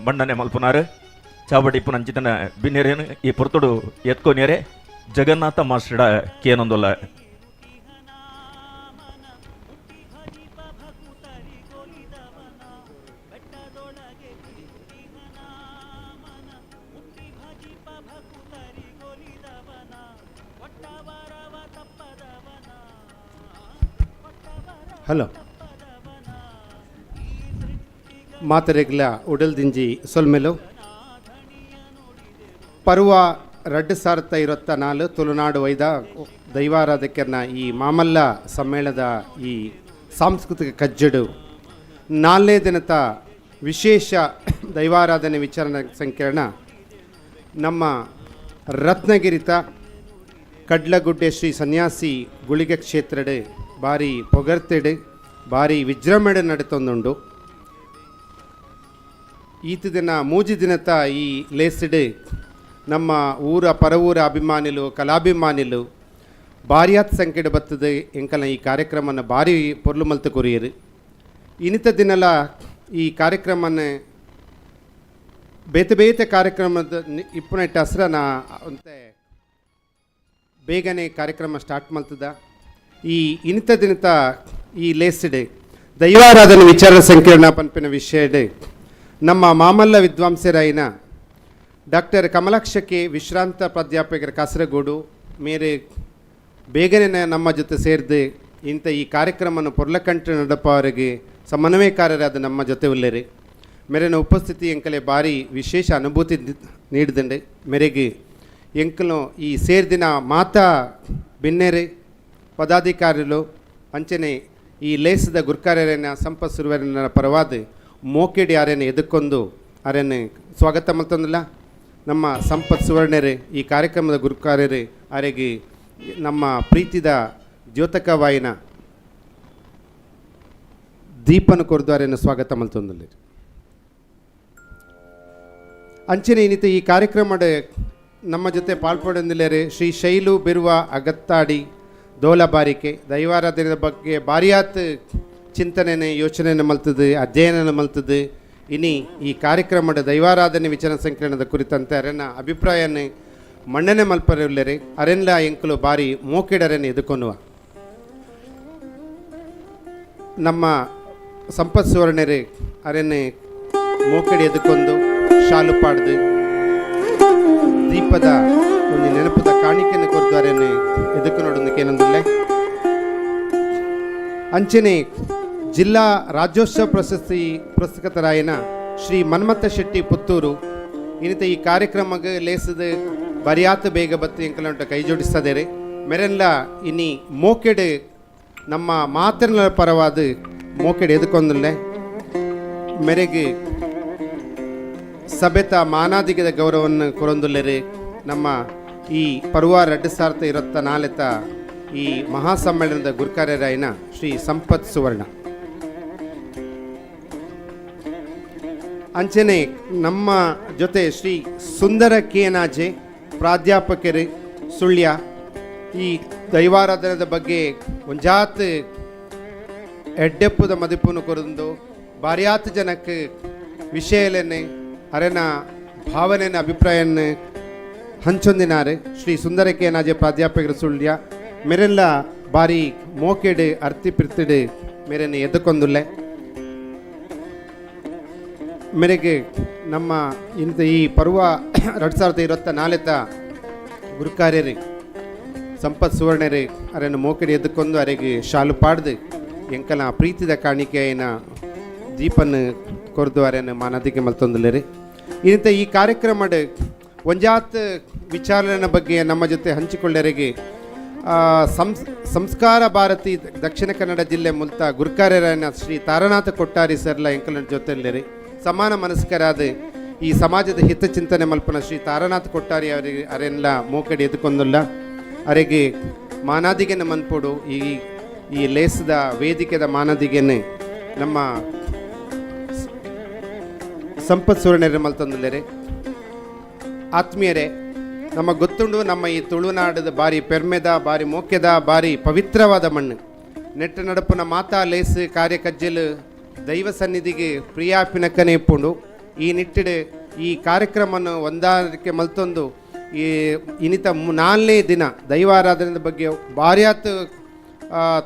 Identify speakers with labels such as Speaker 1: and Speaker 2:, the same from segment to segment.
Speaker 1: ಮಂಡನೆ ಮಲ್ಪುನಾರು ಚಾವಡಿ ಪುನಂಚಿತನ ಬಿನ್ನೆರೇನು ಈ ಪೊರ್ತುಡು ಎತ್ಕೊನೇರೆ ಜಗನ್ನಾಥ ಮಾಸ್ಟರ್ಡ ಕೇನೊಂದುಲ್ಲ.
Speaker 2: ಹಲೋ, ಮಾತರೆಗ್ಲ ಉಡಲ್ದಿಂಜಿ ಸೊಲ್ಮೆಲು. ಪರ್ವ 2024 ತುಳುನಾಡು ವೈದ ದೈವಾರಾಧಕರನ ಈ ಮಾಮಲ್ಲ ಸಮ್ಮೇಳನದ ಈ ಸಾಂಸ್ಕೃತಿಕ ಕಜ್ಜಡು ನಾಲ್ನೇ ದಿನದ ವಿಶೇಷ ದೈವಾರಾಧನೆ ವಿಚಾರಣೆ ಸಂಕಿರಣ ನಮ್ಮ ರತ್ನಗಿರಿತ ಕಡ್ಲಗುಡ್ಡೆ ಶ್ರೀ ಸನ್ಯಾಸಿ ಗುಳಿಗ ಕ್ಷೇತ್ರಡ್ ಬಾರಿ ಪೊಗರ್ತೆಡ್, ಬಾರಿ ವಿಜೃಂಭಣೆ ನಡತೊಂದುಂಡು. ಈತ ದಿನ 3 ದಿನತ ಈ ಲೇಸ್ಡ್ ನಮ್ಮ ಊರ ಪರವೂರ ಅಭಿಮಾನಿಲು, ಕಲಾಭಿಮಾನಿಲು ಬಾರಿಯಾತ್ ಸಂಖ್ಯೆಡ್ ಬತ್ತದ ಎಂಕಲ್ನ ಈ ಕಾರ್ಯಕ್ರಮನ ಬಾರಿ ಪೊರ್ಲು ಮಲ್ತು ಕೊರಿಯರು. ಇನಿತ ದಿನಲ ಈ ಕಾರ್ಯಕ್ರಮನ ಬೇತೆ ಬೇತೆ ಕಾರ್ಯಕ್ರಮದ ಇಪ್ಪುನೆಟ್ಟ ಹಸ್ರನ ಅಂತೆ ಬೇಗನೆ ಕಾರ್ಯಕ್ರಮ ಸ್ಟಾರ್ಟ್ ಮಲ್ತದ. ಈ ಇನಿತ ದಿನತ ಈ ಲೇಸ್ಡ್ ದೈವಾರಾಧನೆ ವಿಚಾರ ಸಂಕಿರಣ ಪನ್ಪಿನ ವಿಷಯಡ್ ನಮ್ಮ ಮಾಮಲ್ಲ ವಿದ್ವಾಂಸರಾಯಿನ ಡಾಕ್ಟರ್ ಕಮಲಾಕ್ಷಕ್ಕೆ, ವಿಶ್ರಾಂತ ಪ್ರಾಧ್ಯಾಪಕರ, ಕಾಸರಗೋಡು ಮೇರೆ ಬೇಗನೆ ನಮ್ಮ ಜೊತೆ ಸೇರಿದು ಇಂಥ ಈ ಕಾರ್ಯಕ್ರಮವನ್ನು ಪೊರ್ಲಕಂಠ ನಡಪವರಿಗೆ ಸಮನ್ವಯಕಾರರಾದ ನಮ್ಮ ಜೊತೆ ಉಲ್ಲೇರಿ. ಮೇರೆನ ಉಪಸ್ಥಿತಿ ಎಂಕಲೆ ಭಾರಿ ವಿಶೇಷ ಅನುಭೂತಿ ನೀಡಿದಂಡೆ. ಮೇರೆಗೆ ಎಂಕಲು ಈ ಸೇರ್ದಿನ ಮಾತಾ ಬಿನ್ನೆರೆ, ಪದಾಧಿಕಾರಿಗಳು, ಅಂಚನೆ ಈ ಲೇಸದ ಗುರ್ಕಾರ್ಯರನ್ನ ಸಂಪತ್ ಸುರುವರಿನ ಪರವಾದ ಮೋಕೆಡಿ ಆರೆನ ಎದಕ್ಕೊಂದು ಆರೆನ ಸ್ವಾಗತ ಮಲ್ತಂದಿಲ್ಲ. ನಮ್ಮ ಸಂಪತ್ ಸುವರ್ಣರೇ, ಈ ಕಾರ್ಯಕ್ರಮದ ಗುರುಕಾರ್ಯರೇ, ಆರೆಗೆ ನಮ್ಮ ಪ್ರೀತಿದ ದ್ಯೋತಕವಾಯಿನ ದೀಪನ ಕೊರ್ದು ಆರೆನ ಸ್ವಾಗತ ಮಲ್ತೊಂದುಲ್ಲೆರ್. ಅಂಚನೆ ಇನ್ನಿತ ಈ ಕಾರ್ಯಕ್ರಮದ ನಮ್ಮ ಜೊತೆ ಪಾಲ್ಪಡೆಂದಿಲ್ಲೇರೆ ಶ್ರೀ ಶೈಲು ಬಿರುವ ಅಗತ್ತಾಡಿ ದೋಲಬಾರಿಕೆ. ದೈವಾರಾಧನೆಯ ಬಗ್ಗೆ ಬಾರಿಯಾತ್ ಚಿಂತನೆನೆ, ಯೋಚನೆಯನ್ನು ಮಲ್ತದು, ಅಧ್ಯಯನ ಮಲ್ತದು. ಇನಿ ಈ ಕಾರ್ಯಕ್ರಮದ ದೈವಾರಾಧನೆ ವಿಚಾರ ಸಂಕಿರಣದ ಕುರಿತಂತೆ ಅರೆನ ಅಭಿಪ್ರಾಯನೇ ಮಣ್ಣನೆ ಮಲ್ಪರೆ. ಅರೆನ್ಲ ಎಂಕುಲು ಬಾರಿ ಮೋಕೆಡರೆನ ಎದುಕೊನುವ. ನಮ್ಮ ಸಂಪತ್ ಸುವರ್ಣರೇ ಅರೆನೆ ಮೋಕೆಡಿ ಎದುಕೊಂದು, ಶಾಲು ಪಾಡ್ದು, ದೀಪದ ಒಂದು ನೆನಪದ ಕಾಣಿಕೆಯನ್ನು ಕೊರ್ದು ಅರೆನೆ ಎದುಕು ನೋಡೋದಕ್ಕೆ. ಅಂಚನೆ ಜಿಲ್ಲಾ ರಾಜ್ಯೋತ್ಸವ ಪ್ರಶಸ್ತಿ ಪುರಸ್ಕೃತರಾಯನ ಶ್ರೀ ಮನ್ಮಥ ಶೆಟ್ಟಿ ಪುತ್ತೂರು ಇನ್ನಿತ ಈ ಕಾರ್ಯಕ್ರಮಕ್ಕೆ ಲೇಸದ ಬರಿಯಾತ ಬೇಗ ಬತ್ತು ಎಂಕಲಂಟ ಕೈ ಜೋಡಿಸ್ತದೇರೆ. ಮೆರೆಲ್ಲ ಇನಿ ಮೋಕೆಡ್ ನಮ್ಮ ಮಾತೃನ ಪರವಾದ ಮೋಕೆಡ್ ಎದುಕೊಂದಲ್ಲೆ. ಮೆರೆಗೆ ಸಭೆತ ಮಾನಾದಿಗದ ಗೌರವವನ್ನು ಕೊರೊಂದುಲ್ಲೆರೆ. ನಮ್ಮ ಈ ಪರ್ವ 2024ತ ಈ ಮಹಾಸಮ್ಮೇಳನದ ಗುರುಕಾರ್ಯರಾಯನ ಶ್ರೀ ಸಂಪತ್ ಸುವರ್ಣ. ಅಂಚನೆ ನಮ್ಮ ಜೊತೆ ಶ್ರೀ ಸುಂದರ ಕೇನಾಜೆ, ಪ್ರಾಧ್ಯಾಪಕರು, ಸುಳ್ಯ, ಈ ದೈವಾರಾಧನದ ಬಗ್ಗೆ ಒಂಜಾತ್ ಎಡ್ಡೆಪ್ಪುದ ಮದಿಪುನು ಕೊರಂದು ಬಾರ್ಯಾತ್ ಜನಕ್ಕೆ ವಿಷಯಲೇನೆ ಅರೆನ ಭಾವನೆನ, ಅಭಿಪ್ರಾಯನ ಹಂಚೊಂದಿನಾರೆ. ಶ್ರೀ ಸುಂದರ ಕೇನಾಜೆ, ಪ್ರಾಧ್ಯಾಪಕರು, ಸುಳ್ಯ ಮೆರೆಲ್ಲ ಬಾರಿ ಮೋಕೆಡು, ಅರ್ತಿ ಪಿರ್ತಿಡು ಮೇರೆನೆ ಎದ್ದುಕೊಂದುಲ್ಲೆ. ಮೇರೆಗೆ ನಮ್ಮ ಇಂಥ ಈ ಪರ್ವ 2024ತ ಗುರುಕಾರ್ಯರಿ ಸಂಪತ್ ಸುವರ್ಣರೇ ಅರೆನ ಮೋಕೆಡಿ ಎದ್ದುಕೊಂಡು, ಅರೆಗೆ ಶಾಲು ಪಾಡ್ದು, ಎಂಕಲ ಪ್ರೀತಿದ ಕಾಣಿಕೆಯನ್ನ ದೀಪನ್ನು ಕೊರ್ದು ಅರೆನ ಮಾನದಿಗೆ ಮಲ್ತೊಂದುಲ್ಲೆರಿ. ಇಂಥ ಈ ಕಾರ್ಯಕ್ರಮಡ್ ಒಂಜಾತ್ ವಿಚಾರಣೆ ಬಗ್ಗೆ ನಮ್ಮ ಜೊತೆ ಹಂಚಿಕೊಳ್ಳರಿಗೆ ಸಂಸ್ಕಾರ ಭಾರತಿ ದಕ್ಷಿಣ ಕನ್ನಡ ಜಿಲ್ಲೆ ಮುಲ್ತ ಗುರುಕಾರ್ಯರಾಯನ ಶ್ರೀ ತಾರನಾಥ ಕೊಟ್ಟಾರಿ ಸರ್ಲ ಎಂಕಲ ಜೊತೆಯಲ್ಲಿರಿ. ಸಮಾನ ಮನಸ್ಕರಾದ ಈ ಸಮಾಜದ ಹಿತಚಿಂತನೆ ಮಲ್ಪನ ಶ್ರೀ ತಾರನಾಥ ಕೊಟ್ಟಾರಿ ಅವರಿಗೆ ಅರೆಲ್ಲ ಮೋಕಡಿ ಎದುಕೊಂದುಲ್ಲ. ಅರೆಗೆ ಮಾನಾದಿಗೆನ ಮನ್ಪೊಡು. ಈ ಈ ಲೇಸದ ವೇದಿಕೆದ ಮಾನದಿಗೆನೆ ನಮ್ಮ ಸಂಪತ್ ಸುವರ್ಣರ ಮಲ್ತೊಂದುಲ್ಲೆರೆ. ಆತ್ಮೀಯರೇ, ನಮ್ಮ ಗೊತ್ತುಂಡು, ನಮ್ಮ ಈ ತುಳುನಾಡದ ಬಾರಿ ಪೆರ್ಮೆದ, ಬಾರಿ ಮೋಕ್ಯದ, ಬಾರಿ ಪವಿತ್ರವಾದ ಮಣ್ಣು. ನೆಟ್ಟ ನಡಪುನ ಮಾತಾ ಲೇಸ್ ಕಾರ್ಯ ಕಜ್ಜಲು ದೈವ ಸನ್ನಿಧಿಗೆ ಪ್ರಿಯಾಪಿನಕ್ಕನೆ ಇಪ್ಪುಂಡು. ಈ ನಿಟ್ಟಿಡು ಈ ಕಾರ್ಯಕ್ರಮವನ್ನು ಒಂದಾರಕ್ಕೆ ಮಲ್ತೊಂದು ಈ ಇನಿತ ನಾಲ್ನೇ ದಿನ ದೈವಾರಾಧನೆ ಬಗ್ಗೆ ಭಾರ್ಯಾತ್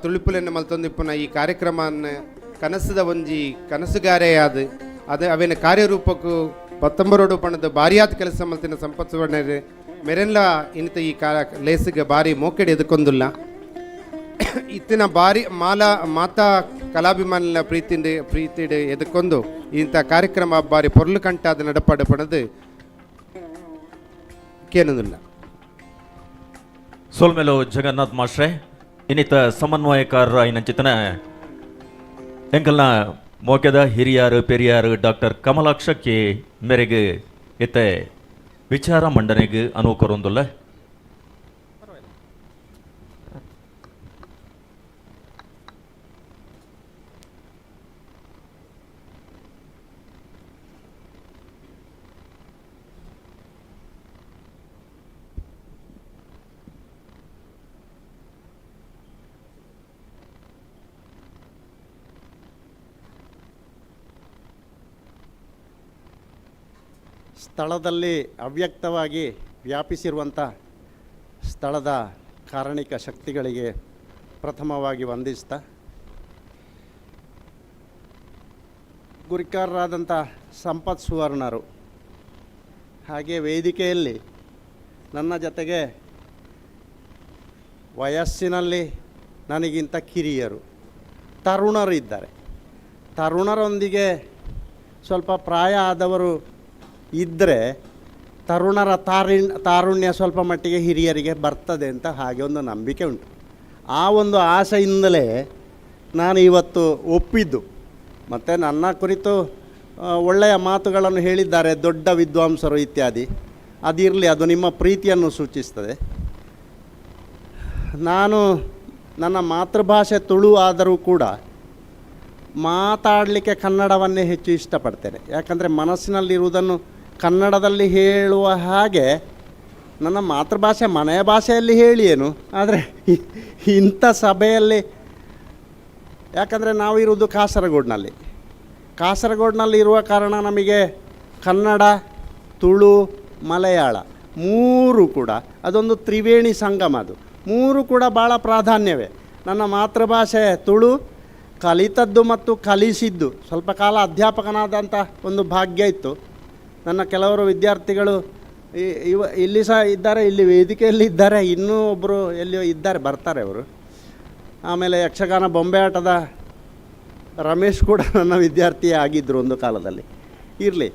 Speaker 2: ತುಳಿಪುಲೆನ್ನು ಮಲ್ತೊಂದಿಪ್ಪುನ ಈ ಕಾರ್ಯಕ್ರಮವನ್ನು ಕನಸದ ಒಂಜಿ ಕನಸುಗಾರೆಯಾದ ಅದೇ ಅವೇನ ಕಾರ್ಯರೂಪಕ್ಕೂ ಪತ್ತೊಂಬರೋಡು ಪಣದ ಭಾರಿಯಾದ ಕೆಲಸ ಮಲ್ತಿನ ಸಂಪತ್ ಸುವರ್ಣರು ಮೆರೆಲ್ಲ ಇನಿತ ಈ ಲೇಸಿಗೆ ಭಾರಿ ಮೋಕೆಡ್ ಎದುಕೊಂದುಲ್ಲ. ಇತ್ತಿನ ಬಾರಿ ಮಾಲಾ ಮಾತಾ ಕಲಾಭಿಮಾನಿನ ಪ್ರೀತಿಂಡ್ ಪ್ರೀತಿಡ್ ಎದುಕೊಂದು ಇಂಥ ಕಾರ್ಯಕ್ರಮ ಬಾರಿ ಪೊರ್ಲು ಕಂಟಾದ ನಡಪಾಡು ಪಣದು ಕೇನೊಂದಿಲ್ಲ.
Speaker 1: ಸೋಲ್ಮೇಲು ಜಗನ್ನಾಥ್ ಮಾಸ್ಟ್ರೆ. ಇನ್ನಿತ ಸಮನ್ವಯಕಾರರ ಇನ್ನಂಚಿತನ ಎಂಕಲ್ನ ಮೋಕೆದ ಹಿರಿಯಾರು ಪೆರಿಯಾರು ಡಾಕ್ಟರ್ ಕಮಲಾಕ್ಷ ಕೆ ಮೇರೆಗೆ ಇತ್ತೆ ವಿಚಾರ ಮಂಡನೆಗೆ ಅನುವು ಕೊರೊಂದುಲ್ಲ.
Speaker 3: ಸ್ಥಳದಲ್ಲಿ ಅವ್ಯಕ್ತವಾಗಿ ವ್ಯಾಪಿಸಿರುವಂಥ ಸ್ಥಳದ ಕಾರಣಿಕ ಶಕ್ತಿಗಳಿಗೆ ಪ್ರಥಮವಾಗಿ ವಂದಿಸ್ತಾ, ಗುರಿಕಾರರಾದಂಥ ಸಂಪತ್ ಸುವರ್ಣರು, ಹಾಗೆ ವೇದಿಕೆಯಲ್ಲಿ ನನ್ನ ಜೊತೆಗೆ ವಯಸ್ಸಿನಲ್ಲಿ ನನಗಿಂತ ಕಿರಿಯರು ತರುಣರು ಇದ್ದಾರೆ. ತರುಣರೊಂದಿಗೆ ಸ್ವಲ್ಪ ಪ್ರಾಯ ಆದವರು ಇದ್ದರೆ ತರುಣರ ತಾರುಣ್ಯ ಸ್ವಲ್ಪ ಮಟ್ಟಿಗೆ ಹಿರಿಯರಿಗೆ ಬರ್ತದೆ ಅಂತ ಹಾಗೆ ಒಂದು ನಂಬಿಕೆ ಉಂಟು. ಆ ಒಂದು ಆಸೆಯಿಂದಲೇ ನಾನು ಇವತ್ತು ಒಪ್ಪಿದ್ದು. ಮತ್ತು ನನ್ನ ಕುರಿತು ಒಳ್ಳೆಯ ಮಾತುಗಳನ್ನು ಹೇಳಿದ್ದಾರೆ ದೊಡ್ಡ ವಿದ್ವಾಂಸರು ಇತ್ಯಾದಿ. ಅದಿರಲಿ, ಅದು ನಿಮ್ಮ ಪ್ರೀತಿಯನ್ನು ಸೂಚಿಸ್ತದೆ. ನಾನು ನನ್ನ ಮಾತೃಭಾಷೆ ತುಳು ಆದರೂ ಕೂಡ ಮಾತಾಡಲಿಕ್ಕೆ ಕನ್ನಡವನ್ನೇ ಹೆಚ್ಚು ಇಷ್ಟಪಡ್ತೇನೆ. ಯಾಕಂದರೆ ಮನಸ್ಸಿನಲ್ಲಿರುವುದನ್ನು ಕನ್ನಡದಲ್ಲಿ ಹೇಳುವ ಹಾಗೆ ನನ್ನ ಮಾತೃಭಾಷೆ ಮನೆಯ ಭಾಷೆಯಲ್ಲಿ ಹೇಳಿ ಏನು, ಆದರೆ ಇಂಥ ಸಭೆಯಲ್ಲಿ, ಯಾಕಂದರೆ ನಾವು ಇರುವುದು ಕಾಸರಗೋಡಿನಲ್ಲಿ. ಕಾಸರಗೋಡಿನಲ್ಲಿ ಇರುವ ಕಾರಣ ನಮಗೆ ಕನ್ನಡ, ತುಳು, ಮಲಯಾಳ ಮೂರು ಕೂಡ ಅದೊಂದು ತ್ರಿವೇಣಿ ಸಂಗಮ. ಅದು ಮೂರು ಕೂಡ ಭಾಳ ಪ್ರಾಧಾನ್ಯವೇ. ನನ್ನ ಮಾತೃಭಾಷೆ ತುಳು, ಕಲಿತದ್ದು ಮತ್ತು ಕಲಿಸಿದ್ದು, ಸ್ವಲ್ಪ ಕಾಲ ಅಧ್ಯಾಪಕನಾದಂಥ ಒಂದು ಭಾಗ್ಯ ಇತ್ತು. ನನ್ನ ಕೆಲವರು ವಿದ್ಯಾರ್ಥಿಗಳು ಇಲ್ಲಿ ಸಹ ಇದ್ದಾರೆ, ಇಲ್ಲಿ ವೇದಿಕೆಯಲ್ಲಿ ಇದ್ದಾರೆ, ಇನ್ನೂ ಒಬ್ಬರು ಎಲ್ಲಿಯೋ ಇದ್ದಾರೆ, ಬರ್ತಾರೆ ಅವರು. ಆಮೇಲೆ ಯಕ್ಷಗಾನ ಬೊಂಬೆ ಆಟದ ರಮೇಶ್ ಕೂಡ ನನ್ನ ವಿದ್ಯಾರ್ಥಿ ಆಗಿದ್ದರು ಒಂದು ಕಾಲದಲ್ಲಿ. ಇರಲಿ,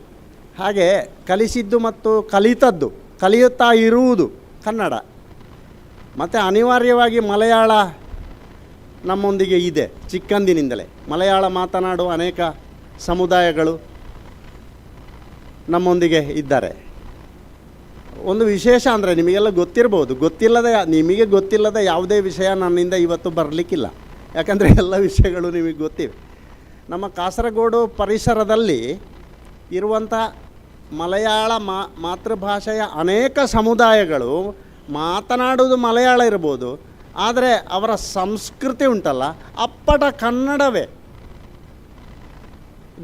Speaker 3: ಹಾಗೆ ಕಲಿಸಿದ್ದು ಮತ್ತು ಕಲಿತದ್ದು, ಕಲಿಯುತ್ತಾ ಇರುವುದು ಕನ್ನಡ. ಮತ್ತು ಅನಿವಾರ್ಯವಾಗಿ ಮಲಯಾಳ ನಮ್ಮೊಂದಿಗೆ ಇದೆ ಚಿಕ್ಕಂದಿನಿಂದಲೇ. ಮಲಯಾಳ ಮಾತನಾಡುವ ಅನೇಕ ಸಮುದಾಯಗಳು ನಮ್ಮೊಂದಿಗೆ ಇದ್ದಾರೆ. ಒಂದು ವಿಶೇಷ ಅಂದರೆ ನಿಮಗೆಲ್ಲ ಗೊತ್ತಿರ್ಬೋದು, ನಿಮಗೆ ಗೊತ್ತಿಲ್ಲದ ಯಾವುದೇ ವಿಷಯ ನನ್ನಿಂದ ಇವತ್ತು ಬರಲಿಕ್ಕಿಲ್ಲ, ಯಾಕಂದರೆ ಎಲ್ಲ ವಿಷಯಗಳು ನಿಮಗೆ ಗೊತ್ತಿವೆ. ನಮ್ಮ ಕಾಸರಗೋಡು ಪರಿಸರದಲ್ಲಿ ಇರುವಂಥ ಮಲಯಾಳ ಮಾತೃಭಾಷೆಯ ಅನೇಕ ಸಮುದಾಯಗಳು ಮಾತನಾಡುವುದು ಮಲಯಾಳ ಇರ್ಬೋದು, ಆದರೆ ಅವರ ಸಂಸ್ಕೃತಿ ಉಂಟಲ್ಲ ಅಪ್ಪಟ ಕನ್ನಡವೇ.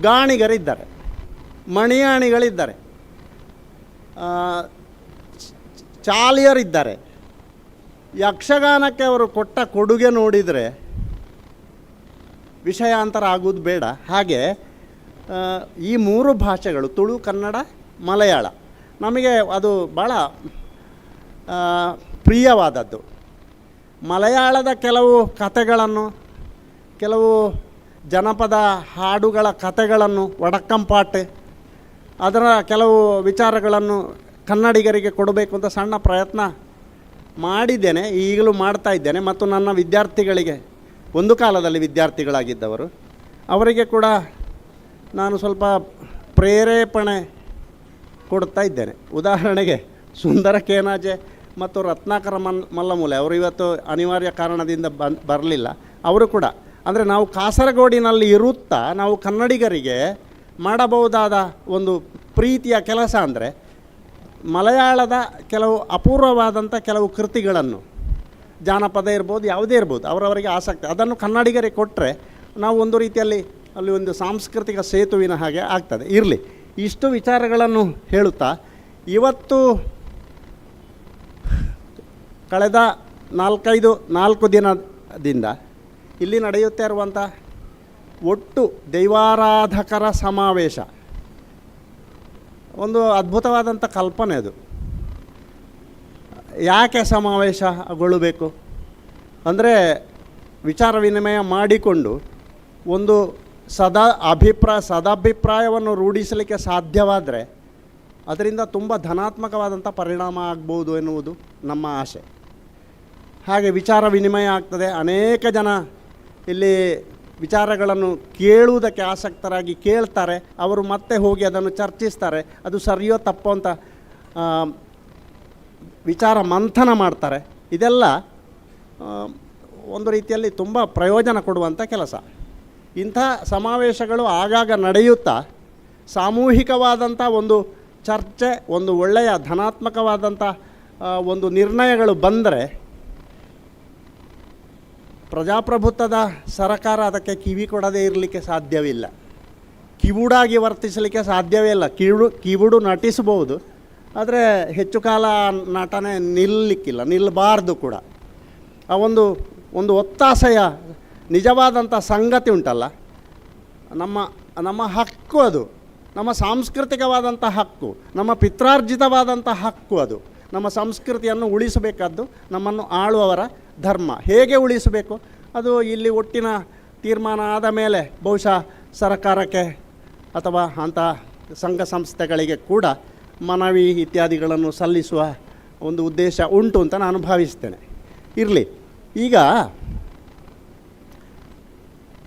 Speaker 3: ಗಾಣಿಗರಿದ್ದಾರೆ, ಮಣಿಯಾಣಿಗಳಿದ್ದಾರೆ, ಚಾಲಿಯರಿದ್ದಾರೆ. ಯಕ್ಷಗಾನಕ್ಕೆ ಅವರು ಕೊಟ್ಟ ಕೊಡುಗೆ ನೋಡಿದರೆ ವಿಷಯಾಂತರ ಆಗೋದು ಬೇಡ. ಹಾಗೆ ಈ ಮೂರು ಭಾಷೆಗಳು ತುಳು, ಕನ್ನಡ, ಮಲಯಾಳ ನಮಗೆ ಅದು ಭಾಳ ಪ್ರಿಯವಾದದ್ದು. ಮಲಯಾಳದ ಕೆಲವು ಕಥೆಗಳನ್ನು, ಕೆಲವು ಜನಪದ ಹಾಡುಗಳ ಕಥೆಗಳನ್ನು, ವಡಕ್ಕಂಪಾಟೆ ಅದರ ಕೆಲವು ವಿಚಾರಗಳನ್ನು ಕನ್ನಡಿಗರಿಗೆ ಕೊಡಬೇಕು ಅಂತ ಸಣ್ಣ ಪ್ರಯತ್ನ ಮಾಡಿದ್ದೇನೆ, ಈಗಲೂ ಮಾಡ್ತಾ ಇದ್ದೇನೆ. ಮತ್ತು ನನ್ನ ವಿದ್ಯಾರ್ಥಿಗಳಿಗೆ, ಒಂದು ಕಾಲದಲ್ಲಿ ವಿದ್ಯಾರ್ಥಿಗಳಾಗಿದ್ದವರು, ಅವರಿಗೆ ಕೂಡ ನಾನು ಸ್ವಲ್ಪ ಪ್ರೇರೇಪಣೆ ಕೊಡ್ತಾ ಇದ್ದೇನೆ. ಉದಾಹರಣೆಗೆ ಸುಂದರ ಕೇನಾಜೆ ಮತ್ತು ರತ್ನಾಕರ ಮಲ್ಲಮೂಲೆ ಅವರು ಇವತ್ತು ಅನಿವಾರ್ಯ ಕಾರಣದಿಂದ ಬರಲಿಲ್ಲ. ಅವರು ಕೂಡ ಅಂದರೆ ನಾವು ಕಾಸರಗೋಡಿನಲ್ಲಿ ಇರುತ್ತಾ ನಾವು ಕನ್ನಡಿಗರಿಗೆ ಮಾಡಬಹುದಾದ ಒಂದು ಪ್ರೀತಿಯ ಕೆಲಸ ಅಂದರೆ ಮಲಯಾಳದ ಕೆಲವು ಅಪೂರ್ವವಾದಂಥ ಕೆಲವು ಕೃತಿಗಳನ್ನು, ಜಾನಪದ ಇರ್ಬೋದು, ಯಾವುದೇ ಇರ್ಬೋದು, ಅವರವರಿಗೆ ಆಸಕ್ತಿ, ಅದನ್ನು ಕನ್ನಡಿಗರಿಗೆ ಕೊಟ್ಟರೆ ನಾವು ಒಂದು ರೀತಿಯಲ್ಲಿ ಅಲ್ಲಿ ಒಂದು ಸಾಂಸ್ಕೃತಿಕ ಸೇತುವಿನ ಹಾಗೆ ಆಗ್ತದೆ. ಇರಲಿ, ಇಷ್ಟು ವಿಚಾರಗಳನ್ನು ಹೇಳುತ್ತಾ ಇವತ್ತು ಕಳೆದ 4 ದಿನದಿಂದ ಇಲ್ಲಿ ನಡೆಯುತ್ತಾ ಇರುವಂಥ ಒಟ್ಟು ದೈವಾರಾಧಕರ ಸಮಾವೇಶ ಒಂದು ಅದ್ಭುತವಾದಂಥ ಕಲ್ಪನೆ. ಅದು ಯಾಕೆ ಸಮಾವೇಶಗೊಳ್ಳಬೇಕು ಅಂದರೆ, ವಿಚಾರ ವಿನಿಮಯ ಮಾಡಿಕೊಂಡು ಒಂದು ಸದಾಭಿಪ್ರಾಯವನ್ನು ರೂಢಿಸಲಿಕ್ಕೆ ಸಾಧ್ಯವಾದರೆ ಅದರಿಂದ ತುಂಬ ಧನಾತ್ಮಕವಾದಂಥ ಪರಿಣಾಮ ಆಗ್ಬೋದು ಎನ್ನುವುದು ನಮ್ಮ ಆಸೆ. ಹಾಗೆ ವಿಚಾರ ವಿನಿಮಯ ಆಗ್ತದೆ. ಅನೇಕ ಜನ ಇಲ್ಲಿ ವಿಚಾರಗಳನ್ನು ಕೇಳುವುದಕ್ಕೆ ಆಸಕ್ತರಾಗಿ ಕೇಳ್ತಾರೆ. ಅವರು ಮತ್ತೆ ಹೋಗಿ ಅದನ್ನು ಚರ್ಚಿಸ್ತಾರೆ. ಅದು ಸರಿಯೋ ತಪ್ಪೋ ಅಂತ ವಿಚಾರ ಮಂಥನ ಮಾಡ್ತಾರೆ. ಇದೆಲ್ಲ ಒಂದು ರೀತಿಯಲ್ಲಿ ತುಂಬ ಪ್ರಯೋಜನ ಕೊಡುವಂಥ ಕೆಲಸ. ಇಂಥ ಸಮಾವೇಶಗಳು ಆಗಾಗ ನಡೆಯುತ್ತಾ ಸಾಮೂಹಿಕವಾದಂಥ ಒಂದು ಚರ್ಚೆ, ಒಂದು ಒಳ್ಳೆಯ ಧನಾತ್ಮಕವಾದಂಥ ಒಂದು ನಿರ್ಣಯಗಳು ಬಂದರೆ ಪ್ರಜಾಪ್ರಭುತ್ವದ ಸರಕಾರ ಅದಕ್ಕೆ ಕಿವಿ ಕೊಡದೇ ಇರಲಿಕ್ಕೆ ಸಾಧ್ಯವಿಲ್ಲ. ಕಿವುಡಾಗಿ ವರ್ತಿಸಲಿಕ್ಕೆ ಸಾಧ್ಯವೇ ಇಲ್ಲ. ಕಿವುಡು ನಟಿಸಬಹುದು, ಆದರೆ ಹೆಚ್ಚು ಕಾಲ ನಟನೆ ನಿಲ್ಲಲಿಕ್ಕಿಲ್ಲ, ನಿಲ್ಲಬಾರ್ದು ಕೂಡ. ಆ ಒಂದು ಒಂದು ಒತ್ತಾಸೆಯ ನಿಜವಾದಂಥ ಸಂಗತಿ ಉಂಟಲ್ಲ, ನಮ್ಮ ನಮ್ಮ ಹಕ್ಕು ಅದು, ನಮ್ಮ ಸಾಂಸ್ಕೃತಿಕವಾದಂಥ ಹಕ್ಕು, ನಮ್ಮ ಪಿತ್ರಾರ್ಜಿತವಾದಂಥ ಹಕ್ಕು ಅದು. ನಮ್ಮ ಸಂಸ್ಕೃತಿಯನ್ನು ಉಳಿಸಬೇಕಾದ್ದು ನಮ್ಮನ್ನು ಆಳುವವರ ಧರ್ಮ. ಹೇಗೆ ಉಳಿಸಬೇಕು ಅದು ಇಲ್ಲಿ ಒಟ್ಟಿನ ತೀರ್ಮಾನ ಆದ ಮೇಲೆ ಬಹುಶಃ ಸರ್ಕಾರಕ್ಕೆ ಅಥವಾ ಅಂಥ ಸಂಘ ಸಂಸ್ಥೆಗಳಿಗೆ ಕೂಡ ಮನವಿ ಇತ್ಯಾದಿಗಳನ್ನು ಸಲ್ಲಿಸುವ ಒಂದು ಉದ್ದೇಶ ಉಂಟು ಅಂತ ನಾನು ಭಾವಿಸ್ತೇನೆ. ಇರಲಿ, ಈಗ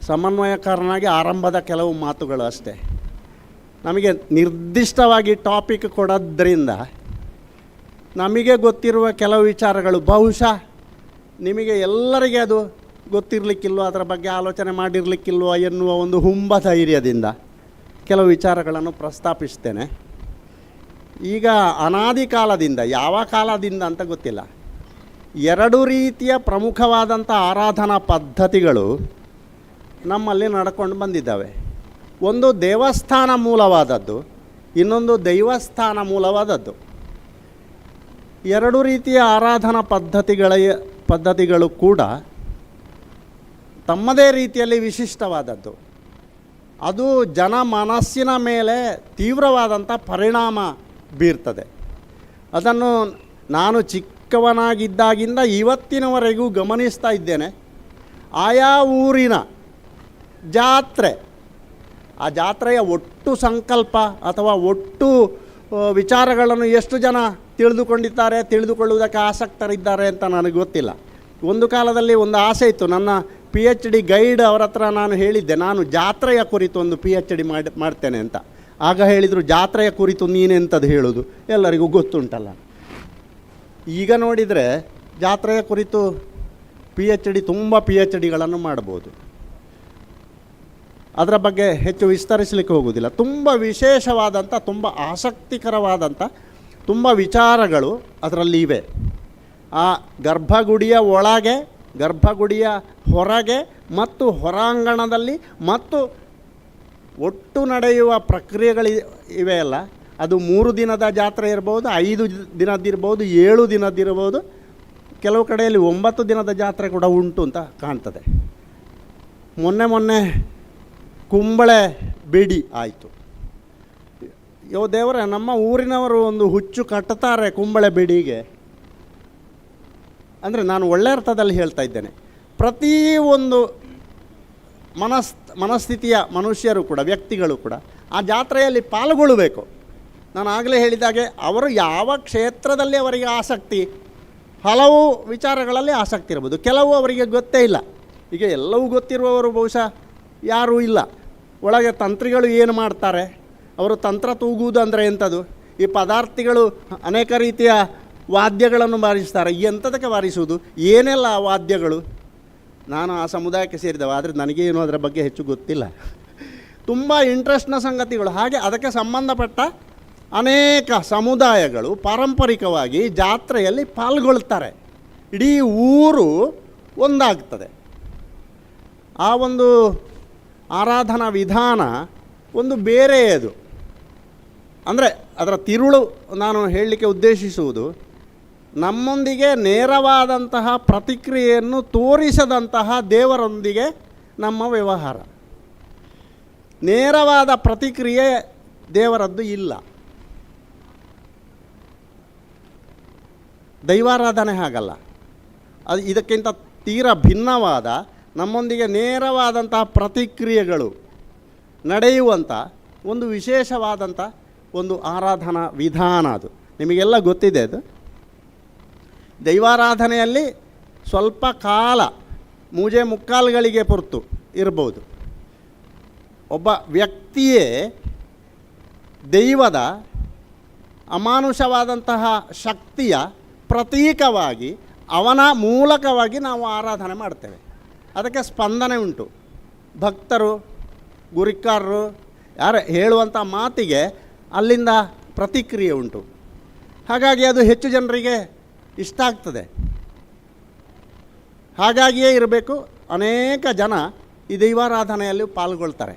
Speaker 3: ಸಮನ್ವಯಕಾರನಾಗಿ ಆರಂಭದ ಕೆಲವು ಮಾತುಗಳು ಅಷ್ಟೇ. ನಮಗೆ ನಿರ್ದಿಷ್ಟವಾಗಿ ಟಾಪಿಕ್ ಕೊಡೋದ್ರಿಂದ ನಮಗೆ ಗೊತ್ತಿರುವ ಕೆಲವು ವಿಚಾರಗಳು ಬಹುಶಃ ನಿಮಗೆ ಎಲ್ಲರಿಗೆ ಅದು ಗೊತ್ತಿರಲಿಕ್ಕಿಲ್ವೋ, ಅದರ ಬಗ್ಗೆ ಆಲೋಚನೆ ಮಾಡಿರಲಿಕ್ಕಿಲ್ವೋ ಎನ್ನುವ ಒಂದು ಹುಂಬ ಧೈರ್ಯದಿಂದ ಕೆಲವು ವಿಚಾರಗಳನ್ನು ಪ್ರಸ್ತಾಪಿಸ್ತೇನೆ. ಈಗ ಅನಾದಿ ಕಾಲದಿಂದ, ಯಾವ ಕಾಲದಿಂದ ಅಂತ ಗೊತ್ತಿಲ್ಲ, ಎರಡು ರೀತಿಯ ಪ್ರಮುಖವಾದಂಥ ಆರಾಧನಾ ಪದ್ಧತಿಗಳು ನಮ್ಮಲ್ಲಿ ನಡ್ಕೊಂಡು ಬಂದಿದ್ದಾವೆ. ಒಂದು ದೇವಸ್ಥಾನ ಮೂಲವಾದದ್ದು, ಇನ್ನೊಂದು ದೈವಸ್ಥಾನ ಮೂಲವಾದದ್ದು. ಎರಡು ರೀತಿಯ ಆರಾಧನಾ ಪದ್ಧತಿಗಳು ಕೂಡ ತಮ್ಮದೇ ರೀತಿಯಲ್ಲಿ ವಿಶಿಷ್ಟವಾದದ್ದು. ಅದು ಜನ ಮನಸ್ಸಿನ ಮೇಲೆ ತೀವ್ರವಾದಂಥ ಪರಿಣಾಮ ಬೀರ್ತದೆ. ಅದನ್ನು ನಾನು ಚಿಕ್ಕವನಾಗಿದ್ದಾಗಿಂದ ಇವತ್ತಿನವರೆಗೂ ಗಮನಿಸ್ತಾ ಇದ್ದೇನೆ. ಆಯಾ ಊರಿನ ಜಾತ್ರೆ, ಆ ಜಾತ್ರೆಯ ಒಟ್ಟು ಸಂಕಲ್ಪ ಅಥವಾ ಒಟ್ಟು ವಿಚಾರಗಳನ್ನು ಎಷ್ಟು ಜನ ತಿಳಿದುಕೊಂಡಿದ್ದಾರೆ, ತಿಳಿದುಕೊಳ್ಳುವುದಕ್ಕೆ ಆಸಕ್ತರಿದ್ದಾರೆ ಅಂತ ನನಗೆ ಗೊತ್ತಿಲ್ಲ. ಒಂದು ಕಾಲದಲ್ಲಿ ಒಂದು ಆಸೆ ಇತ್ತು. ನನ್ನ PhD guide ಅವರ ಹತ್ರ ನಾನು ಹೇಳಿದ್ದೆ, ನಾನು ಜಾತ್ರೆಯ ಕುರಿತು ಒಂದು PhD ಮಾಡ್ತೇನೆ ಅಂತ. ಆಗ ಹೇಳಿದರು, ಜಾತ್ರೆಯ ಕುರಿತು ನೀನೆಂಥದ್ದು ಹೇಳೋದು, ಎಲ್ಲರಿಗೂ ಗೊತ್ತುಂಟಲ್ಲ. ಈಗ ನೋಡಿದರೆ ಜಾತ್ರೆಯ ಕುರಿತು PhD, ತುಂಬ PhDಗಳನ್ನು ಮಾಡ್ಬೋದು. ಅದರ ಬಗ್ಗೆ ಹೆಚ್ಚು ವಿಸ್ತರಿಸಲಿಕ್ಕೆ ಹೋಗುವುದಿಲ್ಲ. ತುಂಬ ವಿಶೇಷವಾದಂಥ, ತುಂಬ ಆಸಕ್ತಿಕರವಾದಂಥ ತುಂಬ ವಿಚಾರಗಳು ಅದರಲ್ಲಿ ಇವೆ. ಆ ಗರ್ಭಗುಡಿಯ ಒಳಗೆ, ಗರ್ಭಗುಡಿಯ ಹೊರಗೆ ಮತ್ತು ಹೊರಾಂಗಣದಲ್ಲಿ ಮತ್ತು ಒಟ್ಟು ನಡೆಯುವ ಪ್ರಕ್ರಿಯೆಗಳು ಇವೆಯಲ್ಲ, ಅದು 3 ದಿನದ ಜಾತ್ರೆ ಇರ್ಬೋದು, 5 ದಿನದ್ದಿರ್ಬೋದು, 7 ದಿನದ್ದಿರ್ಬೋದು, ಕೆಲವು ಕಡೆಯಲ್ಲಿ 9 ದಿನದ ಜಾತ್ರೆ ಕೂಡ ಉಂಟು ಅಂತ ಕಾಣ್ತದೆ. ಮೊನ್ನೆ ಮೊನ್ನೆ ಕುಂಬಳೆ ಬೆಡಿ ಆಯಿತು. ಯೋ ದೇವರೇ, ನಮ್ಮ ಊರಿನವರು ಒಂದು ಹುಚ್ಚು ಕಟ್ಟುತ್ತಾರೆ ಕುಂಬಳೆ ಬೆಡಿಗೆ ಅಂದರೆ ನಾನು ಒಳ್ಳೆ ಅರ್ಥದಲ್ಲಿ ಹೇಳ್ತಾ ಇದ್ದೇನೆ. ಪ್ರತಿ ಒಂದು ಮನಸ್ಥಿತಿಯ ಮನುಷ್ಯರು ಕೂಡ, ವ್ಯಕ್ತಿಗಳು ಕೂಡ ಆ ಜಾತ್ರೆಯಲ್ಲಿ ಪಾಲ್ಗೊಳ್ಳಬೇಕು. ನಾನು ಆಗಲೇ ಹೇಳಿದಾಗೆ ಅವರು ಯಾವ ಕ್ಷೇತ್ರದಲ್ಲಿ ಅವರಿಗೆ ಆಸಕ್ತಿ, ಹಲವು ವಿಚಾರಗಳಲ್ಲಿ ಆಸಕ್ತಿ ಇರ್ಬೋದು, ಕೆಲವು ಅವರಿಗೆ ಗೊತ್ತೇ ಇಲ್ಲ. ಈಗ ಎಲ್ಲವೂ ಗೊತ್ತಿರುವವರು ಬಹುಶಃ ಯಾರೂ ಇಲ್ಲ. ಒಳಗೆ ತಂತ್ರಿಗಳು ಏನು ಮಾಡ್ತಾರೆ, ಅವರು ತಂತ್ರ ತೂಗುವುದು ಅಂದರೆ ಎಂಥದ್ದು, ಈ ಪದಾರ್ಥಿಗಳು ಅನೇಕ ರೀತಿಯ ವಾದ್ಯಗಳನ್ನು ಬಾರಿಸ್ತಾರೆ, ಎಂಥದಕ್ಕೆ ಬಾರಿಸುವುದು, ಏನೆಲ್ಲ ಆ ವಾದ್ಯಗಳು. ನಾನು ಆ ಸಮುದಾಯಕ್ಕೆ ಸೇರಿದವ, ಆದರೆ ನನಗೇನು ಅದರ ಬಗ್ಗೆ ಹೆಚ್ಚು ಗೊತ್ತಿಲ್ಲ. ತುಂಬ ಇಂಟ್ರೆಸ್ಟ್ನ ಸಂಗತಿಗಳು. ಹಾಗೆ ಅದಕ್ಕೆ ಸಂಬಂಧಪಟ್ಟ ಅನೇಕ ಸಮುದಾಯಗಳು ಪಾರಂಪರಿಕವಾಗಿ ಜಾತ್ರೆಯಲ್ಲಿ ಪಾಲ್ಗೊಳ್ತಾರೆ. ಇಡೀ ಊರು ಒಂದಾಗ್ತದೆ. ಆ ಒಂದು ಆರಾಧನಾ ವಿಧಾನ ಒಂದು ಬೇರೆಯದು. ಅಂದರೆ ಅದರ ತಿರುಳು ನಾನು ಹೇಳಲಿಕ್ಕೆ ಉದ್ದೇಶಿಸುವುದು, ನಮ್ಮೊಂದಿಗೆ ನೇರವಾದಂತಹ ಪ್ರತಿಕ್ರಿಯೆಯನ್ನು ತೋರಿಸದಂತಹ ದೇವರೊಂದಿಗೆ ನಮ್ಮ ವ್ಯವಹಾರ. ನೇರವಾದ ಪ್ರತಿಕ್ರಿಯೆ ದೇವರದ್ದು ಇಲ್ಲ. ದೈವಾರಾಧನೆ ಹಾಗಲ್ಲ, ಅದು ಇದಕ್ಕಿಂತ ತೀರ ಭಿನ್ನವಾದ ನಮ್ಮೊಂದಿಗೆ ನೇರವಾದಂತಹ ಪ್ರತಿಕ್ರಿಯೆಗಳು ನಡೆಯುವಂಥ ಒಂದು ವಿಶೇಷವಾದಂಥ ಒಂದು ಆರಾಧನಾ ವಿಧಾನ ಅದು. ನಿಮಗೆಲ್ಲ ಗೊತ್ತಿದೆ ಅದು. ದೈವಾರಾಧನೆಯಲ್ಲಿ ಸ್ವಲ್ಪ ಕಾಲ ಮೂಜೆ ಮುಕ್ಕಾಲುಗಳಿಗೆ ಪೊರ್ತು ಇರ್ಬೋದು. ಒಬ್ಬ ವ್ಯಕ್ತಿಯೇ ದೈವದ ಅಮಾನುಷವಾದಂತಹ ಶಕ್ತಿಯ ಪ್ರತೀಕವಾಗಿ ಅವನ ಮೂಲಕವಾಗಿ ನಾವು ಆರಾಧನೆ ಮಾಡ್ತೇವೆ. ಅದಕ್ಕೆ ಸ್ಪಂದನೆ ಉಂಟು. ಭಕ್ತರು, ಗುರಿಕಾರರು ಯಾರು ಹೇಳುವಂಥ ಮಾತಿಗೆ ಅಲ್ಲಿಂದ ಪ್ರತಿಕ್ರಿಯೆ ಉಂಟು. ಹಾಗಾಗಿ ಅದು ಹೆಚ್ಚು ಜನರಿಗೆ ಇಷ್ಟ ಆಗ್ತದೆ. ಹಾಗಾಗಿಯೇ ಇರಬೇಕು, ಅನೇಕ ಜನ ಈ ದೈವಾರಾಧನೆಯಲ್ಲಿ ಪಾಲ್ಗೊಳ್ತಾರೆ.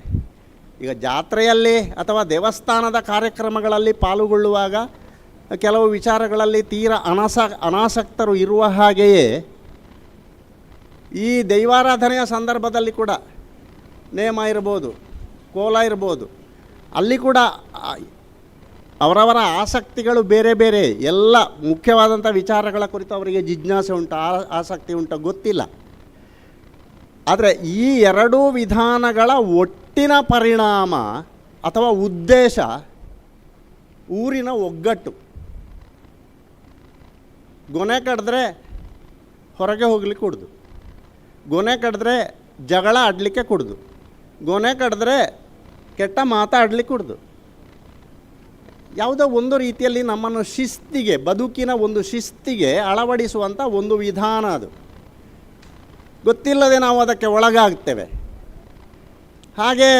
Speaker 3: ಈಗ ಜಾತ್ರೆಯಲ್ಲಿ ಅಥವಾ ದೇವಸ್ಥಾನದ ಕಾರ್ಯಕ್ರಮಗಳಲ್ಲಿ ಪಾಲ್ಗೊಳ್ಳುವಾಗ ಕೆಲವು ವಿಚಾರಗಳಲ್ಲಿ ತೀರ ಅನಾಸಕ್ತರು ಇರುವ ಹಾಗೆಯೇ ಈ ದೈವಾರಾಧನೆಯ ಸಂದರ್ಭದಲ್ಲಿ ಕೂಡ ನೇಮ ಇರ್ಬೋದು, ಕೋಲ ಇರ್ಬೋದು, ಅಲ್ಲಿ ಕೂಡ ಅವರವರ ಆಸಕ್ತಿಗಳು ಬೇರೆ ಬೇರೆ. ಎಲ್ಲ ಮುಖ್ಯವಾದಂಥ ವಿಚಾರಗಳ ಕುರಿತು ಅವರಿಗೆ ಜಿಜ್ಞಾಸೆ ಉಂಟು, ಆಸಕ್ತಿ ಉಂಟು ಗೊತ್ತಿಲ್ಲ. ಆದರೆ ಈ ಎರಡೂ ವಿಧಾನಗಳ ಒಟ್ಟಿನ ಪರಿಣಾಮ ಅಥವಾ ಉದ್ದೇಶ ಊರಿನ ಒಗ್ಗಟ್ಟು. ಗೊನೆ ಕಡಿದ್ರೆ ಹೊರಗೆ ಹೋಗ್ಲಿಕ್ಕೆ ಕೊಡ್ದು, ಗೊನೆ ಕಡಿದ್ರೆ ಜಗಳ ಆಡಲಿಕ್ಕೆ ಕೊಡ್ದು, ಗೊನೆ ಕಡಿದ್ರೆ ಕೆಟ್ಟ ಮಾತಾಡಲಿಕ್ಕೆ ಕೊಡ್ದು. ಯಾವುದೋ ಒಂದು ರೀತಿಯಲ್ಲಿ ನಮ್ಮನ್ನು ಶಿಸ್ತಿಗೆ, ಬದುಕಿನ ಒಂದು ಶಿಸ್ತಿಗೆ ಅಳವಡಿಸುವಂಥ ಒಂದು ವಿಧಾನ ಅದು. ಗೊತ್ತಿಲ್ಲದೆ ನಾವು ಅದಕ್ಕೆ ಒಳಗಾಗ್ತೇವೆ. ಹಾಗೆ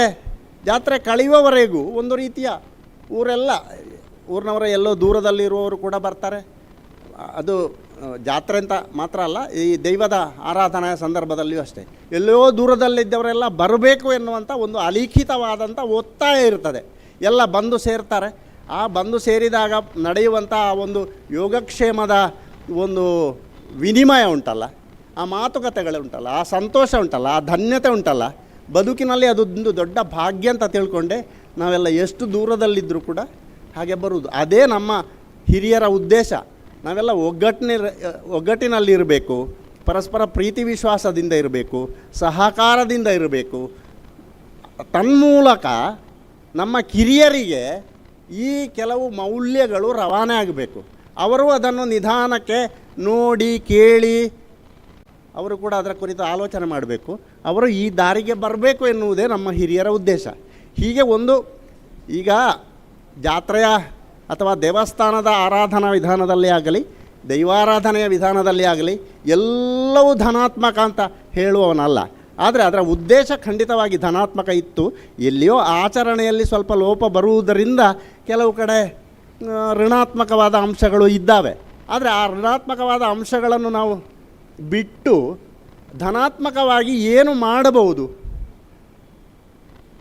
Speaker 3: ಜಾತ್ರೆ ಕಳೆಯುವವರೆಗೂ ಒಂದು ರೀತಿಯ ಊರೆಲ್ಲ, ಊರಿನವರ ಎಲ್ಲೋ ದೂರದಲ್ಲಿರುವವರು ಕೂಡ ಬರ್ತಾರೆ. ಅದು ಜಾತ್ರೆ ಅಂತ ಮಾತ್ರ ಅಲ್ಲ, ಈ ದೈವದ ಆರಾಧನೆಯ ಸಂದರ್ಭದಲ್ಲಿಯೂ ಅಷ್ಟೇ ಎಲ್ಲೋ ದೂರದಲ್ಲಿದ್ದವರೆಲ್ಲ ಬರಬೇಕು ಎನ್ನುವಂಥ ಒಂದು ಅಲಿಖಿತವಾದಂಥ ಒತ್ತಾಯ ಇರ್ತದೆ. ಎಲ್ಲ ಬಂದು ಸೇರ್ತಾರೆ. ಆ ಬಂದು ಸೇರಿದಾಗ ನಡೆಯುವಂಥ ಆ ಒಂದು ಯೋಗಕ್ಷೇಮದ ಒಂದು ವಿನಿಮಯ ಉಂಟಲ್ಲ, ಆ ಮಾತುಕತೆಗಳುಂಟಲ್ಲ, ಆ ಸಂತೋಷ ಉಂಟಲ್ಲ, ಆ ಧನ್ಯತೆ ಉಂಟಲ್ಲ, ಬದುಕಿನಲ್ಲಿ ಅದೊಂದು ದೊಡ್ಡ ಭಾಗ್ಯ ಅಂತ ತಿಳ್ಕೊಂಡೆ ನಾವೆಲ್ಲ ಎಷ್ಟು ದೂರದಲ್ಲಿದ್ದರೂ ಕೂಡ ಹಾಗೆ ಬರುವುದು. ಅದೇ ನಮ್ಮ ಹಿರಿಯರ ಉದ್ದೇಶ. ನಾವೆಲ್ಲ ಒಗ್ಗಟ್ಟಿನಲ್ಲಿರಬೇಕು, ಪರಸ್ಪರ ಪ್ರೀತಿ ವಿಶ್ವಾಸದಿಂದ ಇರಬೇಕು, ಸಹಕಾರದಿಂದ ಇರಬೇಕು. ತನ್ಮೂಲಕ ನಮ್ಮ ಕಿರಿಯರಿಗೆ ಈ ಕೆಲವು ಮೌಲ್ಯಗಳು ರವಾನೆ ಆಗಬೇಕು. ಅವರು ಅದನ್ನು ನಿಧಾನಕ್ಕೆ ನೋಡಿ ಕೇಳಿ ಅವರು ಕೂಡ ಅದರ ಕುರಿತು ಆಲೋಚನೆ ಮಾಡಬೇಕು. ಅವರು ಈ ದಾರಿಗೆ ಬರಬೇಕು ಎನ್ನುವುದೇ ನಮ್ಮ ಹಿರಿಯರ ಉದ್ದೇಶ. ಹೀಗೆ ಒಂದು ಈಗ ಜಾತ್ರೆಯ ಅಥವಾ ದೇವಸ್ಥಾನದ ಆರಾಧನಾ ವಿಧಾನದಲ್ಲಿ ಆಗಲಿ, ದೈವಾರಾಧನೆಯ ವಿಧಾನದಲ್ಲಿ ಆಗಲಿ ಎಲ್ಲವೂ ಧನಾತ್ಮಕ ಅಂತ ಹೇಳುವವನಲ್ಲ. ಆದರೆ ಅದರ ಉದ್ದೇಶ ಖಂಡಿತವಾಗಿ ಧನಾತ್ಮಕ ಇತ್ತು. ಎಲ್ಲಿಯೋ ಆಚರಣೆಯಲ್ಲಿ ಸ್ವಲ್ಪ ಲೋಪ ಬರುವುದರಿಂದ ಕೆಲವು ಕಡೆ ಋಣಾತ್ಮಕವಾದ ಅಂಶಗಳು ಇದ್ದಾವೆ. ಆದರೆ ಆ ಋಣಾತ್ಮಕವಾದ ಅಂಶಗಳನ್ನು ನಾವು ಬಿಟ್ಟು ಧನಾತ್ಮಕವಾಗಿ ಏನು ಮಾಡಬಹುದು,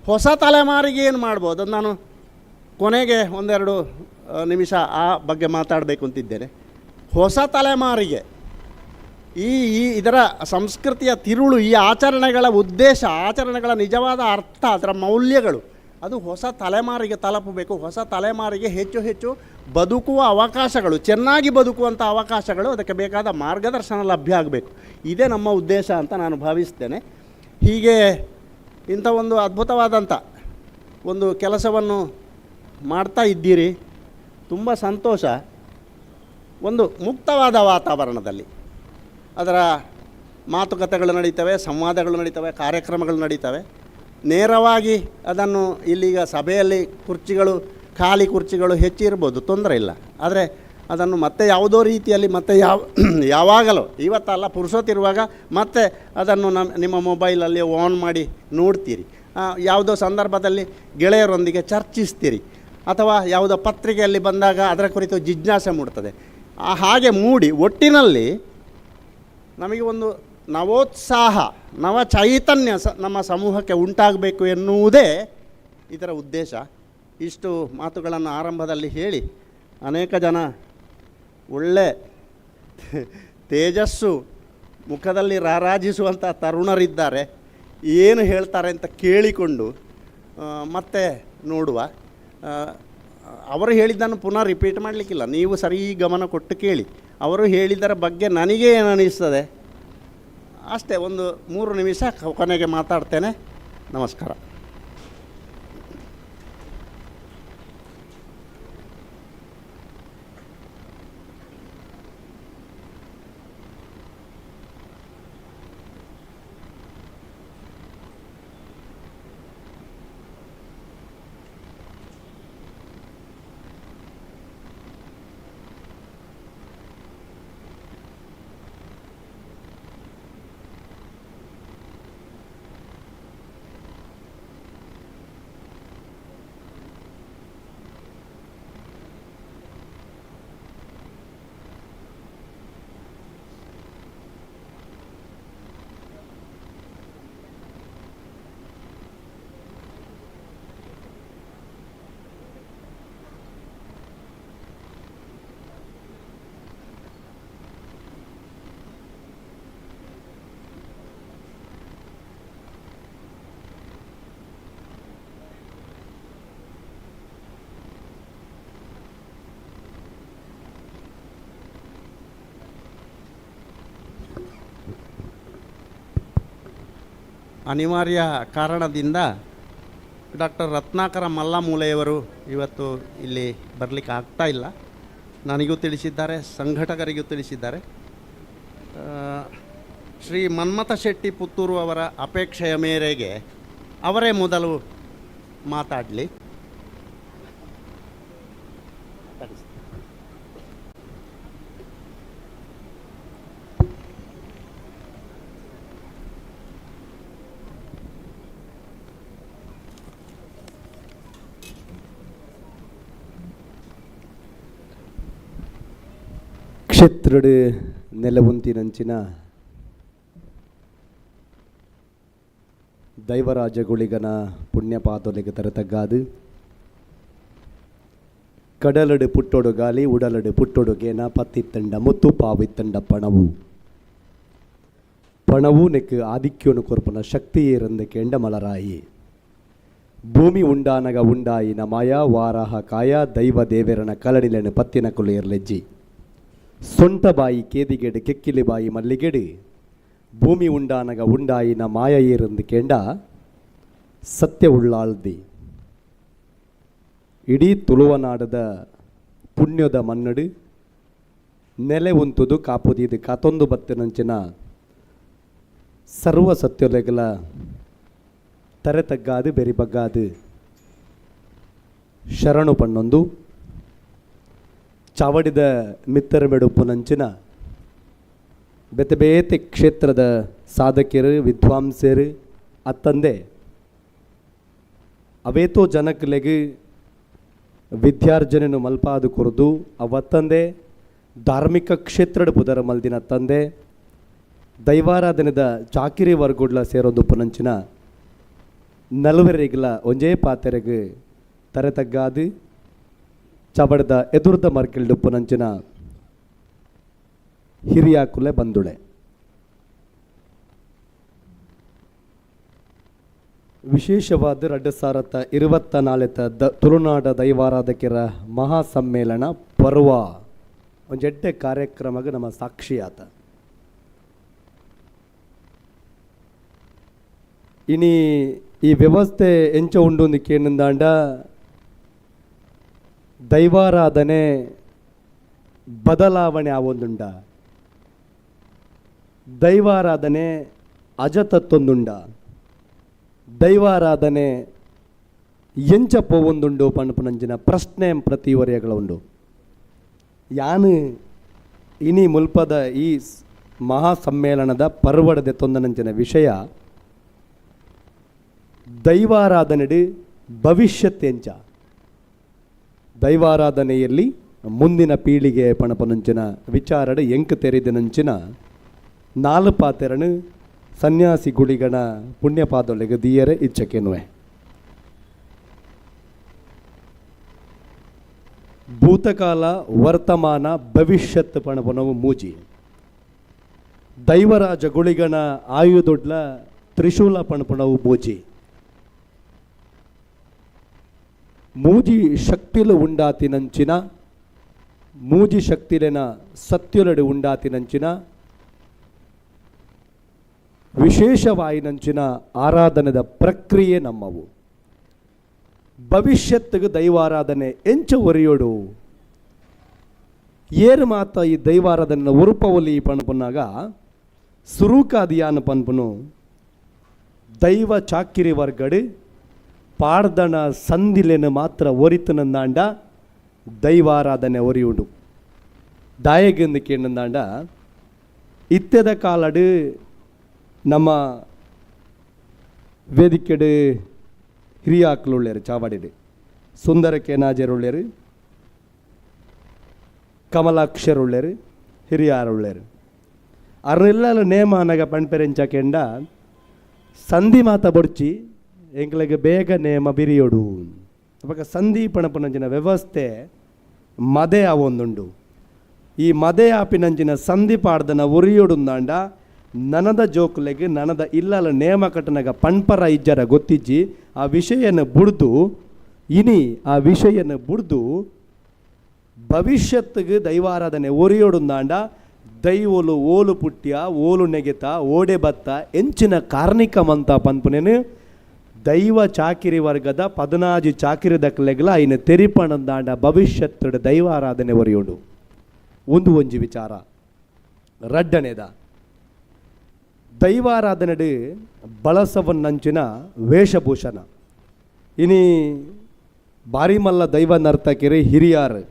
Speaker 3: ಹೊಸ ತಲೆಮಾರಿಗೆ ಏನು ಮಾಡ್ಬೋದು, ಅದು ನಾನು ಕೊನೆಗೆ ಒಂದೆರಡು ನಿಮಿಷ ಆ ಬಗ್ಗೆ ಮಾತಾಡಬೇಕು ಅಂತಿದ್ದೇನೆ. ಹೊಸ ತಲೆಮಾರಿಗೆ ಈ ಈ ಇದರ ಸಂಸ್ಕೃತಿಯ ತಿರುಳು, ಈ ಆಚರಣೆಗಳ ಉದ್ದೇಶ, ಆಚರಣೆಗಳ ನಿಜವಾದ ಅರ್ಥ, ಅದರ ಮೌಲ್ಯಗಳು ಅದು ಹೊಸ ತಲೆಮಾರಿಗೆ ತಲುಪಬೇಕು. ಹೊಸ ತಲೆಮಾರಿಗೆ ಹೆಚ್ಚು ಹೆಚ್ಚು ಬದುಕುವ ಅವಕಾಶಗಳು, ಚೆನ್ನಾಗಿ ಬದುಕುವಂಥ ಅವಕಾಶಗಳು, ಅದಕ್ಕೆ ಬೇಕಾದ ಮಾರ್ಗದರ್ಶನ ಲಭ್ಯ ಆಗಬೇಕು. ಇದೇ ನಮ್ಮ ಉದ್ದೇಶ ಅಂತ ನಾನು ಭಾವಿಸ್ತೇನೆ. ಹೀಗೆ ಇಂಥ ಒಂದು ಅದ್ಭುತವಾದಂಥ ಒಂದು ಕೆಲಸವನ್ನು ಮಾಡ್ತಾ ಇದ್ದೀರಿ, ತುಂಬ ಸಂತೋಷ. ಒಂದು ಮುಕ್ತವಾದ ವಾತಾವರಣದಲ್ಲಿ ಅದರ ಮಾತುಕತೆಗಳು ನಡೀತವೆ, ಸಂವಾದಗಳು ನಡೀತವೆ, ಕಾರ್ಯಕ್ರಮಗಳು ನಡೀತವೆ. ನೇರವಾಗಿ ಅದನ್ನು ಇಲ್ಲೀಗ ಸಭೆಯಲ್ಲಿ ಕುರ್ಚಿಗಳು, ಖಾಲಿ ಕುರ್ಚಿಗಳು ಹೆಚ್ಚಿರ್ಬೋದು, ತೊಂದರೆ ಇಲ್ಲ. ಆದರೆ ಅದನ್ನು ಮತ್ತೆ ಯಾವುದೋ ರೀತಿಯಲ್ಲಿ ಮತ್ತೆ ಯಾವಾಗಲೋ, ಇವತ್ತಲ್ಲ ಪುರುಸೊತ್ತಿರುವಾಗ ಮತ್ತೆ ಅದನ್ನು ನಿಮ್ಮ ಮೊಬೈಲಲ್ಲಿ ಆನ್ ಮಾಡಿ ನೋಡ್ತೀರಿ. ಯಾವುದೋ ಸಂದರ್ಭದಲ್ಲಿ ಗೆಳೆಯರೊಂದಿಗೆ ಚರ್ಚಿಸ್ತೀರಿ, ಅಥವಾ ಯಾವುದೋ ಪತ್ರಿಕೆಯಲ್ಲಿ ಬಂದಾಗ ಅದರ ಕುರಿತು ಜಿಜ್ಞಾಸೆ ಮೂಡ್ತದೆ. ಹಾಗೆ ಮೂಡಿ ಒಟ್ಟಿನಲ್ಲಿ ನಮಗೆ ಒಂದು ನವೋತ್ಸಾಹ, ನವ ಚೈತನ್ಯ ನಮ್ಮ ಸಮೂಹಕ್ಕೆ ಉಂಟಾಗಬೇಕು ಎನ್ನುವುದೇ ಇದರ ಉದ್ದೇಶ. ಇಷ್ಟು ಮಾತುಗಳನ್ನು ಆರಂಭದಲ್ಲಿ ಹೇಳಿ, ಅನೇಕ ಜನ ಒಳ್ಳೆ ತೇಜಸ್ಸು ಮುಖದಲ್ಲಿ ರಾರಾಜಿಸುವಂಥ ತರುಣರಿದ್ದಾರೆ, ಏನು ಹೇಳ್ತಾರೆ ಅಂತ ಕೇಳಿಕೊಂಡು ಮತ್ತೆ ನೋಡುವ. ಅವರು ಹೇಳಿದ್ದನ್ನು ಪುನಃ ರಿಪೀಟ್ ಮಾಡಲಿಕ್ಕಿಲ್ಲ, ನೀವು ಸರಿ ಗಮನ ಕೊಟ್ಟು ಕೇಳಿ. ಅವರು ಹೇಳಿದರ ಬಗ್ಗೆ ನನಗೆ ಏನು ಅನ್ನಿಸ್ತದೆ ಅಷ್ಟೇ. ಒಂದು 3 ನಿಮಿಷ ಕೊನೆಗೆ ಮಾತಾಡ್ತೇನೆ. ನಮಸ್ಕಾರ. ಅನಿವಾರ್ಯ ಕಾರಣದಿಂದ ಡಾಕ್ಟರ್ ರತ್ನಾಕರ ಮಲ್ಲಮೂಲೆಯವರು ಇವತ್ತು ಇಲ್ಲಿ ಬರಲಿಕ್ಕೆ ಆಗ್ತಾ ಇಲ್ಲ. ನನಗೂ ತಿಳಿಸಿದ್ದಾರೆ, ಸಂಘಟಕರಿಗೂ ತಿಳಿಸಿದ್ದಾರೆ. ಶ್ರೀ ಮನ್ಮಥ ಶೆಟ್ಟಿ ಪುತ್ತೂರು ಅವರ ಅಪೇಕ್ಷೆಯ ಮೇರೆಗೆ ಅವರೇ ಮೊದಲು ಮಾತಾಡಲಿ.
Speaker 4: ಕ್ಷೇತ್ರಡು ನೆಲವುಂತಿನಂಚಿನ ದೈವರಾಜಗುಳಿಗನ ಪುಣ್ಯಪಾದೊಲೆಗೆ ತರತಗ್ಗಾದು ಕಡಲಡು ಪುಟ್ಟೊಡು ಗಾಲಿ ಉಡಲಡು ಪುಟ್ಟೊಡು ಗೇನ ಪತ್ತಿತ್ತಂಡ ಮುತ್ತು ಪಾವಿತ್ತಂಡ ಪಣವು ಪಣವು ನೆಕ್ಕು ಆದಿಕ್ಯೋನು ಕೊರ್ಪನ ಶಕ್ತಿಯೇರಂದ ಕೆಂಡ ಮಲರಾಯಿ ಭೂಮಿ ಉಂಡಾನಗ ಉಂಡಾಯಿನ ಮಾಯ ವಾರಾಹ ಕಾಯ ದೈವ ದೇವೆರನ ಕಲಡಿಲೆನು ಪತ್ತಿನ ಕುಲೆಯರ್ಲೆಜ್ಜಿ ಸೊಂಟ ಬಾಯಿ ಕೇದಿಗೆಡು ಕೆಕ್ಕಿಲಿ ಬಾಯಿ ಮಲ್ಲಿಗೆಡು ಭೂಮಿ ಉಂಡಾನಗ ಉಂಡಾಯಿನ ಮಾಯ ಏರಂದು ಕೆಂಡ ಸತ್ಯ ಉಳ್ಳಾಳ್ದಿ ಇಡೀ ತುಳುವನಾಡದ ಪುಣ್ಯದ ಮನ್ನಡು ನೆಲೆ ಉಂತುದು ಕಾಪುದೀದು ಕಾತೊಂದು ಬತ್ತಿನಂಚಿನ ಸರ್ವ ಸತ್ಯೊಲೆಗಲ ತರೆ ತಗ್ಗಾದು ಬೆರಿ ಬಗ್ಗಾದು ಶರಣು ಪಣ್ಣೊಂದು ಚಾವಡಿದ ಮಿತ್ತರಮೆಡುಪ್ಪುನಂಚಿನ ಬೇತೆ ಬೇತೆ ಕ್ಷೇತ್ರದ ಸಾಧಕರು ವಿದ್ವಾಂಸರು ಅತ್ತಂದೆ ಅವೇತೋ ಜನಕ್ಲೆಗ್ ವಿದ್ಯಾರ್ಜನೆನು ಮಲ್ಪಾದು ಕೊರದು ಅವತ್ತಂದೆ ಧಾರ್ಮಿಕ ಕ್ಷೇತ್ರದ ಪುದರ ಮಲ್ದಿನ ತಂದೆ ದೈವಾರಾಧನೆದ ಚಾಕಿರಿ ವರ್ಗುಡ್ಲ ಸೇರೊಂದು ಪುನಂಚಿನ ನಲುವೆರಿಗ್ಲ ಒಂಜೇ ಪಾತೆರೆಗ್ ತರೆ ತಗ್ಗಾದು ಚವಡದ ಎದುರ್ದ ಮರ್ಕಿಲ್ಡುಪ್ಪುನಂಚಿನ ಹಿರಿಯಾಕುಲೆ ಬಂದುಳೆ. ವಿಶೇಷವಾದ 2024 ತುಳುನಾಡ ದೈವಾರಾಧಕರ ಮಹಾಸಮ್ಮೇಳನ ಪರ್ವ ಒಂಜೆಡ್ಡೆ ಕಾರ್ಯಕ್ರಮಕ್ಕೆ ನಮ್ಮ ಸಾಕ್ಷಿಯಾತ. ಇನಿ ಈ ವ್ಯವಸ್ಥೆ ಎಂಚ ಉಂಡು ಕೇಂದಾಂಡ ದೈವಾರಾಧನೆ ಬದಲಾವಣೆ ಆವೊಂದುಂಡ, ದೈವಾರಾಧನೆ ಅಜತತ್ತೊಂದುಂಡ, ದೈವಾರಾಧನೆ ಎಂಚ ಪೋವೊಂದುಂಡು ಪಣಪುನಂಚಿನ ಪ್ರಶ್ನೆ ಪ್ರತಿವರ್ಯಗಳ ಉಂಡು. ಯಾನು ಇನಿ ಮುಲ್ಪದ ಈ ಮಹಾಸಮ್ಮೇಳನದ ಪರ್ವಡದೆ ತೊಂದನಂಚಿನ ವಿಷಯ ದೈವಾರಾಧನೆಡು ಭವಿಷ್ಯತ್ ಎಂಚ, ದೈವಾರಾಧನೆಯಲ್ಲಿ ಮುಂದಿನ ಪೀಳಿಗೆ ಪಣಪನಂಚಿನ ವಿಚಾರಡು ಎಂಕ್ ತೆರೆದನಂಚಿನ ನಾಲು ಪಾತೆರನು ಸನ್ಯಾಸಿ ಗುಳಿಗಣ ಪುಣ್ಯಪಾದೊಳಗೆ ದಿಯರೆ ಇಚ್ಛಕೆನುವೆ. ಭೂತಕಾಲ ವರ್ತಮಾನ ಭವಿಷ್ಯತ್ ಪಣಪನವು ಮೂಜಿ. ದೈವರಾಜ ಗುಳಿಗಣ ಆಯುಧೊಡ್ಲ ತ್ರಿಶೂಲ ಪಣಪಣವು ಮೂಜಿ. ಮೂಜಿ ಶಕ್ತಿಲು ಉಂಡಾತಿನಂಚಿನ, ಮೂಜಿ ಶಕ್ತಿಲೆನ ಸತ್ಯುಲಡು ಉಂಡಾತಿನಂಚಿನ ವಿಶೇಷವಾಯಿನಂಚಿನ ಆರಾಧನೆದ ಪ್ರಕ್ರಿಯೆ ನಮ್ಮವು. ಭವಿಷ್ಯತ್ತಿಗೆ ದೈವಾರಾಧನೆ ಎಂಚ ಒರಿಯೋಡು ಏರು ಮಾತ ಈ ದೈವಾರಾಧನೆ ಉರುಪವಲಿ ಪಣಪುನಾಗ ಸುರೂಕಾದಿಯಾನ ಪನ್ಪುನು ದೈವ ಚಾಕಿರಿ ವರ್ಗಡು ಪಾಡ್ದಣ ಸಂದಿಲೆನ ಮಾತ್ರ ಒರಿತನಂದಾಂಡ ದೈವಾರಾಧನೆ ಒರಿಯುಂಡು. ದಾಯೆಗೆಂದು ಕೇಂದಾಂಡ ಇತ್ತೆದ ಕಾಲಡು ನಮ್ಮ ವೇದಿಕೆಡು ಹಿರಿಯಾಕ್ಲುಳ್ಳೇರು ಚಾವಡಿಡು ಸುಂದರ ಕೇನಾಜರುಳ್ಳೇರು, ಕಮಲಾಕ್ಷರುಳ್ಳೇರು, ಹಿರಿಯಾರುಳ್ಳೇರು. ಅರ್ನೆಲ್ಲ ನೇಮ ಅನಗ ಪಣ್ಪೆರೆಂಚ ಕೆಂಡ ಸಂಧಿ ಮಾತ ಬೊಡ್ಚಿ ಎಂಕ್ಲೆಗ್ ಬೇಗ ನೇಮ ಬಿರಿಯೋಡು. ಅಪಗ ಸಂಧಿ ಪಣಪನಂಚಿನ ವ್ಯವಸ್ಥೆ ಮದೆ ಆವೊಂದುಂಡು. ಈ ಮದೆ ಆಪಿನಂಚಿನ ಸಂಧಿ ಪಾಡ್ದನ ಒರಿಯೋಡುಂದಾಂಡ ನನದ ಜೋಕುಲೆಗ್ ನನದ ಇಲ್ಲಲ ನೇಮ ಕಟ್ಟನಗ ಪಣ್ಪರ ಇಜ್ಜರ ಗೊತ್ತಿಜ್ಜಿ. ಆ ವಿಷಯನ ಬುಡ್ದು ಇನಿ ಆ ವಿಷಯನ ಬುಡ್ದು ಭವಿಷ್ಯತ್ತಿಗೆ ದೈವಾರಾಧನೆ ಒರಿಯೋಡುಂದಾಂಡ ದೈವೋಲು ಓಲು ಪುಟ್ಯ ಓಲು ನೆಗೆತ ಓಡೆ ಬತ್ತ ಎಂಚಿನ ಕಾರ್ಣಿಕ ಮಂತ ಪನ್ಪುನೇನು ದೈವ ಚಾಕಿರಿ ವರ್ಗದ ಪದನಾಜಿ ಚಾಕಿರಿ ದಕ್ಕಲೆಗ್ಲ ಐನ ತೆರಿಪಣಂದಾಂಡ ಭವಿಷ್ಯತ್ತುಡು ದೈವಾರಾಧನೆ ಒರಿಯೋಡು. ಒಂದು ಒಂಜಿ ವಿಚಾರ. ರಡ್ಡನೇದ ದೈವಾರಾಧನೆಡು ಬಳಸವನ್ನಂಚಿನ ವೇಷಭೂಷಣ. ಇನಿ ಬಾರಿ ಮಲ್ಲ ದೈವ ನರ್ತಕಿರು ಹಿರಿಯಾರು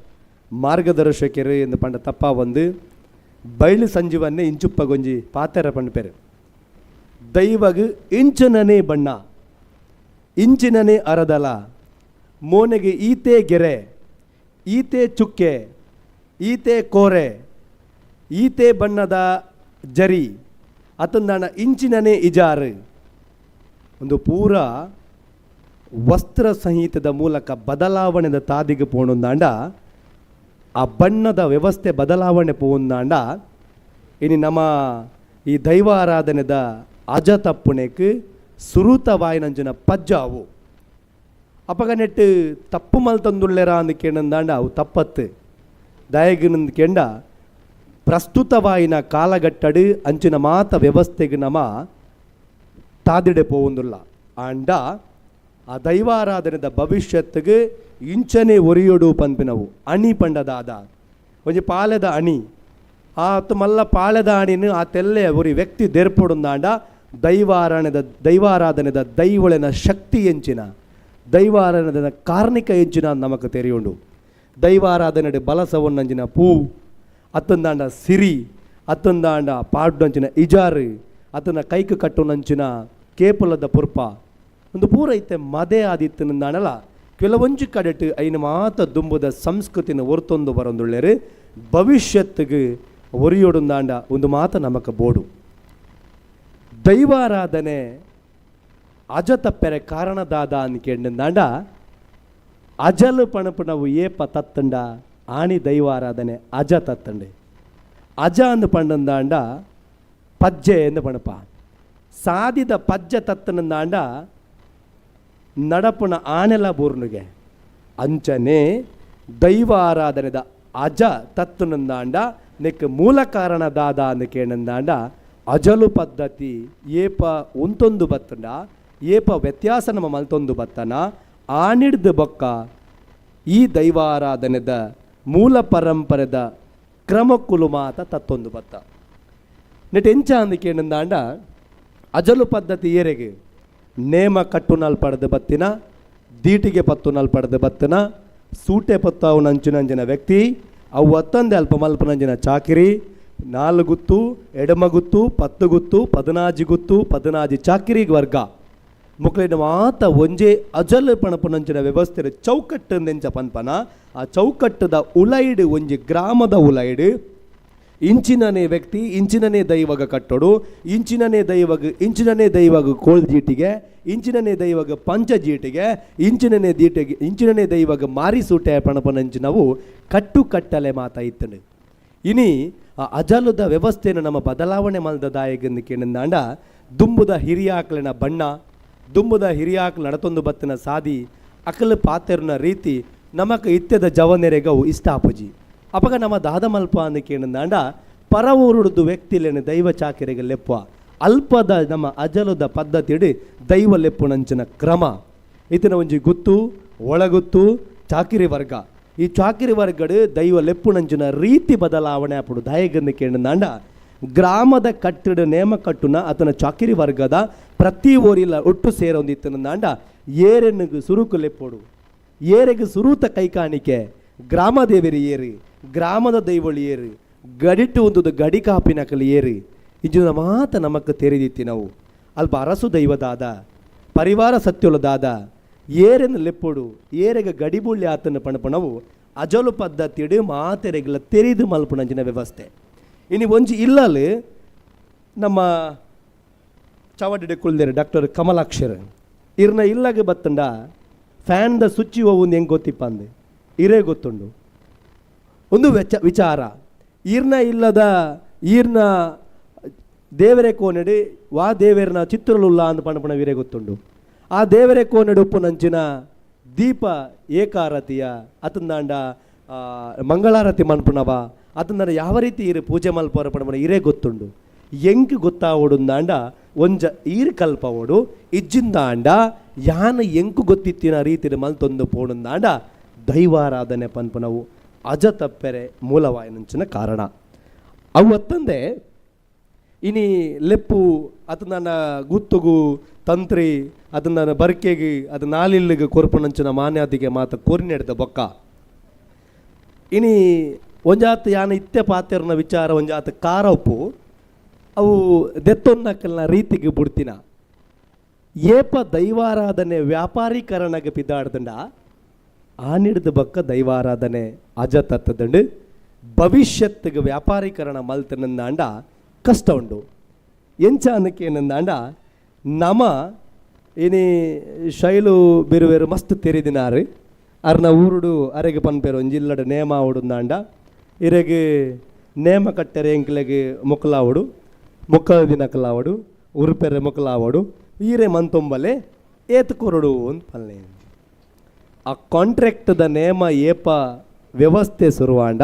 Speaker 4: ಮಾರ್ಗದರ್ಶಕರು ಎಂದು ಪಂಡ ತಪ್ಪ ಒಂದು ಬಯಲು ಸಂಜೀವನ್ನೇ ಇಂಚುಪ್ಪ ಗೊಂಜಿ ಪಾತೆರ ಪಂಡ್ಪೇರು. ದೈವಗ್ ಇಂಚಿನನೇ ಬಣ್ಣ, ಇಂಚಿನನೇ ಅರದಲ, ಮೋನೆಗೆ ಈತೆ ಗೆರೆ, ಈತೆ ಚುಕ್ಕೆ, ಈತೆ ಕೋರೆ, ಈತೆ ಬಣ್ಣದ ಜರಿ, ಅತಂದಾಣ ಇಂಚಿನನೇ ಇಜಾರು, ಒಂದು ಪೂರ ವಸ್ತ್ರ ಸಂಹಿತದ ಮೂಲಕ ಬದಲಾವಣೆದ ತಾದಿಗೆ ಪೋಣೊಂದಾಂಡ ಆ ಬಣ್ಣದ ವ್ಯವಸ್ಥೆ ಬದಲಾವಣೆ ಪೋಂದಾಂಡ ಇನಿ ನಮ್ಮ ಈ ದೈವ ಆರಾಧನೆದ ಅಜ ತಪ್ಪುಣೆಕ್ ಸುರೂತ ವಾಯಿನಂಚಿನ ಪಜ್ಜಾವು. ಅಪಗ ನೆಟ್ಟು ತಪ್ಪು ಮಲ್ತಂದುಳ್ಳೆರ ಅಂದ್ ಕೇಣಂದಾಂಡ ಅವು ತಪ್ಪತ್ತು. ದಯಗಿನಂದ್ ಕೆಂಡ ಪ್ರಸ್ತುತವಾಯಿನ ಕಾಲಘಟ್ಟಡು ಅಂಚಿನ ಮಾತ ವ್ಯವಸ್ಥೆಗೆ ನಮ ತಾದಿಡೆ ಪೋವೊಂದುಲ್ಲ. ಆಂಡ ಆ ದೈವಾರಾಧನೆದ ಭವಿಷ್ಯತ್ತಿಗೆ ಇಂಚನೆ ಒರಿಯೊಡು ಪನ್ಪಿನವು ಅಣಿ ಪಂಡದಾದ ಒಂಜಿ ಪಾಲೆದ ಅಣಿ ಆತ್ ಮಲ್ಲ ಪಾಳೆದ ಅಣಿನು ಆ ತೆಲ್ಲೆ ಒರಿ ವ್ಯಕ್ತಿ ದೇರ್ಪೊಡುಂದಾಂಡ ದೈವಾರಾಧನೆದ ದೈವಳೆನ ಶಕ್ತಿ ಎಂಚಿನ, ದೈವಾರಾಧನೆದ ಕಾರ್ಣಿಕ ಎಂಚಿನ ನಮಕ್ ತೆರಿಯುಂಡು. ದೈವಾರಾಧನೆಡ್ ಬಲಸವನ್ನಂಚಿನ ಪೂ, ಅತ್ತಂದಾಂಡ ಸಿರಿ, ಅತ್ತಂದಾಂಡ ಪಾಡ್ಡಂಚಿನ ಇಜಾರು, ಅತನ ಕೈಕ್ ಕಟ್ಟುನಂಚಿನ ಕೇಪುಲದ ಪುರ್ಪ ಒಂದು ಪೂರ ಇತ್ತೆ ಮದೆ ಆದಿತ್ತನಂದಾಣಲ ಕೆಲವೊಂಜಿ ಕಡೆಟ್ ಐನ ಮಾತ ದುಂಬುದ ಸಂಸ್ಕೃತಿನ ಒರ್ತೊಂದು ಬರೊಂದುಳ್ಳೆರು. ಭವಿಷ್ಯತ್ತಿಗೆ ಒರಿಯೊಡುಂದಾಂಡ ಒಂದು ಮಾತ ನಮಕ ಬೋಡು. ದೈವಾರಾಧನೆ ಅಜ ತಪ್ಪೆರೆ ಕಾರಣದಾದ ಅಂದ್ಕೆಂಡಂದಾಂಡ ಅಜಲು ಪಣಪುನವು ಏಪ ತತ್ತಂಡ ಆಣಿ ದೈವಾರಾಧನೆ ಅಜ ತತ್ತಂಡೆ. ಅಜ ಅಂದು ಪಂಡಂದಾಂಡ ಪಜ್ಜೆ ಎಂದು ಪಣಪ. ಸಾದಿದ ಪಜ್ಜೆ ತತ್ತನಂದಾಂಡ ನಡಪುನ ಆನೆಲ ಬೂರ್ನುಗೆ. ಅಂಚನೆ ದೈವ ಆರಾಧನೆದ ಅಜ ತತ್ತನಂದಾಂಡ ನೆಕ್ ಮೂಲ ಕಾರಣ ದಾದ ಅಂದ್ ಕೇಣಂದಾಂಡ ಅಜಲು ಪದ್ಧತಿ ಏಪ ಉಂತೊಂದು ಬತ್ತಂಡ ಏಪ ವ್ಯತ್ಯಾಸ ನಮ್ಮ ಮಲ್ತೊಂದು ಬತ್ತನ ಆನಿಡ್ದು ಬೊಕ್ಕ ಈ ದೈವಾರಾಧನೆದ ಮೂಲ ಪರಂಪರೆದ ಕ್ರಮಕ್ಕುಲು ಮಾತ ತತ್ತೊಂದು ಬತ್ತ. ನೆಟ್ ಎಂಚ ಅಂದ್ ಕೇಣಂದಾಂಡ ಅಜಲು ಪದ್ಧತಿ ಏರೆಗೆ ನೇಮ ಕಟ್ಟುನಲ್ ಪಡೆದು ಬತ್ತಿನ, ದೀಟಿಗೆ ಪತ್ತುನಲ್ ಪಡೆದು ಬತ್ತಿನ, ಸೂಟೆ ಪತ್ತಾವು ನಂಚಿನಂಚಿನ ವ್ಯಕ್ತಿ ಅವು ಅತ್ತಂದೆ ಅಲ್ಪ ಮಲ್ಪನಂಚಿನ ಚಾಕಿರಿ ನಾಲು ಗುತ್ತು, ಎಡಮ ಗುತ್ತು, ಪತ್ತು ಗುತ್ತು, ಪದನಾಜಿ ಗುತ್ತು, ಪದನಾಜಿ ಚಾಕಿರಿ ವರ್ಗ ಮುಕ್ಳಿನ ಮಾತ ಒಂಜೇ ಅಜಲ್ ಪಣಪುನಂಚಿನ ವ್ಯವಸ್ಥೆ ಚೌಕಟ್ಟು ನೆಂಚ ಪನ್ಪನ. ಆ ಚೌಕಟ್ಟದ ಉಲೈಡು ಒಂಜಿ ಗ್ರಾಮದ ಉಲೈಡು ಇಂಚಿನನೇ ವ್ಯಕ್ತಿ ಇಂಚಿನನೇ ದೈವಗ ಕಟ್ಟೋಡು, ಇಂಚಿನನೇ ದೈವಗ ಇಂಚಿನನೇ ದೈವಗ ಕೋಳ್ಜೀಟಿಗೆ, ಇಂಚಿನನೇ ದೈವಗ ಪಂಚಜೀಟಿಗೆ, ಇಂಚಿನನೇ ದೀಟಿಗೆ ಇಂಚಿನನೇ ದೈವಗ ಮಾರಿಸೂಟೆ ಪಣಪನಂಚಿನವು ಕಟ್ಟುಕಟ್ಟಲೆ ಮಾತಾ ಇತ್ತಂಡು. ಇನಿ ಆ ಅಜಲುದ ವ್ಯವಸ್ಥೆಯನ್ನು ನಮ್ಮ ಬದಲಾವಣೆ ಮಲ್ದ ಕೇಳಿಂದಾಂಡ ದುಂಬುದ ಹಿರಿಯಾಕ್ಲಿನ ಬಣ್ಣ, ದುಂಬುದ ಹಿರಿಯಾಕ್ಲು ನಡತೊಂದು ಬತ್ತಿನ ಸಾದಿ, ಅಕಲ್ ಪಾತೆರುನ ರೀತಿ ನಮಕ್ ಇತ್ಯದ ಜವನೆರೆಗವು ಇಷ್ಟ ಆಪುಜಿ. ಅಪಗ ನಮ್ಮ ದಾದ ಮಲ್ಪ ಅಂದ್ ಕೇಳಿಂದಾಂಡ ಪರ ಊರುಡ್ದು ವ್ಯಕ್ತಿಲೇನು ದೈವ ಚಾಕಿರಿಗೆ ಲೆಪ್ಪ ಅಲ್ಪದ ನಮ್ಮ ಅಜಲದ ಪದ್ಧತಿಡು ದೈವ ಲೆಪ್ಪುನಂಚಿನ ಕ್ರಮ ಇತ್ತಿನ ಒಂಜಿ ಗುತ್ತು ಒಳಗುತ್ತು ಚಾಕಿರಿ ವರ್ಗ. ಈ ಚಾಕಿರಿ ವರ್ಗಡು ದೈವ ಲೆಪ್ಪುನಂಚಿನ ರೀತಿ ಬದಲಾವಣೆ ಆಪುಡು. ದಾಯಗಂದು ಕೇಳಿಂದಾಂಡ ಗ್ರಾಮದ ಕಟ್ಟಡ ನೇಮ ಕಟ್ಟುನ ಆತನ ಚಾಕಿರಿ ವರ್ಗದ ಪ್ರತಿ ಊರಿಲ್ಲ ಒಟ್ಟು ಸೇರೊಂದಿತ್ತನಂದಾಂಡ ಏರೆನ್ನುಗು ಸುರುಕು ಲೆಪ್ಪೋಡು, ಏರೆಗ್ ಸುರೂತ ಕೈಕಾಣಿಕೆ ಗ್ರಾಮ ದೇವರಿ ಏರು, ಗ್ರಾಮದ ದೈವಳಿ ಏರು, ಗಡಿಟ್ಟು ಒಂದು ಗಡಿ ಕಾಪಿನಕಲಿ ಏರು, ಇಂಜಿನ ಮಾತ ನಮಕ್ ತೆರೆದಿತ್ತಿ ನಾವು. ಅಲ್ಪ ಅರಸು ದೈವದಾದ ಪರಿವಾರ ಸತ್ಯೊಲದಾದ ಏರೆನು ಲೆಪ್ಪೋಡು, ಏರೆಗ ಗಡಿಬುಳ್ಳಿ ಆತನ ಪಣಪಣವು ಅಜಲು ಪದ್ಧತಿಡು ಮಾತೆರೆಗ್ಲ ತೆರಿದು ಮಲ್ಪುನಂಚಿನ ವ್ಯವಸ್ಥೆ. ಇನಿ ಒಂಜಿ ಇಲ್ಲಲ್ ನಮ್ಮ ಚಾವಡಿಡೆ ಕುಳ್ದೇರು ಡಾಕ್ಟರ್ ಕಮಲಾಕ್ಷರ್ ಇರ್ನ ಇಲ್ಲಗೆ ಬತ್ತಂಡ ಫ್ಯಾನ್ದ ಸುಚ್ಚಿ ಹೋಗುಂದು ಹೆಂಗೆ ಗೊತ್ತಿಪ್ಪ ಅಂದೆ ಇರೇ ಗೊತ್ತುಂಡು. ಒಂದು ವಿಚಾರ ಈರ್ನ ಇಲ್ಲದ ಈರ್ನ ದೇವರೇ ಕೋನೆಡಿ ವಾ ದೇವೇರ್ನ ಚಿತ್ರಲುಲ್ಲ ಅಂದ್ ಪಣಪಣ ವೀರೇ ಗೊತ್ತುಂಡು. ಆ ದೇವರೇ ಕೋನೆಡು ಉಪ್ಪುನಂಚಿನ ದೀಪ ಏಕಾರತಿಯ ಅತಂದಾಂಡ ಮಂಗಳಾರತಿ ಮನ್ಪುಣವ ಅತಂದಾಂಡ ಯಾವ ರೀತಿ ಈರು ಪೂಜೆ ಮಲ್ಪರ ಪಣಪಣ ಇರೇ ಗೊತ್ತುಂಡು. ಎಂಕ್ ಗೊತ್ತಾವಡುಂದಾಂಡ ಒಂಜ ಈರು ಕಲ್ಪವೋಡು ಇಜ್ಜಿಂದಾಂಡ ಯಾನ ಎಂಕು ಗೊತ್ತಿತ್ತಿನ ರೀತಿಯ ಮಲ್ತೊಂದು ಪೋಡುಂದಾಂಡ ದೈವಾರಾಧನೆ ಪನ್ಪುನವು ಅಜ ತಪ್ಪೆರೆ ಮೂಲವಾಯನಂಚಿನ ಕಾರಣ. ಅವು ಅತ್ತಂದೆ ಇನಿ ಲೆಪ್ಪು ಅದು ನನ್ನ ಗುತ್ತುಗು ತಂತ್ರಿ ಅದು ನನ್ನ ಬರ್ಕೆಗೆ ಅದು ನಾಲಿಲ್ಲಿಗೆ ಕೊರ್ಪುನಂಚಿನ ಮಾನ್ಯಾದಿಗೆ ಮಾತ ಕೋರಿನೆಡ್ದ ಬೊಕ್ಕ. ಇನಿ ಒಂಜಾತ್ ಯಾನ ಇತ್ತೆ ಪಾತೆರ್ನ ವಿಚಾರ ಒಂಜಾತ್ ಖಾರ ಉಪ್ಪು ಅವು ದೆತ್ತೊನ್ನಕಲ್ನ ರೀತಿಗೆ ಬುಡ್ತಿನ. ಏಪ ದೈವಾರಾಧನೆ ವ್ಯಾಪಾರೀಕರಣಗೆ ಪಿದಾಡ್ದಂಡ ಆನಿಡ್ದ ಬಕ್ಕ ದೈವಾರಾಧನೆ ಅಜ ತತ್ತದಂಡು ಭವಿಷ್ಯತ್ತಿಗೆ ವ್ಯಾಪಾರೀಕರಣ ಮಲ್ತನಂದಾಂಡ ಕಷ್ಟ ಉಂಡು. ಎಂಚ ಅನ್ನಕ್ಕೇನಂದಾಂಡ ನಮ ಇನಿ ಶೈಲು ಬಿರುವೇರು ಮಸ್ತ್ ತೆರಿದಿನಾರು ಅರ್ನ ಊರುಡು ಅರೆಗೆ ಪನ್ಪೇರು ಒಂಜಿಲ್ಲಡ ನೇಮ ಆವಡುಂದಾಂಡ ಇರೆಗೆ ನೇಮ ಕಟ್ಟೆರೆ ಎಂಕ್ಲೆಗೆ ಮೊಕ್ಕಲಾವಡು ಮೊಕ್ಕಲ ದಿನಕಲಾವಡು ಉರುಪೆರೆ ಮೊಕ್ಕಲಾವಡು ಈರೆ ಮಂತೊಂಬಲೆ ಏತ್ ಕೊರಡು ಅಂತ ಪಲ್ಲೆ. ಆ ಕಾಂಟ್ರಾಕ್ಟ್ದ ನೇಮ ಏಪ ವ್ಯವಸ್ಥೆ ಸುರುವಾಂಡ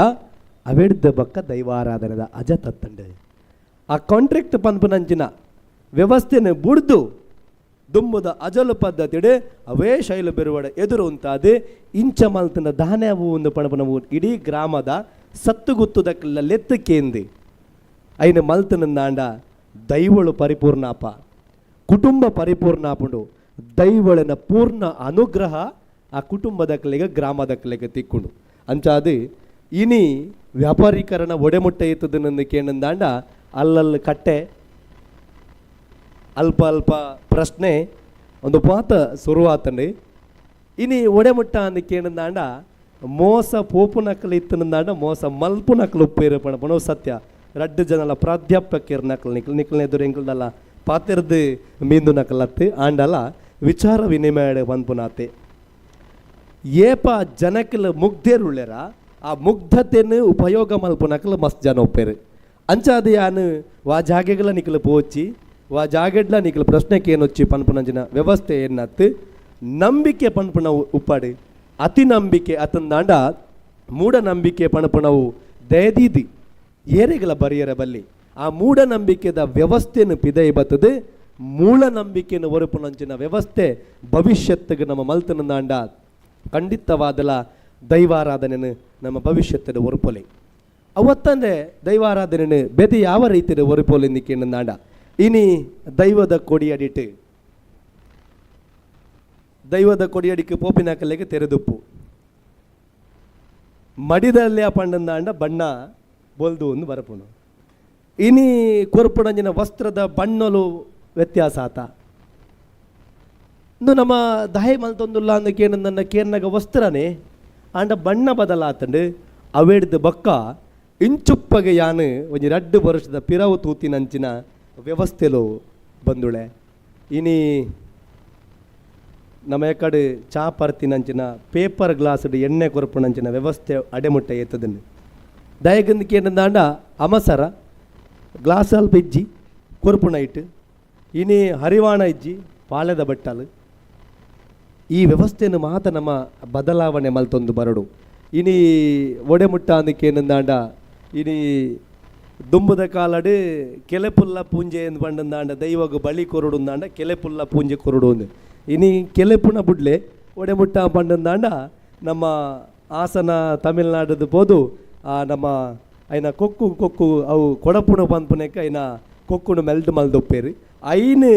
Speaker 4: ಅವೆಡ್ದ ಬಕ್ಕ ದೈವಾರಾಧನೆದ ಅಜ ತತ್ತಂಡೆ. ಆ ಕಾಂಟ್ರಾಕ್ಟ್ ಪನ್ಪುನಂಚಿನ ವ್ಯವಸ್ಥೆನ ಬುಡ್ದು ದುಂಬುದ ಅಜಲು ಪದ್ಧತಿಡೆ ಅವೇ ಶೈಲು ಬೆರುವಡ ಎದುರು ಉಂತಾದೆ ಇಂಚ ಮಲ್ತನ ದಾನ್ಯಾವು ಒಂದು ಪಣಪನವು ಇಡೀ ಗ್ರಾಮದ ಸತ್ತುಗುತ್ತುದಕ್ಕೆಲ್ಲ ಲೆತ್ತು ಕೇಂದಿ ಐನ ಮಲ್ತನಂದಾಂಡ ದೈವಳು ಪರಿಪೂರ್ಣಾಪ ಕುಟುಂಬ ಪರಿಪೂರ್ಣಾಪುಂಡು ದೈವಳನ ಪೂರ್ಣ ಅನುಗ್ರಹ ಆ ಕುಟುಂಬದ ಗ್ರಾಮದ ಕಲೆಗೆ ತಿಕ್ಕೊಂಡು. ಅಂಚಾದು ಇನಿ ವ್ಯಾಪಾರೀಕರಣ ಒಡೆಮುಟ್ಟೆ ಇತ್ತದನಂದು ಕೇಳಂದಾಂಡ ಅಲ್ಲಲ್ಲಿ ಕಟ್ಟೆ ಅಲ್ಪ ಅಲ್ಪ ಪ್ರಶ್ನೆ ಒಂದು ಪಾತ ಶುರುವಾತಂడి. ಇನಿ ಒಡೆಮುಟ್ಟ ಅಂದು ಕೇಳಂದಾಂಡ ಮೋಸ ಪೋಪು ನಕಲು ಇತ್ತನಂದಾಂಡ ಮೋಸ ಮಲ್ಪು ನಕಲು ಉಪ್ಪೇರು ಪಣಪಣ ಸತ್ಯ. ರಡ್ಡು ಜನಲ ಪ್ರಾಧ್ಯಾಪಕಿಯರ್ ನಕಲು ನಿಕ್ಲು ನಿಕ್ಲು ಎದುರು ಎಂಕಲ್ದಲ್ಲ ಪಾತೆರ್ದು ಮೀಂದು ನಕಲತ್ತು ಆಂಡಲ ವಿಚಾರ ವಿನಿಮಯ ಪನ್ಪುನಾತೆ. ಏಪ ಜನಕ್ಲ ಮುಗ್ಧೇರುಳ್ಳೆರ ಆ ಮುಗ್ಧತೆನು ಉಪಯೋಗ ಮಲ್ಪುನಕಲು ಮಸ್ತ್ ಜನ ಒಪ್ಪೇರು. ಅಂಚಾದ ಯಾನು ವಾ ಜಾಗೆಗಳ ನಿಕ್ಲು ಪೋಚಿ ವಾ ಜಾಗೆಡ್ಲ ನಿಕ್ಲು ಪ್ರಶ್ನೆಗೆ ಏನೊಚ್ಚಿ ಪನ್ಪುನಂಚಿನ ವ್ಯವಸ್ಥೆ ಏನ್ನತ್ತು ನಂಬಿಕೆ ಪನ್ಪುನವು ಉಪ್ಪಾಡು ಅತಿ ನಂಬಿಕೆ ಅತಂದಾಂಡ ಮೂಢನಂಬಿಕೆ ಪಣಪುನವು ದಯದೀದಿ ಏರೆಗಳ ಬರಿಯರ ಬಲ್ಲಿ ಆ ಮೂಢನಂಬಿಕೆದ ವ್ಯವಸ್ಥೆಯನ್ನು ಪಿದೈ ಬತ್ತದೆ ಮೂಲ ನಂಬಿಕೆಯನ್ನು ಒರಪುನಂಚಿನ ವ್ಯವಸ್ಥೆ ಭವಿಷ್ಯತ್ತಿಗೆ ನಮ್ಮ ಮಲ್ತನಂದಾಂಡ ಖಂಡಿತವಾದಲ ದೈವಾರಾಧನೆಯನ್ನು ನಮ್ಮ ಭವಿಷ್ಯತ್ತದ ಒರುಪೊಲೆ. ಅವತ್ತಂದೆ ದೈವಾರಾಧನೆಯನ್ನು ಬೆದೆ ಯಾವ ರೀತಿಯ ಒರುಪೊಲೆ ನಿಕ್ಕೇನಂದಾಂಡ ಇನಿ ದೈವದ ಕೊಡಿಯಡಿಟ್ಟು ದೈವದ ಕೊಡಿಯಡಿக்கு ಪೋಪಿನಾಕಲೆಗೆ ತೆರೆದುಪ್ಪು ಮಡಿದಲ್ಲಿ ಆ ಪಂಡಂದಾಂಡ ಬಣ್ಣ ಬೊಲ್ದು ಒಂದು ಬರಪುನು. ಇನಿ ಕೊರ್ಪುಣಂಜಿನ ವಸ್ತ್ರದ ಬಣ್ಣಲು ವ್ಯತ್ಯಾಸ ಆತ. ಇಂದು ನಮ್ಮ ದಾಯಿ ಮಲ್ತೊಂದುಲ್ಲ ಅಂದ ಕೇನಂದನ್ನ ಕೇರ್ನಗ ವಸ್ತ್ರನೇ ಆಂಡ ಬಣ್ಣ ಬದಲಾತಂಡು ಅವೆಡ್ದು ಬಕ್ಕ ಇಂಚುಪ್ಪಗೆ ಯಾನ್ ಒಂಜಿ ರಡ್ಡ್ ವರ್ಷದ ಪಿರವು ತೂತಿನಂಚಿನ ವ್ಯವಸ್ಥೆಲು ಬಂದುಳೆ. ಇನಿ ನಮ್ಮ ಎಕಡೆ ಚಾ ಪರ್ತಿನಂಚಿನ ಪೇಪರ್ ಗ್ಲಾಸ್ಡ್ ಎಣ್ಣೆ ಕೊರ್ಪುನಂಚಿನ ವ್ಯವಸ್ಥೆ ಅಡೆಮುಟ್ಟೆ ಎತ್ತದನ್ನು ದಯಗಂದು ಕೇಂದ್ರಂದಾಂಡ ಅಮಸರ ಗ್ಲಾಸ್ ಅಲ್ಪ ಇಜ್ಜಿ ಕೊರ್ಪುಣ ಇಟ್ಟು ಇನಿ ಹರಿವಾಣ ಇಜ್ಜಿ ಪಾಳೆದ ಬಟ್ಟಲು. ಈ ವ್ಯವಸ್ಥೆಯನ್ನು ಮಾತ ನಮ್ಮ ಬದಲಾವಣೆ ಮಲ್ತೊಂದು ಬರಡು. ಇನಿ ಒಡೆಮುಟ್ಟ ಅಂದಕ್ಕೇನಂದಾಂಡ ಇನಿ ದುಂಬುದ ಕಾಲಡು ಕೆಲೆಪುಲ್ಲ ಪೂಂಜೆ ಎಂದು ಪಂಡಂದಾಂಡ ದೈವಗ ಬಳಿ ಕೊರಡುಂದಾಂಡ ಕೆಲೆಪುಲ್ಲ ಪೂಂಜೆ ಕೊರಡು ಅಂದು. ಇನಿ ಕೆಲೆಪುಣ ಬುಡ್ಲೆ ಒಡೆಮುಟ್ಟ ಪಂಡಂದಾಂಡ ನಮ್ಮ ಹಾಸನ ತಮಿಳ್ನಾಡದ ಪೋದು ಆ ನಮ್ಮ ಐನ ಕೊಕ್ಕು ಕೊಕ್ಕು ಅವು ಕೊಡಪುಣ ಪನ್ಪುನೆಕ್ ಐನ ಕೊಕ್ಕುನು ಮೆಲ್ದು ಮಲ್ದೊಪ್ಪೇರು ಐನು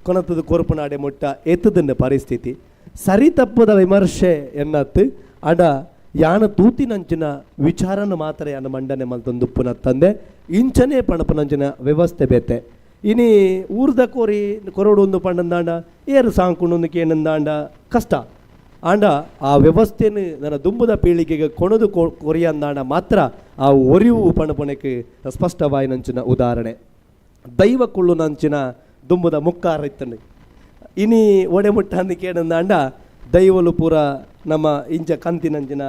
Speaker 4: ಕೊನತದ ಕೊರಪುನಾಡೆ ಮುಟ್ಟ ಎತ್ತದನ್ನ ಪರಿಸ್ಥಿತಿ. ಸರಿ ತಪ್ಪದ ವಿಮರ್ಶೆ ಎನ್ನತ್ತು ಅಡ ಯಾನ ತೂತಿನಂಚಿನ ವಿಚಾರನ ಮಾತ್ರ ಯಾನ ಮಂಡನೆ ಮಲ್ತೊಂದುಪ್ಪುನ ತಂದೆ ಇಂಚನೇ ಪಣಪುನಂಚಿನ ವ್ಯವಸ್ಥೆ ಬೇತೆ. ಇನಿ ಊರ್ದ ಕೋರಿ ಕೊರಡು ಒಂದು ಪಂಡಂದಾಂಡ ಏರು ಸಾಂಕುಂಡು ಕೇನಂದಾಂಡ ಕಷ್ಟ ಆಂಡ ಆ ವ್ಯವಸ್ಥೆನು ನನ್ನ ದುಂಬುದ ಪೀಳಿಗೆಗೆ ಕೊಣದು ಕೊರಿಯಂದಾಂಡ ಮಾತ್ರ ಆ ಒರಿವು ಪಣಪಣಕ್ಕೆ ಸ್ಪಷ್ಟವಾಯಿನಂಚಿನ ಉದಾಹರಣೆ ದೈವ ಕುಳ್ಳುನಂಚಿನ ದುಂಬುದ ಮುಕ್ಕಾರ ಇತ್ತಂಡು. ಇನಿ ಒಡೆ ಮುಟ್ಟ ಅಂದು ಕೇಳಂದಾಂಡ ದೈವಲು ಪೂರ ನಮ್ಮ ಇಂಚ ಕಂತಿನಂಚಿನ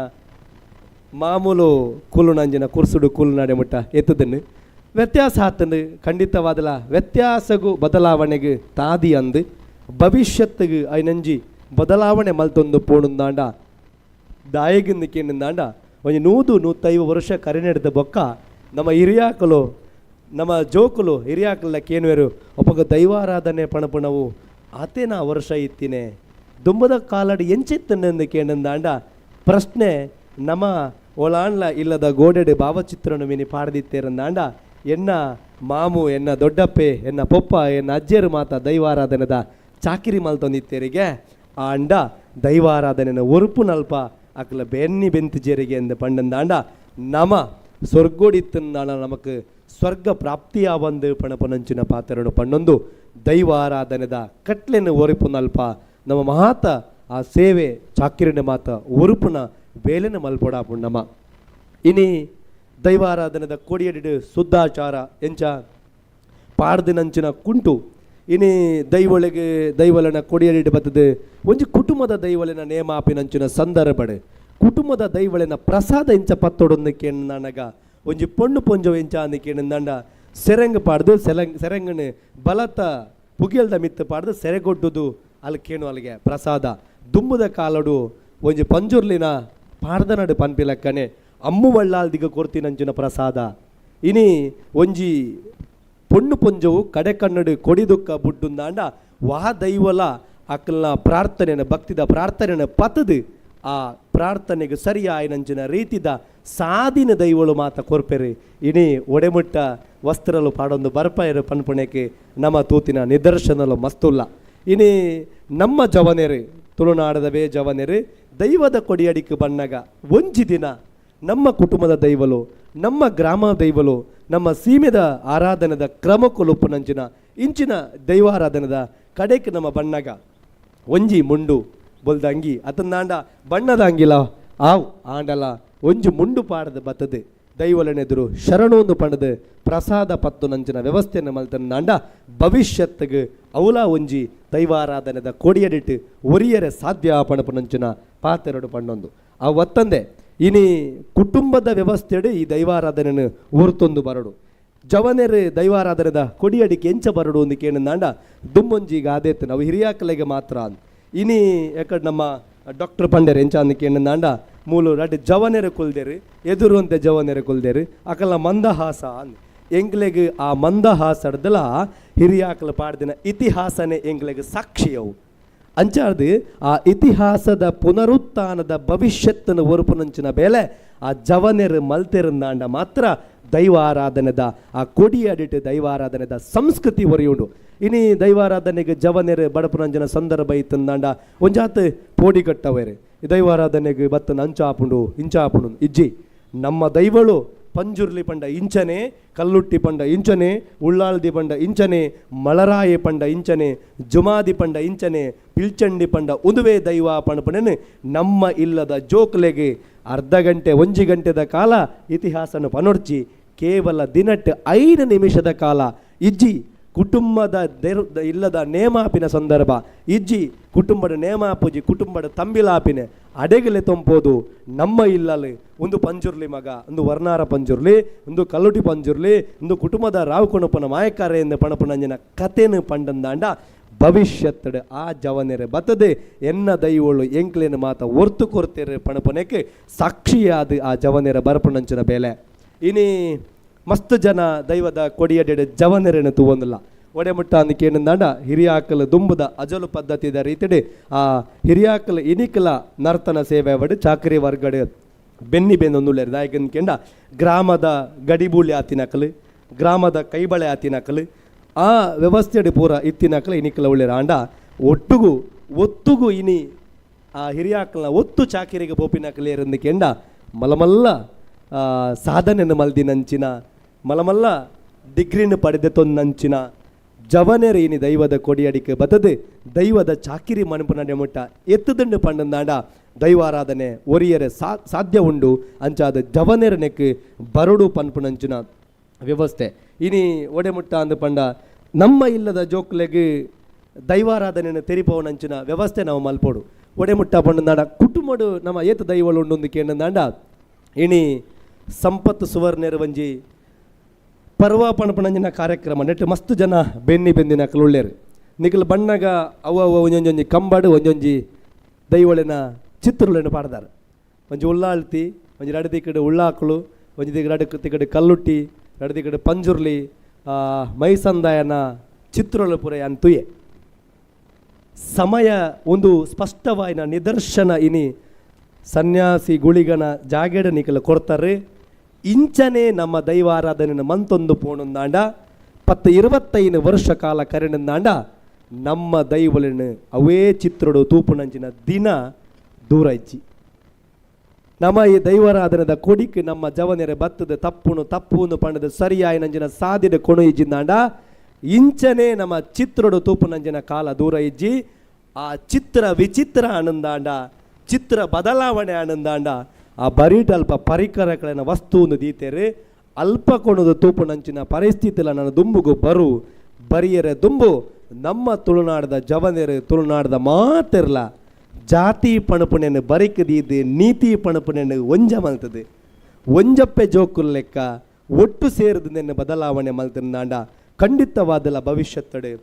Speaker 4: ಮಾಮೂಲು ಕುಲ್ಲುನಂಚಿನ ಕುರ್ಸುಡು ಕುಲ್ಲು ಮುಟ್ಟ ಎತ್ತದನ್ನು ವ್ಯತ್ಯಾಸ ಆತಂದು ಖಂಡಿತವಾದಲ ವ್ಯತ್ಯಾಸಗು ಬದಲಾವಣೆಗೆ ತಾದಿ ಅಂದು ಭವಿಷ್ಯತ್ತಿಗೆ ಐನಂಜಿ ಬದಲಾವಣೆ ಮಲ್ತೊಂದು ಪೋಣುಂದಾಂಡ ದಾಯಗಿಂದ ಕೇಂದಾಂಡ ಒಂಜಿ 100-150 ವರ್ಷ ಕರೆನೆಡ್ದ ಬೊಕ್ಕ ನಮ್ಮ ಹಿರಿಯಾಕಲು ನಮ್ಮ ಜೋಕುಲು ಹಿರಿಯಾಕಲ್ಲ ಕೇನುವೆರು ಒಪ್ಪಗ ದೈವಾರಾಧನೆ ಪಣಪುಣವು ಆತೇನ ವರ್ಷ ಇತ್ತಿನೇ ದುಂಬದ ಕಾಲಡಿ ಎಂಚಿತ್ತನೆಂದು ಕೇಂದಾಂಡ ಪ್ರಶ್ನೆ ನಮ್ಮ ಒಳಾಣ್ಲ ಇಲ್ಲದ ಗೋಡೆಡೆ ಭಾವಚಿತ್ರನು ಮಿನಿ ಪಾಡ್ದಿತ್ತೇರಂದಾಂಡ ಎನ್ನ ಮಾಮು ಎನ್ನ ದೊಡ್ಡಪ್ಪೆ ಎನ್ನ ಪೊಪ್ಪ ಎನ್ನ ಅಜ್ಜರು ಮಾತ ದೈವಾರಾಧನೆದ ಚಾಕಿರಿ ಮಲ್ತೊಂದಿತ್ತೇರಿಗೆ ಆಂಡ ದೈವಾರಾಧನೆನ ಒರುಪು ನಲ್ಪ ಅಕ್ಲ ಬೆನ್ನಿ ಬೆಂತು ಜೇರಿಗೆ ಎಂದು ಪಂಡಂದಾಂಡ ನಮ ಸ್ವರ್ಗೋಡಿತ್ತಂದಾಣ ನಮಕ್ ಸ್ವರ್ಗ ಪ್ರಾಪ್ತಿಯಾವಂದು ಪಣಪನಂಚಿನ ಪಾತ್ರನು ಪಣ್ಣೊಂದು ದೈವಾರಾಧನೆದ ಕಟ್ಲೆನ ಒರುಪು ನಲ್ಪ ನಮ್ಮ ಮಹಾತ ಆ ಸೇವೆ ಚಾಕಿರಿನ ಮಾತ ಒರುಪುನ ಬೇಲೆನ ಮಲ್ಪೊಡ ಪುಣ್ಣಮ. ಇನಿ ದೈವಾರಾಧನೆದ ಕೊಡಿಯಡಿಡು ಶುದ್ಧಾಚಾರ ಎಂಚ ಪಾಡ್ದಿನಂಚಿನ ಕುಂಟು ಇನಿ ದೈವೊಳಗೆ ದೈವಲನ ಕೊಡಿಯಡಿಡು ಬತ್ತದು ಒಂಜಿ ಕುಟುಂಬದ ದೈವಲೆನ ನೇಮಾಪಿನಂಚಿನ ಸಂದರ್ಭಡೆ ಕುಟುಂಬದ ದೈವಳೆನ ಪ್ರಸಾದ ಎಂಚ ಪತ್ತೊಡೊಂದು ಕೇಂದಾನಗ ಒಂಜಿ ಪೊಣ್ಣು ಪೊಂಜೋ ಎಂಚ ಅಂದು ಕೇಂದಾಂಡ ಸೆರಂಗ್ ಪಾಡ್ದು ಸೆಲಂಗ್ ಸೆರಂಗನು ಬಲತ ಪುಗಿಲ್ದ ಮಿತ್ತು ಪಾಡ್ದು ಸೆರೆಗೊಡ್ಡುದು ಅಲ್ಲಿ ಕೇಣು ಅಲ್ಲಿಗೆ ಪ್ರಸಾದ. ದುಂಬುದ ಕಾಲಡು ಒಂಜಿ ಪಂಜುರ್ಲಿನ ಪಾಡ್ದನಡು ಪನ್ಪಿಲಕ್ಕನೆ ಅಮ್ಮು ಬಳ್ಳಾಲ್ದಿಗ ಕೊರ್ತಿನಂಚಿನ ಪ್ರಸಾದ. ಇನಿ ಒಂಜಿ ಪೊಣ್ಣು ಪೊಂಜವು ಕಡೆ ಕನ್ನಡು ಕೊಡಿದುಕ್ಕ ಬುಡ್ಡುಂದಾಂಡ ವಾ ದೈವಲ ಅಕ್ಕಲ್ನ ಪ್ರಾರ್ಥನೆನ ಭಕ್ತಿದ ಪ್ರಾರ್ಥನೆನ ಪತದು ಆ ಪ್ರಾರ್ಥನೆಗೆ ಸರಿಯಾಯಿನಂಚಿನ ರೀತಿದ ಸಾದಿನ ದೈವಳು ಮಾತ ಕೊರ್ಪೆರು. ಇನಿ ಒಡೆಮುಟ್ಟ ವಸ್ತ್ರಲು ಪಾಡೊಂದು ಬರ್ಪಾಯರು ಪನ್ಪುಣೆಗೆ ನಮ್ಮ ತೂತಿನ ನಿದರ್ಶನಲು ಮಸ್ತುಲ್ಲ. ಇನಿ ನಮ್ಮ ಜವನೆರು ತುಳುನಾಡದ ಬೇ ಜವನೆರು ದೈವದ ಕೊಡಿಯಡಿக்கு ಬಣ್ಣಗ ಒಂಜಿ ದಿನ ನಮ್ಮ ಕುಟುಂಬದ ದೈವಲು ನಮ್ಮ ಗ್ರಾಮ ದೈವಲು ನಮ್ಮ ಸೀಮೆದ ಆರಾಧನೆದ ಕ್ರಮಕ್ಕೊಲುಪ್ಪುನಂಚಿನ ಇಂಚಿನ ದೈವಾರಾಧನೆದ ಕಡೆಕ್ ನಮ್ಮ ಬಣ್ಣಗ ಒಂಜಿ ಮುಂಡು ಬೊಲ್ದ ಅಂಗಿ ಅತಂದಾಂಡ ಬಣ್ಣದ ಅಂಗಿಲ ಆವ್ ಆಂಡಲ ಒಂಜಿ ಮುಂಡು ಪಾಡದ ಬತ್ತದೆ ದೈವಲನೆದುರು ಶರಣೊಂದು ಪಣದು ಪ್ರಸಾದ ಪತ್ತು ನಂಚಿನ ವ್ಯವಸ್ಥೆಯನ್ನು ಮಲ್ತಂದಾಂಡ ಭವಿಷ್ಯತ್ತಿಗೆ ಅವಲ ಒಂಜಿ ದೈವಾರಾಧನೆದ ಕೊಡಿಯಡಿಟ್ಟು ಒರಿಯರೆ ಸಾಧ್ಯ ಪಣಪುನಂಚಿನ ಪಾತೆರಡು ಪಣ್ಣೊಂದು ಆ ಒತ್ತಂದೆ ಇನಿ ಕುಟುಂಬದ ವ್ಯವಸ್ಥೆಡು ಈ ದೈವಾರಾಧನೆಯನ್ನು ಒರ್ತೊಂದು ಬರಡು. ಜವನೆರು ದೈವಾರಾಧನೆದ ಕೊಡಿಯಡಿಕೆ ಎಂಚ ಬರಡು ಒಂದು ಕೇಳಿದಾಂಡ ದುಮ್ಮೊಂಜಿ ಈಗ ಆದೇತು ನಾವು ಹಿರಿಯಾಕಲೆಗೆ ಮಾತ್ರ ಅಂದ್. ಇನಿ ಯಾಕಡೆ ನಮ್ಮ ಡಾಕ್ಟರ್ ಪಂಡೆರ್ ಎಂಚ ಅಂದ್ ಕೇಳಿದಾಂಡ ಮೂಲು ರಡ್ಡ್ ಜವನೆರು ಕುಲ್ದೇರು ಎದುರುವಂತೆ ಜವನೆರು ಕುಲ್ದೇರು ಅಕಲ ಮಂದಹಾಸ ಅಂದ್. ಎಂಗ್ಲೆಗ್ ಆ ಮಂದಹಾಸಡ್ದಲ ಹಿರಿಯಾಕಲ ಪಾಡ್ದಿನ ಇತಿಹಾಸನೇ ಎಂಗ್ಲೆಗ್ ಸಾಕ್ಷಿಯವು. ಅಂಚಾರ್ದು ಆ ಇತಿಹಾಸದ ಪುನರುತ್ಥಾನದ ಭವಿಷ್ಯತ್ತನ್ನು ಒರುಪುನಂಚಿನ ಬೇಲೆ ಆ ಜವನೆರು ಮಲ್ತೆರಂದಾಂಡ ಮಾತ್ರ ದೈವಾರಾಧನೆದ ಆ ಕೊಡಿಯಡಿಟ್ಟು ದೈವಾರಾಧನೆದ ಸಂಸ್ಕೃತಿ ಒರೆಯುಂಡು. ಇನಿ ದೈವಾರಾಧನೆಗೆ ಜವನೆರು ಬಡಪುನಂಚಿನ ಸಂದರ್ಭ ಇತ್ತಂದಾಂಡ ಒಂಜಾತ್ ಪೋಡಿ ಕಟ್ಟವೇರು ದೈವಾರಾಧನೆಗೆ ಬತ್ತನ ಅಂಚಾಪುಂಡು ಇಂಚಾಪುಂಡು ಇಜ್ಜಿ. ನಮ್ಮ ದೈವಳು ಪಂಜುರ್ಲಿ ಪಂಡ ಇಂಚನೆ, ಕಲ್ಲುಟ್ಟಿ ಪಂಡ ಇಂಚನೆ, ಉಳ್ಳಾಲ್ದಿ ಪಂಡ ಇಂಚನೆ, ಮಳರಾಯಿ ಪಂಡ ಇಂಚನೆ, ಜುಮಾದಿ ಪಂಡ ಇಂಚನೆ, ಪಿಲ್ಚಂಡಿ ಪಂಡ ಉದುವೆ ದೈವ ಪಣಪಣನೆ ನಮ್ಮ ಇಲ್ಲದ ಜೋಕ್ಲೆಗೆ ಅರ್ಧ ಗಂಟೆ ಒಂಜಿ ಗಂಟೆದ ಕಾಲ ಇತಿಹಾಸನ ಪನೊಡ್ಚಿ ಕೇವಲ ದಿನಟ್ 5 ನಿಮಿಷದ ಕಾಲ ಇಜ್ಜಿ ಕುಟುಂಬದ ಇಲ್ಲದ ನೇಮಾಪಿನ ಸಂದರ್ಭ ಇಜ್ಜಿ ಕುಟುಂಬದ ನೇಮಾಪುಜಿ ಕುಟುಂಬದ ತಂಬಿಲಾಪಿನ ಅಡೆಗಲೆ ತೊಂಪೋದು ನಮ್ಮ ಇಲ್ಲಲ್ಲಿ ಒಂದು ಪಂಜುರ್ಲಿ ಮಗ ಒಂದು ವರ್ಣಾರ ಪಂಜುರ್ಲಿ ಒಂದು ಕಲ್ಲುಟಿ ಪಂಜುರ್ಲಿ ಒಂದು ಕುಟುಂಬದ ರಾವ್ ಕೊಣಪನ ಮಾಯಕಾರೆ ಎಂದು ಪಣಪುಣಂಜನ ಕತೆನು ಪಂಡಂದಾಂಡ ಭವಿಷ್ಯತ್ತಡು ಆ ಜವನೆರೆ ಬತ್ತದೆ ಎನ್ನ ದೈವಳು ಎಂಕ್ಲೇನು ಮಾತ ಒರ್ತು ಕೊರ್ತೆರೆ ಪಣಪನೆಕ್ಕೆ ಸಾಕ್ಷಿಯಾದ ಆ ಜವನೆರ ಬರಪುಣಂಚಿನ ಬೇಲೆ. ಇನಿ ಮಸ್ತ್ ಜನ ದೈವದ ಕೊಡಿಯಡೆಡೆ ಜವನೆರೆನು ತೂವೊಂದಿಲ್ಲ ಒಡೆ ಮುಟ್ಟ ಅಂದ್ ಕೇಂದಾಂಡ ಹಿರಿಯಾಕಲು ದುಂಬುದ ಅಜಲು ಪದ್ಧತಿದ ರೀತಿಡೆ ಆ ಹಿರಿಯಾಕಲು ಇನಿಕಲ ನರ್ತನ ಸೇವೆ ಅವಡು ಚಾಕರಿ ವರ್ಗಡೆ ಬೆನ್ನಿ ಬೆನ್ನೊಂದುಳ್ಳೇರು ದಾಯಕನ್ ಕೇಂಡ ಗ್ರಾಮದ ಗಡಿಬೂಳಿ ಆತಿನಕಲು ಗ್ರಾಮದ ಕೈಬಳೆ ಆತಿನಕಲು ಆ ವ್ಯವಸ್ಥೆಡು ಪೂರ ಇತ್ತಿನಕಲು ಇನಿಕಲ ಉಳ್ಳೇರು. ಆಂಡ ಒಟ್ಟುಗು ಒತ್ತುಗು ಇನಿ ಆ ಹಿರಿಯಾಕಲ್ನ ಒತ್ತು ಚಾಕಿರಿಗೆ ಪೋಪಿನಕಲೇರಂದು ಕೆಂಡ ಮಲಮಲ್ಲ ಸಾಧನೆಯನ್ನು ಮಲ್ದಿನಂಚಿನ ಮಲಮಲ್ಲ ಡಿಗ್ರಿನ ಪಡೆದ ತೊಂದಂಚಿನ ಜವನೆರು ಇನಿ ದೈವದ ಕೊಡಿಯಡಿಕೆ ಬತದೆ ದೈವದ ಚಾಕಿರಿ ಮನಪು ಮುಟ್ಟ ಎತ್ತುದಂಡು ಪಂಡಂದಾಂಡ ದೈವಾರಾಧನೆ ಒರಿಯರೆ ಸಾಧ್ಯ ಉಂಡು ಅಂಚಾದ ಜವನೆರನೆಕ್ ಬರಡು ಪನ್ಪುನಂಚಿನ ವ್ಯವಸ್ಥೆ. ಇನಿ ಒಡೆಮುಟ್ಟ ಅಂದು ಪಂಡ ನಮ್ಮ ಇಲ್ಲದ ಜೋಕ್ಲೆಗ್ ದೈವಾರಾಧನೆಯನ್ನು ತೆರಿಪವನಂಚಿನ ವ್ಯವಸ್ಥೆ ನಾವು ಮಲ್ಪೋಡು. ಒಡೆಮುಟ್ಟ ಪಂಡಂದಾಂಡ ಕುಟುಂಬಡು ನಮ್ಮ ಏತ ದೈವಳು ಉಂಡೊಂದು ಕೇಂದಾಂಡ ಇನಿ ಸಂಪತ್ತು ಸುವರ್ಣರು ಒಂಜಿ ಪರ್ವ ಪಣಪಣಂಜಿನ ಕಾರ್ಯಕ್ರಮ ನೆಟ್ಟು ಮಸ್ತ್ ಜನ ಬೆನ್ನಿ ಬೆಂದಿನ ಕಲುಳ್ಳೇರು ನಿಖಲ್ ಬಣ್ಣಗ ಅವ ಅವ ಒಂಜೊಂಜೊಂಜಿ ಕಂಬಾಡು ಒಂಜೊಂಜಿ ದೈವಳಿನ ಚಿತ್ರಗಳನ್ನು ಪಾಡ್ದಾರೆ. ಒಂಜಿ ಉಳ್ಳಾಳ್ತಿ ಒಂಜಿ ರಡು ದಿಕ್ಕಡೆ ಉಳ್ಳಾಕಳು ಒಂಜಿ ದಿಕ್ಕ ರಡು ತಿಕ್ಕಡೆ ಕಲ್ಲುಟ್ಟಿ ರಡು ದಿಕ್ಕಡೆ ಪಂಜುರ್ಲಿ ಮೈಸಂದಾಯನ ಚಿತ್ರಗಳು ಪೂರ ಅಂತುಯೆ. ಸಮಯ ಒಂದು ಸ್ಪಷ್ಟವಾಯಿನ ನಿದರ್ಶನ ಇನಿ ಸನ್ಯಾಸಿ ಗುಳಿಗನ ಜಾಗೆಡ ನಿಖಲ ಕೊಡ್ತಾರೆ. ಇಂಚನೆ ನಮ್ಮ ದೈವಾರಾಧನೆಯ ಮಂತೊಂದು ಪೋಣೊಂದಾಂಡ 10-25 ವರ್ಷ ಕಾಲ ಕರೆನಂದಾಂಡ ನಮ್ಮ ದೈವಲಿನ ಅವೇ ಚಿತ್ರಡು ತೂಪುನಂಚಿನ ದಿನ ದೂರ ಇಜ್ಜಿ. ನಮ್ಮ ಈ ದೈವರಾಧನದ ಕೊಡಿಕ್ ನಮ್ಮ ಜವನೆರೆ ಬತ್ತದ ತಪ್ಪುನು ತಪ್ಪುನು ಪಂಡದ ಸರಿಯಾಯಿನಂಚಿನ ಸಾದಿದ ಕೊಣು ಇಜ್ಜಿಂದಾಂಡ ಇಂಚನೆ ನಮ್ಮ ಚಿತ್ರಡು ತೂಪುನಂಚಿನ ಕಾಲ ದೂರ ಇಜ್ಜಿ. ಆ ಚಿತ್ರ ವಿಚಿತ್ರ ಆನಂದಾಂಡ ಚಿತ್ರ ಬದಲಾವಣೆ ಆನಂದಾಂಡ ಆ ಬರೀಟ್ ಅಲ್ಪ ಪರಿಕರಗಳನ್ನ ವಸ್ತುವನ್ನು ದೀತೇರೆ ಅಲ್ಪ ಕೊಣದ ತೂಪುನಂಚಿನ ಪರಿಸ್ಥಿತಿಲ ನನ್ನ ದುಂಬುಗು ಬರು ಬರಿಯರೆ ದುಂಬು ನಮ್ಮ ತುಳುನಾಡದ ಜವನೆರು ತುಳುನಾಡದ ಮಾತಿರ್ಲ ಜಾತಿ ಪಣಪುಣೆಯನ್ನು ಬರಿಕದೀದು ನೀತಿ ಪಣಪುಣೆಯನ್ನು ಒಂಜ ಮಲ್ತದೆ ಒಂಜಪ್ಪೆ ಜೋಕುಲ್ ಲೆಕ್ಕ ಒಟ್ಟು ಸೇರಿದ ಬದಲಾವಣೆ ಮಲ್ತಿಂದಾಂಡ ಖಂಡಿತವಾದಲ ಭವಿಷ್ಯತ್ತಡೆ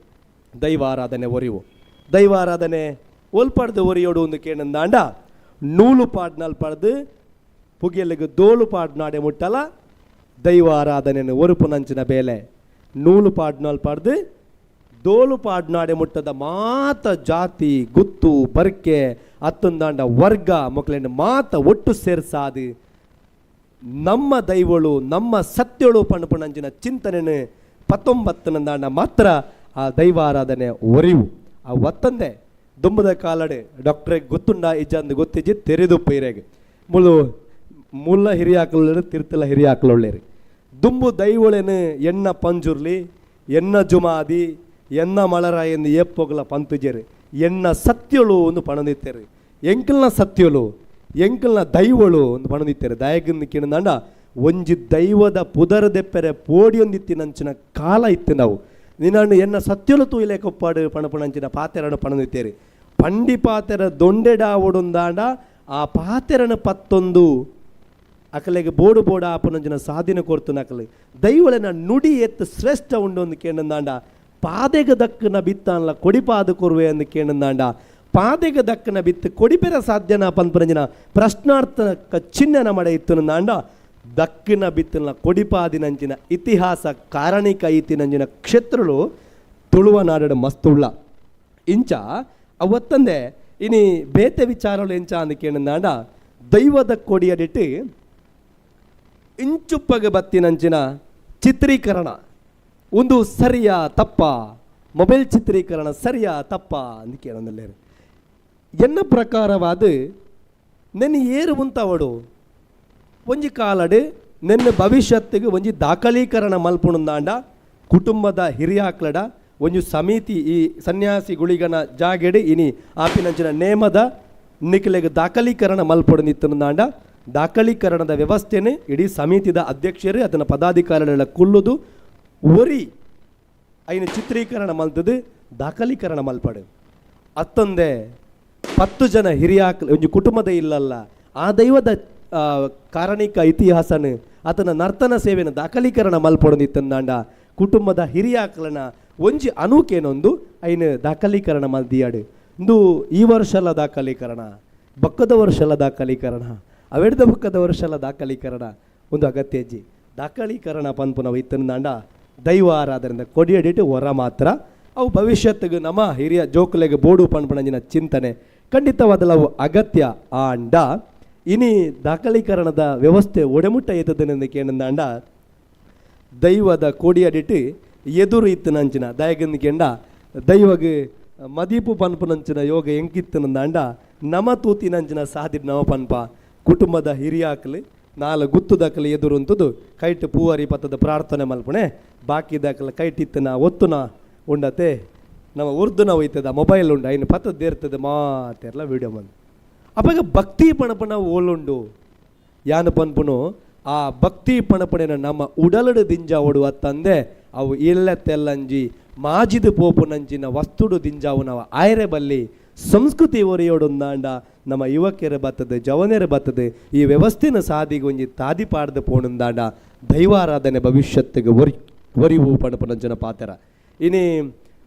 Speaker 4: ದೈವಾರಾಧನೆ ಒರಿವು. ದೈವಾರಾಧನೆ ಒಲ್ಪಾಡ್ದು ಒರಿಯೋಡು ಒಂದು ಕೇಣಂದಾಂಡ ನೂಲು ಪಾಡ್ನಲ್ ಪಡ್ದು ಪುಗೆಲಿಗೆ ದೋಲು ಪಾಡ್ನಾಡೆ ಮುಟ್ಟಲ ದೈವಾರಾಧನೆಯನ್ನು ಒರುಪುನಂಚಿನ ಬೇಲೆ ನೂಲು ಪಾಡ್ನಲ್ ಪಾಡ್ದು ದೋಲು ಪಾಡ್ನಾಡೆ ಮುಟ್ಟದ ಮಾತ ಜಾತಿ ಗುತ್ತು ಬರ್ಕೆ ಅತ್ತೊಂದಾಂಡ ವರ್ಗ ಮಕ್ಕಳನ್ನು ಮಾತ ಒಟ್ಟು ಸೇರ್ಸಾದು ನಮ್ಮ ದೈವಳು ನಮ್ಮ ಸತ್ಯಳು ಪಣಪುಣಂಚಿನ ಚಿಂತನೆನು 19ನಂದಾಂಡ ಮಾತ್ರ ಆ ದೈವಾರಾಧನೆ ಒರಿವು. ಆ ಒತ್ತಂದೆ ದುಂಬದ ಕಾಲಡೆ ಡಾಕ್ಟ್ರಿಗೆ ಗೊತ್ತುಂಡ ಇಜ್ಜಂದು ಗೊತ್ತಿಜ್ಜಿ ತೆರೆದು ಪೈರೆಗೆ ಮುಳು ಮುಲ್ಲ ಹಿರಿಯಾಕಲೊಳ್ಳೇರು ತಿರ್ತಲ ಹಿರಿಯಾಕಲೊಳ್ಳೇರು ದುಂಬು ದೈವಳೆನು ಎಣ್ಣ ಪಂಜುರ್ಲಿ ಎಣ್ಣ ಜುಮಾದಿ ಎನ್ನ ಮಳರಾಯನ್ನು ಏಪ್ಪೊಗಲ ಪಂತುಜೆರು ಎಣ್ಣ ಸತ್ಯಳು ಒಂದು ಪಣದಿತ್ತೇರು ಎಂಕಲ್ನ ಸತ್ಯಳು ಎಂಕಲ್ನ ದೈವಳು ಒಂದು ಪಣದಿತ್ತೇರು ದಾಯಗಂದು ಕೇಳಿದಾಂಡ ಒಂಜಿ ದೈವದ ಪುದರ ದೆಪ್ಪೆರೆ ಪೋಡಿಯೊಂದಿತ್ತಿನಂಚಿನ ಕಾಲ ಇತ್ತು ನಾವು ನಿನ್ನನ್ನು ಎನ್ನ ಸತ್ಯಳು ತೂಯಿಲೆ ಕೊಪ್ಪಾಡು ಪಣಪಣಂಚಿನ ಪಾತೆರನ್ನು ಪಣದಿತ್ತೇರಿ ಪಂಡಿ ಪಾತೆರ ದೊಂಡೆಡಾವೊಡೊಂದಾಂಡ ಆ ಪಾತೆರನ ಪತ್ತೊಂದು ಅಕಲೆಗೆ ಬೋಡು ಬೋಡ ಆಪನಂಚಿನ ಸಾಧನೆ ಕೊರ್ತು ನಕಲೆ ದೈವಳನ ನುಡಿ ಎತ್ತು ಶ್ರೇಷ್ಠ ಉಂಡು ಒಂದು ಕೇಣಂದಾಂಡ ಪಾದೆಗ ದಕ್ಕನ ಬಿತ್ತಾನ್ಲ ಕೊಡಿಪಾದ ಕೊರುವೆ ಅಂದು ಕೇಣಂದಾಂಡ ಪಾದೆಗ ದಕ್ಕನ ಬಿತ್ತು ಕೊಡಿಪೆರ ಸಾಧ್ಯನ ಪನ್ಪನಂಜಿನ ಪ್ರಶ್ನಾರ್ಥಕ ಚಿಹ್ನನ ಮಡೆ ಇತ್ತು ನಂದಾಂಡ ದಕ್ಕಿನ ಬಿತ್ತನ ಕೊಡಿಪಾದಿನಂಚಿನ ಇತಿಹಾಸ ಕಾರಣಿಕ ಇತ್ತಿನಂಚಿನ ಕ್ಷೇತ್ರಗಳು ತುಳುವ ನಾಡಡ ಮಸ್ತುಳ್ಳ ಇಂಚ ಅವತ್ತಂದೆ ಇನಿ ಬೇತೆ ವಿಚಾರಗಳು ಎಂಚ ಅಂದ ಕೇಣಂದಾಂಡ ದೈವದ ಕೊಡಿಯಡಿಟ್ಟು ಇಂಚುಪ್ಪಗೆ ಬತ್ತಿನಂಚಿನ ಚಿತ್ರೀಕರಣ ಒಂದು ಸರಿಯಾ ತಪ್ಪ ಮೊಬೈಲ್ ಚಿತ್ರೀಕರಣ ಸರಿಯಾ ತಪ್ಪ ಅಂತ ಕೇಳಂದಲ್ಲೇರು. ಎನ್ನ ಪ್ರಕಾರವಾದ ನೆನ್ನೆ ಏರು ಉಂತವಡು ಒಂಜಿ ಕಾಲಡು ನೆನ್ನ ಭವಿಷ್ಯತ್ತಿಗೆ ಒಂಜಿ ದಾಖಲೀಕರಣ ಮಲ್ಪುಣಂದಾಂಡ ಕುಟುಂಬದ ಹಿರಿಯಾಕ್ಲಡ ಒಂಜಿ ಸಮಿತಿ ಈ ಸನ್ಯಾಸಿ ಗುಳಿಗನ ಜಾಗೆಡು ಇನಿ ಆಪಿನಂಚಿನ ನೇಮದ ನಿಕ್ಲೆಗ್ ದಾಖಲೀಕರಣ ಮಲ್ಪೊಡು ನಿತ್ತುಂದಾಂಡ ದಾಖಲೀಕರಣದ ವ್ಯವಸ್ಥೆನೆ ಇಡೀ ಸಮಿತಿದ ಅಧ್ಯಕ್ಷರು ಅದನ್ನ ಪದಾಧಿಕಾರಿಗಳ ಕುಲ್ಲುದು ಒರಿ ಐನ ಚಿತ್ರೀಕರಣ ಮಲ್ತದು ದಾಖಲೀಕರಣ ಮಲ್ಪಡು. ಅತ್ತೊಂದೆ 10 ಜನ ಹಿರಿಯಾಕ್ ಒಂಜಿ ಕುಟುಂಬದ ಇಲ್ಲಲ್ಲ ಆ ದೈವದ ಕಾರಣಿಕ ಇತಿಹಾಸನ ಆತನ ನರ್ತನ ಸೇವೆನ ದಾಖಲೀಕರಣ ಮಲ್ಪೊಡೊಂದಿತ್ತಂದಾಂಡ ಕುಟುಂಬದ ಹಿರಿಯಾಕ್ಲನ ಒಂಜಿ ಅನೂಕೇನೊಂದು ಐನ ದಾಖಲೀಕರಣ ಮಲ್ದಿಯಾಡು. ಇಂದು ಈ ವರ್ಷಲ ದಾಖಲೀಕರಣ, ಬಕ್ಕದ ವರ್ಷಲ ದಾಖಲೀಕರಣ, ಅವೆಡ್ದ ಬಕ್ಕದ ವರ್ಷಲ ದಾಖಲೀಕರಣ ಒಂದು ಅಗತ್ಯ ಅಜ್ಜಿ. ದಾಖಲೀಕರಣ ಪನ್ಪುನವು ಇತ್ತಂದಾಂಡ ದೈವ ಆರಾಧನೆ ಕೊಡಿಯಡಿಟ್ಟು ಹೊರ ಮಾತ್ರ ಅವು ಭವಿಷ್ಯತ್ತಿಗೆ ನಮ್ಮ ಹಿರಿಯ ಜೋಕುಲೆಗೆ ಬೋಡು ಪನ್ಪುನಂಜಿನ ಚಿಂತನೆ ಖಂಡಿತವಾದಲ್ಲ ಅವು ಅಗತ್ಯ. ಆಂಡ ಇನಿ ದಾಖಲೀಕರಣದ ವ್ಯವಸ್ಥೆ ಒಡೆಮುಟ್ಟ ಏತದನೆಂದು ಕೇಂದಾಂಡ ದೈವದ ಕೋಡಿಯಡಿಟ್ಟು ಎದುರು ಇತ್ತನಂಚಿನ ದಯಗಂದು ದೈವಗ್ ಮದೀಪು ಪನ್ಪುನಂಚಿನ ಯೋಗ ಎಂಕಿತ್ತನಂದಾಂಡ ನಮ ತೂತಿನಂಚಿನ ಸಾದಿ ನಮ ಪನ್ಪ ಕುಟುಂಬದ ಹಿರಿಯಾಕ್ಲು ನಾಲ್ ಗುತ್ತುದಕ್ಕಲು ಎದುರುಂತುದು ಕೈಟ್ ಪೂವರಿ ಪತ್ತದ ಪ್ರಾರ್ಥನೆ ಮಲ್ಪಣೆ ಬಾಕಿ ದಾಖಲೆ ಕೈಟಿತ್ತನ ಒತ್ತುನ ಉಂಡತೆ ನಮ್ಮ ಉರ್ದುನ ಒಯ್ತದ ಮೊಬೈಲ್ ಉಂಡು ಐನು ಪತ್ತದ ಮಾತೆರ್ಲ ವೀಡಿಯೋ ಬಂದು ಅಪಗ ಭಕ್ತಿ ಪಣಪಣ ಓಲುಂಡು ಯಾನು ಪನ್ಪುನು ಆ ಭಕ್ತಿ ಪಣಪಣೆನ ನಮ್ಮ ಉಡಲಡು ದಿಂಜಾವಡು ಅತ್ತಂದೆ ಅವು ಇಲ್ಲ ತೆಲ್ಲಂಜಿ ಮಾಜಿದು ಪೋಪುನಂಚಿನ ವಸ್ತುಡು ದಿಂಜಾವು ನಾವು ಆಯರೆ ಬಲ್ಲಿ ಸಂಸ್ಕೃತಿ ಒರಿಯೋಡುಂದಾಂಡ ನಮ್ಮ ಯುವಕರ ಬತ್ತದ ಜವನರ ಬತ್ತದ ಈ ವ್ಯವಸ್ಥೆನ ಸಾದಿಗೆ ಒಂಜಿ ತಾದಿ ಪಾಡ್ದು ಪೋಣುಂದಾಂಡ ದೈವಾರಾಧನೆ ಭವಿಷ್ಯತ್ತಿಗೆ ಒರಿ ಒರಿವು ಪಣಪುನಂಚಿನ ಪಾತ್ರ. ಇನಿ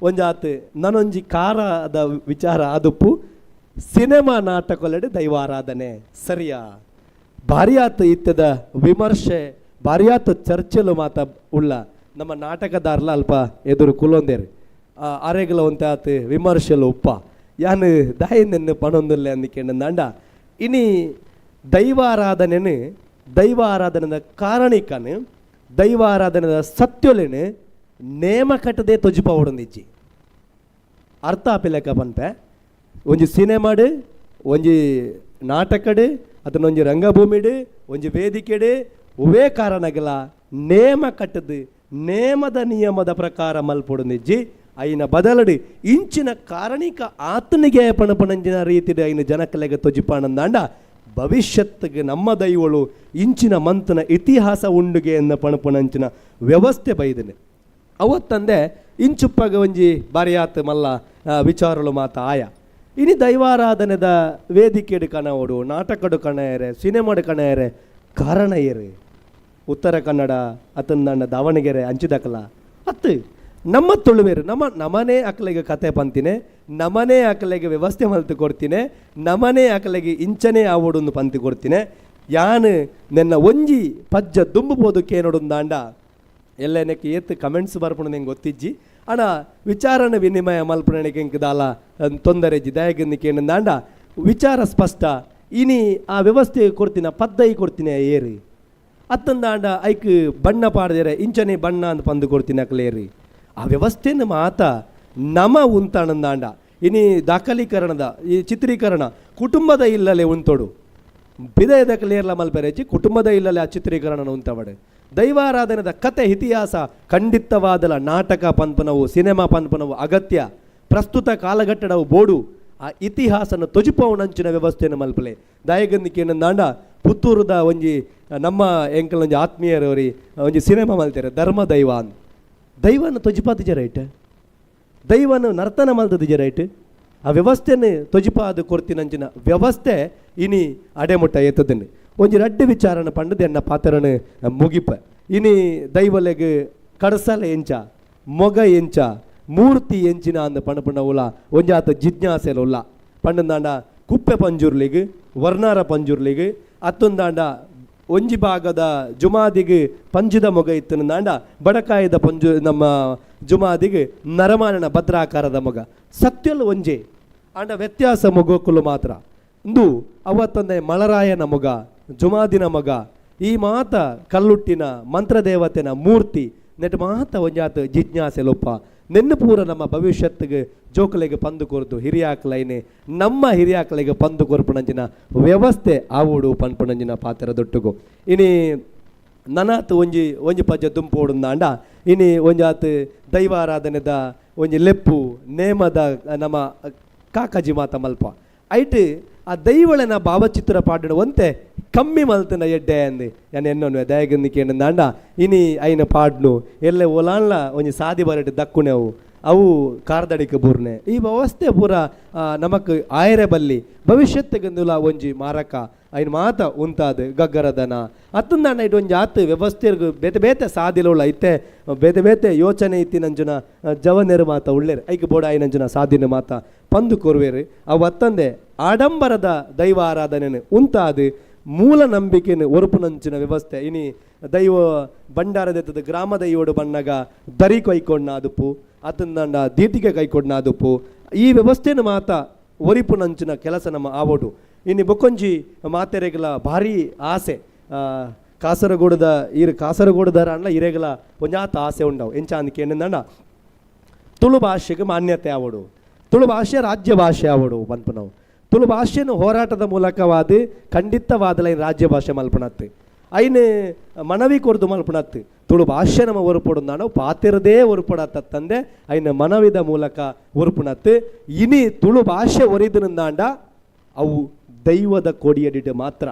Speaker 4: ಒಂಜಾತ್ ನನೊಂಜಿ ಕಾರದ ವಿಚಾರ ಆದುಪ್ಪು ಸಿನಿಮಾ ನಾಟಕೊಲೆಡೆ ದೈವಾರಾಧನೆ ಸರಿಯಾ ಭಾರಿಯಾತ್ ಇತ್ತದ ವಿಮರ್ಶೆ ಭಾರಿಯಾತ್ ಚರ್ಚೆಲು ಮಾತ ಉಳ್ಳ ನಮ್ಮ ನಾಟಕದಾರ್ಲ ಅಲ್ಪ ಎದುರು ಕುಲೊಂದೇರು ಅರೆಗಲ ಒಂತಾತ್ ವಿಮರ್ಶೆಲು ಉಪ್ಪ ಯಾನು ದಾಯಿನೆನ್ನು ಪಣೊಂದುಲ್ಲೆ ಅಂದಿಕೆಂಡಂದಾಂಡ ಇನಿ ದೈವಾರಾಧನೆನು ದೈವಾರಾಧನೆದ ಕಾರಣಿಕನು ದೈವಾರಾಧನೆದ ಸತ್ಯೊಲೆನು ನೇಮ ಕಟ್ಟದೆ ತೊಜಿಪವಡೊಂದಿಜ್ಜಿ. ಅರ್ಥ ಆಪಿಲೆಕ್ಕ ಪನ್ಪೆ ಒಂಜಿ ಸಿನಿಮಾಡು ಒಂಜಿ ನಾಟಕಡು ಅದನ್ನೊಂಜಿ ರಂಗಭೂಮಿಡು ಒಂಜಿ ವೇದಿಕೆಡು ಉವೇ ಕಾರಣಗಲ ನೇಮ ಕಟ್ಟದು ನೇಮದ ನಿಯಮದ ಪ್ರಕಾರ ಮಲ್ಪೊಡೊಂದಿಜ್ಜಿ. ಐನ ಬದಲಡು ಇಂಚಿನ ಕಾರಣಿಕ ಆತನಿಗೆ ಪಣಪಣಂಜಿನ ರೀತಿಡು ಐನ ಜನಕಲೆಗೆ ತೊಜಿಪಾಣಂದಾಂಡ ಭವಿಷ್ಯತ್ತಿಗೆ ನಮ್ಮ ದೈವಳು ಇಂಚಿನ ಮಂತನ ಇತಿಹಾಸ ಉಂಡುಗೆ ಎನ್ನ ಪಣಪಣಂಚಿನ ವ್ಯವಸ್ಥೆ ಬೈದನೆ. ಅವತ್ತಂದೆ ಇಂಚುಪ್ಪಗ ಒಂಜಿ ಬಾರಿಯಾತ್ ಮಲ್ಲ ವಿಚಾರಲು ಮಾತ ಆಯ. ಇನಿ ದೈವಾರಾಧನೆದ ವೇದಿಕೆಡು ಕಣವಡು ನಾಟಕಡು ಕಣಯರೆ ಸಿನಿಮಾಡು ಕಣಯರೆ ಕಾರಣ ಏರು ಉತ್ತರ ಕನ್ನಡ ಅತಂದಂಡ ದಾವಣಗೆರೆ ಅಂಚಿದಕಲ ಅತ್ತು ನಮ್ಮ ತುಳುವೇರು ನಮ್ಮ ನಮನೇ ಅಕಲೆಗೆ ಕತೆ ಪಂತಿನೆ ನಮನೇ ಅಕಲೆಗೆ ವ್ಯವಸ್ಥೆ ಮಲ್ತು ಕೊಡ್ತೀನಿ ನಮನೇ ಅಕಲೆಗೆ ಇಂಚನೇ ಆವೊಡೊಂದು ಪಂತಿ ಕೊಡ್ತೀನಿ. ಯಾನು ನೆನ್ನ ಒಂಜಿ ಪಜ್ಜ ದುಂಬು ಪೋದಕ್ಕೆ ಏನೋಡುಂದಾಂಡ ಎಲ್ಲ ನೆಕ್ ಏತ್ ಕಮೆಂಟ್ಸ್ ಬರ್ಪುಣ ನಿಂಗೆ ಗೊತ್ತಿಜ್ಜಿ ಅಣ ವಿಚಾರನ ವಿನಿಮಯ ಮಲ್ಪುಣೆಗೆ ಎಂಕ್ ದಾಲ ತೊಂದರೆ ಇಜ್ಜಿ ದಯಗಂದಿಕೆ ದಾಂಡ ವಿಚಾರ ಸ್ಪಷ್ಟ. ಇನಿ ಆ ವ್ಯವಸ್ಥೆ ಕೊಡ್ತೀನ ಪದ್ದೈ ಕೊಡ್ತೀನಿ ಏರಿ ಅತ್ತಂದಾಂಡ ಐಕ್ ಬಣ್ಣ ಪಾಡ್ದೇರೆ ಇಂಚನೆ ಬಣ್ಣ ಅಂತ ಪಂದು ಕೊಡ್ತೀನಿ ಅಕ್ಲೇರಿ ಆ ವ್ಯವಸ್ಥೆನ ಮಾತ ನಮ ಉಂತಾಣಂದಾಂಡ ಇನಿ ದಾಖಲೀಕರಣದ ಈ ಚಿತ್ರೀಕರಣ ಕುಟುಂಬದ ಇಲ್ಲಲೆ ಉಂತೋಡು ಬಿದಯದ ಕ್ಲಿಯರ್ಲ ಮಲ್ಪೆರೆಚಿ ಕುಟುಂಬದ ಇಲ್ಲಲೆ ಆ ಚಿತ್ರೀಕರಣ ಉಂತವಡೆ ದೈವಾರಾಧನೆದ ಕತೆ ಇತಿಹಾಸ ಖಂಡಿತವಾದಲ ನಾಟಕ ಪನ್ಪನವು ಸಿನಿಮಾ ಪನ್ಪನವು ಅಗತ್ಯ ಪ್ರಸ್ತುತ ಕಾಲಘಟ್ಟಡವು ಬೋಡು ಆ ಇತಿಹಾಸನ ತೊಜಿಪವನಂಚಿನ ವ್ಯವಸ್ಥೆಯನ್ನು ಮಲ್ಪಲೆ ದಾಯಗಂದಿಕೆ ಪುತ್ತೂರುದ ಒಂಜಿ ನಮ್ಮ ಎಂಕಲ್ ಒಂಜಿ ಆತ್ಮೀಯರವರಿ ಒಂಜಿ ಸಿನಿಮಾ ಮಲ್ತಾರೆ ಧರ್ಮ ದೈವ ಅಂದ್ ದೈವನ ತೊಜಿಪಾತಿಜ ರೈಟ್ ದೈವನ ನರ್ತನ ಮಲ್ತದಿಜ ರೈಟ್ ಆ ವ್ಯವಸ್ಥೆನ ತೊಜಿಪಾದ ಕೊರ್ತಿನಂಚಿನ ವ್ಯವಸ್ಥೆ ಇನಿ ಅಡೆಮುಟ್ಟ ಎತ್ತದನ್ನು ಒಂಜಿ ರಡ್ಡು ವಿಚಾರನ ಪಂಡದು ಎನ್ನ ಪಾತ್ರನ ಮುಗಿಪ. ಇನಿ ದೈವಲೆಗ್ ಕಡಸಲ ಎಂಚ ಮೊಗ ಎಂಚ ಮೂರ್ತಿ ಎಂಚಿನ ಅಂದ ಪಣಪುಣ ಉಲ ಒಂಜಾತ ಜಿಜ್ಞಾಸೆಲ ಉಲ್ಲ ಪಂಡಂದಾಂಡ ಕುಪ್ಪೆ ಪಂಜುರ್ಲಿಗ್ ವರ್ಣಾರ ಪಂಜುರ್ಲಿಗ್ ಅತ್ತೊಂದಾಂಡ ಒಂಜಿ ಭಾಗದ ಜುಮಾದಿಗ್ ಪಂಜುದ ಮೊಗ ಇತ್ತನಂದಾಂಡ ಬಡಕಾಯದ ಪಂಜು ನಮ್ಮ ಜುಮಾದಿಗ್ ನರಮಾನನ ಭದ್ರಾಕಾರದ ಮೊಗ ಸತ್ಯಲ್ ಒಂಜೆ ಆಂಡ ವ್ಯತ್ಯಾಸ ಮೊಗಕ್ಕಲು ಮಾತ್ರ. ಇಂದು ಅವತ್ತಂದೆ ಮಳರಾಯನ ಮೊಗ ಜುಮಾದಿನ ಮಗ ಈ ಮಾತ ಕಲ್ಲುಟ್ಟಿನ ಮಂತ್ರದೇವತೆನ ಮೂರ್ತಿ ನೆಟ್ ಮಾತ ಒಂಜಾತ ಜಿಜ್ಞಾಸೆ ಲೊಪ್ಪ ನೆನ್ನು ಪೂರ ನಮ್ಮ ಭವಿಷ್ಯತ್ತಿಗೆ ಜೋಕಲೆಗೆ ಪಂದು ಕೊರ್ದು ಹಿರಿಯಾಕ್ಲೈನೆ ನಮ್ಮ ಹಿರಿಯಾಕ್ಲೆಗೆ ಪಂದು ಕೊರ್ಪುಣಂಜಿನ ವ್ಯವಸ್ಥೆ ಆವೋಡು ಪನ್ಪುಣಂಜಿನ ಪಾತ್ರ ದೊಟ್ಟುಗು. ಇನಿ ನನಾತ್ ಒಂಜಿ ಒಂಜಿ ಪಜ್ಜ ದುಂಪೋಡುಂದಾಂಡ ಇನಿ ಒಂಜಾತ್ ದೈವಾರಾಧನೆದ ಒಂಜಿ ಲೆಪ್ಪು ನೇಮದ ನಮ್ಮ ಕಾಕಾಜಿ ಮಾತ ಮಲ್ಪ ಐಟ್ ಆ ದೈವಳನ ಭಾವಚಿತ್ರ ಪಾಡಿನ ಒಂತೆ ಕಮ್ಮಿ ಮಲ್ತನ ಎಡ್ಡೆ ಅಂದ್ ಯಾನ್ ಎನ್ನೊನ್ವೆ ದಯಗಂದಿ ಕೇಂದಾಂಡ ಇನಿ ಐನ ಪಾಡ್ನು ಎಲ್ಲೆ ಒಲಾನ್ಲ ಒಂಜಿ ಸಾದಿ ಬರಟ್ ದಕ್ಕುನೆವು ಅವು ಕಾರ್ದಡಿಕ ಬೂರ್ನೆ ಈ ವ್ಯವಸ್ಥೆ ಪೂರ ನಮಕ್ ಆಯರೆ ಬಲ್ಲಿ ಭವಿಷ್ಯತ್ತಿಗಂದುಲ ಒಂಜಿ ಮಾರಕ ಐನ್ ಮಾತ ಉಂತಾದ್ ಗಗ್ಗರದನ ಅತ್ತಂದಾಂಡ ಇಟ್ಟು ಒಂಜಿ ಆತ್ ವ್ಯವಸ್ಥೆರ್ಗ್ ಬೇತೆ ಬೇತೆ ಸಾದಿಲುಳ್ಳ ಇತ್ತೆ ಬೇತೆ ಬೇತೆ ಯೋಚನೆ ಇತ್ತಿನಂಚುನ ಜವನೆರು ಮಾತ ಉಳ್ಳೇರು ಐಕ್ ಬೋಡ ಐನಂಚುನ ಸಾದಿನ ಮಾತ ಪಂದು ಕೊರುವೇರು ಅವು ಅತ್ತಂದೆ ಆಡಂಬರದ ದೈವ ಆರಾಧನೆನು ಉಂತಾದ್ ಮೂಲ ನಂಬಿಕೆನು ಒರುಪುನಂಚಿನ ವ್ಯವಸ್ಥೆ ಇನಿ ದೈವ ಭಂಡಾರದೆತ್ತದ ಗ್ರಾಮ ದೈವಡು ಬಣ್ಣಗ ದರಿ ಕೈಕೊಂಡ ಅದುಪು ಅತಂದಂಡ ದೀಟಿಗೆ ಕೈಕೊಂಡ ಅದುಪು ಈ ವ್ಯವಸ್ಥೆನು ಮಾತ ಒರಿಪುನಂಚಿನ ಕೆಲಸ ನಮ್ಮ ಆವೋಡು ಇನ್ನು ಬೊಕ್ಕೊಂಜಿ ಮಾತೆರೆಗಲ ಭಾರಿ ಆಸೆ ಕಾಸರಗೋಡದ ಈರು ಕಾಸರಗೋಡದರ ಅಣ್ಣ ಇರೆಗಲ ಒಂಜಾತ ಆಸೆ ಉಂಡವು ಎಂಚ ಅಂದ್ ಕೇಂದ್ರ ತುಳು ಭಾಷೆಗೆ ಮಾನ್ಯತೆ ಆವಡು ತುಳು ಭಾಷೆ ರಾಜ್ಯ ಭಾಷೆ ಆವಡು ಪನ್ಪುನವು ತುಳು ಭಾಷೆನು ಹೋರಾಟದ ಮೂಲಕವಾದ ಖಂಡಿತವಾದಲ ರಾಜ್ಯ ಭಾಷೆ ಮಲ್ಪಣತ್ತು ಐನ್ ಮನವಿ ಕೊರ್ದು ಮಲ್ಪಣತ್ತು ತುಳು ಭಾಷೆ ನಮ್ಮ ಒರುಪೊಡು ನಾನು ಪಾತಿರದೇ ಒರುಪಡತ್ತಂದೆ ಐನ ಮನವಿದ ಮೂಲಕ ಒರುಪುಣತ್ತು ಇನಿ ತುಳು ಭಾಷೆ ಒರಿದನಿಂದಾಂಡ ಅವು ದೈವದ ಕೊಡಿಯಡಿಟ್ಟು ಮಾತ್ರ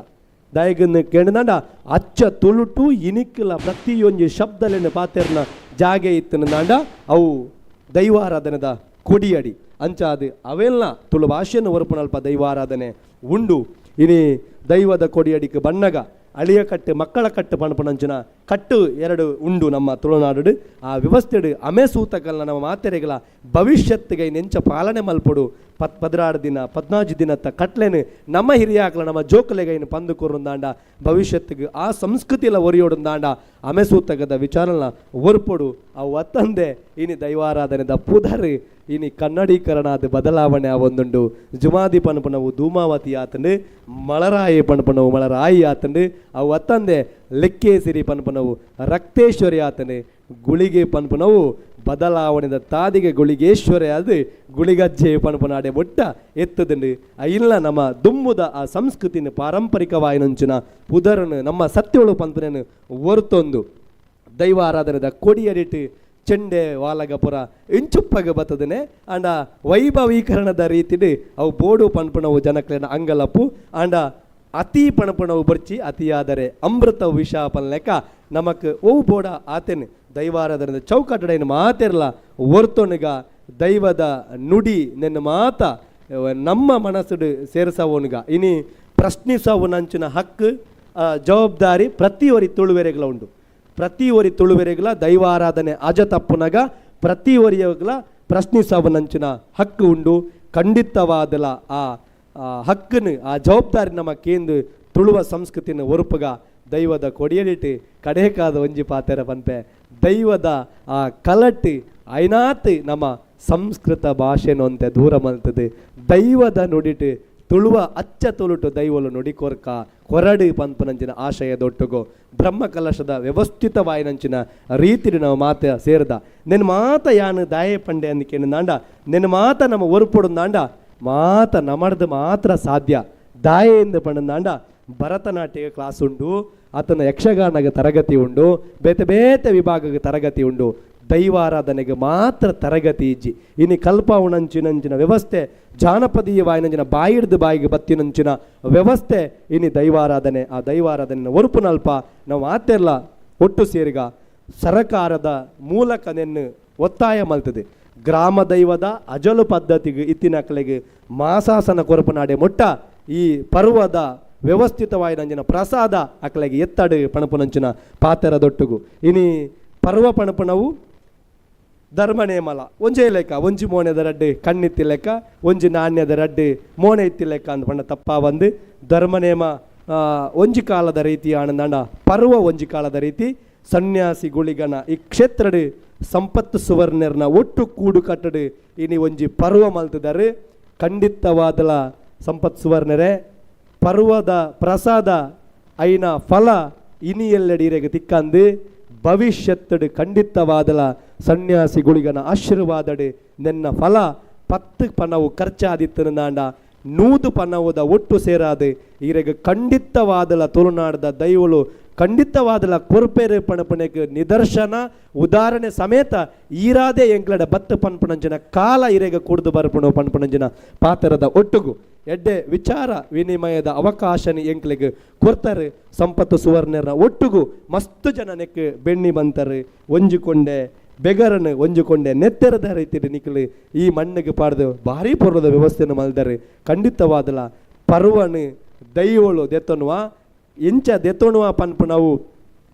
Speaker 4: ದಯಗನ್ನು ಕೇಳಿದಾಂಡ ಅಚ್ಚ ತುಳುಟು ಇನಿಕ್ಲ ಪ್ರತಿಯೊಂಜಿ ಶಬ್ದಲೆನ ಪಾತೆರ್ನ ಜಾಗೆ ಇತ್ತನಂದಾಂಡ ಅವು ದೈವಾರಾಧನೆದ ಕೊಡಿಯಡಿ ಅಂಚಾದ ಅವೆಲ್ಲ ತುಳು ಭಾಷೆಯನ್ನು ಒರಪುನಲ್ಪ ದೈವಾರಾಧನೆ ಉಂಡು ಇನಿ ದೈವದ ಕೊಡಿಯಡಿക്ക് ಬಣ್ಣಗ ಅಳಿಯ ಕಟ್ಟು ಮಕ್ಕಳ ಕಟ್ಟು ಪಣಪಣಂಚಿನ ಕಟ್ಟು ಎರಡು ಉಂಡು ನಮ್ಮ ತುಳುನಾಡು ಆ ವ್ಯವಸ್ಥೆಡು ಅಮೆ ಸೂತಕಲ್ನ ನಮ್ಮ ಮಾತೆರೆಗಳ ಭವಿಷ್ಯತ್ತಿಗೆ ನೆಂಚ ಪಾಲನೆ ಮಲ್ಪೊಡು 16 ದಿನ 14 ದಿನತ್ತ ಕಟ್ಲೆನು ನಮ್ಮ ಹಿರಿಯಾಕ್ಲ ನಮ್ಮ ಜೋಕಲೆಗೈನು ಪಂದು ಕೊರುಂದಾಂಡ ಭವಿಷ್ಯತ್ತಿಗೆ ಆ ಸಂಸ್ಕೃತಿಲ ಒರಿಯೋಡುಂದಾಂಡ ಅಮೆ ಸೂತಕದ ವಿಚಾರನ ಒರ್ಪೊಡು ಅವು ಅತ್ತಂದೆ ಇನಿ ದೈವಾರಾಧನೆದ ಪುದರ್ ಇನಿ ಕನ್ನಡೀಕರಣ ಅದು ಬದಲಾವಣೆ ಒಂದುಂಡು ಜುಮಾದಿ ಪನ್ಪುನವು ಧೂಮಾವತಿ ಆತಂಡು ಮಳರಾಯಿ ಪನ್ಪುನವು ಮಳರಾಯಿ ಆತಂಡು ಅವು ಅತ್ತಂದೆ ಲೆಕ್ಕೇಸಿರಿ ಪನ್ಪುನವು ರಕ್ತೇಶ್ವರಿ ಆತಂಡು ಗುಳಿಗೆ ಪನ್ಪುನವು ಬದಲಾವಣೆದ ತಾದಿಗೆ ಗುಳಿಗೇಶ್ವರಿ ಅದು ಗುಳಿಗಜ್ಜೆ ಪನ್ಪುನಾಡೆ ಬೊಟ್ಟ ಎತ್ತದಂಡು ಇಲ್ಲ ನಮ್ಮ ದುಮ್ಮುದ ಆ ಸಂಸ್ಕೃತಿನ ಪಾರಂಪರಿಕವಾಯಿನಂಚಿನ ಪುದರನು ನಮ್ಮ ಸತ್ಯೋಳು ಪನ್ಪುನನು ಒರ್ತೊಂದು ದೈವ ಆರಾಧನೆದ ಕೊಡಿಯಡಿಟ್ಟು ಚೆಂಡೆ ವಾಲಗಪುರ ಇಂಚುಪ್ಪಗ ಬತ್ತದನೆ ಅಂಡ ವೈಭವೀಕರಣದ ರೀತಿಡ್ ಅವು ಬೋಡು ಪನ್ಪುನವು ಜನಕ್ಲೆನ ಅಂಗಲಪ್ಪು ಅಂಡ ಅತಿ ಪಣಪುಣವು ಬರ್ಚಿ ಅತಿಯಾದರೆ ಅಮೃತ ವಿಷ ಪನ್ಲೆಕ್ಕ ನಮಕ್ ಒವು ಬೋಡ ಆತೆನ್ ದೈವಾರಾಧನೆದ ಚೌಕಟ್ಟಡೈನ ಮಾತೆರ್ಲ ಒರ್ತೊನುಗ ದೈವದ ನುಡಿ ನೆನ್ನ ಮಾತ ನಮ್ಮ ಮನಸ್ಸುಡು ಸೇರಿಸವನುಗ ಇನಿ ಪ್ರಶ್ನಿಸವನಂಚಿನ ಹಕ್ಕು ಜವಾಬ್ದಾರಿ ಪ್ರತಿಯೊರಿ ತುಳುವೆರೆಗಳ ಉಂಡು ಪ್ರತಿ ಒರಿ ತುಳುವೆರೆಗಳ ದೈವಾರಾಧನೆ ಅಜ ತಪ್ಪುನಗ ಪ್ರತಿ ಒರಿಯಗಳ ಪ್ರಶ್ನಿಸವನಂಚಿನ ಹಕ್ಕು ಉಂಡು ಖಂಡಿತವಾದಲ ಆ ಹಕ್ಕನ್ನು ಆ ಜವಾಬ್ದಾರಿ ನಮ್ಮ ಕೇಂದ್ರ ತುಳುವ ಸಂಸ್ಕೃತಿನ ಒರುಪುಗ ದೈವದ ಕೊಡಿಯಡಿಟ್ಟು ಕಡೇಕಾದ ಒಂಜಿ ಪಾತೆರ ಪನ್ಪೆ ದೈವದ ಆ ಕಲಟ್ಟು ಐನಾತ್ ನಮ್ಮ ಸಂಸ್ಕೃತ ಭಾಷೆನೊಂತೆ ದೂರ ಮಲ್ತದೆ ದೈವದ ನುಡಿಟ್ಟು ತುಳುವ ಅಚ್ಚ ತುಳುಟು ದೈವಲು ನುಡಿ ಕೊರ್ಕ ಕೊರಡು ಪನ್ಪನಂಚಿನ ಆಶಯ ದೊಟ್ಟುಗೋ ಬ್ರಹ್ಮ ಕಲಶದ ವ್ಯವಸ್ಥಿತವಾಯಿನಂಚಿನ ರೀತಿಡು ನಾವು ಮಾತ ಸೇರ್ದ ನೆನ್ ಮಾತ ಯಾನು ದಾಯೆ ಪಂಡೆ ಅಂದಿಕೇನು ನೆನ್ ಮಾತ ನಮ್ಮ ಒರುಪೊಡುಂದಾಂಡ ಮಾತ ನಮರ್ದು ಮಾತ್ರ ಸಾಧ್ಯ ದಾಯೆಯಿಂದ ಪಂಡಂದಾಂಡ ಭರತನಾಟ್ಯ ಕ್ಲಾಸ್ ಉಂಡು ಆತನ ಯಕ್ಷಗಾನಗ ತರಗತಿ ಉಂಡು ಬೇತೆ ಬೇತೆ ವಿಭಾಗಕ್ಕೆ ತರಗತಿ ಉಂಡು ದೈವಾರಾಧನೆಗೆ ಮಾತ್ರ ತರಗತಿ ಇಜ್ಜಿ ಇನಿ ಕಲ್ಪ ಉಣಂಚಿನಂಚಿನ ವ್ಯವಸ್ಥೆ ಜಾನಪದೀಯ ವಾಯಿನಂಚಿನ ಬಾಯಿಡ್ದು ಬಾಯಿಗೆ ಬತ್ತಿನಂಚಿನ ವ್ಯವಸ್ಥೆ ಇನಿ ದೈವಾರಾಧನೆ ಆ ದೈವಾರಾಧನೆ ಒರುಪುನಲ್ಪ ನಾವು ಆತೆಲ್ಲ ಒಟ್ಟು ಸೇರಿಗ ಸರಕಾರದ ಮೂಲಕ ನೆನ್ನು ಒತ್ತಾಯ ಮಲ್ತದೆ ಗ್ರಾಮ ದೈವದ ಅಜಲು ಪದ್ಧತಿಗೆ ಇತ್ತಿನಕ್ಲೆಗೆ ಮಾಸಾಸನ ಕೊರಪುನಾಡೆ ಮೊಟ್ಟ ಈ ಪರ್ವದ ವ್ಯವಸ್ಥಿತವಾಯಿನಂಚಿನ ಪ್ರಸಾದ ಅಕ್ಲೆಗೆ ಎತ್ತಡು ಪಣಪುನಂಚಿನ ಪಾತೆರ ದೊಟ್ಟುಗು ಇನಿ ಪರ್ವ ಪಣಪುನವು ಧರ್ಮನೇಮಲ ಒಂಜೇ ಲೆಕ್ಕ ಒಂಜಿ ಮೋನೆದ ರಡ್ಡು ಕಣ್ಣಿತ್ತಿ ಲೆಕ್ಕ ಒಂಜಿ ನಾಣ್ಯದ ರಡ್ಡು ಮೋನೆ ಇತ್ತಿ ಲೆಕ್ಕ ಅಂದ್ ಪಂಡ ತಪ್ಪ ಬಂದು ಧರ್ಮನೇಮ ಒಂಜಿ ಕಾಲದ ರೀತಿ ಆನಂದಾಂಡ ಪರ್ವ ಒಂಜಿ ಕಾಲದ ರೀತಿ ಸನ್ಯಾಸಿ ಗುಳಿಗನ ಈ ಕ್ಷೇತ್ರಡು ಸಂಪತ್ತು ಸುವರ್ಣರ್ನ ಒಟ್ಟು ಕೂಡು ಕಟ್ಟಡು ಇನಿ ಒಂಜಿ ಪರ್ವ ಮಲ್ತಿದ್ದಾರೆ ಖಂಡಿತವಾದಲ ಸಂಪತ್ ಸುವರ್ಣರೇ ಪರ್ವದ ಪ್ರಸಾದ ಐನ ಫಲ ಇನಿ ಎಲ್ಲೆಡೀರೆಗೆ ತಿಕ್ಕಂದು ಭವಿಷ್ಯತ್ತಡು ಖಂಡಿತವಾದಲ ಸನ್ಯಾಸಿ ಗುಳಿಗನ ಆಶೀರ್ವಾದಡು ನೆನ್ನ ಫಲ 10 ಪಣವು ಖರ್ಚಾದಿತ್ತನು 100 ಪಣವುದ ಒಟ್ಟು ಸೇರಾದು ಈರೆಗೆ ಖಂಡಿತವಾದಲ ತುಳುನಾಡದ ದೈವಳು ಖಂಡಿತವಾದಲ ಕೊರ್ಪೆರು ಪಣಪಣೆಗೆ ನಿದರ್ಶನ ಉದಾಹರಣೆ ಸಮೇತ ಈರಾದೆ ಎಂಕ್ಲಡ ಬತ್ತು ಪನ್ಪಣಂಜಿನ ಕಾಲ ಇರೆಗ ಕೂಡ್ದು ಬರ್ಪಣು ಪನ್ಪಣಂಜಿನ ಪಾತ್ರದ ಒಟ್ಟುಗು ಎಡ್ಡೆ ವಿಚಾರ ವಿನಿಮಯದ ಅವಕಾಶನ ಎಂಕ್ಲೆಗ್ ಕೊರ್ತಾರೆ. ಸಂಪತ್ತು ಸುವರ್ಣರ ಒಟ್ಟುಗು ಮಸ್ತ್ ಜನ ನೆಕ್ ಬೆಣ್ಣಿ ಬಂತಾರೆ ಒಂಜಿಕೊಂಡೆ ಬೆಗರನು ಒಂಜಿಕೊಂಡೆ ನೆತ್ತೆರದ ರೀತಿಯಲ್ಲಿ ನಿಕ್ಲು ಈ ಮಣ್ಣಿಗೆ ಪಾಡ್ದು ಭಾರಿ ಪೂರ್ವದ ವ್ಯವಸ್ಥೆಯನ್ನು ಮಲ್ದರೆ. ಖಂಡಿತವಾದಲ ಪರ್ವನು ದೈವಳು ದೆತ್ತೊನುವ ಎಂಚ ದೆತ್ತೊಣುವ ಪನ್ಪು ನಾವು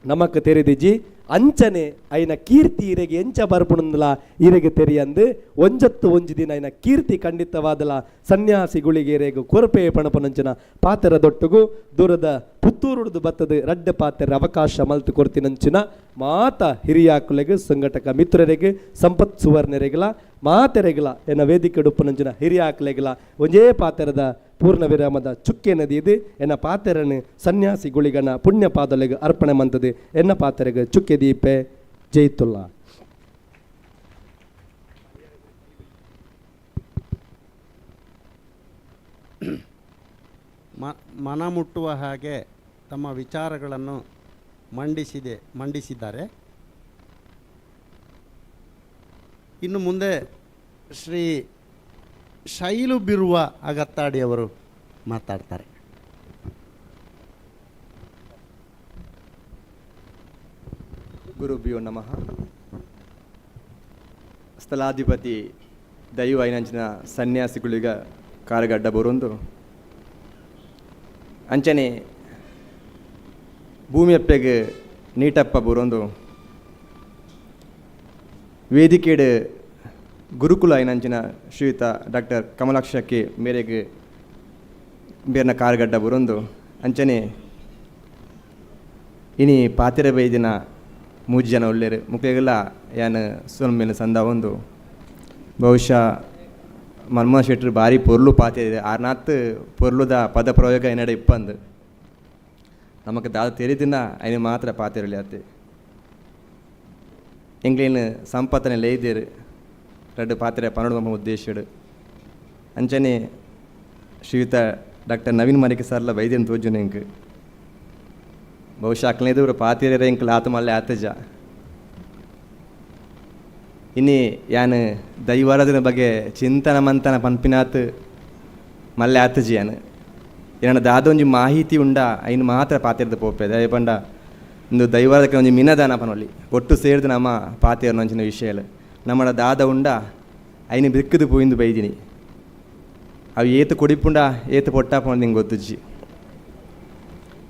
Speaker 4: ನಮಕ್ ತೆರೆದಿಜ್ಜಿ ಅಂಚನೆ ಐನ ಕೀರ್ತಿ ಇರೆಗೆ ಎಂಚ ಬರ್ಪುಣಂದಲ ಇರೆಗೆ ತೆರಿಯಂದು ಒಂಜತ್ತು ಒಂಜಿ ದಿನ ಐನ ಕೀರ್ತಿ ಖಂಡಿತವಾದಲ ಸನ್ಯಾಸಿ ಗುಳಿಗೆರೆಗು ಕೊರಪೆ ಪಣಪನಂಚನ ಪಾತೆರ ದೊಟ್ಟುಗು ದೂರದ ಪುತ್ತೂರುಡ್ದು ಬತ್ತದ ರಡ್ಡ ಪಾತೆರ ಅವಕಾಶ ಮಲ್ತು ಕೊರ್ತಿನಂಚಿನ ಮಾತ ಹಿರಿಯಾಕುಲೆಗ್ ಸಂಘಟಕ ಮಿತ್ರರಿಗೆ ಸಂಪತ್ ಸುವರ್ಣರೆಗಲ ಮಾತೆರೆಗಲ ಎನ್ನ ವೇದಿಕೆ ಡುಪ್ಪನಂಚಿನ ಹಿರಿಯಾಕುಲೆಗಲ ಒಂಜೇ ಪಾತೆರದ ಪೂರ್ಣ ವಿರಾಮದ ಚುಕ್ಕೆ ನದಿ ಇದು ಎನ್ನ ಪಾತೆರನು ಸನ್ಯಾಸಿ ಗುಳಿಗನ ಪುಣ್ಯ ಪಾದಲೆಗ್ ಅರ್ಪಣೆ ಮಂತದೆ ಎನ್ನ ಪಾತೆರೆಗ್ ಚುಕ್ಕೆ ದೀಪೆ ಜೈತುಲ್ಲಾ.
Speaker 3: ಮನ ಮುಟ್ಟುವ ಹಾಗೆ ತಮ್ಮ ವಿಚಾರಗಳನ್ನು ಮಂಡಿಸಿದ್ದಾರೆ. ಇನ್ನು ಮುಂದೆ ಶ್ರೀ ಶೈಲು ಬಿರುವ ಅಗತ್ತಾಡಿಯವರು ಮಾತಾಡ್ತಾರೆ.
Speaker 5: ಗುರುಭ್ಯೋ ನಮಃ. ಸ್ಥಳಾಧಿಪತಿ ದೈವ ಐನಂಚಿನ ಸನ್ಯಾಸಿಗುಳಿಗ ಕಾರಗಡ್ಡ ಬರೊಂದು ಅಂಚನೆ ಭೂಮಿಯಪ್ಪೆಗೆ ನೀಟಪ್ಪ ಬರೊಂದು ವೇದಿಕೆಡ್ ಗುರುಕುಲ ಐನಂಚಿನ ಶ್ರೀಯುತ ಡಾಕ್ಟರ್ ಕಮಲಾಕ್ಷ ಕೆ ಮೇರೆಗೆ ಬೇರ್ನ ಕಾರಗಡ್ಡ ಬರೊಂದು ಅಂಚನೆ ಇನಿ ಪಾತಿರ ಬೈದಿನ ಮೂಜಿ ಜನ ಉಳ್ಳೇರು ಮುಕ್ಲೆಗೆಲ್ಲ ಯಾನ್ ಸೊಲ್ಮೆನ್ ಸಂದ ಒಂದು ಬಹುಶಃ ಮನ್ಮೋಹನ್ ಶೆಟ್ರು ಭಾರಿ ಪೊರ್ಲು ಪಾತೆ ಆರ್ನಾತ್ ಪೊರ್ಲುದ ಪದ ಪ್ರಯೋಗ ಎನ್ನಡ ಇಪ್ಪಂದು ನಮಕ್ ದಾದ ತೆರಿದಿನ ಐನು ಮಾತ್ರ ಪಾತೆರಲಿ ಅತ್ತೆ ಎಂಗ್ಲೇನು ಸಂಪತ್ತನೆ ಲೇಯ್ದೇರು ರಡ್ಡು ಪಾತ್ರೆ ಪನ್ನೊಂದು ಉದ್ದೇಶಡು ಅಂಚನೆ ಶ್ರೀಯುತ ಡಾಕ್ಟರ್ ನವೀನ್ ಮರಿಕೆ ಸರ್ಲ ವೈದ್ಯನ ತೋಜುನ ಎಂಕ್ ಬಹುಶಃ ಅಕ್ಲನೇದು ಪಾತಿರೆ ಎಂಕ್ ಆತ ಮಲ್ಲೆ ಆತಜ ಇನಿ ಯಾನ್ ದೈವಾರಾಧನೆ ಬಗ್ಗೆ ಚಿಂತನ ಮಂತನ ಪನ್ಪಿನಾತ್ ಮಲ್ಲೆ ಆತಜಿ ಯಾನ್ ಏನ ದಾದೊಂಜಿ ಮಾಹಿತಿ ಉಂಡ ಐನು ಮಾತ್ರ ಪಾತಿರ್ದ ಪೋಪೆ ದಯ ಪಂಡ ಇಂದು ದೈವಾರಾಧಕ ಒಂಜಿ ಮಿನದಾನ ಪನೊಲಿ ಒಟ್ಟು ಸೇರ್ದು ನಮ್ಮ ಪಾತಿರ್ನಂಚಿನ ವಿಷಯ ನಮ್ಮಡ ದಾದ ಉಂಡ ಐನು ಬಿಕ್ಕದು ಪೋಯಿಂದು ಬೈದಿನಿ ಅವು ಏತು ಕೊಡಿಪುಂಡ ಏತು ಪೊಟ್ಟಾಪುಂಡ ನಿಂಗೆ ಗೊತ್ತುಜ್ಜಿ.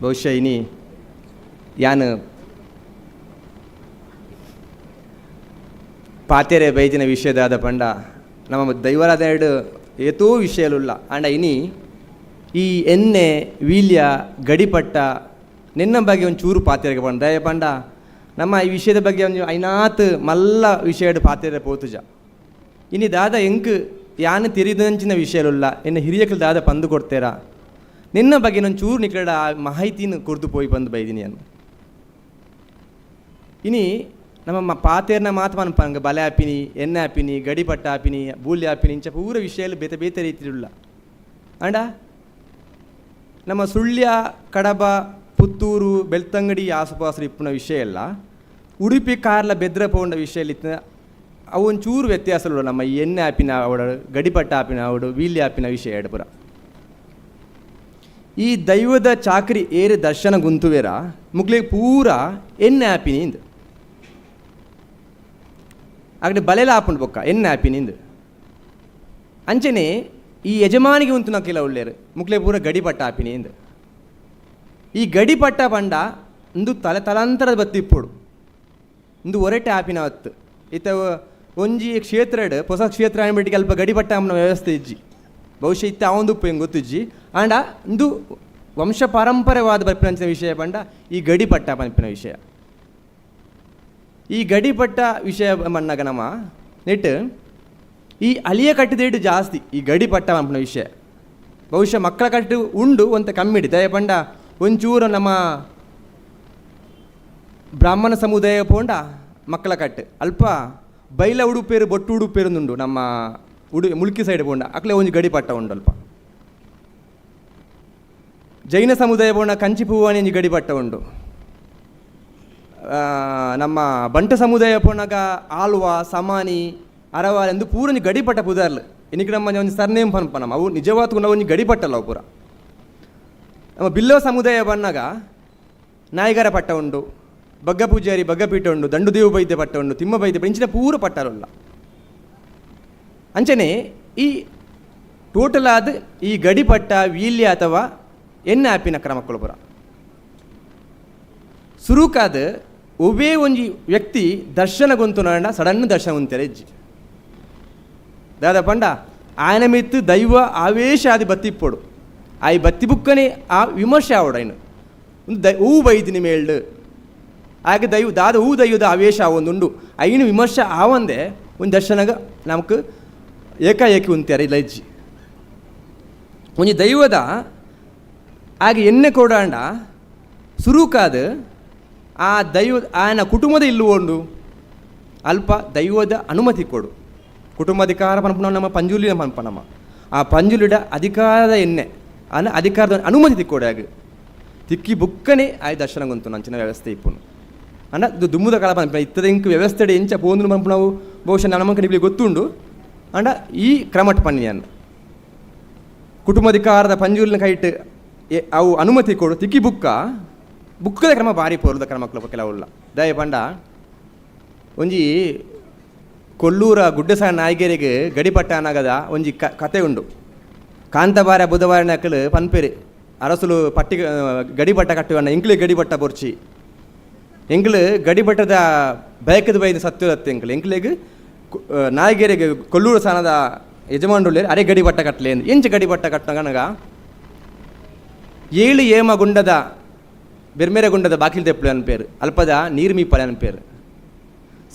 Speaker 5: ಬಹುಶಃ ಇನಿ ಯಾನ್ ಪಾತೆರೆ ಬೈದಿನ ವಿಷಯದಾದ ಪಂಡ ನಮ್ಮ ದೈವರಾದ ಏತೋ ವಿಷಯಲುಲ್ಲ ಅಂಡ ಇನಿ ಈ ಎಣ್ಣೆ ವೀಲ್ಯ ಗಡಿಪಟ್ಟ ನಿನ್ನ ಬಗ್ಗೆ ಒಂದು ಚೂರು ಪಾತೆರೆಗೆ ಪಂಡ ದಯ ಪಂಡ ನಮ್ಮ ಈ ವಿಷಯದ ಬಗ್ಗೆ ಒಂದು ಐನಾತ್ ಮಲ್ಲ ವಿಷಯಡ್ ಪಾತೆರೆ ಪೋತುಜ ಇನಿ ದಾದ ಎಂಕ್ ಯಾನ್ ತೆರಿದಂಚಿನ ವಿಷಯಲುಲ್ಲ ಎನ್ನ ಹಿರಿಯಕಲು ದಾದ ಪಂದು ಕೊಡ್ತೇರಾ ನಿನ್ನ ಬಗ್ಗೆ ನಾನು ಚೂರು ನಿಕಡ ಆ ಮಾಹಿತಿನ ಕೊಡ್ದು ಪೋಯಿ ಬಂದು ಬೈದಿನಿ ಅನ್ನು. ಇನಿ ನಮ್ಮ ಪಾತೇರ್ನ ಮಾತು ಪನ್ಪಂಗ ಬಲೆ ಆಪಿನಿ ಎಣ್ಣೆ ಆಪಿನಿ ಗಡಿಪಟ್ಟ ಆಪಿನಿ ಬೂಲಿ ಆಪಿನಿ ಇಂಚ ಪೂರ ವಿಷಯಲು ಬೇತೆ ಬೇತೆ ರೀತಿಯುಳ್ಳ ಅಂಡ ನಮ್ಮ ಸುಳ್ಯ ಕಡಬ ಪುತ್ತೂರು ಬೆಳ್ತಂಗಡಿ ಆಸುಪಾಸು ಇಪ್ಪುನ ವಿಷಯ ಎಲ್ಲ ಉಡುಪಿ ಕಾರ್ಲ ಬೆದ್ರ ಪೋಂಡ ವಿಷಯ ಅವು ಒಂಚೂರು ವ್ಯತ್ಯಾಸಗಳು ನಮ್ಮ ಈ ಎಣ್ಣೆ ಆಪಿನ ಆವಡು ಗಡಿಪಟ್ಟ ಆಪಿನ ಆವಡು ವೀಲ್ಯ ಆಪಿನ ವಿಷಯ ಎಡಪುರ. ಈ ದೈವದ ಚಾಕ್ರಿ ಏರು ದರ್ಶನ ಗುಂತುವೇರ ಮುಕ್ಲೆ ಪೂರ ಎಣ್ಣೆ ಆಪಿನಿ ಇಂದು ಆಗಡೆ ಬಲೆಲ ಆಪುಂಡು ಬೊಕ್ಕ ಎಣ್ಣೆ ಆಪಿನಿ ಇಂದು ಅಂಚನೆ ಈ ಯಜಮಾನಿಗೆ ಉಂತು ಕೆಲ ಉಳ್ಳೇರು ಮುಕ್ಲೆ ಪೂರ ಗಡಿಪಟ್ಟ ಆಪಿನಿ ಇಂದು ಈ ಗಡಿಪಟ್ಟ ಪಂಡ ಇಂದು ತಲೆ ತಲಾಂತರದ ಬತ್ತಿಪ್ಪುಡು ಇಂದು ಒರಟೆ ಆಪಿನ ಹೊತ್ತು ಇತ್ತ ಒಂಜಿ ಕ್ಷೇತ್ರಡ್ ಹೊಸ ಕ್ಷೇತ್ರ ಅನ್ಬಿಟ್ಟಿಗೆ ಅಲ್ಪ ಗಡಿಪಟ್ಟ ಅಮ್ಮನ ವ್ಯವಸ್ಥೆ ಇಜ್ಜಿ ಬಹುಶಃ ಇತ್ತ ಅವಂದು ಉಪ್ಪು ಹೆಂಗೆ ಗೊತ್ತಿಜ್ಜಿ ಆಂಡ ಇಂದು ವಂಶ ಪಾರಂಪರ್ಯವಾದ ಬರ್ಪಿನಂಚಿನ ವಿಷಯ ಪಂಡ ಈ ಗಡಿಪಟ್ಟ ಪನ್ಪಿನ ವಿಷಯ. ಈ ಗಡಿಪಟ್ಟ ವಿಷಯ ಮಣ್ಣಾಗ ನಮ್ಮ ನೆಟ್ ಈ ಅಲಿಯ ಕಟ್ಟಿದೇಡು ಜಾಸ್ತಿ ಈ ಗಡಿಪಟ್ಟ ಪನ್ಪಿನ ವಿಷಯ ಬಹುಶಃ ಮಕ್ಕಳ ಕಟ್ಟು ಉಂಡು ಒಂತ ಕಮ್ಮಿಡಿ ದಯ ಪಂಡ ಒಂಚೂರು ನಮ್ಮ ಬ್ರಾಹ್ಮಣ ಸಮುದಾಯ ಪೋಂಡ ಮಕ್ಕಳ ಕಟ್ಟು ಅಲ್ಪ ಬೈಲ ಉಡುಪೇರು ಬೊಟ್ಟು ಉಡುಪೇರು ಉಂಡು ನಮ್ಮ ಮುಲ್ಕಿ ಸೈಡ್ ಪೋಂಡ ಅಕ್ಲೆ ಒಂಜಿ ಗಡಿಪಟ್ಟ ಉಂಡು ಅಲ್ಪ ಜೈನ ಸಮುದಾಯ ಪೋಂಡ ಕಂಚಿ ಪೂವನೆ ಒಂಜಿ ಗಡಿಪಟ್ಟ ಉಂಡು. ನಮ್ಮ ಬಂಟ ಸಮುದಾಯ ಪೋನಾಗ ಆಲ್ವ ಸಮಾನಿ ಅರವಾಲ್ ಎಂದು ಪೂರ ಒಂಜಿ ಗಡಿಪಟ್ಟ ಪುದರ್ಲು. ಇನಿಕ್ ನಮ್ಮ ಒಂಜಿ ಸರ್ನೇಮ್ ಪನ್ಪ ನಮ್ಮ ಅವು ನಿಜವಾದ ಒಂಜಿ ಗಡಿಪಟ್ಟಲ್ಲ ಅವು ಪೂರ. ನಮ್ಮ ಬಿಲ್ಲವ ಸಮುದಾಯ ಬನ್ನಾಗ ನಾಯಿಗರ ಪಟ್ಟ ಉಂಡು, ಬಗ್ಗ ಪೂಜಾರಿ ಬಗ್ಗಪೀಠ ಉಂಡು, ದಂಡುದೇವು ಬೈದ್ಯ ಪಟ್ಟ ಉಂಡು, ತಿಮ್ಮ ಬೈದ್ಯ ಇಂಚಿನ ಪೂರ ಪಟ್ಟರುಲ್ಲ. ಅಂಚನೆ ಈ ಟೋಟಲ್ ಆದ ಈ ಗಡಿಪಟ್ಟ ವೀಲ್ಯ ಅಥವಾ ಎಣ್ಣೆ ಆಪಿನ ಕ್ರಮಕ್ಕಳು ಪೂರ ಸುರುಕಾದ ಒವ್ವೇ ಒಂಜಿ ವ್ಯಕ್ತಿ ದರ್ಶನ ಗೊಂತು ಸಡನ್ ದರ್ಶನ ಉಂತಾರೆ ಹೆಜ್ಜಿ ದಾದ ಪಂಡ ಆಯನ ಮಿತ್ತು ದೈವ ಆವೇಶ ಆದಿ ಬತ್ತಿಪ್ಪೊಡು ಆಯಿ ಬತ್ತಿ ಬುಕ್ಕನೆ ಆ ವಿಮರ್ಶೆ ಆವಡು ಐನು ಒಂದು ದೈ ಹೂ ಬೈದಿನಿ ಮೇಲ್ಡ್ ಆಗ ದೈವ ದಾದ ಹೂ ದೈವದ ಆವೇಶ ಒಂದುಂಡು ಐನು ವಿಮರ್ಶೆ ಆವಂದೆ ಒಂದು ದರ್ಶನಗ ನಮಕ್ ಏಕಾಏಕಿ ಉಂತಾರೆ ಇಲ್ಲ ಹೆಜ್ಜಿ. ಒಂಜಿ ದೈವದ ಆಗ ಎಣ್ಣೆ ಕೊಡಾಂಡ ಸುರುಕಾದ ಆ ದೈವ ಆಯನ ಕುಟುಂಬದ ಇಲ್ಲು ಉಂಡು ಅಲ್ಪ ದೈವದ ಅನುಮತಿ ಕೊಡು. ಕುಟುಂಬ ಅಧಿಕಾರ ಪನ್ಪುನ ನಮ್ಮ ಪಂಜುಲಿ ಪನ್ಪ ನಮ್ಮ ಆ ಪಂಜುಲಿಡ ಅಧಿಕಾರದ ಎಣ್ಣೆ ಅನ ಅಧಿಕಾರದ ಅನುಮತಿ ತಿಕ್ಕೋಡು ಆಗ ತಿಕ್ಕಿ ಬುಕ್ಕನೆ ಆಯ್ ದರ್ಶನ ಗೊಂತು ನಂಚಿನ ವ್ಯವಸ್ಥೆ ಇಪ್ಪುನು ಅಂಡ ಇದು ದುಮ್ಮುದ ಕಾಲ ಪನ್ಪ ಇತ್ತದ ಇಂಕ್ ವ್ಯವಸ್ಥೆ ಎಂಚ ಪೋಂದು ಪನ್ಪುನವು ಬಹುಶಃ ನಮ್ಮ ನಿಮಗೆ ಗೊತ್ತುಂಡು. ಅಂಡ ಈ ಕ್ರಮಟ್ ಪನ್ನಿಯನ್ ಕುಟುಂಬಾಧಿಕಾರದ ಪಂಜುಲಿನ ಕೈಟ್ ಅವು ಅನುಮತಿ ಕೊಡು ತಿಕ್ಕಿ ಬುಕ್ಕ ಬುಕ್ಕದ ಕ್ರಮ ಭಾರಿ ಪೋರ್ದ ಕ್ರಮಕ್ಲ ಕೆಲವುಲ್ಲ. ದಯ ಪಂಡ ಒಂಜಿ ಕೊಲ್ಲೂರ ಗುಡ್ಡಸ ನಾಯ್ಗೆರೆಗೆ ಗಡಿಪಟ್ಟ ಅನಾಗದ ಒಂಜಿ ಕತೆ ಉಂಡು. ಕಾಂತಬಾರ ಬುಧವಾರ ನಕಲು ಪನ್ಪೆರೆ ಅರಸುಲು ಪಟ್ಟಿ ಗಡಿಪಟ್ಟ ಕಟ್ಟುವಣ್ಣ ಎಂಕ್ಲೆ ಗಡಿಪಟ್ಟ ಬೊರ್ಚಿ ಎಂಕ್ಲು ಗಡಿಪಟ್ಟದ ಬಯಕದ ಬೈದ ಸತ್ಯದತ್ತೆ ಎಂಕ್ಲು ಎಂಕ್ಲೆಗ್ ನಾಯ್ಗೆರೆಗೆ ಕೊಲ್ಲೂರು ಸ್ಥಾನದ ಯಜಮಾನ್ರುಳ್ಳೇರು ಅರೆ ಗಡಿಪಟ್ಟ ಕಟ್ಟಲೆ ಎಂಚ ಗಡಿಪಟ್ಟ ಕಟ್ಟನಗ ಏಳು ಏಮ ಗುಂಡದ ಬೆರ್ಮೆರೆ ಗುಂಡದ ಬಾಕಿಲ್ ತೆಪ್ಪುಳೆ ಅನ್ಪೇರು ಅಲ್ಪದ ನೀರು ಮೀಪಲೆ ಅನ್ಪೇರು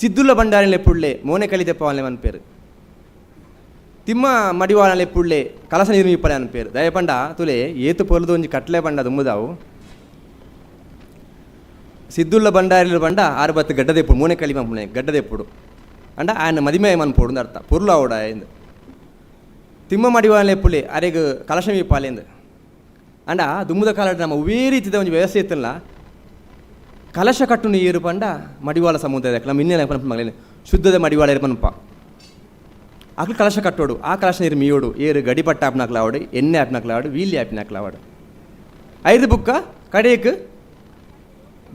Speaker 5: ಸಿದ್ದುಲ್ಲ ಬಂಡಾರಿಲೆ ಪುಳ್ಳೆ ಮೋನೆ ಕಲಿ ತೆಪ್ಪವಾಲೆ ಅನ್ಪೇರು ತಿಮ್ಮ ಮಡಿವಾಳಲೆ ಪುಳ್ಳೆ ಕಲಸ ನೀರು ಮೀಪಲೆ ಅನ್ಪೇರು. ದಯಪಂಡ ತುಲೆ ಏತು ಪೊರ್ಲುದು ಒಂಜಿ ಕಟ್ಲೆ ಬಂಡ ದುಮ್ಮುದಾವು ಸಿದ್ದುಲ್ಲ ಬಂಡಾರಿಲು ಬಂಡ ಆರು ಬತ್ತು ಗಡ್ಡದೆಪ್ಪುಡು ಮೋನೆ ಕಲಿ ಮಂಪುಣೆ ಗಡ್ಡದೆಪ್ಪುಡು ಅಂಡ ಆಯನ ಮದಿಮೆ ಮನ್ಪೋಡು ಅರ್ಥ ಪೊರ್ಲು ಆವಡ ಎಂದು ತಿಮ್ಮ ಮಡಿವಾಳಲೆ ಪುಳ್ಳೆ ಅರೆಗ್ ಕಲಶ ಮೀಪಾಲೆಂದು ಅಂಡ ದುಮ್ಮುದ ಕಾಲಡ್ ನಮ್ಮ ಒವ್ವೇ ರೀತಿದ ಒಂಜಿ ವ್ಯವಸ್ಥೆ ಇತ್ತಲ್ಲ ಕಲಶ ಕಟ್ಟು ನೀರು ಪಂಡ ಮಡಿವಾಳ ಸಮುದಾಯದ ನಮ್ಮ ಇನ್ನೇನ ಪನ್ಪ ಮಗಳೇನು ಶುದ್ಧದ ಮಡಿವಾಳ ಪನ್ಪ ಅಕ್ಲು ಕಲಶ ಕಟ್ಟೋಡು ಆ ಕಲಶ ನೀರು ಮೀಯೋಡು ಏರು ಗಡಿಪಟ್ಟ ಆಪ್ನಾಕ್ಲಾವಡು ಎಣ್ಣೆ ಆಪ್ನಾಕ್ಲಾವಡು ವೀಲಿ ಆಪ್ನಾಕ್ಲಾವಡು ಐದು ಬುಕ್ಕ ಕಡೆಯಕ್ಕೆ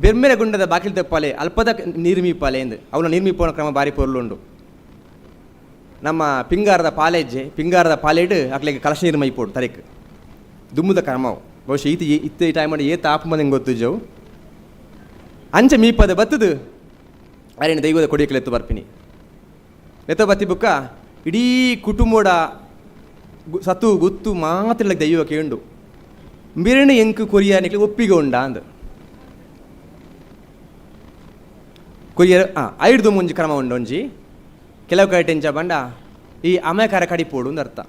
Speaker 5: ಬೆರ್ಮೆರೆ ಗುಂಡದ ಬಾಕಿಲ್ ತೆಪ್ಪಾಲೆ ಅಲ್ಪದ ನೀರು ಮೀಪಾಲೆ ಎಂದು ಅವನ ನೀರು ಮೀಪೋನ ಕ್ರಮ ಬಾರಿ ಪೊರ್ಲುಂಡು. ನಮ್ಮ ಪಿಂಗಾರದ ಪಾಲೆಜ್ಜೆ ಪಿಂಗಾರದ ಪಾಲೆಡ್ ಅಕ್ಲೆಗೆ ಕಲಶ ನೀರು ಮೈಪೋಡು ತರೆಕ್ ದುಮ್ಮುದ ಕ್ರಮವು ಬಹುಶಃ ಈತ ಇತ್ತ ಈ ಟೈಮ್ ಏತ ಆಪು ಮಂದಿ ಗೊತ್ತಿಜ್ಜವು ಅಂಚೆ ಮೀಪದ ಬತ್ತದು ಅರೇನು ದೈವದ ಕೊಡಿಯಕ್ಕೆ ಲೆತ್ತು ಬರ್ಪಿನಿ ಲೆತ್ತ ಬತ್ತಿ ಬುಕ್ಕ ಇಡೀ ಕುಟುಂಬದ ಸತು ಗುತ್ತು ಮಾತ್ರ ದೈವ ಕೇಂಡು ಮಿರಣು ಎಂಕು ಕೊರಿಯಾನಿಗೆ ಒಪ್ಪಿಗೆ ಉಂಡ ಅಂದ್ ಕೊರಿಯರ್ ಐಡ್ದು ಮುಂಜಿ ಕ್ರಮ ಉಂಡು ಒಂಜಿ ಕೆಲವು ಕಡೆ ಎಂಚ ಬಂಡ ಈ ಅಮೇಕಾರ ಕಡಿಪೋಡು ಅಂದ್ ಅರ್ಥ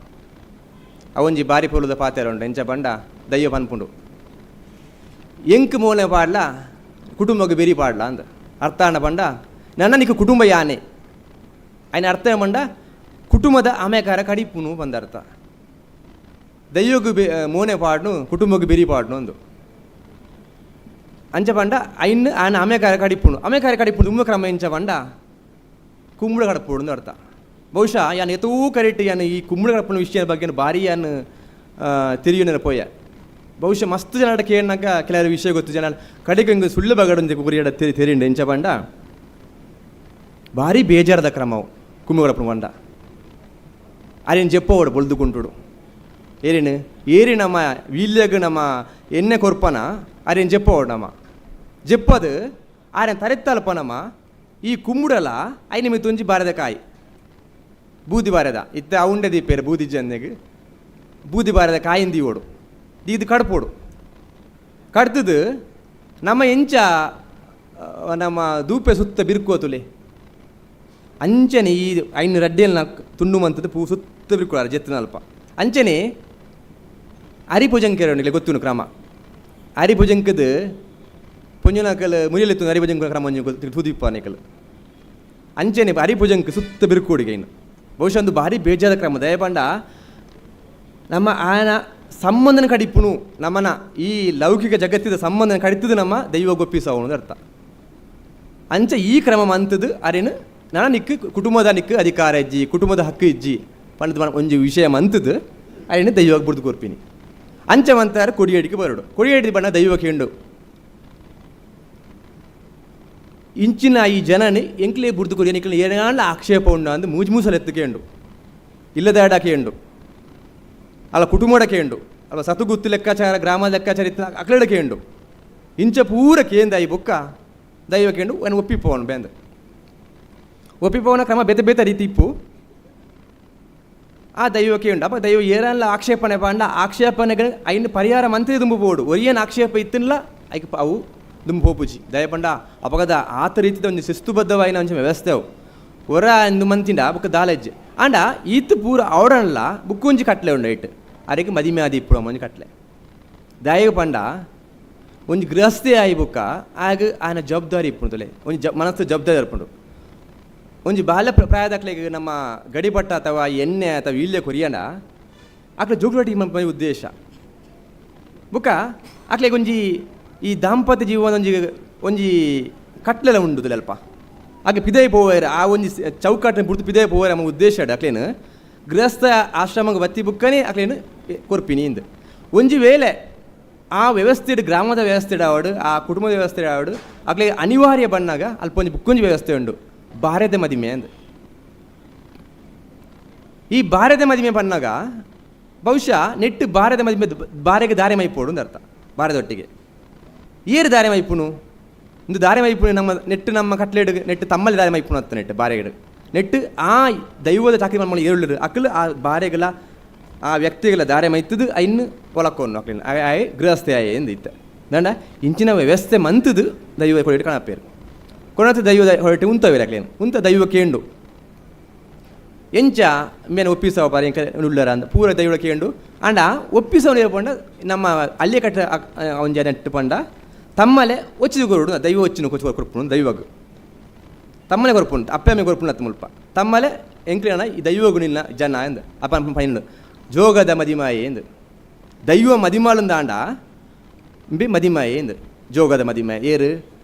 Speaker 5: ಅವೊಂಜಿ ಬಾರಿ ಪೊಲುದ ಪಾತೆರ ಉಂಡು ಎಂಚ ಬಂಡ ದೈವ ಪನ್ಪುಂಡು ಎಂಕ್ ಮೋನೆ ಪಾಡ್ಲ ಕುಟುಂಬಕ್ಕೆ ಬೆರಿ ಪಾಡ್ಲ ಅಂದ ಅರ್ಥ ಅಣ್ಣ ಬಂಡ ನನ್ನ ನಿಕ್ಕ ಕುಟುಂಬ ಯಾನೆ ಅಯ್ನ ಅರ್ಥ ಏಮಂಡ ಕುಟುಂಬದ ಅಮೇಕಾರ ಕಡಿಪುನು ಬಂದ ಅರ್ಥ ದೈವಗ್ ಮೋನೆ ಪಾಡ್ನು ಕುಟುಂಬಕ್ಕೆ ಬೆರಿ ಪಾಡ್ನು ಅಂದು ಅಂಚ ಪಂಡ ಐನ್ ಆನ ಅಮೇಕಾರ ಕಡಿಪುನು ಅಮೇಕಾರ ಕಡಿಪುನು ತುಂಬ ಕ್ರಮ ಎಂಚ ಪಂಡ ಕುಂಬಳ ಕಡಪುಡು ಅಂದ್ ಅರ್ಥ. ಬಹುಶಃ ಯಾನ್ ಎತೂ ಕರೆಕ್ಟ್ ಯಾನ್ ಈ ಕುಂಬಳ ಕಡಪುನ ವಿಷಯದ ಬಗ್ಗೆ ಭಾರಿ ಯಾನ್ ತಿರಿಯುನ ಪೋಯ ಬಹುಶಃ ಮಸ್ತ್ ಜನ ಕೇಳಿನಾಗ ಕೆಲವರು ವಿಷಯ ಗೊತ್ತು ಜನ ಕಡೆಗೆ ಹಿಂಗೆ ಸುಳ್ಳು ಬಗಡೊಂದು ಕುರಿಯಡ ತೆರಿಂಡು ಎಂಚ ಪಂಡ ಭಾರಿ ಬೇಜಾರದ ಕ್ರಮವು ಕುಂಬಳ ಕಡಪುನ ಪಂಡ ಅರೇನು ಜೆಪ್ಪೋಡು ಬೊಲ್ದುಕುಂಟುಡು ಏರಿನು ಏರಿ ನಮ್ಮ ವೀಲ್ಯಗ್ ನಮ್ಮ ಎಣ್ಣೆ ಕೊರ್ಪನ ಅರೇನು ಜೆಪ್ಪೋಡು ನಮ್ಮ ಜೆಪ್ಪದು ಆರೇನು ತರೆತ್ತಲ್ಪ ನಮ್ಮ ಈ ಕುಂಬುಡಲ ಐನ ಮಿತ್ತೊಂಜಿ ಬಾರದ ಕಾಯಿ ಬೂದಿ ಬಾರದ ಇತ್ತ ಅವುಂಡೆ ದೀಪೇರು ಬೂದಿ ಜನ್ನೆಗ್ ಬೂದಿ ಬಾರದ ಕಾಯಿಂದ ದೀವೋಡು ದೀದು ಕಡ್ಪೋಡು ಕಡ್ತದು ನಮ್ಮ ಎಂಚ ನಮ್ಮ ದೂಪೆ ಸುತ್ತ ಬಿರ್ಕೋತುಲೆ ಅಂಚನೆ ಈ ಐನು ರಡ್ಡೆಲ್ನ ತುಂಡು ಮಂತದ್ದು ಪೂ ಸುತ್ತ ಬಿರ್ಕೊಳಾರ ಜೆತ್ತಿನಲ್ಪ ಅಂಚನೆ ಅರಿಪುಜಂಕೆರಣಿಗೆ ಗೊತ್ತುನು ಕ್ರಮ ಅರಿಪುಜಂಕದ ಪೊಂಜನಕಲ್ ಮುರಿಯಲೆತ್ತು ಅರಿಪುಜಂಕ ಕ್ರಮ ತೂದಿಪ್ಪ ನಿಕಲ್ ಅಂಚನೆ ಅರಿಪುಜಂಕ್ ಸುತ್ತ ಬಿರುಕೋಡಿಗೆ ಇನ್ನು ಬಹುಶಃ ಒಂದು ಭಾರಿ ಬೇಜಾದ ಕ್ರಮ ದಯಪಂಡ ನಮ್ಮ ಆಯನ ಸಂಬಂಧನ ಕಡಿಪುನು ನಮ್ಮನ ಈ ಲೌಕಿಕ ಜಗತ್ತಿದ ಸಂಬಂಧನ ಕಡಿತದ ನಮ್ಮ ದೈವ ಗೊಪ್ಪಿಸವನು ಅರ್ಥ. ಅಂಚ ಈ ಕ್ರಮ ಮಂತದು ಅರೆನು ನನ ನಿಕ್ಕು ಕುಟುಂಬದ ನಿಕ್ಕು ಅಧಿಕಾರ ಇಜ್ಜಿ, ಕುಟುಂಬದ ಹಕ್ಕು ಇಜ್ಜಿ ಪಂಡದು ಒಂಜಿ ವಿಷಯ ಮಂತದು ಅರೆನು ದೈವಕ್ಕೆ ಬುಡ್ದು ಕೊರ್ಪಿನಿ. ಅಂಚ ಮಂತಾರ ಕೊಡಿಯಡಿಗೆ ಬರೋಡು. ಕೊಡಿಯಡಿ ಬಣ್ಣ ದೈವಕ್ಕೆ ಉಂಡು ಇಂಚಿನ ಈ ಜನನಿ ಎಂಕ್ಲೇ ಬುಡ್ದು ಕೊರಿ ನಿಕ್ಲೆ ಏನಾಂಡ ಆಕ್ಷೇಪ ಉಂಡು ಅಂದು ಮೂಜಿ ಮೂಸಲ ಎತ್ತುಕೆ ಉಂಡು, ಇಲ್ಲದಾಡಕ್ಕೆ ಉಂಡು, ಅಲ್ಲ ಕುಟುಂಬಡಕ್ಕೆ ಉಂಡು, ಅಲ್ಲ ಸತುಗುತ್ತು ಲೆಕ್ಕಾಚಾರ ಗ್ರಾಮ ಲೆಕ್ಕಾಚಾರ ಇತ್ತು ಅಕ್ಲಡಕ್ಕೆ ಉಂಡು. ಇಂಚ ಪೂರ ಕೇಂದ ಈ ಬೊಕ್ಕ ದೈವಕ್ಕೆ ಉಂಡು ಅವನು ಒಪ್ಪಿಪೋನು ಬೇಂದ ಒಪ್ಪಿಪೋನ ಕ್ರಮ ಬೇತೆ ಬೇತೆ ರೀತಿ ಇಪ್ಪು. ಆ ದೈವಕ್ಕೆ ಉಂಡು. ಅಪ್ಪ ದೈವ ಏರಲ್ಲ ಆಕ್ಷೇಪಣೆ ಪಾಂಡ ಆಕ್ಷೇಪಣೆಗೆ ಐನು ಪರಿಹಾರ ಮಂತ್ರಿ ದುಂಬು ಬೋಡು ಒರಿಯನ್ ಆಕ್ಷೇಪ ಇತ್ತಿಲ್ಲ ಐಕ್ ಅವು ದುಂಬು ಪೋಪುಜಿ. ದಯಪಂಡ ಅಪಗದ ಆತ ರೀತಿದ ಒಂಜಿ ಶಿಸ್ತುಬದ್ಧವಾಯಿನ ಒಂಜಿ ವ್ಯವಸ್ಥೆ ಅವು ಒರ ಇಂದು ಮಂತಿಂಡ ಬೊಕ್ಕ ದಾಲೆಜ್ಜೆ ಆಂಡ ಈತ್ ಪೂರ ಅವಡನ್ಲ ಬುಕ್ಕೊಂಜಿ ಕಟ್ಲೆ ಉಂಡು ಐಟ್ ಅರೆಗೆ ಮದಿಮೆ ಆದಿ ಇಪ್ಪು ಒಂಜಿ ಕಟ್ಲೆ. ದಯಗೆ ಪಂಡ ಒಂಜಿ ಗೃಹಸ್ಥೆ ಆಯಿ ಬುಕ್ಕ ಆಗ ಆಯನ ಜವಾಬ್ದಾರಿ ಇಪ್ಪುಂಡು ತೊಲೆ ಒಂಜಿ ಮನಸ್ಸು ಜವಾಬ್ದಾರಿ ಇರ್ಪುಂಡು. ಒಂಜಿ ಬಾಲ್ಯ ಪ್ರಾಯದಕ್ಲೆಗ್ ನಮ್ಮ ಗಡಿಪಟ್ಟ ಅಥವಾ ಎಣ್ಣೆ ಅಥವಾ ಇಲ್ಲೇ ಕೊರಿಯಂಡ ಅಕ್ಲೆ ಜೋಗುಲಾಟಿ ಮನ್ಪುನ ಉದ್ದೇಶ ಬುಕ್ಕ ಅಕ್ಲೆಗ್ ಒಂಜಿ ಈ ದಾಂಪತ್ಯ ಜೀವನ ಒಂಜಿ ಒಂಜಿ ಕಟ್ಲೆಲ ಉಂಡು ಅಲ್ಪ ಆಕೆ ಪಿದೈ ಪೋವೇರ್ ಆ ಒಂಜಿ ಚೌಕಾಟಿನ ಬುಡ್ದು ಪಿದೈ ಪೋವೇರ್ ಅಮ್ಮ ಉದ್ದೇಶ ಅಕ್ಲೇನು ಗೃಹಸ್ಥ ಆಶ್ರಮಕ್ಕೆ ಬತ್ತಿ ಬುಕ್ಕನೆ ಅಕ್ಲೇನು ಕೊರ್ಪಿನಿ ಇಂದು. ಒಂಜಿ ವೇಳೆ ಆ ವ್ಯವಸ್ಥೆಡ್ ಗ್ರಾಮದ ವ್ಯವಸ್ಥೆಡ್ ಆವಡು ಆ ಕುಟುಂಬದ ವ್ಯವಸ್ಥೆ ಆವಡು ಅಕ್ಲೆ ಅನಿವಾರ್ಯ ಬಣ್ಣಾಗ ಅಲ್ಪ ಒಂಜಿ ಬುಕ್ಕೊಂಜಿ ವ್ಯವಸ್ಥೆ ಉಂಡು ಬಾರೆದ ಮದಿಮೆ ಅಂದ್. ಈ ಬಾರೆದ ಮದಿಮೆ ಬಣ್ಣಾಗ ಬಹುಶಃ ನೆಟ್ಟು ಬಾರೆದ ಮದಿಮೆ ಬಾರೆಗೆ ದಾರೆ ಮೈಪೋಡು ಅಂತ ಅರ್ಥ. ಬಾರೆದೊಟ್ಟಿಗೆ ಏರು ದಾರೆ ಮೈಪುನು ಇಂದು ದಾರೆ ಮೈಪುನು ನಮ್ಮ ನೆಟ್ಟು ನಮ್ಮ ಕಟ್ಲೆಡು ನೆಟ್ಟು ತಮ್ಮಲ್ಲಿ ದಾರೆ ಮೈಪುನು ಅತ್ತ ನೆಟ್ಟು ಬಾರೆಗಡು ನೆಟ್ಟು ಆ ದೈವದ ಚಾಕರಿ ಮಮ್ಮಲ್ಲಿ ಏರುಳ್ಳರು ಅಕ್ಕಲು ಆ ಬಾರೆಗಳ ಆ ವ್ಯಕ್ತಿಗಳ ದಾರೆ ಮೈತದು ಐನ್ನು ಒಲಕ್ಕೊನ್ನು ಅಕ್ಲಿನ ಆಯ್ ಗೃಹಸ್ಥೆ ಆಯೆ ಎಂದು ಇತ್ತ ದಂಡ ಇಂಚಿನ ವ್ಯವಸ್ಥೆ ಮಂತದು ದೈವ ಕೊಡಿಟ್ಟು ಕಾಣಪೇರು ಕೊಣತು ದೈವದ ಹೊರಟು ಉಂತವೇರು ಅಕ್ಲೇನು ಉಂತ ದೈವ ಕೇಂಡು ಎಂಚ ಮೇನ ಒಪ್ಪಿಸವ ಬಾರಿ ಎಂಕ ಉಳ್ಳರ ಅಂದ ಪೂರ ದೈವ ಕೇಂಡು ಆಂಡ ಒಪ್ಪಿಸವನ ಪಂಡ ನಮ್ಮ ಅಲ್ಲಿಯ ಕಟ್ಟ ಒಂಜ ನೆಟ್ಟು ಪಂಡ ತಮ್ಮಲೆ ಒಚ್ಚಿದ ಕೊರಡು ದೈವ ಒಚ್ಚಿನ ಕೊಚ್ಚು ಕೊರ್ಪುಂಡು ದೈವಗ್ ತಮ್ಮಲೆ ಕೊರ್ಪುಂಡು ಅಪ್ಪೆ ಕೊರ್ಪುಂಡು ಅತ್ತ ಮುಲ್ಪ ತಮ್ಮಲೆ ಎಂಕ್ಲೇನ ಈ ದೈವಗು ನಿನ್ನ ಜನ ಎಂದ ಅಪ್ಪ ಪೈಂಡು ಜೋಗದ ಮದಿಮಾಯಿ ಎಂದು ದೈವ ಮದಿಮಾಳುಂದಾಂಡ ಬಿ ಮದಿಮಾಯಿ ಎಂದು ಜೋಗದ ಮದಿಮಾಯಿ ಏರು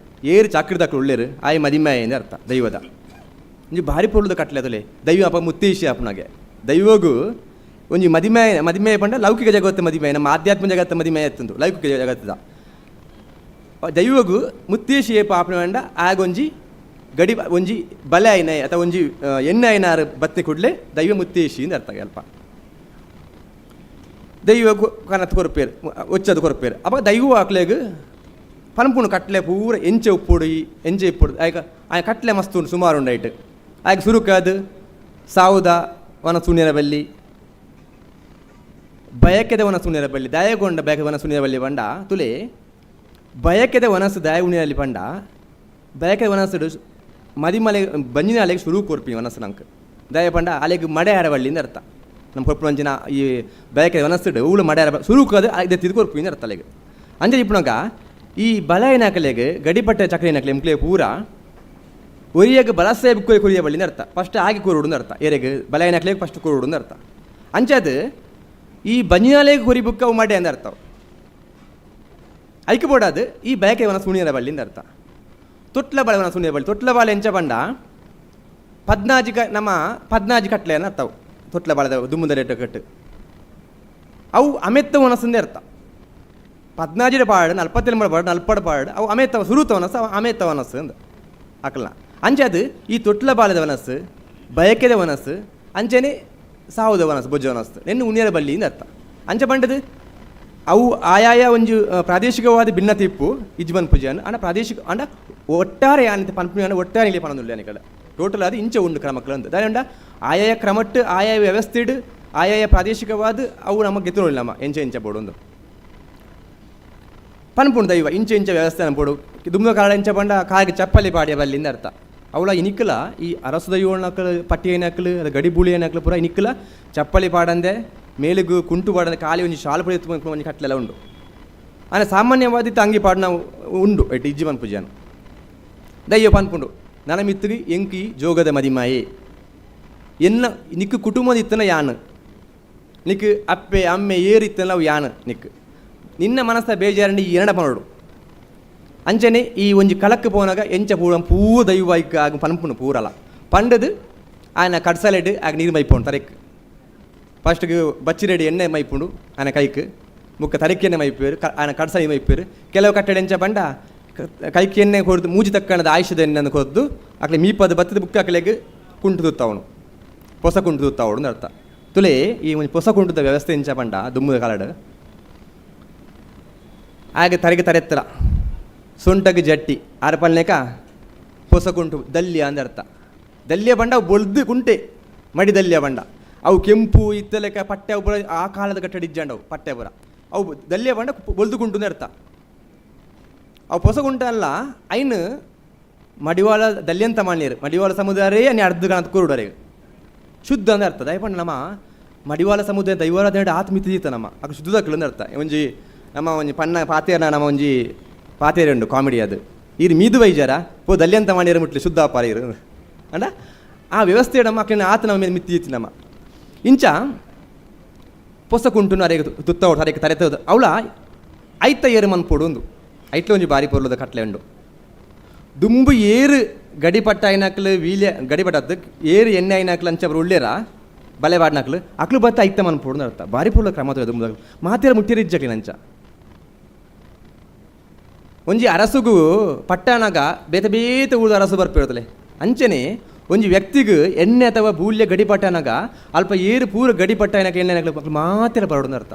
Speaker 5: ಏರು ಚಾಕ್ರಿದಾಕ್ಲು ಉಳ್ಳೇರು ಆಯ್ ಮದಿಮಾಯಿ ಎಂದು ಅರ್ಥ ದೈವದ ಒಂಜಿ ಭಾರಿ ಪೊರ್ಲುದ ಕಟ್ಲೆ ಅದಲೆ ದೈವ ಅಪ್ಪ ಮುತ್ತೇಶಿ ಅಪ್ಪನಾಗೆ ದೈವಗು ಒಂಜಿ ಮದಿಮಾಯ ಮದಿಮಾಯ ಪಂಡ ಲೌಕಿಕ ಜಗತ್ತು ಮದಿಮಾಯ ನಮ್ಮ ಆಧ್ಯಾತ್ಮ ಜಗತ್ತು ಮದಿಮಾಯ ಎತ್ತುಂದು ಲೌಕಿಕ ಜಗತ್ತದ ದೈವಗು ಮುತ್ತೇಶಿ ಏಪ ಆಪನ ಪಂಡ ಆಗೊಂಜಿ ಗಡಿ ಒಂಜಿ ಬಲೆ ಆಯ್ನ ಅಥವಾ ಒಂಜಿ ಎಣ್ಣೆ ಐನಾರು ಬತ್ತಿ ಕೂಡಲೇ ದೈವ ಮುತ್ತೇಶಿ ಅಂತ ಅರ್ಥ ಅಲ್ಪ ದೈವ ಕನತ್ ಕೊರ್ಪೇರು ಒಚ್ಚದು ಕೊರ್ಪೇರು ಅಪ್ಪ ದೈವ ಆಕ್ಲೆಗ್ ಪನ್ಪುಣು ಕಟ್ಲೆ ಪೂರ ಎಂಚೆ ಉಪ್ಪುಡು ಎಂಚೆ ಇಪ್ಪುಡು ಆಯ್ಕ ಆಯ ಕಟ್ಲೆ ಮಸ್ತ್ ಉಂಡು ಸುಮಾರು ಉಂಡು ಐಟ್ ಆಯ್ಕೆ ಸುರುಕಾದು ಸಾವುದ ವನ ಸುಣ್ಯರ ಬಲ್ಲಿ ಬಯಕೆದ ವನ ಸುಣ್ಯರ ಬಲ್ಲಿ ದಯಗೊಂಡ ಬಯಕೆದ ವನ ಸುಣ್ಯರ ಬಲ್ಲಿ ಪಂಡ ತುಲೆ ಬಯಕೆದ ವನಸ್ಸು ದಯ ಉಣಿಯಲ್ಲಿ ಪಂಡ ಬಯಕೆದ ವನಸ್ಸು ಮದಿಮಲೆ ಬಂಜಿನ ಅಲೆಗೆ ಶುರು ಕೊರ್ಪಿ ವನಸ್ಸು ನಂಗೆ ದಯ ಪಂಡ ಅಲೆಗೆ ಮಡೆ ಹರವಳ್ಳಿಂದ ಅರ್ಥ ನಮ್ಮ ಕೊರ್ಪು ಒಂಜಿನ ಈ ಬಯಕೆದ ವನಸ್ಸುಡು ಊಳು ಮಡೆ ಹರ ಸುರುಕು ಅದು ಇದೆ ತಿದು ಕೊರ್ಪಿ ಅರ್ಥ ಅಲೆಗೆ ಅಂಜ ಇಪ್ಪುನಗ ಈ ಬಲ ಗಡಿಪಟ್ಟೆ ಚಕ್ರ ಏನಕಲೆ ಎಂಕ್ಲೆ ಪೂರ ಒರಿಯಗ ಬಲಸೆ ಬುಕ್ಕೋರಿ ಕುರಿಯ ಬಳ್ಳಿನ ಅರ್ಥ ಫಸ್ಟ್ ಆಗಿ ಕೋರುಡು ಅರ್ಥ ಏರೆಗ್ ಬಲ ಏನಕ್ಲೆ ಫಸ್ಟ್ ಕೋರುಡು ಅರ್ಥ ಅಂಚದು ಈ ಬಂಜಿನಾಲೆಗೆ ಕುರಿ ಬುಕ್ಕ ಅವು ಮಡೆ ಅಂದ ಅರ್ಥ ಐಕೆ ಬೋಡಾದು ಈ ಬಯಕೆ ವನ ಸುಣಿಯರ ಬಳ್ಳಿಂದ ಅರ್ಥ ತೊಟ್ಲ ಬಾಳೆವನ ಸುಣಿಯ ಬಳ್ಳಿ ತೊಟ್ಲ ಬಾಳೆ ಎಂಚ ಬಂಡ ಪದ್ನಾಜಿ ಕ ನಮ್ಮ ಪದ್ನಾಜಿ ಕಟ್ಲೆ ಅರ್ಥವು ತೊಟ್ಲ ಬಾಳೆದ ದುಮ್ಮದ ರೇಟ್ ಕಟ್ಟು ಅವು ಅಮೆತ್ತ ವನಸಂದೇ ಅರ್ಥ ಪದ್ನಾಜಿಡ ಪಾಡು ನಲ್ಪತ್ತೆಲ್ ಪಾಡು ನಲ್ಪಡ ಪಾಡು ಅವು ಅಮೇತ ಸುರುತ ವನಸ್ಸು ಅವು ಅಮೇತ ವನಸ್ಸು ಅಂದ ಅಕಲ್ನ ಅಂಚೆ ಅದು ಈ ತೊಟ್ಲ ಬಾಳೆದ ವನಸ್ಸು ಬಯಕೆದ ವನಸ್ಸು ಅಂಚೆನೆ ಸಾವುದ ವನಸ್ಸು ಬೊಜ್ಜ ವನಸ್ಸು ನೆನ್ನು ಉಣ್ಯರ ಬಳ್ಳಿ ಅಂದ ಅರ್ಥ ಅಂಚೆ ಬಂಡದು ಅವು ಆಯಾಯ ಒಂಜಿ ಪ್ರಾದೇಶಿಕವಾದ ಭಿನ್ನತೆ ಇಪ್ಪು ಇಜ್ಬನ್ ಪೂಜೆ ಅಂಡ ಪ್ರಾದೇಶಿಕ ಅಂಡ ಒಟ್ಟಾರೆ ಆನಿತ ಪನ್ಪುನಿ ಒಟ್ಟಾರೆ ಇಲ್ಲಿ ಪನೊಂದುಳ್ಳೆ ಅನಿಕಲ ಟೋಟಲ್ ಅದು ಇಂಚೆ ಉಂಡು ಕ್ರಮಕ್ಕಳು ಅಂದ ದಾನಿ ಆಯಾಯ ಕ್ರಮಟ್ಟು ಆಯಾಯ ವ್ಯವಸ್ಥೆಡ್ ಆಯಾಯ ಪ್ರಾದೇಶಿಕವಾದ ಅವು ನಮಗೆ ಗೆತ್ತುನಿಲ್ಲ ನಮ್ಮ ಎಂಚೆ ಎಂಚ ಬೋಡು ಪನ್ಪುಂಡು ದೈವ ಇಂಚೆ ಇಂಚ ವ್ಯವಸ್ಥೆ ಬೋಡು ದುಮ್ನ ಕಾಲ ಎಂಚ ಪಂಡ ಕಾಗೆ ಚಪ್ಪಲಿ ಪಾಡಿಯ ಬಲ್ಲಿಂದ ಅರ್ಥ ಅವಳ ಇನಿಕ್ಕಲ ಈ ಅರಸು ದೈವನಕ್ಕಲು ಪಟ್ಟಿ ಏನಕ್ಕಲು ಅದು ಗಡಿ ಬೂಳಿ ಏನಕ್ಕಲು ಪೂರ ಇನಿಕ್ಕಲ ಚಪ್ಪಲಿ ಪಾಡಂದೆ ಮೇಲಿಗು ಕುಂಟು ಪಾಡಂದೆ ಖಾಲಿ ಒಂಜಿ ಶಾಲು ಪಡಿ ಒಂಜಿ ಕಟ್ಲೆಲ್ಲ ಉಂಡು. ಆನೆ ಸಾಮಾನ್ಯವಾದ ಅಂಗಿ ಪಾಡನ ಉಂಡು ಎಟ್ ಇಜ್ಜಿ ಪನ್ಪುಜಾನು ದೈವ ಪನ್ಪುಂಡು ನನ ಮಿತ್ತಿಗೆ ಎಂಕಿ ಜೋಗದ ಮದಿಮಾಯಿ ಎನ್ನ ನಿಕ್ಕು ಕುಟುಂಬದ ಇತ್ತನ ಯಾನು ನಿಕ್ಕು ಅಪ್ಪೆ ಅಮ್ಮೆ ಏರು ಇತ್ತನ ಅವು ಯಾನು ನಿಕ್ಕು ನಿನ್ನ ಮನಸ್ಸ ಬೇಜಾರಂಡಿ ಎರಡ ಪನೋಡು. ಅಂಚನೆ ಈ ಒಂಜಿ ಕಲಕ್ ಪೋನಾಗ ಎಂಚ ಪೂರ ಪೂ ದೈವ ಐಕ್ ಆಗ ಪನ್ಪುನು ಪೂರಲ ಪಂಡದು ಆಯನ ಕಡ್ಸಲೆಡ್ ಆಗ ನೀರು ಮೈಪುಂಡು ತರೆಕ್. ಫಸ್ಟ್ಗೆ ಬಚ್ಚಿರೆಡಿ ಎಣ್ಣೆ ಮೈಪುಂಡು ಆಯನ ಕೈಕ್, ಬೊಕ್ಕ ತರೆಕ್ ಎಣ್ಣೆ ಮೈಪೇರು, ಆಯನ ಕಡ್ಸಲೆ ಮೈಪೇರು. ಕೆಲವು ಕಟ್ಟಡ ಎಂಚ ಪಂಡ ಕೈಕ್ ಎಣ್ಣೆ ಕೊರ್ದು ಮೂಜಿ ತಕ್ಕಣದ ಆಯುಷದ ಎಣ್ಣೆಯನ್ನು ಕೊರ್ದು ಅಕ್ಲೆ ಮೀಪದ ಬತ್ತದ ಬುಕ್ಕ ಅಕ್ಲೆಗ್ ಕುಂಟು ತುತ್ತವನು, ಪೊಸ ಕುಂಟು ತುತ್ತವಡು ಅಂತ ಅರ್ಥ. ತುಲೆ ಈ ಒಂಜಿ ಪೊಸ ಕುಂಟುದ ವ್ಯವಸ್ಥೆ ಎಂಚ ಪಂಡ ದುಮ್ಮದ ಕಾಲಡ್ ಆಗ ತರೆಗೆ ತರೆತ್ತರ ಸೊಂಟಗ್ ಜಟ್ಟಿ ಆರ ಪಲ್ನೇಕ ಪೊಸ ಕುಂಟು ದಲ್ಯ ಅಂದ ಅರ್ಥ. ದಲ್ಯ ಬಂಡ ಅವು ಬೊಳ್ದು ಕುಂಟೆ ಮಡಿ ದಲ್ಯ ಬಂಡ ಅವು ಕೆಂಪು ಇತ್ತಲೆಕ ಪಟ್ಟೆ ಅವು ಪೂರ ಆ ಕಾಲದ ಕಟ್ಟಡ ಇಜ್ಜಾಂಡವು ಪಟ್ಟೆ ಪೂರ ಅವು ದಲ್ಯ ಬಂಡ ಬೊಳ್ದು ಕುಂಟು ಅಂದ್ ಅರ್ಥ. ಅವು ಪೊಸ ಕುಂಟು ಅಲ್ಲ ಐನು ಮಡಿವಾಳ ದಲ್ಯಂತ ಮಾನ್ಯರು ಮಡಿವಾಳ ಸಮುದಾಯ ಅನಿ ಅರ್ಧ ಗಣ ಕುರುಡರಿಗೆ ಶುದ್ಧ ಅಂದ ಅರ್ಥ. ದಯಪಂಡ ನಮ್ಮ ಮಡಿವಾಳ ಸಮುದಾಯ ದೈವಾರಾಧನೆ ಆತ್ಮಿತಿ ನಮ್ಮ ಅಕ್ಕ ಶುದ್ಧದಕ್ಕಲು ಅಂದ ಅರ್ಥ. ಒಂಜಿ ನಮ್ಮ ಒಂಜಿ ಪಣ್ಣ ಪಾತೇರ್ನ ನಮ್ಮ ಒಂಜಿ ಪಾತೇರೆ ಉಂಡು ಕಾಮಿಡಿ ಅದು ಈರು ಮೀದು ವೈಜಾರ ಪೋ ದಲ್ಯಂತ ಮಾನ್ಯರು ಮುಟ್ಲಿ ಶುದ್ಧ ಅಪಾರ ಇರು ಅಂಡ ಆ ವ್ಯವಸ್ಥೆ ನಮ್ಮ ಅಕ್ಕನ ಆತ ನಮ್ಮ ಮೇಲೆ ಮಿತ್ತಿ ನಮ್ಮ ಇಂಚ ಪೊಸ ಕುಂಟುನು ಅರೆಗೆ ತುತ್ತ ಅರೆಗೆ ತರೆತದ ಅವಳ ಐತ ಏರು ಮನ್ಪೊಡು ಒಂದು ಐಟ್ಲ ಒಂಜಿ ಬಾರಿ ಪೊರ್ಲದ ಕಟ್ಲೆ ಉಂಡು. ದುಂಬು ಏರು ಗಡಿಪಟ್ಟ ಐನಕ್ಲು ವೀಲ್ಯ ಗಡಿಪಟ್ಟದ್ದು ಏರು ಎಣ್ಣೆ ಐನಕ್ಲು ಅಂಚ ಉಳ್ಳೇರ ಬಲೆ ಬಾಡ್ನಕ್ಲು ಅಕ್ಲು ಬತ್ತ ಐತ ಮನ್ಪೊಡು ಅರ್ಥ. ಬಾರಿ ಪೊರ್ಲ ಕ್ರಮ ದುಂಬು ಮಾತೆರ ಮುಟ್ಟಿರ ಇಜ್ಜಕ್ಲಿ ಅಂಚ ಒಂಜಿ ಅರಸುಗು ಪಟ್ಟಣಗ ಬೇತೆ ಬೇತೆ ಊರ್ದ ಅರಸು ಬರ್ಪಿರ್ತಲೆ ಅಂಚನೆ ಒಂಜಿ ವ್ಯಕ್ತಿಗ್ ಎಣ್ಣೆ ಅಥವಾ ಬೂಲ್ಯ ಗಡಿಪಟ್ಟನಾಗ ಅಲ್ಪ ಏರು ಪೂರ ಗಡಿಪಟ್ಟ ಐನಕ್ ಎಣ್ಣೆ ಐನಕ್ಲು ಮಾತೆರ ಬರೋಡು ಅರ್ಥ.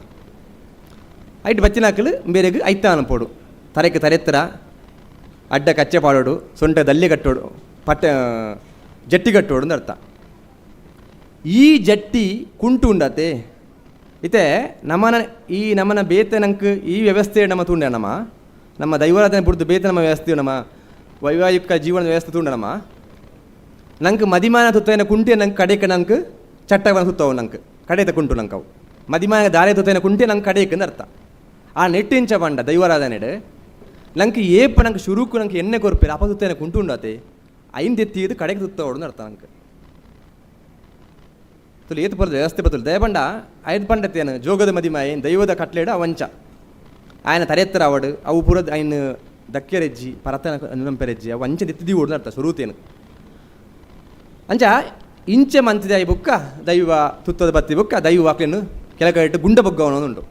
Speaker 5: ಐಟ್ ಬಚ್ಚಿನಾಕಲು ಬೇರೆಗ್ ಐತ ಅನ್ಪೋಡು ತರೆಕ್ ತರೆತ್ತರ ಅಡ್ಡ ಕಚ್ಚೆ ಪಾಡೋಡು ಸೊಂಟ ದಲ್ಲೆ ಕಟ್ಟೋಡು ಪಟ್ಟ ಜಟ್ಟಿ ಕಟ್ಟೋಡು ಅಂತ ಅರ್ಥ. ಈ ಜಟ್ಟಿ ಕುಂಟು ಉಂಡತೆ ಇತ್ತೆ ನಮನ ಈ ನಮನ ಬೇತೆ ನಂಕ್ ಈ ವ್ಯವಸ್ಥೆ ನಮ್ಮ ತುಂಡ ನಮ್ಮ ನಮ್ಮ ದೈವಾರಾಧನೆ ಬುಡ್ದು ಬೇತೆ ನಮ್ಮ ವ್ಯವಸ್ಥೆ ನಮ್ಮ ವೈವಾಹಿಕ ಜೀವನದ ವ್ಯವಸ್ಥೆ ತುಂಡ ನಮ್ಮ ನಂಗೆ ಮದಿಮಾನ ತುತ್ತೈನ ಕುಂಟೆ ನಂಗೆ ಕಡೆಕ ನಂಗೆ ಚಟ್ಟವನ ಸುತ್ತವು ನಂಗೆ ಕಡೆತ ಕುಂಟು ನಂಗೆ ಅವು ಮದಿಮಾನ ದಾರೆ ತುತ್ತೈನ ಕುಂಟೆ ನಂಗೆ ಕಡೆಯಕ್ಕೆ ಅಂತ ಅರ್ಥ. ಆ ನೆಟ್ಟಿಂಚ ಪಂಡ ದೈವಾರಾಧನೆಡು ನಂಗೆ ಏಪ ನಂಗೆ ಶುರುಕು ನಂಗೆ ಎಣ್ಣೆ ಕೊರ್ಪೇರು ಅಪ ತುತ್ತೈನ ಕುಂಟು ಉಂಡತೆ ಐಂದ್ ಎತ್ತಿ ಕಡೆಗೆ ತುತ್ತವಡು ಅರ್ಥ ನಂಗೆ. ತುಲು ಏತು ಪೊರ್ಲು ವ್ಯವಸ್ಥೆ ಬತ್ತುಲು ದಯಪಂಡ ಐದು ಪಂಡತ್ತೇನು ಜೋಗದ ಮದಿಮಾಯಿ ದೈವದ ಕಟ್ಲೇಡ ಅವಂಚ ಆಯನ ತರೆತ್ತರ ಅವಡು ಅವು ಪೂರ ಐನ್ ದಕ್ಕೆರೆಜ್ಜಿ ಪರತನ ಅನುರಂಪೆರೆಜ್ಜಿ ಅವು ಅಂಚೆ ಎತ್ತಿ ಓಡ್ನ ಅರ್ಥ ಶುರುತೇನು. ಅಂಚ ಇಂಚೆ ಮಂತಿದ ಈ ಬುಕ್ಕ ದೈವ ತುತ್ತದ ಬತ್ತಿ ಬುಕ್ಕ ದೈವ ಆಕ್ಲೇನು ಕೆಲಕಟ್ಟು ಗುಂಡ ಬೊಗ್ಗವನ ಉಂಟು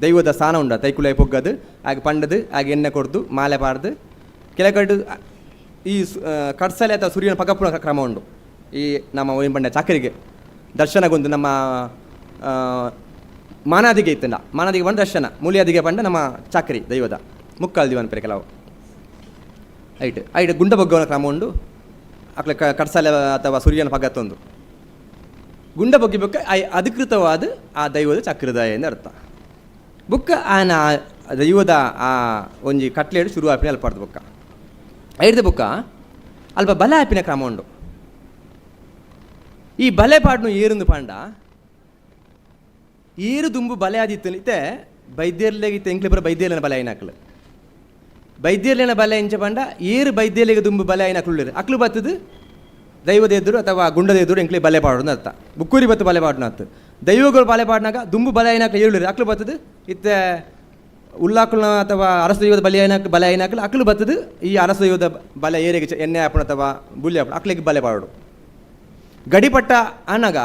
Speaker 5: ದೈವದ ಸ್ಥಾನ ಉಂಡ ತೈಕುಲೈ ಪೊಗ್ಗದು ಆಗ ಪಂಡದು ಆಗ ಎಣ್ಣೆ ಕೊಡ್ದು ಮಾಲೆ ಪಾಡ್ದು ಕೆಲಕಟ್ಟು ಈ ಕಡ್ಸಲೆ ಅಥವಾ ಸೂರ್ಯನ ಪಗಪ್ಪುನ ಕ್ರಮ ಉಂಟು. ಈ ನಮ್ಮ ಏನು ಪಂಡ ಚಾಕರಿಗೆ ದರ್ಶನಗೊಂದು ನಮ್ಮ ಮಾನಾದಿಗೆ ಇತ್ತಂಡ ಮಾನಾದಿಗೆ ಬಂದ ದರ್ಶನ ಮೂಲಿಯಾದಿಗೆ ಪಂಡ ನಮ್ಮ ಚಾಕರಿ ದೈವದ ಮುಕ್ಕಾಲ್ ದಿವನ್ ಪೆರೆ ಕೆಲವು ಐಟ್ ಐಟ್ ಗುಂಡ ಬೊಗ್ಗವನ ಕ್ರಮ ಉಂಡು ಅಕ್ಲೆ ಕಡ್ಸಲೆ ಅಥವಾ ಸೂರ್ಯನ ಪಗತ್ತೊಂದು ಗುಂಡ ಬೊಗ್ಗಿ ಬೊಕ್ಕ I ಅಧಿಕೃತವಾದ ಆ ದೈವದ ಚಕ್ರದಾಯ ಎಂದು ಅರ್ಥ. ಬುಕ್ಕ ಆನ ದೈವದ ಆ ಒಂಜಿ ಕಟ್ಲೇಡು ಶುರು ಆಪಿನ ಅಲ್ಪಾರ್ದು ಬೊಕ್ಕ ಐಡ್ದ ಬುಕ್ಕ ಅಲ್ಪ ಬಲ ಆಪಿನ ಕ್ರಮ ಉಂಡು. ಈ ಬಲೆ ಪಾಡ್ನು ಏರುಂದು ಪಾಂಡ ಏರು ದುಂಬು ಬಲೆ ಆದಿತ್ತು ಇತ್ತೆ ಬೈದ್ಯರ್ಲೆಗೆ ಇತ್ತೆ ಎಂಕ್ಲೆ ಪೂರ ಬೈದ್ಯರ್ಲೆನ ಬಲೆ ಐನಕ್ಲು ಬೈದ್ಯರ್ಲೆನ ಬಲೆ ಎಂಚ ಪಂಡ ಏರು ಬೈದ್ಯರ್ಲೆಗೆ ದುಂಬು ಬಲೆ ಐನಕ್ಲು ಅಕ್ಲು ಬತ್ತದು ದೈವದ ಎದುರು ಅಥವಾ ಗುಂಡದ ಎದುರು ಎಂಕ್ಲೆ ಬಲೆ ಪಾಡೋದು ಅರ್ಥ. ಬುಕ್ಕೂರಿ ಬತ್ತು ಬಲೆ ಪಾಡೋಣ ಅರ್ಥ. ದೈವಗಳು ಬಲೆ ಪಾಡಿನಾಗ ದುಂಬು ಬಲೆ ಐನಕ್ಲು ಏಳುರಿ ಅಕ್ಲು ಬತ್ತದು ಇತ್ತೆ ಉಲ್ಲಾಕುಲ್ನ ಅಥವಾ ಅರಸ ದೈವದ ಬಲೆ ಐನಕ್ ಬಲೆ ಐನಕ್ಲು ಅಕ್ಲು ಬತ್ತದು ಈ ಅರಸ ದೈವದ ಬಲೆ ಏರಿಗೆ ಎಣ್ಣೆ ಆಪಣ ಅಥವಾ ಬುಲ್ಲಿ ಆಪಣ ಅಕ್ಲಿಗೆ ಬಲೆ ಪಾಡೋಡು. ಗಡಿಪಟ್ಟ ಆನಗ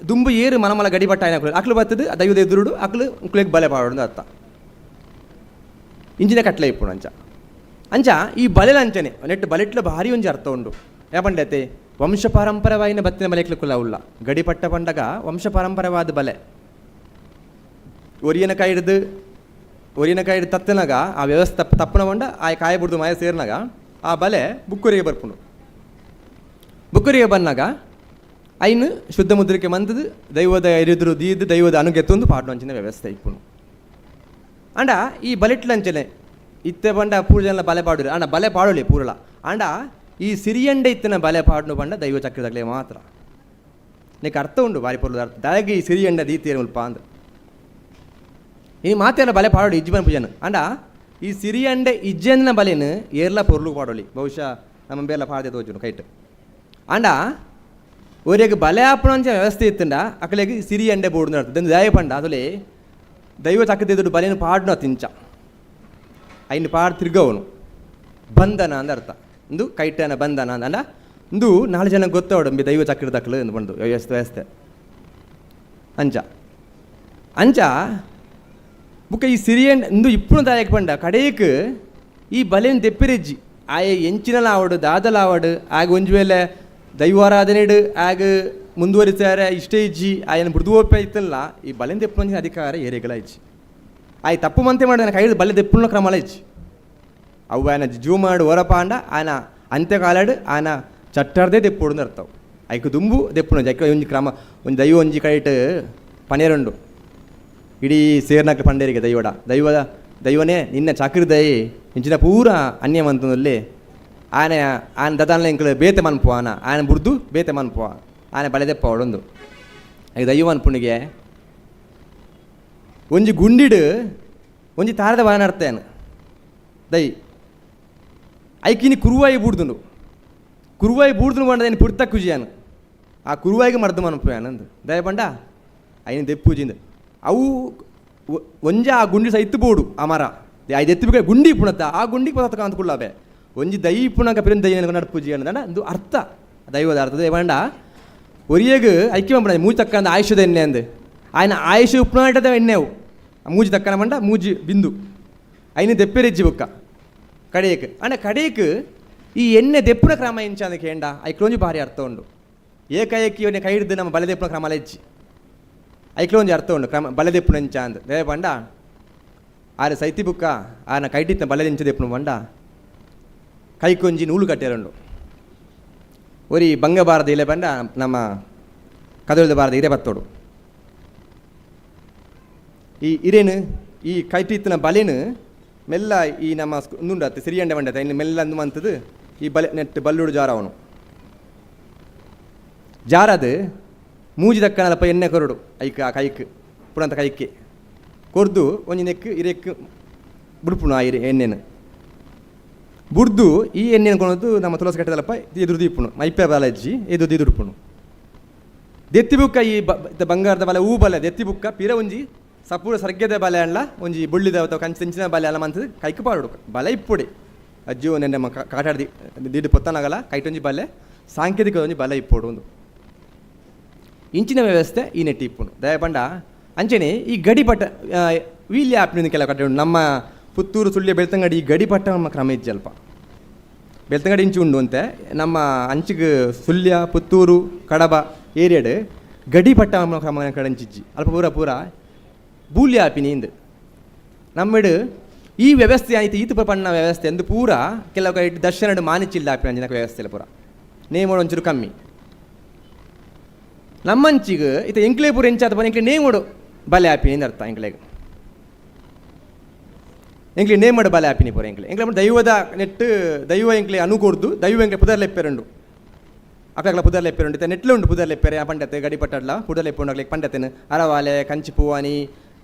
Speaker 5: ದುಂಬು ಏರು ಮನಮಲ ಗಡಿಪಟ್ಟ ಐನಕ್ಲು ಅಕ್ಲು ಬತ್ತದು ದೈವದ ಎದುರುಡು ಅಕ್ಲು ಉಕ್ಲಿಗೆ ಬಲೆ ಪಾಡೋದು ಅರ್ಥ. ಇಂಜಿನ ಕಟ್ಲೆ ಇಪ್ಪುನು ಅಂಚ ಅಂಚ ಈ ಬಲೆಲ ಅಂಚನೆ ನೆಟ್ಟು ಬಲೆಟ್ಲ ಭಾರಿ ಒಂಜಿ ಅರ್ಥ ಉಂಡು. ಯಾಪಂಡತೆ ವಂಶ ಪಾರಂಪರವಾಯಿನ ಬತ್ತಿನ ಬಲೆಕ್ಲು ಕುಲ ಉಲ್ಲ ಗಡಿಪಟ್ಟ ಪಂಡಗ ವಂಶ ಪಾರಂಪರವಾದ ಬಲೆ ಒರಿಯನ ಕೈ ಹಿಡ್ದು ಒರಿಯನ ಕೈ ಹಿಡ್ದು ತತ್ತನಾಗ ಆ ವ್ಯವಸ್ಥೆ ತಪ್ಪನ ಪಂಡ ಆ ಕಾಯ ಬುಡ್ದು ಮಾಯ ಸೇರಿನಾಗ ಆ ಬಲೆ ಬುಕ್ಕುರಿಗೆ ಬರ್ಪುಂಡು. ಬುಕ್ಕುರಿಗೆ ಬಂದಾಗ ಐನು ಶುದ್ಧ ಮುದ್ರಿಕೆ ಮಂತದು ದೈವದ ಎರಿದ್ರು ದೀದು ದೈವದ ಅನುಗೆತ್ತೊಂದು ಪಾಡ್ನು ಅಂಚಿನ ವ್ಯವಸ್ಥೆ ಇಪ್ಪುನು. ಅಂಡ ಈ ಬಲೆಟ್ಲಂಚನೆ ಇತ್ತೆ ಪಂಡ ಪೂಜೆಲ್ಲ ಬಲೆ ಪಾಡುರಿ ಅಂಡ ಬಲೆ ಪಾಡೋಲಿ ಪೂರಲ ಅಂಡ ಈ ಸಿರಿಯಂಡೆ ಇತ್ತಿನ ಬಲೆ ಪಾಡ್ನು ಪಂಡ ದೈವ ಚಕ್ರದಾಗಲೇ ಮಾತ್ರ ನೀಕ್ ಅರ್ಥ ಉಂಡು ಬಾರಿ ಪೊರ್ಲುದ ಅರ್ಥ ದಾಯಗೆ ಈ ಸಿರಿಯಂಡ ದೀತಿಯರು ಮುಲ್ಪ ಅಂದ್ ಈ ಮಾತೆಲ್ಲ ಬಲೆ ಪಾಡೋಡಿ ಇಜ್ಜಿ ಪೂಜನ ಅಂಡ ಈ ಸಿರಿಯಂಡೆ ಇಜ್ಜನ್ನ ಬಲೆನ ಏರ್ಲ ಪೊರ್ಲು ಪಾಡೋಲಿ ಬಹುಶಃ ನಮ್ಮ ಬೇರ್ಲ ಪಾಡದೆ ತೋಜುನು ಕೈಟ್ ಅಂಡ ಒರೆಗ್ ಬಲೆ ಆಪುನಂಚ ವ್ಯವಸ್ಥೆ ಇತ್ತಂಡ ಅಕಲೆಗ್ ಸಿರಿಯಂಡೆ ಬೋಡು ನಡ್ತು ದಯ ಪಂಡ ಅದುಲೆ ದೈವ ಚಕ್ರದೆದುರು ಬಲೆನ ಪಾಡ್ನ ತಿಂಚ ಐನ್ ಪಾಡ್ ತಿರ್ಗವನು ಬಂಧನ ಅಂದ ಅರ್ಥ. ಇಂದು ಕೈಟನ ಬಂಧನ ಅಂದ ಇಂದು ನಾಲ್ ಜನ ಗೊತ್ತವಡು ಅಂಬಿ ದೈವ ಚಕ್ರ ದಕ್ಲು ಎಂದು ಬಂದು ವ್ಯವಸ್ಥೆ ವ್ಯವಸ್ಥೆ ಅಂಚ ಅಂಚ ಬುಕ್ಕ ಈ ಸಿರಿಯನ್ ಇಂದು ಇಪ್ಪುನ ದಾಯಕ ಪಂಡ ಕಡೇಕ್ ಈ ಬಲೆನ್ ದೆಪ್ಪಿರೆಜ್ಜಿ ಆಯೆ ಎಂಚಿನಲ ಆವಡು ದಾದಲ ಆವಡು ಆಗ ಒಂಜಿ ವೇಳೆ ದೈವಾರಾಧನೆಡು ಆಗ ಮುಂದುವರಿತಾರೆ ಇಷ್ಟೇ ಇಜ್ಜಿ ಆಯನ ಮೃದುವೋಪ ಇತ್ತಲ್ಲ ಈ ಬಲೆನ್ ದೆಪ್ಪುನ ಅಧಿಕಾರ ಏರೆಗಲ ಇಜ್ಜಿ. ಆಯ್ ತಪ್ಪು ಮಂತೆ ಮಾಡಿದ ಕೈ ಬಲೆ ದೆಪ್ಪುನ ಕ್ರಮಲ ಇಜ್ಜಿ. ಅವು ఆయన ಜೂ ಮಾಡು ಹೊರಪಾಂಡ ఆయన ಅಂತ್ಯಕಾಲಡು ఆయన ಚಟ್ಟಾರ್ದೇ ದೆಪ್ಪುಡು ಅರ್ಥವು. ಐಕ್ ದುಂಬು ದೆಪ್ಪುನ ಐಕ್ ಒಂಜಿ ಕ್ರಮ ಒಂಜಿ ದೈವ ಒಂಜಿ ಕೈಟ್ ಪನೇರುಂಡು ಇಡೀ ಸೇರ್ನಾಕ್ಲು ಪಂಡೇರಿಗೆ ದೈವಡ ದೈವದ ದೈವನೇ ನಿನ್ನ ಚಾಕ್ರಿ ದೈ ಇಂಚಿನ ಪೂರ ಅನ್ಯಮಂತನಲ್ಲಿ ಆನೆ ಆನೆ ದದಾನ್ಲ ಎಂಕ್ಲು ಬೇತೆ ಮನ್ಪು ಆನ ಆನೆ ಬುರ್ದು ಬೇತೆ ಮನ್ಪು ಆನೆ ಬಲೆ ದೆಪ್ಪ ಅವಡೊಂದು ಐಕ್ ದೈವ ಅನ್ಪುಣಿಗೆ ಒಂಜಿ ಗುಂಡಿಡು ಒಂಜಿ ತಾರದ ಬಾನ ಅರ್ಥೇನು ದೈ ಐಕಿನಿ ಕುರುವಾಯಿ ಬೂಡ್ದುಂಡು ಕುರುವಾಯಿ ಬೂಡ್ದುಂಡು ಪಂಡ ಪುರ್ತ ಕುಜಿಯಾನು ಆ ಕುರುವಾಯಿಗೆ ಮರ್ದು ಮನ್ಪು ಆನಂದು ದಯ ಪಂಡ ಐನ ದೆಪ್ಪುಜಿಂದ ಅವು ಒಂಜಿ ಆ ಗುಂಡಿ ಸೈತ್ ಬೋಡು ಆ ಮರ ಐದು ಎತ್ತು ಬೇಕಾ ಗುಂಡಿ ಪುಣತ್ತ ಆ ಗುಂಡಿಗೆ ಪತ್ತ ಅಂತ ಕುಳ್ಳಾಬೆ ಒಂಜಿ ದೈ ಪುಣಕ ಪಿರನ್ ದೈ ನಡ್ಪುಜಿ ಅನ್ನದ ಒಂದು ಅರ್ಥ ದೈವದ ಅರ್ಥ. ದೈ ಪಂಡ ಒರಿಯಗ್ ಐಕ್ಯ ಮಂಪಣ ಮೂಜಿ ತಕ್ಕಂದ ಆಯುಷದ ಎಣ್ಣೆ ಅಂದು ఆయన ಆಯುಷ ಉಪ್ಪುನಾಟದ ಎಣ್ಣೆವು ಮೂಜಿ ತಕ್ಕನ ಪಂಡ ಮೂಜಿ ಬಿಂದು ಐನ ದೆಪ್ಪೆರೆಜ್ಜಿ ಬೊಕ್ಕ ಕಡೆಯಕ್ ಅಂಡ ಕಡೆಯಕ್ ಈ ಎಣ್ಣೆ ದೆಪ್ಪುನ ಕ್ರಮ ಇಂಚ ಅಂದ ಕೇಂಡ ಐಕ್ಲೊಂಜಿ ಭಾರಿ ಅರ್ಥ ಉಂಡು. ಏಕಾಏಕಿ ಇವನೇ ಕೈ ಹಿಡ್ದು ನಮ್ಮ ಬಲೆ ದೆಪ್ಪುನ ಕ್ರಮ ಹೆಚ್ಚಿ ಐಕ್ಲೊಂಜಿ ಅರ್ಥ ಉಂಡು ಕ್ರಮ ಬಲೆ ದೆಪ್ಪುನ ಇಂಚ ಅಂದ್ ದೇವ ಪಂಡ ಆರೆ ಸೈತಿ ಬುಕ್ಕ ಆನ ಕೈಟಿತ್ತ ಬಲೆ ಇಂಚ ದೆಪ್ಪುನ ಪಂಡ ಕೈಕೊಂಜಿ ನೂಲು ಕಟ್ಟೆರುಂಡು ಒರಿ ಬಂಗ ಬಾರದ ಇಲೆ ಪಂಡ ನಮ್ಮ ಕದಳಿದ ಬಾರದ ಇರೆ ಬತ್ತೋಡು ಈ ಇರೇನು ಈ ಕೈಟಿತ್ತಿನ ಬಲೆನು ಮೆಲ್ಲ ಈ ನಮ್ಮ ನುಂಡತ್ತೆ ಸಿರಿಯಂಡೆ ಬಂಡತ್ತೆ ಇನ್ನು ಮೆಲ್ಲ ಅಂದು ಮಂತದ್ದು ಈ ಬಲೆ ನೆಟ್ಟು ಬಲ್ಲುಡು ಜಾರವನು ಜಾರದು ಮೂಜಿ ದಕ್ಕನಲ್ಪ ಎಣ್ಣೆ ಕೊರಡು ಐಕ್ ಆ ಕೈಕ್ ಪುಣಂತ ಕೈಕ್ಕೆ ಕೊರ್ದು ಒಂಜಿ ನೆಕ್ ಇರೆಕ್ ಬುಡ್ಪುಣ ಆ ಇರೆ ಎಣ್ಣೆನು ಬುಡ್ದು ಈ ಎಣ್ಣೆನ ಕೊನದು ನಮ್ಮ ತುಳಸಿ ಕಟ್ಟದಲ್ಲಪ್ಪ ಎದುರು ದೀಪುಣು ಮೈಪೆ ಬಾಲಜ್ಜಿ ಎದುರು ದಿದುಡ್ಪುಣು ದೆತ್ತಿ ಬುಕ್ಕ ಈ ಬಂಗಾರದ ಬಲೆ ಹೂ ಬಲೆ ದೆತ್ತಿ ಬುಕ್ಕ ಪಿರ ಒಂಜಿ ಸಪೂರ ಸರ್ಗ್ಯದ ಬಲೆ ಅಲ್ಲ ಒಂಜಿ ಬುಳ್ಳಿದ ಅಥವಾ ಕಂಚು ತೆಂಚಿನ ಬಲೆ ಅಲ್ಲ ಮಂತದ ಕೈಕ್ ಪಾಡು ಬಲೆ ಇಪ್ಪುಡಿ ಅಜ್ಜಿ ನಮ್ಮ ಕಾಟಾಡ್ದಿ ದಿಡ್ಡು ಪೊತ್ತನಾಗಲ್ಲ ಕೈಟೊಂಜಿ ಬಲೆ ಸಾಂಕೇತಿಕ ಒಂಜಿ ಬಲೆ ಇಪ್ಪೋಡು ಒಂದು ಇಂಚಿನ ವ್ಯವಸ್ಥೆ ಈ ನೆಟ್ಟಿ ಇಪ್ಪುನು ದಯಪಂಡ ಅಂಚನೆ ಈ ಗಡಿಪಟ್ಟ ವೀಲ್ಯ ಆಪ್ನಿಂದ ಕೆಲವು ಕಟ್ಟೆ ಉಂಟು. ನಮ್ಮ ಪುತ್ತೂರು ಸುಳ್ಯ ಬೆಳ್ತಂಗಡಿ ಈ ಗಡಿಪಟ್ಟ ನಮ್ಮ ಕ್ರಮ ಇಜ್ಜಿ ಅಲ್ಪ ಬೆಳ್ತಂಗಡಿ ಇಂಚು ಉಂಡು ಅಂತೆ ನಮ್ಮ ಅಂಚಿಗೆ ಸುಳ್ಯ ಪುತ್ತೂರು ಕಡಬ ಏರಿಯಾಡ್ ಗಡಿಪಟ್ಟ ನಮ್ಮ ಕ್ರಮ ಕಡೆ ಅಂಚಿಜ್ಜಿ ಅಲ್ಪ ಪೂರ ಪೂರ ಬೂಲ್ಯ ಆಪಿನಿ ಇಂದು ನಮ್ಮಿಡು ಈ ವ್ಯವಸ್ಥೆ ಆಯ್ತು ಈತು ಪಣ್ಣ ವ್ಯವಸ್ಥೆ ಅಂದು ಪೂರ ಕೆಲವು ಕಡೆ ದರ್ಶನ ಮಾನಿಚಿಲ್ಲ ಆಪಿನ ಅಂಚಿನ ವ್ಯವಸ್ಥೆ ಇಲ್ಲ ಪೂರ ನೇಮೋಡು ಒಂಚೂರು ಕಮ್ಮಿ ನಮ್ಮಂಚಿಗೆ ಇತ್ತ ಎಂಕ್ಲೆ ಪೂರ ಎಂಚಾತ ಪೋನ ಎಂಕ್ಲೆ ನೇಮೋಡು ಬಲೆ ಆಪಿನಿ ಅರ್ಥ ಎಂಕ್ಲೆಗ್ ಎಂಕ್ಲೆ ನೇಮಡು ಬಲೆ ಆಪಿನಿ ಪೂರ ಎಂಕ್ಲೆ ಎಂಕ್ಲೆ ದೈವದ ನೆಟ್ಟು ದೈವ ಎಂಕ್ಲೆ ಅನುಕೊಡ್ದು ದೈವ ಎಂಕ್ಲೆ ಪುದರ್ ಲೆಪ್ಪೆರುಂಡು ಅಕ್ಲಕ್ಲ ಪುದರ್ ಲೆಪ್ಪೆರುಂಡು ಇತ್ತ ನೆಟ್ಲೆ ಉಂಡು ಪುದರ್ ಲೆಪ್ಪೆರೆ ಪಂಡತೆ ಗಡಿ ಪಟ್ಟಡ್ಲ ಪುದರ್ ಲೆಪ್ಪುಂಡು ಅಕ್ಲೆಗ್ ಪಂಡತೆನು ಅರವಾಲೆ ಕಂಚಿ ಪೂವಾನಿ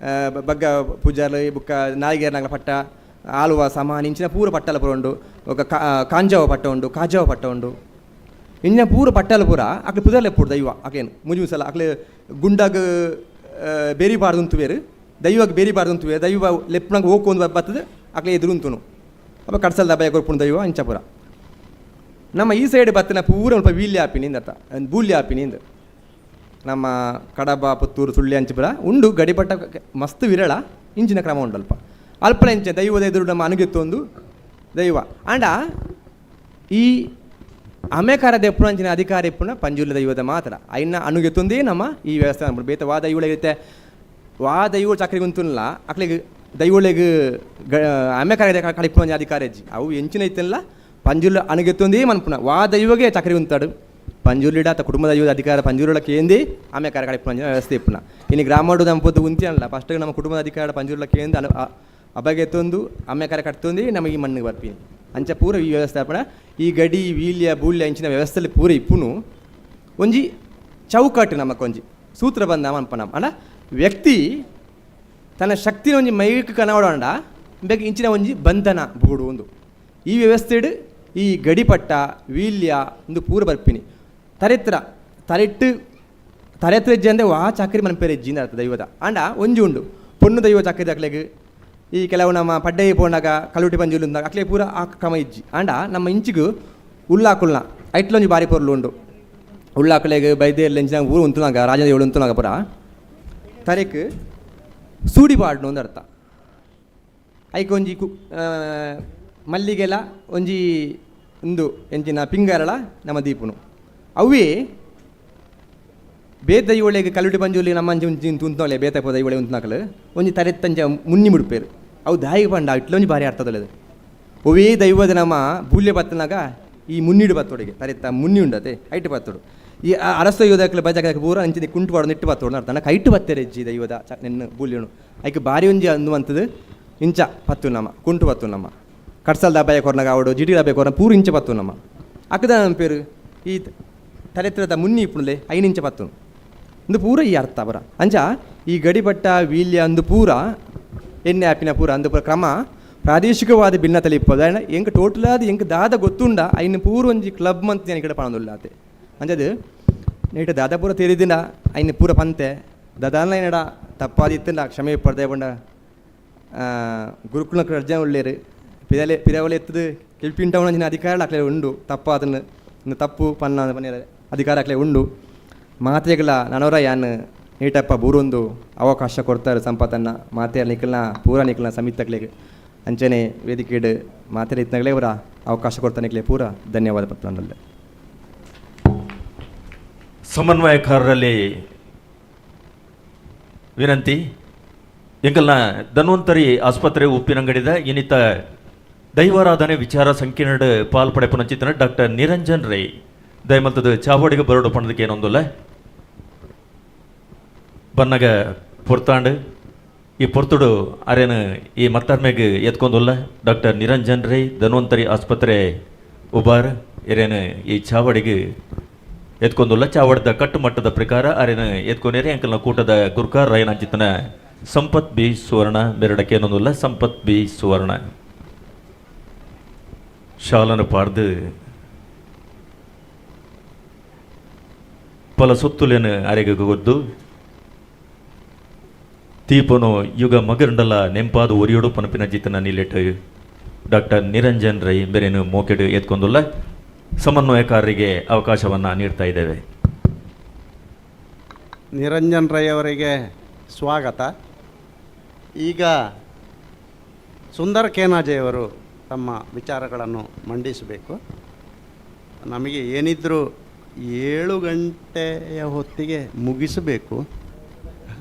Speaker 5: ಬಗ್ಗ ಪೂಜಾರ್ಲು ಬುಕ್ಕ ನಾಯಿಗೇರ್ನಾಗ್ಲ ಪಟ್ಟ ಆಲುವ ಸಮಾನ್ ಇಂಚಿನ ಪೂರ ಪಟ್ಟಲ ಪೂರ ಉಂಡು ఒక ಕಾಂಜಾವ ಪಟ್ಟ ಉಂಡು ಕಾಜಾವ ಪಟ್ಟ ಉಂಡು ಇಂಚಿನ ಪೂರ ಪಟ್ಟಲ ಪೂರ ಅಕ್ಲೆ ಪುದರ್ ಲೆಪ್ಪುಡು ದೈವ ಅಕ್ಲೇನು ಮುಜಿ ಮುಸಲ ಅಕ್ಲೆ ಗುಂಡಾಗ ಬೇರಿ ಬಾರ್ದು ಬೇರು ದೈವಾಗ ಬೇರಿ ಬಾರ್ದು ಬೇರು ದೈವ ಲೆಪ್ಪುನಂಗೆ ಹೋಗ್ಕೊಂಡು ಬರ್ತದೆ ಅಕ್ಲೆ ಎದುರುಂತುನು ಅಪ್ಪ ಕಡ್ಸಲ್ ದಬ್ಬ ಕೊರ್ಪುಣ ದೈವ ಅಂಚಪುರ ನಮ್ಮ ಈ ಸೈಡ್ ಬತ್ತಿನ ಪೂರ ಸ್ವಲ್ಪ ವೀಲ್ಯ ಆಪಿನಿಂದ ಅರ್ಥ ಬೂಲ್ಯ ಆಪಿನಿಂದ ನಮ್ಮ ಕಡಬ ಪುತ್ತೂರು ಸುಳ್ಳಿ ಅಂಚಿಪುರ ಉಂಡು ಗಡಿಪಟ್ಟ ಮಸ್ತ್ ವಿರಳ ಇಂಚಿನ ಕ್ರಮ ಉಂಡು ಅಲ್ಪ ಅಲ್ಪಲ ಇಂಚ ದೈವದ ಎದುರು ನಮ್ಮ ಅನುಗೆತ್ತೊಂದು ದೈವ ಅಂಡ ಈ ಅಮೇಕಾರ ದೆಪ್ಪುನ ಅಧಿಕಾರ ಇಪ್ಪುನ ಪಂಜುರ್ಲಿ ದೈವದ ಮಾತ್ರ ಐನ ಅನುಗೆತ್ತೊಂದೇ ನಮ್ಮ ಈ ವ್ಯವಸ್ಥೆ ಅನ್ಬಿಡು ಬೇತ ವಾ ದೈವಳಿಗೆ ವಾ ದೈವ ಚಕ್ರಿ ಗುಂತುಲ್ಲ ಅಕ್ಲಿಗೆ ದೈವಳಿಗೆ ಗ ಅಮೇಕಾರ ಕಳಿಪುನ ಅಧಿಕಾರ ಅಜ್ಜಿ ಅವು ಎಂಚಿನ ಐತಲ್ಲ ಪಂಜುರ್ಲಿ ಅನುಗೆತ್ತೊಂದೇ ಮನ್ಪುನ ವಾ ದೈವಗೆ ಚಕ್ರಿ ಉಂತಾಡು ಪಂಜುರ್ಲಿಡ ಆತ ಕುಟುಂಬದ ದೈವದ ಅಧಿಕಾರ ಪಂಜುರ್ಲ ಕೇಂದಿ ಆಮೇಲೆ ಕಳಿಪುನ ವ್ಯವಸ್ಥೆ ಇಪ್ಪುನ ಇನ್ನು ಗ್ರಾಮಡು ನಮ್ಮ ಪೊದ್ದು ಉಂತಿ ಅಲ್ಲ ಫಸ್ಟ್ ನಮ್ಮ ಕುಟುಂಬದ ಅಧಿಕಾರ ಪಂಜುರ್ಲ ಕೇಂದ್ರ ಅನು ಅಬಗೆತ್ತೊಂದು ಆಮೇಲೆ ಕಟ್ತೊಂದು ನಮಗೆ ಈ ಮಣ್ಣಿಗೆ ಬರ್ತೀನಿ ಅಂಚ ಪೂರ ಈ ವ್ಯವಸ್ಥೆ ಅಪ್ಪಣ ಈ ಗಡಿ ವೀಲ್ಯ ಬೂಲ್ಯ ಇಂಚಿನ ವ್ಯವಸ್ಥೆಲಿ ಪೂರ ಇಪ್ಪುನು ಒಂಜಿ ಚೌಕಟ್ಟು ನಮಕ್ ಒಂಜಿ ಸೂತ್ರ ಬಂದ ಮನ್ಪನ ಅಣ್ಣ ವ್ಯಕ್ತಿ ತನ್ನ ಶಕ್ತಿನ ಒಂಜಿ ಮೈಕ್ ಕನವಡಂಡ ಬೇಗ ಇಂಚಿನ ಒಂಜಿ ಬಂಧನ ಬೋಡು ಒಂದು ಈ ವ್ಯವಸ್ಥೆಡ್ ಈ ಗಡಿಪಟ್ಟ ವೀಲ್ಯ ಒಂದು ಪೂರ ಬರ್ಪಿನಿ ತರೆತ್ರ ತರೆಟ್ಟು ತರೆತ್ರ ಹೆಜ್ಜೆ ಅಂದರೆ ವಾ ಚಾಕರಿ ಮನ್ಪೇರೆ ಹೆಜ್ಜಿಂದ ಅರ್ಥ ದೈವದ ಅಂಡ ಒಂಜಿ ಉಂಡು ಪೊಣ್ಣು ದೈವ ಚಾಕರಿ ದಾಖಲೆಗ್ ಈ ಕೆಲವು ನಮ್ಮ ಪಡ್ಡೈ ಪೋಂಡಾಗ ಕಲ್ಲುಟಿ ಪಂಜುಲು ಅಕ್ಲೆ ಪೂರ ಆ ಕ್ರಮ ಇಜ್ಜಿ. ಆಂಡ ನಮ್ಮ ಇಂಚಿಗು ಉಲ್ಲಾಕುಲ್ನ ಐಟ್ಲೊಂಜಿ ಬಾರಿ ಪೊರ್ಲು ಉಂಡು. ಉಳ್ಳಾಕುಲೆಗ್ ಬೈದೇರ್ಲ ಇಂಚಿನ ಊರು ಉಂತುನಾಗ ರಾಜನ ಏಳು ಉಂತುನಾಗ ಪೂರ ತರೆಕ್ ಸೂಡಿ ಪಾಡ್ನು ಒಂದು ಅರ್ಥ. ಐಕ್ ಒಂಜಿ ಕು ಮಲ್ಲಿಗೆಲ ಒಂಜಿ ಉಂದು ಎಂಚಿನ ಪಿಂಗಾರಳ ನಮ್ಮ ದೀಪುನು ಅವೇ ಬೇತ ದೈವೊಳೆಗ್ ಕಲ್ಲುಟಿ ಪಂಜುರ್ಲಿ ನಮ್ಮ ಅಂಚಿ ಒಂಜಿ ಉಂತುನಲೆ ಬೇತ ಪೋ ದೈವೊಳೆ ಉಂತುನಕಲು ಒಂಜಿ ತರೆತ್ತಂಚ ಮುನ್ನಿ ಮುಡ್ಪೇರು. ಅವು ದಾಯಿಗೆ ಪಂಡ ಇಟ್ಲೊಂಜಿ ಭಾರಿ ಅರ್ಥದೊಲೆದು. ಒವೇ ದೈವದ ನಮ್ಮ ಬೂಲ್ಯ ಬತ್ತನಾಗ ಈ ಮುನ್ನಿಡು ಬತ್ತೊಡಿಗೆ ತರೆತ್ತ ಮುನ್ನಿ ಉಂಡತೆ ಐಟು ಬತ್ತೊಡು. ಈ ಅರಸ ದೈವದಕ್ಲೆ ಬಜಾಕ ಪೂರ ಅಂಚಿನ ಕುಂಟು ಪಾಡೊಂದು ಇಟ್ಟು ಬತ್ತೊಡು ಅರ್ಥ. ಕೈಟು ಬತ್ತೆರೆ ಇಜ್ಜಿ ದೈವದ ನಿನ್ನ ಬೂಲ್ಯನು ಐಕ್ ಭಾರಿ ಒಂಜಿ ಅಂದುವಂಥದ್ದು ಇಂಚ ಪತ್ತು ನಮ್ಮ ಕುಂಟು ಪತ್ತು ನಮ್ಮ ಕಟ್ಸಲ್ದ ಅಬ್ಬಾಯ ಕೊರ್ನಾಗ ಅವಡು ಜಿಡಿ ಅಬ್ಬಾಯ ಕೊರ್ನ ಪೂರ ಇಂಚ ಪತ್ತು ನಮ್ಮ ಅಕ್ಕದ ನಮ್ಮ ಪೇರು ಈ ತಲೆತ್ರದ ಮುನ್ನಿ ಇಪ್ಪುಣಲೆ 5 ಇಂಚ ಪತ್ತು ಅಂದು ಪೂರ ಈ ಅರ್ಥ ಬರ. ಅಂಚ ಈ ಗಡಿಪಟ್ಟ ವೀಲ್ಯ ಅಂದು ಪೂರ ಎಣ್ಣೆ ಆಪಿನ ಪೂರ ಅಂದು ಪೂರ ಕ್ರಮ ಪ್ರಾದೇಶಿಕವಾದ ಭಿನ್ನತಲೆ ಇಪ್ಪದು. ಎಂಕ್ ಟೋಟಲ್ ಆದ್ ಎಂಕ್ ದಾದ ಗೊತ್ತುಂಡ ಐನ್ ಪೂರ ಒಂಜಿ ಕ್ಲಬ್ ಮಂತ್ ಈ ಕಡೆ ಪಾಣೊಂದುಲ್ಲಾತೆ. ಅಂಚದು ನೇಟ್ ದಾದ ಪೂರ ತೆರಿದಿನ ಐನ್ ಪೂರ ಪಂತೆ ದಾದಾನ ಎನ್ನಡ ತಪ್ಪಾದಿತ್ತುಂಡ ಕ್ಷಮೆ ಪಡ್ದೆ ಪಂಡ ಗುರುಕುಲ ಅರ್ಜನ ಉಳ್ಳೇರು ಪಿರಲೆ ಪಿರವಲೆ ಎತ್ತದು ಕೆಲ್ಪಿಂಟವನ ಅಂಚಿನ ಅಧಿಕಾರ ಅಕ್ಲೆ ಉಂಡು. ತಪ್ಪಾದನ್ನು ಇನ್ನು ತಪ್ಪು ಪನ್ನ ಪನ್ನೆರೆ ಅಧಿಕಾರ ಅಕ್ಲೆ ಉಂಡು. ಮಾತೆಗಳ ನನವರ ಯಾನ್ ನೀಟಪ್ಪ ಬೂರೊಂದು ಅವಕಾಶ ಕೊಡ್ತಾರೆ ಸಂಪತ್ತನ್ನ ಮಾತೆಯ ನಿಖಲ್ನ ಪೂರ ನಿಖಲ್ನ ಸಮಿತಕ್ಲೆಗ್ ಅಂಚನೆ ವೇದಿಕೆಡ್ ಮಾತೆಯ ಇತ್ನಗಲೇ ಅವರ ಅವಕಾಶ ಕೊಡ್ತಾನೆ ನಿಕ್ಲೆ ಪೂರ ಧನ್ಯವಾದ ಪತ್ರ.
Speaker 1: ಸಮನ್ವಯಕಾರರಲ್ಲಿ ವಿನಂತಿ, ಎಂಕಲ್ನ ಧನ್ವಂತರಿ ಆಸ್ಪತ್ರೆ ಉಪ್ಪಿನಂಗಡಿದ ಇನ್ನಿತ ದೈವಾರಾಧನೆ ವಿಚಾರ ಸಂಕಿರಣ ಪಾಲ್ಪಡೆಪುನ ಚಿತ್ರಣ ಡಾಕ್ಟರ್ ನಿರಂಜನ್ ರೈ ದಯಮಲ್ತದ ಚಾವಡಿಗೆ ಬರೋಡು ಪಣದಕ್ಕೆ ಏನೊಂದುಲ್ಲ ಬನ್ನಗ ಪೊರ್ತಾಂಡ್ ಈ ಪೊರ್ತುಡು ಅರೇನು ಈ ಮತ್ತರ್ಮೆಗ್ ಎತ್ಕೊಂದುಲ್ಲ ಡಾಕ್ಟರ್ ನಿರಂಜನ್ ರೈ ಧನ್ವಂತರಿ ಆಸ್ಪತ್ರೆ ಉಬಾರ್ ಎರೇನು ಈ ಚಾವಡಿಗೆ ಎತ್ಕೊಂದುಲ್ಲ. ಚಾವಡದ ಕಟ್ಟುಮಟ್ಟದ ಪ್ರಕಾರ ಅರೇನು ಎತ್ಕೊನೇರಿ ಅಂಕಲ್ನ ಕೂಟದ ಗುರ್ಕಾರ್ ರೈನಾಂಚಿತನ ಸಂಪತ್ ಬಿ ಸುವರ್ಣ ಮೆರಡಕ್ಕೆ ಏನೊಂದುಲ್ಲ ಸಂಪತ್ ಬಿ ಸುವರ್ಣ ಶಾಲನ ಪಾರ್ದು ಪಲ ಸೊತ್ತುಲೇನು ಅರೆಗೆ ಗೊದ್ದು ತೀಪನು ಯುಗ ಮಗರಂಡಲ ನೆಂಪಾದ ಒರಿಯೋಡು ಪನಪಿನ ಜಿತನ ನಿಲೆಟ್ ಡಾಕ್ಟರ್ ನಿರಂಜನ್ ರೈ ಬೇರೇನು ಮೋಕೆಡು ಎತ್ಕೊಂದುಲ್ಲ. ಸಮನ್ವಯಕಾರರಿಗೆ ಅವಕಾಶವನ್ನು ನೀಡ್ತಾ ಇದ್ದೇವೆ.
Speaker 3: ನಿರಂಜನ್ ರೈ ಅವರಿಗೆ ಸ್ವಾಗತ. ಈಗ ಸುಂದರ ಕೇನಾಜೆಯವರು ತಮ್ಮ ವಿಚಾರಗಳನ್ನು ಮಂಡಿಸಬೇಕು. ನಮಗೆ ಏನಿದ್ರೂ 7 ಗಂಟೆಯ ಹೊತ್ತಿಗೆ ಮುಗಿಸಬೇಕು,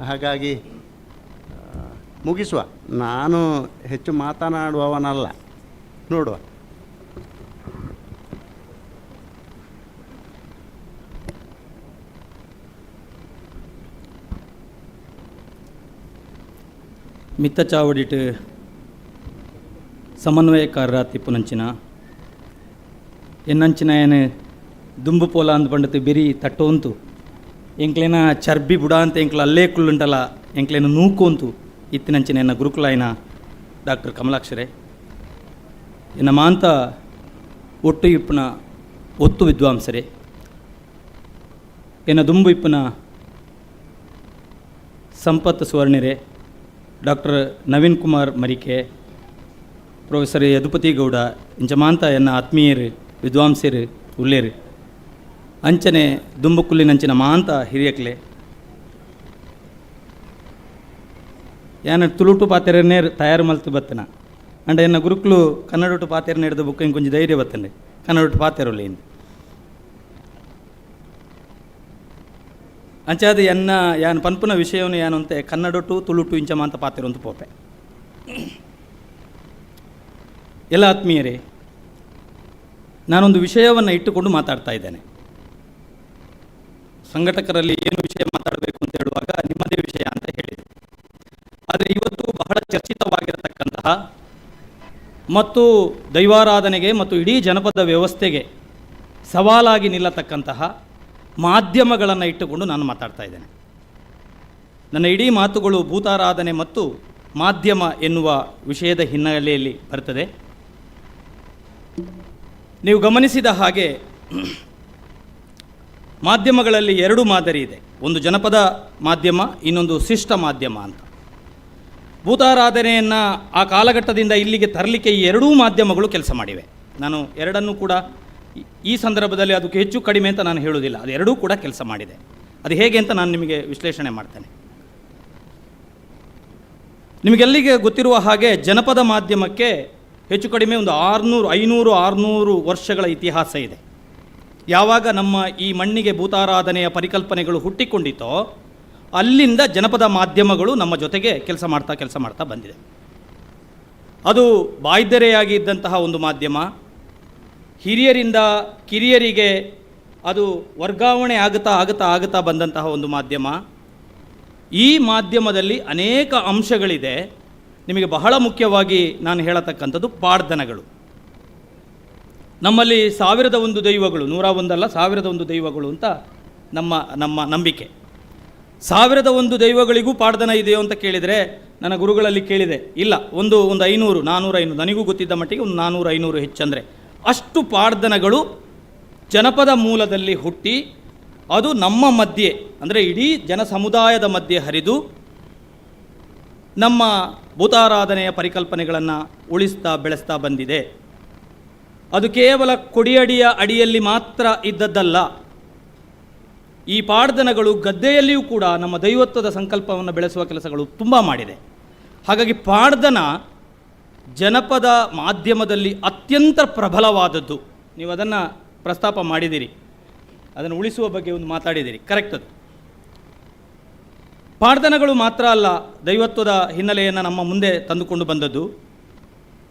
Speaker 3: ಹಾಗಾಗಿ ಮುಗಿಸುವ. ನಾನು ಹೆಚ್ಚು ಮಾತನಾಡುವವನಲ್ಲ, ನೋಡುವ.
Speaker 6: ಮಿತ್ತ ಚಾವಡಿಟ್ ಸಮನ್ವಯಕಾರ ತಿಪ್ಪುನಂಚಿನ ಎನ್ನಂಚಿನ ಏನು ದುಂಬು ಪೋಲ ಅಂದ್ ಪಂಡತು ಬೆರಿ ತಟ್ಟೋಂತು ಎಂಕ್ಲೇನ ಚರ್ಬಿ ಬುಡ ಅಂತ ಎಂಕ್ಲ ಅಲ್ಲೇ ಕುಳ್ಳುಂಟಲ ಎಂಕ್ಲೇನ ನೂಕೋಂತು ಇತ್ತಿನಂಚಿನ ಎನ್ನ ಗುರುಕುಲಾಯಿನ ಡಾಕ್ಟರ್ ಕಮಲಾಕ್ಷರೇ, ಎನ್ನ ಮಾಂತ ಒಟ್ಟು ಇಪ್ಪುನ ಒತ್ತು ವಿದ್ವಾಂಸರೇ, ಎನ್ನ ದುಂಬು ಇಪ್ಪುನ ಸಂಪತ್ ಸುವರ್ಣಿರೆ, ಡಾಕ್ಟರ್ ನವೀನ್ ಕುಮಾರ್ ಮರಿಕೆ, ಪ್ರೊಫೆಸರ್ ಯದುಪತಿ ಗೌಡ ಇಂಚಮಾಂತ ಎನ್ನ ಆತ್ಮೀಯರು ವಿದ್ವಾಂಸರು ಉಲ್ಲೇರು, ಅಂಚನೆ ದುಂಬುಕುಲ್ಲಿನಂಚಿನ ಮಾಂತ ಹಿರಿಯಕ್ಲೆ, ಯಾನ ತುಳುಟು ಪಾತೆರನೇ ತಯಾರು ಮಲ್ತು ಬತ್ತನ ಅಂಡ ಎನ್ನ ಗುರುಕ್ಲು ಕನ್ನಡಟು ಪಾತೆರನೆ ಹಿಡಿದು ಬುಕ್ ಇಂಕೊಂಚ ಧೈರ್ಯ ಬತ್ತಂಡೆ ಕನ್ನಡಟು ಪಾತೆರೊಲ್ಲ ಇಂದು ಅಂಚಾದ ಎನ್ನ ಯಾನ್ ಪನ್ಪುನ ವಿಷಯವನ್ನು ಯಾನಂತೆ ಕನ್ನಡಟು ತುಳುಟು ಇಂಚ ಮಾಂತ ಪಾತೆರೊಂದು ಪೋಪೆ. ಎಲ್ಲ ಆತ್ಮೀಯರೇ, ನಾನೊಂದು ವಿಷಯವನ್ನು ಇಟ್ಟುಕೊಂಡು ಮಾತಾಡ್ತಾ ಇದ್ದೇನೆ. ಸಂಘಟಕರಲ್ಲಿ ಏನು ವಿಷಯ ಮಾತಾಡಬೇಕು ಅಂತ ಹೇಳುವಾಗ ನಿಮ್ಮದೇ ವಿಷಯ ಅಂತ ಹೇಳಿದೆ. ಆದರೆ ಇವತ್ತು ಬಹಳ ಚರ್ಚಿತವಾಗಿರತಕ್ಕಂತಹ ಮತ್ತು ದೈವಾರಾಧನೆಗೆ ಮತ್ತು ಇಡೀ ಜನಪದ ವ್ಯವಸ್ಥೆಗೆ ಸವಾಲಾಗಿ ನಿಲ್ಲತಕ್ಕಂತಹ ಮಾಧ್ಯಮಗಳನ್ನು ಇಟ್ಟುಕೊಂಡು ನಾನು ಮಾತಾಡ್ತಾ ಇದ್ದೇನೆ. ನನ್ನ ಇಡೀ ಮಾತುಗಳು ಭೂತಾರಾಧನೆ ಮತ್ತು ಮಾಧ್ಯಮ ಎನ್ನುವ ವಿಷಯದ ಹಿನ್ನೆಲೆಯಲ್ಲಿ ಬರ್ತದೆ. ನೀವು ಗಮನಿಸಿದ ಹಾಗೆ ಮಾಧ್ಯಮಗಳಲ್ಲಿ ಎರಡು ಮಾದರಿ ಇದೆ. ಒಂದು ಜನಪದ ಮಾಧ್ಯಮ, ಇನ್ನೊಂದು ಶಿಷ್ಟ ಮಾಧ್ಯಮ ಅಂತ. ಭೂತಾರಾಧನೆಯನ್ನು ಆ ಕಾಲಘಟ್ಟದಿಂದ ಇಲ್ಲಿಗೆ ತರಲಿಕ್ಕೆ ಈ ಎರಡೂ ಮಾಧ್ಯಮಗಳು ಕೆಲಸ ಮಾಡಿವೆ. ನಾನು ಎರಡನ್ನೂ ಕೂಡ ಈ ಸಂದರ್ಭದಲ್ಲಿ ಅದಕ್ಕೆ ಹೆಚ್ಚು ಕಡಿಮೆ ಅಂತ ನಾನು ಹೇಳುವುದಿಲ್ಲ, ಅದು ಎರಡೂ ಕೂಡ ಕೆಲಸ ಮಾಡಿದೆ. ಅದು ಹೇಗೆ ಅಂತ ನಾನು ನಿಮಗೆ ವಿಶ್ಲೇಷಣೆ ಮಾಡ್ತೇನೆ. ನಿಮಗೆಲ್ಲಿಗೆ ಗೊತ್ತಿರುವ ಹಾಗೆ ಜನಪದ ಮಾಧ್ಯಮಕ್ಕೆ ಹೆಚ್ಚು ಕಡಿಮೆ ಒಂದು 600, 500, 600 ವರ್ಷಗಳ ಇತಿಹಾಸ ಇದೆ. ಯಾವಾಗ ನಮ್ಮ ಈ ಮಣ್ಣಿಗೆ ಭೂತಾರಾಧನೆಯ ಪರಿಕಲ್ಪನೆಗಳು ಹುಟ್ಟಿಕೊಂಡಿತೋ ಅಲ್ಲಿಂದ ಜನಪದ ಮಾಧ್ಯಮಗಳು ನಮ್ಮ ಜೊತೆಗೆ ಕೆಲಸ ಮಾಡ್ತಾ ಕೆಲಸ ಮಾಡ್ತಾ ಬಂದಿದೆ. ಅದು ಬಾಯ್ದೆರೆಯಾಗಿ ಇದ್ದಂತಹ ಒಂದು ಮಾಧ್ಯಮ, ಹಿರಿಯರಿಂದ ಕಿರಿಯರಿಗೆ ಅದು ವರ್ಗಾವಣೆ ಆಗುತ್ತಾ ಆಗುತ್ತಾ ಆಗುತ್ತಾ ಬಂದಂತಹ ಒಂದು ಮಾಧ್ಯಮ. ಈ ಮಾಧ್ಯಮದಲ್ಲಿ ಅನೇಕ ಅಂಶಗಳಿದೆ. ನಿಮಗೆ ಬಹಳ ಮುಖ್ಯವಾಗಿ ನಾನು ಹೇಳತಕ್ಕಂಥದ್ದು ಪಾಡ್ದನಗಳು. ನಮ್ಮಲ್ಲಿ 1001 ದೈವಗಳು, 101 ಅಲ್ಲ 1001 ದೈವಗಳು ಅಂತ ನಮ್ಮ ನಮ್ಮ ನಂಬಿಕೆ. 1001 ದೈವಗಳಿಗೂ ಪಾಡ್ದನ ಇದೆಯೋ ಅಂತ ಕೇಳಿದರೆ ನನ್ನ ಗುರುಗಳಲ್ಲಿ ಕೇಳಿದೆ, ಇಲ್ಲ, ಒಂದು ಒಂದು 500, 400, 500, ನನಗೂ ಗೊತ್ತಿದ್ದ ಮಟ್ಟಿಗೆ ಒಂದು 400, 500 ಹೆಚ್ಚಂದರೆ ಅಷ್ಟು ಪಾಡ್ದನಗಳು ಜನಪದ ಮೂಲದಲ್ಲಿ ಹುಟ್ಟಿ ಅದು ನಮ್ಮ ಮಧ್ಯೆ, ಅಂದರೆ ಇಡೀ ಜನ ಸಮುದಾಯದ ಮಧ್ಯೆ ಹರಿದು ನಮ್ಮ ಭೂತಾರಾಧನೆಯ ಪರಿಕಲ್ಪನೆಗಳನ್ನು ಉಳಿಸ್ತಾ ಬೆಳೆಸ್ತಾ ಬಂದಿದೆ. ಅದು ಕೇವಲ ಕೊಡಿಯಡಿಯ ಅಡಿಯಲ್ಲಿ ಮಾತ್ರ ಇದ್ದದ್ದಲ್ಲ. ಈ ಪಾಡ್ದನಗಳು ಗದ್ದೆಯಲ್ಲಿಯೂ ಕೂಡ ನಮ್ಮ ದೈವತ್ವದ ಸಂಕಲ್ಪವನ್ನು ಬೆಳೆಸುವ ಕೆಲಸಗಳು ತುಂಬ ಮಾಡಿದೆ. ಹಾಗಾಗಿ ಪಾಡ್ದನ ಜನಪದ ಮಾಧ್ಯಮದಲ್ಲಿ ಅತ್ಯಂತ ಪ್ರಬಲವಾದದ್ದು. ನೀವು ಅದನ್ನು ಪ್ರಸ್ತಾಪ ಮಾಡಿದ್ದೀರಿ, ಅದನ್ನು ಉಳಿಸುವ ಬಗ್ಗೆ ಒಂದು ಮಾತಾಡಿದ್ದೀರಿ, ಕರೆಕ್ಟ್. ಅದು ಪಾಡ್ದನಗಳು ಮಾತ್ರ ಅಲ್ಲ, ದೈವತ್ವದ ಹಿನ್ನೆಲೆಯನ್ನು ನಮ್ಮ ಮುಂದೆ ತಂದುಕೊಂಡು ಬಂದದ್ದು.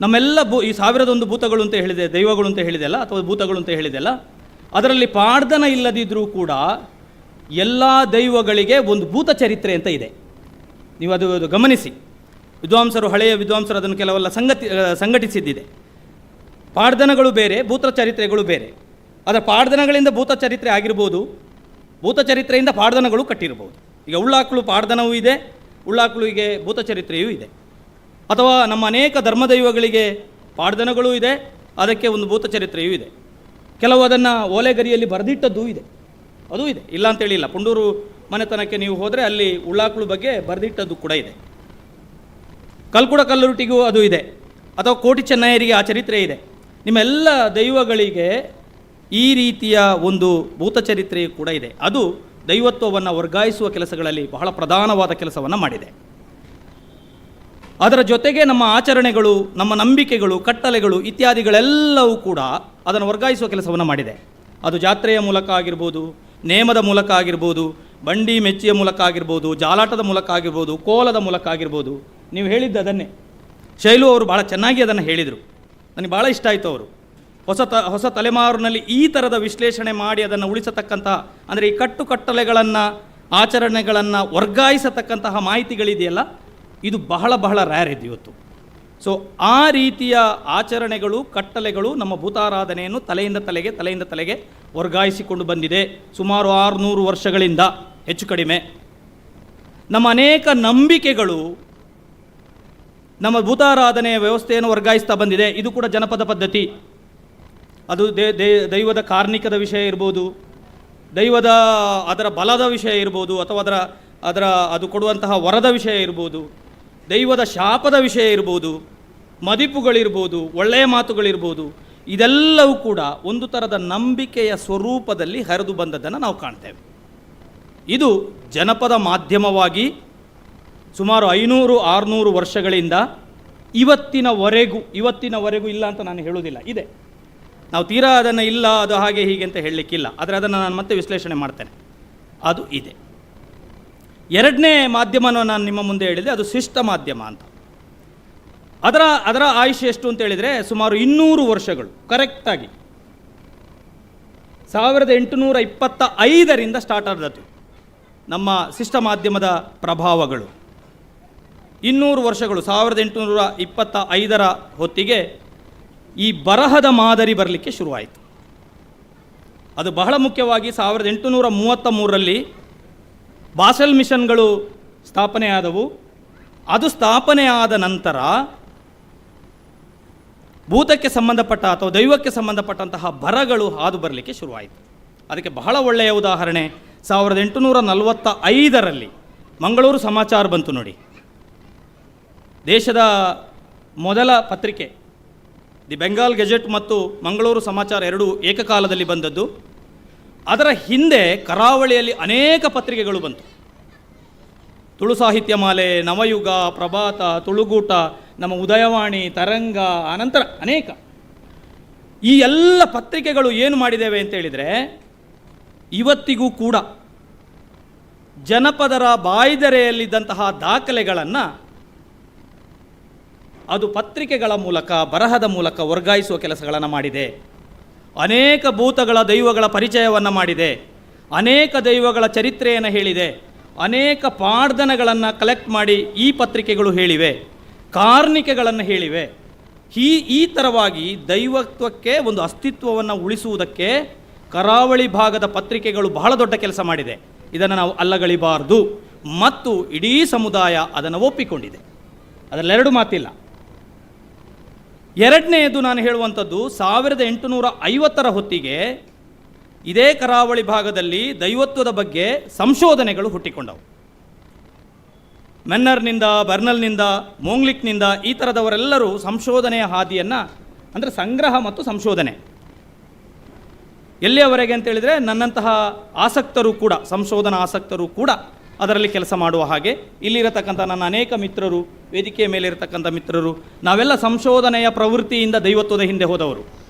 Speaker 6: ನಮ್ಮೆಲ್ಲ ಈ 1001 ಭೂತಗಳು ಅಂತ ಹೇಳಿದೆ, ದೈವಗಳು ಅಂತ ಹೇಳಿದೆ ಅಲ್ಲ, ಅಥವಾ ಭೂತಗಳು ಅಂತ ಹೇಳಿದೆ ಅಲ್ಲ, ಅದರಲ್ಲಿ ಪಾಡ್ದನ ಇಲ್ಲದಿದ್ದರೂ ಕೂಡ ಎಲ್ಲ ದೈವಗಳಿಗೆ ಒಂದು ಭೂತ ಚರಿತ್ರೆ ಅಂತ ಇದೆ. ನೀವು ಅದು ಗಮನಿಸಿ. ವಿದ್ವಾಂಸರು, ಹಳೆಯ ವಿದ್ವಾಂಸರು ಅದನ್ನು ಕೆಲವೆಲ್ಲ ಸಂಘಟಿಸಿದ್ದಿದೆ. ಪಾಡ್ದನಗಳು ಬೇರೆ, ಭೂತ ಚರಿತ್ರೆಗಳು ಬೇರೆ. ಅದರ ಪಾಡ್ದನಗಳಿಂದ ಭೂತ ಚರಿತ್ರೆ ಆಗಿರ್ಬೋದು, ಭೂತ ಚರಿತ್ರೆಯಿಂದ ಪಾಡ್ದನಗಳು ಕಟ್ಟಿರ್ಬೋದು. ಈಗ ಉಳ್ಳಾಕ್ಳು ಪಾಡ್ದನವೂ ಇದೆ, ಉಳ್ಳಾಕ್ಳುವಿಗೆ ಭೂತ ಚರಿತ್ರೆಯೂ ಇದೆ. ಅಥವಾ ನಮ್ಮ ಅನೇಕ ಧರ್ಮದೈವಗಳಿಗೆ ಪಾಡ್ದನಗಳೂ ಇದೆ, ಅದಕ್ಕೆ ಒಂದು ಭೂತ ಚರಿತ್ರೆಯೂ ಇದೆ. ಕೆಲವು ಅದನ್ನು ಓಲೆಗರಿಯಲ್ಲಿ ಬರೆದಿಟ್ಟದ್ದೂ ಇದೆ, ಅದೂ ಇದೆ, ಇಲ್ಲ ಅಂತೇಳಿಲ್ಲ. ಪುಂಡೂರು ಮನೆತನಕ್ಕೆ ನೀವು ಹೋದರೆ ಅಲ್ಲಿ ಉಳ್ಳಾಕ್ಳು ಬಗ್ಗೆ ಬರೆದಿಟ್ಟದ್ದು ಕೂಡ ಇದೆ. ಕಲ್ಕುಡ ಕಲ್ಲುರುಟಿಗೂ ಅದು ಇದೆ, ಅಥವಾ ಕೋಟಿ ಚೆನ್ನಯ್ಯರಿಗೆ ಆ ಚರಿತ್ರೆ ಇದೆ. ನಿಮ್ಮೆಲ್ಲ ದೈವಗಳಿಗೆ ಈ ರೀತಿಯ ಒಂದು ಭೂತ ಚರಿತ್ರೆಯು ಕೂಡ ಇದೆ. ಅದು ದೈವತ್ವವನ್ನು ವರ್ಗಾಯಿಸುವ ಕೆಲಸಗಳಲ್ಲಿ ಬಹಳ ಪ್ರಧಾನವಾದ ಕೆಲಸವನ್ನು ಮಾಡಿದೆ. ಅದರ ಜೊತೆಗೆ ನಮ್ಮ ಆಚರಣೆಗಳು, ನಮ್ಮ ನಂಬಿಕೆಗಳು, ಕಟ್ಟಲೆಗಳು ಇತ್ಯಾದಿಗಳೆಲ್ಲವೂ ಕೂಡ ಅದನ್ನು ವರ್ಗಾಯಿಸುವ ಕೆಲಸವನ್ನು ಮಾಡಿದೆ. ಅದು ಜಾತ್ರೆಯ ಮೂಲಕ ಆಗಿರ್ಬೋದು, ನೇಮದ ಮೂಲಕ ಆಗಿರ್ಬೋದು, ಬಂಡಿ ಮೆಚ್ಚಿಯ ಮೂಲಕ ಆಗಿರ್ಬೋದು, ಜಾಲಾಟದ ಮೂಲಕ ಆಗಿರ್ಬೋದು, ಕೋಲದ ಮೂಲಕ ಆಗಿರ್ಬೋದು. ನೀವು ಹೇಳಿದ್ದು ಅದನ್ನೇ. ಶೈಲು ಅವರು ಭಾಳ ಚೆನ್ನಾಗಿ ಅದನ್ನು ಹೇಳಿದರು, ನನಗೆ ಭಾಳ ಇಷ್ಟ ಆಯಿತು. ಅವರು ಹೊಸ ತಲೆಮಾರಿನಲ್ಲಿ ಈ ಥರದ ವಿಶ್ಲೇಷಣೆ ಮಾಡಿ ಅದನ್ನು ಉಳಿಸತಕ್ಕಂತಹ, ಅಂದರೆ ಈ ಕಟ್ಟುಕಟ್ಟಲೆಗಳನ್ನು, ಆಚರಣೆಗಳನ್ನು ವರ್ಗಾಯಿಸತಕ್ಕಂತಹ ಮಾಹಿತಿಗಳಿದೆಯಲ್ಲ, ಇದು ಬಹಳ ಬಹಳ ರ್ಯಾರ್ ಇದು ಇವತ್ತು. ಸೊ ಆ ರೀತಿಯ ಆಚರಣೆಗಳು, ಕಟ್ಟಲೆಗಳು ನಮ್ಮ ಭೂತಾರಾಧನೆಯನ್ನು ತಲೆಯಿಂದ ತಲೆಗೆ, ತಲೆಯಿಂದ ತಲೆಗೆ ವರ್ಗಾಯಿಸಿಕೊಂಡು ಬಂದಿದೆ ಸುಮಾರು 600 ವರ್ಷಗಳಿಂದ ಹೆಚ್ಚು ಕಡಿಮೆ. ನಮ್ಮ ಅನೇಕ ನಂಬಿಕೆಗಳು ನಮ್ಮ ಭೂತಾರಾಧನೆಯ ವ್ಯವಸ್ಥೆಯನ್ನು ವರ್ಗಾಯಿಸ್ತಾ ಬಂದಿದೆ. ಇದು ಕೂಡ ಜನಪದ ಪದ್ಧತಿ. ಅದು ದೈವದ ಕಾರ್ಣಿಕದ ವಿಷಯ ಇರ್ಬೋದು, ದೈವದ ಅದರ ಬಲದ ವಿಷಯ ಇರ್ಬೋದು, ಅಥವಾ ಅದರ ಅದರ ಅದು ಕೊಡುವಂತಹ ವರದ ವಿಷಯ ಇರ್ಬೋದು, ದೈವದ ಶಾಪದ ವಿಷಯ ಇರ್ಬೋದು, ಮದಿಪುಗಳಿರ್ಬೋದು, ಒಳ್ಳೆಯ ಮಾತುಗಳಿರ್ಬೋದು, ಇದೆಲ್ಲವೂ ಕೂಡ ಒಂದು ಥರದ ನಂಬಿಕೆಯ ಸ್ವರೂಪದಲ್ಲಿ ಹರಿದು ಬಂದದ್ದನ್ನು ನಾವು ಕಾಣ್ತೇವೆ. ಇದು ಜನಪದ ಮಾಧ್ಯಮವಾಗಿ ಸುಮಾರು 500, 600 ವರ್ಷಗಳಿಂದ ಇವತ್ತಿನವರೆಗೂ ಇಲ್ಲ ಅಂತ ನಾನು ಹೇಳುವುದಿಲ್ಲ, ಇದೆ. ನಾವು ತೀರಾ ಅದನ್ನು ಇಲ್ಲ, ಅದು ಹಾಗೆ ಹೀಗೆ ಅಂತ ಹೇಳಲಿಕ್ಕಿಲ್ಲ, ಆದರೆ ಅದನ್ನು ನಾನು ಮತ್ತೆ ವಿಶ್ಲೇಷಣೆ ಮಾಡ್ತೇನೆ, ಅದು ಇದೆ. ಎರಡನೇ ಮಾಧ್ಯಮನ ನಾನು ನಿಮ್ಮ ಮುಂದೆ ಹೇಳಿದೆ, ಅದು ಶಿಷ್ಟ ಮಾಧ್ಯಮ ಅಂತ. ಅದರ ಆಯುಷ್ಯ ಎಷ್ಟು ಅಂತ ಹೇಳಿದರೆ ಸುಮಾರು 200 ವರ್ಷಗಳು ಕರೆಕ್ಟಾಗಿ. 1825ರಿಂದ ಸ್ಟಾರ್ಟ್ ಆದದ್ದು ನಮ್ಮ ಶಿಷ್ಟ ಮಾಧ್ಯಮದ ಪ್ರಭಾವಗಳು. 200 ವರ್ಷಗಳು, 1825ರ ಹೊತ್ತಿಗೆ ಈ ಬರಹದ ಮಾದರಿ ಬರಲಿಕ್ಕೆ ಶುರುವಾಯಿತು. ಅದು ಬಹಳ ಮುಖ್ಯವಾಗಿ 1833ರಲ್ಲಿ ಬಾಸೆಲ್ ಮಿಷನ್ಗಳು ಸ್ಥಾಪನೆಯಾದವು. ಅದು ಸ್ಥಾಪನೆಯಾದ ನಂತರ ಭೂತಕ್ಕೆ ಸಂಬಂಧಪಟ್ಟ ಅಥವಾ ದೈವಕ್ಕೆ ಸಂಬಂಧಪಟ್ಟಂತಹ ಬರಗಳು ಹಾದು ಬರಲಿಕ್ಕೆ ಶುರುವಾಯಿತು. ಅದಕ್ಕೆ ಬಹಳ ಒಳ್ಳೆಯ ಉದಾಹರಣೆ 1845ರಲ್ಲಿ ಮಂಗಳೂರು ಸಮಾಚಾರ ಬಂತು ನೋಡಿ. ದೇಶದ ಮೊದಲ ಪತ್ರಿಕೆ the Bengal gazette ಮತ್ತು ಮಂಗಳೂರು ಸಮಾಚಾರ ಎರಡೂ ಏಕಕಾಲದಲ್ಲಿ ಬಂದದ್ದು. ಅದರ ಹಿಂದೆ ಕರಾವಳಿಯಲ್ಲಿ ಅನೇಕ ಪತ್ರಿಕೆಗಳು ಬಂತು. ತುಳು ಸಾಹಿತ್ಯ ಮಾಲೆ, ನವಯುಗ, ಪ್ರಭಾತ, ತುಳುಗೂಟ, ನಮ್ಮ ಉದಯವಾಣಿ, ತರಂಗ, ಆನಂತರ ಅನೇಕ. ಈ ಎಲ್ಲ ಪತ್ರಿಕೆಗಳು ಏನು ಮಾಡಿದ್ದೇವೆ ಅಂತೇಳಿದರೆ, ಇವತ್ತಿಗೂ ಕೂಡ ಜನಪದರ ಬಾಯ್ದರೆಯಲ್ಲಿದ್ದಂತಹ ದಾಖಲೆಗಳನ್ನು ಅದು ಪತ್ರಿಕೆಗಳ ಮೂಲಕ, ಬರಹದ ಮೂಲಕ ವರ್ಗಾಯಿಸುವ ಕೆಲಸಗಳನ್ನು ಮಾಡಿದೆ. ಅನೇಕ ಭೂತಗಳ ದೈವಗಳ ಪರಿಚಯವನ್ನು ಮಾಡಿದೆ, ಅನೇಕ ದೈವಗಳ ಚರಿತ್ರೆಯನ್ನು ಹೇಳಿದೆ, ಅನೇಕ ಪಾಡ್ದನಗಳನ್ನು ಕಲೆಕ್ಟ್ ಮಾಡಿ ಈ ಪತ್ರಿಕೆಗಳು ಹೇಳಿವೆ, ಕಾರ್ಣಿಕೆಗಳನ್ನು ಹೇಳಿವೆ. ಈ ಥರವಾಗಿ ದೈವತ್ವಕ್ಕೆ ಒಂದು ಅಸ್ತಿತ್ವವನ್ನು ಉಳಿಸುವುದಕ್ಕೆ ಕರಾವಳಿ ಭಾಗದ ಪತ್ರಿಕೆಗಳು ಬಹಳ ದೊಡ್ಡ ಕೆಲಸ ಮಾಡಿದೆ. ಇದನ್ನು ನಾವು ಅಲ್ಲಗಳಿಬಾರದು ಮತ್ತು ಇಡೀ ಸಮುದಾಯ ಅದನ್ನು ಒಪ್ಪಿಕೊಂಡಿದೆ, ಅದರಲ್ಲೆರಡು ಮಾತಿಲ್ಲ. ಎರಡನೆಯದು ನಾನು ಹೇಳುವಂಥದ್ದು, 1850ರ ಹೊತ್ತಿಗೆ ಇದೇ ಕರಾವಳಿ ಭಾಗದಲ್ಲಿ ದೈವತ್ವದ ಬಗ್ಗೆ ಸಂಶೋಧನೆಗಳು ಹುಟ್ಟಿಕೊಂಡವು. ಮೆನ್ನರ್ನಿಂದ, ಬರ್ನಲ್ನಿಂದ, ಮೋಂಗ್ಲಿಕ್ನಿಂದ ಈ ಥರದವರೆಲ್ಲರೂ ಸಂಶೋಧನೆಯ ಹಾದಿಯನ್ನು, ಅಂದರೆ ಸಂಗ್ರಹ ಮತ್ತು ಸಂಶೋಧನೆ ಎಲ್ಲಿಯವರೆಗೆ ಅಂತೇಳಿದರೆ, ನನ್ನಂತಹ ಆಸಕ್ತರು ಕೂಡ, ಸಂಶೋಧನಾ ಆಸಕ್ತರು ಕೂಡ ಅದರಲ್ಲಿ ಕೆಲಸ ಮಾಡುವ ಹಾಗೆ ಇಲ್ಲಿರತಕ್ಕಂಥ ನನ್ನ ಅನೇಕ ಮಿತ್ರರು, ವೇದಿಕೆಯ ಮೇಲಿರತಕ್ಕಂಥ ಮಿತ್ರರು, ನಾವೆಲ್ಲ ಸಂಶೋಧನೆಯ ಪ್ರವೃತ್ತಿಯಿಂದ ದೈವತ್ವದ ಹಿಂದೆ ಹೋದವರು.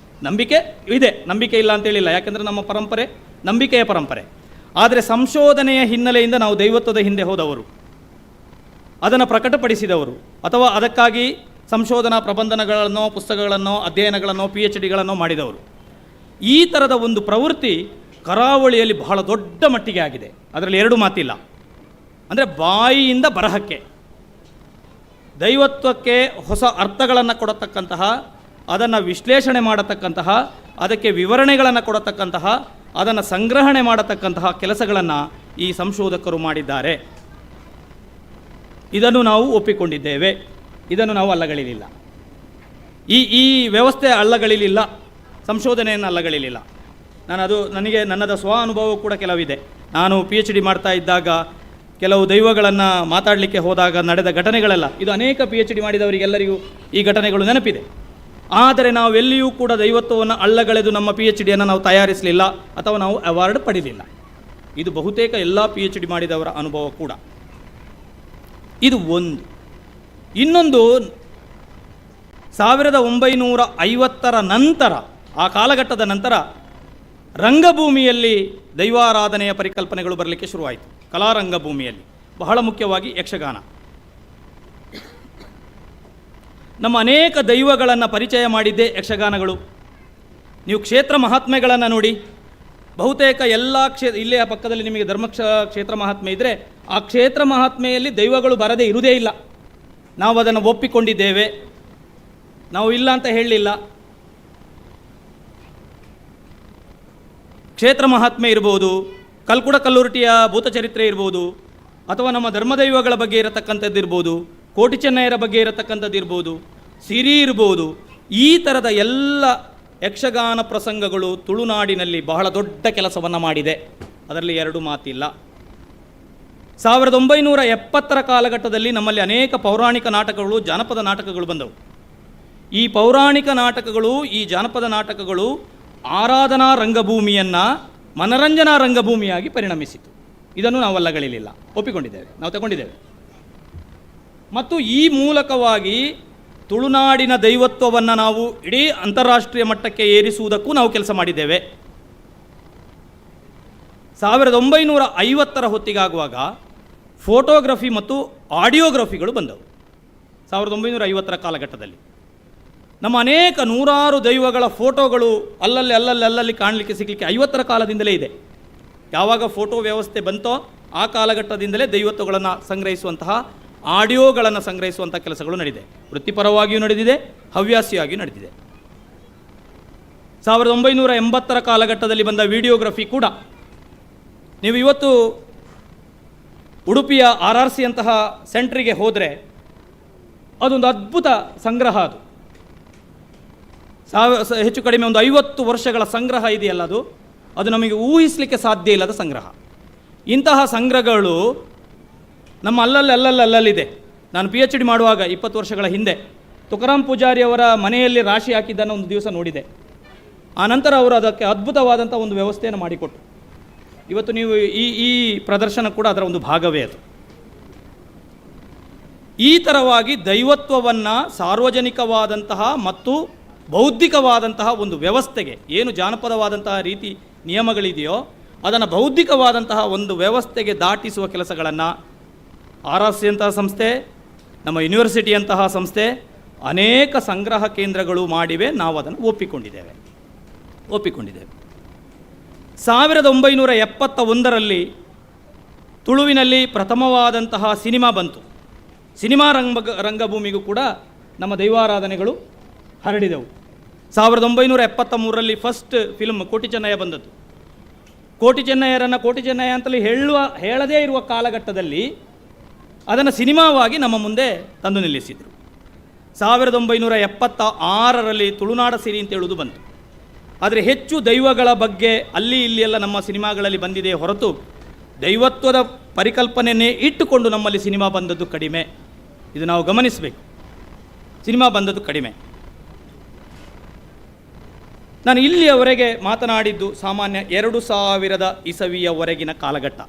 Speaker 6: ನಂಬಿಕೆ ಇದೆ, ನಂಬಿಕೆ ಇಲ್ಲ ಅಂತೇಳಿಲ್ಲ, ಯಾಕೆಂದರೆ ನಮ್ಮ ಪರಂಪರೆ ನಂಬಿಕೆಯ ಪರಂಪರೆ. ಆದರೆ ಸಂಶೋಧನೆಯ ಹಿನ್ನೆಲೆಯಿಂದ ನಾವು ದೈವತ್ವದ ಹಿಂದೆ ಹೋದವರು, ಅದನ್ನು ಪ್ರಕಟಪಡಿಸಿದವರು, ಅಥವಾ ಅದಕ್ಕಾಗಿ ಸಂಶೋಧನಾ ಪ್ರಬಂಧನಗಳನ್ನು, ಪುಸ್ತಕಗಳನ್ನು, ಅಧ್ಯಯನಗಳನ್ನು, PhDಗಳನ್ನು ಮಾಡಿದವರು. ಈ ಥರದ ಒಂದು ಪ್ರವೃತ್ತಿ ಕರಾವಳಿಯಲ್ಲಿ ಬಹಳ ದೊಡ್ಡ ಮಟ್ಟಿಗೆ ಆಗಿದೆ, ಅದರಲ್ಲಿ ಎರಡು ಮಾತಿಲ್ಲ. ಅಂದರೆ ಬಾಯಿಯಿಂದ ಬರಹಕ್ಕೆ, ದೈವತ್ವಕ್ಕೆ ಹೊಸ ಅರ್ಥಗಳನ್ನು ಕೊಡತಕ್ಕಂತಹ, ಅದನ್ನು ವಿಶ್ಲೇಷಣೆ ಮಾಡತಕ್ಕಂತಹ, ಅದಕ್ಕೆ ವಿವರಣೆಗಳನ್ನು ಕೊಡತಕ್ಕಂತಹ, ಅದನ್ನು ಸಂಗ್ರಹಣೆ ಮಾಡತಕ್ಕಂತಹ ಕೆಲಸಗಳನ್ನು ಈ ಸಂಶೋಧಕರು ಮಾಡಿದ್ದಾರೆ. ಇದನ್ನು ನಾವು ಒಪ್ಪಿಕೊಂಡಿದ್ದೇವೆ, ಇದನ್ನು ನಾವು ಅಲ್ಲಗಳಿಲಿಲ್ಲ. ಈ ಈ ವ್ಯವಸ್ಥೆ ಅಲ್ಲಗಳಿಲಿಲ್ಲ, ಸಂಶೋಧನೆಯನ್ನು ಅಲ್ಲಗಳಿಲಿಲ್ಲ. ನನಗೆ ನನ್ನದ ಸ್ವ ಅನುಭವ ಕೂಡ ಕೆಲವಿದೆ. ನಾನು PhD ಮಾಡ್ತಾ ಇದ್ದಾಗ ಕೆಲವು ದೈವಗಳನ್ನು ಮಾತಾಡಲಿಕ್ಕೆ ಹೋದಾಗ ನಡೆದ ಘಟನೆಗಳೆಲ್ಲ ಇದು ಅನೇಕ PhD ಮಾಡಿದವರಿಗೆಲ್ಲರಿಗೂ ಈ ಘಟನೆಗಳು ನೆನಪಿದೆ. ಆದರೆ ನಾವೆಲ್ಲಿಯೂ ಕೂಡ ದೈವತ್ವವನ್ನು ಅಲ್ಲಗಳೆದು ನಮ್ಮ PhDಯನ್ನು ನಾವು ತಯಾರಿಸಲಿಲ್ಲ ಅಥವಾ ನಾವು ಅವಾರ್ಡ್ ಪಡೀಲಿಲ್ಲ. ಇದು ಬಹುತೇಕ ಎಲ್ಲ PhD ಮಾಡಿದವರ ಅನುಭವ ಕೂಡ. ಇದು ಒಂದು. ಇನ್ನೊಂದು, 1950ರ ನಂತರ, ಆ ಕಾಲಘಟ್ಟದ ನಂತರ ರಂಗಭೂಮಿಯಲ್ಲಿ ದೈವಾರಾಧನೆಯ ಪರಿಕಲ್ಪನೆಗಳು ಬರಲಿಕ್ಕೆ ಶುರುವಾಯಿತು. ಕಲಾರಂಗಭೂಮಿಯಲ್ಲಿ ಬಹಳ ಮುಖ್ಯವಾಗಿ ಯಕ್ಷಗಾನ. ನಮ್ಮ ಅನೇಕ ದೈವಗಳನ್ನು ಪರಿಚಯ ಮಾಡಿದ್ದೇ ಯಕ್ಷಗಾನಗಳು. ನೀವು ಕ್ಷೇತ್ರ ಮಹಾತ್ಮೆಗಳನ್ನು ನೋಡಿ, ಬಹುತೇಕ ಎಲ್ಲ ಇಲ್ಲೇ ಪಕ್ಕದಲ್ಲಿ ನಿಮಗೆ ಕ್ಷೇತ್ರ ಮಹಾತ್ಮೆ ಇದ್ದರೆ ಆ ಕ್ಷೇತ್ರ ಮಹಾತ್ಮೆಯಲ್ಲಿ ದೈವಗಳು ಬರದೇ ಇರುವುದೇ ಇಲ್ಲ. ನಾವು ಅದನ್ನು ಒಪ್ಪಿಕೊಂಡಿದ್ದೇವೆ, ನಾವು ಇಲ್ಲ ಅಂತ ಹೇಳಲಿಲ್ಲ. ಕ್ಷೇತ್ರ ಮಹಾತ್ಮೆ ಇರ್ಬೋದು, ಕಲ್ಕುಡ ಕಲ್ಲುರ್ಟಿಯ ಭೂತಚರಿತ್ರೆ ಇರ್ಬೋದು, ಅಥವಾ ನಮ್ಮ ಧರ್ಮದೈವಗಳ ಬಗ್ಗೆ ಇರತಕ್ಕಂಥದ್ದು ಇರ್ಬೋದು, ಕೋಟಿ ಚೆನ್ನಯ್ಯರ ಬಗ್ಗೆ ಇರತಕ್ಕಂಥದ್ದು ಇರ್ಬೋದು, ಸಿರಿ ಇರ್ಬೋದು, ಈ ಥರದ ಎಲ್ಲ ಯಕ್ಷಗಾನ ಪ್ರಸಂಗಗಳು ತುಳುನಾಡಿನಲ್ಲಿ ಬಹಳ ದೊಡ್ಡ ಕೆಲಸವನ್ನು ಮಾಡಿದೆ, ಅದರಲ್ಲಿ ಎರಡು ಮಾತಿಲ್ಲ. 1970ರ ಕಾಲಘಟ್ಟದಲ್ಲಿ ನಮ್ಮಲ್ಲಿ ಅನೇಕ ಪೌರಾಣಿಕ ನಾಟಕಗಳು, ಜಾನಪದ ನಾಟಕಗಳು ಬಂದವು. ಈ ಪೌರಾಣಿಕ ನಾಟಕಗಳು, ಈ ಜಾನಪದ ನಾಟಕಗಳು ಆರಾಧನಾ ರಂಗಭೂಮಿಯನ್ನು ಮನರಂಜನಾ ರಂಗಭೂಮಿಯಾಗಿ ಪರಿಣಮಿಸಿತು. ಇದನ್ನು ನಾವು ಅಲ್ಲಗಳಿಲಿಲ್ಲ, ಒಪ್ಪಿಕೊಂಡಿದ್ದೇವೆ, ನಾವು ತಗೊಂಡಿದ್ದೇವೆ. ಮತ್ತು ಈ ಮೂಲಕವಾಗಿ ತುಳುನಾಡಿನ ದೈವತ್ವವನ್ನು ನಾವು ಇಡೀ ಅಂತಾರಾಷ್ಟ್ರೀಯ ಮಟ್ಟಕ್ಕೆ ಏರಿಸುವುದಕ್ಕೂ ನಾವು ಕೆಲಸ ಮಾಡಿದ್ದೇವೆ. 1950ರ ಹೊತ್ತಿಗಾಗುವಾಗ ಫೋಟೋಗ್ರಫಿ ಮತ್ತು ಆಡಿಯೋಗ್ರಫಿಗಳು ಬಂದವು. 1950ರ ಕಾಲಘಟ್ಟದಲ್ಲಿ ನಮ್ಮ ಅನೇಕ ನೂರಾರು ದೈವಗಳ ಫೋಟೋಗಳು ಅಲ್ಲಲ್ಲಿ ಅಲ್ಲಲ್ಲಿ ಅಲ್ಲಲ್ಲಿ ಕಾಣಲಿಕ್ಕೆ ಸಿಗಲಿಕ್ಕೆ 50ರ ಕಾಲದಿಂದಲೇ ಇದೆ. ಯಾವಾಗ ಫೋಟೋ ವ್ಯವಸ್ಥೆ ಬಂತೋ ಆ ಕಾಲಘಟ್ಟದಿಂದಲೇ ದೈವತ್ವಗಳನ್ನು ಸಂಗ್ರಹಿಸುವಂತಹ, ಆಡಿಯೋಗಳನ್ನು ಸಂಗ್ರಹಿಸುವಂಥ ಕೆಲಸಗಳು ನಡೆದಿದೆ. ವೃತ್ತಿಪರವಾಗಿಯೂ ನಡೆದಿದೆ, ಹವ್ಯಾಸಿಯಾಗಿಯೂ ನಡೆದಿದೆ. 1980ರ ಕಾಲಘಟ್ಟದಲ್ಲಿ ಬಂದ ವಿಡಿಯೋಗ್ರಫಿ ಕೂಡ ನೀವು ಇವತ್ತು ಉಡುಪಿಯ RRC ಅಂತಹ ಸೆಂಟ್ರಿಗೆ ಹೋದರೆ ಅದೊಂದು ಅದ್ಭುತ ಸಂಗ್ರಹ. ಅದು ಹೆಚ್ಚು ಕಡಿಮೆ ಒಂದು 50 ವರ್ಷಗಳ ಸಂಗ್ರಹ ಇದೆಯಲ್ಲ, ಅದು ಅದು ನಮಗೆ ಊಹಿಸಲಿಕ್ಕೆ ಸಾಧ್ಯ ಇಲ್ಲದ ಸಂಗ್ರಹ. ಇಂತಹ ಸಂಗ್ರಹಗಳು ನಮ್ಮ ಅಲ್ಲಲ್ಲಿ ಅಲ್ಲಲ್ಲಿ ಅಲ್ಲಲ್ಲಿದೆ. ನಾನು PhD ಮಾಡುವಾಗ 20 ವರ್ಷಗಳ ಹಿಂದೆ ತುಕಾರಾಮ್ ಪೂಜಾರಿಯವರ ಮನೆಯಲ್ಲಿ ರಾಶಿ ಹಾಕಿದ್ದನ್ನು ಒಂದು ದಿವಸ ನೋಡಿದೆ. ಆ ನಂತರ ಅವರು ಅದಕ್ಕೆ ಅದ್ಭುತವಾದಂಥ ಒಂದು ವ್ಯವಸ್ಥೆಯನ್ನು ಮಾಡಿಕೊಟ್ರು. ಇವತ್ತು ನೀವು ಈ ಈ ಪ್ರದರ್ಶನ ಕೂಡ ಅದರ ಒಂದು ಭಾಗವೇ ಅದು. ಈ ಥರವಾಗಿ ದೈವತ್ವವನ್ನು ಸಾರ್ವಜನಿಕವಾದಂತಹ ಮತ್ತು ಬೌದ್ಧಿಕವಾದಂತಹ ಒಂದು ವ್ಯವಸ್ಥೆಗೆ, ಏನು ಜಾನಪದವಾದಂತಹ ರೀತಿ ನಿಯಮಗಳಿದೆಯೋ ಅದನ್ನು ಬೌದ್ಧಿಕವಾದಂತಹ ಒಂದು ವ್ಯವಸ್ಥೆಗೆ ದಾಟಿಸುವ ಕೆಲಸಗಳನ್ನು RRC ಅಂತಹ ಸಂಸ್ಥೆ, ನಮ್ಮ ಯೂನಿವರ್ಸಿಟಿಯಂತಹ ಸಂಸ್ಥೆ, ಅನೇಕ ಸಂಗ್ರಹ ಕೇಂದ್ರಗಳು ಮಾಡಿವೆ. ನಾವು ಅದನ್ನು ಒಪ್ಪಿಕೊಂಡಿದ್ದೇವೆ. 1971ರಲ್ಲಿ ತುಳುವಿನಲ್ಲಿ ಪ್ರಥಮವಾದಂತಹ ಸಿನಿಮಾ ಬಂತು. ಸಿನಿಮಾ ರಂಗಭೂಮಿಗೂ ಕೂಡ ನಮ್ಮ ದೈವಾರಾಧನೆಗಳು ಹರಡಿದೆವು. 1973ರಲ್ಲಿ ಫಸ್ಟ್ ಫಿಲ್ಮ್ ಕೋಟಿ ಚೆನ್ನಯ್ಯ ಬಂದದ್ದು. ಕೋಟಿ ಚೆನ್ನಯ್ಯರನ್ನು ಕೋಟಿ ಚೆನ್ನಯ್ಯ ಅಂತಲೇ ಹೇಳದೇ ಇರುವ ಕಾಲಘಟ್ಟದಲ್ಲಿ ಅದನ್ನು ಸಿನಿಮಾವಾಗಿ ನಮ್ಮ ಮುಂದೆ ತಂದು ನಿಲ್ಲಿಸಿದರು. 1976ರಲ್ಲಿ ತುಳುನಾಡ ಸಿರಿ ಅಂತ ಹೇಳುವುದು ಬಂತು. ಆದರೆ ಹೆಚ್ಚು ದೈವಗಳ ಬಗ್ಗೆ ಅಲ್ಲಿ ಇಲ್ಲಿ ಎಲ್ಲ ನಮ್ಮ ಸಿನಿಮಾಗಳಲ್ಲಿ ಬಂದಿದೆ ಹೊರತು ದೈವತ್ವದ ಪರಿಕಲ್ಪನೆಯನ್ನೇ ಇಟ್ಟುಕೊಂಡು ನಮ್ಮಲ್ಲಿ ಸಿನಿಮಾ ಬಂದದ್ದು ಕಡಿಮೆ. ಇದು ನಾವು ಗಮನಿಸಬೇಕು. ಸಿನಿಮಾ ಬಂದದ್ದು ಕಡಿಮೆ. ನಾನು ಇಲ್ಲಿಯವರೆಗೆ ಮಾತನಾಡಿದ್ದು ಸಾಮಾನ್ಯ 2000 ಇಸವಿಯವರೆಗಿನ ಕಾಲಘಟ್ಟ.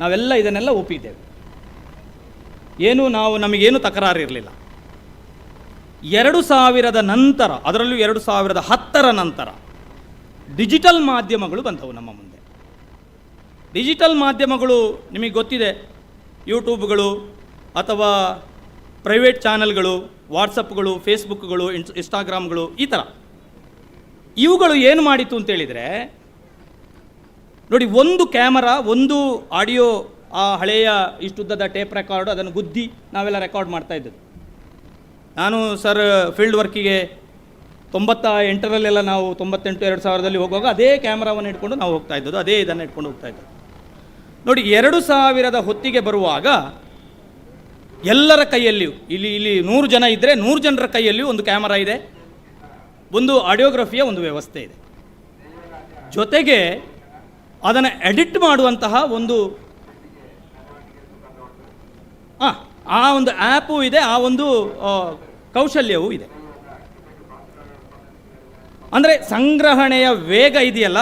Speaker 6: ನಾವೆಲ್ಲ ಇದನ್ನೆಲ್ಲ ಒಪ್ಪಿದ್ದೇವೆ. ಏನು ನಾವು ನಮಗೇನು ತಕರಾರು ಇರಲಿಲ್ಲ. 2000 ನಂತರ, ಅದರಲ್ಲೂ 2010 ನಂತರ ಡಿಜಿಟಲ್ ಮಾಧ್ಯಮಗಳು ಬಂದವು ನಮ್ಮ ಮುಂದೆ. ಡಿಜಿಟಲ್ ಮಾಧ್ಯಮಗಳು ನಿಮಗೆ ಗೊತ್ತಿದೆ, ಯೂಟ್ಯೂಬ್ಗಳು ಅಥವಾ ಪ್ರೈವೇಟ್ ಚಾನಲ್ಗಳು, ವಾಟ್ಸಪ್ಗಳು, ಫೇಸ್ಬುಕ್ಗಳು, ಇನ್ಸ್ಟಾಗ್ರಾಮ್ಗಳು, ಈ ಥರ ಇವುಗಳು ಏನು ಮಾಡಿತು ಅಂತೇಳಿದರೆ, ನೋಡಿ, ಒಂದು ಕ್ಯಾಮರಾ, ಒಂದು ಆಡಿಯೋ, ಆ ಹಳೆಯ ಇಷ್ಟುದ್ದದ ಟೇಪ್ ರೆಕಾರ್ಡು, ಅದನ್ನು ಗುದ್ದಿ ನಾವೆಲ್ಲ ರೆಕಾರ್ಡ್ ಮಾಡ್ತಾ ಇದ್ದದ್ದು. ನಾನು ಸರ್ ಫೀಲ್ಡ್ ವರ್ಕಿಗೆ 98ರಲ್ಲೆಲ್ಲ ನಾವು 98 2000ದಲ್ಲಿ ಹೋಗುವಾಗ ಅದೇ ಕ್ಯಾಮ್ರಾವನ್ನು ಇಟ್ಕೊಂಡು ನಾವು ಹೋಗ್ತಾ ಇದ್ದದ್ದು, ಅದೇ ಇದನ್ನು ಇಟ್ಕೊಂಡು ಹೋಗ್ತಾ ಇದ್ದದ್ದು. ನೋಡಿ, 2000 ಹೊತ್ತಿಗೆ ಬರುವಾಗ ಎಲ್ಲರ ಕೈಯಲ್ಲಿಯೂ, ಇಲ್ಲಿ ಇಲ್ಲಿ 100 ಜನ ಇದ್ದರೆ 100 ಜನರ ಕೈಯಲ್ಲಿಯೂ ಒಂದು ಕ್ಯಾಮರಾ ಇದೆ, ಒಂದು ಆಡಿಯೋಗ್ರಫಿಯ ಒಂದು ವ್ಯವಸ್ಥೆ ಇದೆ. ಜೊತೆಗೆ ಅದನ್ನು ಎಡಿಟ್ ಮಾಡುವಂತಹ ಒಂದು ಆ ಒಂದು ಆ್ಯಪು ಇದೆ, ಆ ಒಂದು ಕೌಶಲ್ಯವೂ ಇದೆ. ಅಂದರೆ ಸಂಗ್ರಹಣೆಯ ವೇಗ ಇದೆಯಲ್ಲ,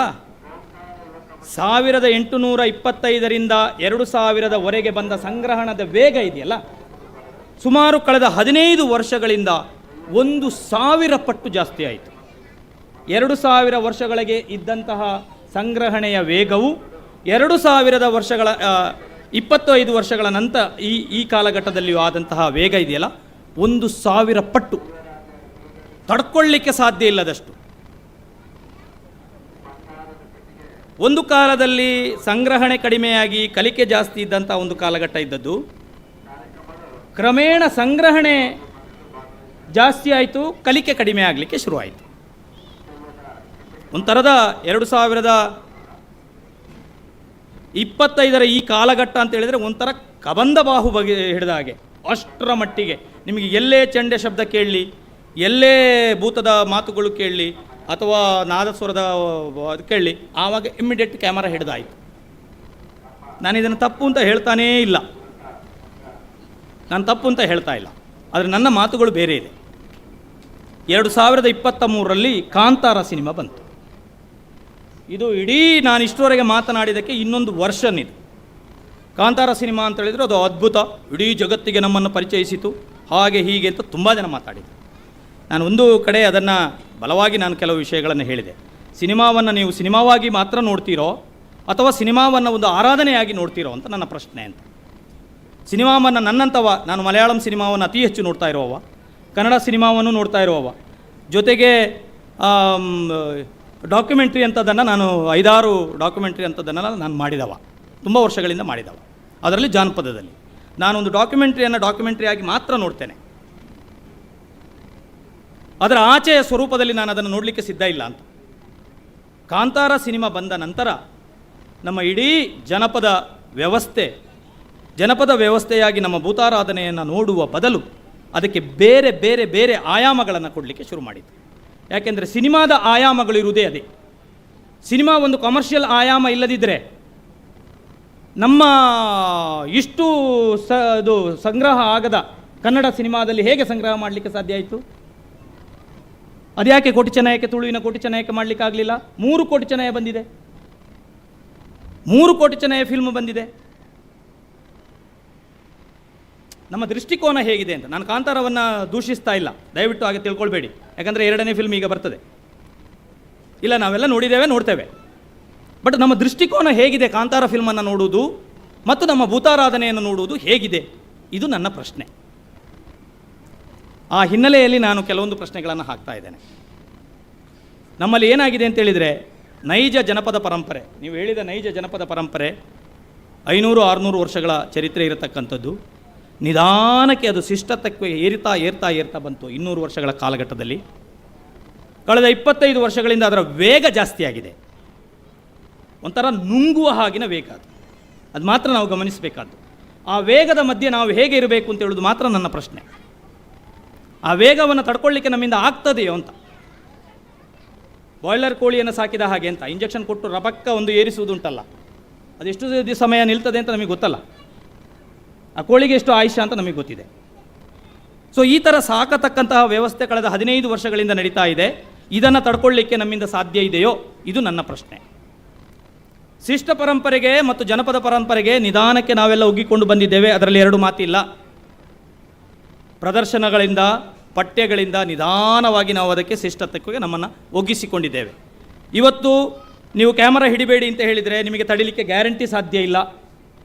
Speaker 6: 1825ರಿಂದ 2000ದವರೆಗೆ ಬಂದ ಸಂಗ್ರಹಣದ ವೇಗ ಇದೆಯಲ್ಲ, ಸುಮಾರು ಕಳೆದ 15 ವರ್ಷಗಳಿಂದ 1000 ಪಟ್ಟು ಜಾಸ್ತಿ ಆಯಿತು. 2000 ವರ್ಷಗಳಿಗೆ ಇದ್ದಂತಹ ಸಂಗ್ರಹಣೆಯ ವೇಗವು 2000 ವರ್ಷಗಳ 25 ವರ್ಷಗಳ ನಂತರ ಈ ಈ ಕಾಲಘಟ್ಟದಲ್ಲಿಯೂ ಆದಂತಹ ವೇಗ ಇದೆಯಲ್ಲ, 1000 ಪಟ್ಟು, ತಡ್ಕೊಳ್ಳಿಕ್ಕೆ ಸಾಧ್ಯ ಇಲ್ಲದಷ್ಟು. ಒಂದು ಕಾಲದಲ್ಲಿ ಸಂಗ್ರಹಣೆ ಕಡಿಮೆಯಾಗಿ ಕಲಿಕೆ ಜಾಸ್ತಿ ಇದ್ದಂಥ ಒಂದು ಕಾಲಘಟ್ಟ ಇದ್ದದ್ದು, ಕ್ರಮೇಣ ಸಂಗ್ರಹಣೆ ಜಾಸ್ತಿ ಆಯಿತು, ಕಲಿಕೆ ಕಡಿಮೆ ಆಗಲಿಕ್ಕೆ ಶುರುವಾಯಿತು. ಒಂಥರದ 2025ರ ಈ ಕಾಲಘಟ್ಟ ಅಂತ ಹೇಳಿದರೆ ಒಂಥರ ಕಬಂಧ ಬಾಹು ಬಗೆ ಹಿಡಿದ ಹಾಗೆ. ಅಷ್ಟರ ಮಟ್ಟಿಗೆ ನಿಮಗೆ ಎಲ್ಲೇ ಚಂಡೆ ಶಬ್ದ ಕೇಳಲಿ, ಎಲ್ಲೇ ಭೂತದ ಮಾತುಗಳು ಕೇಳಲಿ, ಅಥವಾ ನಾದಸ್ವರದ ಅದು ಕೇಳಲಿ, ಆವಾಗ ಇಮ್ಮಿಡಿಯೇಟ್ ಕ್ಯಾಮರಾ ಹಿಡಿದಾಯಿತು. ನಾನು ಇದನ್ನು ತಪ್ಪು ಅಂತ ಹೇಳ್ತಾನೇ ಇಲ್ಲ, ನಾನು ತಪ್ಪು ಅಂತ ಹೇಳ್ತಾ ಇಲ್ಲ, ಆದರೆ ನನ್ನ ಮಾತುಗಳು ಬೇರೆ ಇದೆ. 2023ರಲ್ಲಿ ಕಾಂತಾರ ಸಿನಿಮಾ ಬಂತು. ಇದು ಇಡೀ ನಾನು ಇಷ್ಟರವರೆಗೆ ಮಾತನಾಡಿದ್ದಕ್ಕೆ ಇನ್ನೊಂದು ವರ್ಷನ್ ಇದು. ಕಾಂತಾರ ಸಿನಿಮಾ ಅಂತ ಹೇಳಿದರೆ ಅದು ಅದ್ಭುತ, ಇಡೀ ಜಗತ್ತಿಗೆ ನಮ್ಮನ್ನು ಪರಿಚಯಿಸಿತು, ಹಾಗೆ ಹೀಗೆ ಅಂತ ತುಂಬ ಜನ ಮಾತಾಡಿದರು. ನಾನು ಒಂದು ಕಡೆ ಅದನ್ನು ಬಲವಾಗಿ ನಾನು ಕೆಲವು ವಿಷಯಗಳನ್ನು ಹೇಳಿದೆ. ಸಿನಿಮಾವನ್ನು ನೀವು ಸಿನಿಮಾವಾಗಿ ಮಾತ್ರ ನೋಡ್ತೀರೋ ಅಥವಾ ಸಿನಿಮಾವನ್ನು ಒಂದು ಆರಾಧನೆಯಾಗಿ ನೋಡ್ತೀರೋ ಅಂತ ನನ್ನ ಪ್ರಶ್ನೆ ಅಂತ. ಸಿನಿಮಾವನ್ನು ನನ್ನಂಥವ, ನಾನು ಮಲಯಾಳಂ ಸಿನಿಮಾವನ್ನು ಅತಿ ಹೆಚ್ಚು ನೋಡ್ತಾ ಇರುವವ, ಕನ್ನಡ ಸಿನಿಮಾವನ್ನು ನೋಡ್ತಾ ಇರುವವ, ಜೊತೆಗೆ ಡಾಕ್ಯುಮೆಂಟ್ರಿ ಅಂಥದ್ದನ್ನು ನಾನು 5-6 ಡಾಕ್ಯುಮೆಂಟ್ರಿ ಅಂಥದ್ದನ್ನೆಲ್ಲ ನಾನು ಮಾಡಿದವ, ತುಂಬ ವರ್ಷಗಳಿಂದ ಮಾಡಿದವ. ಅದರಲ್ಲಿ ಜಾನಪದದಲ್ಲಿ ನಾನೊಂದು ಡಾಕ್ಯುಮೆಂಟ್ರಿಯನ್ನು ಡಾಕ್ಯುಮೆಂಟ್ರಿಯಾಗಿ ಮಾತ್ರ ನೋಡ್ತೇನೆ, ಅದರ ಆಚೆಯ ಸ್ವರೂಪದಲ್ಲಿ ನಾನು ಅದನ್ನು ನೋಡಲಿಕ್ಕೆ ಸಿದ್ಧ ಇಲ್ಲ ಅಂತ. ಕಾಂತಾರ ಸಿನಿಮಾ ಬಂದ ನಂತರ ನಮ್ಮ ಇಡೀ ಜನಪದ ವ್ಯವಸ್ಥೆ, ಜನಪದ ವ್ಯವಸ್ಥೆಯಾಗಿ ನಮ್ಮ ಭೂತಾರಾಧನೆಯನ್ನು ನೋಡುವ ಬದಲು ಅದಕ್ಕೆ ಬೇರೆ ಬೇರೆ ಬೇರೆ ಆಯಾಮಗಳನ್ನು ಕೊಡಲಿಕ್ಕೆ ಶುರು ಮಾಡಿತು. ಯಾಕೆಂದರೆ ಸಿನಿಮಾದ ಆಯಾಮಗಳಿರುವುದೇ ಅದೇ. ಸಿನಿಮಾ ಒಂದು ಕಮರ್ಷಿಯಲ್ ಆಯಾಮ ಇಲ್ಲದಿದ್ದರೆ ನಮ್ಮ ಇಷ್ಟು ಇದು ಸಂಗ್ರಹ ಆಗದ ಕನ್ನಡ ಸಿನಿಮಾದಲ್ಲಿ ಹೇಗೆ ಸಂಗ್ರಹ ಮಾಡಲಿಕ್ಕೆ ಸಾಧ್ಯ ಆಯಿತು? ಅದ್ಯಾಕೆ ಕೋಟಿ ಚೆನ್ನಯಕ್ಕೆ, ತುಳುವಿನ ಕೋಟಿ ಚೆನ್ನಯಕ್ಕೆ ಮಾಡಲಿಕ್ಕಾಗಲಿಲ್ಲ? 3 ಕೋಟಿ ಚೆನ್ನಯ ಬಂದಿದೆ, 3 ಕೋಟಿ ಚೆನ್ನಯ ಫಿಲ್ಮ್ ಬಂದಿದೆ. ನಮ್ಮ ದೃಷ್ಟಿಕೋನ ಹೇಗಿದೆ ಅಂತ ನಾನು ಕಾಂತಾರವನ್ನು ದೂಷಿಸ್ತಾ ಇಲ್ಲ, ದಯವಿಟ್ಟು ಹಾಗೆ ತಿಳ್ಕೊಳ್ಬೇಡಿ. ಯಾಕಂದರೆ 2ನೇ ಫಿಲ್ಮ್ ಈಗ ಬರ್ತದೆ. ಇಲ್ಲ, ನಾವೆಲ್ಲ ನೋಡಿದ್ದೇವೆ, ನೋಡ್ತೇವೆ. ಬಟ್ ನಮ್ಮ ದೃಷ್ಟಿಕೋನ ಹೇಗಿದೆ ಕಾಂತಾರ ಫಿಲ್ಮನ್ನು ನೋಡುವುದು ಮತ್ತು ನಮ್ಮ ಭೂತಾರಾಧನೆಯನ್ನು ನೋಡುವುದು ಹೇಗಿದೆ, ಇದು ನನ್ನ ಪ್ರಶ್ನೆ. ಆ ಹಿನ್ನೆಲೆಯಲ್ಲಿ ನಾನು ಕೆಲವೊಂದು ಪ್ರಶ್ನೆಗಳನ್ನು ಹಾಕ್ತಾ ಇದ್ದೇನೆ. ನಮ್ಮಲ್ಲಿ ಏನಾಗಿದೆ ಅಂತೇಳಿದರೆ, ನೈಜ ಜನಪದ ಪರಂಪರೆ, ನೀವು ಹೇಳಿದ ನೈಜ ಜನಪದ ಪರಂಪರೆ 500-600 ವರ್ಷಗಳ ಚರಿತ್ರೆ ಇರತಕ್ಕಂಥದ್ದು. ನಿಧಾನಕ್ಕೆ ಅದು ಶಿಷ್ಟತ್ವಕ್ಕೆ ಏರ್ತಾ ಏರ್ತಾ ಏರ್ತಾ ಬಂತು 200 ವರ್ಷಗಳ ಕಾಲಘಟ್ಟದಲ್ಲಿ. ಕಳೆದ 25 ವರ್ಷಗಳಿಂದ ಅದರ ವೇಗ ಜಾಸ್ತಿಯಾಗಿದೆ, ಒಂಥರ ನುಂಗುವ ಹಾಗಿನ ವೇಗ ಅದು. ಅದು ಮಾತ್ರ ನಾವು ಗಮನಿಸಬೇಕಾದ್ದು. ಆ ವೇಗದ ಮಧ್ಯೆ ನಾವು ಹೇಗೆ ಇರಬೇಕು ಅಂತ ಹೇಳೋದು ಮಾತ್ರ ನನ್ನ ಪ್ರಶ್ನೆ. ಆ ವೇಗವನ್ನು ತಡ್ಕೊಳ್ಳಿಕ್ಕೆ ನಮ್ಮಿಂದ ಆಗ್ತದೆಯೋ ಅಂತ. ಬಾಯ್ಲರ್ ಕೋಳಿಯನ್ನು ಸಾಕಿದ ಹಾಗೆ ಅಂತ ಇಂಜೆಕ್ಷನ್ ಕೊಟ್ಟು ರಬಕ್ಕ ಒಂದು ಏರಿಸುವುದುಂಟಲ್ಲ, ಅದೆಷ್ಟು ಸಮಯ ನಿಲ್ತದೆ ಅಂತ ನಮಗೆ ಗೊತ್ತಲ್ಲ. ಆ ಕೋಳಿಗೆ ಎಷ್ಟು ಆಯುಷ್ಯ ಅಂತ ನಮಗೆ ಗೊತ್ತಿದೆ. ಸೊ ಈ ಥರ ಸಾಕತಕ್ಕಂತಹ ವ್ಯವಸ್ಥೆ ಕಳೆದ 15 ವರ್ಷಗಳಿಂದ ನಡೀತಾ ಇದೆ. ಇದನ್ನು ತಡ್ಕೊಳ್ಳಿಕ್ಕೆ ನಮ್ಮಿಂದ ಸಾಧ್ಯ ಇದೆಯೋ, ಇದು ನನ್ನ ಪ್ರಶ್ನೆ. ಶಿಷ್ಟ ಪರಂಪರೆಗೆ ಮತ್ತು ಜನಪದ ಪರಂಪರೆಗೆ ನಿಧಾನಕ್ಕೆ ನಾವೆಲ್ಲ ಒಗ್ಗಿಕೊಂಡು ಬಂದಿದ್ದೇವೆ, ಅದರಲ್ಲಿ 2 ಮಾತಿಲ್ಲ. ಪ್ರದರ್ಶನಗಳಿಂದ, ಪಠ್ಯಗಳಿಂದ ನಿಧಾನವಾಗಿ ನಾವು ಅದಕ್ಕೆ ಶಿಷ್ಟತ್ವಕ್ಕೆ ನಮ್ಮನ್ನು ಒಗ್ಗಿಸಿಕೊಂಡಿದ್ದೇವೆ. ಇವತ್ತು ನೀವು ಕ್ಯಾಮರಾ ಹಿಡಿಬೇಡಿ ಅಂತ ಹೇಳಿದರೆ ನಿಮಗೆ ತಡಿಲಿಕ್ಕೆ ಗ್ಯಾರಂಟಿ ಸಾಧ್ಯ ಇಲ್ಲ,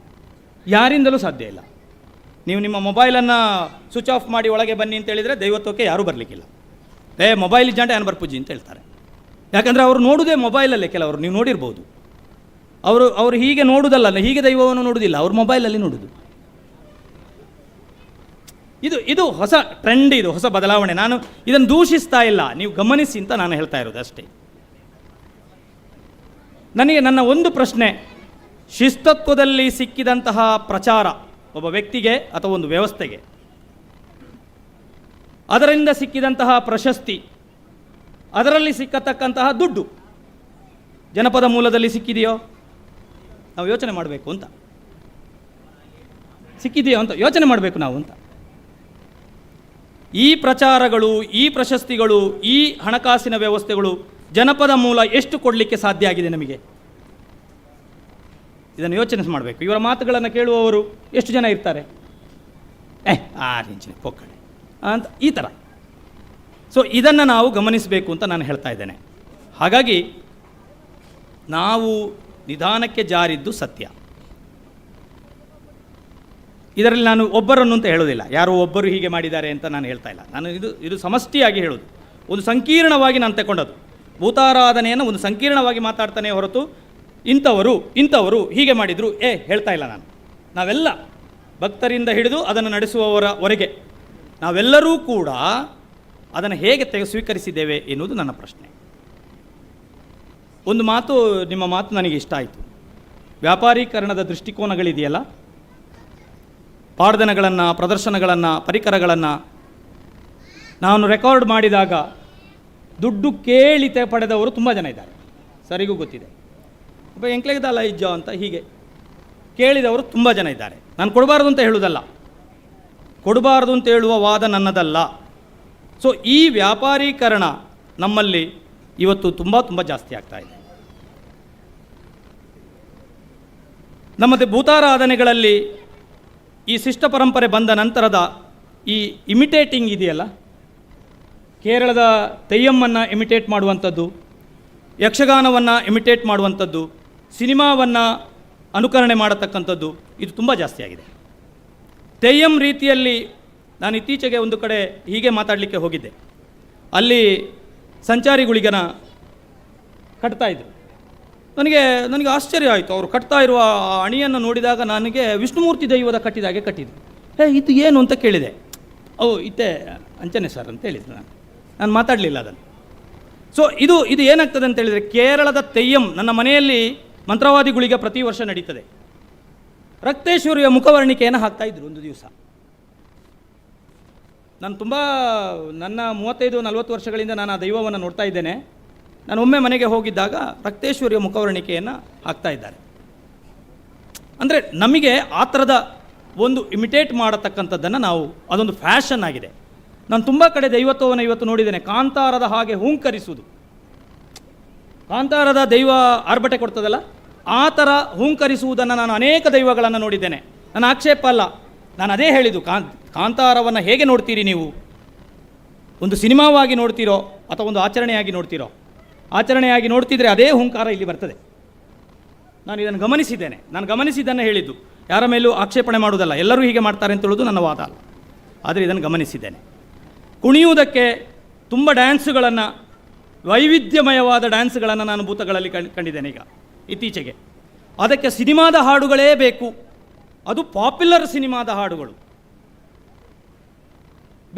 Speaker 6: ಯಾರಿಂದಲೂ ಸಾಧ್ಯ ಇಲ್ಲ. ನೀವು ನಿಮ್ಮ ಮೊಬೈಲನ್ನು ಸ್ವಿಚ್ ಆಫ್ ಮಾಡಿ ಒಳಗೆ ಬನ್ನಿ ಅಂತ ಹೇಳಿದರೆ ದೈವತ್ವಕ್ಕೆ ಯಾರೂ ಬರಲಿಕ್ಕಿಲ್ಲ. ಏ ಮೊಬೈಲ್ ಇಜ್ಜಾಂಟೆ ಏನು ಬರ್ಪೂಜಿ ಅಂತ ಹೇಳ್ತಾರೆ. ಯಾಕಂದರೆ ಅವರು ನೋಡುವುದೇ ಮೊಬೈಲಲ್ಲೇ. ಕೆಲವರು ನೀವು ನೋಡಿರ್ಬೋದು, ಅವರು ಹೀಗೆ ನೋಡುವುದಲ್ಲ, ಹೀಗೆ ದೈವವನ್ನು ನೋಡುವುದಿಲ್ಲ, ಅವರು ಮೊಬೈಲಲ್ಲಿ ನೋಡುವುದು. ಇದು ಇದು ಹೊಸ ಟ್ರೆಂಡ್, ಇದು ಹೊಸ ಬದಲಾವಣೆ. ನಾನು ಇದನ್ನು ದೂಷಿಸ್ತಾ ಇಲ್ಲ, ನೀವು ಗಮನಿಸಿ ಅಂತ ನಾನು ಹೇಳ್ತಾ ಇರೋದು ಅಷ್ಟೇ. ನನಗೆ ನನ್ನ ಒಂದು ಪ್ರಶ್ನೆ, ಶಿಸ್ತತ್ವದಲ್ಲಿ ಸಿಕ್ಕಿದಂತಹ ಪ್ರಚಾರ ಒಬ್ಬ ವ್ಯಕ್ತಿಗೆ ಅಥವಾ ಒಂದು ವ್ಯವಸ್ಥೆಗೆ, ಅದರಿಂದ ಸಿಕ್ಕಿದಂತಹ ಪ್ರಶಸ್ತಿ, ಅದರಲ್ಲಿ ಸಿಕ್ಕತಕ್ಕಂತಹ ದುಡ್ಡು ಜನಪದ ಮೂಲದಲ್ಲಿ ಸಿಕ್ಕಿದೆಯೋ? ನಾವು ಯೋಚನೆ ಮಾಡಬೇಕು ಅಂತ. ಸಿಕ್ಕಿದೆಯೋ ಅಂತ ಯೋಚನೆ ಮಾಡಬೇಕು ನಾವು ಅಂತ. ಈ ಪ್ರಚಾರಗಳು, ಈ ಪ್ರಶಸ್ತಿಗಳು, ಈ ಹಣಕಾಸಿನ ವ್ಯವಸ್ಥೆಗಳು ಜನಪದ ಮೂಲ ಎಷ್ಟು ಕೊಡಲಿಕ್ಕೆ ಸಾಧ್ಯ ಆಗಿದೆ ನಮಗೆ? ಇದನ್ನು ಯೋಚನೆ ಮಾಡಬೇಕು. ಇವರ ಮಾತುಗಳನ್ನು ಕೇಳುವವರು ಎಷ್ಟು ಜನ ಇರ್ತಾರೆ? ಆ ರಿಂಚಿನ ಪೊಕ್ಕಡೆ ಅಂತ ಈ ಥರ. ಸೊ ಇದನ್ನು ನಾವು ಗಮನಿಸಬೇಕು ಅಂತ ನಾನು ಹೇಳ್ತಾ ಇದ್ದೇನೆ. ಹಾಗಾಗಿ ನಾವು ನಿಧಾನಕ್ಕೆ ಜಾರಿದ್ದು ಸತ್ಯ. ಇದರಲ್ಲಿ ನಾನು ಒಬ್ಬರನ್ನು ಅಂತ ಹೇಳೋದಿಲ್ಲ, ಯಾರೋ ಒಬ್ಬರು ಹೀಗೆ ಮಾಡಿದ್ದಾರೆ ಅಂತ ನಾನು ಹೇಳ್ತಾ ಇಲ್ಲ. ನಾನು ಇದು ಇದು ಸಮಷ್ಟಿಯಾಗಿ ಹೇಳೋದು, ಒಂದು ಸಂಕೀರ್ಣವಾಗಿ ನಾನು ತಗೊಂಡದ್ದು. ಭೂತಾರಾಧನೆಯನ್ನು ಒಂದು ಸಂಕೀರ್ಣವಾಗಿ ಮಾತಾಡ್ತಾನೆ ಹೊರತು ಇಂಥವರು ಇಂಥವರು ಹೀಗೆ ಮಾಡಿದರು ಹೇಳ್ತಾ ಇಲ್ಲ ನಾನು. ನಾವೆಲ್ಲ ಭಕ್ತರಿಂದ ಹಿಡಿದು ಅದನ್ನು ನಡೆಸುವವರವರೆಗೆ ನಾವೆಲ್ಲರೂ ಕೂಡ ಅದನ್ನು ಹೇಗೆ ಸ್ವೀಕರಿಸಿದ್ದೇವೆ ಎನ್ನುವುದು ನನ್ನ ಪ್ರಶ್ನೆ. ಒಂದು ಮಾತು, ನಿಮ್ಮ ಮಾತು ನನಗೆ ಇಷ್ಟ ಆಯಿತು. ವ್ಯಾಪಾರೀಕರಣದ ದೃಷ್ಟಿಕೋನಗಳಿದೆಯಲ್ಲ, ಪಾಡ್ದನಗಳನ್ನು, ಪ್ರದರ್ಶನಗಳನ್ನು, ಪರಿಕರಗಳನ್ನು ನಾನು ರೆಕಾರ್ಡ್ ಮಾಡಿದಾಗ ದುಡ್ಡು ಕೇಳಿ ಪಡೆದವರು ತುಂಬ ಜನ ಇದ್ದಾರೆ, ಸರಿಗೂ ಗೊತ್ತಿದೆ. ಒಬ್ಬ ಎಂಕ್ಲೆಗದಲ್ಲ ಇಜ್ಜೋ ಅಂತ ಹೀಗೆ ಕೇಳಿದವರು ತುಂಬ ಜನ ಇದ್ದಾರೆ. ನಾನು ಕೊಡಬಾರ್ದು ಅಂತ ಹೇಳುವುದಲ್ಲ, ಕೊಡಬಾರ್ದು ಅಂತ ಹೇಳುವ ವಾದ ನನ್ನದಲ್ಲ. ಸೊ ಈ ವ್ಯಾಪಾರೀಕರಣ ನಮ್ಮಲ್ಲಿ ಇವತ್ತು ತುಂಬ ತುಂಬ ಜಾಸ್ತಿ ಆಗ್ತಾ ಇದೆ. ನಮ್ಮದು ಭೂತಾರಾಧನೆಗಳಲ್ಲಿ ಈ ಶಿಷ್ಟ ಪರಂಪರೆ ಬಂದ ನಂತರದ ಈ ಇಮಿಟೇಟಿಂಗ್ ಇದೆಯಲ್ಲ, ಕೇರಳದ ತೆಯ್ಯಮ್ಮನ್ನು ಇಮಿಟೇಟ್ ಮಾಡುವಂಥದ್ದು, ಯಕ್ಷಗಾನವನ್ನು ಇಮಿಟೇಟ್ ಮಾಡುವಂಥದ್ದು, ಸಿನಿಮಾವನ್ನು ಅನುಕರಣೆ ಮಾಡತಕ್ಕಂಥದ್ದು, ಇದು ತುಂಬ ಜಾಸ್ತಿ ಆಗಿದೆ. ತೆಯ್ಯಂ ರೀತಿಯಲ್ಲಿ ನಾನು ಇತ್ತೀಚೆಗೆ ಒಂದು ಕಡೆ ಹೀಗೆ ಮಾತಾಡಲಿಕ್ಕೆ ಹೋಗಿದ್ದೆ. ಅಲ್ಲಿ ಸಂಚಾರಿ ಗುಳಿಗನ ಕಟ್ತಾಯಿದ್ರು. ನನಗೆ ಆಶ್ಚರ್ಯ ಆಯಿತು. ಅವರು ಕಟ್ತಾ ಇರುವ ಆ ಅಣಿಯನ್ನು ನೋಡಿದಾಗ ನನಗೆ ವಿಷ್ಣುಮೂರ್ತಿ ದೈವದ ಕಟ್ಟಿದಾಗೆ ಕಟ್ಟಿದ್ರು. ಇದು ಏನು ಅಂತ ಕೇಳಿದೆ. ಓ ಇತ್ತೆ ಅಂಚನೆ ಸರ್ ಅಂತ ಹೇಳಿದ್ರು. ನಾನು ಮಾತಾಡಲಿಲ್ಲ ಅದನ್ನು. ಸೊ ಇದು ಇದು ಏನಾಗ್ತದೆ ಅಂತ ಹೇಳಿದರೆ, ಕೇರಳದ ತೆಯ್ಯಂ ನನ್ನ ಮನೆಯಲ್ಲಿ ಮಂತ್ರವಾದಿ ಗುಳಿಗ ಪ್ರತಿ ವರ್ಷ ನಡೀತದೆ. ರಕ್ತೇಶ್ವರಿಯ ಮುಖವರ್ಣಿಕೆಯನ್ನು ಹಾಕ್ತಾಯಿದ್ರು ಒಂದು ದಿವಸ. ನಾನು ತುಂಬ ನನ್ನ 35-40 ವರ್ಷಗಳಿಂದ ನಾನು ಆ ದೈವವನ್ನು ನೋಡ್ತಾ ಇದ್ದೇನೆ. ನಾನು ಒಮ್ಮೆ ಮನೆಗೆ ಹೋಗಿದ್ದಾಗ ರಕ್ತೇಶ್ವರಿಯ ಮುಖವರ್ಣಿಕೆಯನ್ನು ಹಾಕ್ತಾ ಇದ್ದಾರೆ. ಅಂದರೆ ನಮಗೆ ಆ ಥರದ ಒಂದು ಇಮಿಟೇಟ್ ಮಾಡತಕ್ಕಂಥದ್ದನ್ನು ನಾವು, ಅದೊಂದು ಫ್ಯಾಷನ್ ಆಗಿದೆ. ನಾನು ತುಂಬ ಕಡೆ ದೈವತ್ವವನ್ನು ಇವತ್ತು ನೋಡಿದ್ದೇನೆ, ಕಾಂತಾರದ ಹಾಗೆ ಹೂಂಕರಿಸುವುದು. ಕಾಂತಾರದ ದೈವ ಆರ್ಭಟೆ ಕೊಡ್ತದಲ್ಲ, ಆ ಥರ ಹೂಂಕರಿಸುವುದನ್ನು ನಾನು ಅನೇಕ ದೈವಗಳನ್ನು ನೋಡಿದ್ದೇನೆ. ನನ್ನ ಆಕ್ಷೇಪ ಅಲ್ಲ, ನಾನು ಅದೇ ಹೇಳಿದ್ದು. ಕಾಂತಾರವನ್ನು ಹೇಗೆ ನೋಡ್ತೀರಿ ನೀವು? ಒಂದು ಸಿನಿಮಾವಾಗಿ ನೋಡ್ತೀರೋ ಅಥವಾ ಒಂದು ಆಚರಣೆಯಾಗಿ ನೋಡ್ತೀರೋ? ಆಚರಣೆಯಾಗಿ ನೋಡ್ತಿದ್ರೆ ಅದೇ ಹುಂಕಾರ ಇಲ್ಲಿ ಬರ್ತದೆ. ನಾನು ಇದನ್ನು ಗಮನಿಸಿದ್ದೇನೆ, ನಾನು ಗಮನಿಸಿದ್ದನ್ನು ಹೇಳಿದ್ದು. ಯಾರ ಮೇಲೂ ಆಕ್ಷೇಪಣೆ ಮಾಡುವುದಲ್ಲ, ಎಲ್ಲರೂ ಹೀಗೆ ಮಾಡ್ತಾರೆ ಅಂತ ಹೇಳೋದು ನನ್ನ ವಾದ ಅಲ್ಲ, ಆದರೆ ಇದನ್ನು ಗಮನಿಸಿದ್ದೇನೆ. ಕುಣಿಯುವುದಕ್ಕೆ ತುಂಬ ಡ್ಯಾನ್ಸುಗಳನ್ನು, ವೈವಿಧ್ಯಮಯವಾದ ಡ್ಯಾನ್ಸ್ಗಳನ್ನು ನಾನು ಭೂತಗಳಲ್ಲಿ ಕಂಡಿದ್ದೇನೆ ಈಗ ಇತ್ತೀಚೆಗೆ. ಅದಕ್ಕೆ ಸಿನಿಮಾದ ಹಾಡುಗಳೇ ಬೇಕು, ಅದು ಪಾಪ್ಯುಲರ್ ಸಿನಿಮಾದ ಹಾಡುಗಳು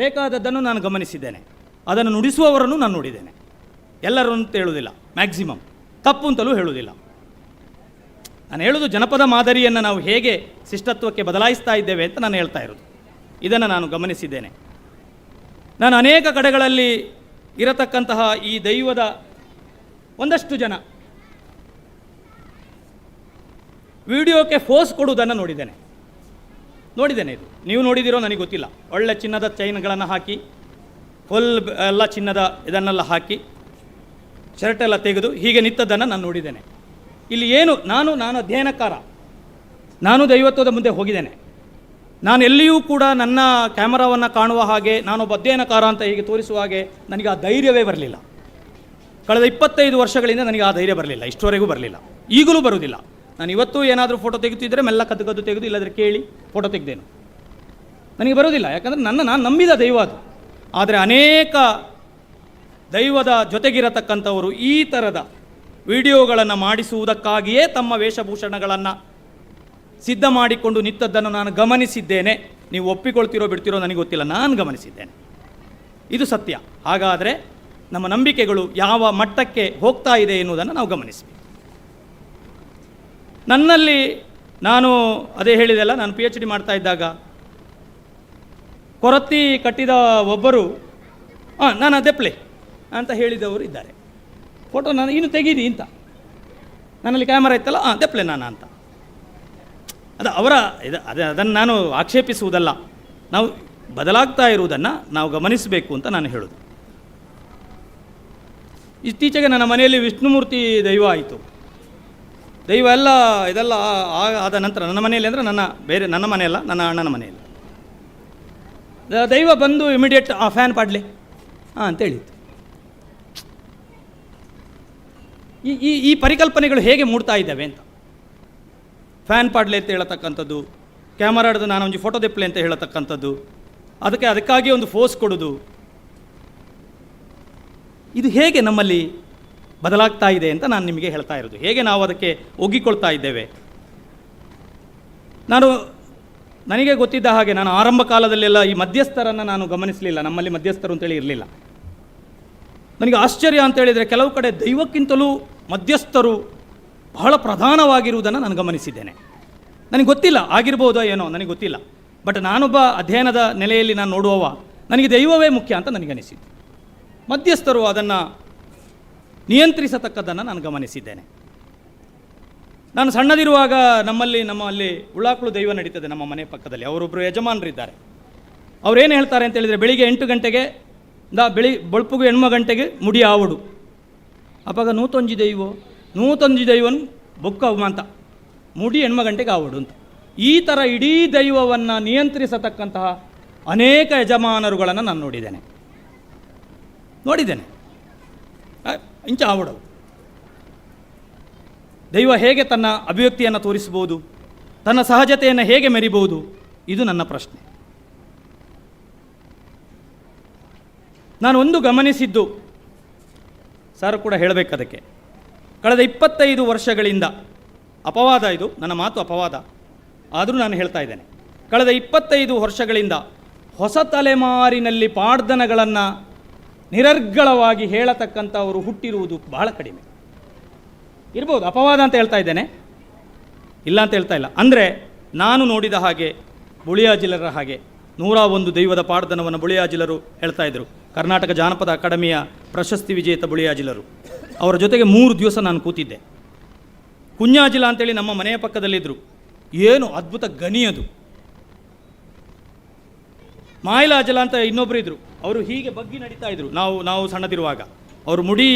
Speaker 6: ಬೇಕಾದದ್ದನ್ನು ನಾನು ಗಮನಿಸಿದ್ದೇನೆ. ಅದನ್ನು ನುಡಿಸುವವರನ್ನು ನಾನು ನೋಡಿದ್ದೇನೆ. ಎಲ್ಲರೂ ಅಂತ ಹೇಳುವುದಿಲ್ಲ, ಮ್ಯಾಕ್ಸಿಮಮ್ ತಪ್ಪು ಅಂತಲೂ ಹೇಳುವುದಿಲ್ಲ. ನಾನು ಹೇಳುವುದು ಜನಪದ ಮಾದರಿಯನ್ನು ನಾವು ಹೇಗೆ ಶಿಷ್ಟತ್ವಕ್ಕೆ ಬದಲಾಯಿಸ್ತಾ ಇದ್ದೇವೆ ಅಂತ ನಾನು ಹೇಳ್ತಾ ಇರೋದು. ಇದನ್ನು ನಾನು ಗಮನಿಸಿದ್ದೇನೆ. ನಾನು ಅನೇಕ ಕಡೆಗಳಲ್ಲಿ ಇರತಕ್ಕಂತಹ ಈ ದೈವದ ಒಂದಷ್ಟು ಜನ ವಿಡಿಯೋಕ್ಕೆ ಫೋರ್ಸ್ ಕೊಡುವುದನ್ನು ನೋಡಿದ್ದೇನೆ. ಇದು ನೀವು ನೋಡಿದಿರೋ ನನಗೆ ಗೊತ್ತಿಲ್ಲ. ಒಳ್ಳೆ ಚಿನ್ನದ ಚೈನ್ಗಳನ್ನು ಹಾಕಿ, ಫುಲ್ ಎಲ್ಲ ಚಿನ್ನದ ಇದನ್ನೆಲ್ಲ ಹಾಕಿ, ಶರ್ಟೆಲ್ಲ ತೆಗೆದು ಹೀಗೆ ನಿಂತದ್ದನ್ನು ನಾನು ನೋಡಿದ್ದೇನೆ. ಇಲ್ಲಿ ಏನು, ನಾನು ನಾನು ಅಧ್ಯಯನಕಾರ, ನಾನು ದೈವತ್ವದ ಮುಂದೆ ಹೋಗಿದ್ದೇನೆ. ನಾನು ಎಲ್ಲಿಯೂ ಕೂಡ ನನ್ನ ಕ್ಯಾಮರಾವನ್ನು ಕಾಣುವ ಹಾಗೆ, ನಾನೊಬ್ಬ ಅಧ್ಯಯನಕಾರ ಅಂತ ಹೀಗೆ ತೋರಿಸುವ ಹಾಗೆ ನನಗೆ ಆ ಧೈರ್ಯವೇ ಬರಲಿಲ್ಲ. ಕಳೆದ 25 ವರ್ಷಗಳಿಂದ ನನಗೆ ಆ ಧೈರ್ಯ ಬರಲಿಲ್ಲ, ಇಷ್ಟವರೆಗೂ ಬರಲಿಲ್ಲ, ಈಗಲೂ ಬರುವುದಿಲ್ಲ. ನಾನು ಇವತ್ತು ಏನಾದರೂ ಫೋಟೋ ತೆಗೆತಿದ್ದರೆ ಮೆಲ್ಲ ಕದ್ದು ಕದ್ದು ತೆಗೆದು, ಇಲ್ಲದ್ರೆ ಕೇಳಿ ಫೋಟೋ ತೆಗೆದೇನು, ನನಗೆ ಬರೋದಿಲ್ಲ. ಯಾಕಂದರೆ ನಾನು ನಂಬಿದ ದೈವ ಅದು. ಆದರೆ ಅನೇಕ ದೈವದ ಜೊತೆಗಿರತಕ್ಕಂಥವರು ಈ ಥರದ ವಿಡಿಯೋಗಳನ್ನು ಮಾಡಿಸುವುದಕ್ಕಾಗಿಯೇ ತಮ್ಮ ವೇಷಭೂಷಣಗಳನ್ನು ಸಿದ್ಧ ಮಾಡಿಕೊಂಡು ನಿಂತದ್ದನ್ನು ನಾನು ಗಮನಿಸಿದ್ದೇನೆ. ನೀವು ಒಪ್ಪಿಕೊಳ್ತಿರೋ ಬಿಡ್ತಿರೋ ನನಗೆ ಗೊತ್ತಿಲ್ಲ, ನಾನು ಗಮನಿಸಿದ್ದೇನೆ. ಇದು ಸತ್ಯ. ಹಾಗಾದರೆ ನಮ್ಮ ನಂಬಿಕೆಗಳು ಯಾವ ಮಟ್ಟಕ್ಕೆ ಹೋಗ್ತಾ ಇದೆ ಎನ್ನುವುದನ್ನು ನಾವು ಗಮನಿಸಬೇಕು. ನನ್ನಲ್ಲಿ ನಾನು ಅದೇ ಹೇಳಿದೆಲ್ಲ, ನಾನು PhD ಮಾಡ್ತಾ ಇದ್ದಾಗ ಕೊರತಿ ಕಟ್ಟಿದ ಒಬ್ಬರು, ನಾನು ಅದೇ ಪ್ಲೇ ಅಂತ ಹೇಳಿದವರು ಇದ್ದಾರೆ. ಫೋಟೋ ನಾನು ಇನ್ನು ತೆಗೀರಿ ಅಂತ, ನನ್ನಲ್ಲಿ ಕ್ಯಾಮರಾ ಇತ್ತಲ್ಲ, ದೆಪ್ಲೆ ನಾನು ಅಂತ. ಅದು ಅವರ ಇದು, ಅದನ್ನು ನಾನು ಆಕ್ಷೇಪಿಸುವುದಲ್ಲ, ನಾವು ಬದಲಾಗ್ತಾ ಇರುವುದನ್ನು ನಾವು ಗಮನಿಸಬೇಕು ಅಂತ ನಾನು ಹೇಳೋದು. ಇತ್ತೀಚೆಗೆ ನನ್ನ ಮನೆಯಲ್ಲಿ ವಿಷ್ಣುಮೂರ್ತಿ ದೈವ ಆಯಿತು. ದೈವ ಎಲ್ಲ ಇದೆಲ್ಲ ಆದ ನಂತರ ನನ್ನ ಮನೆಯಲ್ಲಿ, ಅಂದರೆ ನನ್ನ ಬೇರೆ ನನ್ನ ಮನೆಯಲ್ಲ, ನನ್ನ ಅಣ್ಣನ ಮನೆಯಲ್ಲಿ ದೈವ ಬಂದು ಇಮಿಡಿಯೇಟ್ ಆ ಫ್ಯಾನ್ ಪಾಡಲಿ ಅಂತೇಳಿತ್ತು. ಈ ಈ ಈ ಪರಿಕಲ್ಪನೆಗಳು ಹೇಗೆ ಮೂಡ್ತಾ ಇದ್ದಾವೆ ಅಂತ, ಫ್ಯಾನ್ ಪಾಡಲಿ ಅಂತ ಹೇಳತಕ್ಕಂಥದ್ದು, ಕ್ಯಾಮರಾ ಹಿಡಿದು ನಾನು ಒಂದು ಫೋಟೋ ದೆಪ್ಪಲೆ ಅಂತ ಹೇಳತಕ್ಕಂಥದ್ದು, ಅದಕ್ಕಾಗಿ ಒಂದು ಫೋರ್ಸ್ ಕೊಡೋದು, ಇದು ಹೇಗೆ ನಮ್ಮಲ್ಲಿ ಬದಲಾಗ್ತಾ ಇದೆ ಅಂತ ನಾನು ನಿಮಗೆ ಹೇಳ್ತಾ ಇರೋದು. ಹೇಗೆ ನಾವು ಅದಕ್ಕೆ ಒಗ್ಗಿಕೊಳ್ತಾ ಇದ್ದೇವೆ. ನನಗೆ ಗೊತ್ತಿದ್ದ ಹಾಗೆ ನಾನು ಆರಂಭ ಕಾಲದಲ್ಲೆಲ್ಲ ಈ ಮಧ್ಯಸ್ಥರನ್ನು ನಾನು ಗಮನಿಸಲಿಲ್ಲ. ನಮ್ಮಲ್ಲಿ ಮಧ್ಯಸ್ಥರು ಅಂತೇಳಿ ಇರಲಿಲ್ಲ. ನನಗೆ ಆಶ್ಚರ್ಯ ಅಂತ ಹೇಳಿದರೆ ಕೆಲವು ಕಡೆ ದೈವಕ್ಕಿಂತಲೂ ಮಧ್ಯಸ್ಥರು ಬಹಳ ಪ್ರಧಾನವಾಗಿರುವುದನ್ನು ನಾನು ಗಮನಿಸಿದ್ದೇನೆ. ನನಗೆ ಗೊತ್ತಿಲ್ಲ, ಆಗಿರ್ಬೋದೋ ಏನೋ ನನಗೆ ಗೊತ್ತಿಲ್ಲ. ಬಟ್ ನಾನೊಬ್ಬ ಅಧ್ಯಯನದ ನೆಲೆಯಲ್ಲಿ ನಾನು ನೋಡುವವ, ನನಗೆ ದೈವವೇ ಮುಖ್ಯ ಅಂತ ನನಗನಿಸಿತು. ಮಧ್ಯಸ್ಥರು ಅದನ್ನು ನಿಯಂತ್ರಿಸತಕ್ಕದ್ದನ್ನು ನಾನು ಗಮನಿಸಿದ್ದೇನೆ. ನಾನು ಸಣ್ಣದಿರುವಾಗ ನಮ್ಮಲ್ಲಿ ಉಳ್ಳಾಕುಳು ದೈವ ನಡೀತದೆ ನಮ್ಮ ಮನೆ ಪಕ್ಕದಲ್ಲಿ. ಅವರೊಬ್ಬರು ಯಜಮಾನರಿದ್ದಾರೆ. ಅವರೇನು ಹೇಳ್ತಾರೆ ಅಂತ ಹೇಳಿದರೆ, ಬೆಳಿಗ್ಗೆ 8 ಗಂಟೆಗೆ ಬೊಳ್ಪುಗು 8 ಗಂಟೆಗೆ ಮುಡಿ ಆವಡು ಅಪ್ಪಾಗ ನೂತೊಂಜಿ ದೈವ ನೂತೊಂಜಿ ದೈವನ್ ಬೊಕ್ಕ ಅಂತ ಮುಡಿ 8 ಗಂಟೆಗೆ ಆವಡು ಅಂತ. ಈ ಥರ ಇಡೀ ದೈವವನ್ನು ನಿಯಂತ್ರಿಸತಕ್ಕಂತಹ ಅನೇಕ ಯಜಮಾನರುಗಳನ್ನು ನಾನು ನೋಡಿದ್ದೇನೆ. ಇಂಚ ಆವಡವು ದೈವ ಹೇಗೆ ತನ್ನ ಅಭಿವ್ಯಕ್ತಿಯನ್ನು ತೋರಿಸ್ಬೋದು, ತನ್ನ ಸಹಜತೆಯನ್ನು ಹೇಗೆ ಮೆರಿಬಹುದು, ಇದು ನನ್ನ ಪ್ರಶ್ನೆ. ನಾನು ಒಂದು ಗಮನಿಸಿದ್ದು, ಸರ್ ಕೂಡ ಹೇಳಬೇಕು ಅದಕ್ಕೆ, ಕಳೆದ 25 ವರ್ಷಗಳಿಂದ, ಅಪವಾದ ಇದು, ನನ್ನ ಮಾತು ಅಪವಾದ ಆದರೂ ನಾನು ಹೇಳ್ತಾ ಇದ್ದೇನೆ, ಕಳೆದ 25 ವರ್ಷಗಳಿಂದ ಹೊಸ ತಲೆಮಾರಿನಲ್ಲಿ ಪಾಡ್ದನಗಳನ್ನು ನಿರರ್ಗಳವಾಗಿ ಹೇಳತಕ್ಕಂಥವರು ಹುಟ್ಟಿರುವುದು ಬಹಳ ಕಡಿಮೆ ಇರ್ಬೋದು. ಅಪವಾದ ಅಂತ ಹೇಳ್ತಾ ಇದ್ದೇನೆ, ಇಲ್ಲ ಅಂತ ಹೇಳ್ತಾ ಇಲ್ಲ. ಅಂದರೆ ನಾನು ನೋಡಿದ ಹಾಗೆ ಬುಳಿಯಾಜಿಲರ ಹಾಗೆ 101 ದೈವದ ಪಾಡ್ದನವನ್ನು ಬುಳಿಯಾಜಿಲರು ಹೇಳ್ತಾ ಇದ್ದರು. ಕರ್ನಾಟಕ ಜಾನಪದ ಅಕಾಡೆಮಿಯ ಪ್ರಶಸ್ತಿ ವಿಜೇತ ಬುಳಿಯಾಜಿಲರು, ಅವರ ಜೊತೆಗೆ 3 ದಿವಸ ನಾನು ಕೂತಿದ್ದೆ. ಕುഞ്ഞಾಜಿಲ ಅಂತೇಳಿ ನಮ್ಮ ಮನೆಯ ಪಕ್ಕದಲ್ಲಿದ್ದರು. ಏನು ಅದ್ಭುತ ಗಣಿ ಅದು. ಮಾಯಿಲಾಜಲ ಅಂತ ಇನ್ನೊಬ್ಬರು ಇದ್ದರು, ಅವರು ಹೀಗೆ ಬಗ್ಗಿ ನಡೀತಾ ಇದ್ರು. ನಾವು ನಾವು ಸಣ್ಣದಿರುವಾಗ ಅವರು ಮುಡಿ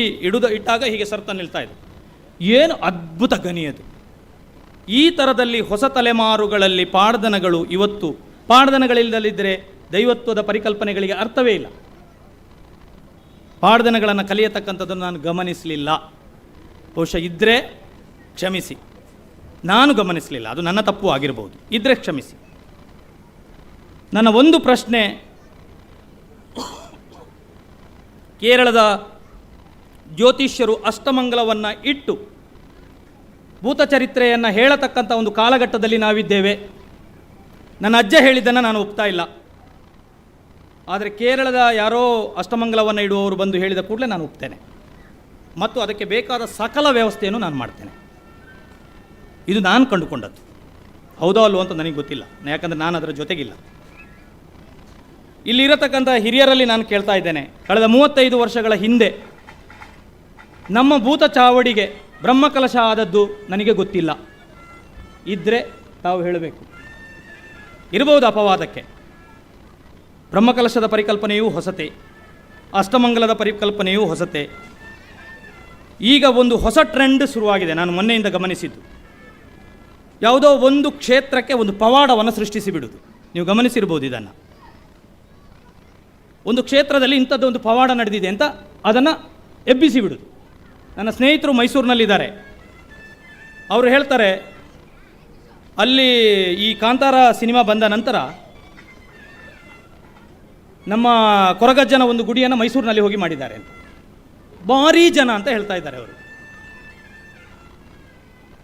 Speaker 6: ಇಟ್ಟಾಗ ಹೀಗೆ ಸರ್ತ ನಿಲ್ತಾ ಇದ್ರು. ಏನು ಅದ್ಭುತ ಗಣಿ ಅದು. ಈ ಥರದಲ್ಲಿ ಹೊಸ ತಲೆಮಾರುಗಳಲ್ಲಿ ಪಾಡ್ದನಗಳು ಇವತ್ತು ಪಾಡ್ದನಗಳಿಲ್ಲದಿದ್ದರೆ ದೈವತ್ವದ ಪರಿಕಲ್ಪನೆಗಳಿಗೆ ಅರ್ಥವೇ ಇಲ್ಲ. ಪಾಡ್ದನಗಳನ್ನು ಕಲಿಯತಕ್ಕಂಥದ್ದನ್ನು ನಾನು ಗಮನಿಸಲಿಲ್ಲ. ಬಹುಶಃ ಇದ್ದರೆ ಕ್ಷಮಿಸಿ, ನಾನು ಗಮನಿಸಲಿಲ್ಲ, ಅದು ನನ್ನ ತಪ್ಪು ಆಗಿರಬಹುದು, ಇದ್ದರೆ ಕ್ಷಮಿಸಿ. ನನ್ನ ಒಂದು ಪ್ರಶ್ನೆ, ಕೇರಳದ ಜ್ಯೋತಿಷ್ಯರು ಅಷ್ಟಮಂಗಲವನ್ನು ಇಟ್ಟು ಭೂತಚರಿತ್ರೆಯನ್ನು ಹೇಳತಕ್ಕಂಥ ಒಂದು ಕಾಲಘಟ್ಟದಲ್ಲಿ ನಾವಿದ್ದೇವೆ. ನನ್ನ ಅಜ್ಜ ಹೇಳಿದ್ದನ್ನು ನಾನು ಒಪ್ತಾ ಇಲ್ಲ, ಆದರೆ ಕೇರಳದ ಯಾರೋ ಅಷ್ಟಮಂಗಲವನ್ನು ಇಡುವವರು ಬಂದು ಹೇಳಿದ ಕೂಡಲೇ ನಾನು ಒಪ್ತೇನೆ ಮತ್ತು ಅದಕ್ಕೆ ಬೇಕಾದ ಸಕಲ ವ್ಯವಸ್ಥೆಯನ್ನು ನಾನು ಮಾಡ್ತೇನೆ. ಇದು ನಾನು ಕಂಡುಕೊಂಡದ್ದು, ಹೌದೋ ಅಲ್ವೋ ಅಂತ ನನಗೆ ಗೊತ್ತಿಲ್ಲ, ಯಾಕಂದರೆ ನಾನು ಅದರ ಜೊತೆಗಿಲ್ಲ. ಇಲ್ಲಿರತಕ್ಕಂಥ ಹಿರಿಯರಲ್ಲಿ ನಾನು ಕೇಳ್ತಾ ಇದ್ದೇನೆ, ಕಳೆದ 35 ವರ್ಷಗಳ ಹಿಂದೆ ನಮ್ಮ ಭೂತ ಚಾವಡಿಗೆ ಬ್ರಹ್ಮಕಲಶ ಆದದ್ದು ನನಗೆ ಗೊತ್ತಿಲ್ಲ, ಇದ್ದರೆ ತಾವು ಹೇಳಬೇಕು. ಇರಬಹುದು ಅಪವಾದಕ್ಕೆ. ಬ್ರಹ್ಮಕಲಶದ ಪರಿಕಲ್ಪನೆಯೂ ಹೊಸತೆ, ಅಷ್ಟಮಂಗಲದ ಪರಿಕಲ್ಪನೆಯೂ ಹೊಸತೆ. ಈಗ ಒಂದು ಹೊಸ ಟ್ರೆಂಡ್ ಶುರುವಾಗಿದೆ, ನಾನು ಮೊನ್ನೆಯಿಂದ ಗಮನಿಸಿದ್ದು. ಯಾವುದೋ ಒಂದು ಕ್ಷೇತ್ರಕ್ಕೆ ಒಂದು ಪವಾಡವನ್ನು ಸೃಷ್ಟಿಸಿ ಬಿಡುವುದು. ನೀವು ಗಮನಿಸಿರ್ಬೋದು ಇದನ್ನು. ಒಂದು ಕ್ಷೇತ್ರದಲ್ಲಿ ಇಂಥದ್ದು ಒಂದು ಪವಾಡ ನಡೆದಿದೆ ಅಂತ ಅದನ್ನು ಎಬ್ಬಿಸಿ ಬಿಡುವುದು. ನನ್ನ ಸ್ನೇಹಿತರು ಮೈಸೂರಿನಲ್ಲಿದ್ದಾರೆ, ಅವರು ಹೇಳ್ತಾರೆ, ಅಲ್ಲಿ ಈ ಕಾಂತಾರ ಸಿನಿಮಾ ಬಂದ ನಂತರ ನಮ್ಮ ಕೊರಗಜ್ಜನ ಒಂದು ಗುಡಿಯನ್ನು ಮೈಸೂರಿನಲ್ಲಿ ಹೋಗಿ ಮಾಡಿದ್ದಾರೆ ಅಂತ, ಭಾರೀ ಜನ ಅಂತ ಹೇಳ್ತಾ ಇದ್ದಾರೆ ಅವರು.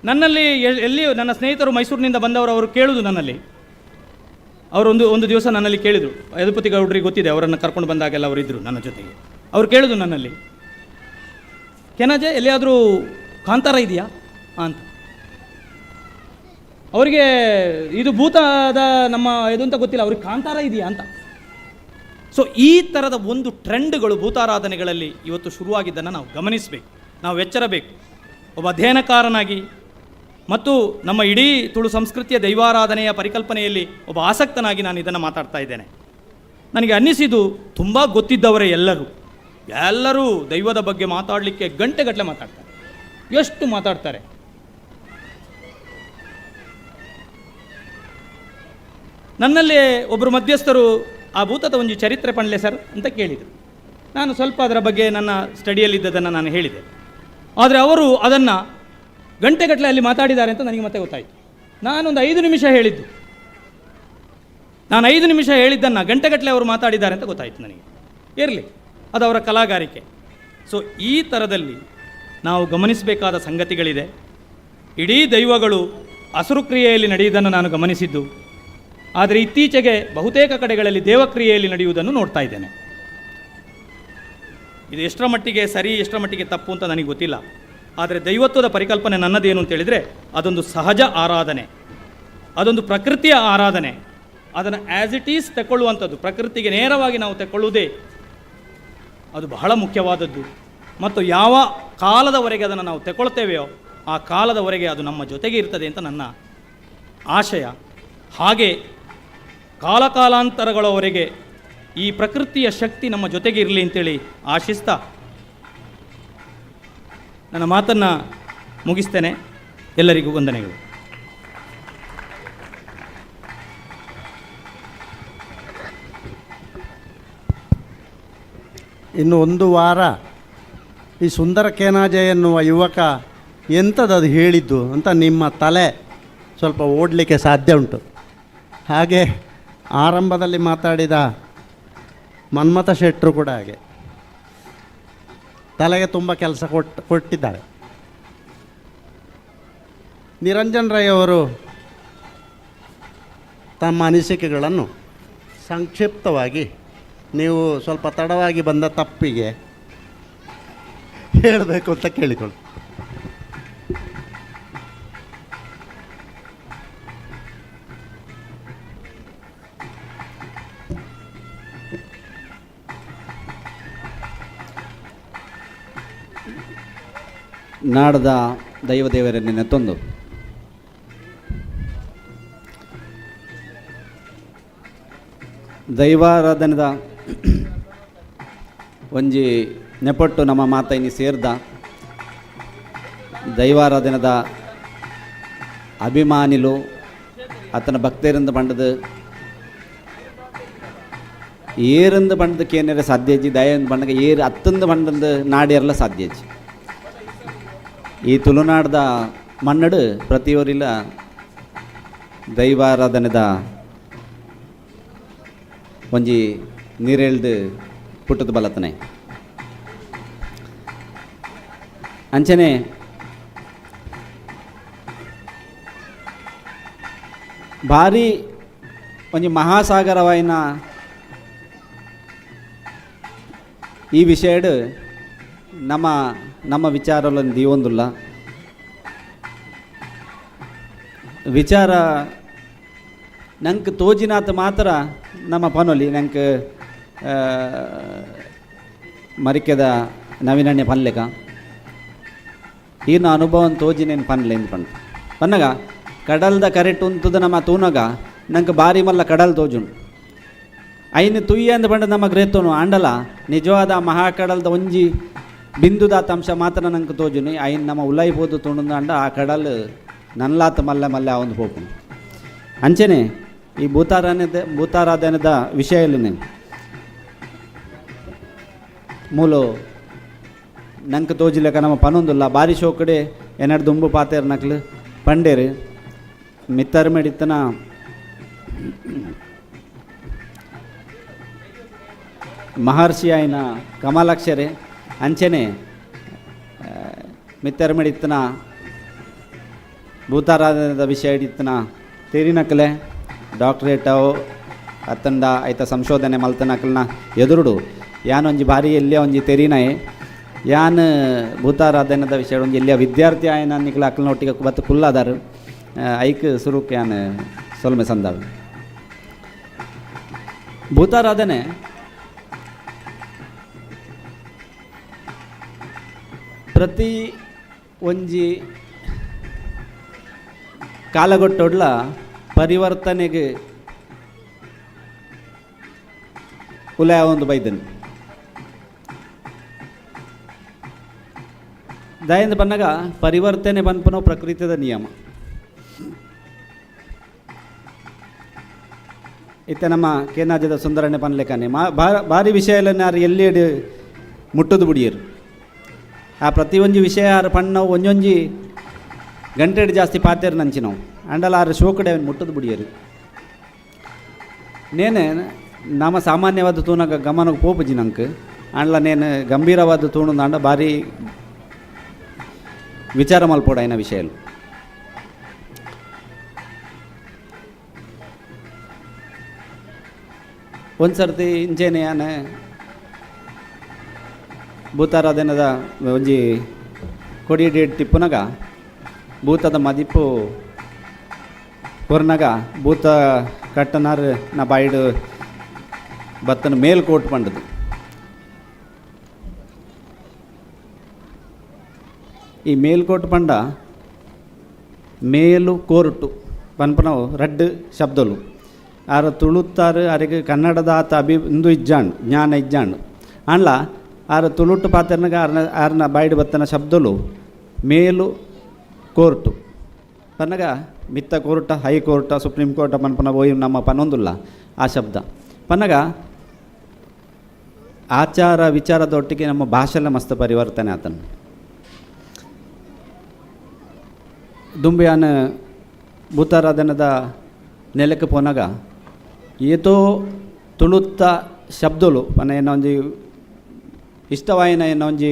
Speaker 6: ನನ್ನಲ್ಲಿ ಎಲ್ಲಿ ನನ್ನ ಸ್ನೇಹಿತರು ಮೈಸೂರಿನಿಂದ ಬಂದವರು, ಅವರು ಕೇಳುವುದು ನನ್ನಲ್ಲಿ. ಅವರು ಒಂದು ದಿವಸ ನನ್ನಲ್ಲಿ ಕೇಳಿದರು, ಯದುಪತಿ ಗೌಡ್ರಿಗೆ ಗೊತ್ತಿದೆ, ಅವರನ್ನು ಕರ್ಕೊಂಡು ಬಂದಾಗೆಲ್ಲ ಅವರಿದ್ದರು ನನ್ನ ಜೊತೆಗೆ. ಅವರು ಕೇಳಿದ್ರು ನನ್ನಲ್ಲಿ, ಕೆನಾಜೆ ಎಲ್ಲಿಯಾದರೂ ಕಾಂತಾರ ಇದೆಯಾ ಅಂತ. ಅವರಿಗೆ ಇದು ಭೂತದ ನಮ್ಮ ಇದು ಅಂತ ಗೊತ್ತಿಲ್ಲ, ಅವ್ರಿಗೆ ಕಾಂತಾರ ಇದೆಯಾ ಅಂತ. ಸೊ ಈ ಥರದ ಒಂದು ಟ್ರೆಂಡ್ಗಳು ಭೂತಾರಾಧನೆಗಳಲ್ಲಿ ಇವತ್ತು ಶುರುವಾಗಿದ್ದನ್ನು ನಾವು ಗಮನಿಸಬೇಕು, ನಾವು ಎಚ್ಚರಬೇಕು. ಒಬ್ಬ ಅಧ್ಯಯನಕಾರನಾಗಿ ಮತ್ತು ನಮ್ಮ ಇಡೀ ತುಳು ಸಂಸ್ಕೃತಿಯ ದೈವಾರಾಧನೆಯ ಪರಿಕಲ್ಪನೆಯಲ್ಲಿ ಒಬ್ಬ ಆಸಕ್ತನಾಗಿ ನಾನು ಇದನ್ನು ಮಾತಾಡ್ತಾ ಇದ್ದೇನೆ. ನನಗೆ ಅನ್ನಿಸಿದ್ದು, ತುಂಬ ಗೊತ್ತಿದ್ದವರೇ ಎಲ್ಲರೂ, ಎಲ್ಲರೂ ದೈವದ ಬಗ್ಗೆ ಮಾತಾಡಲಿಕ್ಕೆ ಗಂಟೆಗಟ್ಟಲೆ ಮಾತಾಡ್ತಾರೆ, ಎಷ್ಟು ಮಾತಾಡ್ತಾರೆ. ನನ್ನಲ್ಲಿ ಒಬ್ಬರು ಮಧ್ಯಸ್ಥರು ಆ ಭೂತದ ಒಂದು ಚರಿತ್ರೆ ಪಂಡ್ಲೆ ಸರ್ ಅಂತ ಕೇಳಿದರು. ನಾನು ಸ್ವಲ್ಪ ಅದರ ಬಗ್ಗೆ ನನ್ನ ಸ್ಟಡಿಯಲ್ಲಿದ್ದದನ್ನು ನಾನು ಹೇಳಿದೆ. ಆದರೆ ಅವರು ಅದನ್ನು ಗಂಟೆಗಟ್ಟಲೆ ಅಲ್ಲಿ ಮಾತಾಡಿದ್ದಾರೆ ಅಂತ ನನಗೆ ಮತ್ತೆ ಗೊತ್ತಾಯಿತು. ನಾನೊಂದು 5 ನಿಮಿಷ ಹೇಳಿದ್ದು, ನಾನು 5 ನಿಮಿಷ ಹೇಳಿದ್ದನ್ನು ಗಂಟೆಗಟ್ಟಲೆ ಅವರು ಮಾತಾಡಿದ್ದಾರೆ ಅಂತ ಗೊತ್ತಾಯಿತು ನನಗೆ. ಇರಲಿ, ಅದು ಅವರ ಕಲಾಗಾರಿಕೆ. ಸೊ ಈ ಥರದಲ್ಲಿ ನಾವು ಗಮನಿಸಬೇಕಾದ ಸಂಗತಿಗಳಿದೆ. ಇಡೀ ದೈವಗಳು ಹಸುರು ಕ್ರಿಯೆಯಲ್ಲಿ ನಡೆಯುವುದನ್ನು ನಾನು ಗಮನಿಸಿದ್ದು, ಆದರೆ ಇತ್ತೀಚೆಗೆ ಬಹುತೇಕ ಕಡೆಗಳಲ್ಲಿ ದೇವಕ್ರಿಯೆಯಲ್ಲಿ ನಡೆಯುವುದನ್ನು ನೋಡ್ತಾ ಇದ್ದೇನೆ. ಇದು ಎಷ್ಟರ ಮಟ್ಟಿಗೆ ಸರಿ, ಎಷ್ಟರ ಮಟ್ಟಿಗೆ ತಪ್ಪು ಅಂತ ನನಗೆ ಗೊತ್ತಿಲ್ಲ. ಆದರೆ ದೈವತ್ವದ ಪರಿಕಲ್ಪನೆ ನನ್ನದೇನು ಅಂತೇಳಿದರೆ, ಅದೊಂದು ಸಹಜ ಆರಾಧನೆ, ಅದೊಂದು ಪ್ರಕೃತಿಯ ಆರಾಧನೆ. ಅದನ್ನು as it is ತಗೊಳ್ಳುವಂಥದ್ದು, ಪ್ರಕೃತಿಗೆ ನೇರವಾಗಿ ನಾವು ತಗೊಳ್ಳುವುದೇ ಅದು ಬಹಳ ಮುಖ್ಯವಾದದ್ದು. ಮತ್ತು ಯಾವ ಕಾಲದವರೆಗೆ ಅದನ್ನು ನಾವು ತಗೊಳ್ತೇವೆಯೋ ಆ ಕಾಲದವರೆಗೆ ಅದು ನಮ್ಮ ಜೊತೆಗೆ ಇರ್ತದೆ ಅಂತ ನನ್ನ ಆಶಯ. ಹಾಗೆ ಕಾಲಕಾಲಾಂತರಗಳವರೆಗೆ ಈ ಪ್ರಕೃತಿಯ ಶಕ್ತಿ ನಮ್ಮ ಜೊತೆಗೆ ಇರಲಿ ಅಂತೇಳಿ ಆಶಿಸ್ತಾ ನನ್ನ ಮಾತನ್ನು ಮುಗಿಸ್ತೇನೆ. ಎಲ್ಲರಿಗೂ ವಂದನೆಗಳು.
Speaker 3: ಇನ್ನು ಒಂದು ವಾರ ಈ ಸುಂದರ ಕೇನಾಜೆ ಎನ್ನುವ ಯುವಕ ಎಂಥದ್ದು ಹೇಳಿದ್ದು ಅಂತ ನಿಮ್ಮ ತಲೆ ಸ್ವಲ್ಪ ಓಡಲಿಕ್ಕೆ ಸಾಧ್ಯ ಉಂಟು. ಹಾಗೆ ಆರಂಭದಲ್ಲಿ ಮಾತಾಡಿದ ಮನ್ಮಥ ಶೆಟ್ಟರು ಕೂಡ ಹಾಗೆ ತಲೆಗೆ ತುಂಬ ಕೆಲಸ ಕೊಟ್ಟಿದ್ದಾರೆ. ನಿರಂಜನ್ ರೈ ಅವರು ತಮ್ಮ ಅನಿಸಿಕೆಗಳನ್ನು ಸಂಕ್ಷಿಪ್ತವಾಗಿ, ನೀವು ಸ್ವಲ್ಪ ತಡವಾಗಿ ಬಂದ ತಪ್ಪಿಗೆ ಹೇಳಬೇಕು ಅಂತ ಕೇಳಿಕೊಳ್ಳಿ.
Speaker 7: ನಾಡದ ದೈವದೇವರನ್ನೇ ತಂದು ದೈವಾರಾಧನೆದ ಒಂಜಿ ನೆಪಟ್ಟು ನಮ್ಮ ಮಾತೈನಿ ಸೇರ್ದ ದೈವಾರಾಧನೆದ ಅಭಿಮಾನಿಲು ಆತನ ಭಕ್ತರಿಂದ ಪಂಡದು ಏರಂದು ಪಂಡದ ಕೇನೆರೆ ಸಾಧ್ಯಜ್ಜಿ ದಯಂದು ಪಂಡಗ ಏರು ಅತ್ತಂದು ಪಂಡಂದು ನಾಡೇರಲ ಸಾಧ್ಯಜ್ಜಿ. ಈ ತುಳುನಾಡ್ದ ಮನ್ನಡು ಪ್ರತಿಯೊರಿಲ ದೈವಾರಾಧನೆದ ಒಂಜಿ ನೀರೆಳ್ದು ಪುಟ್ಟದ ಬಲತನೆ. ಅಂಚನೆ ಭಾರಿ ಒಂಜಿ ಮಹಾಸಾಗರವಾಯಿನ ಈ ವಿಷಯಡ್ ನಮ್ಮ ನಮ್ಮ ವಿಚಾರలను ದೀವೊಂದುಲ್ಲ ವಿಚಾರ ನಂಗೆ ತೋಜಿನಾತ ಮಾತ್ರ ನಮ್ಮ ಪನೊಲಿ ನಂಗೆ ಮರಿಕೆದ ನವೀನಣ್ಣೆ ಪನ್ಲೆಕ ಈನ ಅನುಭವನ್ ತೋಜಿನೇನು ಪನ್ಲೆ ಇಂದ್ ಪಂಡ ಪನ್ನಗ ಕಡಲ್ದ ಕರೆಕ್ಟ್ ಉಂತದ ನಮ್ಮ ತೂನಗ ನಂಗೆ ಬಾರಿ ಮಲ್ಲ ಕಡಲ್ ತೋಜುಂಡು ಐನು ತುಯ್ಯ ಅಂದ ಪಂಡ ನಮ್ಮ ಗ್ರೇತೋನು ಆಂಡಲ ನಿಜವಾದ ಮಹಾಕಡಲ್ದ ಒಂಜಿ ಬಿಂದುದಾತ ಅಂಶ ಮಾತ್ರ ನಂಗೆ ತೋಜುನಿ ಐನ್ ನಮ್ಮ ಉಲೈ ಪೋದು ತುಣುಂದ ಅಂಡ ಆ ಕಡಲ್ ನನ್ಲಾತ ಮಲ್ಲೆ ಮಲ್ಲೆ ಆ ಒಂದು ಪೋಪುಂಡು. ಅಂಚನೆ ಈ ಭೂತಾರಾಧನೆದ ವಿಷಯ ಮೂಲು ನಂಗೆ ತೋಜಿಲೆಕ್ಕ ನಮ್ಮ ಪನೊಂದುಲ್ಲ ಬಾರಿ ಶೋಕಡೆ ಎನ್ನಡ ದುಂಬು ಪಾತೇರ್ ನಕ್ಲು ಪಂಡೇರು ಮಿತ್ತರ್ಮೆಡಿತ್ತನ ಮಹರ್ಷಿ ಆಯ್ನ ಕಮಲಾಕ್ಷರೆ ಅಂಚನೆ ಮಿತ್ತರ್ಮೆಡಿತ್ತನ ಭೂತಾರಾಧನೆದ ವಿಷಯ ಹಿಡಿತನ ತೇರಿನಕಲೆ ಡಾಕ್ಟ್ರೇಟ್ ಅತ್ತಂಡ ಐತ ಸಂಶೋಧನೆ ಮಲ್ತನಕಲ್ನ ಎದುರುಡು ಯಾನೊಂಜಿ ಭಾರಿ ಎಲ್ಲಿಯ ಒಂಜಿ ತೆರಿನಾಯೆ ಯಾನ್ ಭೂತಾರಾಧನೆದ ವಿಷಯ ಒಂಜಿ ಎಲ್ಲಿಯ ವಿದ್ಯಾರ್ಥಿ ಆಯನ ನಿಕ್ಲ ಅಕ್ಲನ ಒಟ್ಟಿಗೆ ಬತ್ತು ಕುಲ್ಲಾದಾರು ಐಕ್ ಸುರುಕ್ ಯಾನ್ ಸೊಲ್ಮೆ ಸಂದಾವು. ಭೂತಾರಾಧನೆ ಪ್ರತಿ ಒಂಜಿ ಕಾಲಗೊಟ್ಟೊಡ್ಲ ಪರಿವರ್ತನೆಗೆ ಉಲಯ ಒಂದು ಬೈದನ್ ದಯಿಂದ ಬನ್ನಗ ಪರಿವರ್ತನೆ ಬನ್ಪನೋ ಪ್ರಕೃತಿದ ನಿಯಮ. ಇತ್ತೆ ನಮ್ಮ ಕೇನಾಜದ ಸುಂದರಣ್ಣೆ ಪನ್ಲೆಕಾನೆ ಭಾರಿ ವಿಷಯ ಎಲ್ಲ ಎಲ್ಲಿ ಮುಟ್ಟುದು ಬುಡಿಯರು ಆ ಪ್ರತಿಯೊಂಜಿ ವಿಷಯ ಆರು ಪಣ್ಣ ಒಂಜೊಂಜಿ ಗಂಟೆಡ್ ಜಾಸ್ತಿ ಪಾತೇರು ನಂಚಿನವು ಅಂಡಲ ಆರು ಶೋಕಡೆ ಅವನು ಮುಟ್ಟುದು ಬುಡಿಯರು. ನೇನೆ ನಮ್ಮ ಸಾಮಾನ್ಯವಾದ ತೂನಗ ಗಮನಕ್ಕೆ ಪೋಪುಜಿ ನಂಗೆ ಅಂಡ್ಲ ನೇನು ಗಂಭೀರವಾದ ತೂಣು ಅಂಡ ಭಾರಿ ವಿಚಾರ ಮಲ್ಪೋಡಾಯಿನ ವಿಷಯలు. ಒಂದು ಸರ್ತಿ ಇಂಚೆನೆ ಯಾನೆ ಭೂತಾರಾಧನೆದ ಒಂಜಿ ಕೊಡಿ ಡೇಟ್ ತಿಪ್ಪುನಗ ಭೂತದ ಮದಿಪು ಕೊರ್ನಗ ಭೂತ ಕಟ್ಟನಾರ್ ನಾ ಬಾಯಿಡು ಬತ್ತನ ಮೇಲ್ಕೋಟ್ ಪಂಡದು. ಈ ಮೇಲ್ಕೋಟ್ ಪಂಡ ಮೇಲು ಕೋರ್ಟು ಪನ್ಪನವು ರಡ್ಡು ಶಬ್ದಲು ಆರ ತುಳುತ್ತಾರು ಅರೆಗೆ ಕನ್ನಡದ ಆತ ಅಭಿ ಇಂದು ಇಜ್ಜಾಂಡ್ ಜ್ಞಾನ ಇಜ್ಜಾಂಡ್ ಅಂಡ್ಲ ಆರ ತುಳುಟ್ಟು ಪಾತೆರ್ನಗ ಆರ್ನ ಆರ್ನ ಬಾಯಿಡು ಬತ್ತನ ಶಬ್ದಲು ಮೇಲು ಕೋರ್ಟು ಪನ್ನಗ ಮಿತ್ತ court high court supreme court ಪನ್ಪನ ಓಯ್ ನಮ್ಮ ಪನೊಂದುಲ್ಲ ಆ ಶಬ್ದ ಪನ್ನಗ ಆಚಾರ ವಿಚಾರದೊಟ್ಟಿಗೆ ನಮ್ಮ ಭಾಷೆಲ್ಲ ಮಸ್ತ್ ಪರಿವರ್ತನೆ ಆತನು. ದುಂಬಿಯಾನ ಭೂತಾರಾಧನದ ನೆಲಕ್ಕೆ ಪೋನಾಗ ಏತೋ ತುಳುತ್ತ ಶಬ್ದಲು ಪನ್ನ ಏನ ಒಂಜಿ ಇಷ್ಟವಾಯಿನ ಏನ ಒಂಜಿ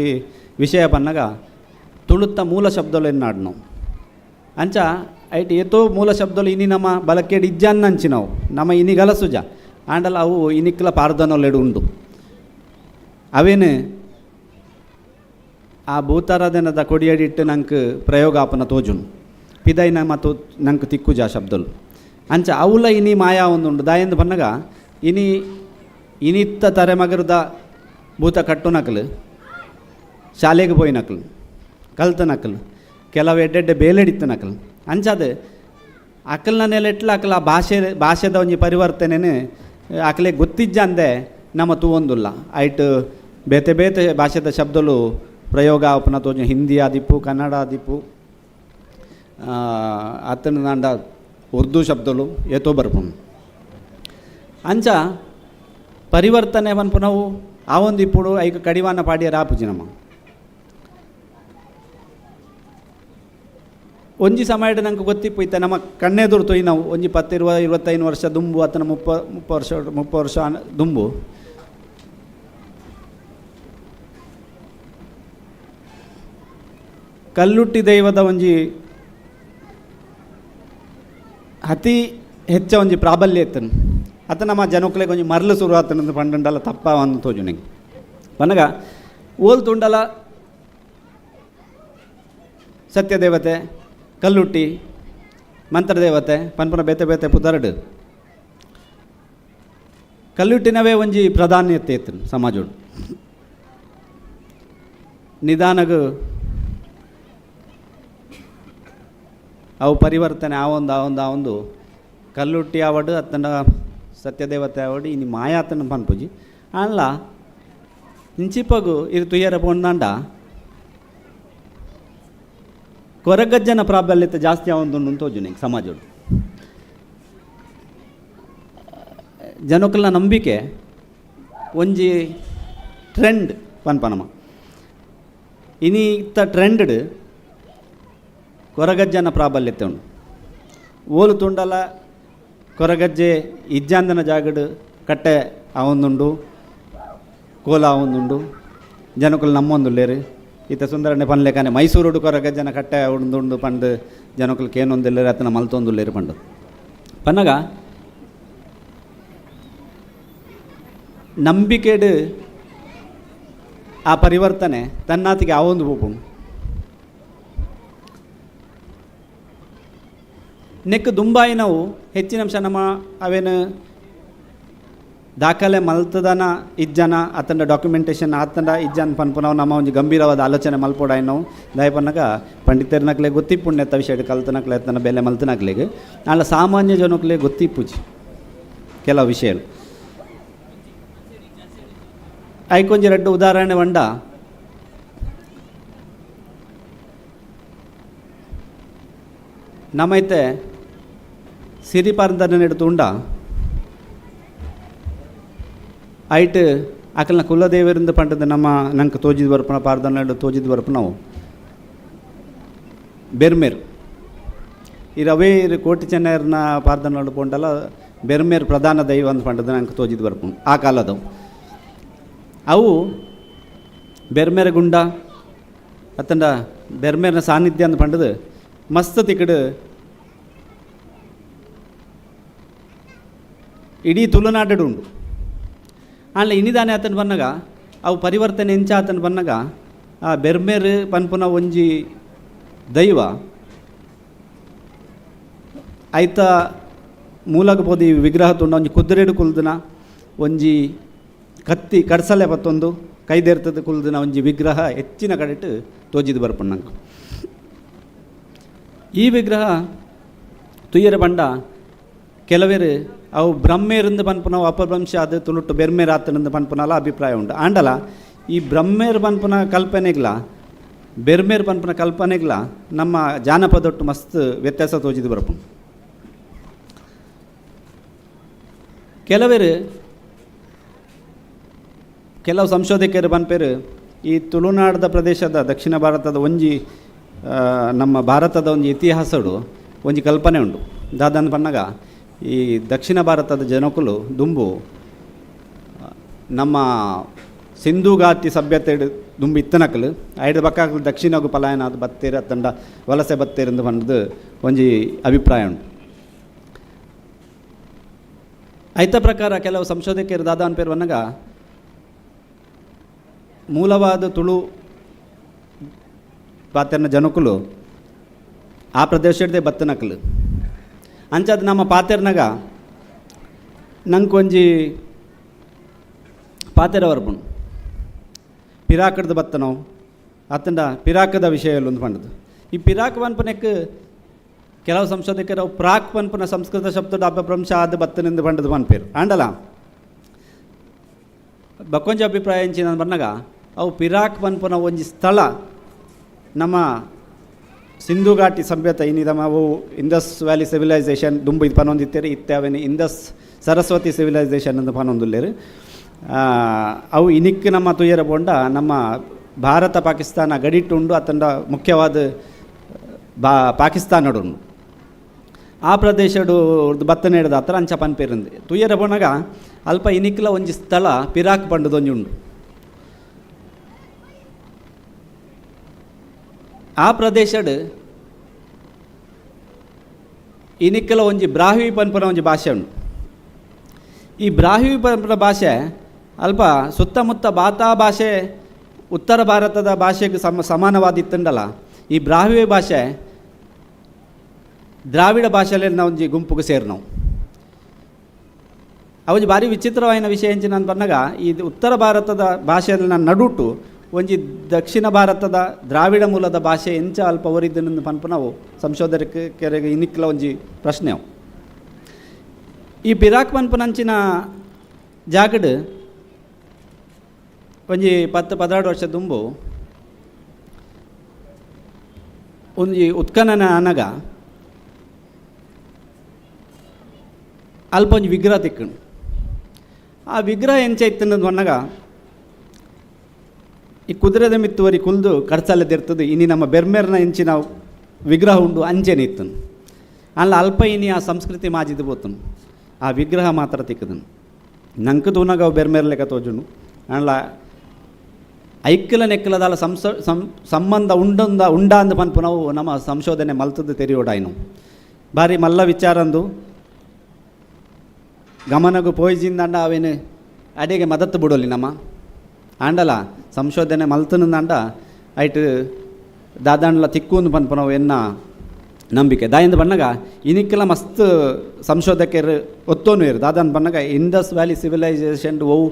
Speaker 7: ವಿಷಯ ಪನ್ನಗ ತುಳುತ್ತ ಮೂಲ ಶಬ್ದಲು ಎನ್ನಾಡ್ನು ಅಂಚ ಐಟ್ ಏತೋ ಮೂಲ ಶಬ್ದಲು ಇನಿ ನಮ್ಮ ಬಲಕೇಡ್ ಇಜ್ಜಾನ್ ಅಂಚಿನವು ನಮ್ಮ ಇನಿ ಗಲಸುಜ ಆಂಡಲ ಅವು ಇನಿಕ್ಲ ಪಾರ್ದನೊಲೆಡು ಉಂಡು. ಅವೇನು ಆ ಭೂತಾರಾಧನದ ಕೊಡಿಯಡಿಟ್ಟು ನಂಗೆ ಪ್ರಯೋಗ ಆಪನ ತೋಜುನು ಪಿದೈನ ಮತ್ತು ನಂಗೆ ತಿಕ್ಕುಜ ಶಬ್ದಲು ಅಂಚ ಅವುಲ ಇನಿ ಮಾಯಾ ಒಂದುಂಡು ದಾಯಂದು ಬನ್ನಗ ಇನಿ ಇನಿತ್ತ ತರೆಮಗರದ ಭೂತ ಕಟ್ಟು ನಕಲು ಶಾಲೆಗೆ ಪೋಯಿ ನಕಲು ಕಲ್ತ ನಕಲು ಕೆಲವು ಎಡ್ಡೆಡ್ಡೆ ಬೇಲೆಡಿತ್ತ ನಕಲು ಅಂಚಾದ ಅಕಲ್ನ ನೆಲೆಟ್ಲ ಅಕಲ್ ಆ ಭಾಷೆ ಭಾಷೆದ ಒಂಜಿ ಪರಿವರ್ತನೆನು ಆಕಲೆ ಗೊತ್ತಿಜ್ಜಂದೆ ನಮ್ಮ ತೂವೊಂದುಲ್ಲ. ಐಟ್ ಬೇತೆ ಬೇತೆ ಭಾಷೆದ ಶಬ್ದಲು ಪ್ರಯೋಗ ಆಪುನ ತೋಜು, ಹಿಂದಿ ಆದಿಪ್ಪು, ಕನ್ನಡ ಆದಿಪ್ಪು, ಅತ್ತಂಡ ಉರ್ದು ಶಬ್ದಲು ಏತೋ ಬರ್ಪುಂಡು. ಅಂಚ ಪರಿವರ್ತನೆ ಪನ್ಪುನವು ಆವೊಂದು ಇಪ್ಪುಡು, ಐಕ್ ಕಡಿವಾಣ ಪಾಡಿಯರ ಆಪುಜಿ. ನಮ್ಮ ಒಂಜಿ ಸಮಯಡ್ ನಂಗೆ ಗೊತ್ತಿಪ್ಪು, ಇತ್ತೆ ನಮ್ಮ ಕಣ್ಣೆದುರು ತೊಯ್ ನಾವು ಒಂಜಿ 10 20 25 ವರ್ಷ ದುಂಬು ಅತ್ತನ 30 ವರ್ಷ ದುಂಬು ಕಲ್ಲುಟ್ಟಿ ದೈವದ ಒಂಜಿ ಅತಿ ಹೆಚ್ಚ ಒಂಜಿ ಪ್ರಾಬಲ್ಯ ಇತ್ತನು. ಅತ ನಮ್ಮ ಜನಕ್ಲೆಗ್ ಒಂಜಿ ಮರ್ಲು ಸುರು ಆತನಂದು ಪಂಡಂಡಲ ತಪ್ಪ ಒಂದು ತೋಜು ನಿಂಗೆ. ಪನಗ ಓಲ್ ತುಂಡಲ ಸತ್ಯದೇವತೆ, ಕಲ್ಲುಟ್ಟಿ, ಮಂತ್ರದೇವತೆ ಪನ್ಪುನ ಬೇತೆ ಬೇತೆ ಪುದರ್ಡ್ ಕಲ್ಲುಟ್ಟಿನವೇ ಒಂಜಿ ಪ್ರಾಧಾನ್ಯತೆ ಇತ್ತು ಸಮಾಜೋಡು. ನಿಧಾನಗು ಅವು ಪರಿವರ್ತನೆ ಆವೊಂದು ಆವೊಂದು ಆವೊಂದು ಕಲ್ಲುಟ್ಟಿ ಆವಡು ಅತ್ತಂಡ ಸತ್ಯದೇವತೆ ಆವಡು ಇನಿ ಮಾಯಾತನ ಪನ್ಪುಜಿ. ಅಲ್ಲ ಇಂಚಿಪಗು ಇರು ತುಯ್ಯರ ಪೋಂದಾಂಡ ಕೊರಗಜ್ಜನ ಪ್ರಾಬಲ್ಯತೆ ಜಾಸ್ತಿ ಆವೊಂದು ತೋಜು ನಿಂಗೆ ಸಮಾಜೋಡು. ಜನಕ್ಕಲ ನಂಬಿಕೆ ಒಂಜಿ ಟ್ರೆಂಡ್ ಪನ್ಪನಮ. ಇನಿ ಇತ್ತ ಟ್ರೆಂಡ್ ಕೊರಗಜ್ಜನ ಪ್ರಾಬಲ್ಯತೆ ಉಂಡು. ಓಲು ತುಂಡಲ ಕೊರಗಜ್ಜೆ ಇಜ್ಜಾಂದನ ಜಾಗಡ್ ಕಟ್ಟೆ ಆವೊಂದುಂಡು, ಕೋಲ ಆವೊಂದುಂಡು, ಜನಕುಲು ನಮ್ಮೊಂದುಲ್ಲೇರು. ಇತ್ತ ಸುಂದರಣ್ಣೆ ಪನ್ಲೆಕಾನೆ ಮೈಸೂರುಡು ಕೊರಗಜ್ಜನ ಕಟ್ಟೆ ಉಂದುಂಡು ಪಂಡ್ ಜನಕುಲು ಕೇನೊಂದುಲ್ಲೇರು, ಅತನ ಮಲ್ತೊಂದುಲ್ಲೇರು ಪಂಡು. ಪನ್ನಗ ನಂಬಿಕೆಡ್ ಆ ಪರಿವರ್ತನೆ ತನ್ನಾತಿಗೆ ಆವೊಂದು ಪೋಪುಂಡು. ನೆಕ್ ದುಂಬಾಯಿನವು ಹೆಚ್ಚಿನ ಅಂಶ ನಮ್ಮ ಅವೇನು ದಾಖಲೆ ಮಲ್ತದನ ಇಜ್ಜನ ಅತಂಡ ಡಾಕ್ಯುಮೆಂಟೇಷನ್ ಆತಂಡ ಇಜ್ಜನ್ ಪನ್ಪುನವು ನಮ್ಮ ಒಂಜಿ ಗಂಭೀರವಾದ ಆಲೋಚನೆ ಮಲ್ಪೊಡಾಯಿನವು. ದಯಪನ್ನಗ ಪಂಡಿತರ್ನಕ್ಲೆ ಗೊತ್ತಿಪ್ಪುಂಡು ವಿಷಯ ಕಲ್ತನಕ್ಲೆ ಎತ್ತನ ಬೆಲೆ ಮಲ್ತನಕ್ಲೆಗ್, ಆಂಡ ಸಾಮಾನ್ಯ ಜನಕ್ಲೆ ಗೊತ್ತಿಪ್ಪುಜಿ ಕೆಲವು ವಿಷಯలు. ಐಕೊಂಜಿ ರಡ್ಡು ಉದಾಹರಣೆ ವಂಡ ನಮೈತೆ ಸಿರಿಪಾರಂದನ ನೆಡ್ತುಂಡ ಐಟ್ ಅಕಲ್ನ ಕುಲದೇವರಿಂದ ಪಂಡದ ನಮ್ಮ ನಂಗೆ ತೋಜಿದ ಬರ್ಪನ ಪಾರ್ದನ ತೋಜಿದ ಬರ್ಪನವು ಬೆರ್ಮೇರ್ ಈ ರವೇ ಕೋಟಿ ಚೆನ್ನೈರ್ನ ಪಾರ್ದನ ಪೋಂಡಲ ಬೆರ್ಮೇರ್ ಪ್ರಧಾನ ದೈವ ಅಂತ ಪಂಡದ ನಂಗೆ ತೋಜಿದ ಬರ್ಪುಂಡು ಆ ಕಾಲದವು. ಅವು ಬೆರ್ಮೇರ ಗುಂಡ ಅತ್ತಂಡ ಬೆರ್ಮೇರ್ನ ಸಾನ್ನಿಧ್ಯ ಅಂತ ಪಂಡದು ಮಸ್ತ್ ತಿಕ್ಕಡು ಇಡೀ ತುಳುನಾಡು ಉಂಡು. ಆಂಡ ಇನಿದಾನೆ ಆತನ ಬನ್ನಗ ಅವು ಪರಿವರ್ತನೆ ಎಂಚ ಆತನ ಬನ್ನಗ ಆ ಬೆರ್ಮೇರ್ ಪನ್ಪುನ ಒಂಜಿ ದೈವ ಐತ ಮೂಲಕ ಪೋದಿ ವಿಗ್ರಹ ತುಂಡ ಒಂಜಿ ಕುದುರೆಡು ಕುಲ್ದನ ಒಂಜಿ ಕತ್ತಿ ಕಡ್ಸಲೆ ಪತ್ತೊಂದು ಕೈದೇರ್ತದ ಕುಲ್ದನ ಒಂಜಿ ವಿಗ್ರಹ ಹೆಚ್ಚಿನ ಕಡೆಟ್ ತೋಜಿದ್ ಬರ್ಪುಂಡು. ಈ ವಿಗ್ರಹ ತುಯ್ಯರ ಬಂಡ ಕೆಲವೇರು ಅವು ಬ್ರಹ್ಮೇರಿಂದ ಪನ್ಪುನವು ಅಪಭ್ರಂಶ ಅದು ತುಳುಟು ಬೆರ್ಮೇರ್ ಆತನಿಂದ ಪನ್ಪುನಲ ಅಭಿಪ್ರಾಯ ಉಂಟು. ಆಂಡಲ ಈ ಬ್ರಹ್ಮೇರ್ ಪನ್ಪುನ ಕಲ್ಪನೆಗ್ಲ ಬೆರ್ಮೇರ್ ಪನ್ಪುನ ಕಲ್ಪನೆಗ್ಲ ನಮ್ಮ ಜಾನಪದೊಟ್ಟು ಮಸ್ತ್ ವ್ಯತ್ಯಾಸ ತೋಜಿದ್ ಬರ್ಪುಂಡು. ಕೆಲವೇರು ಕೆಲವು ಸಂಶೋಧಕರು ಪನ್ಪೇರು ಈ ತುಳುನಾಡದ ಪ್ರದೇಶದ ದಕ್ಷಿಣ ಭಾರತದ ಒಂಜಿ ನಮ್ಮ ಭಾರತದ ಒಂಜಿ ಇತಿಹಾಸಡು ಒಂಜಿ ಕಲ್ಪನೆ ಉಂಡು. ದಾದನ್ ಪನ್ನಗ ಈ ದಕ್ಷಿಣ ಭಾರತದ ಜನಕುಲು ದುಂಬು ನಮ್ಮ ಸಿಂಧೂ ಘಾಟಿ ಸಭ್ಯತೆ ದುಂಬು ಇತ್ತನಕಲು ಐದು ಬಕ್ಕಾಕಲು ದಕ್ಷಿಣಗು ಪಲಾಯನ ಅದು ಬತ್ತೇರು ಅತ್ತಂಡ ವಲಸೆ ಬತ್ತೇರೆಂದು ಪಂಡದು ಒಂಜಿ ಅಭಿಪ್ರಾಯ ಉಂಟು. ಐತ ಪ್ರಕಾರ ಕೆಲವು ಸಂಶೋಧಕರು ದಾದಾ ಅನ್ಪೇರು ವನ್ನಗ ಮೂಲವಾದ ತುಳು ಪಾತೆರ್ನ ಜನಕುಲು ಆ ಪ್ರದೇಶದೇ ಬತ್ತನಕಲು ಅಂಚಾದ ನಮ್ಮ ಪಾತೆರ್ನಗ ನಂಗೆ ಒಂಜಿ ಪಾತೆರ ಬರ್ಪುಂಡು ಪಿರಾಕಡ್ದು ಬತ್ತನವು ಅತ್ತಂಡ ಪಿರಾಕದ ವಿಷಯ ಒಂದು ಪಂಡದು. ಈ ಪಿರಾಕ್ ಪನ್ಪನೆಕ್ ಕೆಲವು ಸಂಶೋಧಕರು ಪ್ರಾಕ್ ಪನ್ಪುನ ಸಂಸ್ಕೃತ ಶಬ್ದದ ಅಪಭ್ರಂಶ ಆದ ಬತ್ತನೆಂದು ಪಂಡದು ಪನ್ಪೇರು. ಆಂಡಲ ಬಕ್ಕೊಂಜಿ ಅಭಿಪ್ರಾಯ ಎಂಚಿನ ಬನ್ನಗ ಅವು ಪಿರಾಕ್ ಪನ್ಪುನ ಒಂಜಿ ಸ್ಥಳ ನಮ್ಮ ಸಿಂಧು ಘಾಟಿ ಸಭ್ಯತೆ ಇನ್ನಿದ ಅವು Indus valley civilisation ದುಂಬು ಇದು ಪನೊಂದಿತ್ತೇರಿ ಇತ್ತೆ ಅವೇನು ಇಂಡಸ್ ಸರಸ್ವತಿ ಸಿವಿಲೈಸೇಷನ್ ಅಂತ ಪನೊಂದುಲ್ಲೇರು. ಅವು ಇನಿಕ್ ನಮ್ಮ ತುಯರ ಬೋಂಡ ನಮ್ಮ ಭಾರತ ಪಾಕಿಸ್ತಾನ ಗಡಿಟ್ಟುಂಡು ಅತ್ತಂಡ ಮುಖ್ಯವಾದ ಪಾಕಿಸ್ತಾನಡುಂಡು. ಆ ಪ್ರದೇಶಡು ಬತ್ತನೇಡ್ದ ಹತ್ರ ಅಂಚ ಪನ್ಪೇರಂದು ತುಯರ ಬೋನಗ ಅಲ್ಪ ಇನಿಕ್ಲ ಒಂಜಿ ಸ್ಥಳ ಪಿರಾಕ್ ಪಂಡದೊಂಜಿ ಉಂಡು. ಆ ಪ್ರದೇಶಡ್ ಇನಿಕ್ಕಲ ಒಂಜಿ ಬ್ರಾಹ್ಮಿ ಪನ್ಪುನ ಒಂಜಿ ಭಾಷೆ ಉಂಡು. ಈ ಬ್ರಾಹ್ಮಿ ಪನ್ಪುನ ಭಾಷೆ ಅಲ್ಪ ಸುತ್ತಮುತ್ತ ಬಾತಾ ಭಾಷೆ ಉತ್ತರ ಭಾರತದ ಭಾಷೆಗೆ ಸಮಾನವಾದಿತ್ತುಂಡಲ್ಲ. ಈ ಬ್ರಾಹ್ಮಿ ಭಾಷೆ ದ್ರಾವಿಡ ಭಾಷೆಯಲ್ಲಿ ಒಂಜಿ ಗುಂಪುಗೆ ಸೇರಿ ನಾವು. ಅವೊಂಜಿ ಭಾರಿ ವಿಚಿತ್ರವಾಯಿನ ವಿಷಯ ಎಂಚಿನ ಪನ್ನಗ ಈ ಉತ್ತರ ಭಾರತದ ಭಾಷೆಯಲ್ಲಿ ನಡುಟು ಒಂಜಿ ದಕ್ಷಿಣ ಭಾರತದ ದ್ರಾವಿಡ ಮೂಲದ ಭಾಷೆ ಎಂಚ ಅಲ್ಪ ಒರಿದ್ದನ್ನು ಪನ್ಪುನವು ಸಂಶೋಧಕರಿಗೆ ಇನಿಕ್ಲ ಒಂಜಿ ಪ್ರಶ್ನೆ ಅವು. ಈ ಪಿರಾಕ್ ಪನ್ಪುನಂಚಿನ ಜಾಗಡ್ ಒಂಜಿ 10-12 ವರ್ಷ ದುಂಬು ಒಂಜಿ ಉತ್ಖನನ ಅನಗ ಅಲ್ಪ ಒಂಜಿ ವಿಗ್ರಹ ತಿಕ್ಕಣು. ಆ ವಿಗ್ರಹ ಎಂಚ ಇತ್ತನ್ನದು ಅನ್ನಾಗ ಈ ಕುದುರೆದ ಮಿತ್ತುವರಿ ಕುಲ್ದು ಕಡ್ಸಲ್ಲದಿರ್ತದೆ ಇನಿ ನಮ್ಮ ಬೆರ್ಮೆರ್ನ ಎಂಚಿನ ವಿಗ್ರಹ ಉಂಡು ಅಂಚೆನೆ ಇತ್ತನು. ಅಲ್ಲ ಅಲ್ಪ ಇನಿ ಆ ಸಂಸ್ಕೃತಿ ಮಾಜಿದು ಬೋತನು ಆ ವಿಗ್ರಹ ಮಾತ್ರ ತಿಕ್ಕದನು. ನಂಗೆ ತೂನಾಗ ಅವು ಬೆರ್ಮೆರ್ ಲೆಕ್ಕ ತೋಜುಂಡು. ಅಲ್ಲ ಐಕ್ಕಲ ನೆಕ್ಕಲದಾಲ ಸಂಬಂಧ ಉಂಡಂದ ಉಂಡ ಅಂದ ಪನ್ಪು ನಾವು ನಮ್ಮ ಸಂಶೋಧನೆ ಮಲ್ತದ್ದು ತೆರಿಯೋಡಾಯ್ನು. ಭಾರಿ ಮಲ್ಲ ವಿಚಾರಂದು ಗಮನಗು ಪೋಯ್ಜಿಂದಂಡ ಅವೇನು ಅಡಿಗೆ ಮದತ್ತು ಬಿಡೋಲಿ ನಮ್ಮ ಆಂಡಲ ಸಂಶೋಧನೆ ಮಲ್ತನಂದಾಂಡ ಐಟ್ ದಾದಾಂಡ್ಲ ತಿಕ್ಕುಂದು ಪನ್ಪುನವು ಎನ್ನ ನಂಬಿಕೆ. ದಾಯಿಂದ ಬಣ್ಣಗ ಇನಿಕ್ಕೆಲ್ಲ ಮಸ್ತ್ ಸಂಶೋಧಕರು ಒತ್ತೋನು ಇರು. ದಾದಾನ್ ಬಣ್ಣಗ Indus valley civilisation ಒವು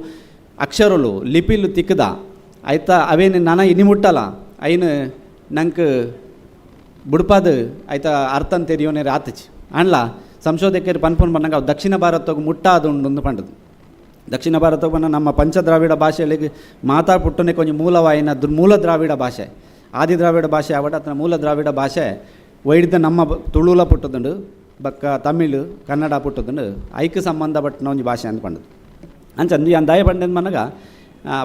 Speaker 7: ಅಕ್ಷರಲು ಲಿಪಿಲು ತಿಕ್ಕದ ಆಯ್ತಾ ಅವೇನು ನನ ಇನಿ ಮುಟ್ಟಲ್ಲ ಐನು ನಂಗೆ ಬುಡ್ಪಾದ ಆಯ್ತಾ ಅರ್ಥನ್ ತೆರಿಯೋನೇ ಆತಚಿ. ಆಂಡ್ಲ ಸಂಶೋಧಕರು ಪನ್ಪುನ್ ಬಣ್ಣಗ ಅವು ದಕ್ಷಿಣ ಭಾರತಕ್ಕೆ ಮುಟ್ಟಾದುಂಡು ಪಂಡದು. ದಕ್ಷಿಣ ಭಾರತ ಬಣ್ಣ ನಮ್ಮ ಪಂಚದ್ರಾವಿಡ ಭಾಷೆಗಳಿಗೆ ಮಾತಾ ಪುಟ್ಟನೆ ಕೊಂಚ ಮೂಲವಾಯಿನ ಮೂಲ ದ್ರಾವಿಡ ಭಾಷೆ ಆದಿ ದ್ರಾವಿಡ ಭಾಷೆ ಆವಡ ಅತನ ಮೂಲ ದ್ರಾವಿಡ ಭಾಷೆ ವೈಡ್ದ ನಮ್ಮ ತುಳುಲ ಪುಟ್ಟದುಂಡು ಬಕ್ಕ ತಮಿಳು ಕನ್ನಡ ಪುಟ್ಟದುಂಡು ಐಕ್ ಸಂಬಂಧಪಟ್ಟಿನ ಒಂಜಿ ಭಾಷೆ ಅಂದ್ಕೊಂಡದ್ದು. ಅಂಚ ಅಂದು ದಾಯ ಪಂಡೆಂದು ಮನಗ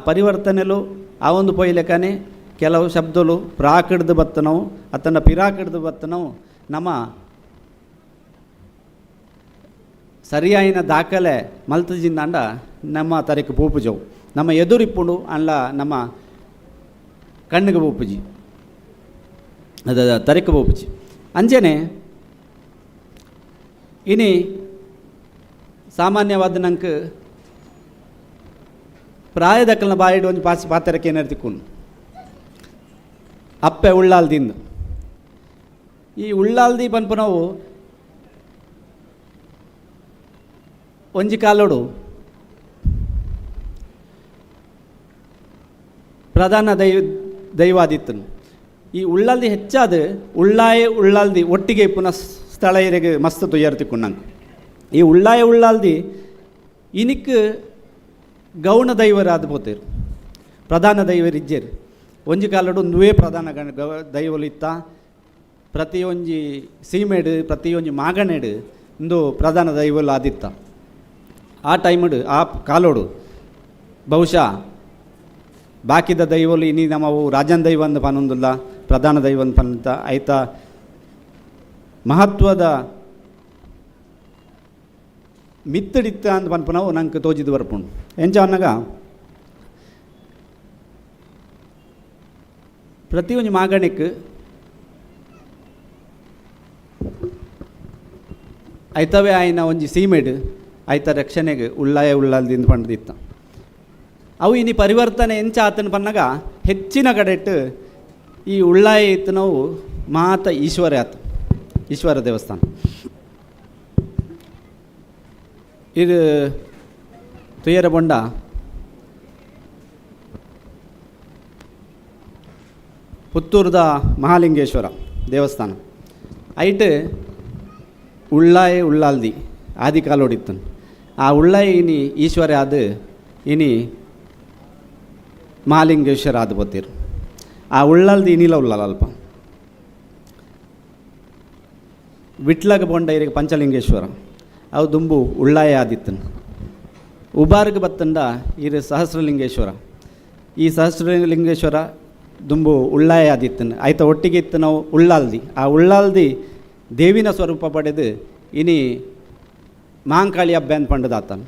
Speaker 7: ಪರಿವರ್ತನೆಲು ಆ ಒಂದು ಪೊಯ್ಲೆಕ್ಕನೆ ಕೆಲವು ಶಬ್ದಲು ಪ್ರಾಕಿಡ್ದು ಬತ್ತನವು ಅತನ ಪಿರಾಕಿಡ್ದು ಬತ್ತನವು ನಮ್ಮ ಸರಿಯಾಯಿನ ದಾಖಲೆ ಮಲ್ತಜಿಂದಾಂಡ ನಮ್ಮ ತರಕ್ಕೆ ಪೂಪುಜವು ನಮ್ಮ ಎದುರಿಪ್ಪುಂಡು ಅಲ್ಲ ನಮ್ಮ ಕಣ್ಣಿಗೆ ಪೂಪುಜಿ ಅದು ತರಕ್ಕೆ ಪೂಪುಜಿ. ಅಂಚೆನೆ ಇನಿ ಸಾಮಾನ್ಯವಾದ ನಂಗೆ ಪ್ರಾಯದಕ್ಕಲ್ನ ಬಾಯಿಡು ಒಂಜಿ ಪಾಸ್ ಪಾತ್ರಕ್ಕೆ ಏನಾರು ತಿಕ್ಕೊಂಡು ಅಪ್ಪೆ ಉಳ್ಳಾಲ್ದಿಂದ ಈ ಉಳ್ಳಾಲ್ದಿ ಪನ್ಪುನವು ಒಂಜಿ ಕಾಲೋಡು ಪ್ರಧಾನ ದೈವಾದಿತ್ತನು. ಈ ಉಳ್ಳಾಲ್ದಿ ಹೆಚ್ಚಾದ ಉಳ್ಳಾಯ ಉಳ್ಳಾಲ್ದಿ ಒಟ್ಟಿಗೆ ಪುನಃ ಸ್ಥಳೀಯರಿಗೆ ಮಸ್ತ್ ತುಯ್ಯಾರು ತಿಕ್ಕೊಂಡಂಗೆ. ಈ ಉಳ್ಳಾಯ ಉಳ್ಳಾಲ್ದಿ ಇನಿಕ್ ಗೌಣ ದೈವರಾದ ಪೋತೇರು ಪ್ರಧಾನ ದೈವರು ಇಜ್ಜೇರು. ಒಂಜಿ ಕಾಲಡು ಒಂದುವೇ ಪ್ರಧಾನ ದೈವಲು ಇತ್ತ ಪ್ರತಿಯೊಂಜಿ ಸೀಮೆಡು ಪ್ರತಿಯೊಂಜಿ ಮಾಗಣೆಡು ಒಂದು ಪ್ರಧಾನ ದೈವಲು ಆದಿತ್ತ. ಆ ಟೈಮುಡು ಆ ಕಾಲೋಡು ಬಹುಶಃ ಬಾಕಿದ ದೈವಲು ಇನಿ ನಮ್ಮವು ರಾಜನ್ ದೈವ ಅಂದ್ ಪನೊಂದುಲ್ಲ ಪ್ರಧಾನ ದೈವ ಅಂದ್ ಪನಂತ ಐತ ಮಹತ್ವದ ಮಿತ್ತಡಿತ್ತ ಅಂದ್ ಪನ್ಪುನವು ನಂಗೆ ತೋಜಿದ್ ಬರ್ಪುಂಡು. ಎಂಚ ಅನ್ನಗ ಪ್ರತಿಯೊಂಜಿ ಮಾಗಣೆಕ್ ಐತವೇ ಆಯ್ನ ಒಂಜಿ ಸೀಮೆಡ್ ಐತ ರಕ್ಷಣೆಗೆ ಉಳ್ಳಾಯ ಉಳ್ಳಾಲ್ದಿಂದ ಪಂಡ್ದಿತ್ತ. ಅವು ಇನಿ ಪರಿವರ್ತನೆ ಎಂಚ ಆತನ ಪನ್ನಗ ಹೆಚ್ಚಿನ ಕಡೆಟ್ ಈ ಉಳ್ಳಾಯ ಇತ್ತನವು ಮಾತ ಈಶ್ವರ ಆತ ಈಶ್ವರ ದೇವಸ್ಥಾನ. ಇದು ತುಯರ ಬೊಂಡ ಪುತ್ತೂರ್ದ ಮಹಾಲಿಂಗೇಶ್ವರ ದೇವಸ್ಥಾನ ಐಟ್ ಉಳ್ಳಾಯ ಉಳ್ಳಾಲ್ದಿ ಆದಿ ಕಾಲೋಡಿತ್ತನು. ಆ ಉಳ್ಳಾಯ ಇನಿ ಈಶ್ವರ ಆದ ಇನಿ Mahalingeshwara ಆದ್ ಪೋತೀರು. ಆ ಉಳ್ಳಾಲ್ದಿ ಇನಿಲ ಉಳ್ಳಾಲ ಅಲ್ಪ ವಿಟ್ಲಗ ಪೋಂಡ ಇರಿಗೆ ಪಂಚಲಿಂಗೇಶ್ವರ ಅವು ದುಂಬು ಉಳ್ಳಾಯ ಆದಿತ್ತನು. ಉಬಾರ್ಗ್ ಬತ್ತಂಡ ಇರು ಸಹಸ್ರಲಿಂಗೇಶ್ವರ, ಈ ಸಹಸ್ರಲಿಂಗೇಶ್ವರ ದುಂಬು ಉಳ್ಳಾಯ ಆದಿತ್ತನು. ಆಯ್ತ ಒಟ್ಟಿಗೆ ಇತ್ತು ನಾವು ಉಳ್ಳಾಲ್ದಿ. ಆ ಉಳ್ಳಾಲ್ದಿ ದೇವಿನ ಸ್ವರೂಪ ಪಡೆದು ಇನಿ ಮಹಾಂಕಾಳಿ ಹಬ್ಬ ಅಂತ ಪಂಡದಾತನು.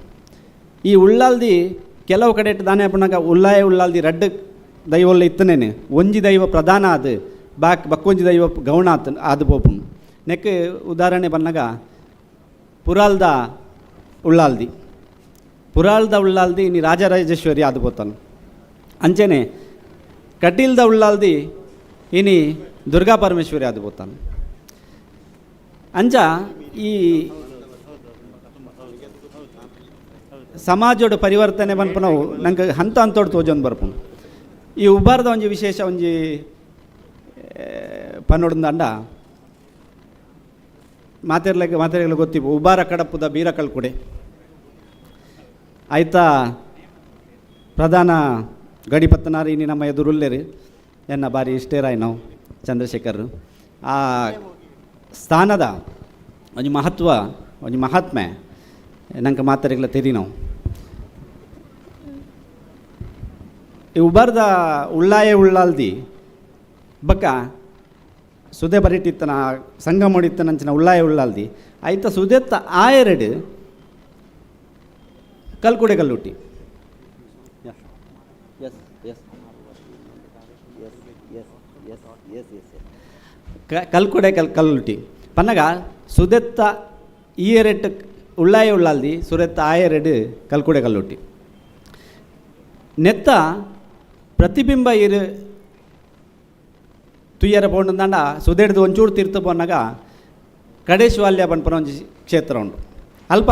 Speaker 7: ಈ ಉಳ್ಳಾಲ್ದಿ ಕೆಲವು ಕಡೆ ದಾನೆ ಪುನಗ ಉಳ್ಳಾಯ ಉಳ್ಳಾಲ್ದಿ ರಡ್ಡು ದೈವಲ್ಲ ಇತ್ತನೇನೆ, ಒಂಜಿ ದೈವ ಪ್ರಧಾನ ಅದು ಬಾಕ್ ಬಕ್ಕೊಂಜಿ ದೈವ ಗೌಣ ಆತ ಆದು ಪೋಪುನು. ನೆಕ್ ಉದಾಹರಣೆ ಬನ್ನಗ ಪುರಾಲ್ದ ಉಳ್ಳಾಲ್ದಿ, ಪುರಾಲ್ದ ಉಳ್ಳಾಲ್ದಿ ಇನಿ ರಾಜರಾಜೇಶ್ವರಿ ಆದು ಪೋತಾನು. ಅಂಚೆನೆ ಕಟೀಲ್ದ ಉಳ್ಳಾಲ್ದಿ ಇನಿ ದುರ್ಗಾ ಪರಮೇಶ್ವರಿ ಆದು ಪೋತಾನು. ಅಂಚ ಈ ಸಮಾಜೋಡು ಪರಿವರ್ತನೆ ಪನ್ಪುನವು ನಂಗೆ ಹಂತ ಹಂತೋಡು ತೋಜೊಂದು ಬರ್ಪುಂಡು. ಈ ಉಬಾರ್ದ ಒಂಜಿ ವಿಶೇಷ ಒಂಜಿ ಪನ್ನೊಡ್ದಂಡ ಮಾತೆರ್ಲೆಗ್ ಮಾತೆರ್ಲ ಗೊತ್ತಿಪ್ಪು ಉಬಾರ ಕಡಪುದ ಬೀರ ಕಲ್ಕುಡೆ ಆಯ್ತಾ ಪ್ರಧಾನ ಗಡಿಪತ್ತನಾರು ಇನಿ ನಮ್ಮ ಎದುರುಲ್ಲೇರು ಎನ್ನ ಬಾರಿ ಇಷ್ಟೇರಾಯ್ ನಾವು ಚಂದ್ರಶೇಖರ್. ಆ ಸ್ಥಾನದ ಒಂಜಿ ಮಹತ್ವ ಒಂಜಿ ಮಹಾತ್ಮೆ ನಂಗೆ ಮಾತರಿಗ್ಲ ತೆರಿ ನಾವು. ಈ ಉಬಾರ್ದ ಉಳ್ಳಾಯ ಉಳ್ಳಾಲ್ದಿ ಬಕ್ಕ ಸುದೆ ಬರಿಟಿತ್ತನ ಸಂಘ ಮಾಡಿತ್ತನಂಚಿನ ಉಳ್ಳಾಯ ಉಳ್ಳಾಲ್ದಿ ಆಯ್ತ ಸುದೆತ್ತ ಆ ಎರಡು ಕಲ್ಕುಡೆ ಕಲ್ಲುಟ್ಟಿ. ಕಲ್ಕುಡೆ ಕಲ್ಲುಟ್ಟಿ ಪನ್ನಗ ಸುದೆತ್ತ ಈ ಎರಡು ಉಳ್ಳಾಯ ಉಳ್ಳಾಲ್ದಿ ಸುರೆತ್ತ ಆ ಎರಡು ಕಲ್ಕುಡೆ ಕಲ್ಲುಟ್ಟಿ ನೆತ್ತ ಪ್ರತಿಬಿಂಬ ಇರು ತುಯ್ಯರ ಪೋಂಡಂದಾಂಡ ಸುದೆಡ್ದು ಒಂಚೂರು ತೀರ್ಥ ಪೋನಾಗ ಕಡೇಶ್ವಾಲ್ಯ ಪನ್ಪುನ ಒಂಜಿ ಕ್ಷೇತ್ರ ಉಂಡು. ಅಲ್ಪ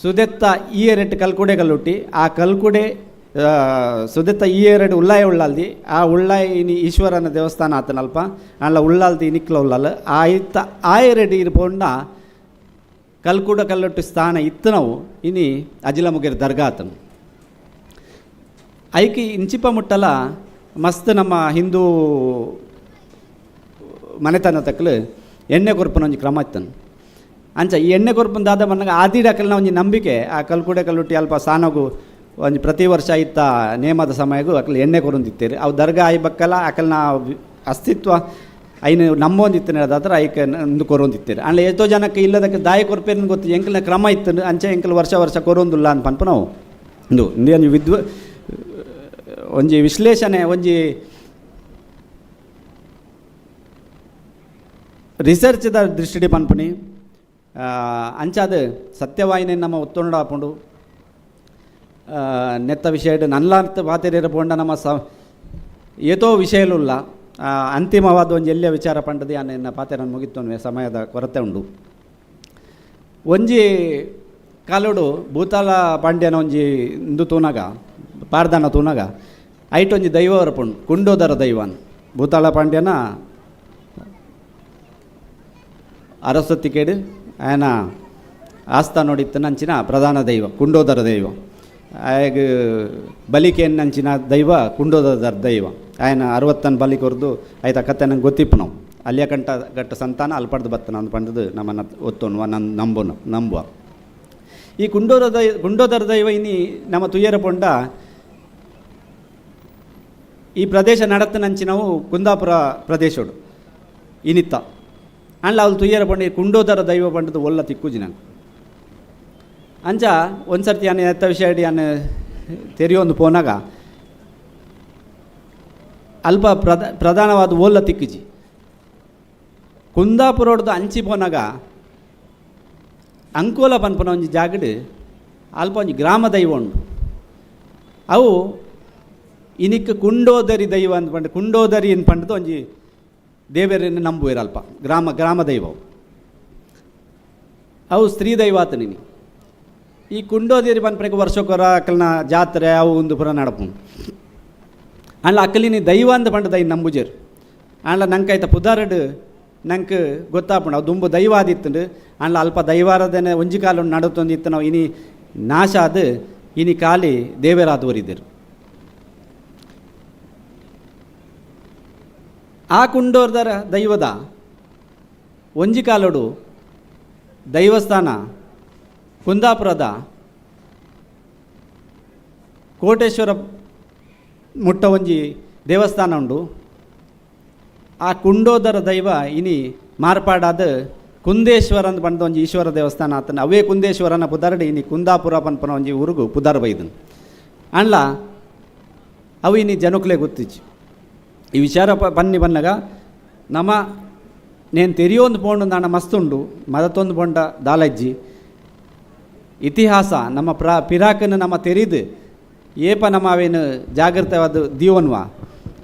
Speaker 7: ಸುದೆತ್ತ ಈ ಎರಡು ಕಲ್ಕುಡೆ ಕಲ್ಲುಟ್ಟಿ ಆ ಕಲ್ಕುಡೆ ಸುದೆತ್ತ ಈ ಎರಡು ಉಳ್ಳಾಯ ಉಳ್ಳಾಲ್ದಿ ಆ ಉಳ್ಳಾಯ ಇನಿ ಈಶ್ವರನ ದೇವಸ್ಥಾನ ಆತನಲ್ಪ ಅಲ್ಲ ಉಳ್ಳಾಲ್ದಿ ನಿಕ್ಲ ಉಳ್ಳಾಲ ಆ ಇತ್ತ ಆ ಎರಡು ಇರು ಪೋಂಡ ಕಲ್ಕುಡ ಕಲ್ಲುಟ್ಟಿ ಸ್ಥಾನ ಇತ್ತು ನಾವು ಇನಿ ಅಜಿಲಮುಗೇರ್ ದರ್ಗಾ ಆತನು. ಐಕಿ ಇಂಚಿಪ ಮುಟ್ಟಲ ಮಸ್ತ್ ನಮ್ಮ ಹಿಂದೂ ಮನೆತನ ತಕ್ಕಲು ಎಣ್ಣೆ ಕೊರ್ಪುನ ಒಂಜಿ ಕ್ರಮ ಇತ್ತನು. ಅಂಚ ಈ ಎಣ್ಣೆ ಕೊರ್ಪುನ ದಾದ ಬಂದಾಗ ಆದಿಡಕಲ್ನ ಒಂಜಿ ನಂಬಿಕೆ ಆ ಕಲ್ಕುಡೆ ಕಲ್ಲುಟ್ಟಿ ಅಲ್ಪ ಸಾನಗು ಒಂಜಿ ಪ್ರತಿ ವರ್ಷ ಇತ್ತ ನೇಮದ ಸಮಯಗೂ ಅಕಲ್ ಎಣ್ಣೆ ಕೊರೊಂದಿತ್ತೇರಿ. ಅವು ದರ್ಗಾ ಆಯಿ ಬಕ್ಕಲ ಅಕಲ್ನ ಅಸ್ತಿತ್ವ ಐನು ನಂಬೊಂದಿತ್ತು ಐಕ ಇಂದು ಕೊರೊಂದಿತ್ತೇರಿ. ಅಂಡ್ಲ ಎಷ್ಟೋ ಜನಕ್ಕೆ ಇಲ್ಲದಕ್ಕೆ ದಾಯ ಕೊರ್ಪೇನು ಗೊತ್ತು ಎಂಕಲ್ನ ಕ್ರಮ ಇತ್ತು ಅಂಚೆ ಎಂಕಲ್ ವರ್ಷ ವರ್ಷ ಕೊರೊಂದುಲ್ಲ ಅಂತ ಪನ್ಪ ನಾವು ಇಂದು ಇಂದು ಒಂಜಿ ವಿದ್ವ ಒಂಜಿ ವಿಶ್ಲೇಷಣೆ ಒಂಜಿ ರಿಸರ್ಚ್ದ ದೃಷ್ಟಿಡಿ ಪನ್ಪುನಿ. ಅಂಚಾದ ಸತ್ಯವಾಹಿನಿ ನಮ್ಮ ಒತ್ತೊಂಡ ಆಪುಂಡು. ನೆತ್ತ ವಿಷಯ ನಲ್ಲಾರ್ಥ ಪಾತೆರಿರ ಪೋಂಡ ನಮ್ಮ ಸ ಏತೋ ವಿಷಯಲುಲ್ಲ ಅಂತಿಮವಾದ ಒಂಜಿ ಎಲ್ಲಿಯ ವಿಚಾರ ಪಂಡದಿ ಎನ್ನ ಪಾತೆರನ್ನು ಮುಗಿತ್ತೊನ್ವೆ ಸಮಯದ ಕೊರತೆ ಉಂಡು. ಒಂಜಿ ಕಾಲೋಡು ಭೂತಾಲ ಪಾಂಡ್ಯನ ಒಂಜಿ ಇಂದು ತೂನಗ ಪಾರ್ದನ ತೂನಗ ಐಟ್ ಒಂಜಿ ದೈವ ಪುಂಡು ಕುಂಡೋದರ ದೈವನ್ ಭೂತಾಳ ಪಾಂಡ್ಯನ ಅರಸೊತ್ತಿಕೇಡು ಆಯನ ಆಸ್ಥಾನೋಡಿತ್ತನಂಚಿನ ಪ್ರಧಾನ ದೈವ ಕುಂಡೋದರ ದೈವ. ಆಯಗ್ ಬಲಿಕೆನ್ನಂಚಿನ ದೈವ ಕುಂಡೋದರ ದೈವ. ಆಯನ ಅರವತ್ತನ್ ಬಲಿ ಕೊರ್ದು ಆಯ್ತ ಕತೆ ನಂಗೆ ಗೊತ್ತಿಪ್ಪು ನಾವು ಅಲ್ಲಿಯ ಕಂಟ ಗಟ್ಟ ಸಂತಾನ ಅಲ್ಪಡ್ದು ಬತ್ತನ ಅಂದ್ ಪಂಡದು ನಮ್ಮನ್ನ ಒತ್ತೊನ್ನುವ ನನ್ನ ನಂಬುನು ನಂಬುವ. ಈ ಕುಂಡೋದರ ದೈವ ಇನಿ ನಮ್ಮ ತುಯ್ಯರ ಪೊಂಡ ಈ ಪ್ರದೇಶ ನಡತ್ತನಂಚಿನವು ಕುಂದಾಪುರ ಪ್ರದೇಶೋಡು ಇನಿತ್ತ ಅಂಡ್ಲ ಅವ್ಲು ತುಯ್ಯರ ಪಂಡ ಈ ಕುಂಡೋದರ ದೈವ ಪಂಡದು ಒಲ್ಲ ತಿಕ್ಕುಜಿ ನಂಗೆ. ಅಂಚ ಒಂದ್ಸರ್ತಿ ಅನ್ನ ಎತ್ತ ವಿಷಯ ಇಡಿ ಅನ್ನ ತೆರಿಯೊಂದು ಪೋನಾಗ ಅಲ್ಪ ಪ್ರಧಾನವಾದ ಓಲ್ಲ ತಿಕ್ಕುಜಿ. ಕುಂದಾಪುರೋಡ್ದು ಅಂಚಿ ಪೋನಾಗ ಅಂಕೋಲ ಪನ್ಪುನ ಒಂಜಿ ಜಾಗಡ್ ಅಲ್ಪ ಒಂಜಿ ಗ್ರಾಮ ದೈವ ಉಂಡು. ಅವು ಇನಿಕ್ ಕುಂಡೋದರಿ ದೈವ ಅಂದ್ ಪಂಡ ಕುಂಡೋದರಿ ಅಂದ್ ಪಂಡದು ಒಂಜಿ ದೇವರನ್ನು ನಂಬುವಿರ ಅಲ್ಪ ಗ್ರಾಮ ಗ್ರಾಮ ದೈವ ಅವು. ಅವು ಸ್ತ್ರೀ ದೈವ ಆತ ನೀನು. ಈ ಕುಂಡೋದೇರಿ ಪನ್ಪನೆಗೆ ವರ್ಷಕ್ಕೊರ ಅಕಲ್ನ ಜಾತ್ರೆ ಅವು ಒಂದು ಪುರ ನಡಪುಂಡು. ಅಂಡ್ಲ ಅಕ್ಕಲಿನಿ ದೈವ ಅಂದ ಪಂಡ ದೈ ನಂಬುಜೇರು. ಅಂಡ್ಲ ನಂಕೈತ ಪುದಾರಡ್ ನಂಗೆ ಗೊತ್ತಾಪುಂಡು ಅವು ದುಂಬು ದೈವ ಆದಿತ್ತುಂಡು. ಅಂಡ್ಲ ಅಲ್ಪ ದೈವಾರಾಧನೆ ಒಂಜಿ ಕಾಲ ನಡುತ್ತೊಂದಿತ್ತು ನಾವು ಇನಿ ನಾಶ ಆದ್ ಇನಿ ಖಾಲಿ ದೇವರಾದವರಿದ್ದರು. ಆ ಕುಂಡೋರ್ದರ ದೈವದ ಒಂಜಿ ಕಾಲೋಡು ದೈವಸ್ಥಾನ ಕುಂದಾಪುರದ ಕೋಟೇಶ್ವರ ಮುಟ್ಟ ಒಂಜಿ ದೇವಸ್ಥಾನ ಉಂಡು. ಆ ಕುಂಡೋದರ ದೈವ ಇನಿ ಮಾರ್ಪಾಡಾದ ಕುಂದೇಶ್ವರ ಅಂತ ಪಂಡ ಒಂಜಿ ಈಶ್ವರ ದೇವಸ್ಥಾನ ಆತನ. ಅವೇ ಕುಂದೇಶ್ವರನ ಪುದರ್ಡ್ ಇನಿ ಕುಂದಾಪುರ ಪನ್ಪನ ಒಂಜಿ ಊರುಗು ಪುದರ್ ಬೈದನ್. ಅಂಡ್ಲ ಅವು ಇನಿ ಜನಕ್ಲೆ ಗೊತ್ತಿಚ್ಚಿ. ಈ ವಿಚಾರ ಬನ್ನಿ ಬನ್ನಗ ನಮ ನೇನು ತೆರಿಯೊಂದು ಪೋಂಡು ನಾಣ ಮಸ್ತುಂಡು ಮದತೊಂದು ಪೊಂಡ ದಾಲಜ್ಜಿ ಇತಿಹಾಸ ನಮ್ಮ ಪಿರಾಕನ್ನು ನಮ್ಮ ತೆರಿದು ಏಪ ನಮ್ಮ ಅವೇನು ಜಾಗೃತವಾದ ದೀವನ್ವ.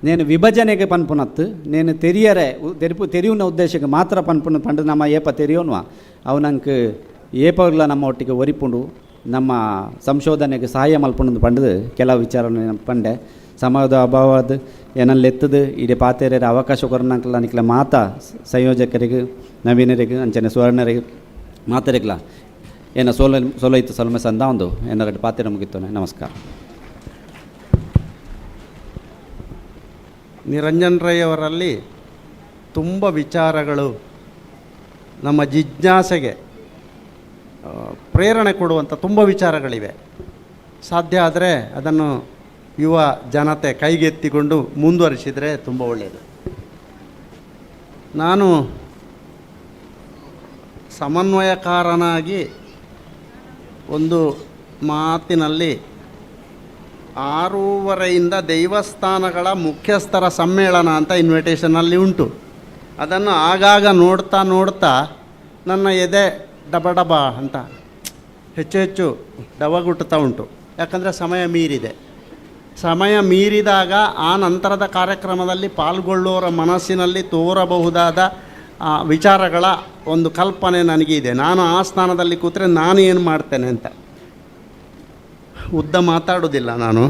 Speaker 7: ನೇನು ವಿಭಜನೆಗೆ ಪನ್ಪುನತ್ತು ನೇನು ತೆರಿಯರೆ ತೆರಿಪು ತೆರಿಯುನ ಉದ್ದೇಶಕ್ಕೆ ಮಾತ್ರ ಪನ್ಪುನ ಪಂಡ ನಮ್ಮ ಏಪ ತೆರಿಯೋನ್ವ ಅವು ನಂಗೆ ಏಪಗ್ಲ ನಮ್ಮ ಒಟ್ಟಿಗೆ ಒರಿಪುಂಡು ನಮ್ಮ ಸಂಶೋಧನೆಗೆ ಸಹಾಯ ಮಲ್ಪುಂಡು ಪಂಡದು ಕೆಲವು ವಿಚಾರ ಪಂಡೆ. ಸಮಯದ ಅಭಾವದ ಏನಲ್ಲಿ ಎತ್ತದು ಇಡೀ ಪಾತೆರೆ ಅವಕಾಶ ಕೊರನಂಕಲ ನಿಕ್ಲ ಮಾತಾ ಸಂಯೋಜಕರಿಗೆ ನವೀನರಿಗೆ ಅಂಚನೆ ಸುವರ್ಣರಿಗೆ ಮಾತರಿಗ್ಲ ಏನ ಸೋಲ ಸೋಲೈತು ಸೊಲ್ಮೆ ಸಂದ ಒಂದು ಏನಾರ ಪಾತೆರ ಮುಗಿತ್ತೋನೆ. ನಮಸ್ಕಾರ.
Speaker 3: ನಿರಂಜನ್ ರೈ ಅವರಲ್ಲಿ ತುಂಬ ವಿಚಾರಗಳು ನಮ್ಮ ಜಿಜ್ಞಾಸೆಗೆ ಪ್ರೇರಣೆ ಕೊಡುವಂಥ ತುಂಬ ವಿಚಾರಗಳಿವೆ. ಸಾಧ್ಯ ಆದರೆ ಅದನ್ನು ಯುವ ಜನತೆ ಕೈಗೆತ್ತಿಕೊಂಡು ಮುಂದುವರಿಸಿದರೆ ತುಂಬ ಒಳ್ಳೆಯದು. ನಾನು ಸಮನ್ವಯಕಾರನಾಗಿ ಒಂದು ಮಾತಿನಲ್ಲಿ 6:30ರಿಂದ ದೇವಸ್ಥಾನಗಳ ಮುಖ್ಯಸ್ಥರ ಸಮ್ಮೇಳನ ಅಂತ ಇನ್ವಿಟೇಷನಲ್ಲಿ ಉಂಟು. ಅದನ್ನು ಆಗಾಗ ನೋಡ್ತಾ ನೋಡ್ತಾ ನನ್ನ ಎದೆ ಡಬ ಡಬ ಅಂತ ಹೆಚ್ಚು ಹೆಚ್ಚು ಡವಗುಟ್ಟುತ್ತಾ ಉಂಟು. ಯಾಕಂದರೆ ಸಮಯ ಮೀರಿದೆ. ಸಮಯ ಮೀರಿದಾಗ ಆ ನಂತರದ ಕಾರ್ಯಕ್ರಮದಲ್ಲಿ ಪಾಲ್ಗೊಳ್ಳುವವರ ಮನಸ್ಸಿನಲ್ಲಿ ತೋರಬಹುದಾದ ವಿಚಾರಗಳ ಒಂದು ಕಲ್ಪನೆ ನನಗಿದೆ. ನಾನು ಆ ಸ್ಥಾನದಲ್ಲಿ ಕೂತ್ರೆ ನಾನು ಏನು ಮಾಡ್ತೇನೆ ಅಂತ ಉದ್ದ ಮಾತಾಡೋದಿಲ್ಲ ನಾನು.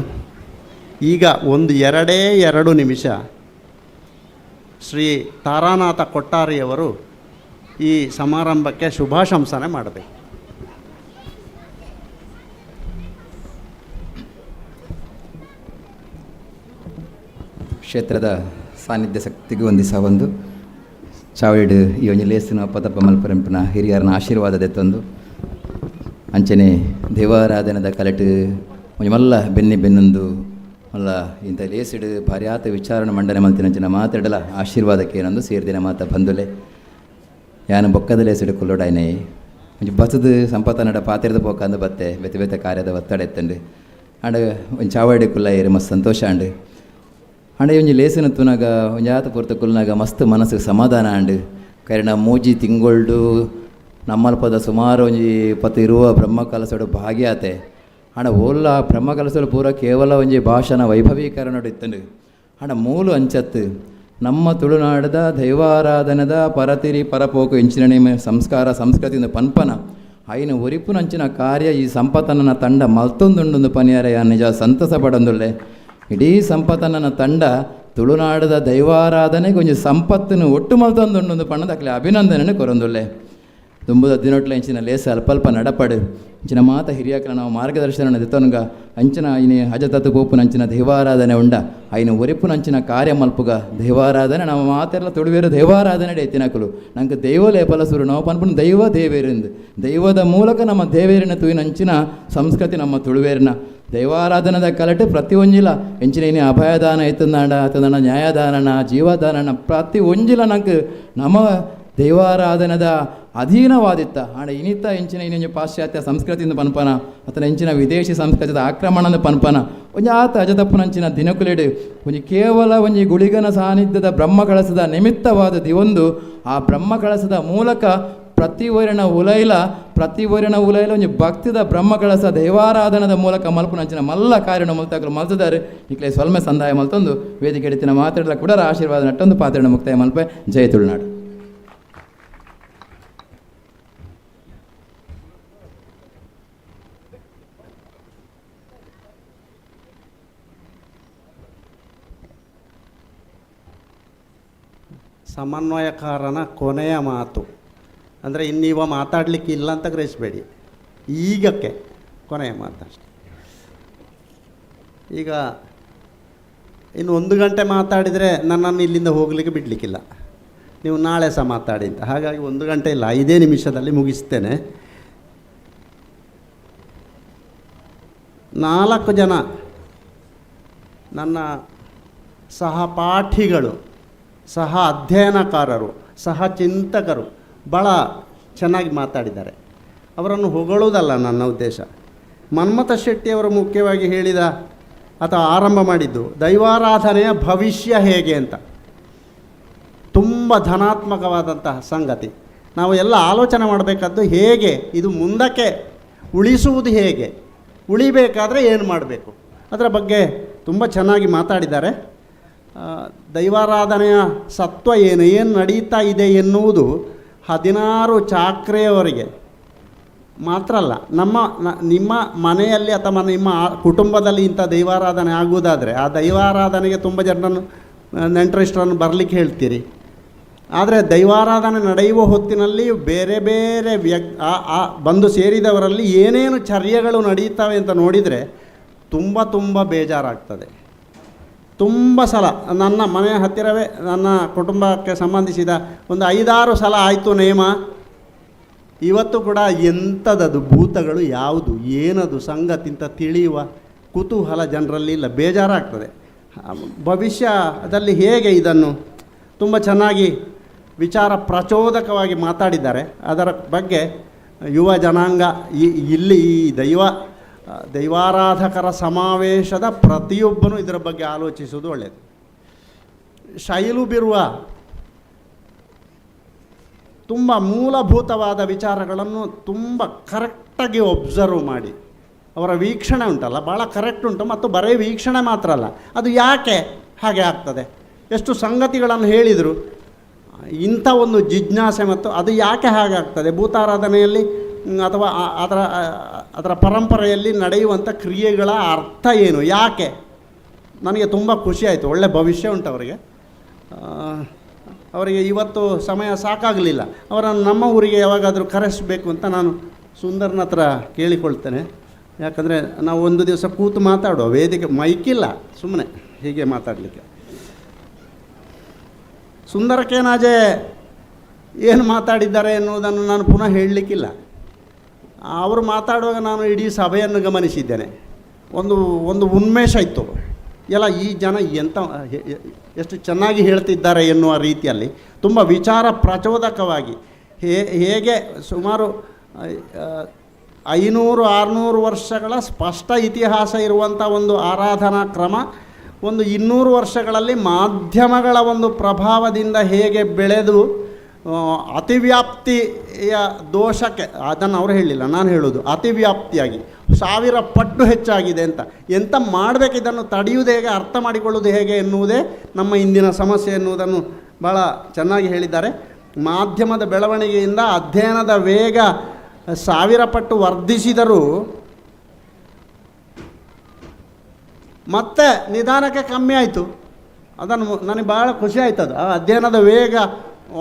Speaker 3: ಈಗ ಒಂದು 2 ನಿಮಿಷ ಶ್ರೀ ತಾರಾನಾಥ ಕೊಟ್ಟಾರಿಯವರು ಈ ಸಮಾರಂಭಕ್ಕೆ ಶುಭಾಶಂಸನೆ ಮಾಡಬೇಕು.
Speaker 8: ಕ್ಷೇತ್ರದ ಸಾನ್ನಿಧ್ಯ ಶಕ್ತಿಗೂ ಒಂದಿಸ ಒಂದು ಚಾವಳಿಡು ಈ ಒಂಜಿ ಲೇಸಿನ ಪದಪ್ಪ ಮಲ್ಪರೆಂಪುನ ಹಿರಿಯರನ ಆಶೀರ್ವಾದ ದೆತ್ತೊಂದು ಅಂಚನೆ ದೇವಾರಾಧನದ ಕಲೆಟ್ ಒಂಜಿ ಮಲ್ಲ ಬೆನ್ನಿ ಬೆನ್ನೊಂದು ಮಲ್ಲ ಇಂಥ ಲೇಸಿಡು ಭಾರ್ಯಾತ ವಿಚಾರಣೆ ಮಂಡನೆ ಮಲ್ತಿನ ಅಂಚಿನ ಮಾತಾಡಲ ಆಶೀರ್ವಾದಕ್ಕೆ ಏನೊಂದು ಸೇರಿದಿನ ಮಾತ ಬಂದುಲೆ ಯಾನು ಬೊಕ್ಕದ ಲೇಸಿಡು ಕುಲ್ಲೋಡಾಯ್ನೆ ಒಂಜಿ ಬಸದು ಸಂಪತನಡ ಪಾತಿರದ ಪೋಕಂದು ಬತ್ತೆ ಬೇತೆ ಬೇತೆ ಕಾರ್ಯದ ಒತ್ತಡ ಎತ್ತಂಡು ಅಂಡ್ ಒಂಜಿ ಚಾವಡಿ ಕುಲ್ಲ ಏರು ಮಸ್ತ್ ಸಂತೋಷ ಅಂಡು ಅಂಡ ಒಂಜಿ ಲೇಸಿನ ತುನಗ ಒಂಜಿ ಆತ ಪೊರ್ತು ಕುಲ್ನಾಗ ಮಸ್ತ್ ಮನಸ್ಸಿಗೆ ಸಮಾಧಾನ ಅಂಡು ಕರಿಣ ಮೂಜಿ ತಿಂಗೊಳ್ಡು ನಮ್ಮಲ್ಪದ ಸುಮಾರು ಒಂಜಿ ಪತ್ತು ಇರುವ ಬ್ರಹ್ಮ ಕಲಸಡು ಭಾಗ್ಯಾತೆ ಅಂಡ ಓಲ್ಲ ಬ್ರಹ್ಮ ಕಲಸಡು ಪೂರ ಕೇವಲ ಒಂಜಿ ಭಾಷಣ ವೈಭವೀಕರಣ ಇತ್ತಂಡು ಅಂಡ ಮೂಲು ಅಂಚತ್ತು ನಮ್ಮ ತುಳುನಾಡದ ದೈವಾರಾಧನದ ಪರತಿರಿ ಪರಪೋಕು ಇಂಚಿನ ಸಂಸ್ಕಾರ ಸಂಸ್ಕೃತಿಯಿಂದ ಪನ್ಪನ ಐನ ಒರಿಪುನಂಚಿನ ಕಾರ್ಯ ಈ ಸಂಪತನನ ತಂಡ ಮಲ್ತೊಂದುಂಡೊಂದು ಪನಿಯಾರ ನಿಜ ಸಂತಸ ಪಡೊಂದುಳ್ಳೆ. ಇಡೀ ಸಂಪತನನ ತಂಡ ತುಳುನಾಡದ ದೈವಾರಾಧನೆಗೆ ಒಂಜಿ ಸಂಪತ್ತನ್ನು ಒಟ್ಟು ಮಲ್ತೊಂದುಂಡೊಂದು ಪಣ್ಣದ ಅಕ್ಲೆ ಅಭಿನಂದನೆ ಕೊರೊಂದುಳ್ಳೆ. ದುಂಬುದ ದಿನೊಟ್ಲ ಇಂಚಿನ ಲೇಸ ಅಲ್ಪ ನಡಪಡು ಇಂಚಿನ ಮಾತ ಹಿರಿಯಕರ ನಾವು ಮಾರ್ಗದರ್ಶನ ದೆತ್ತೊನ್ಗ ಅಂಚಿನ ಐನೆ ಅಜತತ್ತು ಪೋಪುನಂಚಿನ ದೈವಾರಾಧನೆ ಉಂಡ ಐನ ಒರಿಪುನಂಚಿನ ಕಾರ್ಯ ಮಲ್ಪುಗ ದೈವಾರಾಧನೆ ನಮ್ಮ ಮಾತೆಲ್ಲ ತುಳುವೇರು ದೈವಾರಾಧನೆ ಎತ್ತಿನಕುಲು ನಂಗೆ ದೈವ ಲೇಪಲ ಸುರು ನಾವು ಪನ್ಪುನ ದೈವ ದೇವೇರಿಂದು ದೈವದ ಮೂಲಕ ನಮ್ಮ ದೇವೇರಿನ ತುಯಿನಂಚಿನ ಸಂಸ್ಕೃತಿ ನಮ್ಮ ತುಳುವೇರಿನ ದೈವಾರಾಧನದ ಕಲಟು ಪ್ರತಿ ಒಂಜಿಲ ಎಂಚಿನ ಇನಿ ಅಭಯದಾನ ಎತ್ತಂದಾಂಡ ಅತಂದಾಂಡ ನ್ಯಾಯದಾನನ ಜೀವದಾನನ ಪ್ರತಿ ಒಂಜಿಲ ನಂಗೆ ನಮ್ಮ ದೈವಾರಾಧನದ ಅಧೀನವಾದಿತ್ತ. ಆಂಡ ಇನಿತ ಎಂಚಿನ ಇನ್ನೊಂಜಿ ಪಾಶ್ಚಾತ್ಯ ಸಂಸ್ಕೃತಿಯಿಂದ ಪನ್ಪನ ಅತನ ಎಂಚಿನ ವಿದೇಶಿ ಸಂಸ್ಕೃತಿದ ಆಕ್ರಮಣದ ಪನ್ಪನ ಒಂಜಿ ಆತ ಅಜತಪ್ಪನಂಚಿನ ದಿನಕುಲೆಡು ಒಂಜಿ ಕೇವಲ ಒಂಜಿ ಗುಳಿಗನ ಸಾನ್ನಿಧ್ಯದ ಬ್ರಹ್ಮ ಕಳಸದ ನಿಮಿತ್ತವಾದ ದಿವೊಂದು ಆ ಬ್ರಹ್ಮ ಕಳಸದ ಮೂಲಕ ಪ್ರತಿ ಊರಿನ ಉಲೈಲ ಪ್ರತಿ ಊರಿನ ಉಲೈಲ ಒಂಜಿ ಭಕ್ತಿದ ಬ್ರಹ್ಮ ಕಳಸ ದೈವಾರಾಧನದ ಮೂಲಕ ಮಲ್ಪುನಂಚಿನ ಮಲ್ಲ ಕಾರ್ಯನ ಮಲ್ತಾಕಲು ಮಲ್ತದಾರೆ ಇಕ್ಲೆ ಸ್ವಲ್ಮೆ ಸಂದಾಯ ಮಲ್ತೊಂದು ವೇದಿಕೆ ಎಡಿತಿನ ಮಾತಾಡಲ ಕೂಡ ಆಶೀರ್ವಾದ ನಟ್ಟೊಂದು ಪಾತ್ರಣ ಮುಕ್ತಾಯ ಮಲ್ಪೆ. ಜಯ ತುಳುನಾಡು.
Speaker 3: ಸಮನ್ವಯಕಾರನ ಕೊನೆಯ ಮಾತು ಅಂದರೆ ಇನ್ನೀವ ಮಾತಾಡಲಿಕ್ಕೆ ಇಲ್ಲ ಅಂತ ಗ್ರಹಿಸಬೇಡಿ, ಈಗಕ್ಕೆ ಕೊನೆಯ ಮಾತು ಅಷ್ಟೆ. ಈಗ ಇನ್ನು 1 ಗಂಟೆ ಮಾತಾಡಿದರೆ ನನ್ನನ್ನು ಇಲ್ಲಿಂದ ಹೋಗಲಿಕ್ಕೆ ಬಿಡಲಿಕ್ಕಿಲ್ಲ, ನೀವು ನಾಳೆ ಸಹ ಮಾತಾಡಿ ಅಂತ. ಹಾಗಾಗಿ 1 ಗಂಟೆ ಇಲ್ಲ, 5 ನಿಮಿಷದಲ್ಲಿ ಮುಗಿಸ್ತೇನೆ. 4 ಜನ ನನ್ನ ಸಹಪಾಠಿಗಳು, ಸಹ ಅಧ್ಯಯನಕಾರರು, ಸಹ ಚಿಂತಕರು ಭಾಳ ಚೆನ್ನಾಗಿ ಮಾತಾಡಿದ್ದಾರೆ. ಅವರನ್ನು ಹೊಗಳುವುದಲ್ಲ ನನ್ನ ಉದ್ದೇಶ. ಮನ್ಮಥ ಶೆಟ್ಟಿಯವರು ಮುಖ್ಯವಾಗಿ ಹೇಳಿದ ಅಥವಾ ಆರಂಭ ಮಾಡಿದ್ದು ದೈವಾರಾಧನೆಯ ಭವಿಷ್ಯ ಹೇಗೆ ಅಂತ. ತುಂಬ ಧನಾತ್ಮಕವಾದಂತಹ ಸಂಗತಿ. ನಾವು ಎಲ್ಲ ಆಲೋಚನೆ ಮಾಡಬೇಕಾದ್ದು ಹೇಗೆ ಇದು ಮುಂದಕ್ಕೆ ಉಳಿಸುವುದು, ಹೇಗೆ ಉಳಿಬೇಕಾದರೆ ಏನು ಮಾಡಬೇಕು, ಅದರ ಬಗ್ಗೆ ತುಂಬ ಚೆನ್ನಾಗಿ ಮಾತಾಡಿದ್ದಾರೆ. ದೈವಾರಾಧನೆಯ ಸತ್ವ ಏನು, ಏನು ನಡೀತಾ ಇದೆ ಎನ್ನುವುದು 16 ಚಾಕ್ರೆಯವರಿಗೆ ಮಾತ್ರ ಅಲ್ಲ, ನಿಮ್ಮ ಮನೆಯಲ್ಲಿ ಅಥವಾ ನಿಮ್ಮ ಕುಟುಂಬದಲ್ಲಿ ಇಂಥ ದೈವಾರಾಧನೆ ಆಗುವುದಾದರೆ ಆ ದೈವಾರಾಧನೆಗೆ ತುಂಬ ಜನರನ್ನು, ನೆಂಟರಿಷ್ಟರನ್ನು ಬರಲಿಕ್ಕೆ ಹೇಳ್ತೀರಿ. ಆದರೆ ದೈವಾರಾಧನೆ ನಡೆಯುವ ಹೊತ್ತಿನಲ್ಲಿ ಬೇರೆ ಬೇರೆ ಬಂದು ಸೇರಿದವರಲ್ಲಿ ಏನೇನು ಚರ್ಯಗಳು ನಡೆಯುತ್ತವೆ ಅಂತ ನೋಡಿದರೆ ತುಂಬ ತುಂಬ ಬೇಜಾರಾಗ್ತದೆ. ತುಂಬ ಸಲ ನನ್ನ ಮನೆಯ ಹತ್ತಿರವೇ ನನ್ನ ಕುಟುಂಬಕ್ಕೆ ಸಂಬಂಧಿಸಿದ ಒಂದು 5-6 ಸಲ ಆಯಿತು ನೇಮ. ಇವತ್ತು ಕೂಡ ಎಂಥದದು ಭೂತಗಳು, ಯಾವುದು ಏನದು ಸಂಗತಿ ಅಂತ ತಿಳಿಯುವ ಕುತೂಹಲ ಜನರಲ್ಲಿ ಇಲ್ಲ, ಬೇಜಾರಾಗ್ತದೆ. ಭವಿಷ್ಯದಲ್ಲಿ ಹೇಗೆ ಇದನ್ನು ತುಂಬ ಚೆನ್ನಾಗಿ ವಿಚಾರ ಪ್ರಚೋದಕವಾಗಿ ಮಾತಾಡಿದ್ದಾರೆ. ಅದರ ಬಗ್ಗೆ ಯುವ ಜನಾಂಗ ಇಲ್ಲಿ ಈ ದೈವಾರಾಧಕರ ಸಮಾವೇಶದ ಪ್ರತಿಯೊಬ್ಬನೂ ಇದರ ಬಗ್ಗೆ ಆಲೋಚಿಸುವುದು ಒಳ್ಳೆಯದು. ಶೈಲು ಬಿರುವ ತುಂಬ ಮೂಲಭೂತವಾದ ವಿಚಾರಗಳನ್ನು ತುಂಬ ಕರೆಕ್ಟಾಗಿ ಒಬ್ಸರ್ವ್ ಮಾಡಿ ಅವರ ವೀಕ್ಷಣೆ ಉಂಟಲ್ಲ, ಭಾಳ ಕರೆಕ್ಟ್ ಉಂಟು. ಮತ್ತು ಬರೀ ವೀಕ್ಷಣೆ ಮಾತ್ರ ಅಲ್ಲ, ಅದು ಯಾಕೆ ಹಾಗೆ ಆಗ್ತದೆ, ಎಷ್ಟು ಸಂಗತಿಗಳನ್ನು ಹೇಳಿದರು. ಇಂಥ ಒಂದು ಜಿಜ್ಞಾಸೆ ಮತ್ತು ಅದು ಯಾಕೆ ಹಾಗಾಗ್ತದೆ, ಭೂತಾರಾಧನೆಯಲ್ಲಿ ಅಥವಾ ಅದರ ಅದರ ಪರಂಪರೆಯಲ್ಲಿ ನಡೆಯುವಂಥ ಕ್ರಿಯೆಗಳ ಅರ್ಥ ಏನು, ಯಾಕೆ, ನನಗೆ ತುಂಬ ಖುಷಿಯಾಯಿತು. ಒಳ್ಳೆಯ ಭವಿಷ್ಯ ಉಂಟು ಅವರಿಗೆ. ಅವರಿಗೆ ಇವತ್ತು ಸಮಯ ಸಾಕಾಗಲಿಲ್ಲ, ಅವರನ್ನು ನಮ್ಮ ಊರಿಗೆ ಯಾವಾಗಾದರೂ ಕರೆಸಬೇಕು ಅಂತ ನಾನು ಸುಂದರ್ನ ಹತ್ರ ಕೇಳಿಕೊಳ್ತೇನೆ. ಯಾಕಂದರೆ ನಾವು ಒಂದು ದಿವಸ ಕೂತು ಮಾತಾಡುವ, ವೇದಿಕೆ ಮೈಕಿಲ್ಲ, ಸುಮ್ಮನೆ ಹೀಗೆ ಮಾತಾಡಲಿಕ್ಕೆ. ಸುಂದರ ಕೇನಾಜೆ ಏನು ಮಾತಾಡಿದ್ದಾರೆ ಎನ್ನುವುದನ್ನು ನಾನು ಪುನಃ ಹೇಳಲಿಕ್ಕಿಲ್ಲ. ಅವರು ಮಾತಾಡುವಾಗ ನಾನು ಇಡೀ ಸಭೆಯನ್ನು ಗಮನಿಸಿದ್ದೇನೆ. ಒಂದು ಒಂದು ಉನ್ಮೇಷ ಇತ್ತು, ಎಲ್ಲ ಈ ಜನ ಎಂಥ ಎಷ್ಟು ಚೆನ್ನಾಗಿ ಹೇಳ್ತಿದ್ದಾರೆ ಎನ್ನುವ ರೀತಿಯಲ್ಲಿ ತುಂಬ ವಿಚಾರ ಪ್ರಚೋದಕವಾಗಿ ಹೇಗೆ ಸುಮಾರು 500-600 ವರ್ಷಗಳ ಸ್ಪಷ್ಟ ಇತಿಹಾಸ ಇರುವಂಥ ಒಂದು ಆರಾಧನಾ ಕ್ರಮ ಒಂದು 200 ವರ್ಷಗಳಲ್ಲಿ ಮಾಧ್ಯಮಗಳ ಒಂದು ಪ್ರಭಾವದಿಂದ ಹೇಗೆ ಬೆಳೆದು ಅತಿವ್ಯಾಪ್ತಿಯ ದೋಷಕ್ಕೆ, ಅದನ್ನು ಅವರು ಹೇಳಲಿಲ್ಲ, ನಾನು ಹೇಳೋದು, ಅತಿವ್ಯಾಪ್ತಿಯಾಗಿ 1000 ಪಟ್ಟು ಹೆಚ್ಚಾಗಿದೆ ಅಂತ. ಎಂಥ ಮಾಡಬೇಕು, ಇದನ್ನು ತಡೆಯುವುದು ಹೇಗೆ, ಅರ್ಥ ಮಾಡಿಕೊಳ್ಳುವುದು ಹೇಗೆ ಎನ್ನುವುದೇ ನಮ್ಮ ಇಂದಿನ ಸಮಸ್ಯೆ ಎನ್ನುವುದನ್ನು ಭಾಳ ಚೆನ್ನಾಗಿ ಹೇಳಿದ್ದಾರೆ. ಮಾಧ್ಯಮದ ಬೆಳವಣಿಗೆಯಿಂದ ಅಧ್ಯಯನದ ವೇಗ 1000 ಪಟ್ಟು ವರ್ಧಿಸಿದರೂ ಮತ್ತೆ ನಿಧಾನಕ್ಕೆ ಕಮ್ಮಿ ಆಯಿತು. ಅದನ್ನು ನನಗೆ ಭಾಳ ಖುಷಿ ಆಯ್ತು. ಅದು ಆ ಅಧ್ಯಯನದ ವೇಗ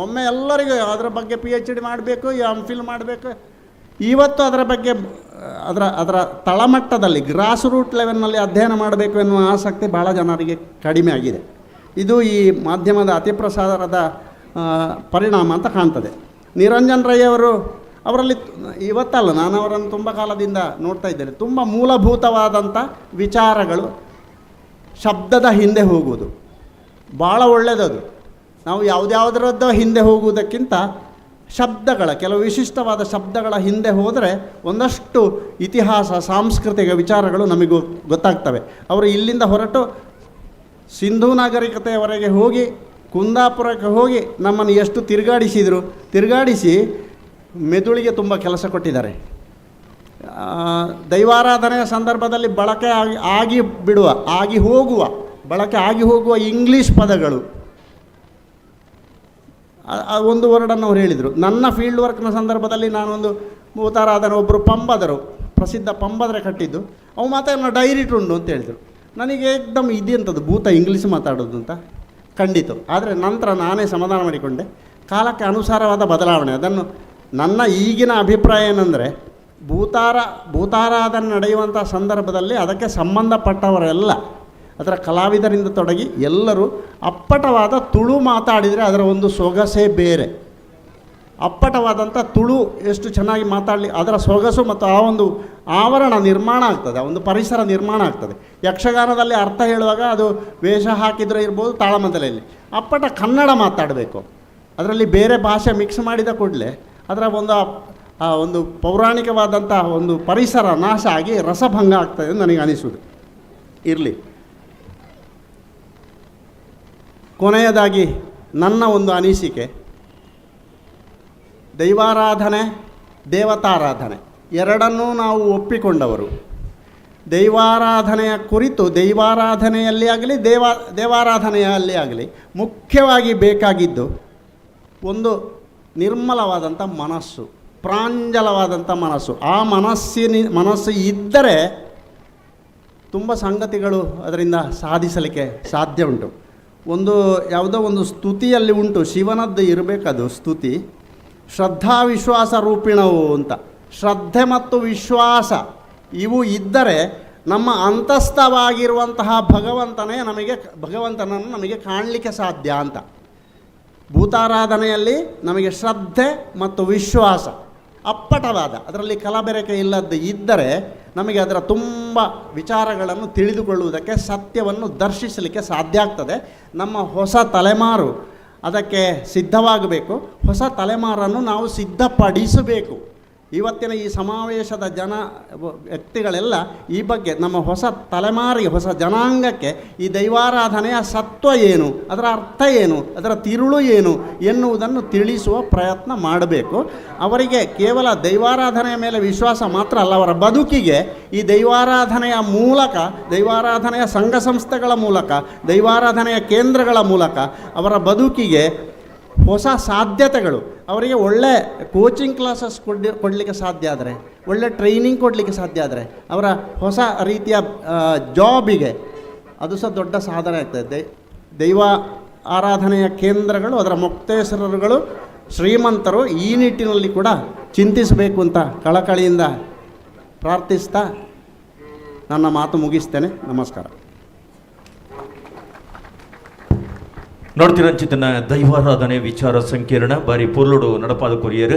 Speaker 3: ಒಮ್ಮೆ ಎಲ್ಲರಿಗೂ ಅದರ ಬಗ್ಗೆ PhD ಮಾಡಬೇಕು, M.Phil ಮಾಡಬೇಕು. ಇವತ್ತು ಅದರ ಬಗ್ಗೆ ಅದರ ಅದರ ತಳಮಟ್ಟದಲ್ಲಿ ಗ್ರಾಸ್ ರೂಟ್ ಲೆವೆಲ್ನಲ್ಲಿ ಅಧ್ಯಯನ ಮಾಡಬೇಕು ಎನ್ನುವ ಆಸಕ್ತಿ ಭಾಳ ಜನರಿಗೆ ಕಡಿಮೆ ಆಗಿದೆ. ಇದು ಈ ಮಾಧ್ಯಮದ ಅತಿಪ್ರಸಾರದ ಪರಿಣಾಮ ಅಂತ ಕಾಣ್ತದೆ. ನಿರಂಜನ್ ರೈ ಅವರು, ಅವರಲ್ಲಿ ಇವತ್ತಲ್ಲ, ನಾನು ಅವರನ್ನು ತುಂಬ ಕಾಲದಿಂದ ನೋಡ್ತಾ ಇದ್ದೇನೆ, ತುಂಬ ಮೂಲಭೂತವಾದಂಥ ವಿಚಾರಗಳು, ಶಬ್ದದ ಹಿಂದೆ ಹೋಗುವುದು ಭಾಳ ಒಳ್ಳೆಯದದು. ನಾವು ಯಾವುದ್ಯಾವುದರದ್ದು ಹಿಂದೆ ಹೋಗುವುದಕ್ಕಿಂತ ಶಬ್ದಗಳ, ಕೆಲವು ವಿಶಿಷ್ಟವಾದ ಶಬ್ದಗಳ ಹಿಂದೆ ಹೋದರೆ ಒಂದಷ್ಟು ಇತಿಹಾಸ, ಸಾಂಸ್ಕೃತಿಕ ವಿಚಾರಗಳು ನಮಗೆ ಗೊತ್ತಾಗ್ತವೆ. ಅವರು ಇಲ್ಲಿಂದ ಹೊರಟು ಸಿಂಧೂ ನಾಗರಿಕತೆಯವರೆಗೆ ಹೋಗಿ, ಕುಂದಾಪುರಕ್ಕೆ ಹೋಗಿ ನಮ್ಮನ್ನು ಎಷ್ಟು ತಿರುಗಾಡಿಸಿದರು, ತಿರುಗಾಡಿಸಿ ಮೆದುಳಿಗೆ ತುಂಬ ಕೆಲಸ ಕೊಟ್ಟಿದ್ದಾರೆ. ದೈವಾರಾಧನೆಯ ಸಂದರ್ಭದಲ್ಲಿ ಬಳಕೆ ಆಗಿ ಬಿಡುವ, ಆಗಿ ಹೋಗುವ, ಬಳಕೆ ಆಗಿ ಹೋಗುವ ಇಂಗ್ಲೀಷ್ ಪದಗಳು ಒಂದು ವರ್ಡನ್ನು ಅವ್ರು ಹೇಳಿದರು. ನನ್ನ ಫೀಲ್ಡ್ ವರ್ಕ್ನ ಸಂದರ್ಭದಲ್ಲಿ ನಾನೊಂದು ಭೂತಾರಾಧನೆ ಒಬ್ಬರು ಪಂಬದರು, ಪ್ರಸಿದ್ಧ ಪಂಬದರೆ ಕಟ್ಟಿದ್ದು, ಅವು ಮಾತಾಡೋ ಡೈರಿಟ್ ಉಂಡು ಅಂತ ಹೇಳಿದರು. ನನಗೆ ಏಕ್ದಮ್ ಇದೆಂಥದ್ದು ಭೂತ ಇಂಗ್ಲೀಷ್ ಮಾತಾಡೋದು ಅಂತ ಖಂಡಿತು. ಆದರೆ ನಂತರ ನಾನೇ ಸಮಾಧಾನ ಮಾಡಿಕೊಂಡೆ. ಕಾಲಕ್ಕೆ ಅನುಸಾರವಾದ ಬದಲಾವಣೆ, ಅದನ್ನು ನನ್ನ ಈಗಿನ ಅಭಿಪ್ರಾಯ ಏನಂದರೆ, ಭೂತಾರಾಧನೆ ನಡೆಯುವಂಥ ಸಂದರ್ಭದಲ್ಲಿ ಅದಕ್ಕೆ ಸಂಬಂಧಪಟ್ಟವರೆಲ್ಲ ಅದರ ಕಲಾವಿದರಿಂದ ತೊಡಗಿ ಎಲ್ಲರೂ ಅಪ್ಪಟವಾದ ತುಳು ಮಾತಾಡಿದರೆ ಅದರ ಒಂದು ಸೊಗಸೇ ಬೇರೆ. ಅಪ್ಪಟವಾದಂಥ ತುಳು ಎಷ್ಟು ಚೆನ್ನಾಗಿ ಮಾತಾಡಲಿ ಅದರ ಸೊಗಸು ಮತ್ತು ಆ ಒಂದು ಆವರಣ ನಿರ್ಮಾಣ ಆಗ್ತದೆ, ಆ ಒಂದು ಪರಿಸರ ನಿರ್ಮಾಣ ಆಗ್ತದೆ. ಯಕ್ಷಗಾನದಲ್ಲಿ ಅರ್ಥ ಹೇಳುವಾಗ ಅದು ವೇಷ ಹಾಕಿದರೆ ಇರ್ಬೋದು, ತಾಳಮದ್ದಲೆಯಲ್ಲಿ ಅಪ್ಪಟ ಕನ್ನಡ ಮಾತಾಡಬೇಕು. ಅದರಲ್ಲಿ ಬೇರೆ ಭಾಷೆ ಮಿಕ್ಸ್ ಮಾಡಿದ ಕೂಡಲೇ ಅದರ ಒಂದು ಆ ಒಂದು ಪೌರಾಣಿಕವಾದಂಥ ಒಂದು ಪರಿಸರ ನಾಶ ಆಗಿ ರಸಭಂಗ ಆಗ್ತದೆ ಎಂದು ನನಗೆ ಅನಿಸುವುದು. ಇರಲಿ, ಕೊನೆಯದಾಗಿ ನನ್ನ ಒಂದು ಅನಿಸಿಕೆ, ದೈವಾರಾಧನೆ ದೇವತಾರಾಧನೆ ಎರಡನ್ನೂ ನಾವು ಒಪ್ಪಿಕೊಂಡವರು. ದೈವಾರಾಧನೆಯ ಕುರಿತು ದೈವಾರಾಧನೆಯಲ್ಲಿ ಆಗಲಿ ದೇವಾರಾಧನೆಯಲ್ಲಿ ಆಗಲಿ ಮುಖ್ಯವಾಗಿ ಬೇಕಾಗಿದ್ದು ಒಂದು ನಿರ್ಮಲವಾದಂಥ ಮನಸ್ಸು, ಪ್ರಾಂಜಲವಾದಂಥ ಮನಸ್ಸು. ಆ ಮನಸ್ಸು ಇದ್ದರೆ ತುಂಬ ಸಂಗತಿಗಳು ಅದರಿಂದ ಸಾಧಿಸಲಿಕ್ಕೆ ಸಾಧ್ಯ ಉಂಟು. ಒಂದು ಯಾವುದೋ ಒಂದು ಸ್ತುತಿಯಲ್ಲಿ ಉಂಟು, ಶಿವನದ್ದು ಇರಬೇಕದು ಸ್ತುತಿ, ಶ್ರದ್ಧಾ ವಿಶ್ವಾಸ ರೂಪಿಣವು ಅಂತ. ಶ್ರದ್ಧೆ ಮತ್ತು ವಿಶ್ವಾಸ ಇವು ಇದ್ದರೆ ನಮ್ಮ ಅಂತಸ್ಥವಾಗಿರುವಂತಹ ಭಗವಂತನೇ ನಮಗೆ, ಭಗವಂತನನ್ನು ನಮಗೆ ಕಾಣಲಿಕ್ಕೆ ಸಾಧ್ಯ ಅಂತ. ಭೂತಾರಾಧನೆಯಲ್ಲಿ ನಮಗೆ ಶ್ರದ್ಧೆ ಮತ್ತು ವಿಶ್ವಾಸ ಅಪ್ಪಟವಾದ, ಅದರಲ್ಲಿ ಕಲಬೆರಕೆ ಇಲ್ಲದ್ದು ಇದ್ದರೆ ನಮಗೆ ಅದರ ತುಂಬ ವಿಚಾರಗಳನ್ನು ತಿಳಿದುಕೊಳ್ಳುವುದಕ್ಕೆ, ಸತ್ಯವನ್ನು ದರ್ಶಿಸಲಿಕ್ಕೆ ಸಾಧ್ಯ ಆಗ್ತದೆ. ನಮ್ಮ ಹೊಸ ತಲೆಮಾರು ಅದಕ್ಕೆ ಸಿದ್ಧವಾಗಬೇಕು. ಹೊಸ ತಲೆಮಾರನ್ನು ನಾವು ಸಿದ್ಧಪಡಿಸಬೇಕು. ಇವತ್ತಿನ ಈ ಸಮಾವೇಶದ ವ್ಯಕ್ತಿಗಳೆಲ್ಲ ಈ ಬಗ್ಗೆ ನಮ್ಮ ಹೊಸ ತಲೆಮಾರಿಗೆ, ಹೊಸ ಜನಾಂಗಕ್ಕೆ ಈ ದೈವಾರಾಧನೆಯ ಸತ್ವ ಏನು, ಅದರ ಅರ್ಥ ಏನು, ಅದರ ತಿರುಳು ಏನು ಎನ್ನುವುದನ್ನು ತಿಳಿಸುವ ಪ್ರಯತ್ನ ಮಾಡಬೇಕು. ಅವರಿಗೆ ಕೇವಲ ದೈವಾರಾಧನೆಯ ಮೇಲೆ ವಿಶ್ವಾಸ ಮಾತ್ರ ಅಲ್ಲ, ಅವರ ಬದುಕಿಗೆ ಈ ದೈವಾರಾಧನೆಯ ಮೂಲಕ, ದೈವಾರಾಧನೆಯ ಸಂಘ ಸಂಸ್ಥೆಗಳ ಮೂಲಕ, ದೈವಾರಾಧನೆಯ ಕೇಂದ್ರಗಳ ಮೂಲಕ ಅವರ ಬದುಕಿಗೆ ಹೊಸ ಸಾಧ್ಯತೆಗಳು, ಅವರಿಗೆ ಒಳ್ಳೆ ಕೋಚಿಂಗ್ ಕ್ಲಾಸಸ್ ಕೊಡಲಿಕ್ಕೆ ಸಾಧ್ಯ ಆದರೆ, ಒಳ್ಳೆ ಟ್ರೈನಿಂಗ್ ಕೊಡಲಿಕ್ಕೆ ಸಾಧ್ಯ ಆದರೆ, ಅವರ ಹೊಸ ರೀತಿಯ ಜಾಬಿಗೆ ಅದು ಸಹ ದೊಡ್ಡ ಸಾಧನೆ ಆಗ್ತದೆ. ದೈವ ಆರಾಧನೆಯ ಕೇಂದ್ರಗಳು, ಅದರ ಮೊಕ್ತೇಸರರುಗಳು, ಶ್ರೀಮಂತರು ಈ ನಿಟ್ಟಿನಲ್ಲಿ ಕೂಡ ಚಿಂತಿಸಬೇಕು ಅಂತ ಕಳಕಳಿಯಿಂದ ಪ್ರಾರ್ಥಿಸ್ತಾ ನನ್ನ ಮಾತು ಮುಗಿಸ್ತೇನೆ. ನಮಸ್ಕಾರ.
Speaker 1: ನೋಡ್ತಿರಂಚಿತನ ದೈವಾರಾಧನೆ ವಿಚಾರ ಸಂಕಿರಣ ಬಾರಿ ಪೊರ್ಲುಡು ನಡಪಾದ ಕೊರಿಯರ್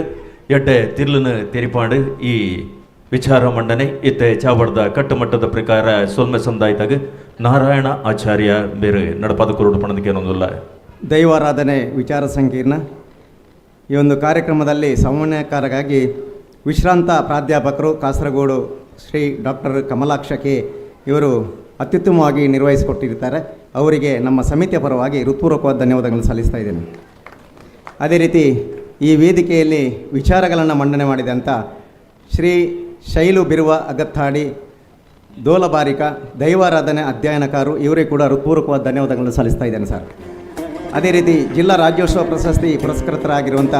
Speaker 1: ಎಡ್ಡೆ ತಿರ್ಲನ ತೆರಿಪಾಂಡು ಈ ವಿಚಾರ ಮಂಡನೆ ಇತ್ತೆ ಚಾವಡ್ದ ಕಟ್ಟುಮಟ್ಟದ ಪ್ರಕಾರ ಸೊಲ್ಮೆ ಸಂದಾಯ್ತಾಗ ನಾರಾಯಣ ಆಚಾರ್ಯ ಬೇರೆ ನಡಪಾದ ಕೊರಡು ಪಣದಕ್ಕೇನೊಂದಿಲ್ಲ.
Speaker 7: ದೈವಾರಾಧನೆ ವಿಚಾರ ಸಂಕೀರ್ಣ ಈ ಒಂದು ಕಾರ್ಯಕ್ರಮದಲ್ಲಿ ಸಮನ್ವಯಕಾರರಾಗಿ ವಿಶ್ರಾಂತ ಪ್ರಾಧ್ಯಾಪಕರು ಕಾಸರಗೋಡು ಶ್ರೀ ಡಾಕ್ಟರ್ ಕಮಲಾಕ್ಷ ಕೆ ಇವರು ಅತ್ಯುತ್ತಮವಾಗಿ ನಿರ್ವಹಿಸಿಕೊಟ್ಟಿರ್ತಾರೆ. ಅವರಿಗೆ ನಮ್ಮ ಸಮಿತಿಯ ಪರವಾಗಿ ಹೃತ್ಪೂರ್ವಕವಾದ ಧನ್ಯವಾದಗಳನ್ನು ಸಲ್ಲಿಸ್ತಾ ಇದ್ದೇನೆ. ಅದೇ ರೀತಿ ಈ ವೇದಿಕೆಯಲ್ಲಿ ವಿಚಾರಗಳನ್ನು ಮಂಡನೆ ಮಾಡಿದಂಥ ಶ್ರೀ ಶೈಲು ಬಿರುವ ಅಗತ್ತಾಡಿ ದೋಲಬಾರಿಕ ದೈವಾರಾಧನೆ ಅಧ್ಯಯನಕಾರರು ಇವರಿಗೆ ಕೂಡ ಹೃತ್ಪೂರ್ವಕವಾದ ಧನ್ಯವಾದಗಳನ್ನು ಸಲ್ಲಿಸ್ತಾ ಇದ್ದೇನೆ ಸರ್. ಅದೇ ರೀತಿ ಜಿಲ್ಲಾ ರಾಜ್ಯೋತ್ಸವ ಪ್ರಶಸ್ತಿ ಪುರಸ್ಕೃತರಾಗಿರುವಂಥ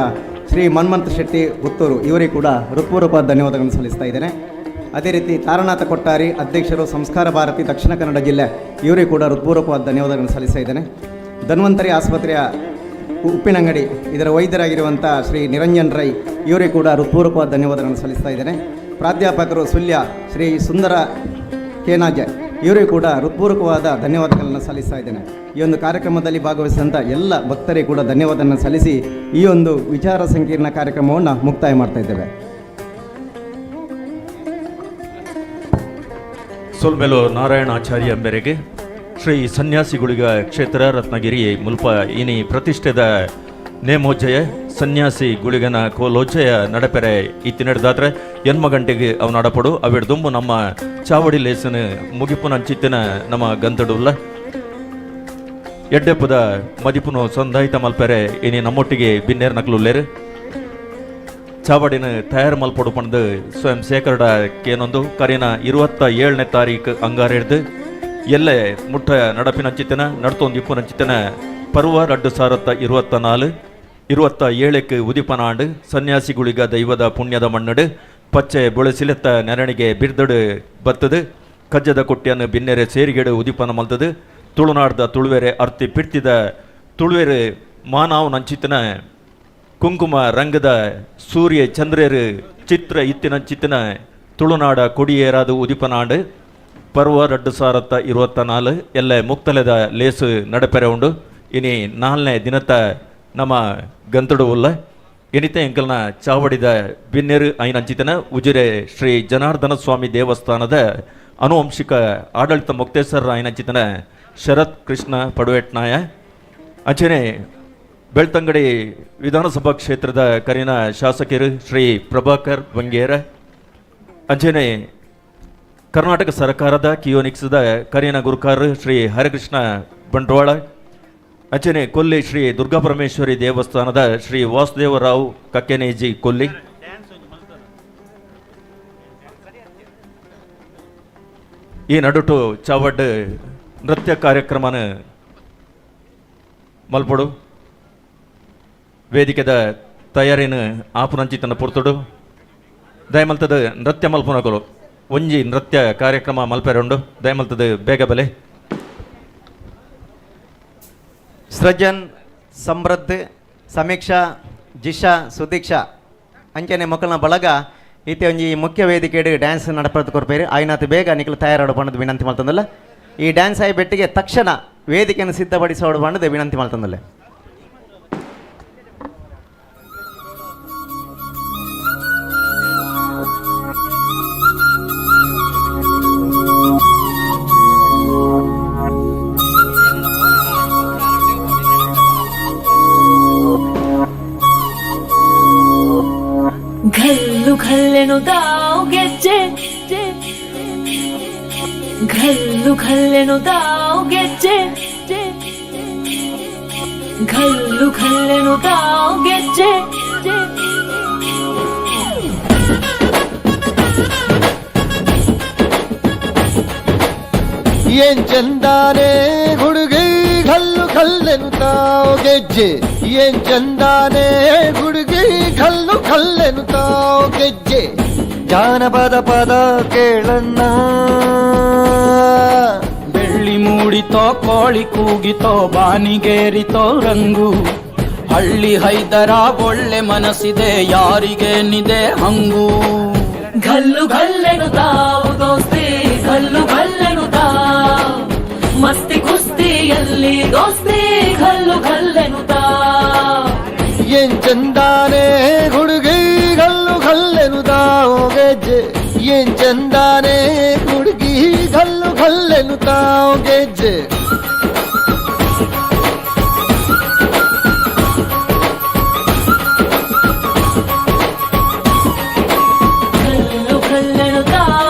Speaker 7: ಶ್ರೀ ಮನ್ಮಂತ ಶೆಟ್ಟಿ ಪುತ್ತೂರು ಇವರಿಗೆ ಕೂಡ ಹೃತ್ಪೂರ್ವಕವಾದ ಧನ್ಯವಾದಗಳನ್ನು ಸಲ್ಲಿಸ್ತಾ ಇದ್ದೇನೆ. ಅದೇ ರೀತಿ ತಾರನಾಥ ಕೊಟ್ಟಾರಿ ಅಧ್ಯಕ್ಷರು ಸಂಸ್ಕಾರ ಭಾರತಿ ದಕ್ಷಿಣ ಕನ್ನಡ ಜಿಲ್ಲೆ ಇವರಿಗೆ ಕೂಡ ಹೃತ್ಪೂರ್ವಕವಾದ ಧನ್ಯವಾದಗಳನ್ನು ಸಲ್ಲಿಸ್ತಾ ಇದ್ದೇನೆ. ಧನ್ವಂತರಿ ಆಸ್ಪತ್ರೆಯ ಉಪ್ಪಿನಂಗಡಿ ಇದರ ವೈದ್ಯರಾಗಿರುವಂಥ ಶ್ರೀ ನಿರಂಜನ್ ರೈ ಇವರಿಗೆ ಕೂಡ ಹೃತ್ಪೂರ್ವಕವಾದ ಧನ್ಯವಾದಗಳನ್ನು ಸಲ್ಲಿಸ್ತಾ ಇದ್ದೇನೆ. ಪ್ರಾಧ್ಯಾಪಕರು ಸುಲ್ಯ ಶ್ರೀ ಸುಂದರ ಕೇನಾಜೆ ಇವರಿಗೂ ಕೂಡ ಹೃತ್ಪೂರ್ವಕವಾದ ಧನ್ಯವಾದಗಳನ್ನು ಸಲ್ಲಿಸ್ತಾ ಇದ್ದೇನೆ. ಈ ಒಂದು ಕಾರ್ಯಕ್ರಮದಲ್ಲಿ ಭಾಗವಹಿಸಿದಂಥ ಎಲ್ಲ ಭಕ್ತರಿಗೆ ಕೂಡ ಧನ್ಯವಾದವನ್ನು ಸಲ್ಲಿಸಿ ಈ ಒಂದು ವಿಚಾರ ಸಂಕೀರ್ಣ ಕಾರ್ಯಕ್ರಮವನ್ನು ಮುಕ್ತಾಯ ಮಾಡ್ತಾ ಇದ್ದೇವೆ.
Speaker 1: ಸೊಲ್ಮೆಲು ನಾರಾಯಣಾಚಾರ್ಯ ಮೇರೆಗೆ ಶ್ರೀ ಸನ್ಯಾಸಿಗುಳಿಗ ಕ್ಷೇತ್ರ ರತ್ನಗಿರಿ ಮುಲ್ಪ ಇನಿ ಪ್ರತಿಷ್ಠೆದ ನೇಮೋಜ್ಜಯ ಸನ್ಯಾಸಿ ಗುಳಿಗನ ಕೋಲೋಜ್ಜಯ ನಡಪೆರೆ ಇತ್ತಿನಡ್ದಾದ್ರೆ ಎನ್ಮ ಗಂಟೆಗೆ ಅವನ ಅಡಪಡು ಅವಿಡ್ದುಂಬು ನಮ್ಮ ಚಾವಡಿ ಲೇಸನ ಮುಗಿಪುನ ಅಂಚಿತ್ತಿನ ನಮ್ಮ ಗಂತಡುಲ್ಲ ಎಡ್ಡೆಪ್ಪದ ಮದಿಪುನು ಸಂದಾಯಿತ ಮಲ್ಪೆರೆ ಇನಿ ನಮ್ಮೊಟ್ಟಿಗೆ ಬಿನ್ನೇರ್ ನಕಲುಲ್ಲೇರು ಚಾವಡಿನ ತಯಾರು ಮಲ್ಪೊಡು ಪಂದು ಸ್ವಯಂ ಸೇಕರಡ ಕೇನೊಂದು ಕರಿನ 27ನೇ ತಾರೀಕು ಅಂಗಾರ ಹಿಡ್ದು ಎಲ್ಲೆ ಮುಟ್ಟ ನಡಪಿನಂಚಿತನ ನಡ್ತೊಂದು ಇಪ್ಪುನಂಚಿತನ ಪರ್ವ 2024 27ಕ್ಕೆ ಉದಿಪನಾಂಡು ಸನ್ಯಾಸಿಗುಳಿಗ ದೈವದ ಪುಣ್ಯದ ಮಣ್ಣಡು ಪಚ್ಚೆ ಬೊಳೆಸಿಲೆತ್ತ ನೆರಣಿಗೆ ಬಿರ್ದಡು ಬತ್ತದು ಕಜ್ಜದ ಕೊಟ್ಟಿಯನ್ನು ಬಿನ್ನೆರೆ ಸೇರಿಗೆಡು ಉದಿಪನ ಮಲ್ತದು ತುಳುನಾಡ್ದ ತುಳುವೆರೆ ಅರ್ತಿ ಪಿಡ್ತಿದ ತುಳುವೆರೆ ಮಾನಾವ್ ನಂಚಿತನ ಕುಂಕುಮ ರಂಗದ ಸೂರ್ಯ ಚಂದ್ರರು ಚಿತ್ರ ಇತ್ತಿನಂಚಿತನ ತುಳುನಾಡ ಕೊಡಿಯೇರಾದ ಉದಿಪನಾಂಡು. ಪರ್ವ 2024 ಎಲ್ಲ ಮುಕ್ತಲೆದ ಲೇಸು ನಡಪೆರೆ ಉಂಡು. ಇನಿ ನಾಲ್ನೇ ದಿನತ್ತ ನಮ್ಮ ಗಂತಡು ಉಲ್ಲ. ಇನಿತೆ ಎಂಕಲ್ನ ಚಾವಡಿದ ಬಿನ್ನೆರು ಐನಂಚಿತನ ಉಜಿರೆ ಶ್ರೀ ಜನಾರ್ದನ ಸ್ವಾಮಿ ದೇವಸ್ಥಾನದ ಅನುವಂಶಿಕ ಆಡಳಿತ ಮೊಕ್ತೇಸರ ಐನಂಚಿತನ ಶರತ್ ಕೃಷ್ಣ ಪಡುವೆಟ್ನಾಯ, ಅಂಚನೆ ಬೆಳ್ತಂಗಡಿ ವಿಧಾನಸಭಾ ಕ್ಷೇತ್ರದ ಕರಿನ ಶಾಸಕರು ಶ್ರೀ ಪ್ರಭಾಕರ್ ಬಂಗೇರ, ಅಂಚನೆ ಕರ್ನಾಟಕ ಸರ್ಕಾರದ ಕಿಯೋನಿಕ್ಸ್ದ ಕರಿನ ಗುರುಕಾರ ಶ್ರೀ ಹರಿಕೃಷ್ಣ ಬಂಟ್ವಾಳ, ಅಂಚನೆ ಕೊಲ್ಲಿ ಶ್ರೀ ದುರ್ಗಾಪರಮೇಶ್ವರಿ ದೇವಸ್ಥಾನದ ಶ್ರೀ ವಾಸುದೇವರಾವ್ ಕಕ್ಕೆನೇಜಿ ಕೊಲ್ಲಿ, ಈ ನಡುಟು ಚಾವಡ್ ನೃತ್ಯ ಕಾರ್ಯಕ್ರಮನ ಮಲ್ಪಡು ವೇದಿಕೆದ ತಯಾರಿನ ಆಪುನಂಚಿತನ ಪೊರ್ತುಡು ದಯಮಲ್ತದ ನೃತ್ಯ ಮಲ್ಪುನಕಲು ಒಂಜಿ ನೃತ್ಯ ಕಾರ್ಯಕ್ರಮ ಮಲ್ಪೆರುಂಡು. ದಯಮಲ್ತದ ಬೇಗ ಬಲೆ.
Speaker 9: ಸೃಜನ್, ಸಮೃದ್ಧ, ಸಮೀಕ್ಷಾ, ಜಿಶಾ, ಸುದೀಕ್ಷಾ ಅಂಚನೆ ಮೊಕ್ಕಲ್ನ ಬಳಗ ಈತೆ ಒಂಜಿ ಮುಖ್ಯ ವೇದಿಕೆಡ್ ಡ್ಯಾನ್ಸ್ ನಡಪದ ಕೊರ್ಪೇರು. ಆಯ್ನಾತ್ ಬೇಗ ನಿಕಲು ತಯಾರಾಡು ಪಂಡದು ವಿನಂತಿ ಮಲ್ತಂದಲ್ಲ. ಈ ಡ್ಯಾನ್ಸ್ ಆಯಿ ಬೆಟ್ಟಿಗೆ ತಕ್ಷಣ ವೇದಿಕೆಯನ್ನು ಸಿದ್ಧಪಡಿಸೋಡು ಪಂಡದು ವಿನಂತಿ ಮಲ್ತಂದಲ್ಲ.
Speaker 10: ಘಲ್ಲು ಘಲ್ಲೆನುತಾವ್ ಗೆಜ್ಜೆ, ಘಲ್ಲು ಘಲ್ಲೆನುತಾವ್ ಗೆಜ್ಜೆ, ಘಲ್ಲು ಘಲ್ಲೆನುತಾವ್ ಗೆಜ್ಜೆ.
Speaker 11: ಏನ್ ಚಂದಾನೆ ಹುಡುಗಿ ಘಲ್ಲು ಘಲ್ಲೆನುತಾವ್ ಗೆಜ್ಜೆ, ಏನ್ ಚಂದಾನೆ ಹುಡುಗಿ ಘಲ್ಲು ಘಲ್ಲೆನುತಾವ್ ಗೆಜ್ಜೆ. ಜಾನಪದ ಪದ ಕೇಳಣ್ಣ.
Speaker 12: ಬೆಳ್ಳಿ ಮೂಡಿತೋ ಕೋಳಿ ಕೂಗಿತೋ ಬಾನಿಗೇರಿತೋ ರಂಗು, ಹಳ್ಳಿ ಹೈದರ ಒಳ್ಳೆ ಮನಸ್ಸಿದೆ ಯಾರಿಗೇನಿದೆ ಹಂಗು.
Speaker 10: ಘಲ್ಲು ಘಲ್ಲೆನುತಾವು ದೋಸ್ತಿ, ಘಲ್ಲು ಘಲ್ಲೆನುತಾವ್ ಮಸ್ತಿ ಕುಸ್ತಿಯಲ್ಲಿ ದೋಸ್ತಿ, ಘಲ್ಲು ಘಲ್ಲೆನುತಾವ್.
Speaker 11: ಏನ್ ಚಂದಾನೆ ಹುಡುಗಿ ಘಲ್ಲು ಘಲ್ಲೆನುತಾವ್ ಗೆಜ್ಜೆ, ಏನ್ ಚಂದಾನೆ ಹುಡುಗಿ ಘಲ್ಲು ಘಲ್ಲೆನುತಾವ್ ಗೆಜ್ಜೆ.
Speaker 10: ಘಲ್ಲು ಘಲ್ಲೆನುತಾ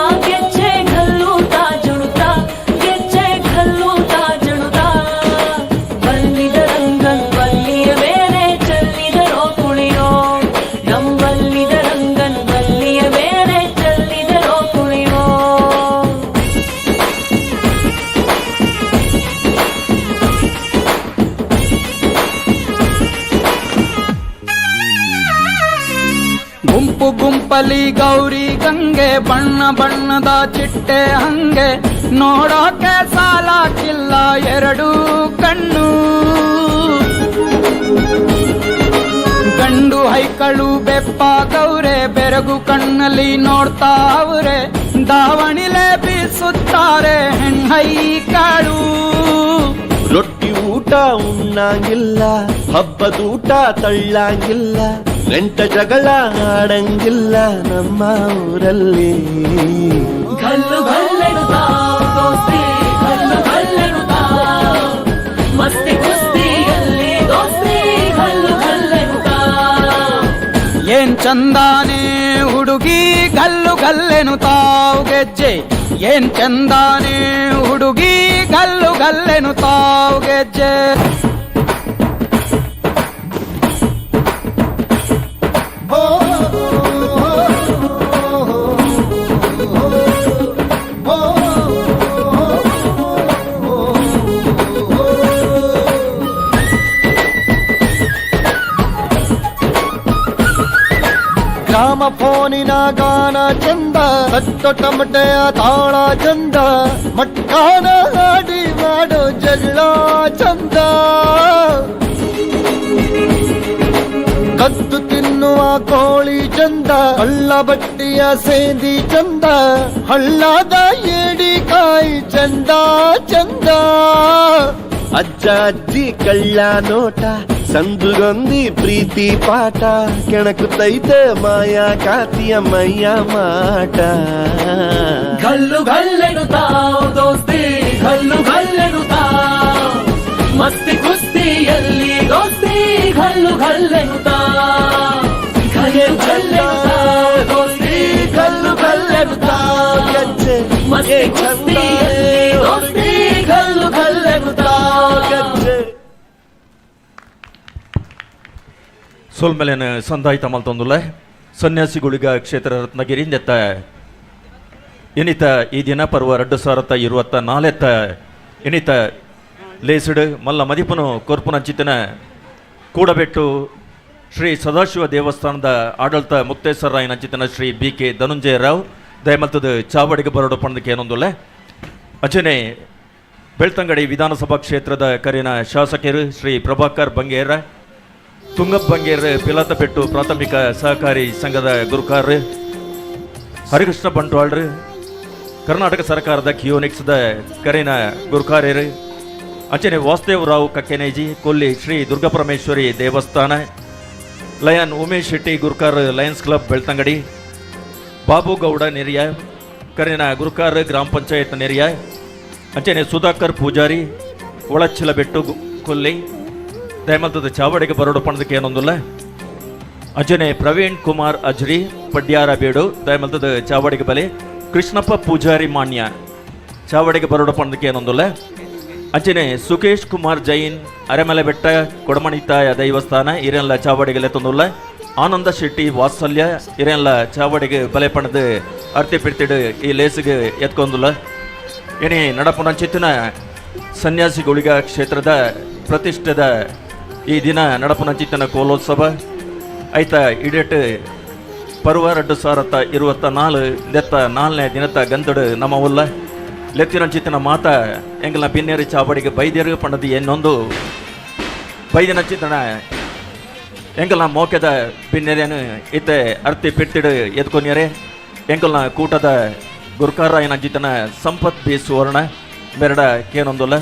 Speaker 10: ಗೆಜ್ಜೆ ಘಲ್ಲು ತಾಜುಣುತಾ, ಗೆಜ್ಜೆ ಘಲ್ಲು ತಾಜುಣುತಾ. ಬಲ್ಲಿದ ರಂಗನ್ ಬಲ್ಲಿಯ ಮೇಲೆ ಚೆಲ್ಲಿದರೋ ಕುಣಿಯೋ, ನಂಬಲ್ಲಿದ ರಂಗನ್ ಬಲ್ಲಿಯ ಮೇಲೆ ಚೆಲ್ಲಿದರೋ ಕುಣಿಯೋ.
Speaker 12: ಗುಂಪು ಗುಂಪಲಿ ಗೌರಿ ಗಂಗೆ ಬಣ್ಣ ಬಣ್ಣದ ಚಿಟ್ಟೆ ಹಂಗೆ, ನೋಡೋಕೆ ಸಾಲಾಕಿಲ್ಲ ಎರಡು ಕಣ್ಣು. ಗಂಡು ಹೈಕಳು ಬೆಪ್ಪಾಗವ್ರೆ ಬೆರಗು ಕಣ್ಣಲ್ಲಿ ನೋಡ್ತಾವ್ರೆ, ದಾವಣಿಲೆ ಬೀಸುತ್ತಾರೆ ಹೆಣ್ಣೈಕಾಳು.
Speaker 11: ರೊಟ್ಟಿ ಊಟ ಉಣ್ಣಾಂಗಿಲ್ಲ, ಹಬ್ಬದೂಟ ತಳ್ಳಾಂಗಿಲ್ಲ, ನೆಂಟ ಜಗಳ ಆಡಂಗಿಲ್ಲ ನಮ್ಮ ಊರಲ್ಲಿ.
Speaker 10: ಘಲ್ಲು ಘಲ್ಲೆನುತಾವ್ ದೋಸ್ತಿ, ಘಲ್ಲು ಘಲ್ಲೆನುತಾವ್ ಮಸ್ತಿ ಕುಸ್ತಿಯಲ್ಲಿ ದೋಸ್ತಿ, ಘಲ್ಲು ಘಲ್ಲೆನುತಾವ್.
Speaker 12: ಏನ್ ಚಂದಾನೆ ಹುಡುಗಿ ಗಲ್ಲು ಗಲ್ಲೆನು ತಾವು ಗೆಜ್ಜೆ, ಏನ್ ಚಂದಾನೆ ಹುಡುಗಿ ಗಲ್ಲು ಗಲ್ಲೆನು ತಾವು ಗೆಜ್ಜೆ.
Speaker 11: ಗ್ರಾಮ ಫೋನಿನ ಗಾನ ಚಂದ, ತಟ್ಟು ಟಮಟೆಯ ತಾಳ ಚಂದ, ಮಟ್ಕಾನ ಹಾಡಿ ಮಾಡೋ ಜಗಳ ಚಂದ. ಕದ್ದು ತಿನ್ನುವ ಕೋಳಿ ಚಂದ, ಹಳ್ಳ ಬಟ್ಟಿಯ ಸೇದಿ ಚಂದ, ಹಳ್ಳದ ಏಡಿಕಾಯಿ ಚಂದ. ಅಜ್ಜ ಅಜ್ಜಿ ಕಳ್ಳ ನೋಟ, ಸಂದುಗೊಂದಿ ಪ್ರೀತಿ ಪಾಠ, ಕೆಣಕುತ್ತೈತೆ ಮಾಯಾ ಕಾತಿಯ ಮೈಯ ಮಾಟ.
Speaker 10: ಘಲ್ಲು ಘಲ್ಲೆನುತ್ತಾವ್ ದೋಸ್ತಿ, ಘಲ್ಲು ಘಲ್ಲೆನುತ್ತಾವ್, ಮಸ್ತಿ ಕುಸ್ತಿಯಲ್ಲಿ ದೋಸ್ತಿ, ಘಲ್ಲು ಘಲ್ಲೆನುತ್ತಾವ್, ಘಲ್ಲು ಘಲ್ಲೆನುತ್ತಾವ್ ದೋಸ್ತಿ,
Speaker 11: ಘಲ್ಲು ಘಲ್ಲೆನುತ್ತಾವ್ ಗೆಜ್ಜೆ,
Speaker 10: ಮಸ್ತಿ ಕುಸ್ತಿಯಲ್ಲಿ ದೋಸ್ತಿ, ಘಲ್ಲು ಘಲ್ಲೆನುತ್ತಾವ್
Speaker 11: ಗೆಜ್ಜೆ.
Speaker 1: ಸೋಲ್ಮೇಲೆನ ಸಂದಾಯಿತ ಮಲ್ತೊಂದುಲ್ಲ ಸನ್ಯಾಸಿಗುಳಿಗ ಕ್ಷೇತ್ರ ರತ್ನಗಿರಿ ನೆತ್ತ ಇನಿತ ಈ ದಿನ ಪರ್ವ 2024 ಇನಿತ ಲೇಸಿಡು ಮಲ್ಲ ಮದಿಪುನು ಕೊರ್ಪುನಂಚಿತನ ಕೂಡಬೆಟ್ಟು ಶ್ರೀ ಸದಾಶಿವ ದೇವಸ್ಥಾನದ ಆಡಳಿತ ಮುಕ್ತೇಶ್ವರರಾಯನಂಚಿತನ ಶ್ರೀ ಬಿ ಕೆ ಧನುಂಜಯ ರಾವ್ ದಯಮಲ್ತದ ಚಾವಡಿಗೆ ಬರೋಡು ಪಣದಕ್ಕೆ ಏನೊಂದುಲ್ಲ. ಅಚನೆ ಬೆಳ್ತಂಗಡಿ ವಿಧಾನಸಭಾ ಕ್ಷೇತ್ರದ ಕರಿನ ಶಾಸಕರು ಶ್ರೀ ಪ್ರಭಾಕರ್ ಬಂಗೇರ, ತುಂಗಪ್ಪ ಬಂಗೇರ್ ಪಿಲಾತಪೆಟ್ಟು ಪ್ರಾಥಮಿಕ ಸಹಕಾರಿ ಸಂಘದ ಗುರುಕಾರ್ ಹರಿಕೃಷ್ಣ ಬಂಟ್ವಾಳ್ರು, ಕರ್ನಾಟಕ ಸರ್ಕಾರದ ಕಿಯೋನಿಕ್ಸ್ದ ಕರಿನ ಗುರುಕಾರ್ಯರು ಅಂಚನೆ ವಾಸುದೇವರಾವ್ ಕಕ್ಕೆನೇಜಿ ಕೊಲ್ಲಿ ಶ್ರೀ ದುರ್ಗಾಪರಮೇಶ್ವರಿ ದೇವಸ್ಥಾನ, lion Umesh Shetty Gurukar lions club Belthangady, Babu Gowda Neriya ಕರಿನ ಗುರುಕಾರ್ ಗ್ರಾಮ ಪಂಚಾಯತ್ ನೆರಿಯ, ಅಂಚನೆ ಸುಧಾಕರ್ ಪೂಜಾರಿ ಒಳಚಿಲಬೆಟ್ಟು ಕೊಲ್ಲಿ ದಯಮಲ್ತದ ಚಾವಡಿಗೆ ಬರೋಡು ಪಣದಕ್ಕೆ ಏನೊಂದುಲ್ಲ. ಅಂಚನೆ ಪ್ರವೀಣ್ ಕುಮಾರ್ ಅಜ್ರಿ ಪಡ್ಯಾರ ಬೇಡು ದಯಮಲ್ತದ ಚಾವಡಿಗೆ ಬಲೆ, ಕೃಷ್ಣಪ್ಪ ಪೂಜಾರಿ ಮಾನ್ಯ ಚಾವಡಿಗೆ ಬರೋಡು ಪಣದಕ್ಕೆ ಏನೊಂದುಲ್ಲ. ಅಂಚನೆ ಸುಕೇಶ್ ಕುಮಾರ್ ಜೈನ್ ಅರೆಮಲೆ ಬೆಟ್ಟ ಕೊಡಮಣಿತಾಯ ದೈವಸ್ಥಾನ ಇರೆಲ್ಲ ಚಾವಡಿಗೆ ಲೆತ್ತೊಂದುಲ್ಲ. ಆನಂದ ಶೆಟ್ಟಿ ವಾತ್ಸಲ್ಯ ಇರೆಲ್ಲ ಚಾವಡಿಗೆ ಬಲೆ ಪಣದು ಅರ್ತಿ ಪಿರ್ತಿಡು ಈ ಲೇಸಿಗೆ ಎತ್ಕೊಂದುಲ್ಲ. ಏನೇ ನಡಪುನಂಚಿತ್ತಿನ ಸನ್ಯಾಸಿ ಗುಳಿಗ ಕ್ಷೇತ್ರದ ಪ್ರತಿಷ್ಠೆದ ಈ ದಿನ ನಡಪುನಂಚಿತ್ತಿನ ಕೋಲೋತ್ಸವ ಐತ ಇಡೆಟ್ ಪರ್ವ 2024 ದೆತ್ತ ನಾಲ್ನೇ ದಿನತ ಗಂದಡು ನಮ್ಮ ಉಲ್ಲ ಲೆತ್ತಿನಂಚಿತ್ತಿನ ಮಾತ ಎಂಗಲ್ನ ಬಿನ್ನೇರಿ ಚಾವಡಿಗೆ ಬೈದ್ಯರು ಪಂಡದಿ ಎನ್ನೊಂದು ಬೈದಿನಂಚಿತ್ತನ ಎಂಗಲ್ನ ಮೋಕೆದ ಬಿನ್ನೇರಿಯನ್ನು ಇತ್ತೆ ಅರ್ತಿ ಪಿರ್ತಿಡು ಎತ್ಕೊನ್ಯರೆ. ಎಂಕಲ್ನ ಕೂಟದ ಗುರ್ಕಾರಾಯನಂಚಿತನ ಸಂಪತ್ ಬಿ ಸುವರ್ಣ ಬೆರಡ ಕೇನೊಂದುಲ್ಲ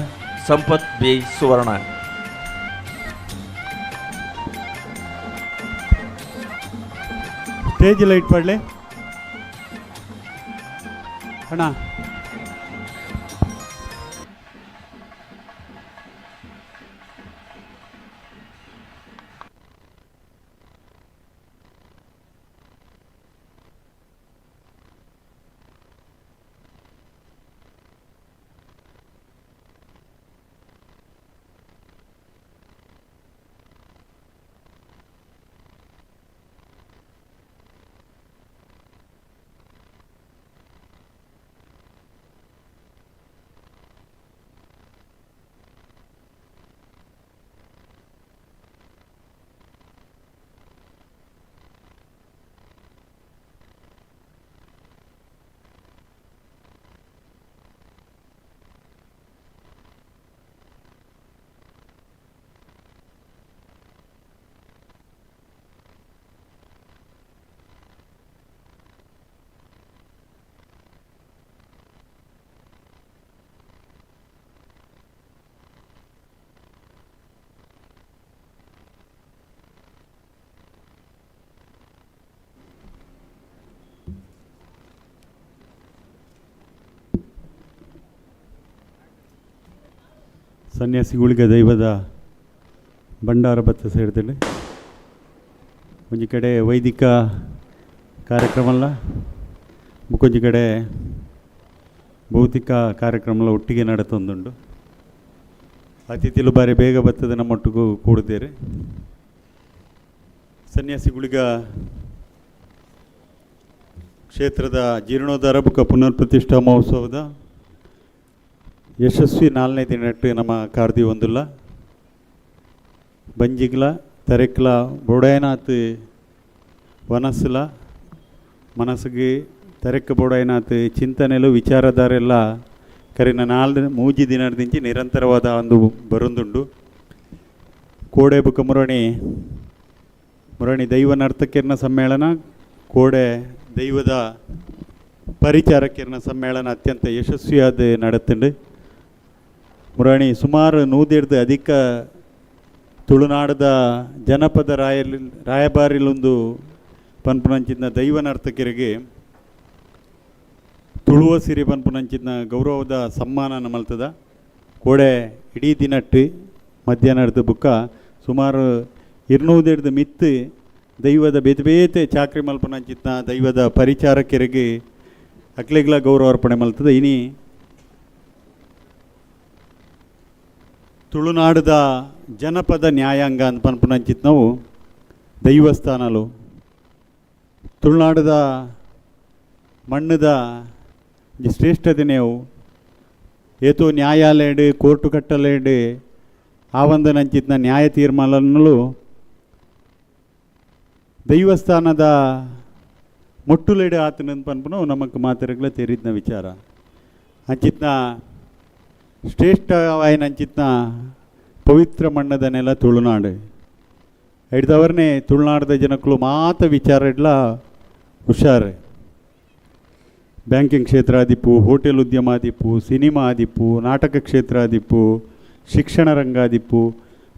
Speaker 1: Sampath B Suvarna.
Speaker 13: Stage light ಪಡಲಿ ಅಣ್ಣ. ಸನ್ಯಾಸಿ ಗುಳಿಗ ದೈವದ ಭಂಡಾರ ಬತ್ತ ಸೇರಿದಲ್ಲಿ ಒಂಜಿ ಕಡೆ ವೈದಿಕ ಕಾರ್ಯಕ್ರಮಲ್ಲ, ಬುಕ್ಕೊಂಜಿ ಕಡೆ ಭೌತಿಕ ಕಾರ್ಯಕ್ರಮಲ ಒಟ್ಟಿಗೆ ನಡತೊಂದುಂಡು. ಅತಿಥಿಲು ಬಾರಿ ಬೇಗ ಬರ್ತದೆ ನಮ್ಮೊಟ್ಟಿಗೂ ಕೂಡುತ್ತೇವೆ. ಸನ್ಯಾಸಿ ಗುಳಿಗ ಕ್ಷೇತ್ರದ ಜೀರ್ಣೋದ್ಧಾರ ಬುಕ್ಕ ಪುನರ್ ಪ್ರತಿಷ್ಠಾ ಮಹೋತ್ಸವದ ಯಶಸ್ವಿ ನಾಲ್ನೇ ದಿನಟ್ಟು ನಮ್ಮ ಕಾರ್ದಿ ಒಂದುಲ್ಲ ಬಂಜಿಗ್ಲ ತರೆಕ್ಲ ಬೋಡಾಯನಾಥ್ ವನಸ್ಲ ಮನಸ್ಸಿಗೆ ತರೆಕ್ಕ ಬೋಡಾಯನಾಥ್ ಚಿಂತನೆಲು ವಿಚಾರಧಾರೆಲ್ಲ ಕರಿನ ನಾಲ್ ಮೂಜಿ ದಿನದಿಂಚಿ ನಿರಂತರವಾದ ಒಂದು ಬರುಂದುಂಡು. ಕೋಡೆ ಬುಕ್ಕ ಮುರಣಿ ಮುರಣಿ ದೈವ ನರ್ತಕಿರ್ನ ಸಮ್ಮೇಳನ, ಕೋಡೆ ದೈವದ ಪರಿಚಾರಕಿರ್ನ ಸಮ್ಮೇಳನ ಅತ್ಯಂತ ಯಶಸ್ವಿಯಾದ ನಡತುಂಡು. ಮುರಾಣಿ ಸುಮಾರು 100 ಅಧಿಕ ತುಳುನಾಡದ ಜನಪದ ರಾಯಭಾರಿಲೊಂದು ಪನ್ಪುನಂಚಿನ ದೈವ ನರ್ತಕರಿಗೆ ತುಳುವ ಸಿರಿ ಪನ್ಪುನಂಚಿನ ಗೌರವದ ಸಮ್ಮಾನನ ಮಲ್ತದ. ಕೋಡೆ ಇಡೀ ದಿನಟ್ಟು ಮಧ್ಯಾಹ್ನದ ಬುಕ್ಕ ಸುಮಾರು 200 ಮಿತ್ತು ದೈವದ ಬೇತೆ ಬೇತೆ ಚಾಕ್ರಿ ಮಲ್ಪುನಂಚಿನ ದೈವದ ಪರಿಚಾರಕರಿಗೆ ಅಕ್ಲೆಗ್ಲ ಗೌರವ ಅರ್ಪಣೆ ಮಲ್ತದ. ಇನಿ ತುಳುನಾಡದ ಜನಪದ ನ್ಯಾಯಾಂಗ ಅಂತ ಪನ್ಪುನಂಚಿತ್ ನಾವು ದೈವಸ್ಥಾನಲು ತುಳುನಾಡದ ಮಣ್ಣದ ಶ್ರೇಷ್ಠತೆ ನಾವು ಏತೋ ನ್ಯಾಯಾಲಯಡ್ ಕೋರ್ಟು ಕಟ್ಟಲೇಡು ಆವಂದನಂಚಿತ್ನ ನ್ಯಾಯ ತೀರ್ಮಾನಲು ದೈವಸ್ಥಾನದ ಮೊಟ್ಟುಲೇಡು ಆತನ ಪನ್ಪುನು ನಮಕ್ ಮಾತೆರೆಗ್ಲ ತೆರಿದ್ನ ವಿಚಾರ. ಅಂಚಿತ್ನ ಶ್ರೇಷ್ಠವಾಯಿನ ಅಂಚಿತ್ನ ಪವಿತ್ರ ಮಣ್ಣದ ನೆಲ ತುಳುನಾಡು. ಹಿಡ್ದವರನ್ನೇ ತುಳುನಾಡದ ಜನಕ್ಕಳು ಮಾತ ವಿಚಾರ ಇಡ್ಲ ಹುಷಾರು. ಬ್ಯಾಂಕಿಂಗ್ ಕ್ಷೇತ್ರ ಆದಿಪ್ಪು, ಹೋಟೆಲ್ ಉದ್ಯಮ ಆದಿಪ್ಪು, ಸಿನಿಮಾ ಆದಿಪ್ಪು, ನಾಟಕ ಕ್ಷೇತ್ರ ಆದಿಪ್ಪು, ಶಿಕ್ಷಣ ರಂಗ ಆದಿಪ್ಪು,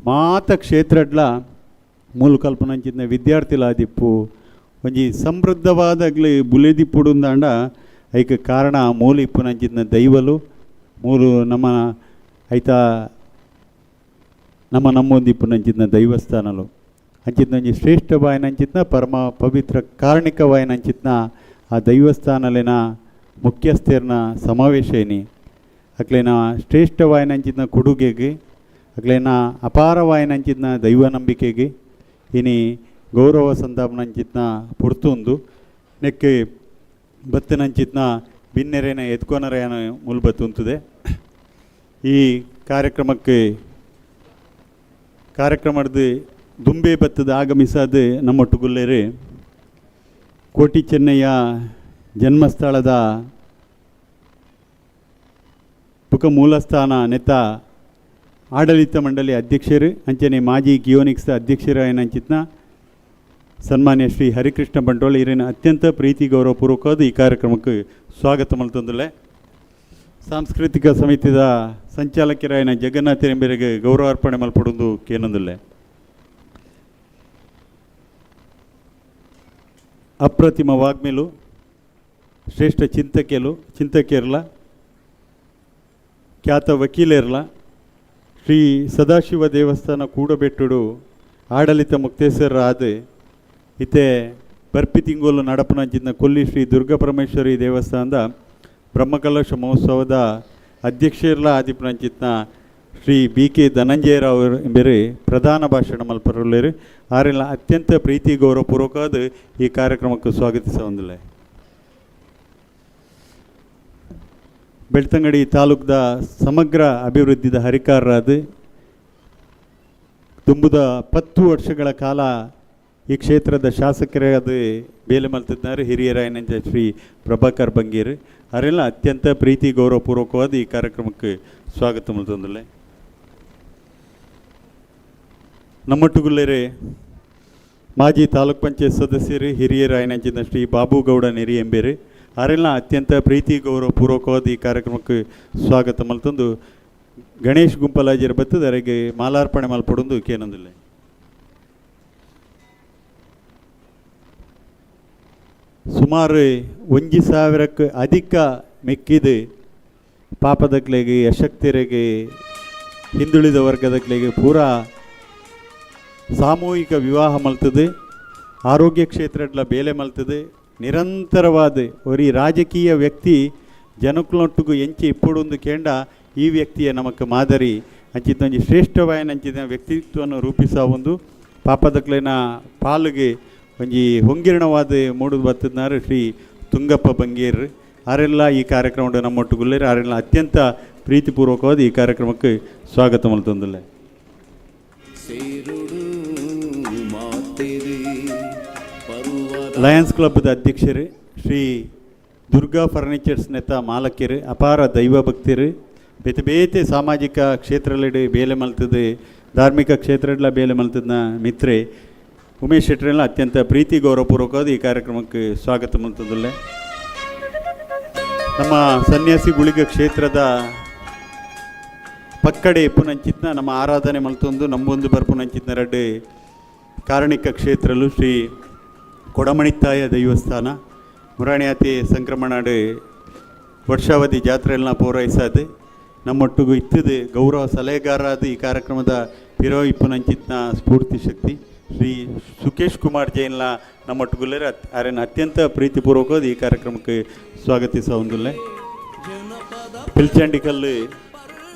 Speaker 13: ಮಾತ ಕ್ಷೇತ್ರಡ್ಲ ಮೂಲ ಕಲ್ಪನಂಚಿನ ವಿದ್ಯಾರ್ಥಿಲ ಆದಿಪ್ಪು. ಒಂಜಿ ಸಮೃದ್ಧವಾದ ಬುಲೆದಿಪ್ಪುಡುಂದಾಂಡ ಐಕ್ ಕಾರಣ ಮೂಲ ಇಪ್ಪುನಂಚಿನ ದೈವಲು ಮೂಲು ನಮ್ಮ ಐತ ನಮ್ಮ ನಮ್ಮೊಂದಿಪ್ಪುನಂಚಿನ ದೈವಸ್ಥಾನಲು ಅಂಚಿನ ಒಂಜಿ ಶ್ರೇಷ್ಠ ಬಾಯಿನಂಚಿತ್ನ ಪರಮ ಪವಿತ್ರ ಕಾರಣಿಕವಾಯಿನಂಚಿತ್ನ ಆ ದೈವಸ್ಥಾನಲಿನ ಮುಖ್ಯಸ್ಥರ್ನ ಸಮಾವೇಶ ಏನಿ ಅಕ್ಲೇನ ಶ್ರೇಷ್ಠವಾಯಿನಂಚಿನ ಕೊಡುಗೆಗೆ ಅಕ್ಲೇನ ಅಪಾರವಾಯಿನಂಚಿನ ದೈವ ನಂಬಿಕೆಗೆ ಇನಿ ಗೌರವ ಸಂತಾಪನಂಚಿತ್ನ ಪುರ್ತುಂದು ನೆಕ್ಕೆ ಬತ್ತಿನಂಚಿತ್ನ ಬಿನ್ನೆರೇನ ಎತ್ಕೊನರೇನ ಮುಲ್ಬತ್ತುಂತದೆ. ಈ ಕಾರ್ಯಕ್ರಮಕ್ಕೆ ಕಾರ್ಯಕ್ರಮದ ದುಂಬೆ ಬತ್ತದ ಆಗಮಿಸಾದ ನಮ್ಮೊಟ್ಟುಗುಲ್ಲೇರು ಕೋಟಿ ಚೆನ್ನಯ್ಯ ಜನ್ಮಸ್ಥಳದ ಪುಕ ಮೂಲಸ್ಥಾನ ನೆತ್ತ ಆಡಳಿತ ಮಂಡಳಿ ಅಧ್ಯಕ್ಷರು ಅಂಚನೆ ಮಾಜಿ ಕಿಯೋನಿಕ್ಸ್ ಅಧ್ಯಕ್ಷರು ಏನಂಚಿತ್ನ ಸನ್ಮಾನ್ಯ ಶ್ರೀ ಹರಿಕೃಷ್ಣ ಬಂಟ್ವಾಳ ಇರಿನ ಅತ್ಯಂತ ಪ್ರೀತಿ ಗೌರವಪೂರ್ವಕವಾದ ಈ ಕಾರ್ಯಕ್ರಮಕ್ಕೆ ಸ್ವಾಗತ ಮಲ್ತಂದುಲ್ಲೆ. ಸಾಂಸ್ಕೃತಿಕ ಸಮಿತಿದ ಸಂಚಾಲಕರಾಯನ ಜಗನ್ನಾಥ ಎಂಬರಿಗೆ ಗೌರವಾರ್ಪಣೆ ಮಲ್ಪಡುಂದು ಕೇನಂದುಲ್ಲೆ. ಅಪ್ರತಿಮ ವಾಗ್ಮಿಲು ಶ್ರೇಷ್ಠ ಚಿಂತಕಿಯರ್ಲ ಖ್ಯಾತ ವಕೀಲರ್ಲ ಶ್ರೀ ಸದಾಶಿವ ದೇವಸ್ಥಾನ ಕೂಡಬೆಟ್ಟುಡು ಆಡಳಿತ ಮುಕ್ತೇಶ್ವರರಾದ ಇತ್ತೆ ಬರ್ಪಿ ತಿಂಗೋಲು ನಡಪನಂಚಿನ ಕೊಲ್ಲಿ ಶ್ರೀ ದುರ್ಗಾ ಪರಮೇಶ್ವರಿ ದೇವಸ್ಥಾನದ ಬ್ರಹ್ಮಕಲಶ ಮಹೋತ್ಸವದ ಅಧ್ಯಕ್ಷರ್ಲ ಆದಿಪನಂಚಿತ್ನ ಶ್ರೀ ಬಿ ಕೆ ಧನಂಜಯರಾವ್ ಎಂಬೆರೆ ಪ್ರಧಾನ ಭಾಷಣ ಮಲ್ಪರುಲ್ಲೇರು. ಆರೆಲ್ಲ ಅತ್ಯಂತ ಪ್ರೀತಿ ಗೌರವಪೂರ್ವಕವಾದ ಈ ಕಾರ್ಯಕ್ರಮಕ್ಕೆ ಸ್ವಾಗತಿಸ ಹೊಂದಿಲ್ಲ. ಬೆಳ್ತಂಗಡಿ ತಾಲೂಕದ ಸಮಗ್ರ ಅಭಿವೃದ್ಧಿದ ಹರಿಕಾರರಾದ ತುಂಬುದ 10 ವರ್ಷಗಳ ಕಾಲ ಈ ಕ್ಷೇತ್ರದ ಶಾಸಕರಾದ ಬೇಲೆ ಮಲ್ತಿದ್ದಾರೆ ಹಿರಿಯರಾಯನಂಜ ಶ್ರೀ ಪ್ರಭಾಕರ್ ಬಂಗೇರು ಅವರೆಲ್ಲ ಅತ್ಯಂತ ಪ್ರೀತಿ ಗೌರವಪೂರ್ವಕವಾದ ಈ ಕಾರ್ಯಕ್ರಮಕ್ಕೆ ಸ್ವಾಗತ ಮಲ್ತಂದುಲ್ಲೆ. ನಮ್ಮೊಟ್ಟುಗುಲ್ಲೇರೆ ಮಾಜಿ ತಾಲೂಕ್ ಪಂಚಾಯತ್ ಸದಸ್ಯರು ಹಿರಿಯರಾಯನಂಚಿನ ಶ್ರೀ ಬಾಬುಗೌಡ ನೆರಿ ಎಂಬೇರು ಅವರೆಲ್ಲ ಅತ್ಯಂತ ಪ್ರೀತಿ ಗೌರವಪೂರ್ವಕವಾದ ಈ ಕಾರ್ಯಕ್ರಮಕ್ಕೆ ಸ್ವಾಗತ ಮಲ್ತಂದು ಗಣೇಶ್ ಗುಂಪಲಾಜಿರ ಬತ್ತದ ಅವರಿಗೆ ಮಾಲಾರ್ಪಣೆ ಮಲ್ಪಡೊಂದು ಕೇನಂದಿಲ್ಲ. ಸುಮಾರು 1000ಕ್ಕೆ ಅಧಿಕ ಮೆಕ್ಕಿದು ಪಾಪದಕ್ಲೆಗೆ ಅಶಕ್ತರಿಗೆ ಹಿಂದುಳಿದ ವರ್ಗದಕ್ಲೆಗೆ ಪೂರಾ ಸಾಮೂಹಿಕ ವಿವಾಹ ಮಲ್ತದೆ, ಆರೋಗ್ಯ ಕ್ಷೇತ್ರಡ್ಲ ಬೇಲೆ ಮಲ್ತದೆ. ನಿರಂತರವಾದ ಒರಿ ರಾಜಕೀಯ ವ್ಯಕ್ತಿ ಜನಕ್ಕುಲೊಟ್ಟುಗು ಎಂಚಿ ಇಪ್ಪುಡೊಂದು ಕೇಂಡ ಈ ವ್ಯಕ್ತಿಯ ನಮಕ್ ಮಾದರಿ ಅಂಚಿತ್ತೊಂಜಿ ಶ್ರೇಷ್ಠವಾಯನ ಅಂಚಿನ ವ್ಯಕ್ತಿತ್ವವನ್ನು ರೂಪಿಸ ಒಂದು ಪಾಪದಕ್ಲೆನ ಪಾಲಿಗೆ ಒಂಜಿ ಹೊಂಗಿರಣವಾದ ಮೂಡು ಬತ್ತನಾರು ಶ್ರೀ ತುಂಗಪ್ಪ ಬಂಗೇರ್ ಆರೆಲ್ಲ ಈ ಕಾರ್ಯಕ್ರಮ ನಮ್ಮೊಟ್ಟುಗುಲ್ಲೇರು ಆರೆಲ್ಲ ಅತ್ಯಂತ ಪ್ರೀತಿಪೂರ್ವಕವಾದ ಈ ಕಾರ್ಯಕ್ರಮಕ್ಕೆ ಸ್ವಾಗತ ಮಲ್ತೊಂದುಲ್ಲೆ. ಲಯನ್ಸ್ ಕ್ಲಬ್ದ ಅಧ್ಯಕ್ಷರು ಶ್ರೀ ದುರ್ಗಾ ಫರ್ನಿಚರ್ಸ್ ನೆತ್ತ ಮಾಲಕಿರು ಅಪಾರ ದೈವ ಭಕ್ತರು ಬೇತೆ ಬೇತೆ ಸಾಮಾಜಿಕ ಕ್ಷೇತ್ರದಲ್ಲಿ ಬೇಲೆ ಮಲ್ತದೆ ಧಾರ್ಮಿಕ ಕ್ಷೇತ್ರಗಳ ಬೇಲೆ ಮಲ್ತದ ಮಿತ್ರೆ ಉಮೇಶ್ ಶೆಟ್ಟರೆಲ್ಲ ಅತ್ಯಂತ ಪ್ರೀತಿ ಗೌರವಪೂರ್ವಕವಾದ ಈ ಕಾರ್ಯಕ್ರಮಕ್ಕೆ ಸ್ವಾಗತ ಮಲ್ತದಲ್ಲೇ. ನಮ್ಮ ಸನ್ಯಾಸಿ ಗುಳಿಗ ಕ್ಷೇತ್ರದ ಪಕ್ಕ ಪಕ್ಕಡೆ ಇಪ್ಪುನಂಚಿತ್ನ ನಮ್ಮ ಆರಾಧನೆ ಮಲ್ತೊಂದು ನಂಬೊಂದು ಬರ್ಪುನಂಚಿತ್ನ ರಡ್ಡ್ ಕಾರಣಿಕ ಕ್ಷೇತ್ರಲು ಶ್ರೀ ಕೊಡಮಣಿತ್ತಾಯ ದೈವಸ್ಥಾನ ಮುರಾಣಿಯಾತಿ ಸಂಕ್ರಮಣಡು ವರ್ಷಾವಧಿ ಜಾತ್ರೆಯನ್ನ ಪೂರೈಸಾದು ನಮ್ಮೊಟ್ಟಿಗೂ ಇತ್ತದು ಗೌರವ ಸಲಹೆಗಾರರಾದ ಈ ಕಾರ್ಯಕ್ರಮದ ಪಿರೋ ಇಪ್ಪುನಂಚಿತ್ನ ಸ್ಫೂರ್ತಿ ಶಕ್ತಿ ಶ್ರೀ ಸುಕೇಶ್ ಕುಮಾರ್ ಜೈನ್ಲ ನಮ್ಮೊಟ್ಟುಗುಲ್ಲೇರ ಅರೆನ ಅತ್ಯಂತ ಪ್ರೀತಿಪೂರ್ವಕವಾದ ಈ ಕಾರ್ಯಕ್ರಮಕ್ಕೆ ಸ್ವಾಗತಿಸ ಹೊಂದುಲ್ಲೆ. ಪಿಲ್ಚಂಡಿಕಲ್ಲು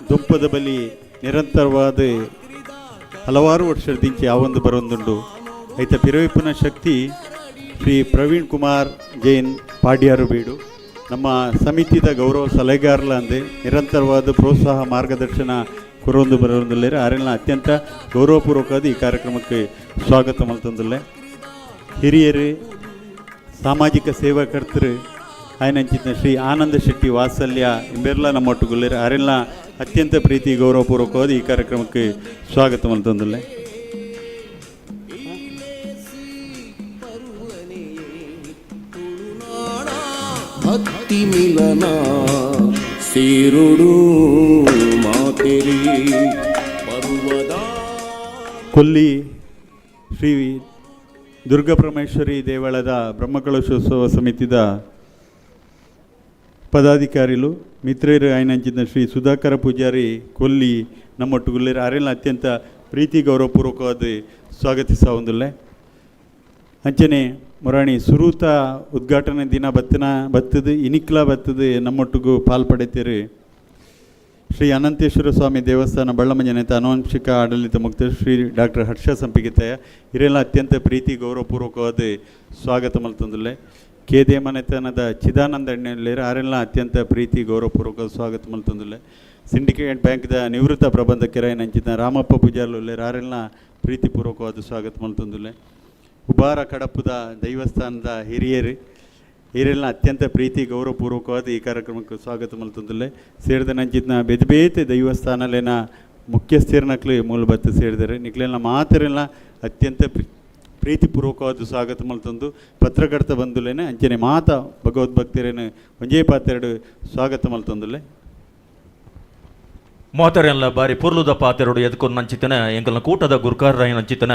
Speaker 13: ದುಂಪದ ಬಲಿ ನಿರಂತರವಾದ ಹಲವಾರು ವರ್ಷದಿಂಚೆ ಯಾವೊಂದು ಬರೊಂದುಂಡು. ಐತ ಪಿರವಿಪ್ಪುನ ಶಕ್ತಿ ಶ್ರೀ ಪ್ರವೀಣ್ ಕುಮಾರ್ ಜೈನ್ ಪಾಡ್ಯಾರು ಬೀಡು ನಮ್ಮ ಸಮಿತಿದ ಗೌರವ ಸಲಹೆಗಾರಲ ಅಂದೆ ನಿರಂತರವಾದ ಪ್ರೋತ್ಸಾಹ ಮಾರ್ಗದರ್ಶನ ಕೊರೊಂದು ಬರೊಂದುಲ್ಲೇರು. ಅರೆನ ಅತ್ಯಂತ ಗೌರವಪೂರ್ವಕವಾದ ಈ ಕಾರ್ಯಕ್ರಮಕ್ಕೆ ಸ್ವಾಗತ ಮಲ್ತೊಂದುಲ್ಲೆ. ಹಿರಿಯರು ಸಾಮಾಜಿಕ ಸೇವಾಕರ್ತರು ಆಯನಂಚಿನ ಶ್ರೀ ಆನಂದ ಶೆಟ್ಟಿ ವಾತ್ಸಲ್ಯ ಇಂಬೆರ್ಲ ನಮ್ಮೊಟ್ಟುಗುಲ್ಲೇರು. ಅರೆಲ್ಲ ಅತ್ಯಂತ ಪ್ರೀತಿ ಗೌರವಪೂರ್ವಕವಾದ ಈ ಕಾರ್ಯಕ್ರಮಕ್ಕೆ ಸ್ವಾಗತ ಮಲ್ತೊಂದುಲ್ಲೆ.
Speaker 14: ಭಕ್ತಿ ಮಿಲನ ಸೇರುಡು ಮಾತೆರಿ ಪರ್ವದ.
Speaker 13: ಕೊಲ್ಲಿ ಶ್ರೀ ದುರ್ಗಾಪರಮೇಶ್ವರಿ ದೇವಳದ ಬ್ರಹ್ಮಕಲಶೋತ್ಸವ ಸಮಿತಿದ ಪದಾಧಿಕಾರಿಲು ಮಿತ್ರರು ಆಯನಂಚಿನ ಶ್ರೀ ಸುಧಾಕರ ಪೂಜಾರಿ ಕೊಲ್ಲಿ ನಮ್ಮೊಟ್ಟುಗುಲ್ಲೇರು. ಅರೆಲ್ಲ ಅತ್ಯಂತ ಪ್ರೀತಿ ಗೌರವಪೂರ್ವಕವಾದ ಸ್ವಾಗತಿಸ ಹೊಂದುಲ್ಲೆ. ಅಂಚನೆ ಮುರಾಣಿ ಸುರೂತ ಉದ್ಘಾಟನೆ ದಿನ ಬತ್ತಿನ ಬತ್ತದು ಇನಿಕ್ಲ ಬತ್ತದು ನಮ್ಮೊಟ್ಟಿಗೂ ಪಾಲ್ ಪಡೆತೀರಿ ಶ್ರೀ ಅನಂತೇಶ್ವರ ಸ್ವಾಮಿ ದೇವಸ್ಥಾನ ಬಳ್ಳಮಂಜನೇತ ಅನುವಂಶಿಕ ಆಡಳಿತ ಮುಕ್ತ ಶ್ರೀ ಡಾಕ್ಟರ್ ಹರ್ಷ ಸಂಪಿಗೆತಯ್ಯ ಇರೆಲ್ಲ ಅತ್ಯಂತ ಪ್ರೀತಿ ಗೌರವಪೂರ್ವಕವಾದ ಸ್ವಾಗತ ಮಲ್ತೊಂದುಲ್ಲೆ. ಕೇದೆ ಮನೆತನದ ಚಿದಾನಂದ ಅಣ್ಣಲೇರು ಆರೆಲ್ಲ ಅತ್ಯಂತ ಪ್ರೀತಿ ಗೌರವಪೂರ್ವಕ ಸ್ವಾಗತ ಮಲ್ತೊಂದುಲ್ಲೆ. ಸಿಂಡಿಕೇಟ್ ಬ್ಯಾಂಕ್ದ ನಿವೃತ್ತ ಪ್ರಬಂಧಕರ ನಂಚಿತ ರಾಮಪ್ಪ ಪೂಜಾರ್ಲುಲ್ಲೇರು ಆರೆಲ್ಲ ಪ್ರೀತಿಪೂರ್ವಕವಾದ ಸ್ವಾಗತ ಮಲ್ತೊಂದುಲ್ಲೆ. ಉಬಾರ ಕಡಪುದ ದೈವಸ್ಥಾನದ ಹಿರಿಯರು ಹಿರಿಯರನ್ನ ಅತ್ಯಂತ ಪ್ರೀತಿ ಗೌರವಪೂರ್ವಕವಾದ ಈ ಕಾರ್ಯಕ್ರಮಕ್ಕೆ ಸ್ವಾಗತ ಮಲ್ತೊಂದುಲ್ಲೆ. ಸೇರಿದ ನಂಚಿತ್ನ ಬೇತೆ ಬೇತೆ ದೈವಸ್ಥಾನಲೇನ ಮುಖ್ಯಸ್ಥರನಕ್ಲು ಮೂಲ ಬತ್ತು ಸೇರಿದರೆ ನಿಕ್ಲೆಲ್ಲ ಮಾತರೆಲ್ಲ ಅತ್ಯಂತ ಪ್ರೀತಿಪೂರ್ವಕವಾದ ಸ್ವಾಗತ ಮಲ್ತೊಂದು ಪತ್ರಕರ್ತ ಬಂಧುಲೇನೆ ಅಂಚನೆ ಮಾತ ಭಗವದ್ಭಕ್ತರೇನು ಒಂಜೇ ಪಾತ್ರೆಡು ಸ್ವಾಗತ ಮಲ್ತೊಂದುಲ್ಲೆ.
Speaker 1: ಮಾತರೆಲ್ಲ ಬಾರಿ ಪೊರ್ಲುದ ಪಾತೆರಡು ಎದ್ಕೊಂದು ನಂಚಿತನ ಎಂಕಲ್ನ ಕೂಟದ ಗುರ್ಕಾರ ನಂಚಿತನ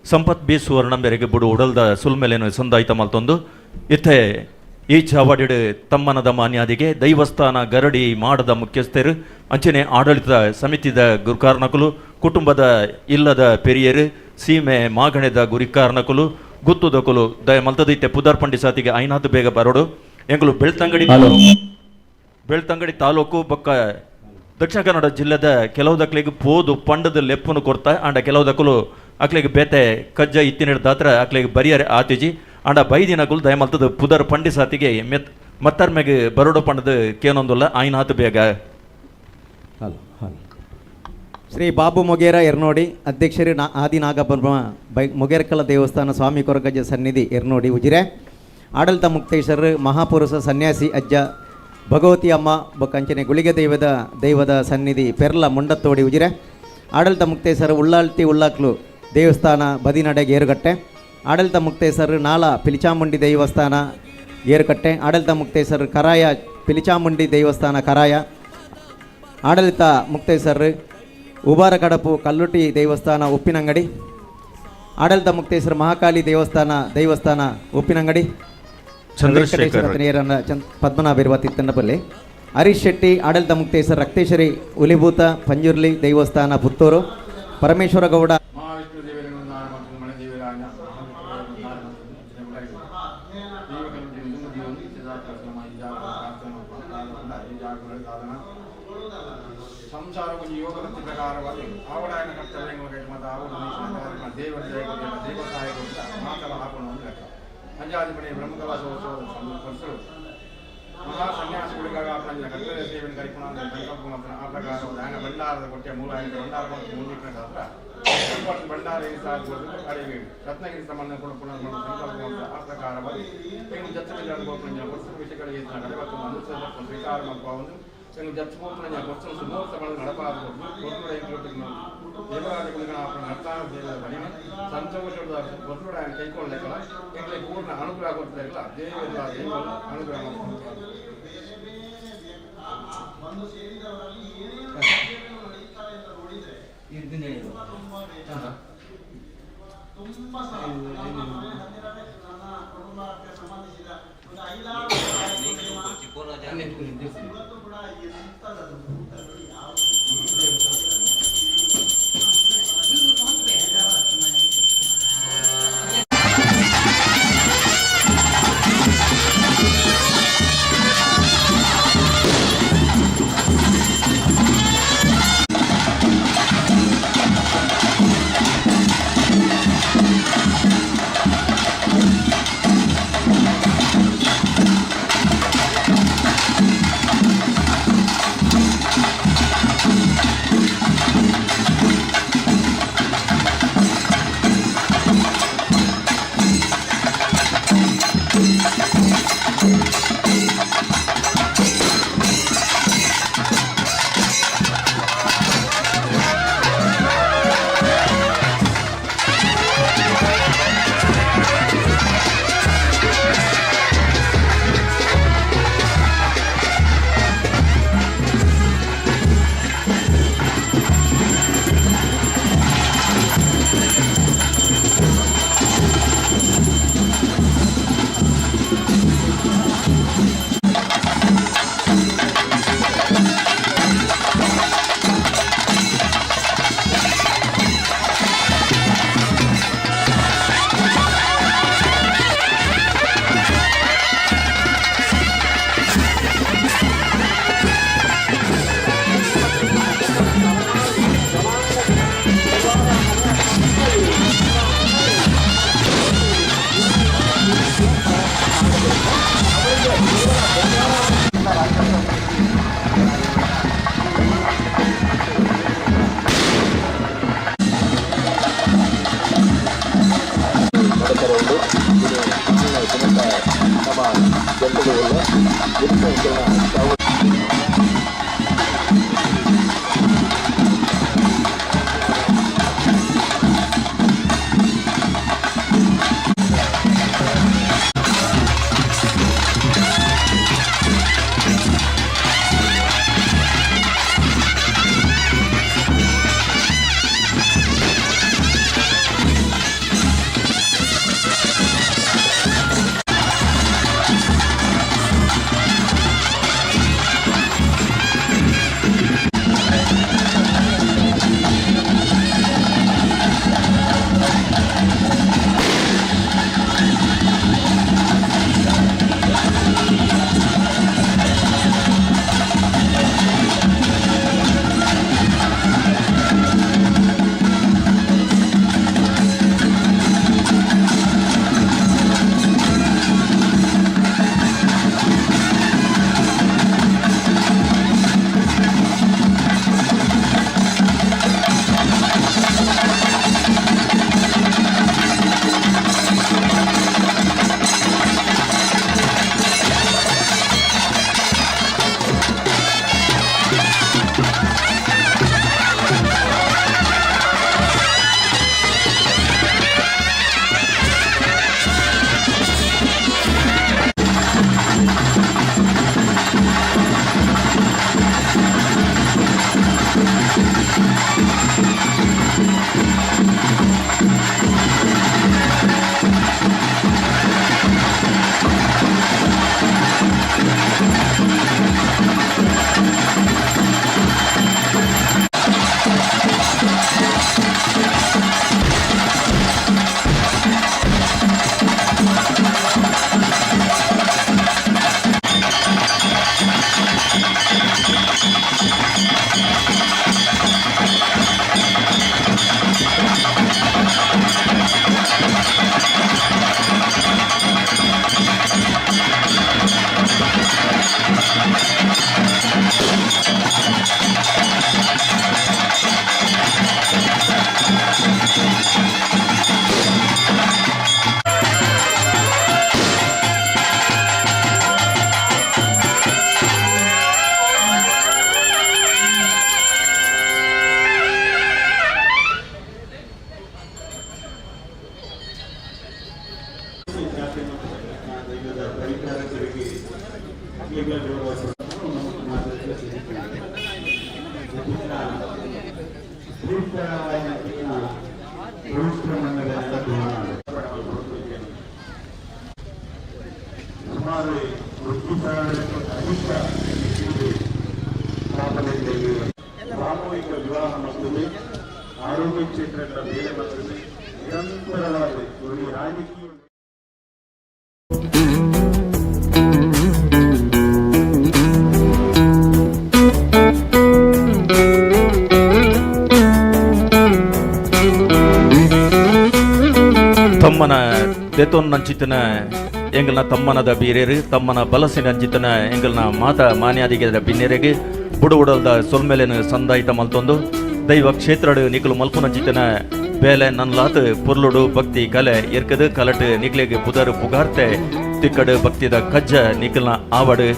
Speaker 1: ಸಂಪತ್ ಬಿ ಸುವರ್ಣ ಮೇರೆಗೆ ಬುಡು ಉಡಲ್ದ ಸುಲ್ಮೆಲೇನು ಸಂದಾಯ್ತ ಮಲ್ತೊಂದು ಇತ್ತೆ ಈ ಚಾವಾಡಿಡು ತಮ್ಮನದ ಮಾನ್ಯಾದಿಗೆ ದೈವಸ್ಥಾನ ಗರಡಿ ಮಾಡದ ಮುಖ್ಯಸ್ಥರು ಅಂಚನೆ ಆಡಳಿತ ಸಮಿತಿದ ಗುರುಕಾರ್ನಕುಲು ಕುಟುಂಬದ ಇಲ್ಲದ ಪೆರಿಯರು ಸೀಮೆ ಮಾಗಣೆದ ಗುರಿಕಾರ್ನಕುಲು ಗುತ್ತುದಕುಲು ದಯ ಮಲ್ತದಿತ್ತೆ ಪುದರ್ ಪಂಡಿ ಸಾತಿಗೆ ಐನಾತು ಬೇಗ ಬರೋಡು. ಎಂಕುಲು ಬೆಳ್ತಂಗಡಿ ಬೆಳ್ತಂಗಡಿ ತಾಲೂಕು ಬೊಕ್ಕ ದಕ್ಷಿಣ ಕನ್ನಡ ಜಿಲ್ಲೆದ ಕೆಲವು ದಕ್ಲಿಗೆ ಪೋದು ಪಂಡದ ಲೆಪ್ಪುನು ಕೊರ್ತ ಅಂಡ ಕೆಲವು ದಕ್ಕಲು ಅಕ್ಲಿಗೆ ಬೇತೆ ಕಜ್ಜ ಇತ್ತಿನ ದಾತ್ರ ಅಕ್ಲಿಗೆ ಬರಿಯರೆ ಆತಿಜಿ ಅಂಡ ಬೈದಿನಗುಲು ದಯಮಲ್ತದ ಪುದರ್ ಪಂಡಿ ಸಾತಿಗೆ ಮೆತ್ ಮತ್ತರ್ಮೆಗೆ ಬರೋಡು ಪಂಡದ ಕೇನೊಂದುಲ್ಲ ಆಯ್ನಾತು ಬೇಗ.
Speaker 4: Hello hello.
Speaker 9: ಶ್ರೀ ಬಾಬು ಮೊಗೇರ ಎರ್ನೋಡಿ ಅಧ್ಯಕ್ಷರು ಆದಿನಾಗಬ್ರಹ್ಮ ಬೈ ಮೊಗೇರ್ಕಲ ದೇವಸ್ಥಾನ ಸ್ವಾಮಿ ಕೊರಗಜ್ಜ ಸನ್ನಿಧಿ ಎರ್ನೋಡಿ ಉಜಿರೆ. ಆಡಳಿತ ಮುಕ್ತೇಶ್ವರರು ಮಹಾಪುರುಷ ಸನ್ಯಾಸಿ ಅಜ್ಜ ಭಗವತಿ ಅಮ್ಮ ಬೊಕ್ಕಂಚನೆ ಗುಳಿಗೆ ದೈವದ ದೈವದ ಸನ್ನಿಧಿ ಪೆರ್ಲ ಮುಂಡತ್ತೋಡಿ ಉಜಿರೆ. ಆಡಳಿತ ಮುಕ್ತೇಶ್ವರ ಉಳ್ಳಾಲ್ತಿ ಉಳ್ಳಾಕ್ಲು ದೇವಸ್ಥಾನ ಬದಿನಡೆ ಗೇರುಗಟ್ಟೆ. ಆಡಳಿತ ಮುಕ್ತೇಶ್ವರ ನಾಳ ಪಿಲಿಚಾಮುಂಡಿ ದೇವಸ್ಥಾನ ಗೇರುಕಟ್ಟೆ. ಆಡಳಿತ ಮುಕ್ತೇಶ್ವರ ಕರಾಯ ಪಿಲಿಚಾಮುಂಡಿ ದೇವಸ್ಥಾನ ಕರಾಯ. ಆಡಳಿತ ಮುಕ್ತೇಶ್ವರ ಉಬಾರ ಕಡಪು ಕಲ್ಲುಟಿ ದೇವಸ್ಥಾನ ಉಪ್ಪಿನಂಗಡಿ. ಆಡಳಿತ ಮುಕ್ತೇಶ್ವರ ಮಹಾಕಾಳಿ ದೇವಸ್ಥಾನ ದೇವಸ್ಥಾನ ಉಪ್ಪಿನಂಗಡಿ.
Speaker 1: ಚಂದ್ರಶೇಖರ್
Speaker 9: ಪದ್ಮನಾಭ ತಿತ್ತನಪಲ್ಲಿ. ಹರೀಶ್ ಶೆಟ್ಟಿ ಆಡಳಿತ ಮುಕ್ತೇಶ್ವರ ರಕ್ತೇಶ್ವರಿ ಹುಲಿಭೂತ ಪಂಜುರ್ಲಿ ದೇವಸ್ಥಾನ ಪುತ್ತೂರು. ಪರಮೇಶ್ವರ ಗೌಡ.
Speaker 15: ಸಂಸಾರ ಯೋಗ ಪ್ರಕಾರವಾದ ಆವಡಾಯನ ಕರ್ತವ್ಯ ಮತ್ತು ಆವಡ ದೇವರ ದೇವ ಸಹಾಯ ಮಾತಲ ಹಾಕೋಣ ಒಂದು ಲೆಕ್ಕ. ಪಂಚಾಧಿಪತಿ ಬ್ರಹ್ಮಕಲಾಶೋತ್ಸವದ ಸಂದರ್ಭ ಮಹಾ ಸನ್ಯಾಸಿಗಳಿಗಾಗ ಆಪಣ ಕರ್ತವ್ಯ ಸೇವೆಯನ್ನು ಕರಿಪುಣ ಸಂಕಲ್ಪ ಮಾತ್ರ. ಆ ಪ್ರಕಾರ ಆಯನ ಭಂಡಾರದ ಕೊಟ್ಟೆ ಮೂಲ ಆಯನ ಭಂಡಾರ ಮತ್ತು ಮುಂದಿಟ್ಟಿನ ಶಾಸ್ತ್ರ ಭಂಡಾರ ಅರಿವೇಡು ರತ್ನಗಿರಿ ಸಂಬಂಧ ಪುನಃ ಸಂಕಲ್ಪ ಮಾತ್ರ. ಆ ಪ್ರಕಾರವಾಗಿ ಏನು ಜಚ್ಚ ವರ್ಷ ವಿಷಯಗಳಿಗೆ ಅನುಸರಿಸ ಸ್ವೀಕಾರ ಮಾಡುವ ಒಂದು ಜಚ್ಚ ವರ್ಷ ಸುಮೋತ್ಸವ ನಡಪಾದ ದೇವರಾಜ ನರ್ತಾನ ದೇವರ ಮಹಿಮೆ ಸಂತೋಷದ ಹೊರಗಡೆ ಕೈಕೊಳ್ಳಕ್ಕಲ್ಲ ಎಂಗಳಿಗೆ ಪೂರ್ಣ ಅನುಗ್ರಹ ಕೊಡ್ತಾ ದೇವರ ದೇವರು ಅನುಗ್ರಹ ಮಾಡ್ತಾರೆ.
Speaker 3: ತುಂಬ ಸಲ ನಮ್ಮ ಮನೆ ಹತ್ತಿರವೇ ನನ್ನ ಕುಟುಂಬಕ್ಕೆ ಸಂಬಂಧಿಸಿದ ಒಂದು ಐದಾರು ಇವತ್ತು ಕೂಡ ಎಂಥದ್ದು ಭೂತಗಳು ಯಾವ
Speaker 13: ಆರೋಗ್ಯ ಕ್ಷೇತ್ರದ ಬೇಲೆ ಮತ್ತು ನಿರಂತರವಾದ ಒಂದು ರಾಜಕೀಯ
Speaker 1: ತಮ್ಮನ ದೆತೊನ್ನಂಚಿತನ ಎಂಗಲ್ನ ತಮ್ಮನದ ಬೀರೇರು ತಮ್ಮನ ಬಲಸಿನಂಚಿತನ ಎಂಗಲ್ನ ಮಾತ ಮಾನ್ಯಾದಿಗೆದ ಬಿನ್ನೆರೆಗೆ ಬುಡುವುಡಲ್ದ ಸೊಲ್ಮೆಲೆನು ಸಂದಾಯಿತ ಮಲ್ತೊಂದು ದೈವ ಕ್ಷೇತ್ರಡು ನಿಕಲು ಮಲ್ಪುನಂಚಿತನ ಬೇಲೆ ನನ್ಲಾತ್ ಪೊರ್ಲುಡು ಭಕ್ತಿ ಕಲೆ ಎರ್ಕದು ಕಲಟು ನಿಕ್ಲೆಗೆ ಪುದರ್ ಪುಗಾರ್ತೆ ತಿಕ್ಕಡು ಭಕ್ತಿದ ಕಜ್ಜ ನಿಕಲ್ನ ಆವಡು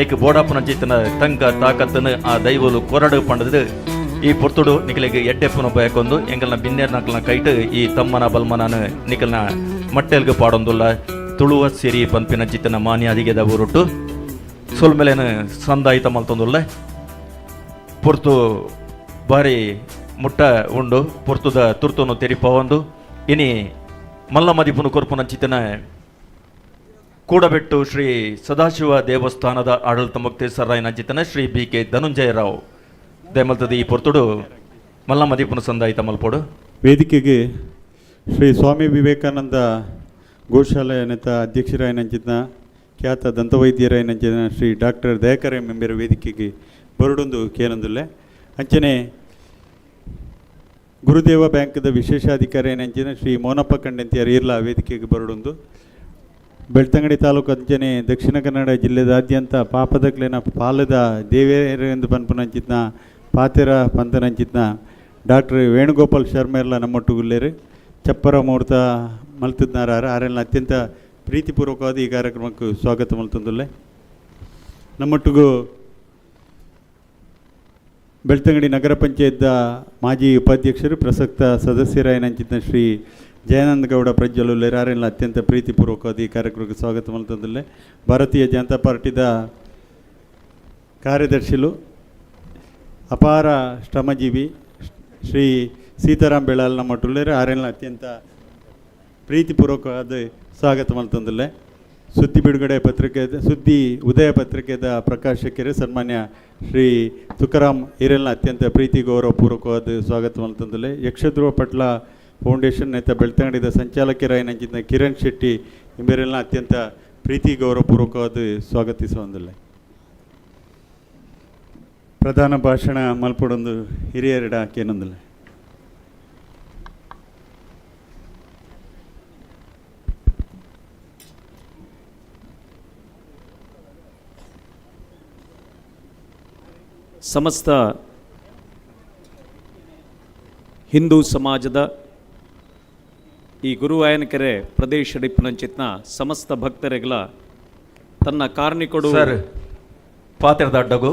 Speaker 1: ಐಕ್ ಬೋಡಾಪುನಂಚಿತನ ತಂಕ ತಾಕತ್ತನು ಆ ದೈವಲು ಕೊರಡು ಪಂಡದು ಈ ಪೊರ್ತುಡು ನಿಕಲಿಗೆ ಎಡ್ಡೆಪ್ಪುನ ಬಯಕೊಂದು ಎಂಗಲ್ನ ಬಿನ್ನೇರ್ ನಕಲ್ನ ಕೈಟು ಈ ತಮ್ಮನ ಬಲ್ಮನನು ನಿಕಲ್ನ ಮಟ್ಟೆಲ್ಗೆ ಪಾಡೊಂದುಲ್ಲ ತುಳುವ ಸಿರಿ ಪನ್ಪಿನ ಚಿತ್ತನ ಮಾನ್ಯಾದಿಗೆದ ಊರುಟು ಸೊಲ್ಮೆಲೇನು ಸಂದಾಯಿತ ಮಲ್ತೊಂದುಲ್ಲ ಪೊರ್ತು ಬಾರಿ ಮುಟ್ಟ ಉಂಡು ಪೊರ್ತುದ ತುರ್ತುನು ತೆರಿಪವಂದು ಇನಿ ಮಲ್ಲ ಮದಿಪುನು ಕೊರ್ಪುನ ಚಿತ್ತನ ಕೂಡಬೆಟ್ಟು ಶ್ರೀ ಸದಾಶಿವ ದೇವಸ್ಥಾನದ ಆಡಳಿತ ಮುಕ್ತೇಸರಾಯನ ಚಿತ್ತನ ಶ್ರೀ ಬಿ ಕೆ ಧನುಂಜಯ ರಾವ್ ದಯಮಲ್ತದ ಈ ಪೊರ್ತುಡು ಮಲ್ಲ ಮದಿಪುನ ಸಂದಾಯಿತ ಮಲ್ಪೋಡು.
Speaker 13: ವೇದಿಕೆಗೆ ಶ್ರೀ ಸ್ವಾಮಿ ವಿವೇಕಾನಂದ ಗೋಶಾಲೆಯ ನೆತ ಅಧ್ಯಕ್ಷರಾಯನಂಚಿನ ಖ್ಯಾತ ದಂತವೈದ್ಯರಾಯನಂಚಿನ ಶ್ರೀ ಡಾಕ್ಟರ್ ದಯಾಕರ ಮೆಂಬರ ವೇದಿಕೆಗೆ ಬರಡೊಂದು ಕೇನೊಂದುಲ್ಲೆ. ಅಂಚನೆ ಗುರುದೇವ ಬ್ಯಾಂಕ್ದ ವಿಶೇಷಾಧಿಕಾರಿ ಏನಂಚಿನ ಶ್ರೀ ಮೋನಪ್ಪ ಕಂಡಂತಿಯರ್ ಇರ್ಲಾ ವೇದಿಕೆಗೆ ಬರಡೊಂದು. ಬೆಳ್ತಂಗಡಿ ತಾಲೂಕು ಅಂಚನೆ ದಕ್ಷಿಣ ಕನ್ನಡ ಜಿಲ್ಲೆದಾದ್ಯಂತ ಪಾಪದಕ್ಲೆನ ಪಾಲದ ದೇವೇರೆಂದು ಪನ್ಪುನಂಚಿತ್ನ ಪಾತೆರ ಪಂತನಂಚಿತ್ನ ಡಾಕ್ಟರ್ ವೇಣುಗೋಪಾಲ್ ಶರ್ಮ ಎಲ್ಲ ನಮ್ಮೊಟ್ಟುಗುಲ್ಲೇರು ಚಪ್ಪರ ಮುಹೂರ್ತ ಮಲ್ತಿದ್ನಾರ ಆರೆಲ್ಲ ಅತ್ಯಂತ ಪ್ರೀತಿಪೂರ್ವಕವಾದ ಈ ಕಾರ್ಯಕ್ರಮಕ್ಕೆ ಸ್ವಾಗತ ಮಲ್ತಂದುಲ್ಲೆ. ನಮ್ಮೊಟ್ಟಿಗೂ ಬೆಳ್ತಂಗಡಿ ನಗರ ಪಂಚಾಯತ್ದ ಮಾಜಿ ಉಪಾಧ್ಯಕ್ಷರು ಪ್ರಸಕ್ತ ಸದಸ್ಯರಾಯನಂಚಿತ್ನ ಶ್ರೀ ಜಯಾನಂದ ಗೌಡ ಪ್ರಜ್ವಲ್ ಆರೆಲ್ಲ ಅತ್ಯಂತ ಪ್ರೀತಿಪೂರ್ವಕವಾದ ಈ ಕಾರ್ಯಕ್ರಮಕ್ಕೆ ಸ್ವಾಗತ ಮಲ್ತಂದುಲ್ಲೆ. ಭಾರತೀಯ ಜನತಾ ಪಾರ್ಟಿದ ಕಾರ್ಯದರ್ಶಿಲು ಅಪಾರ ಶ್ರಮಜೀವಿ ಶ್ರೀ ಸೀತಾರಾಮ್ ಬೆಳಾಲ್ ನಮ್ಮೊಟ್ಟುಲ್ಲೇರು ಆರೆಲ್ಲ ಅತ್ಯಂತ ಪ್ರೀತಿಪೂರ್ವಕವಾದ ಸ್ವಾಗತ ಮಲ್ತಂದುಲ್ಲೆ. ಸುದ್ದಿ ಬಿಡುಗಡೆ ಪತ್ರಿಕೆ ಸುದ್ದಿ ಉದಯ ಪತ್ರಿಕೆದ ಪ್ರಕಾಶಕರು ಸನ್ಮಾನ್ಯ ಶ್ರೀ ತುಕಾರಾಮ್ ಹಿರೇಲ್ನ ಅತ್ಯಂತ ಪ್ರೀತಿ ಗೌರವಪೂರ್ವಕವಾದ ಸ್ವಾಗತ ಮಲ್ತಂದುಲ್ಲೆ. ಯಕ್ಷಧ್ರುವ ಪಟ್ಲ ಫೌಂಡೇಶನ್ ನೇತ ಬೆಳ್ತಂಗಡಿದ ಸಂಚಾಲಕರಾಯನಂಚಿನ ಕಿರಣ್ ಶೆಟ್ಟಿ ಇಂಬೇರೆಲ್ಲ ಅತ್ಯಂತ ಪ್ರೀತಿ ಗೌರವಪೂರ್ವಕವಾದ ಸ್ವಾಗತಿಸುವಂದಿಲ್ಲ. ಪ್ರಧಾನ ಭಾಷಣ ಮಲ್ಪಡೊಂದು ಹಿರಿಯರಿಡ ಕೇನೊಂದಿಲ್ಲ.
Speaker 6: ಸಮಸ್ತ ಹಿಂದೂ ಸಮಾಜದ ಈ ಗುರುವಾಯನಕೆರೆ ಪ್ರದೇಶ ಡಿಪ್ಪನಂಚಿತ್ನ ಸಮಸ್ತ ಭಕ್ತರಿಗಳ ತನ್ನ ಕಾರ್ಣಿಕೊಡು
Speaker 1: ಸರ್ ಪಾತ್ರದ ಅಡ್ಡಗು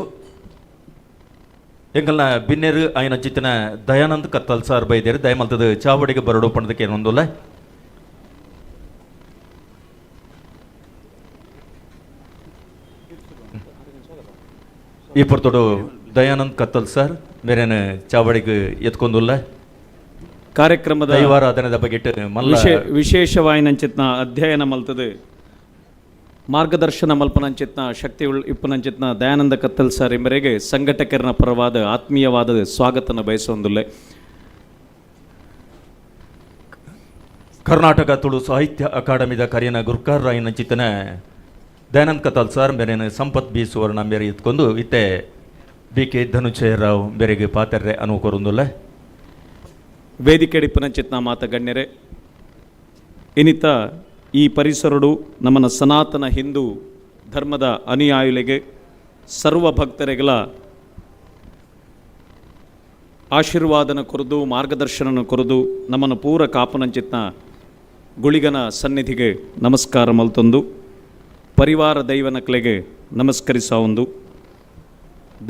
Speaker 1: ಎಂಗಲ್ನ ಬಿನ್ನೇರು ಆಯ್ನ ಚಿತ್ತಿನ ದಯಾನಂದ್ ಕತ್ತಲ್ ಸಾರ್ ಬೈದೇರು ದಯಮಲ್ತದ ಚಾವಡಿಗೆ ಬರಡು ಪಣದಕ್ಕೆ ಏನೊಂದುಲ್ಲ. ಈ ಪೊರ್ತುಡು ದಯಾನಂದ್ ಕತ್ತಲ್ ಸರ್ ಮೇರೇನು ಚಾವಡಿಗೆ ಎತ್ಕೊಂದುಲ್ಲ.
Speaker 6: ಕಾರ್ಯಕ್ರಮದ
Speaker 1: ದೈವಾರಾಧನೆದ ಬಗ್ಗೆ ಮಲ್ಲ
Speaker 6: ವಿಶೇಷವಾಯಿನಂಚಿತ್ನ ಅಧ್ಯಯನ ಮಲ್ತದೆ ಮಾರ್ಗದರ್ಶನ ಮಲ್ಪನಂಚಿತ್ನ ಶಕ್ತಿ ಇಪ್ಪನಂಚಿತ್ನ ದಯಾನಂದ ಕತ್ತಲ್ ಸರ್ ಎಂಬರಿಗೆ ಸಂಘಟಕರನ ಪರವಾದ ಆತ್ಮೀಯವಾದ ಸ್ವಾಗತನ ಬಯಸೊಂದುಲ್ಲೆ.
Speaker 1: ಕರ್ನಾಟಕ ತುಳು ಸಾಹಿತ್ಯ ಅಕಾಡೆಮಿದ ಕರಿಯನ ಗುರ್ಕಾರ್ ರಾಯನಂಚಿತನ ದಯಾನಂದ್ ಕತ್ತಲ್ ಸರ್ ಮೇರೇನು ಸಂಪತ್ ಬಿ ಸುವರ್ಣ ಮೇರೆ ಎತ್ಕೊಂಡು ಇತ್ತೆ ಬಿ ಕೆ ಧನುಜಯ ರಾವ್ ಮೇರೆಗೆ ಪಾತೆರ್ರೆ ಅನುವು ಕೊರೊಂದುಲ್ಲೆ.
Speaker 6: ವೇದಿಕೆ ಡಿಪ್ಪನಂಚಿತ್ನ ಮಾತ ಗಣ್ಯರೇ, ಇನ್ನಿತ ಈ ಪರಿಸರಡು ನಮ್ಮನ ಸನಾತನ ಹಿಂದೂ ಧರ್ಮದ ಅನುಯಾಯಿಗಳಿಗೆ ಸರ್ವ ಭಕ್ತರಿಗಳ ಆಶೀರ್ವಾದನ ಕೊರದು ಮಾರ್ಗದರ್ಶನನ ಕೊರದು ನಮ್ಮನ್ನು ಪೂರ ಕಾಪುನಂಚಿತ್ನ ಗುಳಿಗನ ಸನ್ನಿಧಿಗೆ ನಮಸ್ಕಾರ ಮಲ್ತೊಂದು ಪರಿವಾರ ದೈವನಕ್ಲೆಗೆ ನಮಸ್ಕರಿಸ ಒಂದು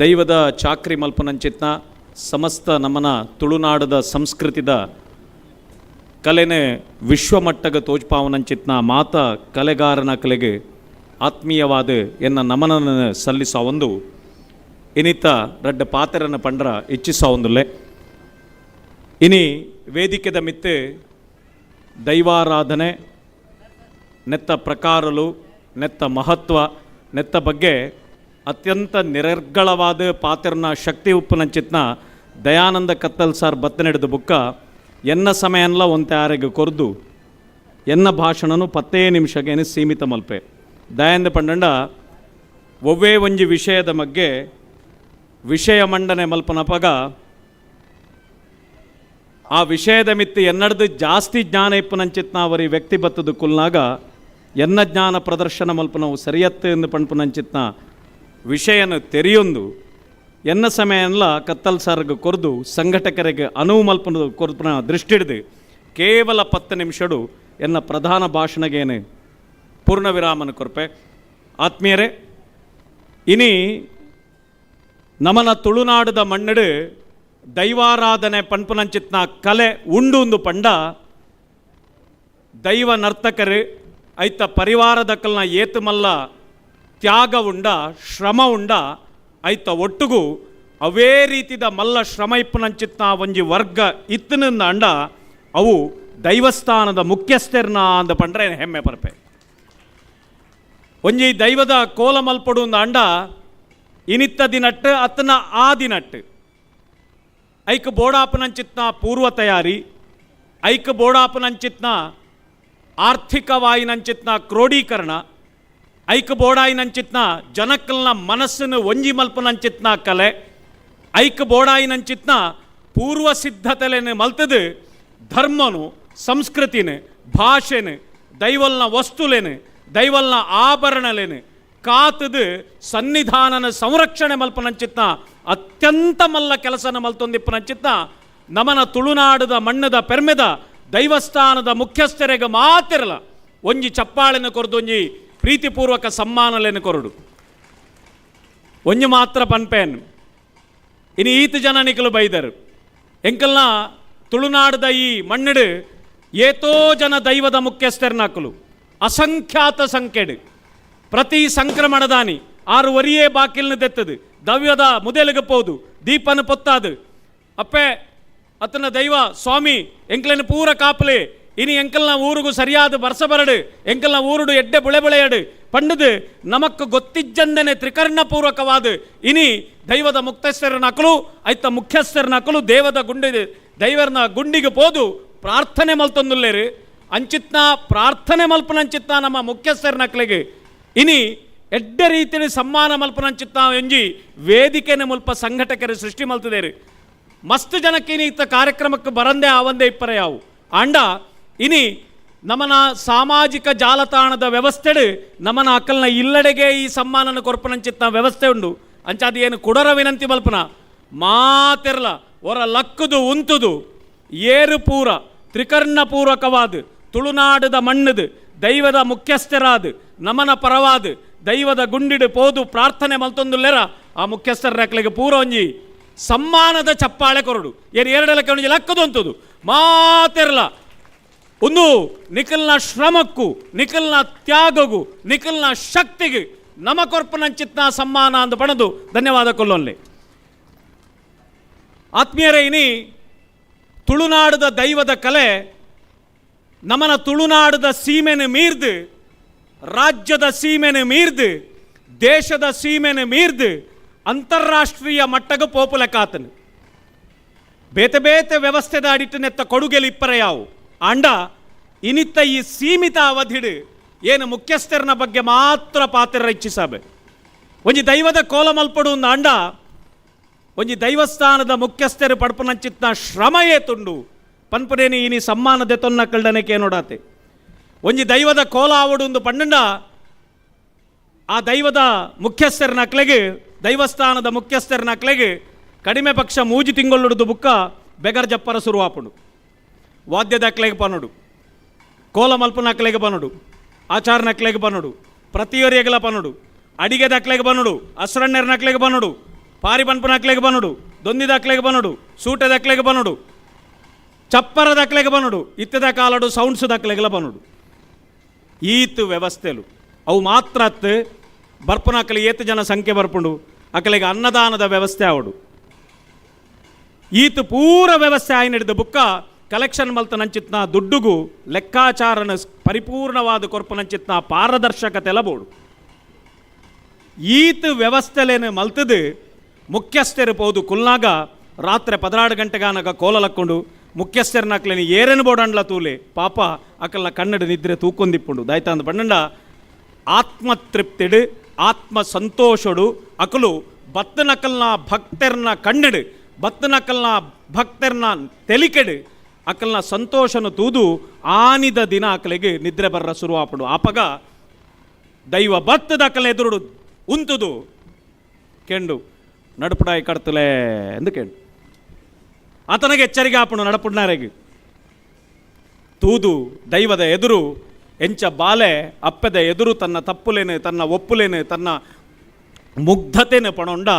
Speaker 6: ದೈವದ ಚಾಕ್ರಿ ಮಲ್ಪನಂಚಿತ್ನ ಸಮಸ್ತ ನಮ್ಮನ ತುಳುನಾಡದ ಸಂಸ್ಕೃತಿದ ಕಲೆನೆ ವಿಶ್ವಮಟ್ಟಗ ತೋಜ್ಪಾವನಂಚಿತ್ನ ಮಾತ ಕಲೆಗಾರನ ಕಲೆಗೆ ಆತ್ಮೀಯವಾದ ಎನ್ನ ನಮನನ ಸಲ್ಲಿಸ ಒಂದು ಇನಿತ ರಡ್ಡ ಪಾತ್ರನ ಪಂಡ್ರ ಇಚ್ಛಿಸ ಒಂದುಲ್ಲೆ. ಇನಿ ವೇದಿಕೆದ ಮಿತ್ತೆ ದೈವಾರಾಧನೆ ನೆತ್ತ ಪ್ರಕಾರಲು ನೆತ್ತ ಮಹತ್ವ ನೆತ್ತ ಬಗ್ಗೆ ಅತ್ಯಂತ ನಿರರ್ಗಳವಾದ ಪಾತ್ರನ ಶಕ್ತಿ ಉಪ್ಪುನಂಚಿತ್ನ Dayananda Kattal sir ಬತ್ತನೆಡ್ದು ಬುಕ್ಕ ಎನ್ನ ಸಮಯನ್ಲ ಒಂತೆ ಆರೆಗ್ ಕೊರ್ದು ಎನ್ನ ಭಾಷಣನು 10 ನಿಮಿಷಗೇನು ಸೀಮಿತ ಮಲ್ಪೆ. ದಯಾನಂದ ಪಂಡಂಡ ಒವ್ವೇ ಒಂಜಿ ವಿಷಯದ ಬಗ್ಗೆ ವಿಷಯ ಮಂಡನೆ ಮಲ್ಪನಪಗ ಆ ವಿಷಯದ ಮಿತ್ತು ಎನ್ನಡ್ದು ಜಾಸ್ತಿ ಜ್ಞಾನ ಇಪ್ಪನಂಚಿತ್ನ ಅವರಿ ವ್ಯಕ್ತಿ ಬತ್ತದ ಕುಲ್ನಾಗ ಎನ್ನ ಜ್ಞಾನ ಪ್ರದರ್ಶನ ಮಲ್ಪನವು ಸರಿಯತ್ತು ಎಂದು ಪಣ್ಪುನಂಚಿತ್ನ ವಿಷಯನ ತೆರೆಯೊಂದು ಎನ್ನ ಸಮಯನ್ಲ ಕತ್ತಲ್ ಸಾರ್ಗ್ ಕೊರ್ದು ಸಂಘಟಕರಿಗೆ ಅನುವು ಮಲ್ಪನ ಕೊರ್ಪನ ದೃಷ್ಟಿಡ್ದು ಕೇವಲ 10 ನಿಮಿಷಡು ಎನ್ನ ಪ್ರಧಾನ ಭಾಷಣಗೇನು ಪೂರ್ಣ ವಿರಾಮನ ಕೊರ್ಪೆ. ಆತ್ಮೀಯರೇ, ಇನಿ ನಮನ ತುಳುನಾಡದ ಮಣ್ಣಡು ದೈವಾರಾಧನೆ ಪನ್ಪುನಂಚಿತ್ನ ಕಲೆ ಉಂಡು ಪಂಡ ದೈವ ನರ್ತಕರು ಐತ ಪರಿವಾರದಕ್ಕಲ್ನ ಏತುಮಲ್ಲ ತ್ಯಾಗ ಉಂಡ ಶ್ರಮ ಉಂಡ ಐತ ಒಟ್ಟುಗು ಅವೇ ರೀತಿದ ಮಲ್ಲ ಶ್ರಮ ಇಪ್ಪುನಂಚಿತ್ನ ಒಂಜಿ ವರ್ಗ ಇತ್ತನಿಂದ ಅಂಡ ಅವು ದೈವಸ್ಥಾನದ ಮುಖ್ಯಸ್ಥರ್ನ ಅಂದ ಪಂಡ್ರೆ ಹೆಮ್ಮೆ ಪರ್ಪೆ. ಒಂಜಿ ದೈವದ ಕೋಲ ಮಲ್ಪಡು ಅಂಡ ಇನಿತ್ತ ದಿನಟ್ಟು ಅತ್ತನ ಆ ದಿನಟ್ಟು ಐಕ್ ಬೋಡಾಪನಂಚಿತ್ನ ಪೂರ್ವ ತಯಾರಿ, ಐಕ್ ಬೋಡಾಪನಂಚಿತ್ನ ಆರ್ಥಿಕವಾಯಿನಂಚಿತ್ನ ಕ್ರೋಢೀಕರಣ, ಐಕ್ ಬೋಡಾಯಿನಂಚಿತ್ನ ಜನಕ್ಕಲ್ನ ಮನಸ್ಸನ್ನು ಒಂಜಿ ಮಲ್ಪನಂಚಿತ್ನ ಕಲೆ, ಐಕ್ ಬೋಡಾಯಿನಂಚಿತ್ನ ಪೂರ್ವ ಸಿದ್ಧತೆಲೆನು ಮಲ್ತದು ಧರ್ಮನು ಸಂಸ್ಕೃತಿನ ಭಾಷೆನು ದೈವಲ್ನ ವಸ್ತುಲೇನು ದೈವಲ್ನ ಆಭರಣಲೇನು ಕಾತದು ಸನ್ನಿಧಾನನ ಸಂರಕ್ಷಣೆ ಮಲ್ಪನಂಚಿತ್ನ ಅತ್ಯಂತ ಮಲ್ಲ ಕೆಲಸನ ಮಲ್ತೊಂದಿಪ್ಪನಂಚಿತ್ನ ನಮನ ತುಳುನಾಡದ ಮಣ್ಣದ ಪೆರ್ಮೆದ ದೈವಸ್ಥಾನದ ಮುಖ್ಯಸ್ಥರಿಗೆ ಮಾತಿರಲ್ಲ ಒಂಜಿ ಚಪ್ಪಾಳೆನ ಕೊರದು ಒಂಜಿ ಪ್ರೀತಿಪೂರ್ವಕ ಸಮ್ಮಾನಲೇನು ಕೊರಡು. ಒಂಜಿ ಮಾತ್ರ ಪನ್ಪೇನ್ ಇನ್ನು ಈತ ಜನ ನಿಕಲು ಬೈದರು ಎಂಕಲ್ನ ತುಳುನಾಡದ ಈ ಮಣ್ಣಡು ಏತೋ ಜನ ದೈವದ ಮುಖ್ಯಸ್ಥರನಾಕಲು ಅಸಂಖ್ಯಾತ ಸಂಖ್ಯೆಡು ಪ್ರತಿ ಸಂಕ್ರಮಣದಾನಿ 6 ವರಿಯೇ ಬಾಕಿಲ್ನ ದೆತ್ತದು ದವ್ಯದ ಮುದೆಲಿಗೆ ಪೋದು ದೀಪನ ಪೊತ್ತಾದು ಅಪ್ಪೆ ಅತನ ದೈವ ಸ್ವಾಮಿ ಎಂಕ್ಲನ ಪೂರ ಕಾಪಲೆ ಇನಿ ಎಂಕಲ್ನ ಊರಿಗೂ ಸರಿಯಾದ ಬರ್ಸ ಬರಡು ಎಂಕಲ್ನ ಊರುಡು ಎಡ್ಡೆ ಬುಳೆ ಬೆಳೆಯಡು ಪಂಡದು ನಮಕ್ ಗೊತ್ತಿಜ್ಜಂದನೆ ತ್ರಿಕರ್ಣಪೂರ್ವಕವಾದ ಇನಿ ದೈವದ ಮುಕ್ತಸ್ಥರನ ಅಕಲು ಐತ ಮುಖ್ಯಸ್ಥರನ ಅಕಲು ದೇವದ ಗುಂಡಿ ದೈವರನ ಗುಂಡಿಗೆ ಪೋದು ಪ್ರಾರ್ಥನೆ ಮಲ್ತೊಂದುಲ್ಲೇರು ಅಂಚಿತ್ನ ಪ್ರಾರ್ಥನೆ ಮಲ್ಪನಂಚಿತ್ನ ನಮ್ಮ ಮುಖ್ಯಸ್ಥರನ ಅಕ್ಲಿಗೆ ಇನಿ ಎಡ್ಡೆ ರೀತಿಯ ಸಮ್ಮಾನ ಮಲ್ಪನಂಚಿತ್ನ ಎಂಜಿ ವೇದಿಕೆನ ಮುಲ್ಪ ಸಂಘಟಕರು ಸೃಷ್ಟಿ ಮಲ್ತದೇರು. ಮಸ್ತ್ ಜನಕ್ಕೆ ಇನಿ ಇತ್ತ ಕಾರ್ಯಕ್ರಮಕ್ಕೆ ಬರಂದೆ ಆವಂದೇ ಇಪ್ಪರೆ ಯಾವು ಆಂಡ ಇನಿ ನಮನ ಸಾಮಾಜಿಕ ಜಾಲತಾಣದ ವ್ಯವಸ್ಥೆಡು ನಮನ ಅಕ್ಕಲ್ನ ಇಲ್ಲಡೆಗೆ ಈ ಸಮ್ಮಾನನ ಕೊರ್ಪನಂಚಿತ್ನ ವ್ಯವಸ್ಥೆ ಉಂಡು. ಅಂಚಾದ ಏನು ಕುಡರ ವಿನಂತಿ ಮಲ್ಪನ ಮಾತಿರಲ ಹೊರ ಲಕ್ಕುದು ಉಂತುದು ಏರು ಪೂರ ತ್ರಿಕರ್ಣಪೂರ್ವಕವಾದ ತುಳುನಾಡದ ಮಣ್ಣದು ದೈವದ ಮುಖ್ಯಸ್ಥರಾದ ನಮನ ಪರವಾದ ದೈವದ ಗುಂಡಿಡು ಪೋದು ಪ್ರಾರ್ಥನೆ ಮಲ್ತೊಂದುಲ್ಲೆರ ಆ ಮುಖ್ಯಸ್ಥರ ರೆಕ್ಲೆಗೆ ಪೂರ ಒಂಜಿ ಸಮ್ಮಾನದ ಚಪ್ಪಾಳೆ ಕೊರಡು ಏನು ಎರಡಲಕ್ಕೆ ಒಂಜಿ ಲಕ್ಕದು ಅಂತದು ಮಾತಿರಲ ಒಂದು ನಿಖಲ್ನ ಶ್ರಮಕ್ಕೂ ನಿಖಲ್ನ ತ್ಯಾಗಗೂ ನಿಖಲ್ನ ಶಕ್ತಿಗೆ ನಮ ಕೊರ್ಪನಂಚಿತ್ನ ಸಮ್ಮಾನ ಅಂದು ಪಣದು ಧನ್ಯವಾದ ಕೊಲ್ಲೊನ್ಲೆ. ಆತ್ಮೀಯರೇ, ಇನಿ ತುಳುನಾಡದ ದೈವದ ಕಲೆ ನಮನ ತುಳುನಾಡದ ಸೀಮೆನ ಮೀರ್ದು ರಾಜ್ಯದ ಸೀಮೆನ ಮೀರ್ದು ದೇಶದ ಸೀಮೆನ ಮೀರ್ದು ಅಂತಾರಾಷ್ಟ್ರೀಯ ಮಟ್ಟಗ ಪೋಪುಲೆಕಾತನು ಬೇತೆ ಬೇತೆ ವ್ಯವಸ್ಥೆದ ಅಡಿಟ್ಟು ನೆತ್ತ ಕೊಡುಗೆಲಿ ಇಪ್ಪರೆ ಯಾವು ಆಂಡ ಇನಿತ್ತ ಈ ಸೀಮಿತ ಅವಧಿಡು ಏನು ಮುಖ್ಯಸ್ಥರನ ಬಗ್ಗೆ ಮಾತ್ರ ಪಾತ್ರ ಇಚ್ಛಿಸಬೆ. ಒಂಜಿ ದೈವದ ಕೋಲ ಮಲ್ಪಡು ಒಂದು ಅಂಡ ಒಂಜಿ ದೈವಸ್ಥಾನದ ಮುಖ್ಯಸ್ಥರು ಪಡ್ಪನಂಚಿತ್ನ ಶ್ರಮಯೇ ತುಂಡು ಪನ್ಪುನೇನಿ ಇನಿ ಸಮ್ಮಾನದೆ ತೊನ್ನ ಕಲ್ಡನಕ್ಕೆ ನೋಡಾತೆ. ಒಂಜಿ ದೈವದ ಕೋಲ ಆವಡು ಒಂದು ಪಂಡಂಡ ಆ ದೈವದ ಮುಖ್ಯಸ್ಥರನ ಅಕ್ಲೆಗೆ ದೈವಸ್ಥಾನದ ಮುಖ್ಯಸ್ಥರನ ಅಕ್ಲೆಗೆ ಕಡಿಮೆ ಪಕ್ಷ 3 ತಿಂಗಳುಡ್ದು ಬುಕ್ಕ ಬೆಗರ್ ಜಪ್ಪರ ಸುರುವಾಪುಂಡು. ವಾದ್ಯದ ಅಕ್ಲೆಗೆ ಪನುಡು, ಕೋಲ ಮಲ್ಪನ ಅಕ್ಲೆಗೆ ಪನುಡು, ಆಚಾರನ ಅಕ್ಲೆಗೆ ಪನುಡು, ಪ್ರತಿಯೊರಿಯಗಲ ಪನುಡು, ಅಡಿಗೆದ ಅಕ್ಲೆಗೆ ಪನುಡು, ಅಸ್ರಣ್ಣರ್ನ ಅಕ್ಲೆಗೆ ಪನುಡು, ಪಾರಿ ಪನ್ಪನ ಅಕ್ಲೆಗೆ ಪನುಡು, ದೊಂದಿದ ಅಕ್ಲೆಗೆ ಪನುಡು, ಸೂಟದ ಅಕ್ಲೆಗೆ ಪನುಡು, ಚಪ್ಪರದ ಅಕ್ಲೆಗೆ ಪನುಡು, ಇತ್ತದ ಕಾಲಡು ಸೌಂಡ್ಸದ ಅಕ್ಲೆಗೆಲ ಪನುಡು. ಈತ್ ವ್ಯವಸ್ಥೆಲು ಅವು ಮಾತ್ರ ಅತ್ತು ಬರ್ಪುನ ಅಕ್ಕಲಿ ಏತು ಜನ ಸಂಖ್ಯೆ ಬರ್ಪುಂಡು ಅಕ್ಕಲಿಗೆ ಅನ್ನದಾನದ ವ್ಯವಸ್ಥೆ ಅವಡು. ಈತ ಪೂರ ವ್ಯವಸ್ಥೆ ಆಯ್ನ ಹಿಡಿದ ಬುಕ್ಕ ಕಲೆಕ್ಷನ್ ಮಲ್ತನಂಚಿತ್ನ ದುಡ್ಡುಗು ಲೆಕ್ಕಾಚಾರನ ಪರಿಪೂರ್ಣವಾದ ಕೊರ್ಪನಂಚಿತ್ನ ಪಾರದರ್ಶಕತೆ ಬೋಡು. ಈತ ವ್ಯವಸ್ಥೆಲೇನು ಮಲ್ತದು ಮುಖ್ಯಸ್ಥರು ಪೋದು ಕುಲ್ನಾಗ ರಾತ್ರಿ 12 ಗಂಟೆಗಾನಗ ಕೋಲಲಕ್ಕೊಂಡು ಮುಖ್ಯಸ್ಥರನಾಕ್ಲೇನಿ ಏರೇನು ಬೋಡಂಡ್ಲ ತೂಲೆ ಪಾಪ ಅಕಲ್ನ ಕನ್ನಡ ನಿದ್ರೆ ತೂಕೊಂದಿಪ್ಪುಂಡು ದಾಯ್ತಾಂದು ಪಂಡ ಆತ್ಮತೃಪ್ತಿಡು ಆತ್ಮ ಸಂತೋಷಡು ಅಕಲು ಬತ್ತನಕಲ್ನ ಭಕ್ತರ್ನ ಕಣ್ಣಡು ಬತ್ತನಕಲ್ನ ಭಕ್ತರ್ನ ತೆಲಿಕೆಡು ಅಕಲ್ನ ಸಂತೋಷನು ತೂದು ಆನಿದ ದಿನ ಅಕಲಿಗೆ ನಿದ್ರೆ ಬರ್ರ ಶುರುವಾಪಡು. ಆಪಗ ದೈವ ಬತ್ತದ ಅಕಲ ಎದುರುಡು ಉಂತುದು ಕೆಂಡು ನಡುಪುಡಾಯಿ ಕಡ್ತಲೇ ಎಂದು ಕೆಂಡು ಆತನಿಗೆ ಎಚ್ಚರಿಕೆ ಆಪಣು ನಡಪುಡ್ನಾರೆಗೆ ತೂದು ದೈವದ ಎದುರು ಎಂಚ ಬಾಲೆ ಅಪ್ಪದ ಎದುರು ತನ್ನ ತಪ್ಪುಲೇನೆ ತನ್ನ ಒಪ್ಪುಲೇನೆ ತನ್ನ ಮುಗ್ಧತೆನೆ ಪಣೊಂಡ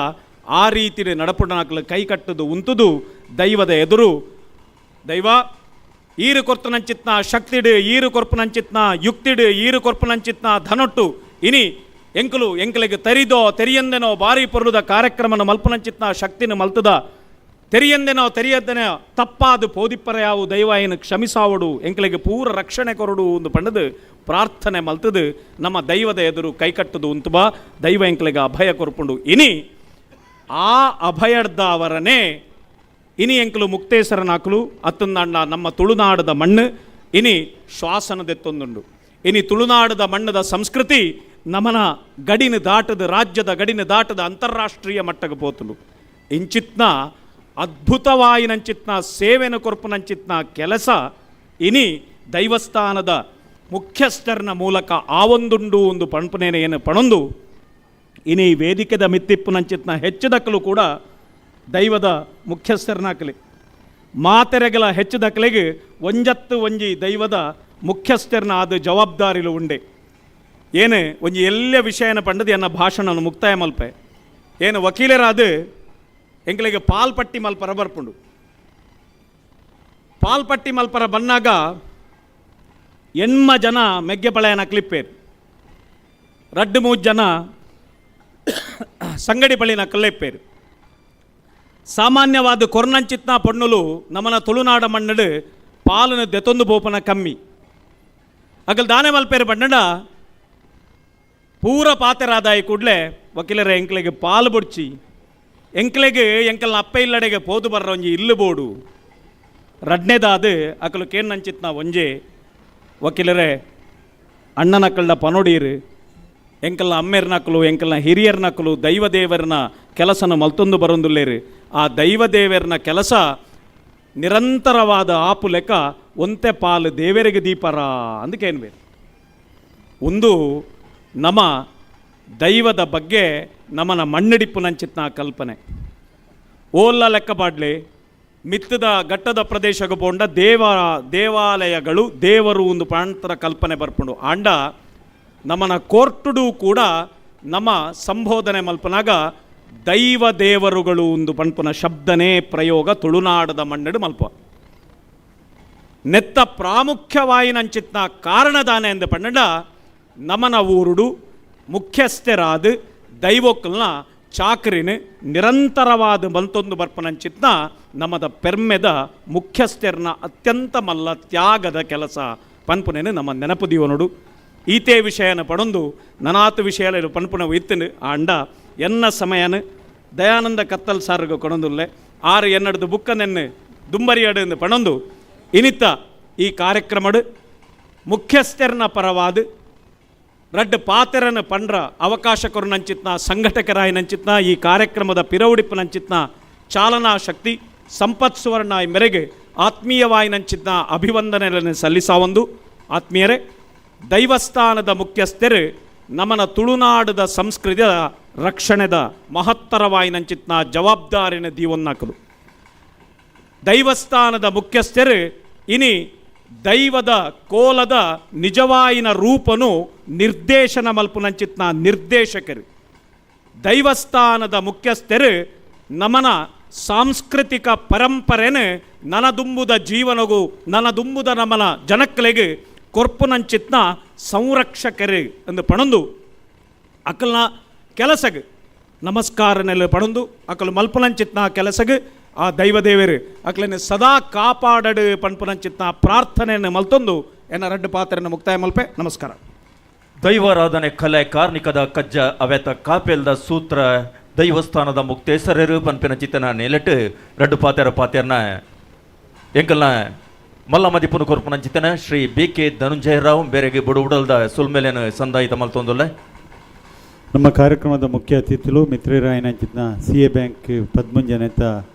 Speaker 6: ಆ ರೀತಿಯ ನಡಪುಡನಾಕಲು ಕೈ ಕಟ್ಟುದು ಉಂತುದು ದೈವದ ಎದುರು ದೈವ ಈರು ಕೊರ್ತನಂಚಿತ್ನ ಶಕ್ತಿಡು ಈರು ಕೊರ್ಪನಂಚಿತ್ನ ಯುಕ್ತಿಡು ಈರು ಕೊರ್ಪನಂಚಿತ್ನ ಧನೊಟ್ಟು ಇನಿ ಎಂಕಲು ಎಂಕಲಿಗೆ ತೆರಿದೋ ತೆರಿಯಂದೆನೋ ಬಾರಿ ಪೊರುದ ಕಾರ್ಯಕ್ರಮನ ಮಲ್ಪನಂಚಿತ್ನ ಶಕ್ತಿನ ಮಲ್ತದ ತೆರಿಯಂದೆನೋ ತೆರಿಯದ್ದೆನೋ ತಪ್ಪಾದು ಪೋದಿಪ್ಪರೆಯಾವು ದೈವ ಏನು ಕ್ಷಮಿಸಾವಡು ಎಂಕಲಿಗೆ ಪೂರ ರಕ್ಷಣೆ ಕೊರಡು ಒಂದು ಪಂಡದು ಪ್ರಾರ್ಥನೆ ಮಲ್ತದು ನಮ್ಮ ದೈವದ ಎದುರು ಕೈಕಟ್ಟದು ಉಂತುಬಾ ದೈವ ಎಂಕಲಿಗೆ ಅಭಯ ಕೊರ್ಪುಂಡು. ಇನಿ ಆ ಅಭಯರ್ದಾವರನೇ ಇನಿ ಎಂಕಲು ಮುಕ್ತೇಶ್ವರನಾಕಲು ಅತ್ತಂದಾಂಡ ನಮ್ಮ ತುಳುನಾಡದ ಮಣ್ಣು ಇನಿ ಶ್ವಾಸನದೆತ್ತೊಂದುಂಡು. ಇನಿ ತುಳುನಾಡದ ಮಣ್ಣದ ಸಂಸ್ಕೃತಿ ನಮನ ಗಡಿನ ದಾಟದ ರಾಜ್ಯದ ಗಡಿನ ದಾಟದ ಅಂತಾರಾಷ್ಟ್ರೀಯ ಮಟ್ಟಕ್ಕೆ ಪೋತುಂಡು. ಇಂಚಿತ್ನ ಅದ್ಭುತವಾಯಿನಂಚಿತ್ನ ಸೇವೆನ ಕೊರ್ಪುನಂಚಿತ್ನ ಕೆಲಸ ಇನಿ ದೈವಸ್ಥಾನದ ಮುಖ್ಯಸ್ಥರನ ಮೂಲಕ ಆವೊಂದುಂಡು ಒಂದು ಪಣಪುನೇನೆ ಏನು ಪಣೊಂದು ಇನಿ ವೇದಿಕೆದ ಮಿತ್ತಿಪ್ಪುನಂಚಿತ್ನ ಹೆಚ್ಚುದಕ್ಕಲು ಕೂಡ ದೈವದ ಮುಖ್ಯಸ್ಥರನಾಕಲಿ ಮಾತೆರೆಗಲ ಹೆಚ್ಚುದಕ್ಕಲಿಗೆ ಒಂಜತ್ತು ಒಂಜಿ ದೈವದ ಮುಖ್ಯಸ್ಥರನ ಆದ ಜವಾಬ್ದಾರಿಲು ಉಂಡೆ. ಏನು ಒಂಜಿ ಎಲ್ಲ ವಿಷಯನ ಪಂಡದು ಎನ್ನ ಭಾಷಣವನ್ನು ಮುಕ್ತಾಯ ಮಲ್ಪೆ ಏನು ವಕೀಲರಾದ ಎಂಕಲಿಗೆ ಪಾಲ್ಪಟ್ಟಿ ಮಲ್ಪರ ಬರ್ಪುಂಡು. ಪಾಲ್ಪಟ್ಟಿ ಮಲ್ಪರ ಬನ್ನಾಗ ಎಣ್ಮ ಜನ ಮೆಗ್ಗೆ ಪಳೆಯನ ಕ್ಲಿಪ್ಪೇರು ರಡ್ಡು ಮೂರು ಜನ ಸಂಗಡಿ ಪಳಿನ ಕಲ್ಲೆಪ್ಪೇರು. ಸಾಮಾನ್ಯವಾದ ಕೊರ್ನಂಚಿತ್ನ ಪೊಣ್ಣುಲು ನಮನ ತುಳುನಾಡ ಮಣ್ಣಡು ಪಾಲನ ದೆತೊಂದು ಬೋಪನ ಕಮ್ಮಿ ಅಗಲ್ ದಾನೆ ಮಲ್ಪೇರು ಬಣ್ಣಡ ಪೂರ ಪಾತೆರಾದಾಯಿ ಕೂಡಲೇ ವಕೀಲರ ಎಂಕ್ಲೆಗೆ ಪಾಲು ಬುಡ್ಚಿ ಎಂಕ್ಲೆಗೆ ಎಂಕಲ್ನ ಅಪ್ಪ ಇಲ್ಲಡೆಗೆ ಪೋದು ಬರ್ರ ಒಂಜಿ ಇಲ್ಲು ಬೋಡು ರಡ್ನೇದಾದ ಅಕಲು ಕೇನ್ನಂಚಿತ್ನ ಒಂಜೆ ವಕೀಲರೇ ಅಣ್ಣನಕ್ಕಲ್ನ ಪನೊಡೀರು ಎಂಕಲ್ನ ಅಮ್ಮೆರ್ನಕ್ಕಲು ಎಂಕಲ್ನ ಹಿರಿಯರ್ನಕ್ಕಲು ದೈವದೇವರನ ಕೆಲಸನ ಮಲ್ತೊಂದು ಬರೊಂದುಲ್ಲೇರು. ಆ ದೈವದೇವರನ ಕೆಲಸ ನಿರಂತರವಾದ ಆಪು ಲೆಕ್ಕ ಒಂತೆ ಪಾಲು ದೇವರಿಗೆ ದೀಪರ ಅಂದಕೇನು ಒಂದು ನಮ್ಮ ದೈವದ ಬಗ್ಗೆ ನಮ್ಮನ ಮಣ್ಣಿಡಿಪ್ಪು ನಂಚಿತ್ನ ಕಲ್ಪನೆ ಓಲ್ಲ ಲೆಕ್ಕ ಪಾಡ್ಲಿ ಮಿತ್ತದ ಘಟ್ಟದ ಪ್ರದೇಶಕ್ಕೆ ಪೋಂಡ ದೇವಾಲಯಗಳು ದೇವರು ಒಂದು ಪ್ರಾಂತರ ಕಲ್ಪನೆ ಬರ್ಪುಂಡು. ಆಂಡ ನಮ್ಮನ ಕೋರ್ಟುಡು ಕೂಡ ನಮ್ಮ ಸಂಬೋಧನೆ ಮಲ್ಪನಾಗ ದೈವ ದೇವರುಗಳು ಒಂದು ಪಣ್ಪುನ ಶಬ್ದನೇ ಪ್ರಯೋಗ ತುಳುನಾಡದ ಮಣ್ಣಡು ಮಲ್ಪ ನೆತ್ತ ಪ್ರಾಮುಖ್ಯವಾಯಿನಂಚಿತ್ನ ಕಾರಣದಾನೆ ಎಂದು ಪಂಡ ನಮನ ಊರುಡು ಮುಖ್ಯಸ್ಥರಾದ ದೈವೋಕ್ಕಲ್ನ ಚಾಕ್ರಿನ ನಿರಂತರವಾದ ಮಲ್ತೊಂದು ಬರ್ಪನಂಚಿತ್ನ ನಮ್ಮದ ಪೆರ್ಮೆದ ಮುಖ್ಯಸ್ಥರನ ಅತ್ಯಂತ ಮಲ್ಲ ತ್ಯಾಗದ ಕೆಲಸ ಪನ್ಪುನೇನು ನಮ್ಮ ನೆನಪು ದೀವನುಡು. ಈತೇ ವಿಷಯನ ಪಡೊಂದು ನನಾತು ವಿಷಯ ಪನ್ಪುನ ಇತ್ತನು ಆಂಡ ಎನ್ನ ಸಮಯನ ದಯಾನಂದ ಕತ್ತಲ್ ಸಾರ್ಗ ಕೊಡೊಂದುಲ್ಲೆ ಆರು ಎನ್ನಡ್ದು ಬುಕ್ಕನೆನ್ನು ದುಂಬರಿಯಡು ಪಣೊಂದು ಇನಿತ ಈ ಕಾರ್ಯಕ್ರಮಡು ಮುಖ್ಯಸ್ಥರನ ಪರವಾದ ರಡ್ಡು ಪಾತೆರನ ಪಂಡ್ರ ಅವಕಾಶಕರು ನಂಚಿತ್ನ ಸಂಘಟಕರಾಯ ನಂಚಿತ್ನ ಈ ಕಾರ್ಯಕ್ರಮದ ಪಿರವುಡಿಪ್ಪು ನಂಚಿತ್ನ ಚಾಲನಾ ಶಕ್ತಿ ಸಂಪತ್ ಸುವರ್ಣ ಈ ಮೇರೆಗೆ ಆತ್ಮೀಯವಾಯಿ ನಂಚಿತ್ನ ಅಭಿವಂದನೆಗಳನ್ನು ಸಲ್ಲಿಸಾವೊಂದು. ಆತ್ಮೀಯರೇ, ದೈವಸ್ಥಾನದ ಮುಖ್ಯಸ್ಥರು ನಮನ ತುಳುನಾಡದ ಸಂಸ್ಕೃತಿಯ ರಕ್ಷಣೆದ ಮಹತ್ತರವಾಯಿ ನಂಚಿತ್ನ ಜವಾಬ್ದಾರಿನ ದೀವನ್ನಾಕಲು ದೈವಸ್ಥಾನದ ಮುಖ್ಯಸ್ಥರು ಇನಿ ದೈವದ ಕೋಲದ ನಿಜವಾಯಿನ ರೂಪನು ನಿರ್ದೇಶನ ಮಲ್ಪುನಂಚಿತ್ನ ನಿರ್ದೇಶಕರು. ದೈವಸ್ಥಾನದ ಮುಖ್ಯಸ್ಥರು ನಮನ ಸಾಂಸ್ಕೃತಿಕ ಪರಂಪರೆನ ನನದುಂಬುದ ಜೀವನಗೂ ನನದುಂಬುದ ನಮನ ಜನಕ್ಕಲೆಗೆ ಕೊರ್ಪುನಂಚಿತ್ನ ಸಂರಕ್ಷಕರು ಎಂದು ಪಣೊಂದು ಅಕಲ್ನ ಕೆಲಸಗ್ ನಮಸ್ಕಾರನೆಲ್ಲ ಪಣೊಂದು ಅಕಲು ಮಲ್ಪುನಂಚಿತ್ನ ಕೆಲಸಗ್ ಆ ದೈವದೇವರು ಅಕ್ಲನ್ನು ಸದಾ ಕಾಪಾಡಡು ಪನ್ಪುನಂಚಿತ್ನ ಪ್ರಾರ್ಥನೆಯನ್ನು ಮಲ್ತೊಂದು ಎನ್ನ ರಡ್ಡು ಪಾತ್ರನ ಮುಕ್ತಾಯ ಮಲ್ಪೆ. ನಮಸ್ಕಾರ.
Speaker 1: ದೈವಾರಾಧನೆ ಕಲೆ ಕಾರ್ಣಿಕದ ಕಜ್ಜ ಅವೆತ ಕಾಪೆಲ್ದ ಸೂತ್ರ ದೈವಸ್ಥಾನದ ಮುಕ್ತೇಸರರು ಪನ್ಪಿನ ಚಿತ್ತನ ನೆಲೆಟ್ ರಡ್ಡು ಪಾತೆರ ಪಾತೆರ್ನ ಎಂಕಲ್ನ ಮಲ್ಲ ಮದಿಪುನ ಕೊರ್ಪುನ ಚಿತ್ತನ ಶ್ರೀ ಬಿ ಕೆ ಧನುಂಜಯ ರಾವ್ ಬೇರೆಗೆ ಬುಡು ಉಡಲ್ದ ಸುಲ್ಮೇಲೆನ ಸಂದಾಯಿತ ಮಲ್ತೊಂದುಲ್ಲ.
Speaker 13: ನಮ್ಮ ಕಾರ್ಯಕ್ರಮದ ಮುಖ್ಯ ಅತಿಥಿಗಳು ಮಿತ್ರರಾಯನ ಚಿತ್ನ C A bank ಪದ್ಮಂಜನೇತ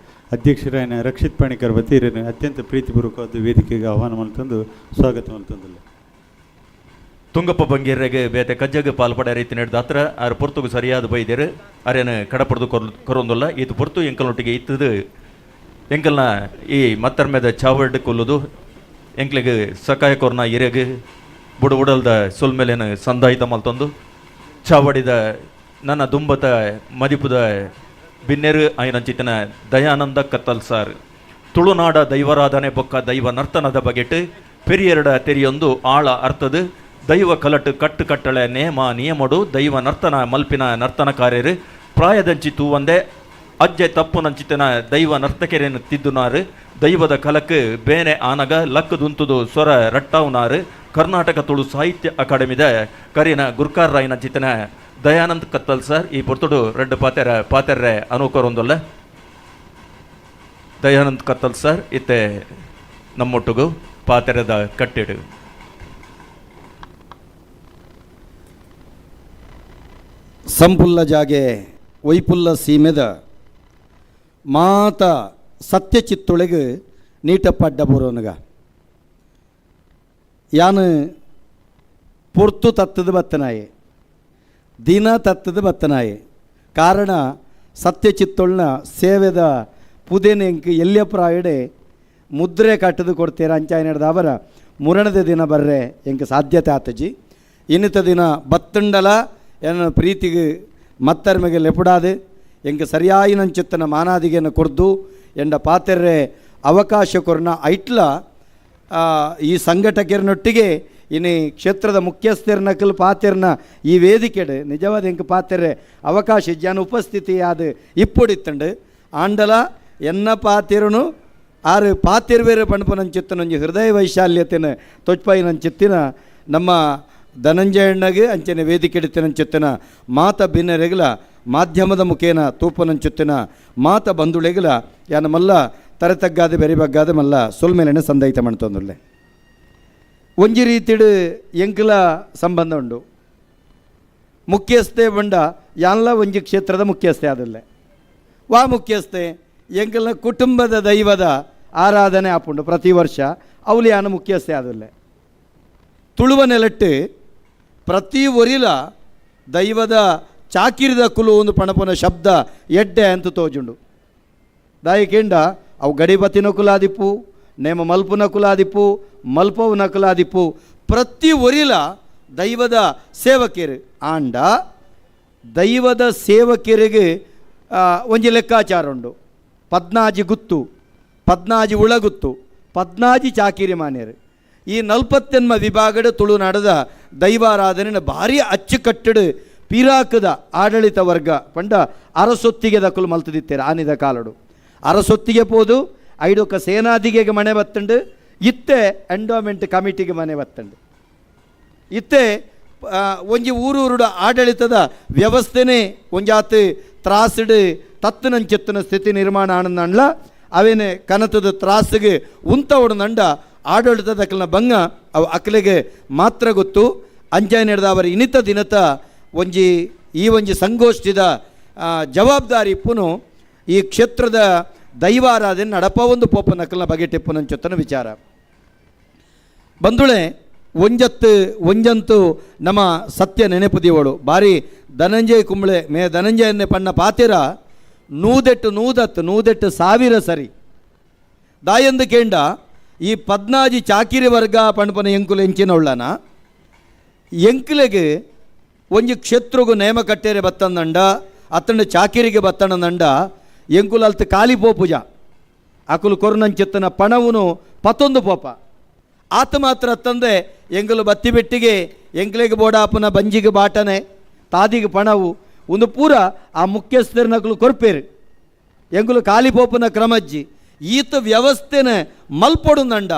Speaker 13: ಅಧ್ಯಕ್ಷರಾಯನ Rakshit Panikkar ಬತ್ತೀರನ್ನು ಅತ್ಯಂತ ಪ್ರೀತಿಪೂರ್ವಕವಾದ ವೇದಿಕೆಗೆ ಆಹ್ವಾನ ಮಲ್ತಂದು ಸ್ವಾಗತ ಮಲ್ತಂದುಲ್ಲ.
Speaker 1: ತುಂಗಪ್ಪ ಬಂಗೇರಿಗೆ ಬೇತೆ ಕಜ್ಜಗ್ ಪಾಲ್ಪಡ ರೀತಿ ನಡೆದಾತ್ರ ಆರು ಪೊರ್ತುಗು ಸರಿಯಾದ ಬೈದೇರು ಅರೇನು ಕಡಪಡ್ದು ಕೊರೊಂದುಲ್ಲ. ಇದು ಪೊರ್ತು ಎಂಕಲ್ನೊಟ್ಟಿಗೆ ಇತ್ತದು ಎಂಕಲ್ನ ಈ ಮತ್ತರ್ಮೆದ ಚಾವರ್ಡ್ ಕೊಲ್ಲುದು ಎಂಕ್ಲೆಗ್ ಸಕಾಯ ಕೊರ್ನ ಇರೆಗ್ ಬುಡು ಉಡಲ್ದ ಸೊಲ್ಮೇಲೇನು ಸಂದಾಯಿತ ಮಲ್ತೊಂದು ಚಾವಡಿದ ನನ್ನ ದುಂಬತ ಮದಿಪುದ ಬಿನ್ನೆರು ಆಯ್ನಂಚಿತನ ದಯಾನಂದ ಕತ್ತಲ್ ಸಾರ್ ತುಳುನಾಡ ದೈವರಾಧನೆ ಬೊಕ್ಕ ದೈವ ನರ್ತನದ ಬಗೆಟ್ ಪೆರಿಯರಡ ತೆರಿಯೊಂದು ಆಳ ಅರ್ಥದ ದೈವ ಕಲಟು ಕಟ್ಟು ಕಟ್ಟಳೆ ನೇಮ ನಿಯಮಡು ದೈವ ನರ್ತನ ಮಲ್ಪಿನ ನರ್ತನಕಾರ್ಯರು ಪ್ರಾಯದಂಚಿ ತೂವಂದೆ ಅಜ್ಜೆ ತಪ್ಪು ನಂಚಿತನ ದೈವ ನರ್ತಕೆರೆನು ತಿದ್ದುನಾರು ದೈವದ ಕಲಕ್ ಬೇನೆ ಆನಗ ಲಕ್ಕದುಂತುದು ಸ್ವರ ರಟ್ಟಾವುನಾರು ಕರ್ನಾಟಕ ತುಳು ಸಾಹಿತ್ಯ ಅಕಾಡೆಮಿದ ಕರಿನ ಗುರ್ಕಾರ್ ರಾಯನ ಚಿತನ ದಯಾನಂದ್ ಕತ್ತಲ್ ಸರ್ ಈ ಪೊರ್ತುಡು ರಡ್ಡು ಪಾತೆರ ಪಾತೆರ್ರೆ ಅನುಕರೊಂದುಲ್ಲ. ದಯಾನಂದ್ ಕತ್ತಲ್ ಸರ್ ಇತ್ತೆ ನಮ್ಮೊಟ್ಟುಗು ಪಾತೆರದ ಕಟ್ಟಿಡು.
Speaker 16: ಸಂಪುಲ್ಲ ಜಾಗೆ ವೈಪುಲ್ಲ ಸೀಮೆದ ಮಾತ ಸತ್ಯಚಿತ್ತೊಳಗೆ ನೀಟಪ್ಪ ಬರೋನಗ ಯಾನು ಪೊರ್ತು ತತ್ತದ ಬತ್ತನಾಯೆ ದಿನ ತತ್ತದ ಬತ್ತನಾಯೆ ಕಾರಣ ಸತ್ಯಚಿತ್ತೊಳ್ನ ಸೇವೆದ ಪುದೆನೆಂಕ್ ಎಲ್ಲಿಯ ಪ್ರಾಯಡೆ ಮುದ್ರೆ ಕಟ್ಟದು ಕೊಡ್ತೀರ ಅಂಚಾಯ ಅವರ ಮುರಣದ ದಿನ ಬರ್ರೆ ಎಂಕ್ ಸಾಧ್ಯತೆ ಆತಜಿ. ಇನ್ನಿತ ದಿನ ಬತ್ತುಂಡಲ ಎನ್ನ ಪ್ರೀತಿಗೆ ಮತ್ತರ್ಮೆಗೆ ಲೆಪುಡಾದು ಎಂಕ್ ಸರಿಯಾಯಿನಂಚಿತ್ತನ ಮಾನಾದಿಗೆಯನ್ನು ಕೊರ್ದು ಎಂಡ ಪಾತೆರ್ರೆ ಅವಕಾಶ ಕೊರ್ನ ಐಟ್ಲ ಈ ಸಂಘಟಕರನೊಟ್ಟಿಗೆ ಇನ್ನು ಕ್ಷೇತ್ರದ ಮುಖ್ಯಸ್ಥರನಕಲ್ ಪಾತೆರ್ನ ಈ ವೇದಿಕೆಡು ನಿಜವಾದ ಎಂಕ್ ಪಾತೆರ್ರೆ ಅವಕಾಶ ಜನ ಉಪಸ್ಥಿತಿ ಅದು ಇಪ್ಪುಡಿತ್ತಂಡು ಆಂಡಲ ಎನ್ನ ಪಾತಿರುನು ಆರು ಪಾತಿರ್ವೇರು ಪಣಪನಂಚಿತ್ತನೊಂಜಿ ಹೃದಯ ವೈಶಾಲ್ಯತೆನ ತೊಚ್ಪಾಯಿನಂಚಿತ್ತಿನ ನಮ್ಮ ಧನಂಜಯಣ್ಣಗೆ ಅಂಚನೆ ವೇದಿಕೆಡಿತ್ತಿನಂಚಿತ್ತಿನ ಮಾತ ಬಿನ್ನರೆಗಲ ಮಾಧ್ಯಮದ ಮುಖೇನ ತೂಪನಂಚುತ್ತಿನ ಮಾತ ಬಂಧುಳೆಗಲ ಯಾನ ಮಲ್ಲ ತರತಗ್ಗಾದ ಬೆರಿಬಗ್ಗಾದ ಮಲ್ಲ ಸೊಲ್ಮೇಲೆನೆ ಸಂದೈತ ಮಾಡ್ತಂದುಲ್ಲೆ. ಒಂಜಿ ರೀತಿಡು ಎಂಕಲ ಸಂಬಂಧ ಉಂಡು. ಮುಖ್ಯಸ್ಥೆ ಬಂಡ ಯಾನ್ಲ ಒಂಜಿ ಕ್ಷೇತ್ರದ ಮುಖ್ಯಸ್ಥೆ ಆದಲ್ಲೆ ವಾ ಮುಖ್ಯಸ್ಥೆ ಎಂಕಲ್ನ ಕುಟುಂಬದ ದೈವದ ಆರಾಧನೆ ಆಪುಂಡು ಪ್ರತಿ ವರ್ಷ ಅವಳು ಯಾನ ಮುಖ್ಯಸ್ಥೆ ಆದಲ್ಲೆ. ತುಳುವ ನೆಲಟ್ಟು ಪ್ರತಿ ಒರಿಲ ದೈವದ ಚಾಕಿರಿದ ಕುಲು ಒಂದು ಪಣಪನ ಶಬ್ದ ಎಡ್ಡೆ ಅಂತ ತೋಜುಂಡು. ದಾಯಿಕೆಂಡ ಅವು ಗಡಿಬತ್ತಿನ ಕುಲಾದಿಪ್ಪು ನೇಮ ಮಲ್ಪುನ ಕುಲಾದಿಪ್ಪು ಮಲ್ಪವನ ಕುಲಾದಿಪ್ಪು ಪ್ರತಿ ಒರಿಲ ದೈವದ ಸೇವಕಿಯರು ಆಂಡ ದೈವದ ಸೇವಕಿಯರಿಗೆ ಒಂಜಿ ಲೆಕ್ಕಾಚಾರ ಉಂಡು. ಪದ್ನಾಜಿ ಗುತ್ತು ಪದ್ನಾಜಿ ಉಳಗುತ್ತು ಪದ್ನಾಜಿ ಚಾಕಿರಿ ಮಾನ್ಯರು ಈ ನಲ್ಪತ್ತೆನ್ಮ ವಿಭಾಗದ ತುಳುನಾಡದ ದೈವಾರಾಧನೆ ಭಾರಿ ಅಚ್ಚುಕಟ್ಟಡು ಪಿರಾಕದ ಆಡಳಿತ ವರ್ಗ ಪಂಡ ಅರಸೊತ್ತಿಗೆ ದಕ್ಕಲು ಮಲ್ತದಿತ್ತೇರು ಆನಿದ ಕಾಲಡು ಅರಸೊತ್ತಿಗೆ ಪೋದು ಐಡೊಕ್ಕ ಸೇನಾದಿಗೆ ಮನೆ ಬತ್ತಂಡು ಇತ್ತೆ ಎಂಡೋಮೆಂಟ್ ಕಮಿಟಿಗೆ ಮನೆ ಬತ್ತಂಡು ಇತ್ತೆ ಒಂಜಿ ಊರೂರುಡ ಆಡಳಿತದ ವ್ಯವಸ್ಥೆನೇ ಒಂಜಾತ್ ತ್ರಾಸಿಡು ತತ್ತನಂచెತ್ತನ ಸ್ಥಿತಿ ನಿರ್ಮಾಣ ಆನಂದಣ್ಲ ಅವೇನೆ ಕನತದ ತ್ರಾಸಿಗೆ ಉಂತವಡು ನಂಡ ಆಡಳಿತದ ಅಕಲ್ನ ಬಂಗ ಅವು ಅಕಲಿಗೆ ಮಾತ್ರ ಗೊತ್ತು. ಅಂಜಾಯ ನಡೆದ ಅವರ ಇನ್ನಿತ ದಿನತ ಒಂಜಿ ಈ ಒಂಜಿ ಸಂಗೋಷ್ಠಿದ ಜವಾಬ್ದಾರಿ ಪುನು ಈ ಕ್ಷೇತ್ರದ ದೈವಾರಾಧನೆ ನಡಪ ಒಂದು ಪೋಪ ನಕಲ್ನ ಬಗೆ ಟಿಪ್ಪುನಂಚೊತ್ತನ ವಿಚಾರ ಬಂಧುಳೆ ಒಂಜತ್ತು ಒಂಜಂತು ನಮ್ಮ ಸತ್ಯ ನೆನಪುದಿವಳು ಬಾರಿ ಧನಂಜಯ ಕುಂಬಳೆ ಮೇ ಧನಂಜಯನ್ನೇ ಪಣ್ಣ ಪಾತಿರ ನೂದೆಟ್ಟು ನೂದತ್ತು ನೂದೆಟ್ಟು ಸಾವಿರ ಸರಿ ದಾಯಂದು ಕೇಂಡ ಈ ಪದ್ನಾಜಿ ಚಾಕಿರಿ ವರ್ಗ ಪಣ್ಪನ ಎಂಕುಲು ಎಂಚಿನೊಳ್ಳನ ಎಂಕುಲೆಗೆ ಒಂಜಿ ಕ್ಷೇತ್ರಗು ನೇಮ ಕಟ್ಟೇರೆ ಬತ್ತಂದಂಡ ಅತ್ತಂಡ ಚಾಕಿರಿಗೆ ಬತ್ತಣಂದಂಡ ಎಂಕುಲು ಅಲ್ತು ಕಾಲಿ ಪೋಪುಜ ಅಕುಲು ಕೊರ್ನಂಚಿತ್ತನ ಪಣವುನು ಪತ್ತೊಂದು ಪೋಪ ಆತ ಮಾತ್ರ ತಂದೆ ಎಂಕುಲು ಬತ್ತಿ ಬೆಟ್ಟಿಗೆ ಎಂಕ್ಲೆಗೆ ಬೋಡಾಪನ ಬಂಜಿಗೆ ಬಾಟನೆ ತಾದಿಗೆ ಪಣವು ಒಂದು ಪೂರ ಆ ಮುಖ್ಯಸ್ಥರನಕಲು ಕೊರ್ಪೇರು ಎಂಕುಲು ಕಾಲಿ ಪೋಪನ ಕ್ರಮಜ್ಜಿ ಈತ ವ್ಯವಸ್ಥೆನೆ ಮಲ್ಪೊಡುಂದಂಡ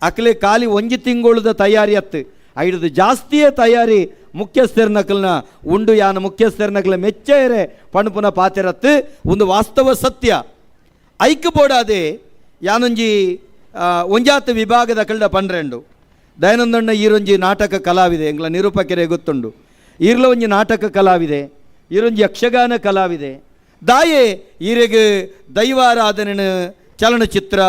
Speaker 16: ಅಕ್ಲೆ ಖಾಲಿ ಒಂಜಿ ತಿಂಗೊಳದ ತಯಾರಿ ಅತ್ತು ಐದು ಜಾಸ್ತಿಯೇ ತಯಾರಿ ಮುಖ್ಯಸ್ಥೆರ್ನಕಲ್ನ ಉಂಡು ಯಾನ ಮುಖ್ಯಸ್ಥೆರ್ನಕಲ ಮೆಚ್ಚೇರೆ ಪಣಪುನ ಪಾತೆರತ್ತು ಒಂದು ವಾಸ್ತವ ಸತ್ಯ. ಐಕ್ ಬೋಡಾದೆ ಯಾನೊಂಜಿ ಒಂಜಾತ ವಿಭಾಗದ ಕಳ್ಳ ಪನ್ರೆಂಡು ದಯಾನಂದಣ್ಣ ಈರೊಂಜಿ ನಾಟಕ ಕಲಾವಿದೆ, ಎಂಗ್ಲ ನಿರೂಪಕರೇ ಗೊತ್ತುಂಡು. ಈರ್ಲ ಒಂಜಿ ನಾಟಕ ಕಲಾವಿದೆ, ಈರೊಂಜಿ ಯಕ್ಷಗಾನ ಕಲಾವಿದೆ. ದಾಯೆ ಈರೆಗೆ ದೈವಾರಾಧನೆ ಚಲನಚಿತ್ರ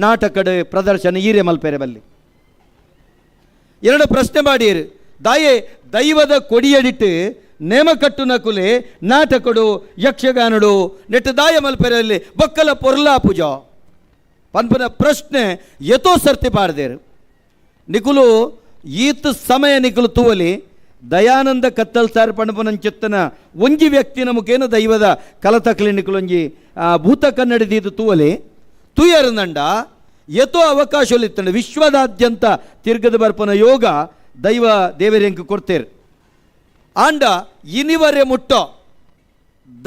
Speaker 16: ನಾಟಕದ ಪ್ರದರ್ಶನ ಈರೆ ಮಲ್ಪೆರೆ ಬಲ್ಲಿ. ಎರಡು ಪ್ರಶ್ನೆ ಮಾಡಿರು, ದಾಯೆ ದೈವದ ಕೊಡಿಯಡಿಟ್ಟು ನೇಮಕಟ್ಟು ನಕುಲೆ ನಾಟಕಡು ಯಕ್ಷಗಾನಡು ನೆಟ್ಟು ದಾಯ ಮಲ್ಪೆರೆಯಲ್ಲಿ ಬೊಕ್ಕಲ ಪೊರ್ಲಾ ಪೂಜಾ ಪನ್ಪನ ಪ್ರಶ್ನೆ ಎತೋ ಸರ್ತಿ ಪಾಡ್ದೇರು. ನಿಕುಲು ಈತ ಸಮಯ ನಿಕುಲು ತೂವಲಿ ದಯಾನಂದ ಕತ್ತಲ್ ಸಾರ್ ಪಣಪನಂಚಿತ್ತನ ಒಂಜಿ ವ್ಯಕ್ತಿ ನಮಗೇನು ದೈವದ ಕಲತಕ್ಲಿ ನಿಕುಲೊಂಜಿ ಭೂತ ಕನ್ನಡಿದೀದು ತೂವಲಿ ತೂಯರನಂಡ ಎತೋ ಅವಕಾಶಗಳಿತ್ತಂಡ ವಿಶ್ವದಾದ್ಯಂತ ತಿರ್ಗದ ಬರ್ಪನ ಯೋಗ ದೈವ ದೇವರೆಂಕ ಕೊಡ್ತೇರು. ಆಂಡ ಇನಿವರೆ ಮುಟ್ಟೋ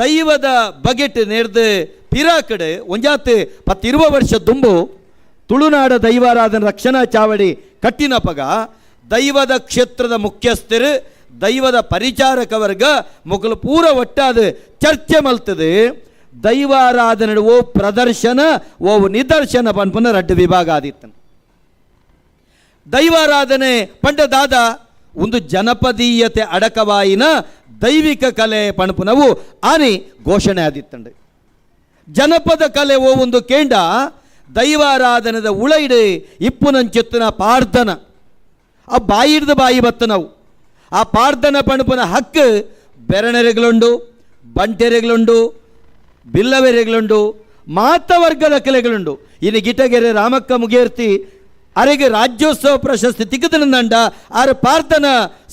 Speaker 16: ದೈವದ ಬಗೆಟ್ ನೇರ್ದು ಪಿರಾಕಡೆ ಒಂಜಾತ್ 10-20 ವರ್ಷ ದುಂಬು ತುಳುನಾಡ ದೈವಾರಾಧನ ರಕ್ಷಣಾ ಚಾವಡಿ ಕಟ್ಟಿನಪಗ ದೈವದ ಕ್ಷೇತ್ರದ ಮುಖ್ಯಸ್ಥರು ದೈವದ ಪರಿಚಾರಕ ವರ್ಗ ಮೊಗಲು ಪೂರ ಒಟ್ಟಾದ ಚರ್ಚೆ ಮಲ್ತದೆ. ದೈವಾರಾಧನೆ ಓ ಪ್ರದರ್ಶನ ಓ ನಿದರ್ಶನ ಪನ್ಪುನ ರಡ್ಡು ವಿಭಾಗ ಆದಿತ್ತನು. ದೈವಾರಾಧನೆ ಪಂಡ ದಾದ ಒಂದು ಜನಪದೀಯತೆ ಅಡಕವಾಯಿನ ದೈವಿಕ ಕಲೆ ಪಣಪುನವು ಆನಿ ಘೋಷಣೆ ಆದಿತ್ತಂಡು. ಜನಪದ ಕಲೆ ಓ ಒಂದು ಕೇಂಡ ದೈವಾರಾಧನದ ಉಳೈಡು ಇಪ್ಪುನಂಚೆತ್ತನ ಪಾರ್ದನ ಆ ಬಾಯಿಡ್ದು ಬಾಯಿ ಬತ್ತನವು ಆ ಪಾರ್ದನ ಪಣಪುನ ಹಕ್ಕು ಬೆರಣೆರೆಗಳುಂಡು, ಬಂಟೆರೆಗಳುಂಡು, ಬಿಲ್ಲವೆರೆಗಳುಂಡು, ಮಾತ ವರ್ಗದ ಕಲೆಗಳುಂಡು. ಇನ್ನು ಗಿಟಗೆರೆ ರಾಮಕ್ಕ ಮುಗೇರ್ತಿ ಅರೆಗೆ ರಾಜ್ಯೋತ್ಸವ ಪ್ರಶಸ್ತಿ ತಿಕ್ಕದನಂಡ ಆರು ಪಾರ್ಥನ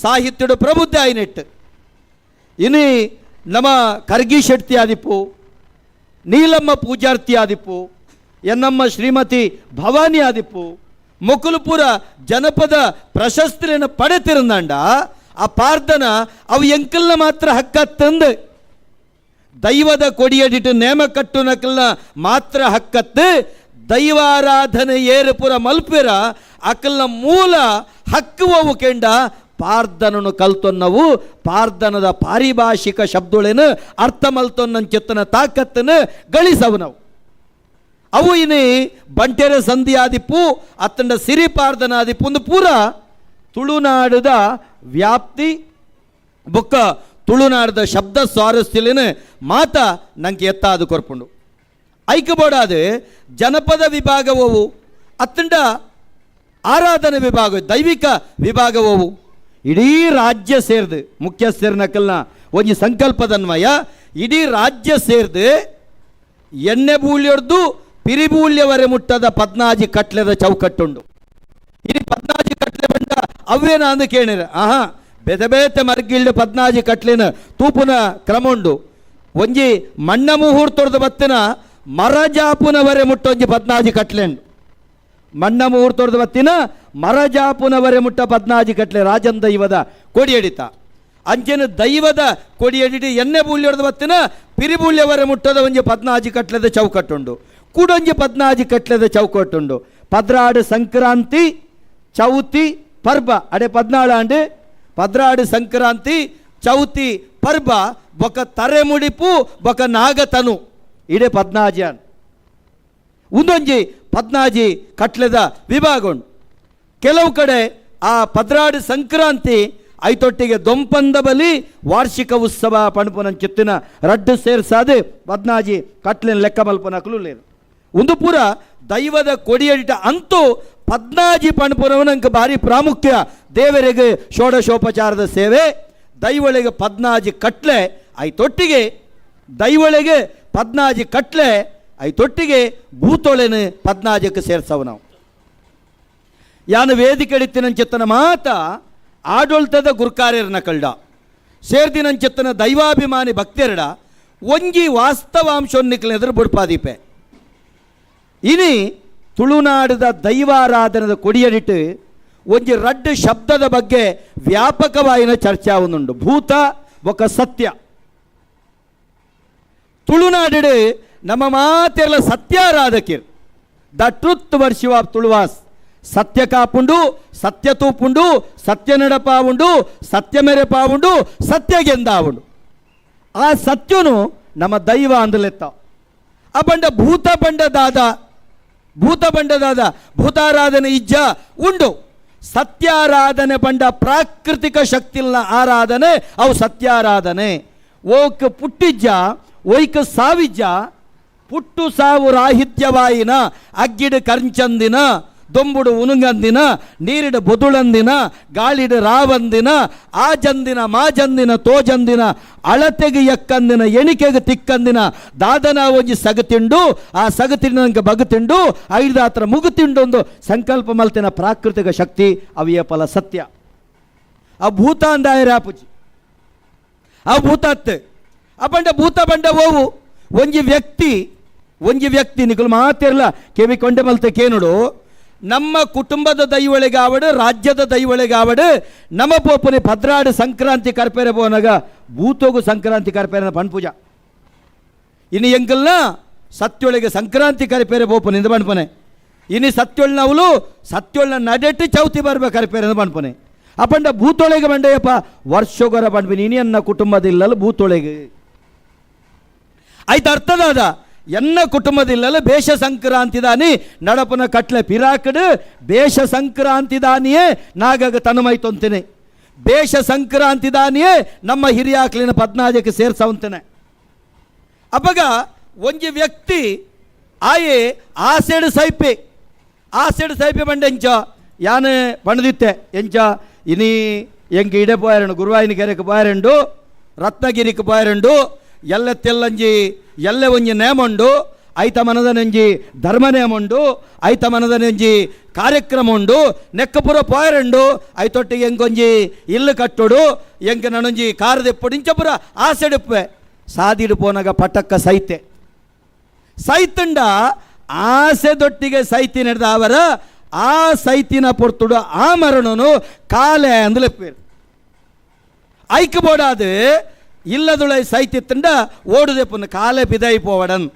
Speaker 16: ಸಾಹಿತ್ಯಡು ಪ್ರಬುದ್ಧ ಆಯ್ನೆಟ್ಟು. ಇನಿ ನಮ್ಮ ಕರ್ಗಿ ಶೆಟ್ಟಿ ಆದಿಪ್ಪು, ನೀಲಮ್ಮ ಪೂಜಾರ್ತಿ ಆದಿಪ್ಪು, ಎನ್ನಮ್ಮ ಶ್ರೀಮತಿ ಭವಾನಿ ಆದಿಪ್ಪು ಮೊಕುಲುಪುರ ಜನಪದ ಪ್ರಶಸ್ತಿಯನ್ನು ಪಡೆತಿರಂದಂಡ ಆ ಪಾರ್ಥನ ಅವು ಎಂಕಲ್ನ ಮಾತ್ರ ಹಕ್ಕ ತಂದು ದೈವದ ಕೊಡಿಯಡಿಟ್ಟು ನೇಮ ಕಟ್ಟು ನಕಲ್ನ ಮಾತ್ರ ಹಕ್ಕತ್ತು. ದೈವಾರಾಧನೆ ಏರುಪುರ ಮಲ್ಪಿರ ಅಕಲ್ನ ಮೂಲ ಹಕ್ಕುವವು ಕೆಂಡ ಪಾರ್ದನನು ಕಲ್ತೊನ್ನವು ಪಾರ್ದನದ ಪಾರಿಭಾಷಿಕ ಶಬ್ದಗಳೇನು ಅರ್ಥ ಮಲ್ತೊನ್ನಂಚೆತ್ತನ ತಾಕತ್ತನ್ನು ಗಳಿಸವು ನಾವು. ಅವು ಇನಿ ಬಂಟೆರೆ ಸಂಧಿ ಆದಿಪ್ಪು ಅತ್ತಂಡ ಸಿರಿ ಪಾರ್ದನ ಆದಿಪ್ಪು ಒಂದು ಪೂರ ತುಳುನಾಡದ ವ್ಯಾಪ್ತಿ ಬೊಕ್ಕ ತುಳುನಾಡದ ಶಬ್ದ ಸ್ವಾರಸ್ಯಲೇನು ಮಾತ ನಂಗೆ ಎತ್ತಾದು ಕೊರ್ಪುಂಡು. ಐಕಬೋಡಾದ ಜನಪದ ವಿಭಾಗವವು ಅತ್ತಂಡ ಆರಾಧನೆ ವಿಭಾಗ ದೈವಿಕ ವಿಭಾಗವವು ಇಡೀ ರಾಜ್ಯ ಸೇರ್ದು ಮುಖ್ಯಸ್ಥರನಕಲ್ನ ಒಂಜಿ ಸಂಕಲ್ಪದನ್ವಯ ಇಡೀ ರಾಜ್ಯ ಸೇರ್ದು ಎಣ್ಣೆ ಬೂಳ್ಯೊಡ್ದು ಪಿರಿಬೂಳ್ಯವರೆ ಮುಟ್ಟದ ಪದ್ನಾಜಿ ಕಟ್ಲೆದ ಚೌಕಟ್ಟುಂಡು. ಇಡೀ ಪದ್ನಾಜಿ ಕಟ್ಲೆ ಬಂಡ ಅವೇನ ಅಂದು ಕೇಳಿರ ಆಹಾ ಬೇತೆ ಬೇತೆ ಮರ್ಗಿಲ್ಡು ಪದ್ನಾಜಿ ಕಟ್ಲಿನ ತೂಪುನ ಕ್ರಮ ಉಂಡು. ಒಂಜಿ ಮಣ್ಣ ಮುಹೂರ್ತೊಡ್ದು ಬತ್ತಿನ ಮರಜಾಪುನವರೆ ಮುಟ್ಟೊಂಜಿ ಪದ್ನಾಜಿ ಕಟ್ಲೆಂಡು. ಮಣ್ಣ ಮುಹೂರ್ತೊಡ್ದು ಬತ್ತಿನ ಮರಜಾಪುನವರೆ ಮುಟ್ಟ ಪದ್ನಾಜಿ ಕಟ್ಲೆ ರಾಜನ್ ದೈವದ ಕೊಡಿಯಡಿತ. ಅಂಚೆನ ದೈವದ ಕೊಡಿಯಡಿಡಿ ಎಣ್ಣೆ ಬೂಳ್ಯೊಡ್ದು ಬತ್ತಿನ ಪಿರಿಬೂಳ್ಯವರೆ ಮುಟ್ಟದ ಒಂಜಿ ಪದ್ನಾಜಿ ಕಟ್ಲೆದ ಚೌಕಟ್ಟುಂಡು. ಕೂಡೊಂಜಿ ಪದ್ನಾಜಿ ಕಟ್ಲೆದ ಚೌಕಟ್ಟುಂಡು. ಪದ್ರಾಡು ಸಂಕ್ರಾಂತಿ ಚೌತಿ ಪರ್ಬ ಅಡೆ 14 ಆಂಡು ಪದ್ರಾಡು ಸಂಕ್ರಾಂತಿ ಚೌತಿ ಪರ್ಬ ಬೊಕ ತರೆ ಮುಡಿಪು ಬೊಕ ನಾಗತನು ಇಡೇ ಪದ್ನಾಜಿ ಆಂಡ್ ಒಂದೊಂಜಿ ಪದ್ನಾಜಿ ಕಟ್ಲೆದ ವಿಭಾಗ ಉಂಡು. ಕೆಲವು ಕಡೆ ಆ ಪದ್ರಾಡು ಸಂಕ್ರಾಂತಿ ಐತೊಟ್ಟಿಗೆ ದೊಂಪಂದ ಬಲಿ ವಾರ್ಷಿಕ ಉತ್ಸವ ಪಣಪುನಂಚಿತ್ತಿನ ರಡ್ಡು ಸೇರ್ಸಾದೆ ಪದ್ನಾಜಿ ಕಟ್ಲಿನ ಲೆಕ್ಕ ಮಲ್ಪನಕಲು ಲೇರು. ಒಂದು ಪೂರ ದೈವದ ಕೊಡಿಯಡಿಟ ಅಂತೂ ಪದ್ನಾಜಿ ಪಣಪುನವನಂಕ ಭಾರಿ ಪ್ರಾಮುಖ್ಯ. ದೇವರಿಗೆ ಷೋಡಶೋಪಚಾರದ ಸೇವೆ, ದೈವಳಿಗೆ ಪದ್ನಾಜಿ ಕಟ್ಲೆ ಐತೊಟ್ಟಿಗೆ ದೈವಳಿಗೆ ಪದ್ನಾಜಿ ಕಟ್ಲೆ ಐತೊಟ್ಟಿಗೆ ಭೂತೊಳೆನು ಪದ್ನಾಜಕ್ಕೆ ಸೇರ್ಸವು ನಾವು. ಯಾನು ವೇದಿಕೆಡಿತ್ತಿನಂಚಿತ್ತನ ಮಾತ ಆಡೊಳ್ತದ ಗುರ್ಕಾರ್ಯರನ ಕಳ್ಡ ಸೇರ್ದಿನಂಚಿತ್ತನ ದೈವಾಭಿಮಾನಿ ಭಕ್ತಿಯರಡ ಒಂಜಿ ವಾಸ್ತವಾಂಶವನ್ನಿಕ್ಲ ಎದುರು ಬುಡ್ಪಾದೀಪೆ. ಇನಿ ತುಳುನಾಡದ ದೈವಾರಾಧನದ ಕೊಡಿಯಡಿಟ್ಟು ಒಂಜಿ ರಡ್ಡು ಶಬ್ದದ ಬಗ್ಗೆ ವ್ಯಾಪಕವಾಯಿನ ಚರ್ಚೆ ಒಂದುಂಡು, ಭೂತ ಬೊಕ ಸತ್ಯ. ತುಳುನಾಡು ನಮ್ಮ ಮಾತೆಲ್ಲ ಸತ್ಯಾರಾಧಕಿರ್, the truth worship of Tuluvas, ಸತ್ಯ ಕಾಪುಂಡು, ಸತ್ಯ ತೂಪುಂಡು, ಸತ್ಯ ನಡಪಾವುಂಡು, ಸತ್ಯ ಮೆರೆಪಾವುಂಡು, ಸತ್ಯ ಗೆಂದಾವುಂಡು. ಆ ಸತ್ಯನು ನಮ್ಮ ದೈವ ಅಂದಲೆತ್ತ. ಆ ಬಂಡ ಭೂತ ಬಂಡ ದಾದ, ಭೂತ ಬಂಡದಾದ ಭೂತಾರಾಧನೆ ಇಜ್ಜ ಉಂಡು. ಸತ್ಯಾರಾಧನೆ ಬಂಡ ಪ್ರಾಕೃತಿಕ ಶಕ್ತಿಲ್ನ ಆರಾಧನೆ ಅವು ಸತ್ಯಾರಾಧನೆ. ಓಕ್ ಪುಟ್ಟಿಜ್ಜ ಒಯ್ಕ ಸಾವಿಜ್ಜ, ಪುಟ್ಟು ಸಾವು ರಾಹಿತ್ಯವಾಯಿನ ಅಗ್ಗಿಡು ಕಂಚಂದಿನ, ದೊಂಬುಡು ಉನುಂಗಂದಿನ, ನೀರಿಡು ಬೊದುಳಂದಿನ, ಗಾಳಿಡು ರಾವಂದಿನ, ಆ ಜಂದಿನ ಮಾಜಂದಿನ ತೋಜಂದಿನ, ಅಳತೆಗೆ ಎಕ್ಕಂದಿನ, ಎಣಿಕೆಗೆ ತಿಕ್ಕಂದಿನ ದಾದನ ಒಂಜಿ ಸಗತಿಂಡು, ಆ ಸಗತಿಂಡು ಬಗತಿಂಡು ಐದಾತ್ರ ಮುಗುತಿಂಡು ಒಂದು ಸಂಕಲ್ಪ ಮಲ್ತಿನ ಪ್ರಾಕೃತಿಕ ಶಕ್ತಿ ಅವಿಯ ಫಲ ಸತ್ಯ. ಆ ಭೂತ ಅಂದಾಯರ ಆಪುಜಿ, ಆ ಭೂತತ್ತೆ ಆ ಬಂಡ ಭೂತ ಬಂಡ ಓವು ಒಂಜಿ ವ್ಯಕ್ತಿ, ಒಂಜಿ ವ್ಯಕ್ತಿ ನಿಕುಲು ಮಾತಿರಲ್ಲ ಕೆವಿ ಕೊಂಡೆ ಮಲ್ತೆ ಕೇನುಡು. ನಮ್ಮ ಕುಟುಂಬದ ದೈವಳಿಗಾವಡು, ರಾಜ್ಯದ ದೈವಳಿಗಾವಡು, ನಮ್ಮ ಪೋಪನೆ ಪದ್ರಾಡು ಸಂಕ್ರಾಂತಿ ಕರ್ಪೇರೆ ಪೋನಾಗ ಭೂತೋಗು ಸಂಕ್ರಾಂತಿ ಕರ್ಪೇರನ ಪಣ್ಪೂಜ. ಇನ್ನು ಎಂಕಲ್ನ ಸತ್ಯೊಳಗೆ ಸಂಕ್ರಾಂತಿ ಕರಿಪೇರೆ ಪೋಪನಿಂದ ಪಣ್ಪನೆ. ಇನ್ನು ಸತ್ಯೊಳ್ನವಳು ಸತ್ಯೊಳ್ನ ನಡೆಟ್ಟು ಚೌತಿ ಬರ್ಬೇಕು ಕರಿಪೇರೆ ಪಣ್ಪನೆ. ಅಪಂಡ ಭೂತೊಳಗೆ ಬಂಡೆಯಪ್ಪ ವರ್ಷಗೊರ ಪಣ್ಪಿನಿ ಇನಿ ಎನ್ನ ಕುಟುಂಬದಿಲ್ಲಲ್ಲ ಭೂತೊಳಗೆ ಆಯ್ತು ಅರ್ಥದಾದ ಎನ್ನ ಕುಟುಂಬದಿಲ್ಲಲ್ಲ ಬೇಷ ಸಂಕ್ರಾಂತಿದಾನಿ ನಡಪನ ಕಟ್ಲೆ ಪಿರಾಕಡು ಬೇಷ ಸಂಕ್ರಾಂತಿದಾನಿಯೇ ನಾಗಾಗ ತನುಮೈತೊಂತೇನೆ, ಬೇಷ ಸಂಕ್ರಾಂತಿದಾನಿಯೇ ನಮ್ಮ ಹಿರಿಯಾಕ್ಲಿನ ಪದ್ನಾಜಕ್ಕೆ ಸೇರ್ಸವಂತೇನೆ. ಅಪ್ಪಗ ಒಂಜಿ ವ್ಯಕ್ತಿ ಆಯೆ ಆಸೆಡು ಸೈಪೆ, ಆಸೆಡು ಸೈಪೆ ಬಂಡೆ ಎಂಚ ಯಾನು ಬಣ್ಣದಿತ್ತೆ ಎಂಚ ಇನಿ ಎಂಕ ಇಡೆ ಪೋಯರಂಡು ಗುರುವಾಯಿನ ಕೆರೆಗೆ ಪೋಯರಂಡು ರತ್ನಗಿರಿಗೆ ಪೋಯರಂಡು ಎಲ್ಲ ತೆಲ್ಲಂಜಿ ಎಲ್ಲ ಒಂಜಿ ನೇಮುಂಡು, ಐತ ಮನದ ನೆಂಜಿ ಧರ್ಮ ನೇಮುಂಡು, ಐತ ಮನದ ನೆಂಜಿ ಕಾರ್ಯಕ್ರಮ ಉಂಡು, ನೆಕ್ಕಪುರ ಪೋಯರಂಡು ಐತೊಟ್ಟಿಗೆ ಎಂಕೊಂಜಿ ಇಲ್ಲು ಕಟ್ಟುಡು ಎಂಕ ನನೊಂಜಿ ಕಾರದೆಪ್ಪುಡು ಇಂಚಪುರ ಆಸೆಡುಪ್ಪೆ ಸಾದಿಡು ಪೋನಾಗ ಪಟಕ್ಕ ಸೈತೆ ಸೈತಂಡ ಆಸೆ ದೊಟ್ಟಿಗೆ ಸೈತಿ ನಡೆದ ಅವರ ಆ ಸೈತಿನ ಪೊರ್ತುಡು ಆ ಮರಣನು ಕಾಲೆ ಅಂದಲೆಪ್ಪೇರು ಐಕ್ ಬೋಡಾದು ಇಲ್ಲದುಳ ಸೈತಿತ್ತಂಡ ಓಡುದೆಪ್ಪನು ಕಾಲೆ ಬಿದೈ ಪೋವಡನ್.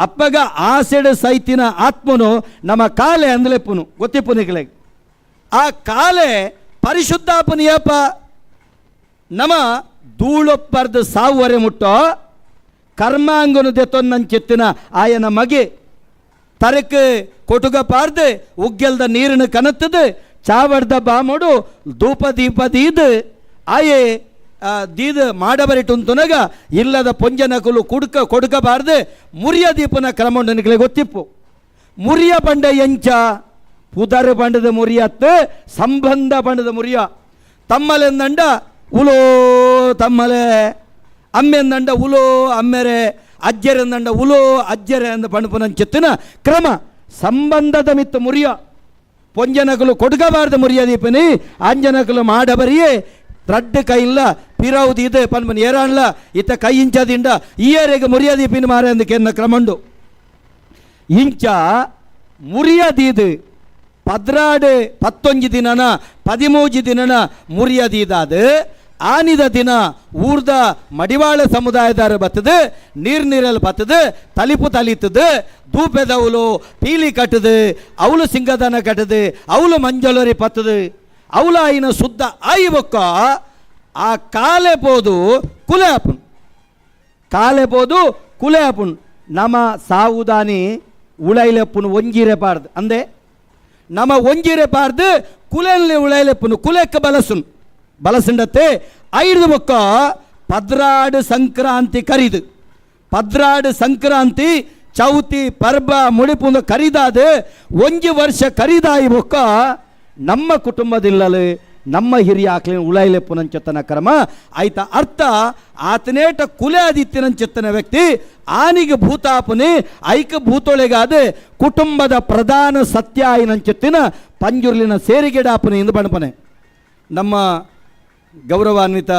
Speaker 16: ಅಪ್ಪಗ ಆಸೆಡು ಸೈತಿನ ಆತ್ಮನು ನಮ್ಮ ಕಾಲೆ ಅಂದಲೆಪ್ಪನು ಗೊತ್ತಿಪ್ಪು ಆ ಕಾಲೆ ಪರಿಶುದ್ಧಾಪನಿಯಪ್ಪ ನಮ್ಮ ಧೂಳೊಪ್ಪರ್ದು ಸಾವುವರೆ ಮುಟ್ಟೋ ಕರ್ಮಾಂಗನು ದೆತ್ತೊನ್ನಂచెತ್ತಿನ ಆಯನ ಮಗೆ ತರಕ್ಕೆ ಕೊಟುಗ ಪಾರ್ದು ಉಗ್ಗೆಲ್ದ ನೀರಿನ ಕನತ್ತದು ಚಾವಡ್ದ ಬಾಮುಡು ಧೂಪ ದೀಪ ದೀದು ಆಯೆ ದೀದ ಮಾಡಬರಿಟುಂತುನಗ ಇಲ್ಲದ ಪೊಂಜನಕುಲು ಕುಡ್ಕ ಕೊಡುಕಬಾರ್ದು ಮುರಿಯ ದೀಪನ ಕ್ರಮಂಡನಿಗೆ ಗೊತ್ತಿಪ್ಪು. ಮುರಿಯ ಬಂಡ ಎಂಚ ಪುದರು ಬಂಡದ ಮುರಿಯತ್ತು ಸಂಬಂಧ ಬಂಡದ ಮುರಿಯ ತಮ್ಮಲೆಂದಂಡ ಉಲೋ ತಮ್ಮಲೆ ಅಮ್ಮೆಂದಂಡ ಉಲೋ ಅಮ್ಮೆರೆ ಅಜ್ಜರೆಂದಂಡ ಉಲೋ ಅಜ್ಜರೆ ಅಂದ ಪಣಪುನಂచెತ್ತಿನ ಕ್ರಮ ಸಂಬಂಧದ ಮಿತ್ತು ಮುರಿಯ ಪೊಂಜನಕುಲು ಕೊಡುಕಬಾರ್ದು ಮುರಿಯ ದೀಪನಿ ಆಂಜನಕುಲು ಮಾಡಬರಿಯೇ ರಡ್ಡು ಕೈಲ್ಲ ಪಿರೌದು ಇದೆ ಪನ್ಪನ್ ಏರಾಣ್ಲ ಇತ್ತ ಕೈ ಇಂಚದಿಂಡ ಈಯರೆಗೆ ಮುರಿಯದೀಪಿನ ಮಾರೆ ಅಂದಕ್ಕೆ ಕ್ರಮಂಡು ಇಂಚ ಮುರಿಯದೀದು ಪದ್ರಾಡು ಪತ್ತೊಂಜಿ ದಿನನ ಪದಿಮೂಜಿ ದಿನನ ಮುರಿಯದೀದಾದು ಆನಿದ ದಿನ ಊರ್ದ ಮಡಿವಾಳ ಸಮುದಾಯದಾರ ಬತ್ತದು ನೀರು ನೀರಲ್ಲಿ ಬತ್ತದು ತಲಿಪು ತಲಿತದು ದೂಪೆದವಳು ಪೀಲಿ ಕಟ್ಟದು ಅವಳು ಸಿಂಗದನ ಕಟ್ಟದು ಅವಳು ಮಂಜಲರಿ ಪತ್ತದು ಅವಳು ಆಯಿನ ಶುದ್ಧ ಆಯಿ ಬೊಕ್ಕ ಆ ಕಾಲೆ ಪೋದು ಕುಲೆ ಆಪುನ್ ಕಾಲೆ ಪೋದು ಕುಲೆ ಆಪುನ್ ನಮ ಸಾವುದಾನಿ ಉಳೈಲೆಪ್ಪುನು ಒಂಜಿರೆ ಪಾರ್ದು ಅಂದೆ ನಮ ಒಂಜಿರೆ ಪಾರ್ದು ಕುಲೆಲ್ಲಿ ಉಳೈಲೆಪ್ಪುನು ಕುಲೆಕ್ಕ ಬಲಸುನ್ ಬಲಸುಂಡತ್ತೆ ಐದು ಬೊಕ್ಕ ಪದ್ರಾಡು ಸಂಕ್ರಾಂತಿ ಕರಿದು ಪದ್ರಾಡು ಸಂಕ್ರಾಂತಿ ಚೌತಿ ಪರ್ಬ ಮುಡಿಪುಂದು ಕರಿದಾದ ಒಂಜಿ ವರ್ಷ ಕರಿದಾಯಿ ಬೊಕ್ಕ ನಮ್ಮ ಕುಟುಂಬದಿಲ್ಲಲು ನಮ್ಮ ಹಿರಿಯ ಆಕ್ಲಿನ ಉಳೈಲೆಪ್ಪುನಂಚೆತ್ತನ ಕ್ರಮ ಆಯ್ತ ಅರ್ಥ ಆತನೇಟ ಕುಲೆ ಆದಿತ್ಯನಂచెತ್ತನ ವ್ಯಕ್ತಿ ಆನಿಗೆ ಭೂತಾಪನಿ ಐಕ ಭೂತೊಳೆಗಾದ ಕುಟುಂಬದ ಪ್ರಧಾನ ಸತ್ಯ ಆಯಿನಂచెತ್ತಿನ ಪಂಜುರ್ಲಿನ ಸೇರಿಗೆಡಾಪನೆ ಎಂದು ಬಣಪನೆ. ನಮ್ಮ ಗೌರವಾನ್ವಿತ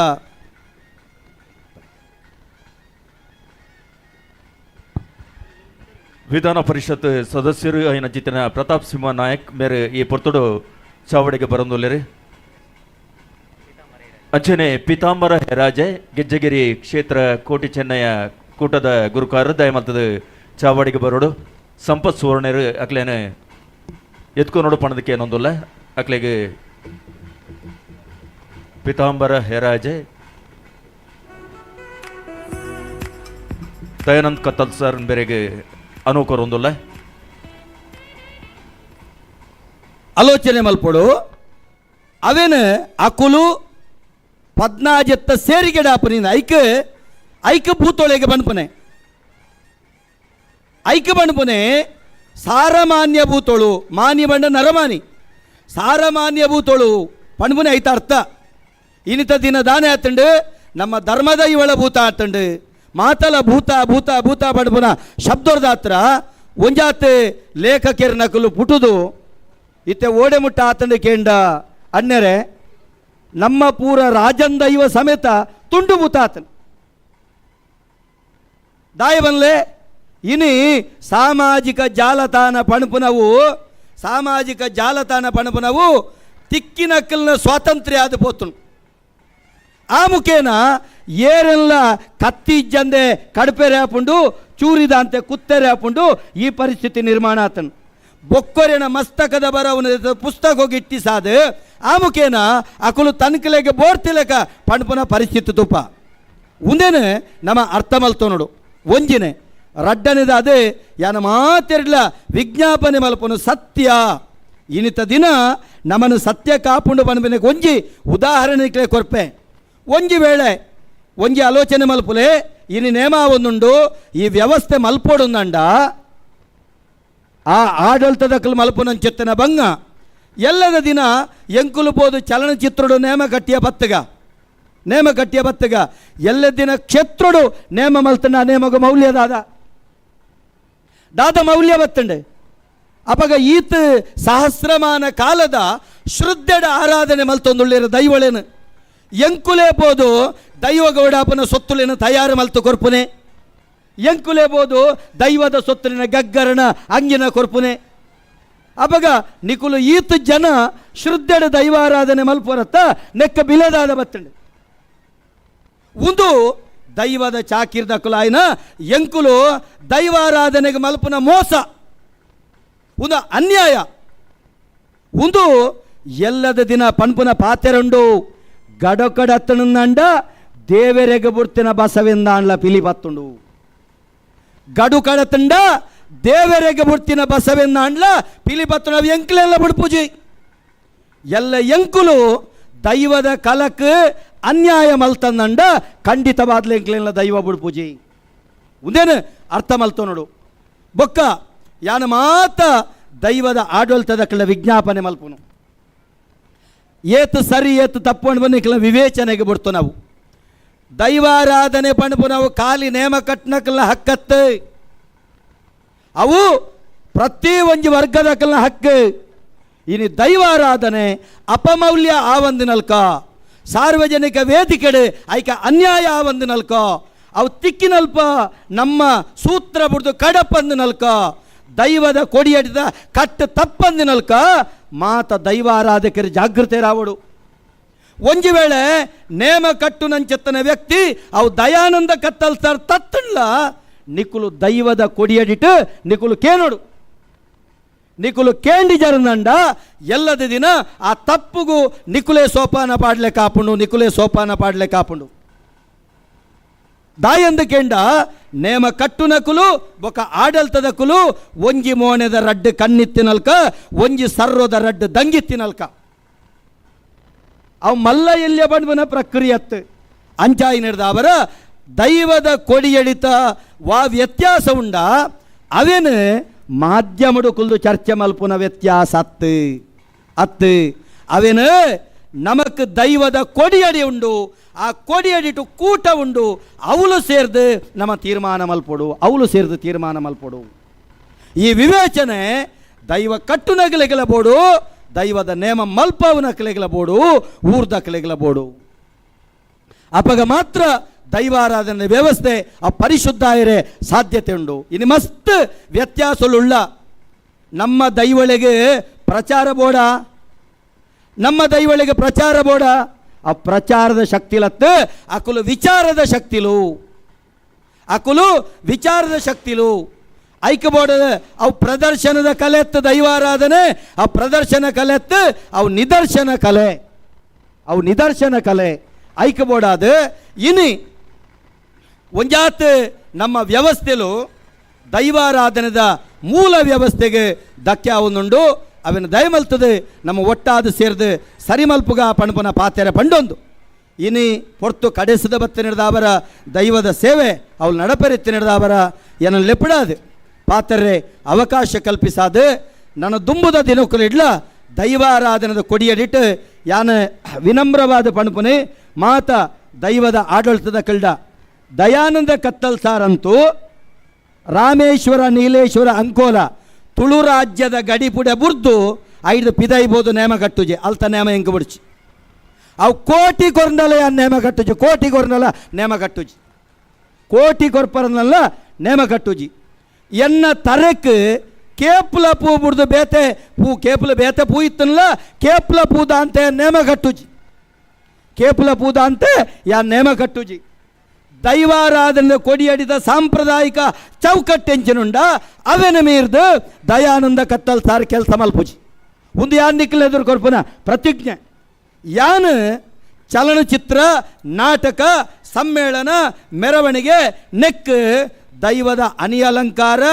Speaker 1: ವಿಧಾನ ಪರಿಷತ್ ಸದಸ್ಯರು అయిన ಜಿತಿನ ಪ್ರತಾಪ್ ಸಿಂಹ ನಾಯಕ್ ಮೇರೆ ಈ ಪೊರ್ತುಡು ಚಾವಡಿಗೆ ಬರಂದುಲ್ಲೇರಿ. ಅಂಚನೆ ಪೀತಾಂಬರ ಹೆರಾಜೆ ಗೆಜ್ಜಗಿರಿ ಕ್ಷೇತ್ರ ಕೋಟಿ ಚೆನ್ನಯ್ಯ ಕೂಟದ ಗುರುಕಾರ ದಯಮಲ್ತದ ಚಾವಡಿಗೆ ಬರೋಡು ಸಂಪತ್ ಸುವರ್ಣರು ಅಕ್ಲೇನೆ ಎತ್ಕೊ ನೋಡು ಪಣದಕ್ಕೆ ಏನೊಂದುಲ್ಲ ಅಕ್ಲೆಗ್ ಪಿತಾಂಬರ ಹೆರಾಜೆ ದಯಾನಂದ್ ಕತ್ತಲ್ ಸರ್ ಬೇರೆಗೆ ಅನುಕರೊಂದುಲ್ಲ.
Speaker 16: ಆಲೋಚನೆ ಮಲ್ಪಡು ಅವೇನು ಅಕುಲು ಪದ್ನಾಜೆತ್ತ ಸೇರಿಗೆ ಡಾಪನಿಂದ ಐಕ್ ಐಕ್ ಭೂತೊಳೆಗೆ ಬನ್ಪನೆ ಐಕ್ ಬನ್ಪನೆ ಸಾರಮಾನ್ಯ ಭೂತೊಳು ಮಾನ್ಯ ಬಂಡ ನರಮಾನಿ ಸಾರಮಾನ್ಯ ಭೂತೊಳು ಪಣ್ಪುನೆ ಐತ ಅರ್ಥ ಇನಿತ ದಿನ ದಾನೆ ಆತಂಡು ನಮ್ಮ ಧರ್ಮದ ಇವಳ ಭೂತ ಆತಂಡು ಮಾತಲ ಭೂತ ಭೂತ ಭೂತ ಬಣ್ಪುನ ಶಬ್ದರ್ದಾತ್ರ ಒಂಜಾತೆ ಲೇಖಕಿಯರ ನಕಲು ಪುಟುದು ಇತ್ತೆ ಓಡೆ ಮುಟ್ಟ ಆತಂಡು ಕೇಂಡ ಅಣ್ಣರೆ ನಮ್ಮ ಪೂರ ರಾಜಂದೈವ ಸಮೇತ ತುಂಡು ಭೂತ ಆತನು ದಾಯ ಬನ್ಲೆ ಇನಿ ಸಾಮಾಜಿಕ ಜಾಲತಾಣ ಪಣಪುನವು ಸಾಮಾಜಿಕ ಜಾಲತಾಣ ಪಣಪುನವು ತಿಕ್ಕಿನಕ್ಕಲ್ನ ಸ್ವಾತಂತ್ರ್ಯ ಆದ ಪೋತುನು ಆ ಮುಖೇನ ಏರೆಲ್ಲ ಕತ್ತಿ ಇಜ್ಜಂದೆ ಕಡಪೆರೆ ಹಾಪುಂಡು ಚೂರಿದಂತೆ ಕುತ್ತೆರೆ ಹಾಪುಂಡು ಈ ಪರಿಸ್ಥಿತಿ ನಿರ್ಮಾಣ ಆತನು ಬೊಕ್ಕೊರೆನ ಮಸ್ತಕದ ಬರವನ ಪುಸ್ತಕ ಇಟ್ಟಿಸಾದ ಆ ಮುಖೇನ ಅಕುಲು ತನ್ಕಲೆಗೆ ಬೋರ್ತಿಲಕ ಪಣಪುನ ಪರಿಸ್ಥಿತಿ ತುಪ್ಪ ಉಂದೇನೆ ನಮ್ಮ ಅರ್ಥ ಮಲ್ತೋ ನೋಡು ಒಂಜಿನೆ ರಡ್ಡನೆದ ಅದೇ ಯಾನ ಮಾತೆರ್ಲ ವಿಜ್ಞಾಪನೆ ಮಲ್ಪನು ಸತ್ಯ ಇನಿತ ದಿನ ನಮ್ಮನ್ನು ಸತ್ಯ ಕಾಪುಂಡು ಪನ್ಪನೆ ಒಂಜಿ ಉದಾಹರಣೆ ಕೊರ್ಪೆ ಒಂಜಿ ವೇಳೆ ಒಂಜಿ ಆಲೋಚನೆ ಮಲ್ಪುಲೆ ಇನಿ ನೇಮ ಒಂದುಂಡು ಈ ವ್ಯವಸ್ಥೆ ಮಲ್ಪೊಡುಂದಂಡ ಆ ಆಡಳಿತದಕ್ಕಲು ಮಲ್ಪುನಂಚೆತ್ತನ ಬಂಗ ಎಲ್ಲದ ದಿನ ಎಂಕುಲು ಪೋದು ಚಲನಚಿತ್ರಡು ನೇಮ ಕಟ್ಟಿಯ ಬತ್ತಗ ನೇಮ ಕಟ್ಟಿಯ ಬತ್ತಗ ಎಲ್ಲ ದಿನ ಕ್ಷೇತ್ರಡು ನೇಮ ಮಲ್ತಂಡ ನೇಮಗ ಮೌಲ್ಯ ದಾದ ದಾದ ಮೌಲ್ಯ ಬತ್ತಂಡೆ ಅಪಗ ಈತ ಸಹಸ್ರಮಾನ ಕಾಲದ ಶ್ರದ್ಧೆಡ ಆರಾಧನೆ ಮಲ್ತೊಂದುಳ್ಳಿರ ದೈವಳೇನು ಎಂಕುಲೇ ಪೋದು ದೈವ ಗೌಡಾಪನ ಸೊತ್ತುಲೇನು ತಯಾರು ಮಲ್ತು ಕೊರ್ಪುನೆ ಎಂಕುಲೇ ಬೋದು ದೈವದ ಸೊತ್ತಲಿನ ಗಗ್ಗರಣ ಅಂಗಿನ ಕೊರ್ಪುನೆ ಅಪಗ ನಿಕುಲು ಈತ ಜನ ಶ್ರದ್ಧೆಡ ದೈವಾರಾಧನೆ ಮಲ್ಪೊರತ್ತ ನೆಕ್ಕ ಬಿಲದಾದ ಬತ್ತಂಡೆ ಒಂದು ದೈವದ ಚಾಕಿರ್ದ ಕುಲಾಯಿನ ಎಂಕುಲು ದೈವಾರಾಧನೆಗೆ ಮಲ್ಪುನ ಮೋಸ ಒಂದು ಅನ್ಯಾಯ ಒಂದು ಎಲ್ಲದ ದಿನ ಪನ್ಪುನ ಪಾತೆರಂಡು ಗಡಕಡತ್ತನಂಡ ದೇವರೆಗೆ ಬುಡ್ತಿನ ಬಸವೆಂದಾಂಡ್ಲ ಪಿಲಿ ಬತ್ತುಂಡು ಗಡು ಕಡತಂಡ ದೇವರೆಗೆ ಬುಡ್ತಿನ ಬಸವೆಂದಾಂಡ್ಲ ಪಿಲಿ ಬತ್ತುಂಡು ಅವು ಎಂಕುಲೆಲ್ಲ ಬುಡ್ಪುಜಿ ಎಲ್ಲ ಎಂಕುಲು ದೈವದ ಕಲಕ್ ಅನ್ಯಾಯ ಮಲ್ತಂದಂಡ ಖಂಡಿತವಾದ್ಲ ಎಂಕ್ಲೆಲ್ಲ ದೈವ ಬುಡ್ಪುಜಿ ಒಂದೇನು ಅರ್ಥ ಮಲ್ತೋ ನೋಡು ಬೊಕ್ಕ ಯಾನ ಮಾತ ದೈವದ ಆಡಳಿತದ ಕಲ ವಿಜ್ಞಾಪನೆ ಮಲ್ಪುನು ಏತು ಸರಿ ಏತು ತಪ್ಪು ಬನ್ನಿ ಕೆಲ ವಿವೇಚನೆಗೆ ಬಿಡ್ತು ನಾವು ದೈವಾರಾಧನೆ ಪಣಪು ನಾವು ಖಾಲಿ ನೇಮ ಕಟ್ನಕಲ್ಲ ಹಕ್ಕತ್ತು ಅವು ಪ್ರತಿ ಒಂಜಿ ವರ್ಗದ ಕಲ್ನ ಹಕ್ಕು ಇನಿ ದೈವಾರಾಧನೆ ಅಪಮೌಲ್ಯ ಆವಂದಿನಲ್ಕ ಸಾರ್ವಜನಿಕ ವೇದಿಕೆಡೆ ಐಕ ಅನ್ಯಾಯ ಆವಂದಿನಲ್ಕ ಅವು ತಿಕ್ಕಿನಲ್ಪ ನಮ್ಮ ಸೂತ್ರ ಬಿಡ್ದು ಕಡಪಂದಿನಲ್ಕ ದೈವದ ಕೊಡಿಯಡಿದ ಕಟ್ಟು ತಪ್ಪಂದಿನಲ್ಕ ಮಾತ ದೈವಾರಾಧಕರು ಜಾಗೃತರಾವಡು ಒಂಜಿ ವೇಳೆ ನೇಮ ಕಟ್ಟು ನಂచెತ್ತನ ವ್ಯಕ್ತಿ ಅವು ದಯಾನಂದ ಕತ್ತಲ್ ಸರ್ ತತ್ತಣ್ಲ ನಿಕುಲು ದೈವದ ಕೊಡಿಯಡಿಟ್ಟು ನಿಕುಲು ಕೇನೋಡು ನಿಕುಲು ಕೇಂಡಿ ಜರಂದಂಡ ಎಲ್ಲದ ದಿನ ಆ ತಪ್ಪುಗೂ ನಿಕುಲೆ ಸೋಪಾನ ಪಾಡ್ಲೆ ಕಾಪುಂಡು ನಿಕುಲೆ ಸೋಪಾನ ಪಾಡ್ಲೆ ಕಾಪುಂಡು ದಾಯಂದು ಕೇಂಡ ನೇಮ ಕಟ್ಟುನಕುಲು ಬೊಕ ಆಡಳ್ತದ ಕುಲು ಒಂಜಿ ಮೋಣೆದ ರಡ್ಡು ಕಣ್ಣಿತ್ತಿನಲ್ಕ ಒಂಜಿ ಸರ್ರೋದ ರಡ್ಡು ದಂಗಿತ್ತಿನಲ್ಕ ಅವು ಮಲ್ಲ ಎಲ್ಲಿಯ ಬಣ್ಬನ ಪ್ರಕ್ರಿಯತ್ತು ಅಂಚಾಯಿ ನಡೆದ ಅವರ ದೈವದ ಕೊಡಿಯಡಿತ ವಾ ವ್ಯತ್ಯಾಸ ಉಂಡ ಅವೇನು ಮಾಧ್ಯಮಡು ಕುಲ್ದು ಚರ್ಚೆ ಮಲ್ಪುನ ವ್ಯತ್ಯಾಸ ಅತ್ತು ಅತ್ತು ಅವೇನು ನಮಕ್ ದೈವದ ಕೊಡಿಯಡಿ ಉಂಡು ಆ ಕೊಡಿಯಡಿಟು ಕೂಟ ಉಂಡು ಅವಳು ಸೇರ್ದು ನಮ್ಮ ತೀರ್ಮಾನ ಮಲ್ಪೊಡು ಅವಳು ಸೇರ್ದು ತೀರ್ಮಾನ ಮಲ್ಪೊಡು ಈ ವಿವೇಚನೆ ದೈವ ಕಟ್ಟುನಗಲೆಗಳ ಬೋಡು ದೈವದ ನೇಮ ಮಲ್ಪವನ ಬೋಡು ಊರ್ದ ಬೋಡು ಅಪಗ ಮಾತ್ರ ದೈವಾರಾಧನೆ ವ್ಯವಸ್ಥೆ ಆ ಪರಿಶುದ್ಧ ಇರೆ ಸಾಧ್ಯತೆ ಉಂಡು. ಇನ್ನು ಮಸ್ತ್ ವ್ಯತ್ಯಾಸಗಳುಳ್ಳ ನಮ್ಮ ದೈವಳಿಗೆ ಪ್ರಚಾರ ಬೋಡ, ನಮ್ಮ ದೈವಳಿಗೆ ಪ್ರಚಾರ ಬೋಡ. ಆ ಪ್ರಚಾರದ ಶಕ್ತಿಲತ್ತು ಅಕುಲು ವಿಚಾರದ ಶಕ್ತಿಲು, ಅಕುಲು ವಿಚಾರದ ಶಕ್ತಿಲು. ಐಕ್ಯಬೋರ್ಡ್ ಅವು ಪ್ರದರ್ಶನದ ಕಲೆತ್ತು ದೈವಾರಾಧನೆ, ಆ ಪ್ರದರ್ಶನ ಕಲೆತ್ತು ಅವು ನಿದರ್ಶನ ಕಲೆ, ಅವು ನಿದರ್ಶನ ಕಲೆ ಐಕ್ಯಬೋರ್ಡಾದ. ಇನಿ ಒಂಜಾತ್ ನಮ್ಮ ವ್ಯವಸ್ಥೆಲು ದೈವಾರಾಧನೆದ ಮೂಲ ವ್ಯವಸ್ಥೆಗೆ ಧಕ್ಕೆ ಆವೊಂದುಂಡು. ಅವನ ದಯಮಲ್ತದೆ ನಮ್ಮ ಒಟ್ಟಾದ ಸೇರಿದು ಸರಿಮಲ್ಪುಗ ಪಣಪುನ ಪಾತೆರೆ ಪಂಡೊಂದು. ಇನಿ ಪೊರ್ತು ಕಡೆಸದ ಬತ್ತ ನಡೆದಾವರ ದೈವದ ಸೇವೆ ಅವಳು ನಡಪರೆತ್ತಿ ನಡೆದಾವರ ಎನ್ನ ಲೆಪ್ಪಡಾದು ಪಾತೆರೆ ಅವಕಾಶ ಕಲ್ಪಿಸಾದ ನನ್ನ ದುಂಬುದ ದಿನಕ್ಕಲಿಡ್ಲ ದೈವಾರಾಧನದ ಕೊಡಿಯಡಿಟ್ಟು ಯಾನ ವಿನಮ್ರವಾದ ಪಣಪುನೆ ಮಾತ ದೈವದ ಆಡಳಿತದ ಕಲ್ಡ ದಯಾನಂದ ಕತ್ತಲ್ ಸಾರಂತೂ ರಾಮೇಶ್ವರ ನೀಲೇಶ್ವರ ಅಂಕೋಲ ತುಳು ರಾಜ್ಯದ ಗಡಿಪುಡೆ ಬುರ್ದು ಐದು ಪಿದೈಬೋದು ನೇಮ ಕಟ್ಟುಜೆ ಅಲ್ತ ನೇಮ ಎಂಕು ಬಿಡ್ಚಿ ಅವು ಕೋಟಿ ಕೊರ್ನಲ ನೇಮ ಕಟ್ಟುಜಿ, ಕೋಟಿ ಕೊರ್ನಲ ನೇಮ ಕಟ್ಟುಜಿ, ಕೋಟಿ ಕೊರ್ಪರನಲ್ಲ ನೇಮ ಕಟ್ಟುಜಿ. ಎನ್ನ ತರಕ್ ಕೇಪ್ಲ ಪೂ ಬುಡ್ದು ಬೇತೆ ಪೂ ಕೇಪ್ಲ ಬೇತೆ ಪೂ ಇತ್ತನಲ್ಲ ಕೇಪ್ಲ ಪೂದ ಅಂತ ನೇಮ ಕಟ್ಟುಜಿ, ಕೇಪ್ಲ ಪೂದ ಅಂತ ಯಾ ನೇಮ ಕಟ್ಟುಜಿ. ದೈವಾರಾಧನೆ ಕೊಡಿಯಡಿದ ಸಾಂಪ್ರದಾಯಿಕ ಚೌಕಟ್ಟೆಂಚಿನುಂಡ ಅವೆನ ಮೀರ್ದು ದಯಾನಂದ ಕತ್ತಲ್ ಸಾರ್ ಕೆಲಸ ಮಲ್ಪುಜಿ. ಒಂದು ಯಾನ್ ನಿಕ್ಕಲ್ ಎದುರು ಕೊರ್ಪುನ ಪ್ರತಿಜ್ಞೆ ಯಾನ್ ಚಲನಚಿತ್ರ ನಾಟಕ ಸಮ್ಮೇಳನ ಮೆರವಣಿಗೆ ನೆಕ್ ದೈವದ ಅನಿ ಅಲಂಕಾರ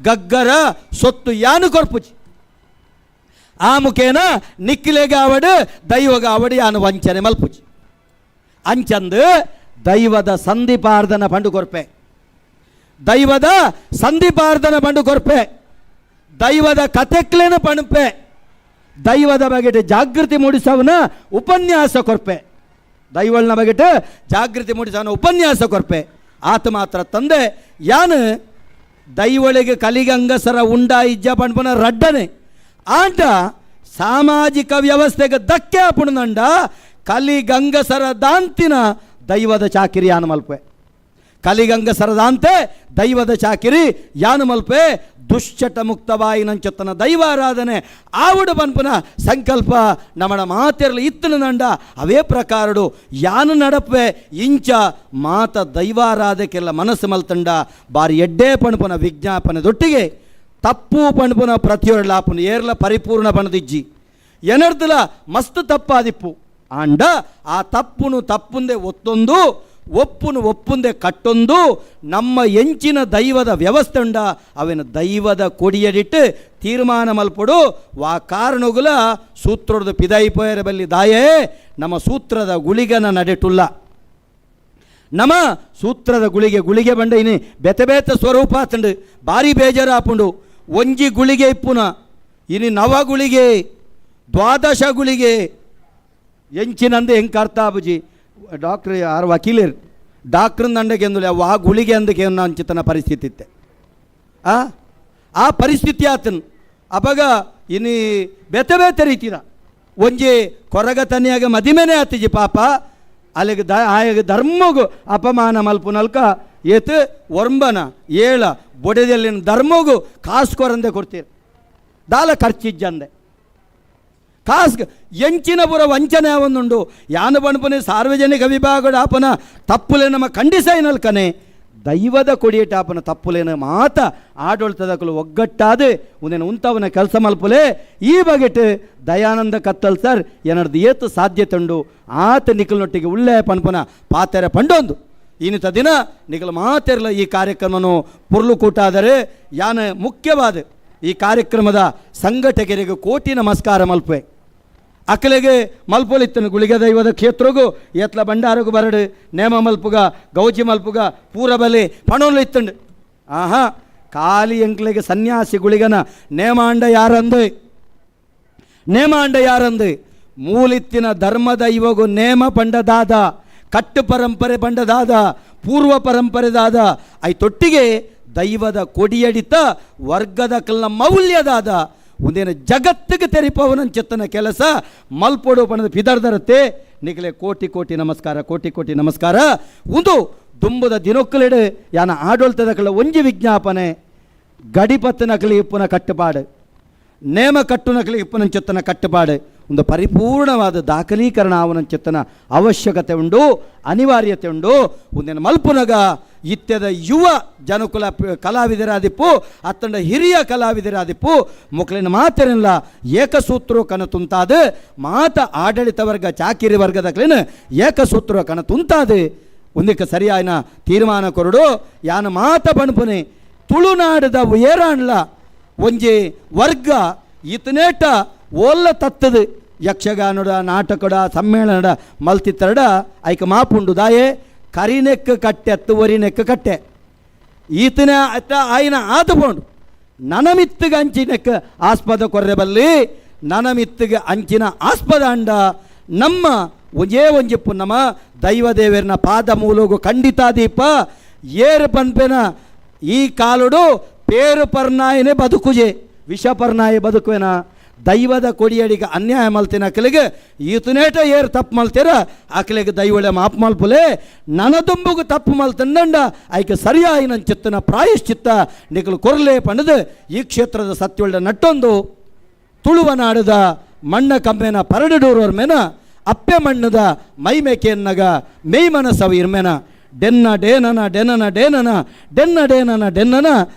Speaker 16: ಗಗ್ಗರ ಸೊತ್ತು ಯಾನು ಕೊರ್ಪುಜಿ. ಆ ಮುಖೇನ ನಿಕ್ಕಿಲೆಗಾವಡು ದೈವಗಾವಡು ಯಾನು ವಂಚನೆ ಮಲ್ಪುಜಿ. ಅಂಚಂದು ದೈವದ ಸಂಧಿಪಾರ್ಧನ ಪಂಡು ಕೊರ್ಪೆ, ದೈವದ ಸಂಧಿಪಾರ್ಧನ ಪಂಡು ಕೊರ್ಪೆ, ದೈವದ ಕತೆಕ್ಲೇನ ಪಣಪೆ, ದೈವದ ಬಗೆಟ್ ಜಾಗೃತಿ ಮೂಡಿಸವನ ಉಪನ್ಯಾಸ ಕೊರ್ಪೆ, ದೈವಳನ ಬಗೆಟ್ ಜಾಗೃತಿ ಮೂಡಿಸವನ ಉಪನ್ಯಾಸ ಕೊರ್ಪೆ. ಆತ ಮಾತ್ರ ತಂದೆ ಯಾನು ದೈವಳಿಗೆ ಕಲಿಗಂಗಸರ ಉಂಡ ಇಜ್ಜ ಪಣ್ಪುನ ರಡ್ಡನೆ ಆಂಟ ಸಾಮಾಜಿಕ ವ್ಯವಸ್ಥೆಗೆ ಧಕ್ಕೆ ಆಪುಣದಂಡ ಕಲಿಗಂಗಸರ ದಾಂತಿನ ದೈವದ ಚಾಕಿರಿ ಯಾನು ಮಲ್ಪೆ, ಕಲಿಗಂಗಸರದಾಂತೆ ದೈವದ ಚಾಕಿರಿ ಯಾನು ಮಲ್ಪೆ. ದುಶ್ಚಟ ಮುಕ್ತವಾಯಿನಂಚೊತ್ತನ ದೈವಾರಾಧನೆ ಆವುಡು ಪನ್ಪುನ ಸಂಕಲ್ಪ ನಮಣ ಮಾತಿರಲಿ ಇತ್ತನ ನಂಡ ಅವೇ ಪ್ರಕಾರಡು ಯಾನು ನಡಪೆ ಇಂಚ ಮಾತ ದೈವಾರಾಧಕ್ಕೆಲ್ಲ ಮನಸ್ಸು ಮಲ್ತಂಡ ಬಾರಿ ಎಡ್ಡೆ ಪಣಪುನ ವಿಜ್ಞಾಪನೆ ದೊಟ್ಟಿಗೆ ತಪ್ಪು ಪಣಪುನ ಪ್ರತಿಯೊರಲಾಪುನ ಏರ್ಲ ಪರಿಪೂರ್ಣ ಪಣದಿಜ್ಜಿ ಎನರ್ದಲ ಮಸ್ತ್ ತಪ್ಪಾದಿಪ್ಪು ಆಂಡ ಆ ತಪ್ಪುನು ತಪ್ಪುಂದೆ ಒತ್ತೊಂದು ಒಪ್ಪುನು ಒಪ್ಪುಂದೆ ಕಟ್ಟೊಂದು ನಮ್ಮ ಎಂಚಿನ ದೈವದ ವ್ಯವಸ್ಥೆ ಉಂಡ ಅವಿನ ದೈವದ ಕೊಡಿಯಡಿಟ್ಟು ತೀರ್ಮಾನ ಮಲ್ಪಡು ವಾ ಕಾರಣಗುಲ ಸೂತ್ರದ ಪಿದೈಪೋಯರ ಬಲ್ಲಿ ದಾಯೇ ನಮ್ಮ ಸೂತ್ರದ ಗುಳಿಗನ ನಡೆಟುಲ್ಲ. ನಮ್ಮ ಸೂತ್ರದ ಗುಳಿಗೆ ಗುಳಿಗೆ ಬಂಡ ಇನಿ ಬೆತೆ ಬೇತೆ ಸ್ವರೂಪ ಆತಂಡು ಭಾರಿ ಬೇಜಾರಾಪುಂಡು. ಒಂಜಿ ಗುಳಿಗೆ ಇಪ್ಪುನ ಇನಿ ನವ ಗುಳಿಗೆ ದ್ವಾದಶ ಗುಳಿಗೆ ಎಂಚಿನಂದು ಹೆಂಗೆ ಅರ್ಥ ಆಬುಜಿ. ಡಾಕ್ಟ್ರ್ ಯಾರು ವಕೀಲರು ಡಾಕ್ಟ್ರನ್ನ ದಂಡಕ್ಕೆ ಎಂದುಲೆ ಆ ಗುಳಿಗೆ ಅಂದಕ್ಕೆ ಅಂಚಿತನ ಪರಿಸ್ಥಿತಿ ಇತ್ತೆ. ಆ ಪರಿಸ್ಥಿತಿ ಆತನು ಅಪಗ ಇನಿ ಬೇತೆ ಬೇತೆ ರೀತಿದ ಒಂಜಿ ಕೊರಗ ತನಿಯಾಗ ಮದಿಮೆನೆ ಆತಿಜಿ ಪಾಪ ಅಲ್ಲಿಗೆ the ಆಯಗ ಧರ್ಮಗು ಅಪಮಾನ ಮಲ್ಪುನಲ್ಕ ಏತು ಒರ್ಂಬನ ಏಳ ಬೊಡೆದಲ್ಲಿನ ಧರ್ಮಗು ಕಾಸು ಕೊರಂದೆ ಕೊಡ್ತೀರಿ ದಾಲ ಖರ್ಚಿಜ್ಜಂದೆ ಕಾಸ್ ಎಂಚಿನ ಪುರ ವಂಚನೆ ಒಂದುಂಡು ಯಾನು ಬಣಪನೆ ಸಾರ್ವಜನಿಕ ವಿಭಾಗದ ಆಪನ ತಪ್ಪುಲೆ ನಮ್ಮ ಖಂಡಿಸೈನಲ್ಕನೆ ದೈವದ ಕೊಡಿಯೇಟ ಆಪನ ತಪ್ಪುಲೇನ ಮಾತ ಆಡಳಿತದಕಲು ಒಗ್ಗಟ್ಟಾದ ಒಂದೇನು ಉಂತವನ ಕೆಲಸ ಮಲ್ಪುಲೆ. ಈ ಬಗೆಟ್ ದಯಾನಂದ ಕತ್ತಲ್ ಸರ್ ಏನರ್ದು ಏತು ಸಾಧ್ಯತೆ ಉಂಡು ಆತ ನಿಖಲ್ನೊಟ್ಟಿಗೆ ಉಳ್ಳೆ ಪನ್ಪುನ ಪಾತೆರೆ ಪಂಡೊಂದು ಇನ್ನಿತ ದಿನ ನಿಖಲ್ ಮಾತೆರ್ಲ ಈ ಕಾರ್ಯಕ್ರಮನು ಪುರ್ಲು ಕೂಟಾದರೆ ಯಾನ ಮುಖ್ಯವಾದ ಈ ಕಾರ್ಯಕ್ರಮದ ಸಂಘಟಕರಿಗೆ ಕೋಟಿ ನಮಸ್ಕಾರ ಮಲ್ಪೆ. ಅಕ್ಕಲೆಗೆ ಮಲ್ಪೊಲಿತ್ತನು ಗುಳಿಗೆ ದೈವದ ಕ್ಷೇತ್ರಗೂ ಎತ್ಲ ಭಂಡಾರಗು ಬರಡು ನೇಮ ಮಲ್ಪುಗ ಗೌಜಿ ಮಲ್ಪುಗ ಪೂರಬಲಿ ಪಣೋಲು ಇತ್ತಂಡು. ಆಹಾ ಖಾಲಿ ಎಂಕ್ಲೆಗೆ ಸನ್ಯಾಸಿ ಗುಳಿಗನ ನೇಮಾಂಡ ಯಾರಂದು ನೇಮಾಂಡ ಯಾರಂದು ಮೂಲಿತ್ತಿನ ಧರ್ಮದ ಇವಾಗು ನೇಮ ಪಂಡದಾದ ಕಟ್ಟು ಪರಂಪರೆ ಪಂಡದಾದ ಪೂರ್ವ ಪರಂಪರೆದಾದ I ತೊಟ್ಟಿಗೆ ದೈವದ ಕೊಡಿಯಡಿತ ವರ್ಗದ ಕಲ್ನ ಮೌಲ್ಯದಾದ ಒಂದೇನು ಜಗತ್ತಿಗೆ ತೆರಿಪವನಂಚೆತ್ತನ ಕೆಲಸ ಮಲ್ಪೊಡು ಪಣದ ಪಿದರ್ದರತೆ ನಿಗಲೆ ಕೋಟಿ ಕೋಟಿ ನಮಸ್ಕಾರ, ಕೋಟಿ ಕೋಟಿ ನಮಸ್ಕಾರ. ಒಂದು ದುಂಬುದ ದಿನೊಕ್ಕಲಿಡು ಯಾನ ಆಡಳಿತದ ಕಲ ಒಂಜಿ ವಿಜ್ಞಾಪನೆ ಗಡಿಪತ್ತನ ಕಲಿ ಇಪ್ಪುನ ಕಟ್ಟುಪಾಡು ನೇಮ ಕಟ್ಟುನಕಲಿ ಇಪ್ಪನಂಚೊತ್ತನ ಕಟ್ಟುಪಾಡು ಒಂದು ಪರಿಪೂರ್ಣವಾದ ದಾಖಲೀಕರಣ ಆವನಂಚೊತ್ತನ ಅವಶ್ಯಕತೆ ಉಂಡು, ಅನಿವಾರ್ಯತೆ ಉಂಡು. ಒಂದಿನ ಮಲ್ಪುನಗ ಇತ್ಯದ ಯುವ ಜನಕುಲ ಕಲಾವಿದರಾದಿಪ್ಪು ಅತ್ತಂಡ ಹಿರಿಯ ಕಲಾವಿದರಾದಿಪ್ಪು ಮುಕ್ಲಿನ ಮಾತಿರಲ್ಲ ಏಕಸೂತ್ರೋ ಕನ ತುಂತಾದ ಮಾತ ಆಡಳಿತ ವರ್ಗ ಚಾಕಿರಿ ವರ್ಗದ ಕ್ಲಿನ ಏಕಸೂತ್ರೋ ಕನ ತುಂತಾದ ಒಂದಕ್ಕೆ ಸರಿಯಾಯಿನ ತೀರ್ಮಾನ ಕೊರಡು. ಯಾನ ಮಾತ ಪಣಪುನೆ ತುಳುನಾಡದ ಏರಾಣ್ಲ ಒಂಜಿ ವರ್ಗ ಇತನೇಟ ಓಲ್ಲ ತತ್ತದು ಯಕ್ಷಗಾನಡ ನಾಟಕಡ ಸಮ್ಮೇಳನಡ ಮಲ್ತಿತ್ತರಡ ಐಕ ಮಾಪುಂಡು ದಾಯೆ ಕರಿನೆಕ್ಕ ಕಟ್ಟೆ ಅತ್ತು ಒರಿನೆಕ್ಕ ಕಟ್ಟೆ ಈತನ ಅತ್ತ ಆಯ್ನ ಆತುಪೋಂಡು ನನಮಿತ್ತಿಗೆ ಅಂಚಿನೆಕ್ಕ ಆಸ್ಪದ ಕೊರ್ರೆ ಬಲ್ಲಿ ನನಮಿತ್ತಿಗೆ ಅಂಚಿನ ಆಸ್ಪದ ಅಂಡ ನಮ್ಮ ಒಂಜೇ ಒಂಜಿಪ್ಪು ನಮ್ಮ ದೈವದೇವರನ ಪಾದ ಮೂಲಗು ಖಂಡಿತ ದೀಪ ಏರು ಪನ್ಪೆನ ಈ ಕಾಲುಡು ಪೇರು ಪರ್ನಾಯನೆ ಬದುಕುಜೆ ವಿಷ ಪರ್ನಾಯ ಬದುಕುವೆನ ದೈವದ ಕೊಡಿಯಡಿಗೆ ಅನ್ಯಾಯ ಮಲ್ತಿನ ಅಕಲಿಗೆ ಈತನೇಟ ಏರು ತಪ್ಪು ಮಲ್ತೀರ ಅಕಲಿಗೆ ದೈವಳೆ ಮಾಪು ಮಲ್ಪುಲೆ ನನದುಂಬುಗು ತಪ್ಪು ಮಲ್ತಂಡ ಐಕೆ ಸರಿಯಾಯಿನ ಚಿತ್ತನ ಪ್ರಾಯಶ್ಚಿತ್ತ ನಿಕಲು ಕೊರ್ಲೆ ಪಂಡದು ಈ ಕ್ಷೇತ್ರದ ಸತ್ಯೊಳ್ಳ ನಟ್ಟೊಂದು ತುಳುವನಾಡದ ಮಣ್ಣ ಕಮ್ಮೆನ ಪರಡಡೂರವ್ರ ಮೇನ ಅಪ್ಪೆ ಮಣ್ಣದ ಮೈಮೇಕೆನ್ನಗ ಮೇಯ್ ಮನಸ್ಸವ ಇರ್ಮೆನ ಡೆನ್ನ ಡೇನನ ಡೆನನ ಡೇನನ ಡೆನ್ನ ಡೇನನ ಡೆನ್ನನ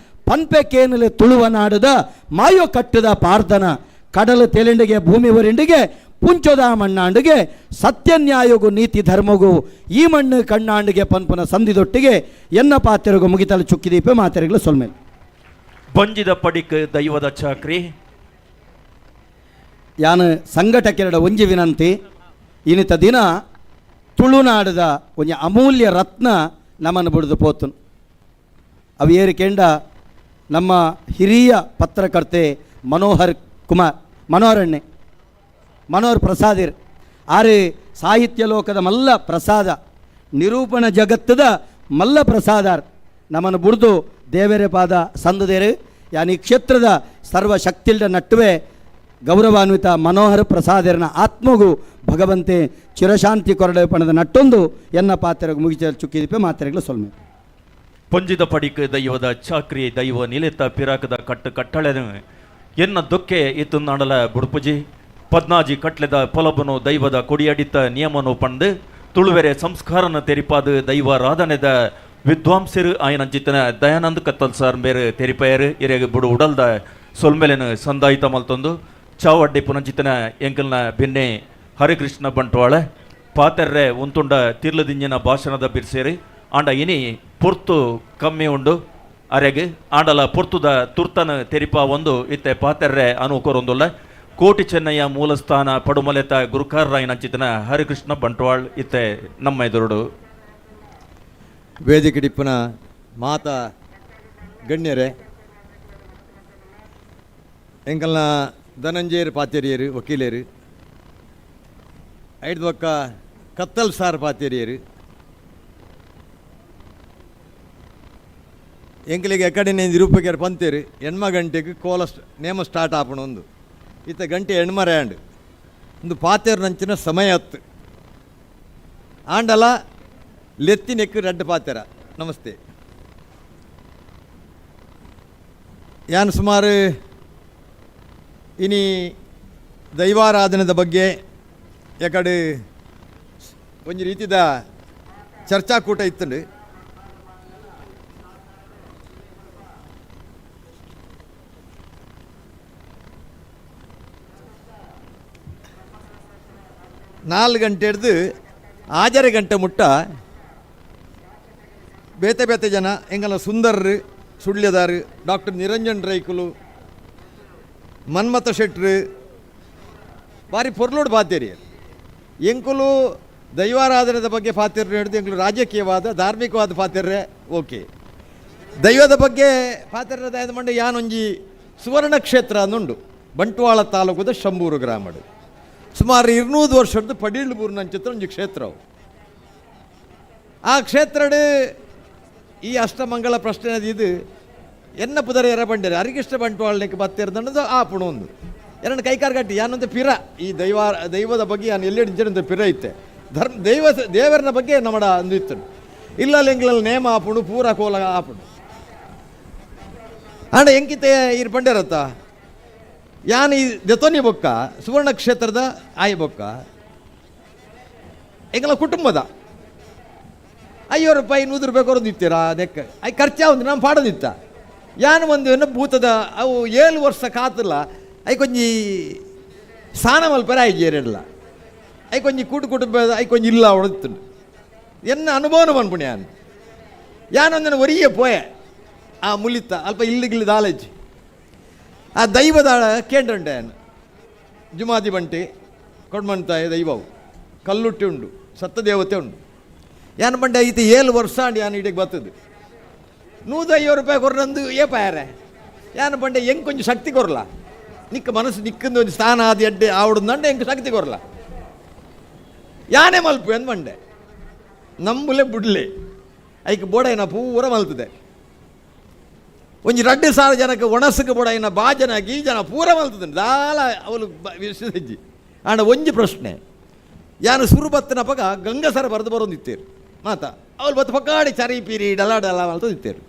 Speaker 16: ಪನ್ಪೆಕೇನಲೆ ತುಳುವನಾಡದ ಮಾಯೋ ಕಟ್ಟದ ಪಾರ್ದನ ಕಡಲು ತೆಲೆಂಡಿಗೆ ಭೂಮಿ ಒರಿಂಡಿಗೆ ಪುಂಚೋದ ಮಣ್ಣಾಂಡಿಗೆ ಸತ್ಯನ್ಯಾಯಗೂ ನೀತಿ ಧರ್ಮಗೂ ಈ ಮಣ್ಣು ಕಣ್ಣಾಂಡಿಗೆ ಪನ್ಪುನ ಸಂಧಿದೊಟ್ಟಿಗೆ ಎನ್ನ ಪಾತ್ರೆಗೂ ಮುಗಿತಲು ಚುಕ್ಕಿದೀಪೆ ಮಾತೆರೆಗಳು ಸೊಲ್ಮೇಲೆ.
Speaker 1: ಬಂಜಿದ ಪಡಿಕ್ ದೈವದ ಚಾಕ್ರಿ
Speaker 16: ಯಾನು ಸಂಘಟಕೆರಡ ಒಂಜಿ ವಿನಂತಿ ಇನ್ನಿತ ದಿನ ತುಳುನಾಡದ ಒಂಜಿ ಅಮೂಲ್ಯ ರತ್ನ ನಮ್ಮನ್ನು ಬಿಡಿದು ಪೋತನು. ಅವು ಏರಿಕೆಂಡ ನಮ್ಮ ಹಿರಿಯ ಪತ್ರಕರ್ತೆ ಮನೋಹರ್ ಕುಮಾರ್ ಮನೋಹರಣ್ಣೆ ಮನೋಹರ್ ಪ್ರಸಾದಿರ್ ಆರೆ ಸಾಹಿತ್ಯ ಲೋಕದ ಮಲ್ಲ ಪ್ರಸಾದ ನಿರೂಪಣ ಜಗತ್ತದ ಮಲ್ಲ ಪ್ರಸಾದಾರ್ ನಮ್ಮನ್ನು ಬುಡ್ದು ದೇವರೇ ಪಾದ ಸಂದದೇರು. ಯಾನಿ ಕ್ಷೇತ್ರದ ಸರ್ವಶಕ್ತಿಲ್ದ ನಟ್ಟುವೆ ಗೌರವಾನ್ವಿತ ಮನೋಹರ ಪ್ರಸಾದರನ ಆತ್ಮಗೂ ಭಗವಂತೆ ಚಿರಶಾಂತಿ ಕೊರಡೆ ಪಣದ ನಟ್ಟೊಂದು ಎನ್ನ ಪಾತ್ರೆಗೆ ಮುಗಿಚ ಚುಕ್ಕಿದಿಪ್ಪೆ ಮಾತ್ರೆಗಳು ಸೊಲ್ಮೆ.
Speaker 1: ಪಂಜಿದ ಪಡಿಕ್ ದೈವದ ಚಾಕ್ರಿ ದೈವ ನಿಲೆತ ಪಿರಾಕದ ಕಟ್ಟು ಕಟ್ಟಳೆನು ಎನ್ನ ದೊಕ್ಕೆ ಇತ್ತುನಾಡಲ ಬುಡ್ಪುಜಿ ಪದ್ನಾಜಿ ಕಟ್ಲೆದ ಪೊಲಬನು ದೈವದ ಕೊಡಿಯಡಿತ ನಿಯಮನು ಪಂದು ತುಳುವೆರೆ ಸಂಸ್ಕಾರನ ತೆರಿಪಾದ ದೈವಾರಾಧನೆದ ವಿದ್ವಾಂಸರು ಆಯನಂಚಿತನ ದಯಾನಂದ ಕತ್ತಲ್ ಸಾರ್ ಮೇರು ತೆರಿಪಯರು ಇರೆಗ್ ಬುಡು ಉಡಲ್ದ ಸೊಲ್ಮೆಲೆನು ಸಂದಾಯಿತ ಮಲ್ತೊಂದು ಚಾವಡ್ಡಿ ಪುನಂಚಿತನ ಎಂಕಲ್ನ ಬೆನ್ನೆ ಹರಿಕೃಷ್ಣ ಬಂಟ್ವಾಳ ಪಾತೆರ್ರೆ ಉಂತುಂಡ ತಿರ್ಲದಿಂಜಿನ ಭಾಷಣದ ಬಿರ್ಸೇರಿ ಆಂಡ ಇನಿ ಪೊರ್ತು ಕಮ್ಮಿ ಉಂಡು ಅರೆಗ್ ಆಂಡಲ ಪೊರ್ತುದ ತುರ್ತನ ತೆರಿಪ ಒಂದು ಇತ್ತೆ ಪಾತೆರ್ರೆ ಅನುಕೊರೊಂದುಲ್ಲ ಕೋಟಿ ಚೆನ್ನಯ್ಯ ಮೂಲಸ್ಥಾನ ಪಡುಮಲೆತ ಗುರುಕಾರರಾಯನಂಚಿತನ ಹರಿಕೃಷ್ಣ ಬಂಟ್ವಾಳ್ ಇತ್ತೆ ನಮ್ಮ ಎದುರುಡು.
Speaker 17: ವೇದಿಕೆಡಿಪ್ಪನ ಮಾತಾ ಗಣ್ಯರೇ, ಎಂಕಲ್ನ ಧನಂಜಯರು ಪಾತೇರಿಯರು ವಕೀಲರು, ಐದು ಬೊಕ್ಕ ಕತ್ತಲ್ ಸಾರ್ ಪಾತೇರಿಯರು, ಎಂಕಲಿಗೆ ಎಕಡೆ ನಿರೂಪಕರು ಪಂತೇರು ಎಣ್ಮ ಗಂಟೆಗೆ ಕೋಲ ನೇಮ ಸ್ಟಾರ್ಟ್ ಆಪಣ ಒಂದು ಈತ ಗಂಟೆ ಎಣ್ಮರೆ ಆಂಡ್ ಒಂದು ಪಾತೇರು ನಂಚಿನ ಸಮಯ ಹತ್ತು ಆಂಡಲ ಲೆತ್ತಿನೆಕ್ಕು ರಡ್ಡು ಪಾತೇರ. ನಮಸ್ತೆ. ಯಾನು ಸುಮಾರು ಇನಿ ದೈವಾರಾಧನೆದ ಬಗ್ಗೆ ಎಕಡೆ ಒಂಜಿ ರೀತಿದ ಚರ್ಚಾಕೂಟ ಇತ್ತಂಡು. ನಾಲ್ಕು ಗಂಟೆ ಹಿಡ್ದು 6 ಗಂಟೆ ಮುಟ್ಟ ಬೇತೆ ಬೇತೆ ಜನ ಎಂಗಲ ಸುಂದರ್ರು ಸುಳ್ಯದಾರು, ಡಾಕ್ಟರ್ ನಿರಂಜನ್ ರೈಕುಲು, ಮನ್ಮಥ ಶೆಟ್ರು ಭಾರಿ ಪೊರ್ಲೋಡು ಪಾತೇರಿ. ಎಂಕುಲು ದೈವಾರಾಧನೆದ ಬಗ್ಗೆ ಪಾತಿರ್ರೆ ಹಿಡಿದು ಎಂಕುಲು ರಾಜಕೀಯವಾದ ಧಾರ್ಮಿಕವಾದ ಪಾತಿರ್ರೆ ಓಕೆ, ದೈವದ ಬಗ್ಗೆ ಪಾತಿರ್ರದ ಮಂಡೆ ಯಾನೊಂಜಿ ಸುವರ್ಣ ಕ್ಷೇತ್ರ ಅನ್ನುಂಡು ಬಂಟ್ವಾಳ ತಾಲೂಕದ ಶಂಬೂರು ಗ್ರಾಮಡು ಸುಮಾರು 200 ವರ್ಷದ ಪಡೀಳ್ಬೂರು ನಂಚಿತ್ರ ಒಂಜಿ ಕ್ಷೇತ್ರವು. ಆ ಕ್ಷೇತ್ರಡು ಈ ಅಷ್ಟಮಂಗಳ ಪ್ರಶ್ನೆ ಇದು ಎನ್ನ ಪುದರ ಎರ ಬಂಡೇರಿ ಹರಿಕೃಷ್ಣ ಬಂಟ್ವಾಳನಿಗೆ ಬತ್ತಿರ್ದಂಡದು ಆ ಪುಣ ಒಂದು ಎರಡು ಕೈಕಾರ್ ಕಟ್ಟಿ ಯಾನೊಂದು ಪಿರ ಈ ದೈವದ ಬಗ್ಗೆ ಯಾನು ಎಲ್ಲೆಡೆ ಪಿರ ಇತ್ತೆ ಧರ್ಮ ದೈವ ದೇವರನ ಬಗ್ಗೆ ನಮ್ಮಡ ಅಂದು ಇತ್ತು ಇಲ್ಲ ಎಂಗ್ಲಲ್ಲಿ ನೇಮ ಆಪುಣು ಪೂರ ಕೋಲ ಆಪುಣು ಆಂಡ ಎಂಕಿತೆ ಇರ್ ಬಂಡೇರತ್ತ ಯಾನ್ ಈ ದೆತೋನಿ ಬೊಕ್ಕ ಸುವರ್ಣ ಕ್ಷೇತ್ರದ ಆಯಿ ಬೊಕ್ಕ ಎಂಗಲ ಕುಟುಂಬದ 500 ರೂಪಾಯಿ 100 ರೂಪಾಯಿ ಕೊರದಿತ್ತೀರಾ ಅದಕ್ಕೆ I ಖರ್ಚಾವಂದು ನಾನು ಪಾಡೋದಿತ್ತ. ಯಾನ್ ಒಂದು ಭೂತದ ಅವು 7 ವರ್ಷ ಕಾತಲ್ಲ I ಕೊಂಜಿ ಸ್ನಾನ ಮಲ್ಪರೆ ಆಯ್ಜಿ ಏರಿಲ್ಲ I ಕೊಂಜಿ ಕೂಟು ಕುಟುಂಬ I ಕೊಂಜಿ ಇಲ್ಲ ಅವಳದಿತ್ತು ಎನ್ನ ಅನುಭವನ ಪನ್ಪುಣಿ ಯಾನ್ ಯಾನೊಂದನ ಒರಿಯೇ ಪೋಯೆ ಆ ಮುಲಿತ ಅಲ್ಪ ಇಲ್ಲಿಗಿಲ್ಲಿ ದಾಲೇಜ್ ಆ ದೈವದ ಕೇಂದ್ರಂಡೆ ಜುಮಾದಿ ಬಂಟಿ ಕೊಡ್ಮಂತಾಯ ದೈವವು ಕಲ್ಲುಟ್ಟಿ ಉಂಡು ಸತ್ತ ದೇವತೆ ಉಂಡು. ಯಾನ್ ಬಂಡೆ ಈತ 7 ವರ್ಷ ಅಂಡ್ ಯಾನ್ ಇಡಕ್ಕೆ ಬರ್ತದೆ 150 ರೂಪಾಯಿ ಕೊರ್ನಂದು ಏಪಾಯಾರೆ ಯಾನ್ ಬಂಡೆ ಹೆಂಗೆ ಕೊಂಚ ಶಕ್ತಿ ಕೊರಲ ನಿಕ್ಕ ಮನಸ್ಸು ನಿಕ್ಕಂದು ಒಂದು ಸ್ಥಾನ ಆದ ಎಡ್ಡೆ ಆವಡ್ದಂಡೆ ಹೆಂಗೆ ಶಕ್ತಿ ಕೊರಲ ಯಾನೇ ಮಲ್ಪು ಎಂದು ಬಂಡೆ ನಂಬುಲೆ ಬುಡ್ಲೆ ಐಕ್ ಬೋಡೈನ ಪೂರ ಮಲ್ತದೆ ಒಂಜಿ 2,000 ಜನಕ್ಕೆ ಒಣಸುಗೆ ಬೋಡೈನ ಬಾಜನ ಗೀಜನ ಪೂರ ಮಲ್ತದೆ ದಾಲ ಅವಳು ವಿಶ್ವಸಜ್ಜಿ. ಆಂಡ ಒಂಜಿ ಪ್ರಶ್ನೆ ಯಾನು ಸುರು ಬತ್ತಿನ ಪಗ ಗಂಗಸರ ಬರೆದು ಬರೋದಿತ್ತೇರು ಮಾತಾ ಅವಳು ಬತ್ತು ಪಕ್ಕಾಡಿ ಚರಿ ಪೀರಿ ಡಲ ಡಲ ಮಲ್ತದಿತ್ತೇರು.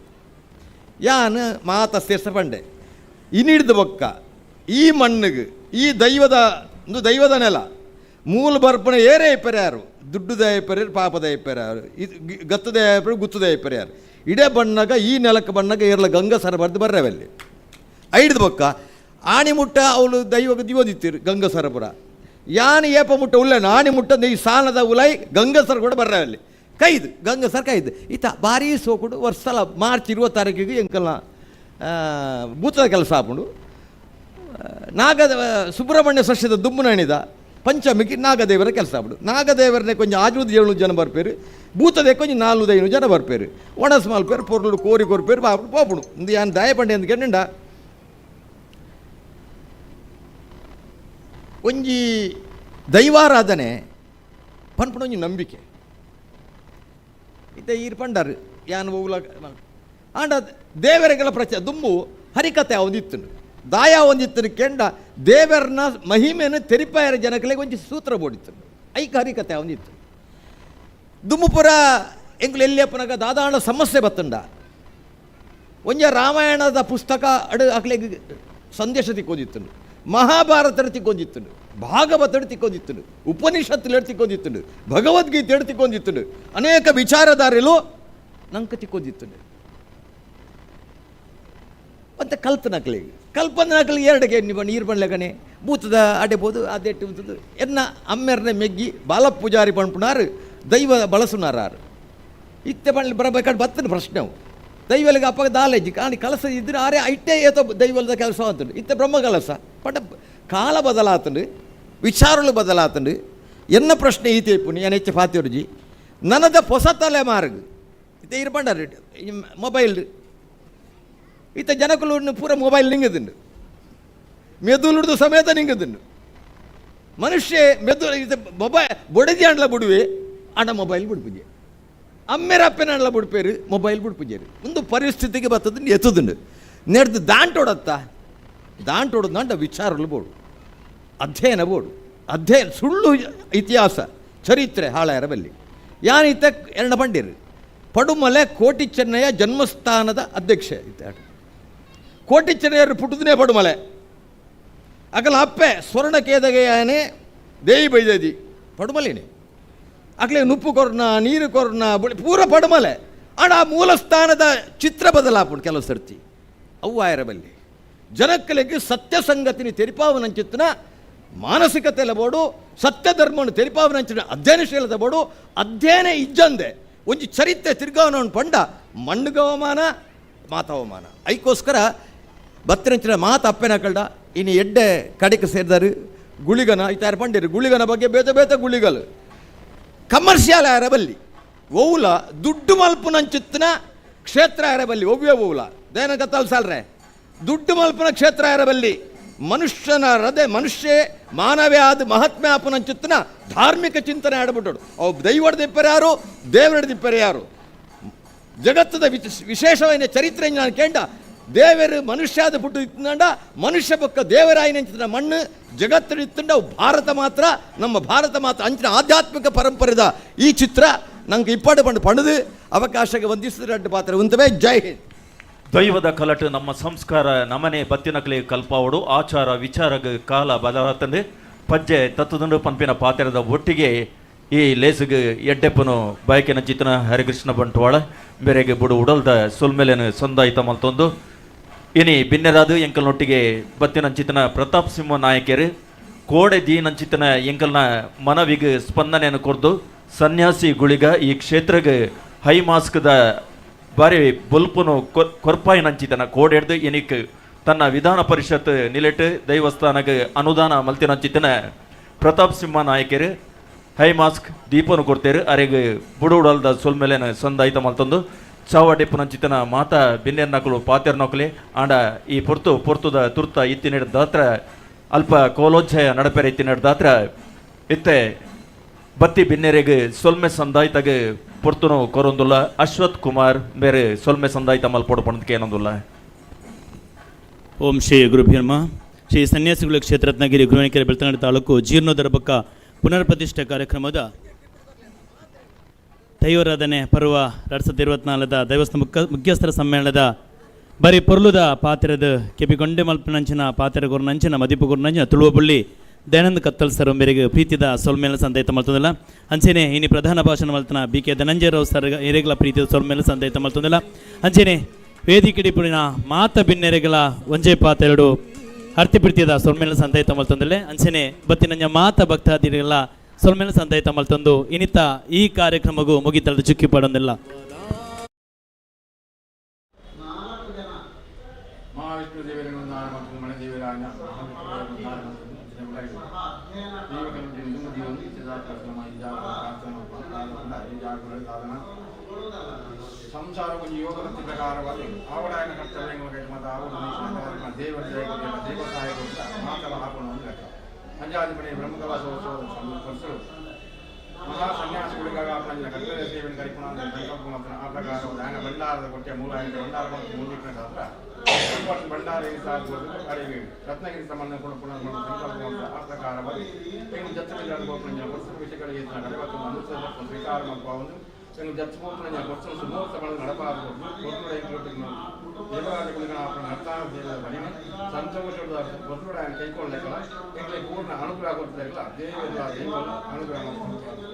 Speaker 17: ಯಾನು ಮಾತ ಸೇರ್ಸ ಪಂಡೆ ಇನ್ನಿಡ್ದು ಬೊಕ್ಕ ಈ ಮಣ್ಣಿಗೆ ಈ ದೈವದ ಒಂದು ದೈವದ ನೆಲ ಮೂಲ ಬರ್ಪಣೆ ಏರೇ ಪರ್ಯಾರು ದುಡ್ಡುದ ಪರ್ಯಾರು ಪಾಪದ ಪರ್ಯಾರು ಇದು ಗತ್ತದ ಪರ್ಯಾರು ಗುತ್ತದ ಪರ್ಯಾರು ಇಡೇ ಬಣ್ಣಗ ಈ ನೆಲಕ್ಕೆ ಬಣ್ಣಗ ಏರ್ಲ ಗಂಗಸರ ಬರೆದು ಬರ್ರವಲ್ಲಿ ಐಡ್ದು ಬೊಕ್ಕ ಆಣಿ ಮುಟ್ಟ ಅವಳು ದೈವಕ್ಕೆ ದಿವದಿತ್ತೀರು ಗಂಗಸರಪುರ ಯಾನು ಏಪ ಮುಟ್ಟ ಉಲ್ಲ ಆಣಿ ಮುಟ್ಟ ಈ ಸಾಲದ ಉಲೈ ಗಂಗಸರ ಕೂಡ ಬರ್ರವಲ್ಲಿ ಕೈದು ಗಂಗಸರ ಕೈದು ಈತ ಭಾರೀ ಸೋಕುಡು ವರ್ಷಲ ಮಾರ್ಚ್ 20 ತಾರೀಕಿಗೆ ಎಂಕಲ್ನ ಭೂತದ ಕೆಲಸ ಆಪುಂಡು. ನಾಗದ ಸುಬ್ರಹ್ಮಣ್ಯ ಸಸ್ಯದ ದುಮ್ಮನಣಿದ ಪಂಚಮಿಗೆ ನಾಗದೇವರ ಕೆಲಸ ಆಪುಂಡು. ನಾಗದೇವರನ್ನೇ ಕೊಂಚ 6-7 ಜನ ಬರ್ಪೇರು, ಭೂತದೇ ಕೊಂಚ 4-5 ಜನ ಬರ್ಪೇರು, ಒಣಸ್ ಮಲ್ಪೇರು ಪೊರ್ಲು ಕೋರಿ ಕೊರ್ಪೇರು ಬಾಪುಡು ಪೋಪುಡು. ಇಂದು ಯಾನ್ ದಾಯಪಂಡೆ ಅಂತ ಕೆಂಡ ಒಂಜಿ ದೈವಾರಾಧನೆ ಪನ್ಪುಣ ಒಂಜಿ ನಂಬಿಕೆ ಇತ್ತೆ ಈರ್ ಪಂಡಾರು ಯಾನ್ ಒವ್ಲ ಆಂಡ ದೇವರೆಗಳ ಪ್ರಚಾರ ದುಂಬು ಹರಿಕತೆ ಒಂದಿತ್ತು ದಾಯ ಒಂದಿತ್ತು ಕೆಂಡ ದೇವರನ್ನ ಮಹಿಮೆಯನ್ನು ತೆರಿಪಾಯರ ಜನಗಳಿಗೆ ಒಂಜಿ ಸೂತ್ರ ಬೋಡಿತ್ತು ಐಕ ಹರಿಕತೆ ಒಂದಿತ್ತು. ದುಮ್ಮುಪುರ ಎಂಕುಲು ಎಲ್ಲಿಯಪ್ಪನಾಗ ದಾದಾಣ ಸಮಸ್ಯೆ ಬತ್ತಂಡ ಒಂಜ ರಾಮಾಯಣದ ಪುಸ್ತಕ ಅಡು ಅಕ್ಲೆಗ್ ಸಂದೇಶ ತಿಕ್ಕೊಂದಿತ್ತು, ಮಹಾಭಾರತ ತಿಕ್ಕೊಂದಿತ್ತು, ಭಾಗವತ ತಿಕ್ಕೊಂದಿತ್ತು, ಉಪನಿಷತ್ತು ತಿಕ್ಕೊಂದಿತ್ತು, ಭಗವದ್ಗೀತೆ ತಿಕ್ಕೊಂದಿತ್ತು, ಅನೇಕ ವಿಚಾರಧಾರೆಲು ನಂಗೆ ತಿಕ್ಕೊಂದಿತ್ತು. ಮತ್ತು ಕಲ್ತನಕ್ಲಿಗೆ ಕಲ್ಪನಕ್ಲಿಗೆ ಎರಡಕ್ಕೆ ನೀರು ಬಣ್ಲೆಗನೆ ಭೂತದ ಅಡೆಬೋದು ಅದೆಟ್ಟು ಭೂತದ ಎನ್ನ ಅಮ್ಮೆರ್ನ ಮೆಗ್ಗಿ ಬಾಲ ಪೂಜಾರಿ ಪಣ್ಪುನಾರು ದೈವ ಬಳಸುನಾರಾರು ಇತ್ತೆ ಬಣ್ಣ ಬರಬೇಕಾದ್ರೆ ಬತ್ತನ ಪ್ರಶ್ನೆ ಅವು ದೈವಲಿಗೆ ಅಪ್ಪ ದಾಲೇಜಿ ಕಾಣಿ ಕಲಸ ಇದ್ರೆ ಆರೆ ಇಟ್ಟೇ ಏತೋ ದೈವಲದ ಕೆಲಸ ಅಂತಂಡು ಇತ್ತೆ ಬ್ರಹ್ಮ ಕಲಸ ಪಟ ಕಾಲ ಬದಲಾತಂಡು ವಿಚಾರಗಳು ಬದಲಾತಂಡು. ಎನ್ನ ಪ್ರಶ್ನೆ ಈ ತೇಪುನಿ ಎನ್ ಹೆಚ್ಚು ಫಾತಿರ್ಜಿ ನನದ ಹೊಸ ತಲೆಮಾರ್ಗ ಇತ್ತೆ ಇರ್ಬಂಡಾರು ಮೊಬೈಲ್ ಇತ್ತ ಜನಕುಲು ಪೂರ ಮೊಬೈಲ್ ನಿಂಗದುಂಡು ಮೆದುಳುಡ್ದು ಸಮೇತ ನಿಂಗದುಂಡು ಮನುಷ್ಯ ಮೆದು ಇದು ಮೊಬೈಲ್ ಬೊಡದಿ ಅಂಡ್ಲ ಬಿಡುವೆ ಅಣ್ಣ ಮೊಬೈಲ್ ಬಿಡ್ಪುಜೆ ಅಮ್ಮೆರ ಅಪ್ಪೆನ ಅಂಡ್ಲ ಬಿಡ್ಪೇರು ಮೊಬೈಲ್ ಬಿಡ್ಪುಜೇರು ಒಂದು ಪರಿಸ್ಥಿತಿಗೆ ಬರ್ತದೆ ಎತ್ತದುಂಡು ನೆಡ್ದು ದಾಂಟೋಡತ್ತ ದಾಂಟೋಡೋದು ಅಂಡ ವಿಚಾರಗಳು ಬೋಡು ಅಧ್ಯಯನ ಬೋಡು ಅಧ್ಯಯನ ಸುಳ್ಳು ಇತಿಹಾಸ ಚರಿತ್ರೆ ಹಾಳಾಯರ ಬಲ್ಲಿ ಯಾನಿತ್ತ ಎರಡ ಪಂಡಿರು ಪಡುಮಲೆ ಕೋಟಿ ಚೆನ್ನಯ್ಯ ಜನ್ಮಸ್ಥಾನದ ಅಧ್ಯಕ್ಷ ಇತ್ತ ಕೋಟಿ ಚೆನ್ನಯ್ಯರು ಪುಟ್ಟದನೇ ಪಡುಮಲೆ ಅಗಲ ಅಪ್ಪೆ ಸ್ವರ್ಣ ಕೇದಗೆಯಾನೆ ದೇವಿ ಬೈದದಿ ಪಡುಮಲೇನೆ ಅಗಲೇ ನುಪ್ಪು ಕೊರ್ನ ನೀರು ಕೊರ್ನ ಪೂರ ಪಡುಮಲೆ ಆಡ ಆ ಮೂಲಸ್ಥಾನದ ಚಿತ್ರ ಬದಲಾಪುಂಡು ಕೆಲವು ಸರ್ತಿ ಅವು ಆಯರಬಲ್ಲಿ ಜನಕ್ಕಲಿಗೆ ಸತ್ಯ ಸಂಗತಿನಿ ತೆರಿಪಾವನಂಚಿತ್ತನ ಮಾನಸಿಕತೆ ಬೋಡು ಸತ್ಯ ಧರ್ಮವನ್ನು ತೆರಿಪಾವನಂಚಿನ ಅಧ್ಯಯನಶೀಲತೆ ಬೋಡು ಅಧ್ಯಯನ ಇಜ್ಜಂದೆ ಒಂಜಿ ಚರಿತ್ರೆ ತಿರ್ಗಾವನ ಪಂಡ ಮಣ್ಣುಗವಮಾನ ಮಾತಾವಮಾನ ಐಕೋಸ್ಕರ ಬತ್ತಿನಂಚಿನ ಮಾತು ಅಪ್ಪೆನ ಕಳ್ಡ ಇನ್ನು ಎಡ್ಡೆ ಕಡೆಗೆ ಸೇರಿದಾರು ಗುಳಿಗನ ಇತ್ತಾರು ಪಂಡಿರು ಗುಳಿಗನ ಬಗ್ಗೆ ಬೇತೆ ಬೇತೆ ಗುಳಿಗಲು ಕಮರ್ಷಿಯಲ್ ಆರಬಲ್ಲಿ ಓವುಲ ದುಡ್ಡು ಮಲ್ಪುನಂಚಿತ್ತನ ಕ್ಷೇತ್ರ ಆರಬಲ್ಲಿ ಒವ್ವೇ ಓವುಲ ದೇನ ಕತ್ತಲ್ ಸಾಲ್ರೆ ದುಡ್ಡು ಮಲ್ಪನ ಕ್ಷೇತ್ರ ಆರಬಲ್ಲಿ ಮನುಷ್ಯನ ಹೃದಯ ಮನುಷ್ಯ ಮಾನವೇ ಆದ ಮಹಾತ್ಮೆ ಆಪನಂಚಿತ್ತನ ಧಾರ್ಮಿಕ ಚಿಂತನೆ ಆಡ್ಬಿಟ್ಟರು ಅವು ದೈವದ ದಿಪ್ಪರೆ ಯಾರು ದೇವರ ದಿಪ್ಪರೆ ಯಾರು ಜಗತ್ತದ ವಿಶೇಷವಾದ ಚರಿತ್ರೆ ನಾನು ಕೇಂಡ ದೇವರು ಮನುಷ್ಯಾದ ಪುಟ್ಟು ಇತ್ತಂಡ ಮನುಷ್ಯ ಪಕ್ಕ ದೇವರಾಯಿನ ಮಣ್ಣು ಜಗತ್ತು ಇತ್ತಂಡ ಭಾರತ ಮಾತ್ರ ನಮ್ಮ ಭಾರತ ಮಾತ್ರ ಅಂಚಿನ ಆಧ್ಯಾತ್ಮಿಕ ಪರಂಪರೆದ ಈ ಚಿತ್ರ ನಂಗೆ ಇಪ್ಪಾಡು ಪಂಡು ಪಣದು ಅವಕಾಶಕ್ಕೆ ವಂದಿಸಿದ ಪಾತ್ರ ಉಂತವೇ. ಜೈ ಹಿಂದ್.
Speaker 1: ದೈವದ ಕಲಟು ನಮ್ಮ ಸಂಸ್ಕಾರ ನಮನೆ ಬತ್ತಿನಕ್ಲೆ ಕಲ್ಪಾವಡು ಆಚಾರ ವಿಚಾರಗ ಕಾಲ ಬದಲಾತಂದು ಪಜ್ಜೆ ತತ್ತದಂಡು ಪಂಪಿನ ಪಾತ್ರದ ಒಟ್ಟಿಗೆ ಈ ಲೇಸುಗು ಎಡ್ಡೆಪ್ಪನು ಬಯಕಿನ ಚಿತನ ಹರಿಕೃಷ್ಣ ಬಂಟ್ವಾಳ ಬೇರೆಗೆ ಬುಡು ಉಡಲ್ದ ಸೊಲ್ಮೆಲೆನು ಸಂದಾಯಿತ ಮಲ್ತೊಂದು ಇನಿ ಬಿನ್ನೆರಾದು ಎಂಕಲ್ನೊಟ್ಟಿಗೆ ಬತ್ತಿನಂಚಿತನ ಪ್ರತಾಪ್ ಸಿಂಹ ನಾಯಕರು ಕೋಡೆ ದೀನಂಚಿತನ ಎಂಕಲ್ನ ಮನವಿಗೆ ಸ್ಪಂದನೆಯನ್ನು ಕೊರ್ದು ಸನ್ಯಾಸಿ ಗುಳಿಗ ಈ ಕ್ಷೇತ್ರಗೆ ಹೈ ಮಾಸ್ಕ್ದ ಬಾರಿ ಬೊಲ್ಪುನು ಕೊರ್ಪಾಯಿನಂಚಿತನ ಕೋಡೆಡ್ದು ಎನಿಕ್ ತನ್ನ ವಿಧಾನ ಪರಿಷತ್ ನಿಲೆಟ್ ದೈವಸ್ಥಾನಕ್ಕೆ ಅನುದಾನ ಮಲ್ತಿನಂಚಿತನ ಪ್ರತಾಪ್ ಸಿಂಹ ನಾಯಕರು ಹೈ ಮಾಸ್ಕ್ ದೀಪನು ಕೊಡ್ತೇರು ಅರೆಗ್ ಬುಡುಡಲ್ದ ಸೊಲ್ಮೆಲೆನ ಸಂದಾಯಿತ ಮಲ್ತೊಂದು ಚಾವಡಿಪ್ಪುನಂಚಿತನ ಮಾತಾ ಬಿನ್ನೆರ್ನಕುಲು ಪಾತೆರ್ನಕುಲೆ ಆಂಡ ಈ ಪೊರ್ತು ಪೊರ್ತುದ ತುರ್ತ ಇತ್ತಿನ ದಾತ್ರ ಅಲ್ಪ ಕೋಲೋಜ್ಜಯ ನಡಪೆರೆ ಇತ್ತಿನ ದಾತ್ರ ಇತ್ತೆ ಬತ್ತಿ ಬಿನ್ನೆರೆಗ್ ಸೊಲ್ಮೆ ಸಂದಾಯ್ತಗ ಪೊರ್ತುನು ಕೊರೊಂದುಲ್ಲ ಅಶ್ವಥ್ ಕುಮಾರ್ ಬೇರೆ ಸೊಲ್ಮೆ ಸಂದಾಯ್ತ ಮಲ್ಪೊಡು ಪಣದಕ್ಕೆ ಏನೊಂದುಲ್ಲ.
Speaker 18: ಓಂ ಶ್ರೀ ಗುರುಭ್ಯೋ ನಮಃ. ಶ್ರೀ ಸನ್ಯಾಸಿಗಳ ಕ್ಷೇತ್ರ ರತ್ನಗಿರಿ ಗುರುವಿನಕೆರೆ ಬೆಳ್ತಂಗಡಿ ತಾಲೂಕು ಜೀರ್ಣೋದ್ಧಾರ ಬೊಕ್ಕ ಪುನರ್ ಪ್ರತಿಷ್ಠೆ ಕಾರ್ಯಕ್ರಮದ ದೈವರಾಧನೆ ಪರ್ವ 2024 ದೇವಸ್ಥಾನ ಮುಖ್ಯಸ್ಥರ ಸಮ್ಮೇಳನದ ಬರಿ ಪೊರ್ಲುದ ಪಾತ್ರದ ಕೆಪಿಗೊಂಡೆ ಮಲ್ಪನಂಚಿನ ಪಾತ್ರೆ ಗುರುನಂಚಿನ ಮದಿಪು ಗುರುನಂಚಿನ ತುಳುವಬುಳ್ಳಿ ದಯಾನಂದ ಕತ್ತಲ್ ಸರ್ ಮೇರೆಗೆ ಪ್ರೀತಿದ ಸೊಲ್ಮೇಲ ಸಂದೈತ ಮಲ್ತೊಂದಿಲ್ಲ. ಅಂಚೆನೆ ಇನಿ ಪ್ರಧಾನ ಭಾಷಣ ಮಲ್ತನ ಬಿ ಕೆ ಧನಂಜಯರಾವ್ ಸರ್ ಎರೆಗಳ ಪ್ರೀತಿದ ಸೊಲ್ಮೇಲ ಸಂದೈತ ಮಲ್ತೊಂದಿಲ್ಲ. ಅಂಚೆನೆ ವೇದಿಕೆಡಿಪುಡಿನ ಮಾತ ಬಿನ್ನೆರೆಗಳ ಒಂಜೆ ಪಾತೆರಡು ಅರ್ತಿ ಪ್ರೀತಿದ ಸೊಲ್ಮೇಲ ಸಂದೈತ ಮಲ್ತೊಂದಿಲ್ಲ. ಅಂಚೆನೆ ಬತ್ತಿನಂಜ ಮಾತ ಭಕ್ತಾದಿಗಳ ಸೊಲ್ಮೇಲ ಸಂದೈತ ಮಲ್ತೊಂದು ಇನಿತ ಈ ಕಾರ್ಯಕ್ರಮಗೂ ಮುಗಿತಲದ ಚುಕ್ಕಿ ಪಡೊಂದಿಲ್ಲ.
Speaker 15: ಮಹಾವಿಷ್ಣು ದೇವರನ್ನು ಮತ್ತು ಮನೆ ದೇವರಾಜ ಸಂಸಾರ ಒಂದು ಯೋಗ ವೃತ್ತಿ ಪ್ರಕಾರವಾಗಿ ಆವಡಾಯನ ಕರ್ತವ್ಯಗಳ ಮತ್ತು ಆವಡ ದೇವರ ದೇವ ಸಹಾಯ ಮಾತಲ ಹಾಕೋಣ ಒಂದು ಲೆಕ್ಕ. ಪಂಚಾಧಿಪತಿ ಬ್ರಹ್ಮಕಲಾಶೋತ್ಸವದ ಸಂಪರ್ಸಲು ಮಹಾ ಸನ್ಯಾಸಿಗಳಿಗಾಗಿ ಆಪಣ ಕರ್ತವ್ಯ ಸೇವೆಯನ್ನು ಕರಿಪುಣ ಸಂಕಲ್ಪ ಮಾತ್ರ ಆ ಪ್ರಕಾರ ದಾನ ಭಂಡಾರದ ಕೊಟ್ಟೆ ಮೂಲ ಭಂಡಾರ ಮತ್ತು ಮೂಲಿಕ್ನ ಶಾಸ್ತ್ರ ಭಂಡಾರ ಅಡಿಗೆ ರತ್ನಗಿರಿ ಸಂಬಂಧ ಕೂಡ ಪುನಃ ಸಂಕಲ್ಪ ಮಾತ್ರ ಆ ಪ್ರಕಾರವಾಗಿ ಇನ್ನು ಜತ್ತ ವಿಷಯಗಳಿಗೆ ಅನುಸರಿಸ ಸ್ವೀಕಾರ ಮಾಡುವ ಒಂದು ಜತ್ಪೋಪನ ವರ್ಷ ಸುಮೋತ್ಸವ ನಡಪಾರದು ದೇವರಾಜಗಳಿಗೆ ದೇವರ ಬಲಿನೆ ಸಂತೋಷದ ಹೊರಗಡೆ ಕೈಕೊಳ್ಳಕ್ಕಲ್ಲ ಎಂಗಳಿಗೆ ಪೂರ್ಣ ಅನುಗ್ರಹ ಕೊಡ್ತಿಲ್ಲ ದೇವರ ದೇವರು ಅನುಗ್ರಹ ಮಾಡ್ತಾರೆ.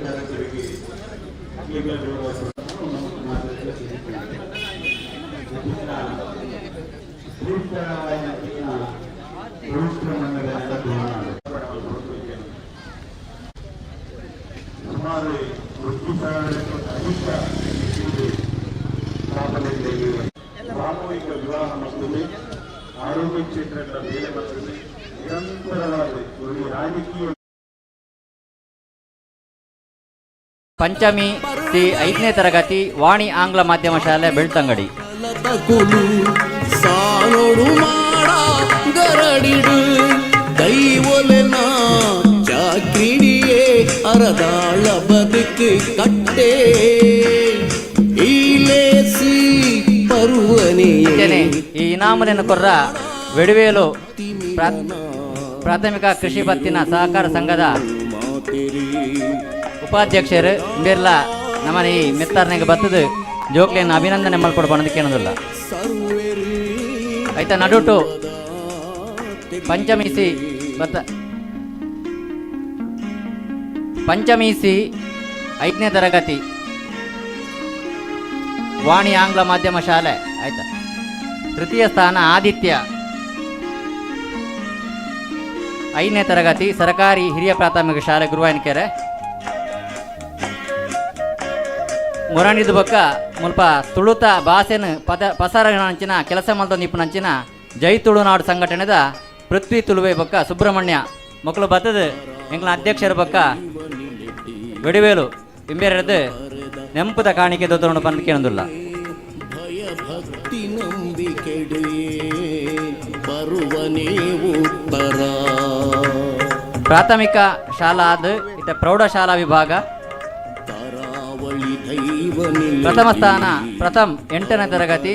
Speaker 13: ಸಂಚಾಲಕರಿಗೆ ಸುಮಾರು 1,000ಕ್ಕೂ ಅಧಿಕ ಸಾಮೂಹಿಕ ವಿವಾಹ ಮಸೂದೆ, ಆರೋಗ್ಯ ಕ್ಷೇತ್ರದ ಬೇರೆ ಮಸೂದೆ ನಿರಂತರವಾಗಿ ಒಂದು ರಾಜಕೀಯ.
Speaker 19: ಪಂಚಮಿ ಸಿ 5ನೇ ತರಗತಿ, ವಾಣಿ ಆಂಗ್ಲ ಮಾಧ್ಯಮ ಶಾಲೆ, ಬೆಳ್ತಂಗಡಿ.
Speaker 14: ಸಾನೋಡು ಮಾಡ ಗರಡಿಡು ದೈವೊಲೆನ ಚಾಕ್ರಿಡಿಯೇ ಅರದಾಳ ಬದುಕು ಕಟ್ಟೆ ಈಲೇಸಿ ಪರುವನೆಯೇ.
Speaker 19: ಈ ಇನಾಮುలను ಕೊರ್ರ ವೆಡುವೇಲು ಪ್ರಾಥಮಿಕ ಕೃಷಿ ಪತ್ತಿನ ಸಹಕಾರ ಸಂಘದ ಉಪಾಧ್ಯಕ್ಷರು ಬಿರ್ಲಾ ನಮ್ಮನೆ ಈ ಮಿತ್ತರ್ನಿಗೆ ಬತ್ತದು ಜೋಕ್ಲಿಯನ್ನು ಅಭಿನಂದನೆ ಮಲ್ಪಡು ಬಣ್ಣದಕ್ಕೇನದಿಲ್ಲ. ಆಯ್ತಾ ನಡುಟು ಪಂಚಮೀಸಿ ಬತ್ತ ಪಂಚಮೀಸಿ 5ನೇ ತರಗತಿ, ವಾಣಿ ಆಂಗ್ಲ ಮಾಧ್ಯಮ ಶಾಲೆ. ಆಯ್ತಾ ತೃತೀಯ ಸ್ಥಾನ ಆದಿತ್ಯ, 5ನೇ ತರಗತಿ, ಸರಕಾರಿ ಹಿರಿಯ ಪ್ರಾಥಮಿಕ ಶಾಲೆ, ಗುರುವಾಯನಕೆರೆ. ಮೊರಣಿದ ಬೊಕ್ಕ ಮುಲ್ಪ ತುಳುತ ಭಾಷೆನ ಪದ ಪಸರನಂಚಿನ ಕೆಲಸ ಮಲ್ತೊಂದು ಇಪ್ಪುನಂಚಿನ ಜೈ ತುಳುನಾಡು ಸಂಘಟನೆದ ಪೃಥ್ವಿ ತುಳುವೆ ಬೊಕ್ಕ ಸುಬ್ರಹ್ಮಣ್ಯ ಮಕ್ಕಳು ಬತ್ತದ ಎಂಕ್ಲ ಅಧ್ಯಕ್ಷರ ಬೊಕ್ಕ வெடிவேಲು ಇಂಬೇರದು ನೆಂಪುದ ಕಾಣಿಕೆ ದೊತ್ತೊಂಡು ಪಂದ್ ಕೇಳೊಂದುಲ್ಲ.
Speaker 14: ಭಕ್ತಿ ನಂಬಿಕೆಡೆ ಬರುವನೇ ಉತ್ತರ.
Speaker 19: ಪ್ರಾಥಮಿಕ ಶಾಲಾ ಆದ್ ಇತ್ತ ಪ್ರೌಢಶಾಲಾ ವಿಭಾಗ
Speaker 14: ಕರಾವಳಿ ದೈವ
Speaker 19: ಪ್ರಥಮ ಸ್ಥಾನ ಪ್ರಥಮ್ 8ನೇ ತರಗತಿ,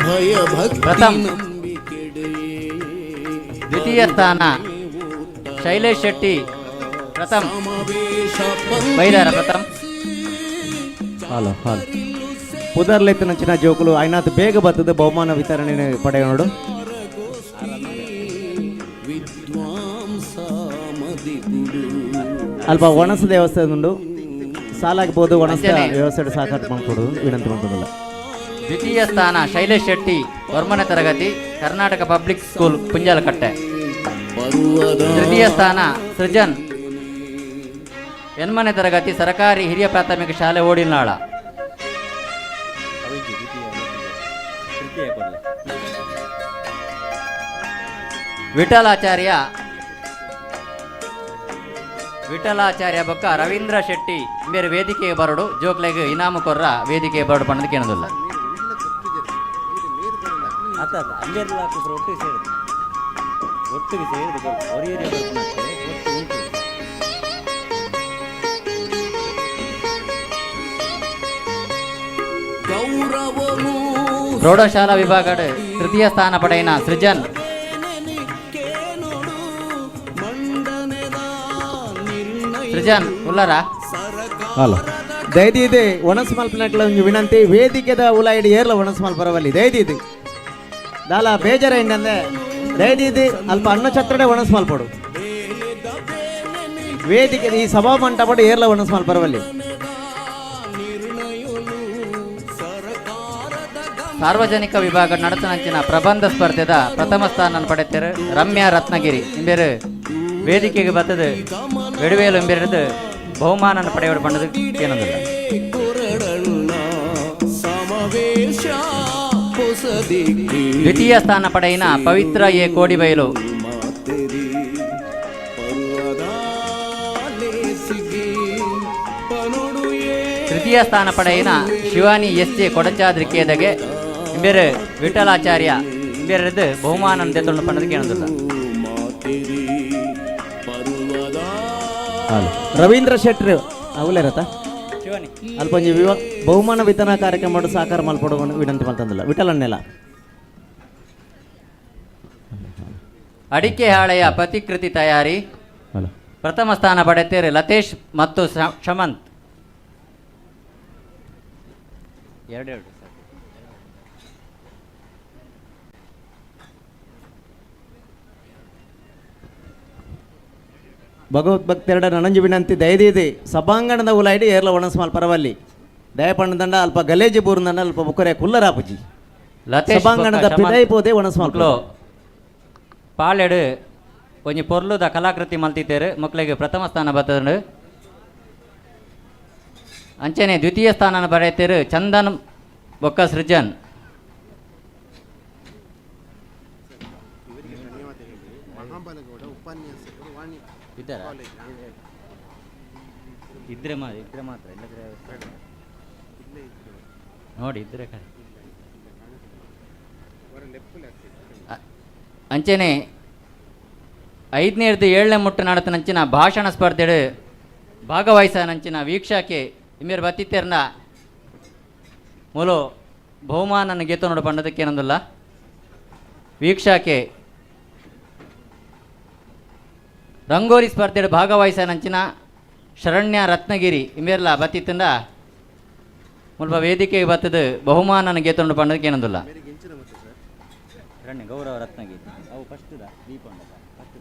Speaker 14: ಭಯಭಕ್ತಿ
Speaker 19: ಪ್ರಥಮ್
Speaker 14: ನಂಬಿಕೆಡೆ
Speaker 19: ದ್ವಿತೀಯ ಸ್ಥಾನ ಶೈಲೇಶ್ ಶೆಟ್ಟಿ ಪ್ರಥಮ್ ಬೈದಾರ ಪ್ರಥಮ್.
Speaker 9: ಹಲೋ ಹಲೋ ಪುದರ್ಲೆತ್ತಿನಂಚಿನ ಜೋಕುಲು ಐನಾತ್ ಬೇಗ ಬತ್ತದ ಬಹುಮಾನ ವಿತರಣೆ ಪಡೆಯೋಡು.
Speaker 14: ವಿದ್ವಾಂಸ ಮದಿಗುಡು
Speaker 9: ಅಲ್ಪ ಒಣಸು ದೇವಸ್ಥಾನ ಉಂಡು ಸಾಲಾಗ್ಬೋದು ಒಣಸ
Speaker 19: ಅಂಚನೆ.
Speaker 9: ವ್ಯವಸ್ಥೆ ಸಹಕಾರ ಮಾಡ್ಕೊಡು ವಿನಂತಿ ಮಾಡ್ಕೊಡಲ್ಲ.
Speaker 19: ದ್ವಿತೀಯ ಸ್ಥಾನ ಶೈಲೇಶ್ ಶೆಟ್ಟಿ 9ನೇ ತರಗತಿ, ಕರ್ನಾಟಕ ಪಬ್ಲಿಕ್ ಸ್ಕೂಲ್, ಪುಂಜಾಲಕಟ್ಟೆ. ತೃತೀಯ ಸ್ಥಾನ ಸೃಜನ್, 8ನೇ ತರಗತಿ, ಸರಕಾರಿ ಹಿರಿಯ ಪ್ರಾಥಮಿಕ ಶಾಲೆ, ಓಡಿನಾಳ. ವಿಠಲಾಚಾರ್ಯ ವಿಠಲಾಚಾರ್ಯ ಬೊಕ್ಕ ರವೀಂದ್ರ ಶೆಟ್ಟಿ ಬೇರೆ ವೇದಿಕೆಗೆ ಬರಡು ಜೋಕ್ಲೆಗ್ ಇನಾಮು ಕೊರ್ರ ವೇದಿಕೆಗೆ ಬರಡು ಪಣ್ಣದಕ್ಕೆ ಏನದಿಲ್ಲ.
Speaker 9: ಅತ್ತ ಅಂಬೇರ್ಲ ಒಟ್ಟಿಗೆ ಸೇರಿದೆ ಒಟ್ಟಿಗೆ ಸೇರಿದೆ ಒರಿಯರಿ ಒಟ್ಟು ಉಂಟು.
Speaker 14: ಗೌರವನು
Speaker 19: ಪ್ರೌಢಶಾಲಾ ವಿಭಾಗದ ತೃತೀಯ ಸ್ಥಾನ ಪಡೆಯಿನ ಸೃಜನ್, ಸೃಜನ್ ಉಲ್ಲರ.
Speaker 9: ಹಲೋ ದಯದೀದೆ ಒಣಸ್ ಮಲ್ಪನಟ್ಲ ಒಂಜಿ ವಿನಂತಿ ವೇದಿಕೆದ ಉಲಾಯಿಡ್ ಏರ್ಲ ಒಣಸ್ ಮಲ್ಪರವಲ್ಲಿ ದಯದೀದೆ ದಾಲ ಬೇಜಾರ ಇಂದಂದೆ ದಯದೀದೆ ಅಲ್ಪ ಅನ್ನ ಛತ್ರಡೆ ಒಣಸ್ ಮಲ್ಪಡು ವೇದಿಕೆ ಈ ಸಭಾ ಮಂಟಪಡು ಏರ್ಲ ಒಣಸ್ ಮಲ್ಪರವಲ್ಲಿ.
Speaker 19: ಸಾರ್ವಜನಿಕ ವಿಭಾಗ ನಡೆಸನಂಚಿನ ಪ್ರಬಂಧ ಸ್ಪರ್ಧೆದ ಪ್ರಥಮ ಸ್ಥಾನ ಪಡೆದರು ರಮ್ಯಾ ರತ್ನಗಿರಿ ಇಂಬೇರು ವೇದಿಕೆಗೆ ಬತ್ತದು வெடுவேಲು ಇಂಬೇರದು ಬಹುಮಾನ ಪಡೆಯವರು ಬಣ್ಣದ ಏನೊಂದಿಲ್ಲ.
Speaker 14: ಕೊರಡಣ್ಣ ಸಮಾವೇಶ ಹೊಸದಿಕ್ಕಿ
Speaker 19: ದ್ವಿತೀಯ ಸ್ಥಾನ ಪಡೆಯಿನ ಪವಿತ್ರ ಎ ಕೋಡಿಬೈಲು,
Speaker 14: ಮಾತೆರಿ ಪರ್ವದಾಲೇಸಿಗೆ ಪನೊಡುಯೇ.
Speaker 19: ತೃತೀಯ ಸ್ಥಾನ ಪಡೆಯಿನ ಶಿವಾನಿ ಎಸ್ ಜೆ ಕೊಡಚಾದ್ರಿ ಕೇದಗೆ ಇಂಬೇರು ವಿಠಲಾಚಾರ್ಯ ಇಂಬೇರದು ಬಹುಮಾನ ದೆತ್ತೊಂಡು ಪಣ್ಣದಕ್ಕೆ ಏನೊಂದಿಲ್ಲ.
Speaker 14: ಮಾತೆರಿ ಪರ್ವದ
Speaker 9: ರವೀಂದ್ರ ಶೆಟ್ರು ಅವಲೇರತ
Speaker 19: ಶಿವಾನಿ
Speaker 9: ಅಲ್ಪ ಒಂಜಿ ವಿವ ಬಹುಮಾನ ವಿತರಣಾ ಕಾರ್ಯಕ್ರಮ ಸಹಕಾರ ಮಲ್ಪಡು ವಿನಂತಿ ಮಲ್ತಂದಿಲ್ಲ ವಿಠಲನ್ನೆಲ್ಲ.
Speaker 19: ಅಡಿಕೆ ಹಾಳೆಯ ಪ್ರತಿಕೃತಿ ತಯಾರಿ
Speaker 9: ಹಲೋ
Speaker 19: ಪ್ರಥಮ ಸ್ಥಾನ ಪಡೆಯುತ್ತಾರೆ ಲತೇಶ್ ಮತ್ತು ಶಮಂತ್. ಎರಡೆರಡು ಸರ್.
Speaker 9: ಭಗವತ್ ಭಕ್ತೆರಡ ನನಂಜು ವಿನಂತಿ ದಯದೀದಿ ಸಭಾಂಗಣದ ಉಲಾಯ್ಡ್ ಏರ್ಲ ಒಣಸ್ಮಾಲ್ ಪರವಲ್ಲಿ ದಯಪಣ್ಣದಂಡ ಅಲ್ಪ ಗಲೇಜಿ ಬೂರ್ದಂಡ ಅಲ್ಪ ಬುಕ್ಕರೆ ಕುಲ್ಲರಾಪುಜಿ
Speaker 19: ಲತೇಶ್
Speaker 9: ಸಭಾಂಗಣದ
Speaker 19: ಬೊಕ್ಕ
Speaker 9: ಪಿದೈ ಪೋದೆ ಒಣಸ್ಮಾಲ್
Speaker 19: ಮೊಕ್ಲು ಪಾಲೆಡು ಒಂಜಿ ಪೊರ್ಲುದ ಕಲಾಕೃತಿ ಮಲ್ತಿತ್ತೇರು ಮೊಕ್ಲೆಗ್ ಪ್ರಥಮ ಸ್ಥಾನ ಬತ್ತದಂಡು. ಅಂಚನೆ ದ್ವಿತೀಯ ಸ್ಥಾನನ ಬರೆತೇರು ಚಂದನ್ ಬೊಕ್ಕ ಸೃಜನ್.
Speaker 2: ಮಹಾಬಲಗೌಡ ಉಪನ್ಯಾಸಕರು ವಾಣಿ
Speaker 19: ಇದ್ದಾರಾ?
Speaker 2: ಕಾಲೇಜ್.
Speaker 19: ಇದ್ರೆ ಮಾತ್ರ, ಇದ್ರೆ ಮಾತ್ರ, ಇಲ್ಲದ್ರೆ ನೋಡಿ ಇದ್ರೆ ಕಡೆ. ಅಂಚನೆ ಐದನೇರ್ದು ಏಳನೇ ಮುಟ್ಟು ನಡತನಂಚಿನ ಭಾಷಣ ಸ್ಪರ್ಧೆಡು ಭಾಗವಹಿಸನಂಚಿನ ವೀಕ್ಷಕೆ ಇಮೇರ್ ಬತ್ತಿತ್ತೇರ್ನ ಮೂಲು ಬಹುಮಾನನ ಗೆತ್ತು ನೋಡು ಪಂಡದಕ್ಕೇನಂದಿಲ್ಲ. ವೀಕ್ಷಕೆ ರಂಗೋಲಿ ಸ್ಪರ್ಧೆಡು ಭಾಗವಹಿಸನಂಚಿನ ಶರಣ್ಯ ರತ್ನಗಿರಿ ಇಮೇರ್ಲ ಬತ್ತಿತ್ತಂದ ಮುಲ್ಪ ವೇದಿಕೆ ಬತ್ತದ ಬಹುಮಾನನ ಗೆತ್ತು ಪಂಡದಕ್ಕೆ ಏನಂದಿಲ್ಲ. ಶರಣ್ಯ ಗೌರವ ರತ್ನಗಿರಿ ಅವು ಫಸ್ಟ್ ದೀಪ ಫಸ್ಟ್.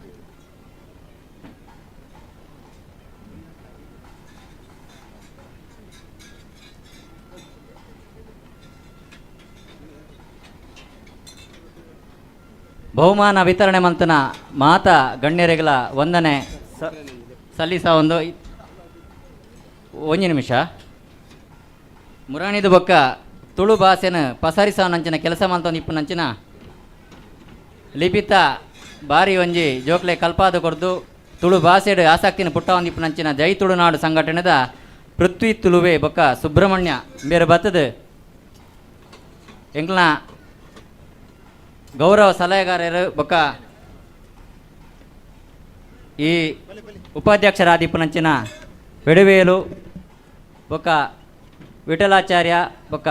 Speaker 19: ಬಹುಮಾನ ವಿತರಣೆ ಮಂತನ ಮಾತಾ ಗಣ್ಯರಿಗಳ ವಂದನೆ ಸಲ್ಲಿಸ ಒಂದು ಒಂಜಿ ನಿಮಿಷ. ಮುರಾಣಿದ ಬೊಕ್ಕ ತುಳು ಭಾಷೆನ ಪಸರಿಸವನಂಚಿನ ಕೆಲಸ ಮಂತೊಂದು ಇಪ್ಪುನಂಚಿನ ಲಿಪಿತ ಬಾರಿ ಒಂಜಿ ಜೋಕ್ಲೆ ಕಲ್ಪಾದ ಕೊರ್ದು ತುಳು ಭಾಷೆಡ್ ಆಸಕ್ತಿನ ಪುಟ್ಟವೊಂದು ಇಪ್ಪುನಂಚಿನ ಜೈ ತುಳುನಾಡು ಸಂಘಟನೆದ ಪೃಥ್ವಿ ತುಳುವೆ ಬೊಕ್ಕ ಸುಬ್ರಹ್ಮಣ್ಯ ಬೇರೆ ಬತ್ತದ ಎಂಕ್ಲನ ಗೌರವ ಸಲಹೆಗಾರರು ಬೊಕ್ಕ ಈ ಉಪಾಧ್ಯಕ್ಷರಾದಿಪ್ಪುನಂಚಿನ ಬೆಡವೇಲು ಬೊಕ್ಕ ವಿಠಲಾಚಾರ್ಯ ಬೊಕ್ಕ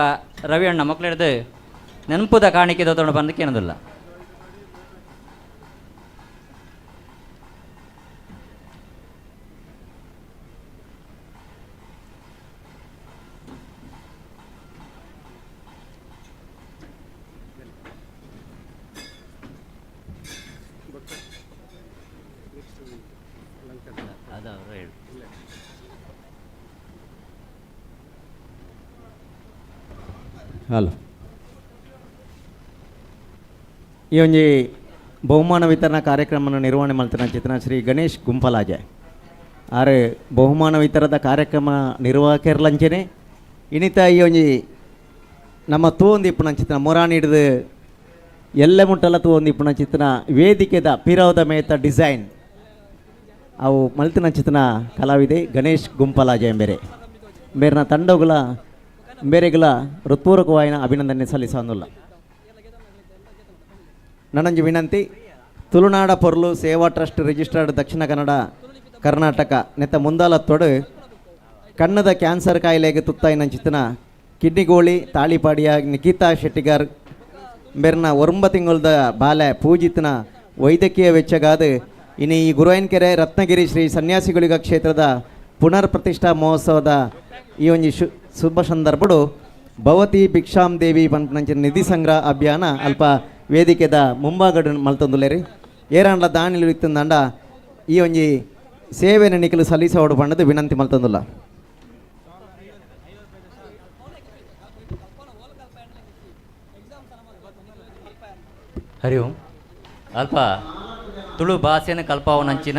Speaker 19: ರವಿಯಣ್ಣ ಮಕ್ಕಳಿಡ್ದು ನೆನಪುದ ಕಾಣಿಕೆ ದೋತೊಂಡು ಬಂದಕ್ಕೆ ಏನದಿಲ್ಲ.
Speaker 9: ಹಲೋ, ಈ ಒಂಜಿ ಬಹುಮಾನ ವಿತರಣಾ ಕಾರ್ಯಕ್ರಮವನ್ನು ನಿರ್ವಹಣೆ ಮಾಡ್ತಾನೆ ಚಿತ್ರ ಶ್ರೀ ಗಣೇಶ್ ಗುಂಪಲಾಜೆ ಆರು ಬಹುಮಾನ ವಿತರಣದ ಕಾರ್ಯಕ್ರಮ ನಿರ್ವಾಹಕರ್ಲಂಚನೆ ಇನಿತ ಈ ಒಂಜಿ ನಮ್ಮ ತೂವೊಂದಿಪ್ಪುನ ಚಿತ್ರ ಮೊರಾನ್ ಹಿಡಿದು ಎಲ್ಲ ಮುಟ್ಟಲ ತೂವೊಂದಿಪ್ಪುನ ಚಿತ್ರ ವೇದಿಕೆದ ಪಿರವದ ಮೇತ ಡಿಸೈನ್ ಅವು ಮಲ್ತಿನ ಚಿತ್ರ ಕಲಾವಿದೆ ಗಣೇಶ್ ಗುಂಪಲಾಜೆ ಎಂಬೇರೆ ಬೇರೆನ ತಂಡಗುಲ ಬೇರೆಗಳ ಹೃತ್ಪೂರ್ವಕವಾಯಿನ ಅಭಿನಂದನೆ ಸಲ್ಲಿಸೋದಿಲ್ಲ. ನನಂಜಿ ವಿನಂತಿ, ತುಳುನಾಡ ಪೊರ್ಲು ಸೇವಾ ಟ್ರಸ್ಟ್ ರಿಜಿಸ್ಟರ್ಡ್ ದಕ್ಷಿಣ ಕನ್ನಡ ಕರ್ನಾಟಕ ನೆತ್ತ ಮುಂದಾಲತ್ತೊಡು ಕಣ್ಣದ ಕ್ಯಾನ್ಸರ್ ಕಾಯಿಲೆಗೆ ತುತ್ತಾಯಿನ ಚಿತ್ತನ ಕಿಡ್ನಿಗೋಳಿ ತಾಳಿಪಾಡಿಯ ನಿಖಿತಾ ಶೆಟ್ಟಿಗಾರ್ ಬೆರ್ನ ಒರಂಬ ತಿಂಗಳದ ಬಾಲೆ ಪೂಜಿತನ ವೈದ್ಯಕೀಯ ವೆಚ್ಚಗಾದ ಇನ್ನು ಈ ಗುರುವಾಯನಕೆರೆ ರತ್ನಗಿರಿ ಶ್ರೀ ಸನ್ಯಾಸಿಗಳಿಗ ಕ್ಷೇತ್ರದ ಪುನರ್ ಪ್ರತಿಷ್ಠಾ ಮಹೋತ್ಸವದ ಈ ಒಂದು ಶುಭ ಸಂದರ್ಭಡು ಭವತಿ ಭಿಕ್ಷಾಂ ದೇವಿ ಪನ್ಪುನಂಚಿನ ನಿಧಿ ಸಂಗ್ರಹ ಅಭಿಯಾನ ಅಲ್ಪ ವೇದಿಕೆದ ಮುಂಭಾಗಡು ಮಲ್ತೊಂದುಲ್ಲೇರಿ ಏರಾಂಡ್ಲ ದಾನಿಲು ಇತ್ತಂದಂಡ ಈ ಒಂಜಿ ಸೇವೆನ ನಿಖಲು ಸಲ್ಲಿಸೋಡು ಪಂಡದು ವಿನಂತಿ ಮಲ್ತೊಂದುಲ್ಲ.
Speaker 19: ಹರಿ ಓಂ. ಅಲ್ಪ ತುಳು ಭಾಷೆನ ಕಲ್ಪಾವನಂಚಿನ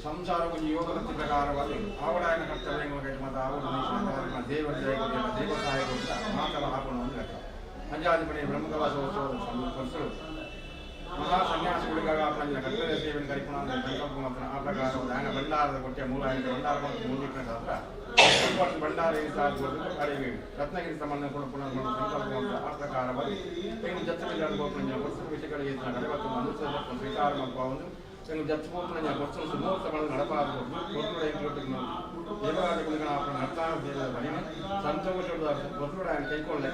Speaker 15: ಸಂಸಾರ ಒಂಜಿ ಯೋಗ ವೃತ್ತಿ ಪ್ರಕಾರವಾದ ಆವಡಾಯನ ಕರ್ತವ್ಯಗಳ ಮಾತ ಆವಡ ದೇವರ ದೇವ ಸಹಾಯ ಮಾತಲ ಆಪಣ ಒಂದು ಲೆಕ್ಕ ಪಂಚಾಧಿಪತಿ ಬ್ರಹ್ಮಕಲಾಶೋತ್ಸವದ ಸಂದರ್ಭ ಮಹಾ ಸನ್ಯಾಸಿಗಳಿಗಾಗ ಆಪಣ ಕರ್ತವ್ಯ ಸೇವೆಯನ್ನು ಕರಿಪುಣ ಸಂಕಲ್ಪ ಮಾತ್ರ ಆ ಪ್ರಕಾರ ದಾನ ಭಂಡಾರದ ಕೊಟ್ಟೆ ಮೂಲ ಭಂಡಾರ ಮತ್ತು ಮೂಲಿಕರಾದ್ರ ಭಂಡಾರ ಅರಿವಿ ರತ್ನಗಿರಿ ಸಂಬಂಧ ಕೂಡ ಪುನಃ ಸಂಕಲ್ಪ ಮಾತ್ರ ಆ ಪ್ರಕಾರವಾಗಿ ಇನ್ನು ಜತ್ತ ವಿಷಯಗಳಿಗೆ ಸ್ವೀಕಾರ ಮಾಡ್ಕೊಂಡು ಎಂಗ್ ಜತ್ ಪೋಪುನ ವರ್ಷ ಸುಮೂರ್ತ ನಡಪಾದ ದೇವರಾಜ ನಡ್ತಾನ ದೇವರ ಸಂತೋಷದ ಕೊಟ್ಟುಡ ಕೈಕೊಳ್ಳ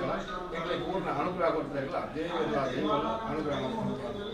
Speaker 15: ಎಂಗ್ಲಿಗೆ ಪೂರ್ಣ ಅನುಗ್ರಹ ಕೊಡ್ತಾ ದೇವರ ದೇವರು ಅನುಗ್ರಹ ಮಾಡ್ತಾರೆ.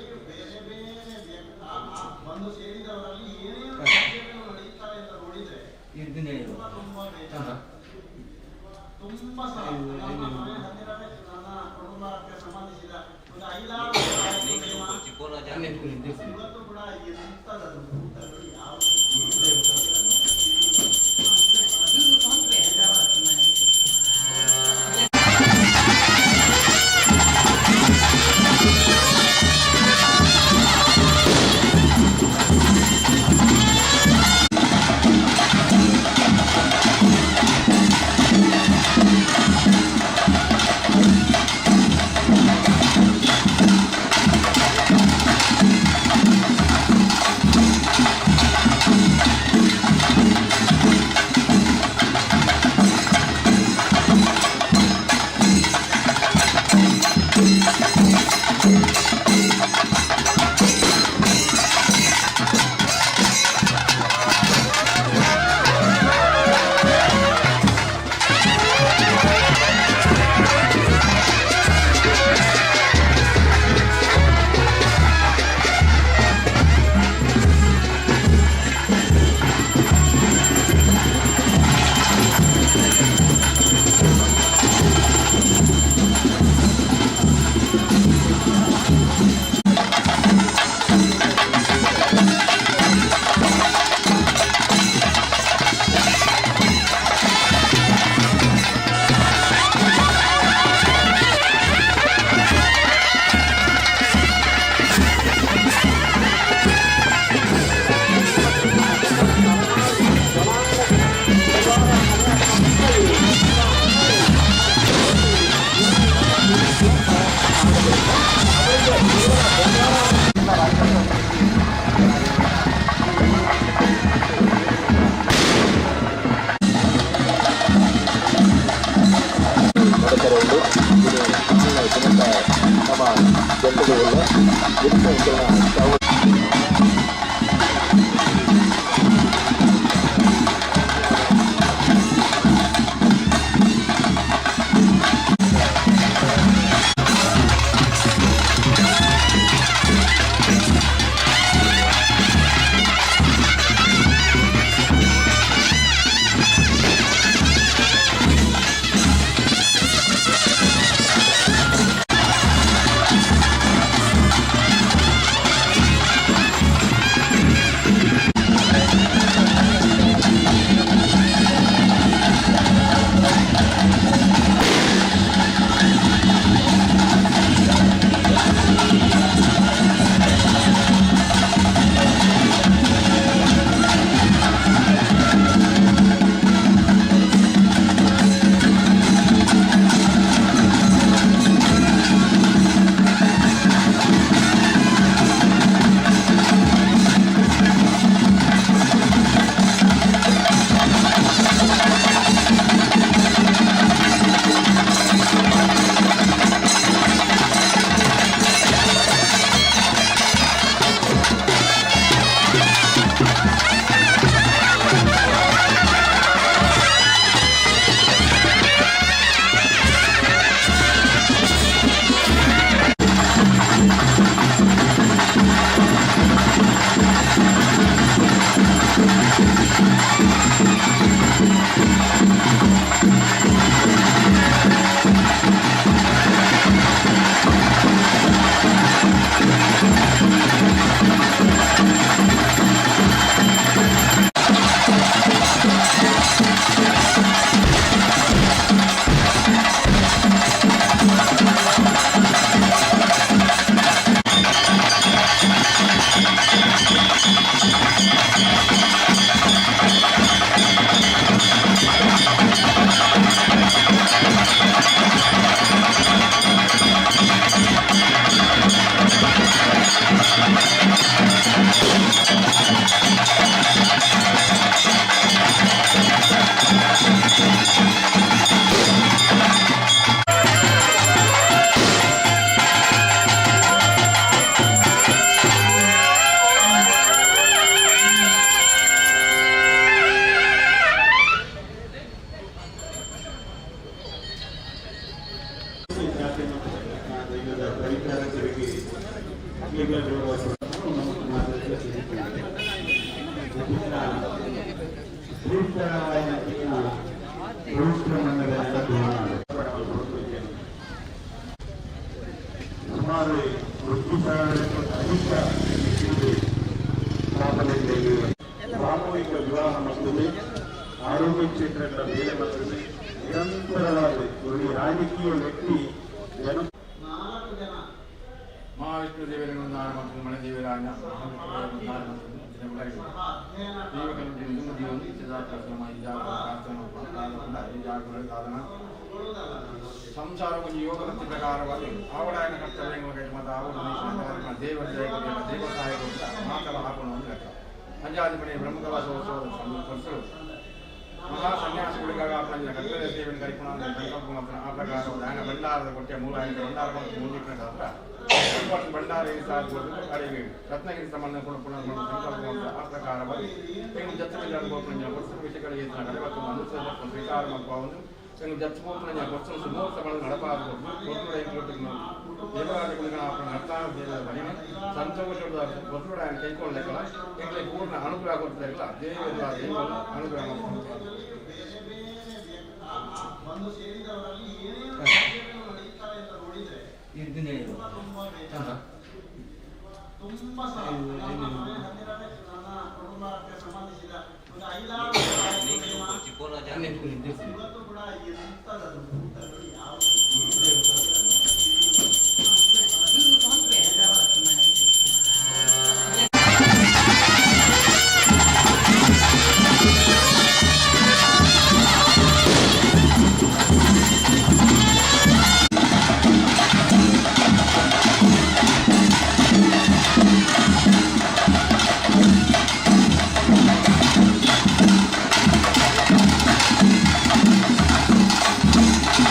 Speaker 20: ಸುಮಾರು ಸಾಮೂಹಿಕ ವಿವಾಹ ಮತ್ತು ಆರೋಗ್ಯ ಕ್ಷೇತ್ರದ ಬೇಲೆ ಮತ್ತು ನಿರಂತರವಾದ ಒಂದು ರಾಜಕೀಯ ವ್ಯಕ್ತಿ ಜನ
Speaker 15: ಮಹಾವಿಷ್ಣು ದೇವರನ್ನು ಮತ್ತು ಮನೆ ದೇವರಾಜ ಸಂಸಾರ ಒಂದು ಯೋಗ ವೃತ್ತಿ ಪ್ರಕಾರವಾಗಿ ಆವಡಾಯನ ಕರ್ತವ್ಯಗಳ ಮತ್ತು ಆವಡ ದೇವರ ದೇವ ಸಹಾಯ ಮಾತಲ ಹಾಕೋಣ ಒಂದು ಲೆಕ್ಕ ಪಂಚಾಧಿಪತಿ ಬ್ರಹ್ಮಕಲಾಶೋತ್ಸವದ ಸಂಪರ್ಸಲು ಮಹಾ ಸನ್ಯಾಸಿಗಳಿಗಾಗ ಪಂಜ ಕರ್ತವ್ಯ ಸೇವೆಯನ್ನು ಕರಿಪುಣ ಸಂಕಲ್ಪ ಮಾತ್ರ ಆ ಪ್ರಕಾರ ದಾನ ಭಂಡಾರದ ಕೊಟ್ಟೆ ಮೂಲ ಭಂಡಾರ ಮತ್ತು ಮೂಲಿಕನಾದ್ರ ಭಂಡಾರ ಅರಿವಿ ರತ್ನಗಿರಿ ಸಂಬಂಧ ಪುನಃ ಸಂಕಲ್ಪ ಮಾತ್ರ ಆ ಪ್ರಕಾರವಾಗಿ ತೆಂಗು ಜತ್ತ ವಿಷಯಗಳಿಗೆ ಸ್ವೀಕಾರ ಮಾಡ್ಕೊಂಡು ತೆಂಗು ಜತ್ತ ವರ್ಷ ಸುಮೋತ್ಸವ ನಡಪಾದ ದೇವರಾಜ ನರ್ತಾನ ಸಂತೋಷದ ಕೊಟ್ಟುಡ ಕೈಕೊಳ್ಳ ಎಂಗಳಿಗೆ ಪೂರ್ಣ ಅನುಗ್ರಹ ಕೊಡ್ತಾ ದೇವ ದೇವ ಅನುಗ್ರಹ
Speaker 20: Thank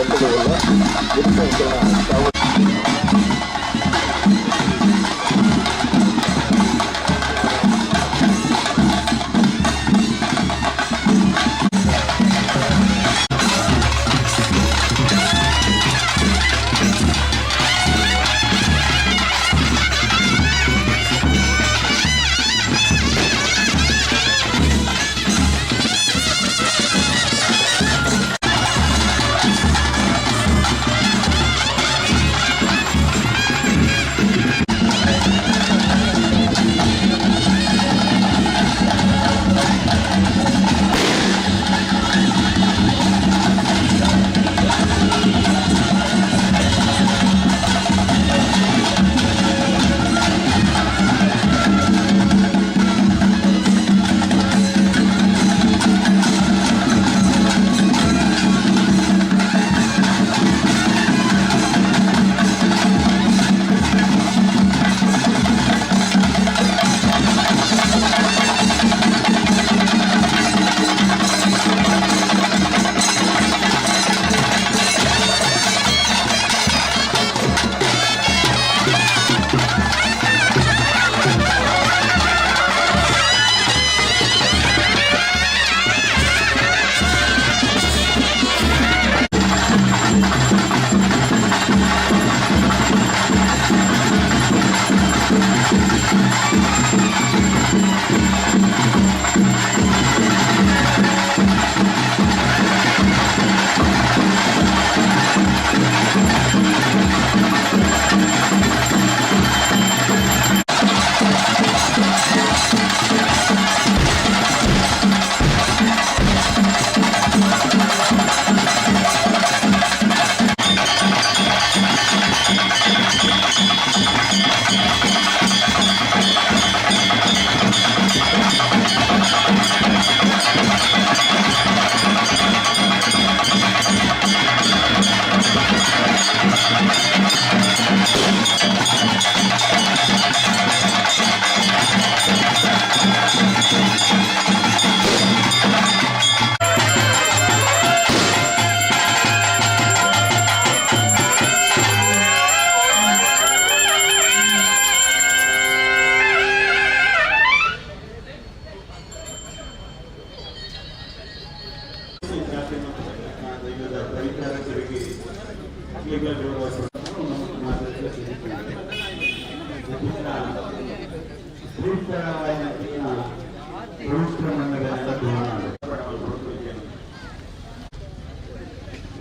Speaker 20: ಬಂಧುಗಳೆಲ್ಲ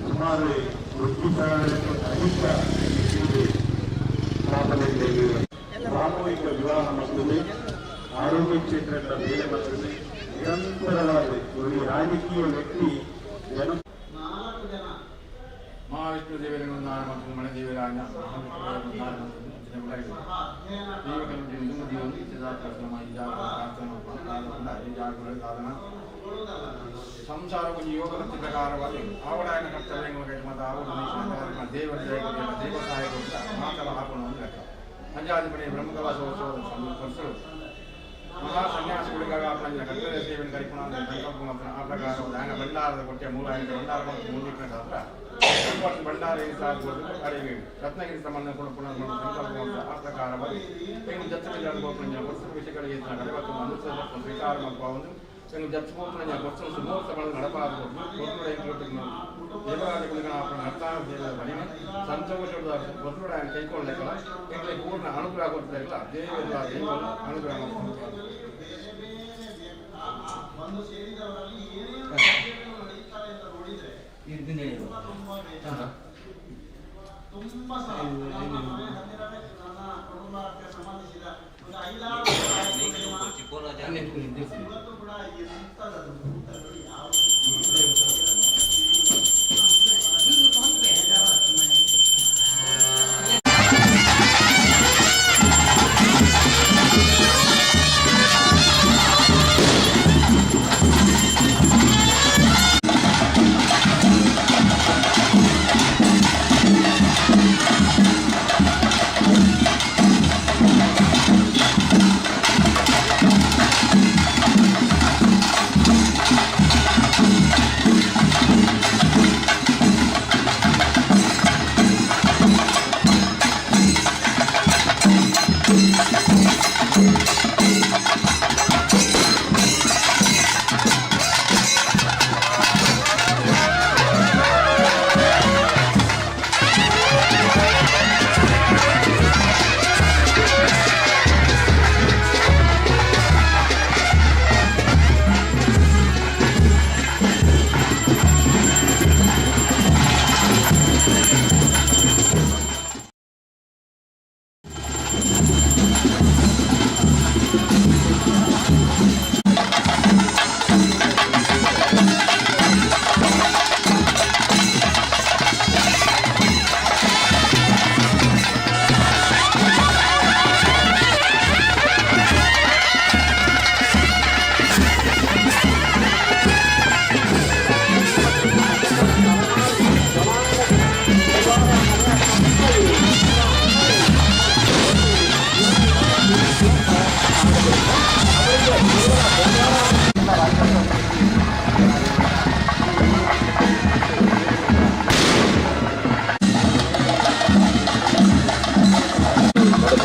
Speaker 20: ಸುಮಾರು ಸಾಮೂಹಿಕ ವಿವಾಹ ಮಸೂದೆ, ಆರೋಗ್ಯ ಕ್ಷೇತ್ರದ ಬೇಲೆ ಮಸೂದೆ ನಿರಂತರವಾಗಿ ಒಂದು ರಾಜಕೀಯ ವ್ಯಕ್ತಿ ಜನ
Speaker 15: ಮಹಾವಿಷ್ಣು ದೇವರನ್ನು ಮತ್ತು ಮನೆ ದೇವರಾಜ ಸಂಸಾರ ಒಂದು ಯೋಗ ವೃತ್ತಿ ಪ್ರಕಾರವಾಗಿ ಆವಡಾಯನ ಕರ್ತವ್ಯಗಳ ಮತ್ತು ಆವಡ ದೇವರ ದೇವ ಸಹಾಯ ಮಾತಲ ಹಾಕೋಣ ಒಂದು ಲೆಕ್ಕ ಪಂಚಾಧಿಪತಿ ಬ್ರಹ್ಮಕಲಾಶೋತ್ಸವದ ಸಂದರ್ಭ ಮಹಾ ಸನ್ಯಾಸಿಗಳಿಗಾಗ ಕರ್ತವ್ಯ ಸೇವೆಯನ್ನು ಕರಿಪುಣ ಸಂಕಲ್ಪ ಮಾತ್ರ ಆ ಪ್ರಕಾರ ದಾನ ಭಂಡಾರದ ಕೊಟ್ಟೆ ಮೂಲ ಭಂಡಾರ ಮತ್ತು ಮೂಲಿಕ ಶಾಸ್ತ್ರ ಭಂಡಾರ ಅರಿವಿ ರತ್ನಗಿರಿ ಸಂಬಂಧ ಪುನಃ ಸಂಕಲ್ಪ ಮಾತ್ರ ಆ ಪ್ರಕಾರವಾಗಿ ಏನು ವಿಷಯಗಳಿಗೆ ಸ್ವೀಕಾರ ಮಾಡುವ ಏನು ಜತ್ಸೋಪನ ವರ್ಷ ಸುಮೋತ್ಸವ ದೇವರಾಜ ಸಂತೋಷದ ಕೈಕೊಳ್ಳ ಎಂಗಳಿಗೆ ಪೂರ್ಣ ಅನುಗ್ರಹ ಕೊಡ್ತಾ ದೇವರ ದೇವರು ಅನುಗ್ರಹ
Speaker 3: ತುಂಬಾ ಸಂಬಂಧಿಸಿದ ಒಂದು ಐದಾರು ಇವತ್ತು ಕೂಡ ಎಂತದದು ಭೂತಗಳು ಯಾವ
Speaker 10: Thank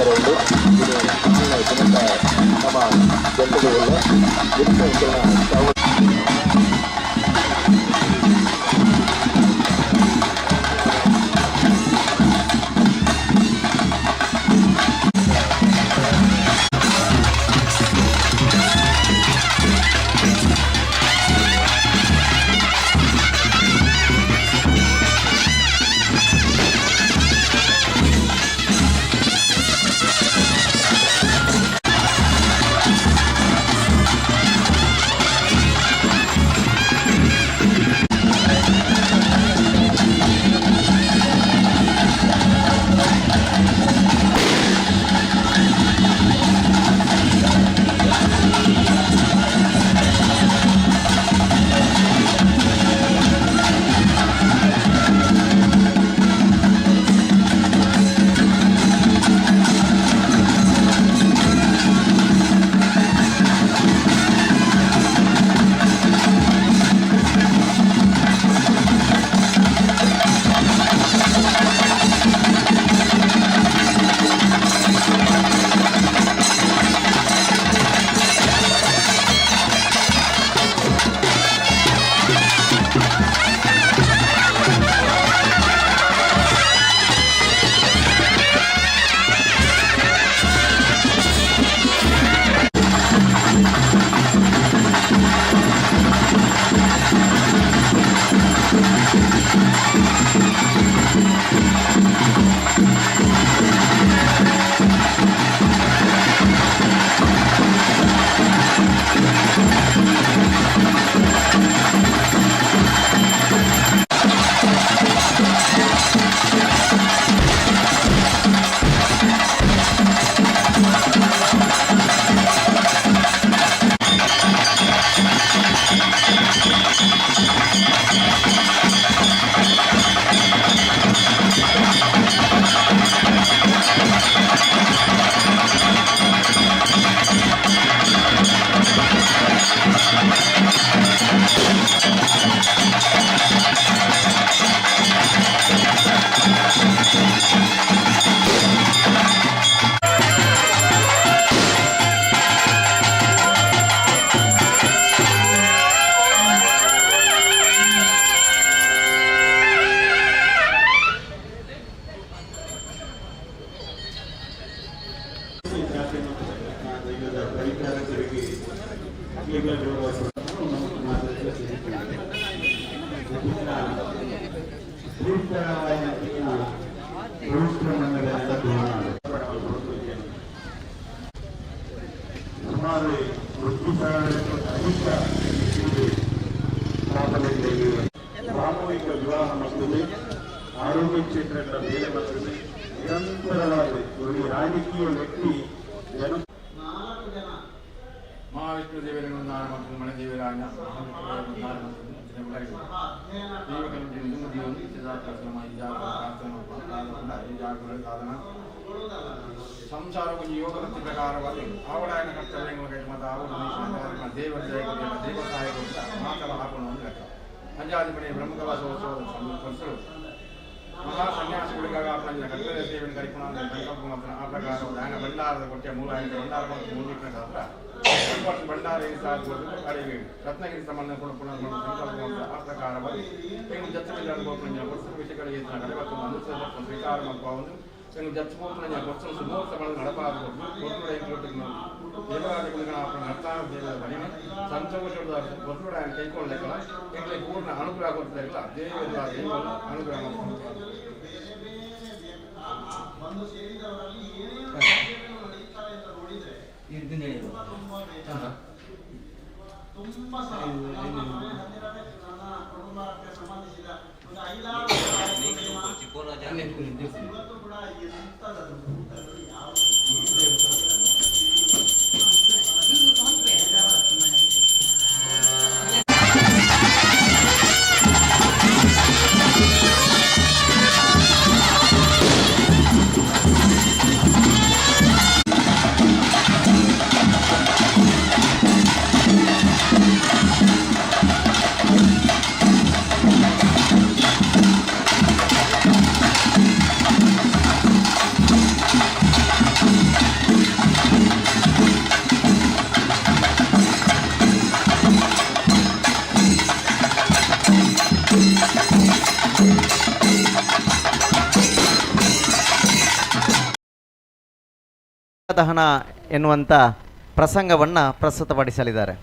Speaker 21: ನಡಪರೆ ಉಂಡು. ದಿನದ ನಮ್ಮ ಜನತೆಗೆ
Speaker 20: ಸುಮಾರು ಅಧಿಕ ಸಾಮೂಹಿಕ ವಿವಾಹ ಮಸೂದೆ, ಆರೋಗ್ಯ ಕ್ಷೇತ್ರದ ಬೇಲೆ ಮಸೂದೆ ನಿರಂತರವಾಗಿ ಒಂದು ರಾಜಕೀಯ ವ್ಯಕ್ತಿ ಜನ
Speaker 15: ಮಹಾವಿಷ್ಣು ದೇವರನ್ನು ಮತ್ತು ಮನೆ ದೇವರಾಯ ಸಂಸಾರ ಒಂಜಿ ಯೋಗ ವೃತ್ತಿ ಪ್ರಕಾರವಾಗಿ ಆವಡಾಯನ ಕರ್ತವ್ಯಗಳ ಮತ್ತು ಆವಡ ದೇವರ ದೇವ ಸಹಾಯ ಮಾತಲ ಹಾಕೋಣ ಒಂದು ಲೆಕ್ಕ. ಪಂಚಾಧಿಪತಿ ಬ್ರಹ್ಮಕಲಾಶೋತ್ಸವದ ಸಂದರ್ಭ ಮಹಾ ಸನ್ಯಾಸಿಗಳಿಗಾಗ ಆಪಣ ಕರ್ತವ್ಯ ಸೇವೆಯನ್ನು ಕರಿಪುಣ ಸಂಕಲ್ಪ ಮಾತ್ರ ಆ ಪ್ರಕಾರ ದಾನ ಭಂಡಾರದ ಕೊಟ್ಟೆ ಮೂಲ ಭಂಡಾರ ಮತ್ತು ಮೂಲಿಕ ಶಾಸ್ತ್ರ ಭಂಡಾರ ಅಡಿಗೆ ರತ್ನಗಿರಿ ಸಂಬಂಧ ಪುನಃ ಸಂಕಲ್ಪ ಮಾತ್ರ ಆ ಪ್ರಕಾರವಾಗಿ ಎಂಗು ಜಚ್ಚ ವರ್ಷ ವಿಷಯಗಳಿಗೆ ಅನುಸರಿಸ ಸ್ವೀಕಾರ ಮಾಡುವ ಎಂಗು ಜಚ್ಚ ವರ್ಷ ಸುಮೋತ್ಸವ ನಡಪಾದ ದೇವರಾಜ ನರ್ತಾನ ದೇವರ ಮಹಿಮೆ ಸಂತೋಷದ ಒತ್ತಡ ಕೈಕೊಳ್ಳ ಎಂಗಳಿಗೆ ಪೂರ್ಣ ಅನುಗ್ರಹ ಕೊಡ್ತಾ ದೇವರ ದೇವರು ಅನುಗ್ರಹ
Speaker 20: Thank
Speaker 9: ದಹನ ಎನ್ನುವಂಥ ಪ್ರಸಂಗವನ್ನು ಪ್ರಸ್ತುತಪಡಿಸಲಿದ್ದಾರೆ.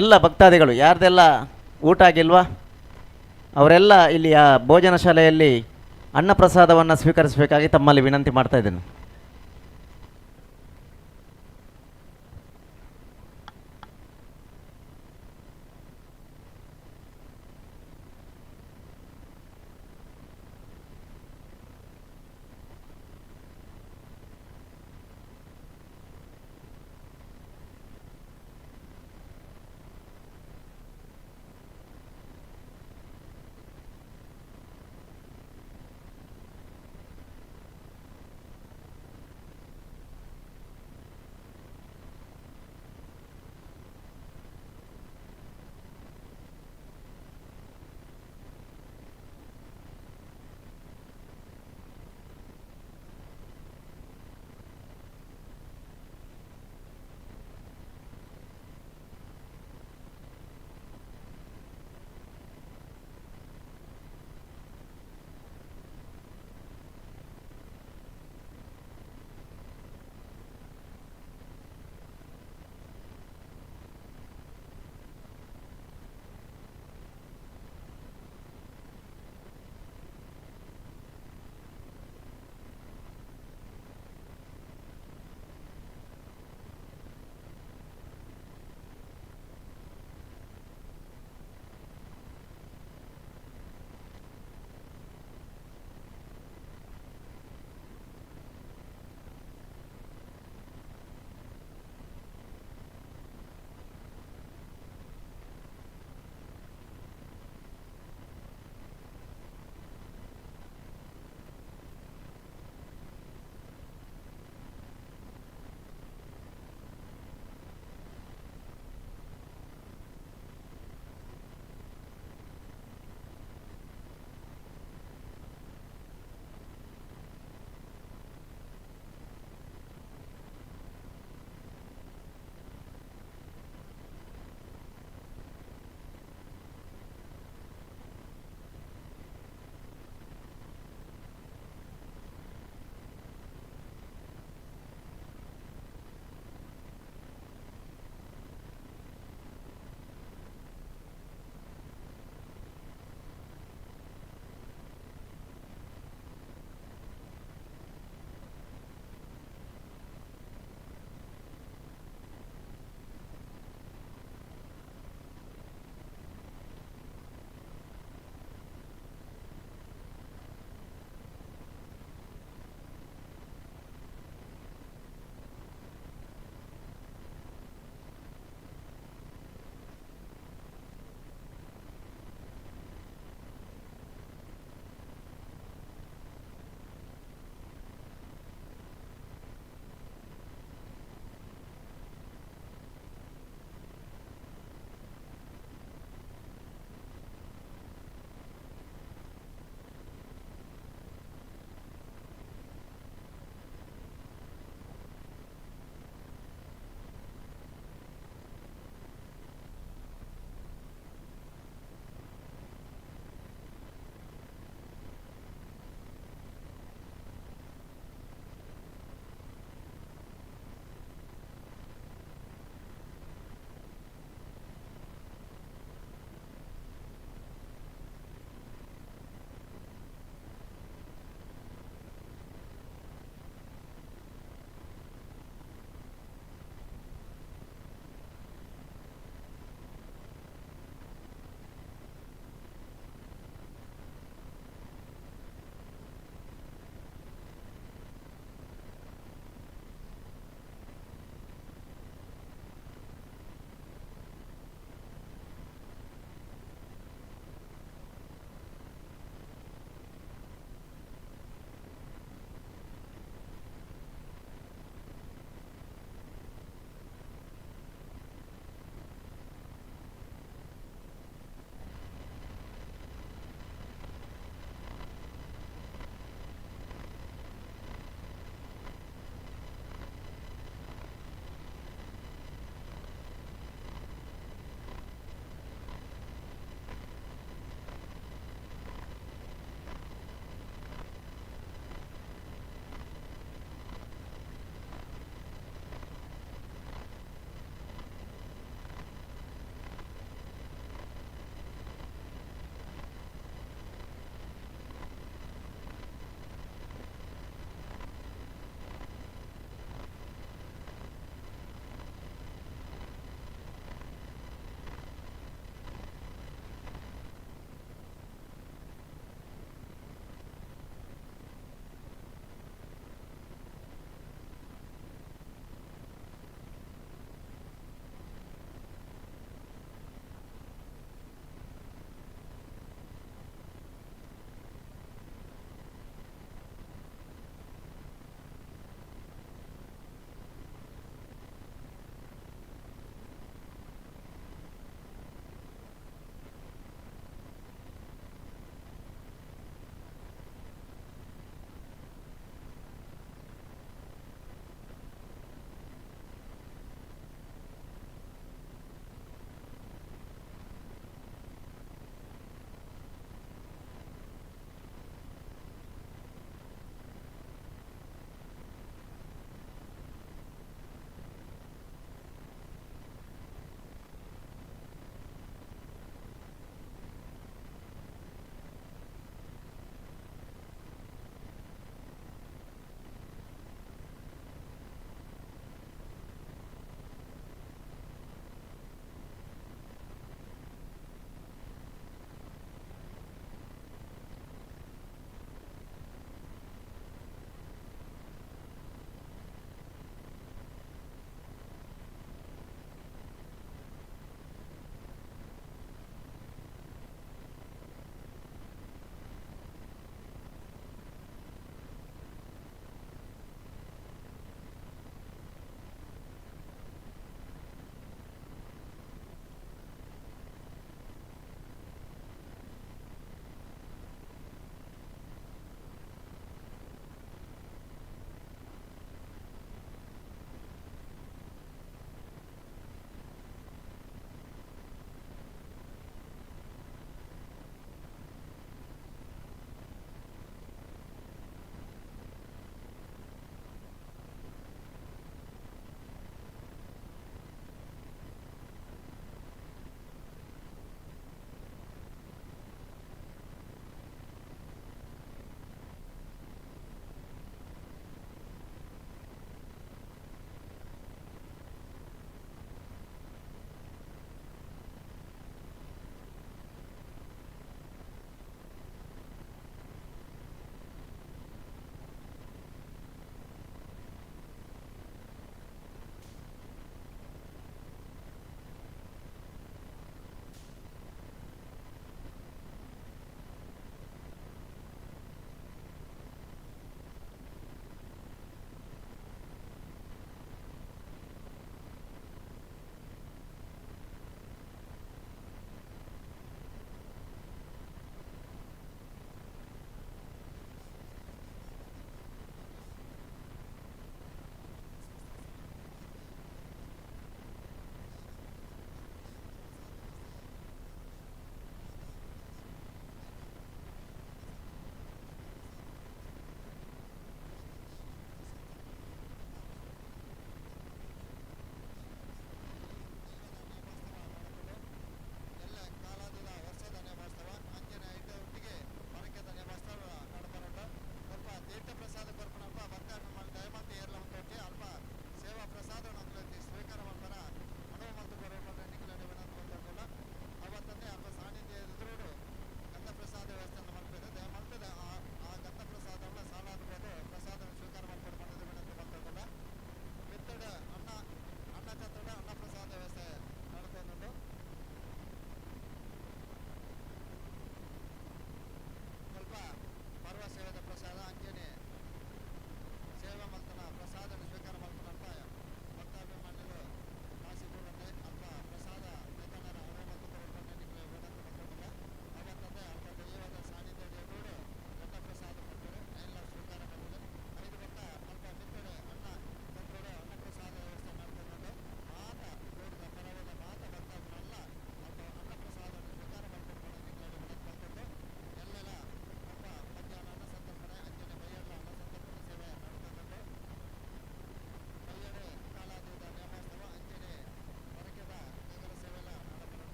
Speaker 9: ಎಲ್ಲ ಭಕ್ತಾದಿಗಳು ಯಾರ್ದೆಲ್ಲ ಊಟ ಆಗಿಲ್ವಾ ಅವರೆಲ್ಲ ಇಲ್ಲಿಯ ಭೋಜನ ಶಾಲೆಯಲ್ಲಿ ಅನ್ನಪ್ರಸಾದವನ್ನು ಸ್ವೀಕರಿಸಬೇಕಾಗಿ ತಮ್ಮಲ್ಲಿ ವಿನಂತಿ ಮಾಡ್ತಾ ಇದ್ದೇನೆ.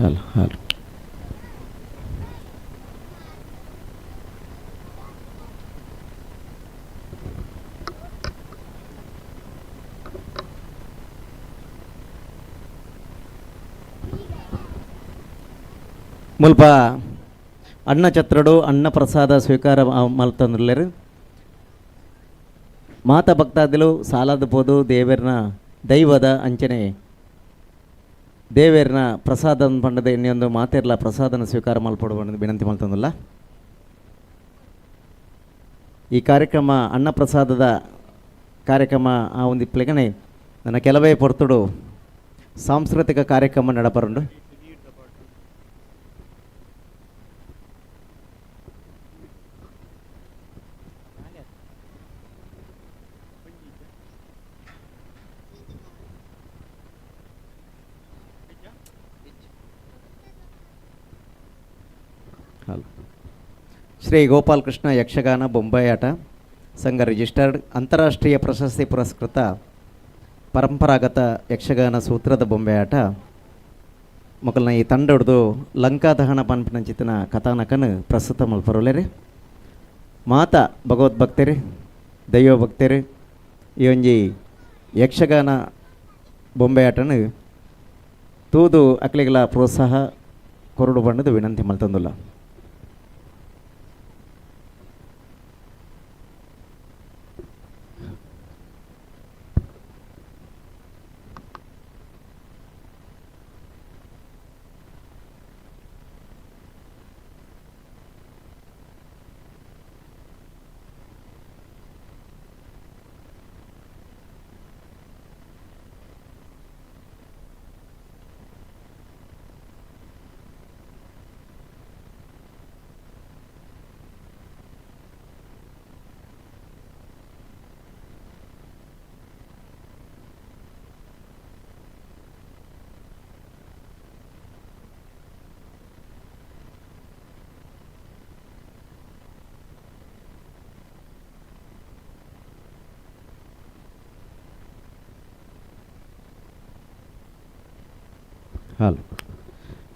Speaker 1: Hello hello. ಮುಲ್ಪ ಅನ್ನ ಛತ್ರಡು ಅನ್ನ ಪ್ರಸಾದ ಸ್ವೀಕಾರ ಮಲ್ತಂದುಲ್ಲೆರ್. ಮಾತ ಭಕ್ತಾದಿಲು ಸಾಲಾದ ಪೋದು ದೇವೆರ್ನ ದೈವದ ಅಂಚನೆ ದೇವೆರ್ನ ಪ್ರಸಾದ ಪಂಡದ ಇನ್ನೊಂದು ಮಾತೆರ್ಲ ಪ್ರಸಾದನ ಸ್ವೀಕಾರ ಮಲ್ಪೊಡು ಪಂಡದ ವಿನಂತಿ ಮಲ್ತಂದುಲ್ಲ. ಈ ಕಾರ್ಯಕ್ರಮ ಅನ್ನಪ್ರಸಾದದ ಕಾರ್ಯಕ್ರಮ ಆ ಒಂದು ಪ್ಲೆಗನೆ ನನ್ನ ಕೆಲವೇ ಪೊರ್ತುಡು ಸಾಂಸ್ಕೃತಿಕ ಕಾರ್ಯಕ್ರಮ ನಡಪರುಂಡು. ಶ್ರೀ ಗೋಪಾಲಕೃಷ್ಣ ಯಕ್ಷಗಾನ ಬೊಂಬಾಯಾಟ ಸಂಘ ರಿಜಿಸ್ಟರ್ಡ್ ಅಂತಾರಾಷ್ಟ್ರೀಯ ಪ್ರಶಸ್ತಿ ಪುರಸ್ಕೃತ ಪರಂಪರಾಗತ ಯಕ್ಷಗಾನ ಸೂತ್ರದ ಬೊಂಬೆಯಾಟ ಮೊಕಲ್ನ ಈ ತಂಡೊಡ್ದು ಲಂಕಾದಹನ ಪನ್ಪಿನಂಚಿತ್ತಿನ ಕಥಾನಕನು ಪ್ರಸ್ತುತ ಮಲ್ಪರುಲ್ಲೆರ್. ಮಾತ ಭಗವದ್ಭಕ್ತರು ದೈವ ಭಕ್ತರು ಈ ಒಂಜಿ ಯಕ್ಷಗಾನ ಬೊಂಬೆಯಾಟನು ತೂದು ಅಕ್ಲೆಗ್ಲ ಪ್ರೋತ್ಸಾಹ ಕೊರಡು ಬಣ್ಣದ ವಿನಂತಿ ಮಲ್ತಂದುಲ್ಲ. ಹಲೋ.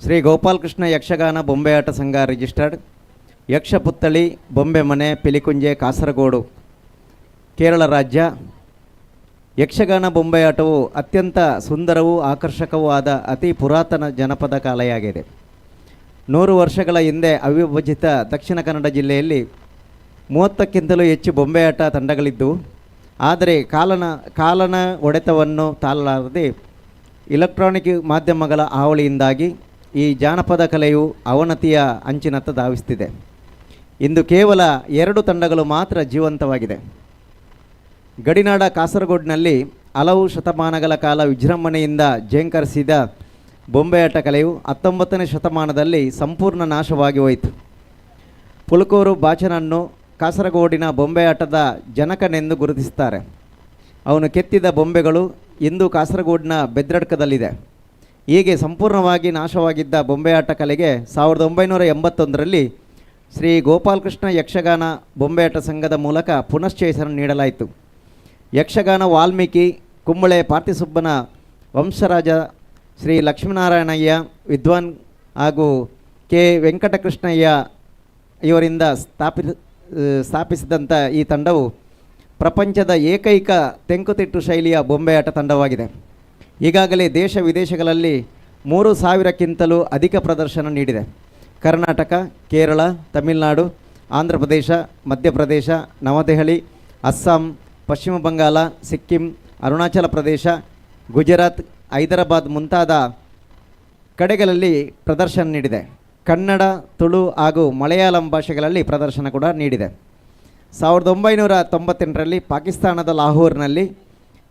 Speaker 1: ಶ್ರೀ ಗೋಪಾಲಕೃಷ್ಣ ಯಕ್ಷಗಾನ ಬೊಂಬೆಯಾಟ ಸಂಘ ರಿಜಿಸ್ಟರ್ಡ್, ಯಕ್ಷಪುತ್ತಳಿ, ಬೊಂಬೆ ಮನೆ, ಪಿಲಿಕುಂಜೆ, ಕಾಸರಗೋಡು, ಕೇರಳ ರಾಜ್ಯ. ಯಕ್ಷಗಾನ ಬೊಂಬೆಯಾಟವು ಅತ್ಯಂತ ಸುಂದರವೂ ಆಕರ್ಷಕವೂ ಆದ ಅತಿ ಪುರಾತನ ಜನಪದ ಕಲೆಯಾಗಿದೆ. 100 ವರ್ಷಗಳ ಹಿಂದೆ ಅವಿಭಜಿತ ದಕ್ಷಿಣ ಕನ್ನಡ ಜಿಲ್ಲೆಯಲ್ಲಿ 30ಕ್ಕಿಂತಲೂ ಹೆಚ್ಚು ಬೊಂಬೆಯಾಟ ತಂಡಗಳಿದ್ದವು. ಆದರೆ ಕಾಲನ ಹೊಡೆತವನ್ನು ತಾಳಲಾರದೆ ಇಲೆಕ್ಟ್ರಾನಿಕ್ ಮಾಧ್ಯಮಗಳ ಹಾವಳಿಯಿಂದಾಗಿ ಈ ಜಾನಪದ ಕಲೆಯು ಅವನತಿಯ ಅಂಚಿನತ್ತ ಧಾವಿಸ್ತಿದೆ. ಇಂದು ಕೇವಲ 2 ತಂಡಗಳು ಮಾತ್ರ ಜೀವಂತವಾಗಿದೆ. ಗಡಿನಾಡ ಕಾಸರಗೋಡಿನಲ್ಲಿ ಹಲವು ಶತಮಾನಗಳ ಕಾಲ ವಿಜೃಂಭಣೆಯಿಂದ ಝೇಂಕರಿಸಿದ ಬೊಂಬೆಯಾಟ ಕಲೆಯು 19ನೇ ಶತಮಾನದಲ್ಲಿ ಸಂಪೂರ್ಣ ನಾಶವಾಗಿ ಹೋಯಿತು. ಪುಲಕೂರು ಬಾಚನನ್ನು ಕಾಸರಗೋಡಿನ ಬೊಂಬೆಯಾಟದ ಜನಕನೆಂದು ಗುರುತಿಸುತ್ತಾರೆ. ಅವನು ಕೆತ್ತಿದ ಬೊಂಬೆಗಳು ಇಂದು ಕಾಸರಗೋಡಿನ ಬೆದ್ರಡ್ಕದಲ್ಲಿದೆ. ಹೀಗೆ ಸಂಪೂರ್ಣವಾಗಿ ನಾಶವಾಗಿದ್ದ ಬೊಂಬೆಯಾಟ ಕಲೆಗೆ 1981ರಲ್ಲಿ ಶ್ರೀ ಗೋಪಾಲಕೃಷ್ಣ ಯಕ್ಷಗಾನ ಬೊಂಬೆಯಾಟ ಸಂಘದ ಮೂಲಕ ಪುನಶ್ಚೇತನ ನೀಡಲಾಯಿತು. ಯಕ್ಷಗಾನ ವಾಲ್ಮೀಕಿ ಕುಂಬಳೆ ಪಾರ್ಥಿಸುಬ್ಬನ ವಂಶರಾಜ ಶ್ರೀ ಲಕ್ಷ್ಮೀನಾರಾಯಣಯ್ಯ ವಿದ್ವಾನ್ ಹಾಗೂ ಕೆ ವೆಂಕಟಕೃಷ್ಣಯ್ಯ ಇವರಿಂದ ಸ್ಥಾಪಿಸಿದಂಥ ಈ ತಂಡವು ಪ್ರಪಂಚದ ಏಕೈಕ ತೆಂಕುತಿಟ್ಟು ಶೈಲಿಯ ಬೊಂಬೆಯಾಟ ತಂಡವಾಗಿದೆ. ಈಗಾಗಲೇ ದೇಶ ವಿದೇಶಗಳಲ್ಲಿ 3000ಕ್ಕಿಂತಲೂ ಅಧಿಕ ಪ್ರದರ್ಶನ ನೀಡಿದೆ. ಕರ್ನಾಟಕ, ಕೇರಳ, ತಮಿಳುನಾಡು, ಆಂಧ್ರ ಪ್ರದೇಶ, ಮಧ್ಯಪ್ರದೇಶ, ನವದೆಹಲಿ, ಅಸ್ಸಾಂ, ಪಶ್ಚಿಮ ಬಂಗಾಳ, ಸಿಕ್ಕಿಂ, ಅರುಣಾಚಲ ಪ್ರದೇಶ, ಗುಜರಾತ್, ಹೈದರಾಬಾದ್ ಮುಂತಾದ ಕಡೆಗಳಲ್ಲಿ ಪ್ರದರ್ಶನ ನೀಡಿದೆ. ಕನ್ನಡ, ತುಳು ಹಾಗೂ ಮಲಯಾಳಂ ಭಾಷೆಗಳಲ್ಲಿ ಪ್ರದರ್ಶನ ಕೂಡ ನೀಡಿದೆ. 1998ರಲ್ಲಿ ಪಾಕಿಸ್ತಾನದ ಲಾಹೋರ್ನಲ್ಲಿ,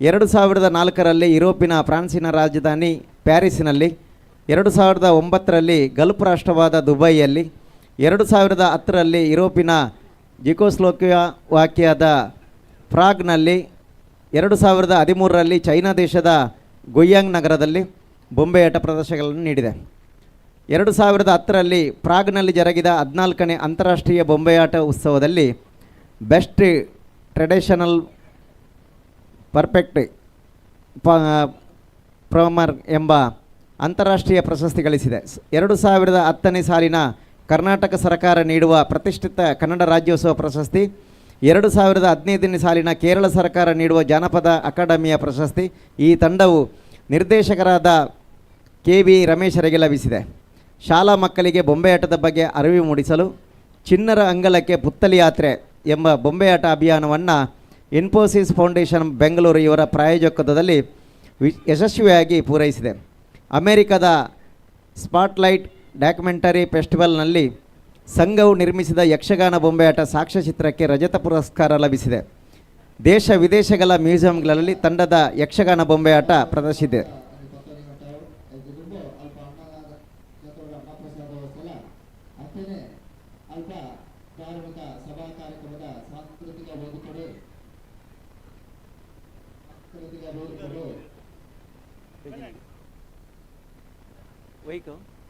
Speaker 1: 2004ರಲ್ಲಿ ಯುರೋಪಿನ ಫ್ರಾನ್ಸಿನ ರಾಜಧಾನಿ ಪ್ಯಾರಿಸ್ನಲ್ಲಿ, 2009ರಲ್ಲಿ ಗಲ್ಫ್ ರಾಷ್ಟ್ರವಾದ ದುಬೈಯಲ್ಲಿ, 2010ರಲ್ಲಿ ಯುರೋಪಿನ ಜಿಕೋಸ್ಲೋವಾಕಿಯಾದ ಪ್ರಾಗ್ನಲ್ಲಿ, 2013ರಲ್ಲಿ ಚೈನಾ ದೇಶದ ಗುಯಾಂಗ್ ನಗರದಲ್ಲಿ ಬೊಂಬೆಯಾಟ ಪ್ರದರ್ಶನಗಳನ್ನು ನೀಡಿದೆ. 2010ರಲ್ಲಿ ಪ್ರಾಗ್ನಲ್ಲಿ ಜರುಗಿದ 14ನೇ ಅಂತಾರಾಷ್ಟ್ರೀಯ ಬೊಂಬೆಯಾಟ ಉತ್ಸವದಲ್ಲಿ best traditional perfect ಪರ್ಫಾರ್ಮರ್ ಎಂಬ
Speaker 9: ಅಂತಾರಾಷ್ಟ್ರೀಯ ಪ್ರಶಸ್ತಿ ಗಳಿಸಿದೆ. 2010ನೇ ಸಾಲಿನ ಕರ್ನಾಟಕ ಸರ್ಕಾರ ನೀಡುವ ಪ್ರತಿಷ್ಠಿತ ಕನ್ನಡ ರಾಜ್ಯೋತ್ಸವ ಪ್ರಶಸ್ತಿ, 2015ನೇ ಸಾಲಿನ ಕೇರಳ ಸರ್ಕಾರ ನೀಡುವ ಜಾನಪದ ಅಕಾಡೆಮಿಯ ಪ್ರಶಸ್ತಿ ಈ ತಂಡವು ನಿರ್ದೇಶಕರಾದ ಕೆ ವಿ ರಮೇಶರಿಗೆ ಲಭಿಸಿದೆ. ಶಾಲಾ ಮಕ್ಕಳಿಗೆ ಬೊಂಬೆಯಾಟದ ಬಗ್ಗೆ ಅರಿವು ಮೂಡಿಸಲು ಚಿನ್ನರ ಅಂಗಳಕ್ಕೆ ಪುತ್ತಲಿ ಯಾತ್ರೆ ಎಂಬ ಬೊಂಬೆಯಾಟ ಅಭಿಯಾನವನ್ನು ಇನ್ಫೋಸಿಸ್ ಫೌಂಡೇಶನ್ ಬೆಂಗಳೂರು ಇವರ ಪ್ರಾಯೋಜಕತ್ವದಲ್ಲಿ ಯಶಸ್ವಿಯಾಗಿ ಪೂರೈಸಿದೆ. ಅಮೆರಿಕದ ಸ್ಪಾಟ್ಲೈಟ್ ಡಾಕ್ಯುಮೆಂಟರಿ ಫೆಸ್ಟಿವಲ್ನಲ್ಲಿ ಸಂಘವು ನಿರ್ಮಿಸಿದ ಯಕ್ಷಗಾನ ಬೊಂಬೆಯಾಟ ಸಾಕ್ಷ್ಯಚಿತ್ರಕ್ಕೆ ರಜತ ಪುರಸ್ಕಾರ ಲಭಿಸಿದೆ. ದೇಶ ವಿದೇಶಗಳ ಮ್ಯೂಸಿಯಂಗಳಲ್ಲಿ ತಂಡದ ಯಕ್ಷಗಾನ ಬೊಂಬೆಯಾಟ ಪ್ರದರ್ಶಿಸಿದೆ.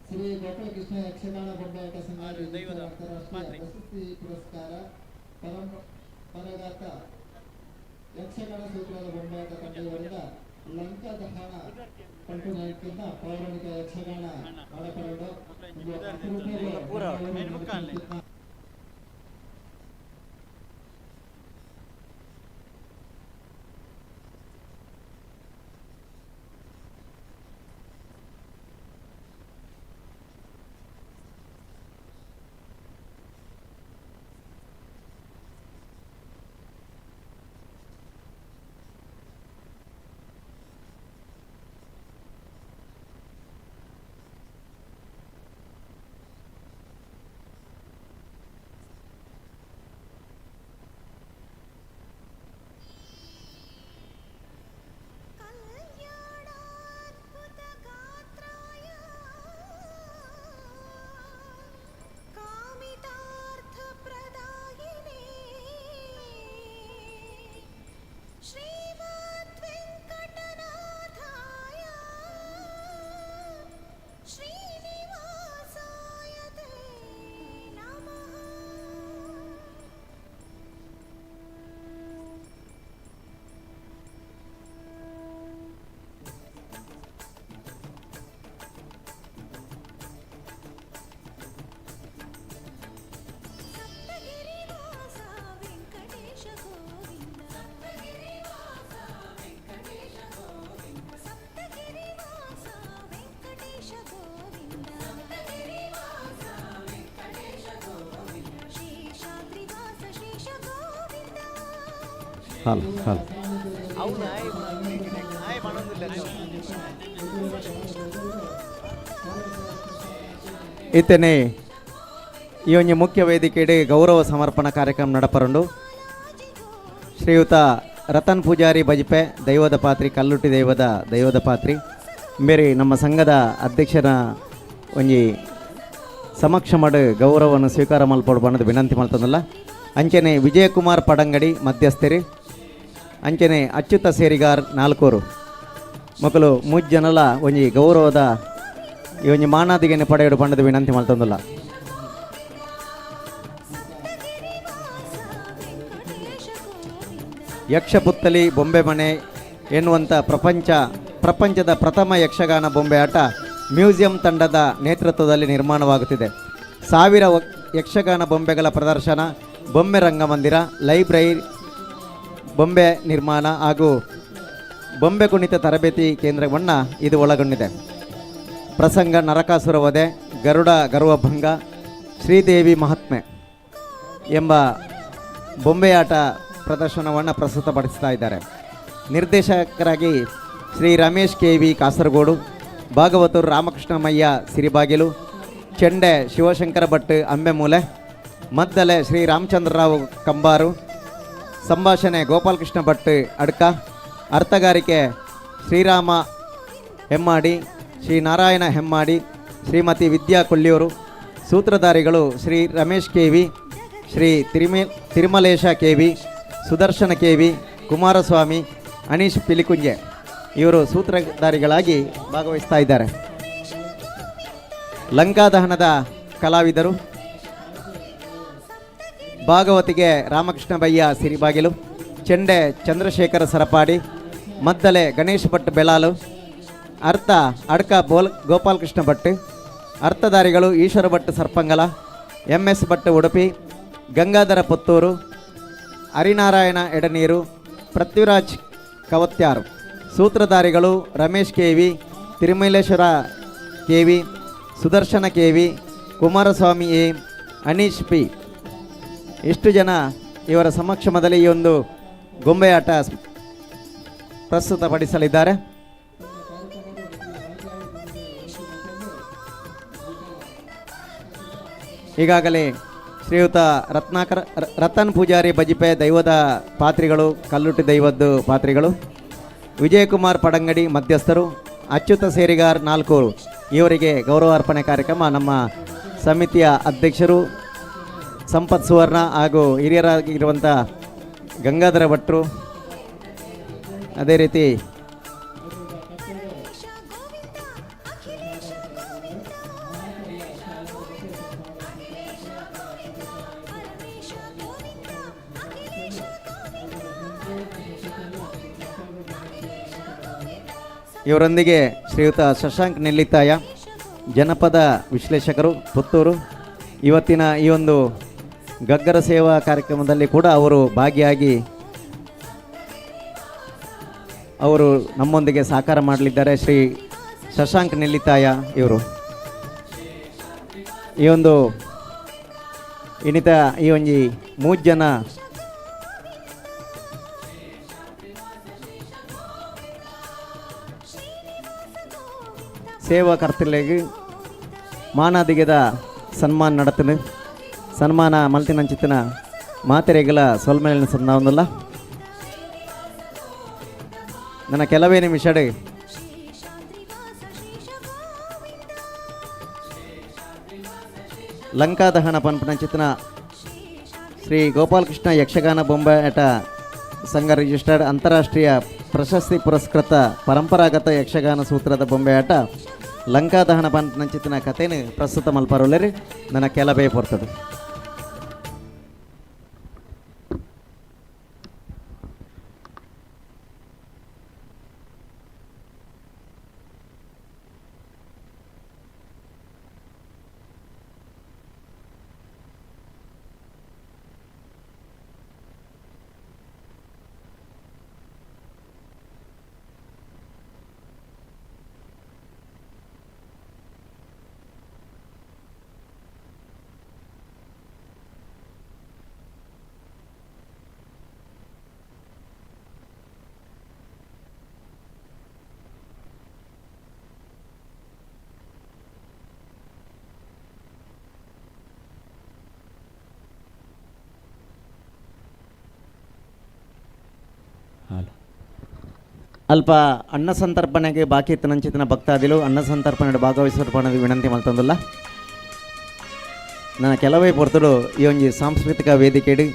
Speaker 5: ಶ್ರೀ ಗೋಪಾಲಕೃಷ್ಣ ಯಕ್ಷಗಾನ ಬೊಂಬೆಯಾಟ ಸಂಘ ಅಂತಾರಾಷ್ಟ್ರೀಯ ಪ್ರಶಸ್ತಿ ಪುರಸ್ಕಾರ ಪರಂಪರಾಗತ ಯಕ್ಷಗಾನ ಸೂತ್ರದ ಬೊಂಬೆಯಾಟ ತಂಡದವರಿಂದ ಲಂಕಾ ದಹನ ಪಂಟುನಾಯಕಿನ ಪೌರಾಣಿಕ ಯಕ್ಷಗಾನ ಮಾಡಪರಡು.
Speaker 9: ಹಾಲ್ ಹಾಲ್ ಇತ್ತನೆ ಈ ಒಂಜಿ ಮುಖ್ಯ ವೇದಿಕೆಡೆ ಗೌರವ ಸಮರ್ಪಣಾ ಕಾರ್ಯಕ್ರಮ ನಡಪರಂಡು. ಶ್ರೀಯುತ ರತನ್ ಪೂಜಾರಿ ಬಜಿಪೆ ದೈವದ ಪಾತ್ರಿ, ಕಲ್ಲುಟ್ಟಿ ದೈವದ ಪಾತ್ರಿ ಬೇರೆ ನಮ್ಮ ಸಂಘದ ಅಧ್ಯಕ್ಷರ ಒಂಜಿ ಸಮಕ್ಷಮಡು ಗೌರವವನ್ನು ಸ್ವೀಕಾರ ಮಲ್ಪೊಡು ಬಣ್ಣದ ವಿನಂತಿ ಮಲ್ತದಲ್ಲ. ಅಂಚನೆ ವಿಜಯಕುಮಾರ್ ಪಡಂಗಡಿ ಮಧ್ಯಸ್ಥರಿ, ಅಂಚನೆ ಅಚ್ಯುತ ಸೇರಿಗಾರ್ ನಾಲ್ಕೂರು ಮಕ್ಕಳು ಮೂಜ್ ಜನಲ ಒಂಜಿ ಗೌರವದ ಈ ಒಂಜಿ ಮಾನಾದಿಗೆನೆ ಪಡೆಯಡು ಬಣ್ಣದ ವಿನಂತಿ ಮಲ್ತೊಂದುಲ್ಲ. ಯಕ್ಷಪುತ್ತಲಿ ಬೊಂಬೆ ಮನೆ ಎನ್ನುವಂಥ ಪ್ರಪಂಚದ ಪ್ರಥಮ ಯಕ್ಷಗಾನ ಬೊಂಬೆ ಆಟ ಮ್ಯೂಸಿಯಂ ತಂಡದ ನೇತೃತ್ವದಲ್ಲಿ ನಿರ್ಮಾಣವಾಗುತ್ತಿದೆ. 1000 ಯಕ್ಷಗಾನ ಬೊಂಬೆಗಳ ಪ್ರದರ್ಶನ, ಬೊಂಬೆ ರಂಗಮಂದಿರ, ಲೈಬ್ರರಿ, ಬೊಂಬೆ ನಿರ್ಮಾಣ ಹಾಗೂ ಬೊಂಬೆ ಕುಣಿತ ತರಬೇತಿ ಕೇಂದ್ರವನ್ನು ಇದು ಒಳಗೊಂಡಿದೆ. ಪ್ರಸಂಗ ನರಕಾಸುರ ವಧೆ, ಗರುಡ ಗರ್ವಭಂಗ, ಶ್ರೀದೇವಿ ಮಹಾತ್ಮೆ ಎಂಬ ಬೊಂಬೆಯಾಟ ಪ್ರದರ್ಶನವನ್ನು ಪ್ರಸ್ತುತಪಡಿಸ್ತಾ ಇದ್ದಾರೆ. ನಿರ್ದೇಶಕರಾಗಿ ಶ್ರೀ ರಮೇಶ್ ಕೆ ವಿ ಕಾಸರಗೋಡು, ಭಾಗವತರು ರಾಮಕೃಷ್ಣಮಯ್ಯ ಸಿರಿಬಾಗಿಲು, ಚೆಂಡೆ ಶಿವಶಂಕರ ಭಟ್ ಅಂಬೆಮೂಲೆ, ಮದ್ದಲೆ ಶ್ರೀ ರಾಮಚಂದ್ರರಾವ್ ಕಂಬಾರು, ಸಂಭಾಷಣೆ ಗೋಪಾಲಕೃಷ್ಣ ಭಟ್ ಅಡ್ಕ, ಅರ್ಥಗಾರಿಕೆ ಶ್ರೀರಾಮ ಹೆಮ್ಮಾಡಿ, ಶ್ರೀ ನಾರಾಯಣ ಹೆಮ್ಮಾಡಿ, ಶ್ರೀಮತಿ ವಿದ್ಯಾ ಕೊಲ್ಲಿಯೂರು, ಸೂತ್ರಧಾರಿಗಳು Shri Ramesh K V, Shri Tirumalesha K V, Sudarshana K V, Kumaraswamy, Anish Pilikunje ಇವರು ಸೂತ್ರಧಾರಿಗಳಾಗಿ ಭಾಗವಹಿಸ್ತಾ ಇದ್ದಾರೆ. ಲಂಕಾದಹನದ ಕಲಾವಿದರು ಭಾಗವತಿಗೆ ರಾಮಕೃಷ್ಣ ಬಯ್ಯ ಸಿರಿಬಾಗಿಲು, ಚೆಂಡೆ ಚಂದ್ರಶೇಖರ ಸರಪಾಡಿ, ಮದ್ದಲೆ ಗಣೇಶ್ ಭಟ್ ಬೆಳಾಲು, ಅರ್ಥ ಅಡ್ಕ ಬೋಲ್ ಗೋಪಾಲಕೃಷ್ಣ ಭಟ್, ಅರ್ಥಧಾರಿಗಳು ಈಶ್ವರ ಭಟ್ ಸರ್ಪಂಗಲ, ಎಂ ಎಸ್ ಭಟ್ ಉಡುಪಿ, ಗಂಗಾಧರ ಪುತ್ತೂರು, ಹರಿನಾರಾಯಣ ಎಡನೀರು, ಪೃಥ್ವಿರಾಜ್ ಕವತ್ಯಾರು. ಸೂತ್ರಧಾರಿಗಳು Ramesh K V, Tirumaleshwara K V, Sudarshana K V, Kumaraswamy A, Anish P. ಇಷ್ಟು ಜನ ಇವರ ಸಮಕ್ಷಮದಲ್ಲಿ ಈ ಒಂದು ಗೊಂಬೆಯಾಟ ಪ್ರಸ್ತುತಪಡಿಸಲಿದ್ದಾರೆ. ಈಗಾಗಲೇ ಶ್ರೀಯುತ ರತ್ನಾಕರ ರತನ್ ಪೂಜಾರಿ ಬಜಿಪೆ ದೈವದ ಪಾತ್ರಿಗಳು, ಕಲ್ಲುಟ್ಟಿ ದೈವದ್ದು ಪಾತ್ರಿಗಳು, ವಿಜಯಕುಮಾರ್ ಪಡಂಗಡಿ ಮಧ್ಯಸ್ಥರು, ಅಚ್ಯುತ ಸೇರಿಗಾರ್ ನಾಲ್ಕೂರು ಇವರಿಗೆ ಗೌರವಾರ್ಪಣೆ ಕಾರ್ಯಕ್ರಮ ನಮ್ಮ ಸಮಿತಿಯ ಅಧ್ಯಕ್ಷರು ಸಂಪತ್ ಸುವರ್ಣ ಹಾಗೂ ಹಿರಿಯರಾಗಿರುವಂಥ ಗಂಗಾಧರ ಭಟ್ರು, ಅದೇ ರೀತಿ ಇವರೊಂದಿಗೆ ಶ್ರೀಯುತ ಶಶಾಂಕ್ ನೆಲ್ಲಿತಾಯ, ಜನಪದ ವಿಶ್ಲೇಷಕರು ಪುತ್ತೂರು. ಇವತ್ತಿನ ಈ ಒಂದು ಗಗ್ಗರ ಸೇವಾ ಕಾರ್ಯಕ್ರಮದಲ್ಲಿ ಕೂಡ ಅವರು ಭಾಗಿಯಾಗಿ ಅವರು ನಮ್ಮೊಂದಿಗೆ ಸಹಕಾರ ಮಾಡಲಿದ್ದಾರೆ. ಶ್ರೀ ಶಶಾಂಕ್ ನೆಲ್ಲಿತಾಯ ಇವರು ಈ ಒಂದು ಇನ್ನಿತ ಈ ಒಂಜಿ ಮೂರು ಜನ ಸೇವಾಕರ್ತರಿಗೆ ಮಾನಾದಿಗೆದ ಸನ್ಮಾನ ನಡತನು. ಸನ್ಮಾನ ಮಲ್ತಿನಂಚಿತ್ತಿನ ಮಾತೆರೆಗಳ ಸೊಲ್ಮೆಲಿನ ಸಂದಾವೊಂದುಲ್ಲ. ನನ್ನ ಕೆಲವೇ ನಿಮಿಷಡ್ ಲಂಕಾದಹನ ಪನ್ಪನಂಚಿತ್ತಿನ ಶ್ರೀ ಗೋಪಾಲಕೃಷ್ಣ ಯಕ್ಷಗಾನ ಬೊಂಬಾಟ ಸಂಘ ರಿಜಿಸ್ಟರ್ಡ್ ಅಂತಾರಾಷ್ಟ್ರೀಯ ಪ್ರಶಸ್ತಿ ಪುರಸ್ಕೃತ ಪರಂಪರಾಗತ ಯಕ್ಷಗಾನ ಸೂತ್ರದ ಬೊಂಬೆಯಾಟ ಲಂಕಾದಹನ ಪನ್ಪನಂಚಿತ್ತಿನ ಕಥೆನು ಪ್ರಸ್ತುತ ಮಲ್ಪರುಲ್ಲೆರ್. ನನ್ನ ಕೆಲವೇ ಪೊರ್ತದೆ. ಅಲ್ಪ ಅನ್ನ ಸಂತರ್ಪಣೆಗೆ ಬಾಕಿ ಇತ್ತನಂಚಿತನ ಭಕ್ತಾದಿಲು ಅನ್ನ ಸಂತರ್ಪಣೆ ಭಾಗವಹಿಸುವ ವಿನಂತಿ ಮಲ್ತಂದುಲ್ಲ. ನನ್ನ ಕೆಲವೇ ಪೊರ್ತುಡು ಈ ಒಂಜಿ ಸಾಂಸ್ಕೃತಿಕ ವೇದಿಕೆಡು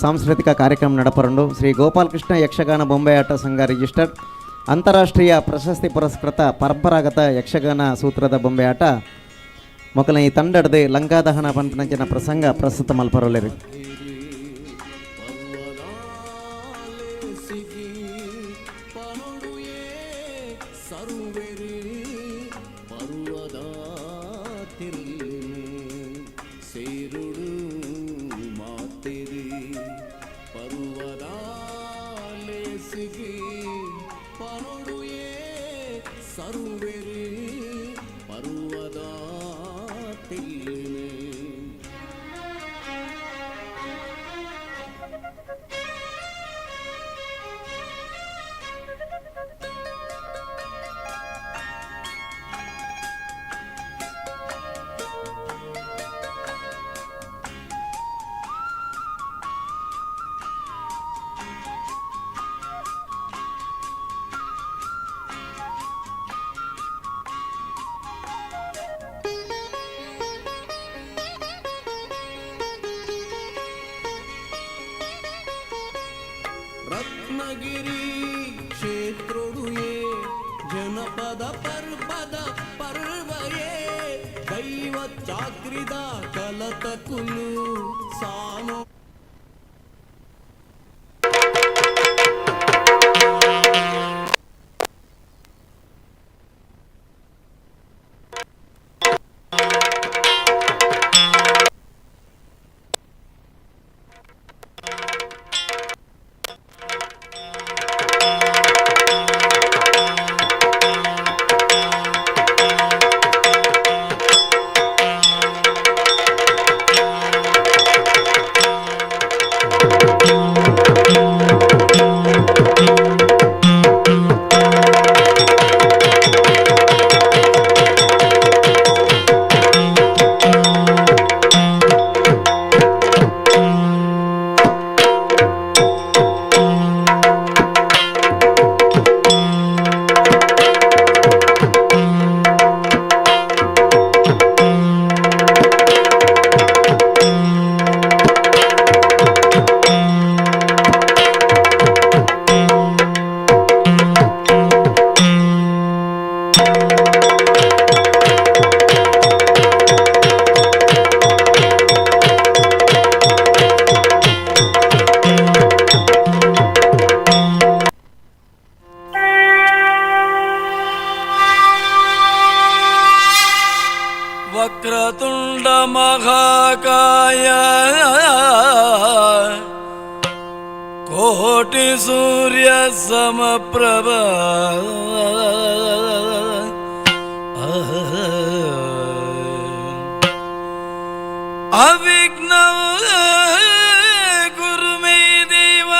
Speaker 9: ಸಾಂಸ್ಕೃತಿಕ ಕಾರ್ಯಕ್ರಮ ನಡಪರಂಡು. ಶ್ರೀ ಗೋಪಾಲಕೃಷ್ಣ ಯಕ್ಷಗಾನ ಬೊಂಬೆಯಾಟ ಸಂಘ ರಿಜಿಸ್ಟರ್ಡ್ ಅಂತಾರಾಷ್ಟ್ರೀಯ ಪ್ರಶಸ್ತಿ ಪುರಸ್ಕೃತ ಪರಂಪರಾಗತ ಯಕ್ಷಗಾನ ಸೂತ್ರದ ಬೊಂಬೆಯಾಟ ಮೊಕಲ ಈ ತಂಡಡ್ದು ಲಂಕಾದಹನ ಪನ್ಪನಂಚಿನ ಪ್ರಸಂಗ ಪ್ರಸ್ತುತ ಮಲ್ಪರೊಲ್ಲೆರ್.
Speaker 14: ರತ್ನಗಿರಿ ಕ್ಷೇತ್ರೋಡುಯೇ ಜನಪದ ಪರ್ವದ ಪರ್ವಯೇ ದೈವ ಚಾಕ್ರಿದ ಕಲತಕುಲು ಸಾನೋ. ವಕ್ರತುಂಡ ಮಹಾಕಾಯ ಕೋಟಿ ಸೂರ್ಯ ಸಮಪ್ರಭ ಅವಿಘ್ನ ಗುರು ಮೇ ದೇವ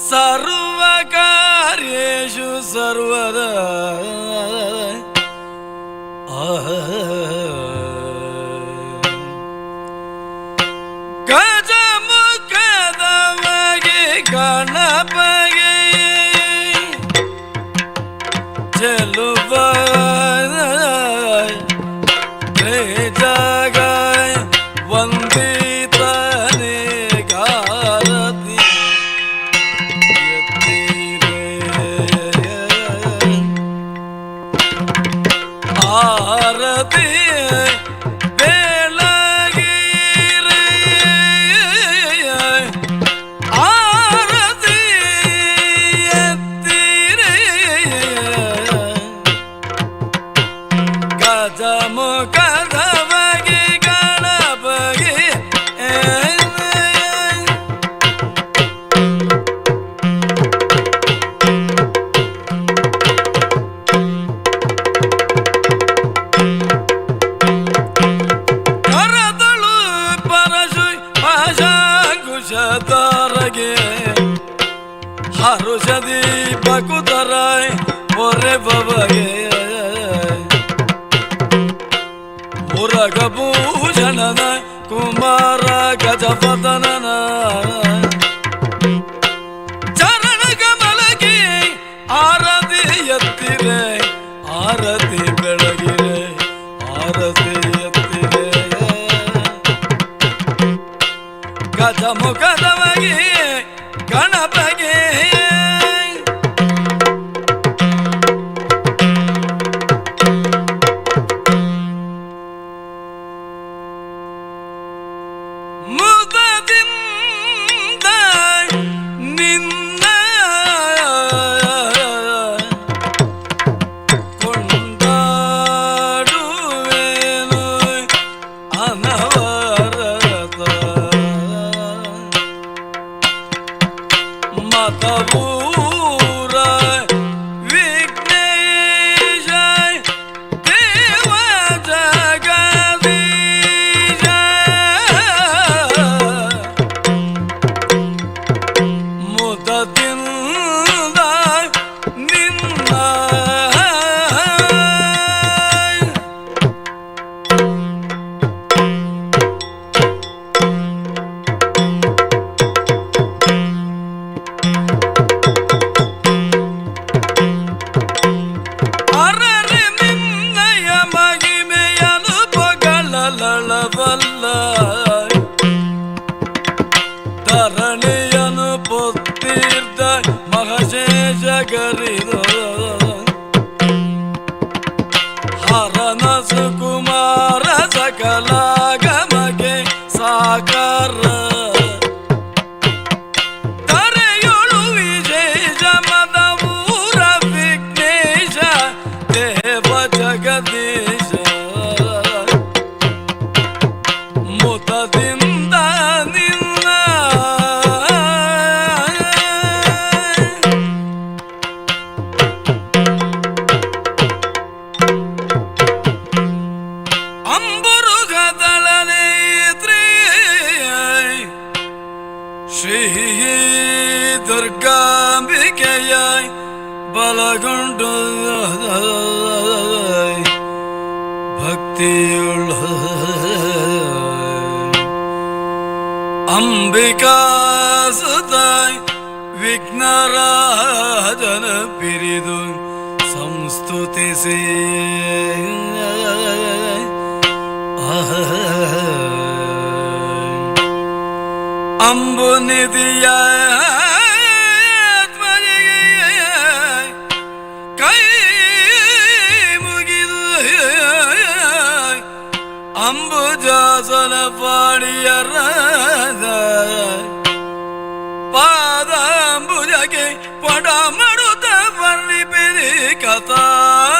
Speaker 14: ಸರ್ವ ಕಾರ್ಯೇಷು ಸರ್ವದಾ. ಗಜಮುಖದವಗೆ ಗಣಪಗೆ ಚೆಲುವ ಜಗ ವಂದಿತನೆ ಗಾರತಿ ಆರತಿ ಬೆಳಗಿರೆ ಆರತಿ ಎತ್ತಿರೆ ಗಜಮುಖದವಗೆ ಗಣಪಗೆ ಕರದಳು ಪರಶು ಪಾಶಾಂಕುಶತಾರಗೆ ಹರುಷದಿ ಬಕುತರಾಯ್ ಮೊರೆ ಬಬಗೆ ಮುರಗಭೂಷಣನ ಕುಮಾರ ಗಜಪತನನ ಚರಣ ಕಮಲಗೆ ಆರತಿ ಎತ್ತಿರೆ ಆರತಿ ಬೆಳಗಿರೆ ಆರತಿ ಎತ್ತಿರೆ ಗಜಮುಖದವಗೆ ಗಣಪಗೆ ಮುದದಿಂದ ನಿನ್ನ ಕೊಂಡಾಡುವೆನು ಅನವರತ ಮತವೂರ ವಿಘ್ನೇಶ ದೇವ ಜಗದೀಶ ಮುದದಿಂದ ನಿನ್ನ ಅರರೆ ನಿನ್ನಯ ಮಹಿಮೆಯನು ಪೊಗಳಲಳಬಲ್ಲ ಧರಣಿಯನು ಪೊತ್ತೀರ್ಥ ಮಹಶೇಷ ಗರಿದ ಹರನ ಸುಕುಮಾರ ಸಕಲಾಗಮಗೆ ಸಾಕಾರ ಕರೆಯೊಳು ವಿಶೇಷ ಮದವೂರ ವಿಘ್ನೇಶ ದೇವ ಜಗದೀಶ ಮುತದಿಂದ ನಿನ್ನ ಅಂಬುರುಗದಳನೇತ್ರಿ ಶ್ರೀ ದುರ್ಗಾಂಬಿಕೆಯ ಬಲಗೊಂಡು ಭಕ್ತಿಯುಳ್ಳ ಅಂಬಿಕಾ ಸುತಾಯ್ ವಿಘ್ನರಾಜನ ಪಿರಿದು ಸಂಸ್ತುತಿಸಿ ಅಂಬು ನಿಧಿಯ ಕೈ ಮುಗಿದು ಅಂಬುಜಾಸನ ಪಾಡಿಯರ ಪಾದಾಂಬುಜಗೆ ಪಡ ಮಡುತ ಬರ್ಲಿ ಪೆರಿ ಕಥಾಮೃತವೈ.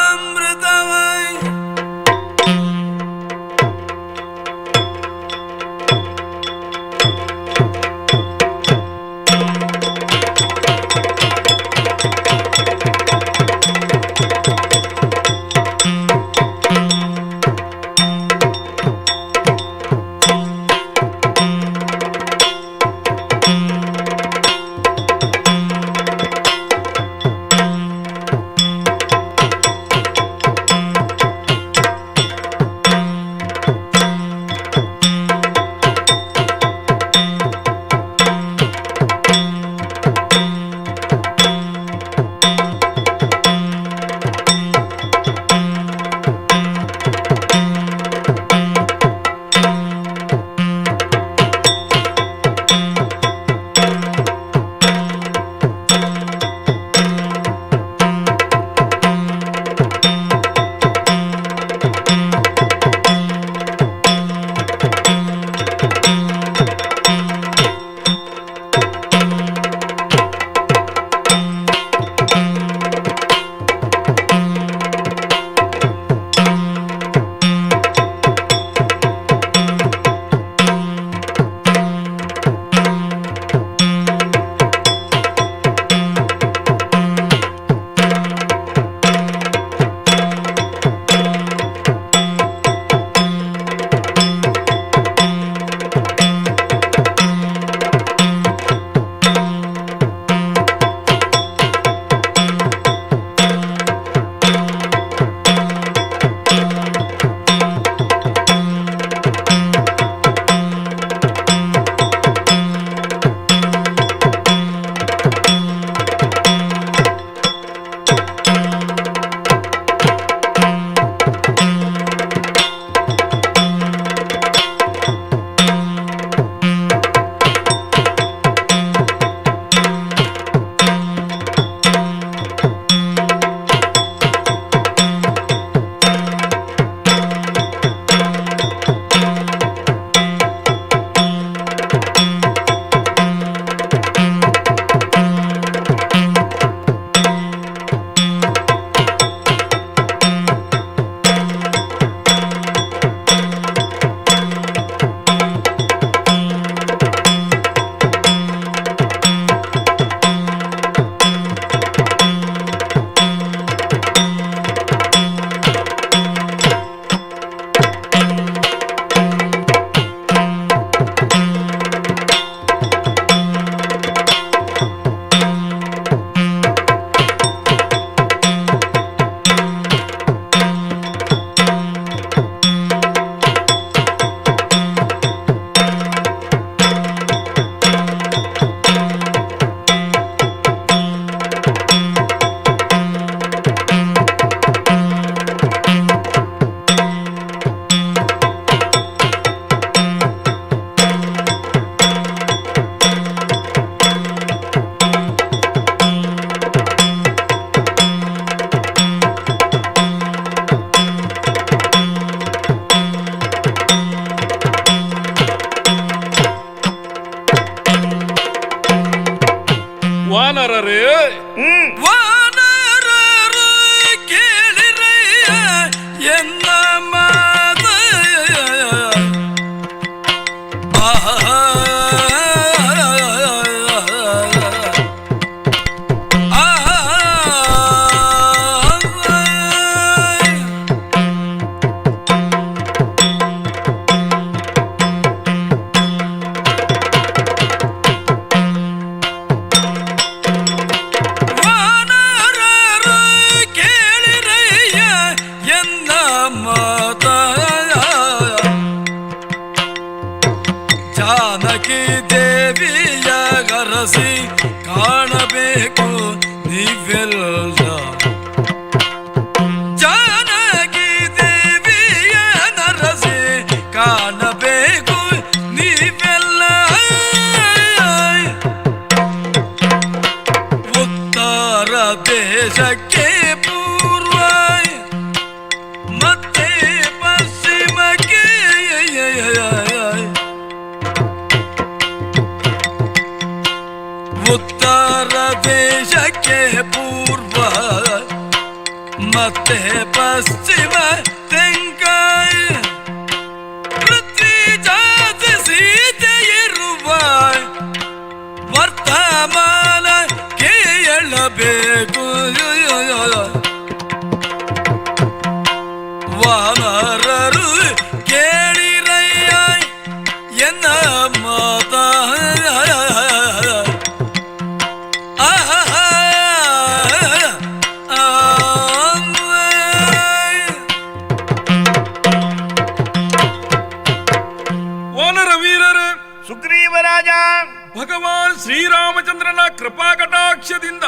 Speaker 14: ಅರಸಿ ಕಾಣಬೇಕು ನೀವೆಲ್ಲ. ಜಾನಕಿ ದೇವಿಯ ನರಸಿ ಕಾಣಬೇಕು ನೀವೆಲ್ಲ. ಉತ್ತರ ದೇಶಕ್ಕೆ ಪೂರ್ವ ಮತ್ತೆ ಪಶ್ಚಿಮಕ್ಕೆ, ಉತ್ತರ ದೇಶಕ್ಕೆ ಪೂರ್ವ ಮತ್ತೆ ಪಶ್ಚಿಮ ತೆಂಕಾಯ ಪೃಥ್ವಿ ಜಾತಿ ಸೀತೆ ಇರುವ ವರ್ತಮಾನ ಕೇಳಬೇಕು. ವಾನರರು ಕೇಳಿರಯ್ಯ ಎನ್ನ ಮಾತ.
Speaker 8: ವಾನರ ವೀರರೇ,
Speaker 22: ಸುಗ್ರೀವರಾಜ,
Speaker 8: ಭಗವಾನ್ ಶ್ರೀರಾಮಚಂದ್ರನ ಕೃಪಾ ಕಟಾಕ್ಷದಿಂದ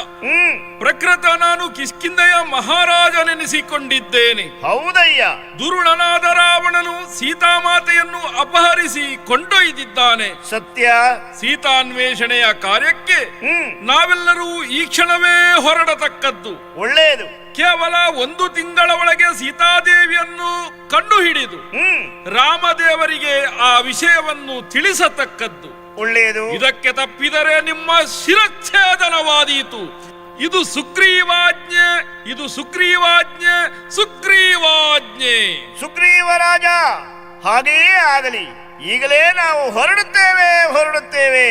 Speaker 8: ಪ್ರಕೃತ ನಾನು ಕಿಷ್ಕಿಂದೆಯ ಮಹಾರಾಜನೆನಿಸಿಕೊಂಡಿದ್ದೇನೆ.
Speaker 22: ಹೌದಯ್ಯ.
Speaker 8: ದುರುಳನಾದ ರಾವಣನು ಸೀತಾಮಾತೆಯನ್ನು ಅಪಹರಿಸಿ ಕೊಂಡೊಯ್ದಿದ್ದಾನೆ.
Speaker 22: ಸತ್ಯ.
Speaker 8: ಸೀತಾನ್ವೇಷಣೆಯ ಕಾರ್ಯಕ್ಕೆ ನಾವೆಲ್ಲರೂ ಈ ಕ್ಷಣವೇ ಹೊರಡತಕ್ಕದ್ದು.
Speaker 22: ಒಳ್ಳೆಯದು.
Speaker 8: ಕೇವಲ 1 ತಿಂಗಳ ಒಳಗೆ ಸೀತಾದೇವಿಯನ್ನು ಕಂಡು ಹಿಡಿದು ರಾಮದೇವರಿಗೆ ಆ ವಿಷಯವನ್ನು ತಿಳಿಸತಕ್ಕದ್ದು.
Speaker 22: ಒಳ್ಳೆಯದು.
Speaker 8: ಇದಕ್ಕೆ ತಪ್ಪಿದರೆ ನಿಮ್ಮ ಶಿರಚ್ಛೇದನವಾದೀತು. ಇದು ಸುಗ್ರೀವಾಜ್ಞೆ, ಇದು ಸುಗ್ರೀವಾಜ್ಞೆ, ಸುಗ್ರೀವಾಜ್ಞೆ.
Speaker 22: ಸುಗ್ರೀವರಾಜ, ಹಾಗೆಯೇ ಆಗಲಿ. ಈಗಲೇ ನಾವು ಹೊರಡುತ್ತೇವೆ, ಹೊರಡುತ್ತೇವೆ.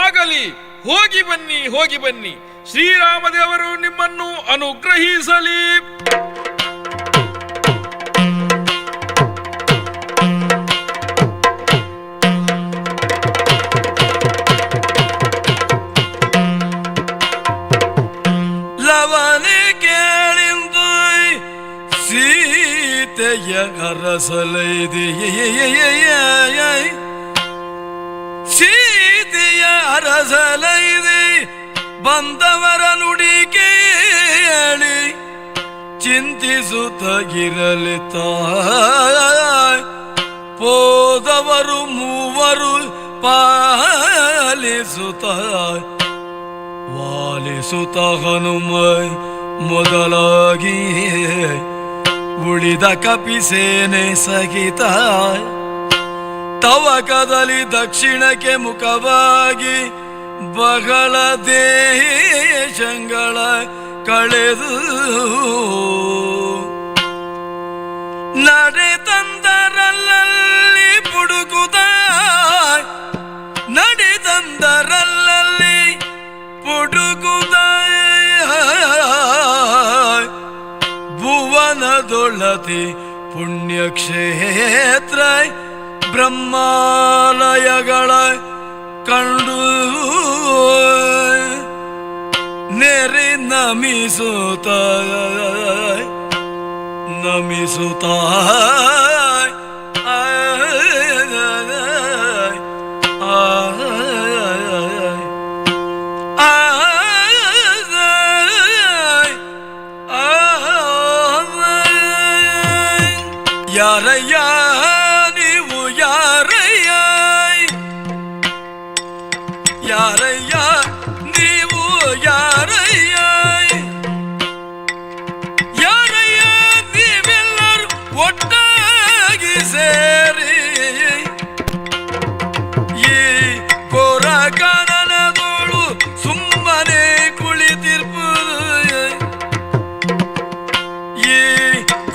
Speaker 8: ಆಗಲಿ, ಹೋಗಿ ಬನ್ನಿ, ಹೋಗಿ ಬನ್ನಿ. ಶ್ರೀರಾಮದೇವರು ನಿಮ್ಮನ್ನು ಅನುಗ್ರಹಿಸಲಿ.
Speaker 14: ಲವನೆ ಕೇಳಿಂದು ಸೀತೆಯ ಅರಸಲೈದೆ, ಸೀತೆಯ ಅರಸಲೈದೆ ಬಂದವರ ನುಡಿ ಕೇಳಿ ಚಿಂತಿಸುತ್ತ ಇರಲಿ ತಾಯ್. ಪೋದವರು ಮೂವರು ಪಾಲಿಸುತ್ತ ವಾಲಿಸುತ್ತ ಹನುಮ ಮೊದಲಾಗಿ ಉಳಿದ ಕಪಿಸೇನೆ ಸಹಿತ ತವಕದಲ್ಲಿ ದಕ್ಷಿಣಕ್ಕೆ ಮುಖವಾಗಿ ಬಹಳ ದೇಶಗಳ ಕಳೆದು ನಡೆ ತಂದರಲ್ಲಲ್ಲಿ ಪುಡುಕುದ, ನಡೆ ತಂದರಲ್ಲಲ್ಲಿ ಪುಡುಕುದ ಭುವನದೊಳತಿ ಪುಣ್ಯಕ್ಷೇತ್ರ ಬ್ರಹ್ಮಾಲಯಗಳ ಕಂಡು ನೆರೆ ನಮಿಸುತ್ತ ನಮಿಸುತ್ತ ಯಾರಯ್ಯ ನೀವು ಯಾರಯ್ಯ, ಯಾರಯ್ಯ ನೀವು ಯಾರಯ್ಯ, ಯಾರಯ್ಯ ನೀವೆಲ್ಲರೂ ಒಟ್ಟಾಗಿ ಸೇರಿ ಈ ಕೋರ ಕಾನನದೋಳು ಸುಮ್ಮನೆ ಕುಳಿತಿರ್ಪುದು, ಈ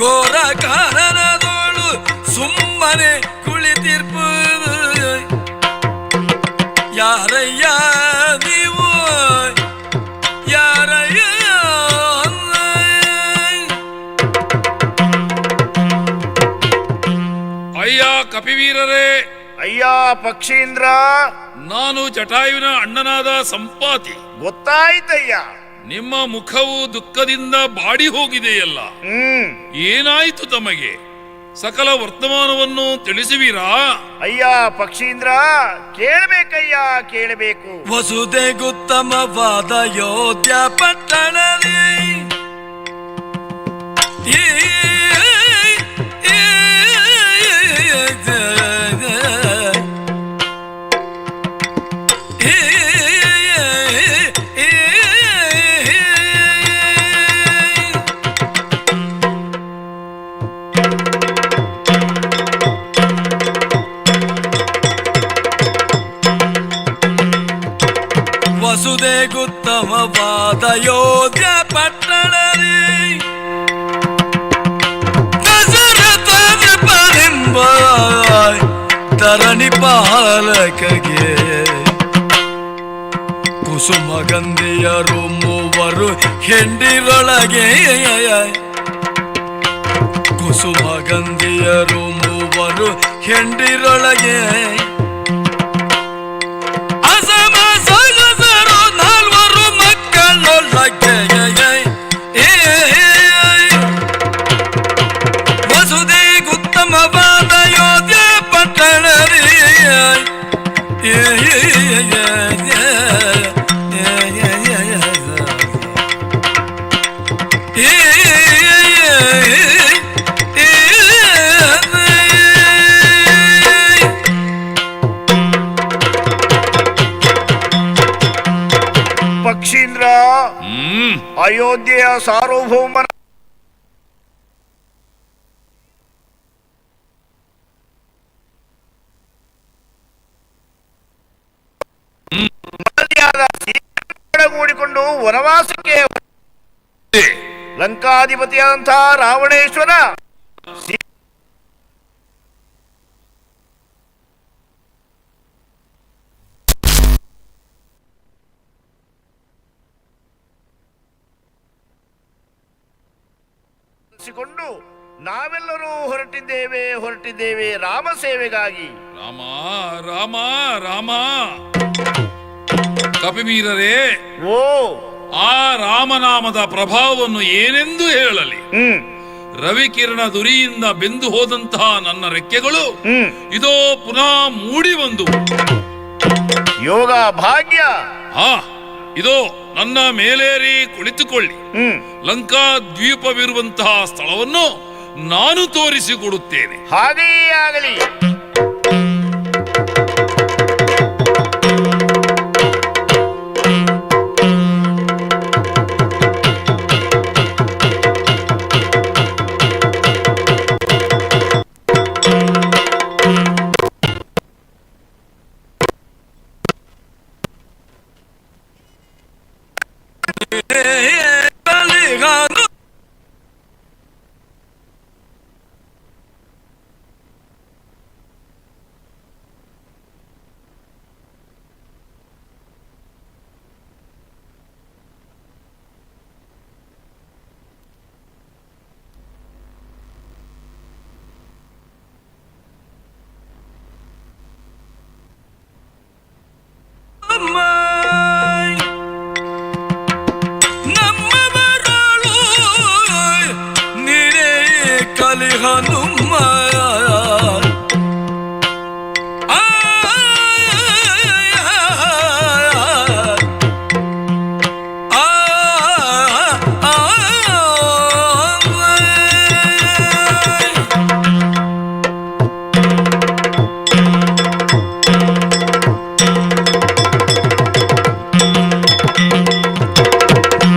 Speaker 14: ಘೋರ ಕಾನನದೋಳು ಸುಮ್ಮನೆ ಕುಳಿತಿರ್ಪುದು. ಯಾರಯ್ಯ ನೀವು ಯಾರಯ್ಯ.
Speaker 8: ಅಯ್ಯ ಕಪಿವೀರರೇ,
Speaker 22: ಅಯ್ಯ ಪಕ್ಷೀಂದ್ರ,
Speaker 8: ನಾನು ಜಟಾಯುವಿನ ಅಣ್ಣನಾದ ಸಂಪಾತಿ.
Speaker 22: ಗೊತ್ತಾಯ್ತಯ್ಯ.
Speaker 8: ನಿಮ್ಮ ಮುಖವು ದುಃಖದಿಂದ ಬಾಡಿ ಹೋಗಿದೆಯಲ್ಲ, ಏನಾಯಿತು ತಮಗೆ? ಸಕಲ ವರ್ತಮಾನವನ್ನು ತಿಳಿಸುವಿರಾ?
Speaker 22: ಅಯ್ಯ ಪಕ್ಷೀಂದ್ರ, ಕೇಳಬೇಕಯ್ಯ, ಕೇಳಬೇಕು.
Speaker 14: ವಸುದೆಗುತ್ತಮವಾದ ಯೋಧ್ಯ ಪಟ್ಟಣದಿ ವಸುದೆಗುತ್ತಮವಾದ ಯೋಧ್ಯ ಪಟ್ಟಣದಿ ದಶರಥ ನೃಪನೆಂಬ ಧರಣಿ ಪಾಲಕಗೆ ಕುಸುಮಗಂಧಿಯರು ಮೂವರು ಹೆಂಡಿರೊಳಗೆ, ಕುಸುಮಗಂಧಿಯರು ಮೂವರು ಹೆಂಡಿರೊಳಗೆ ಅಸಮ ಸೊಗಸರು ನಾಲ್ವರು ಮಕ್ಕಳೊಳಗೆ ವಸುದೇಗುತ್ತಮವಾದ ಯೋಧ್ಯ ಪಟ್ಟಣದಿ
Speaker 22: ಪಕ್ಷೀಂದ್ರ, ಅಯೋಧ್ಯೆಯ ಸಾರ್ವಭೌಮನ ಗೂಡಿಕೊಂಡು ವನವಾಸಕ್ಕೆ ಲಂಕಾಧಿಪತಿಯಾದಂತಹ ರಾವಣೇಶ್ವರ ಕೊಂಡು ನಾವೆಲ್ಲರೂ ಹೊರಟಿದ್ದೇವೆ, ಹೊರಟಿದ್ದೇವೆ ರಾಮ ಸೇವೆಗಾಗಿ.
Speaker 8: ರಾಮ ರಾಮ ರಾಮ. ಕಪಿವೀರರೇ,
Speaker 22: ಓ
Speaker 8: ಆ ರಾಮನಾಮದ ಪ್ರಭಾವವನ್ನು ಏನೆಂದು ಹೇಳಲಿ? ರವಿಕಿರಣ ದುರಿಯಿಂದ ಬೆಂದು ಹೋದಂತಹ ನನ್ನ ರೆಕ್ಕೆಗಳು ಇದೋ ಪುನಃ ಮೂಡಿ ಬಂದು
Speaker 22: ಯೋಗ ಭಾಗ್ಯ.
Speaker 8: ಇದೋ ನನ್ನ ಮೇಲೇರಿ ಕುಳಿತುಕೊಳ್ಳಿ. ಲಂಕಾ ದ್ವೀಪವಿರುವಂತಹ ಸ್ಥಳವನ್ನು ನಾನು ತೋರಿಸಿಕೊಡುತ್ತೇನೆ.
Speaker 22: ಹಾಗೆಯೇ ಆಗಲಿ.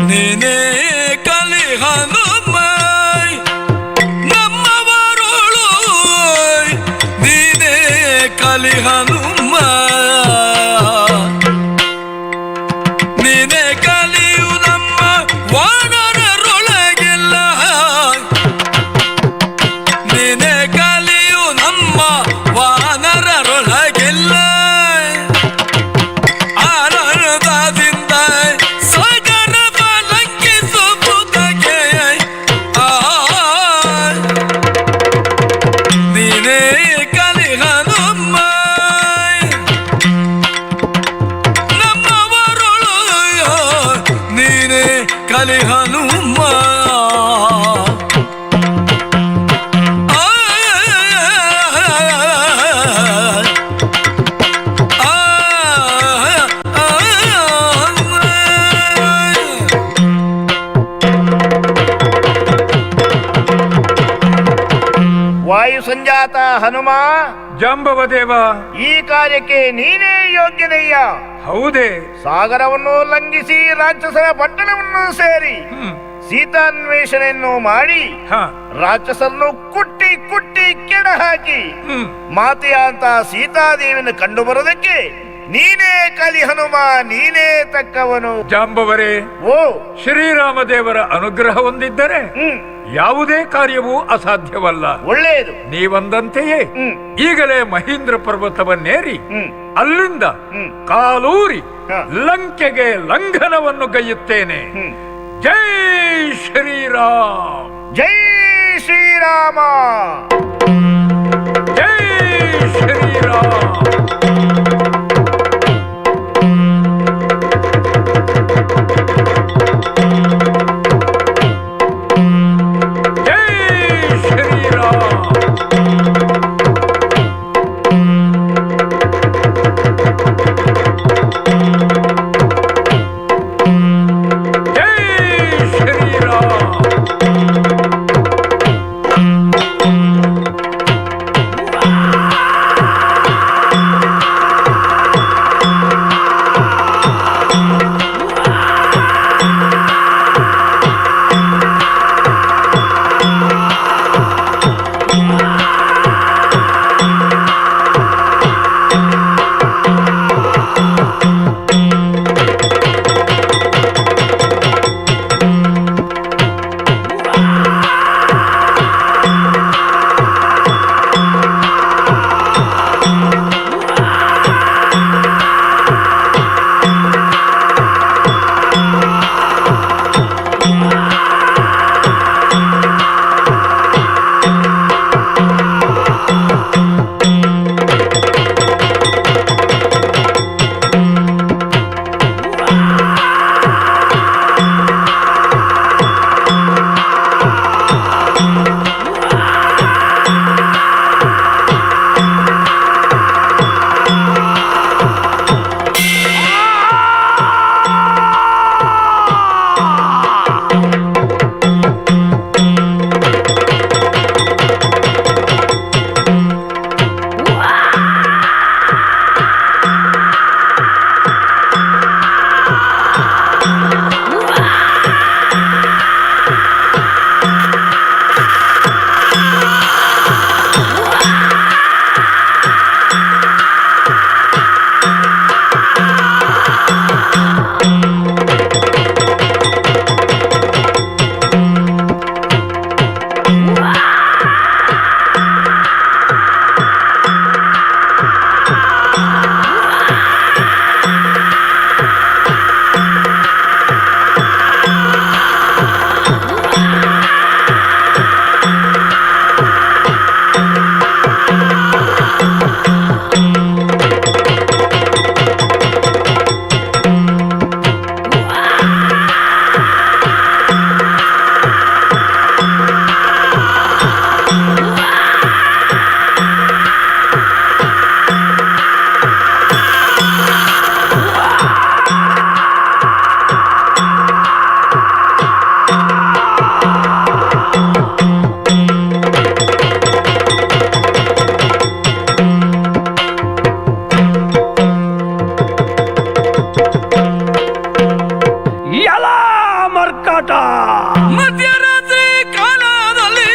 Speaker 14: ನೀನೇ ಕಲಿ ಹನುಮ.
Speaker 22: ಸಂಜಾತ ಹನುಮ.
Speaker 7: ಜಾಂಬವದೇವ,
Speaker 22: ಈ ಕಾರ್ಯಕ್ಕೆ ನೀನೇ ಯೋಗ್ಯನಯ್ಯ.
Speaker 7: ಹೌದೇ?
Speaker 22: ಸಾಗರವನ್ನು ಲಂಘಿಸಿ ರಾಕ್ಷಸರ ಪಟ್ಟಣವನ್ನು ಸೇರಿ ಸೀತಾನ್ವೇಷಣೆಯನ್ನು ಮಾಡಿ ರಾಕ್ಷಸರನ್ನು ಕುಟ್ಟಿ ಕುಟ್ಟಿ ಕೆಡ ಹಾಕಿ ಮಾತೆಯಂತ ಸೀತಾದೇವಿಯನ್ನು ಕಂಡು ಬರೋದಕ್ಕೆ ನೀನೇ ಕಲಿ ಹನುಮ, ನೀನೇ ತಕ್ಕವನು.
Speaker 7: ಜಾಂಬವರೇ,
Speaker 22: ಓ
Speaker 7: ಶ್ರೀರಾಮದೇವರ ಅನುಗ್ರಹ ಹೊಂದಿದ್ದರೆ ಯಾವುದೇ ಕಾರ್ಯವೂ ಅಸಾಧ್ಯವಲ್ಲ.
Speaker 22: ಒಳ್ಳೆಯದು.
Speaker 7: ನೀವಂದಂತೆಯೇ ಈಗಲೇ ಮಹೇಂದ್ರ ಪರ್ವತವನ್ನೇರಿ ಅಲ್ಲಿಂದ ಕಾಲೂರಿ ಲಂಕೆಗೆ ಲಂಘನವನ್ನು ಗೈಯುತ್ತೇನೆ. ಜೈ ಶ್ರೀರಾಮ್,
Speaker 22: ಜೈ ಶ್ರೀರಾಮ,
Speaker 7: ಜೈ ಶ್ರೀರಾಮ್.
Speaker 15: ಮಧ್ಯರಾತ್ರಿ ಕಾಲದಲ್ಲಿ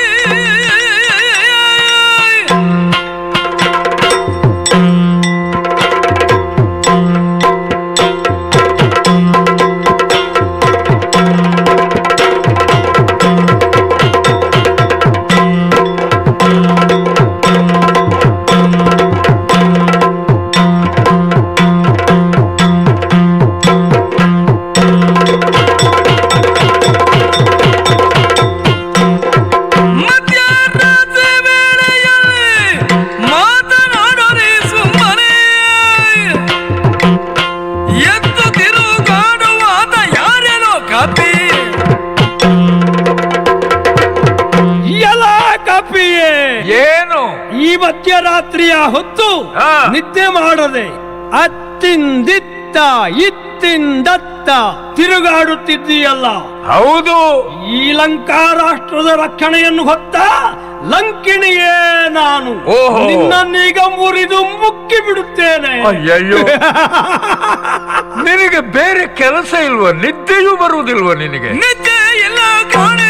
Speaker 15: ಮಧ್ಯರಾತ್ರಿ ವೇಳೆಯಲ್ಲಿ ಮಾತನಾಡಲಿ ಸುಮ್ಮನೆ ಎದ್ದು ತಿರುಗಾಡುವಾತ ಯಾರೇನೋ ಕಪಿ
Speaker 12: ಎಲ್ಲ ಕಪಿಯೇ,
Speaker 7: ಏನು
Speaker 12: ಈ ಮಧ್ಯರಾತ್ರಿಯ ಹೊತ್ತು ನಿದ್ದೆ ಮಾಡದೆ ಅತ್ತಿಂದಿತ್ತ ಇತ್ತಿಂದತ್ತ ತಿರುಗಾಡುತ್ತಿದ್ದೀಯಲ್ಲ?
Speaker 7: ಹೌದು.
Speaker 12: ಈ ಲಂಕಾ ರಾಷ್ಟ್ರದ ರಕ್ಷಣೆಯನ್ನು ಹೊತ್ತ ಲಂಕಿಣಿಯೇ ನಾನು. ನಿನ್ನನ್ನೀಗ ಮುರಿದು ಮುಕ್ಕಿ ಬಿಡುತ್ತೇನೆ.
Speaker 7: ಅಯ್ಯಯ್ಯೋ, ನಿನಗೆ ಬೇರೆ ಕೆಲಸ ಇಲ್ವ? ನಿದ್ದೆಯೂ ಬರುವುದಿಲ್ವ ನಿನಗೆ?
Speaker 15: ನಿದ್ದೆ ಇಲ್ಲ ಕಾಣೆ.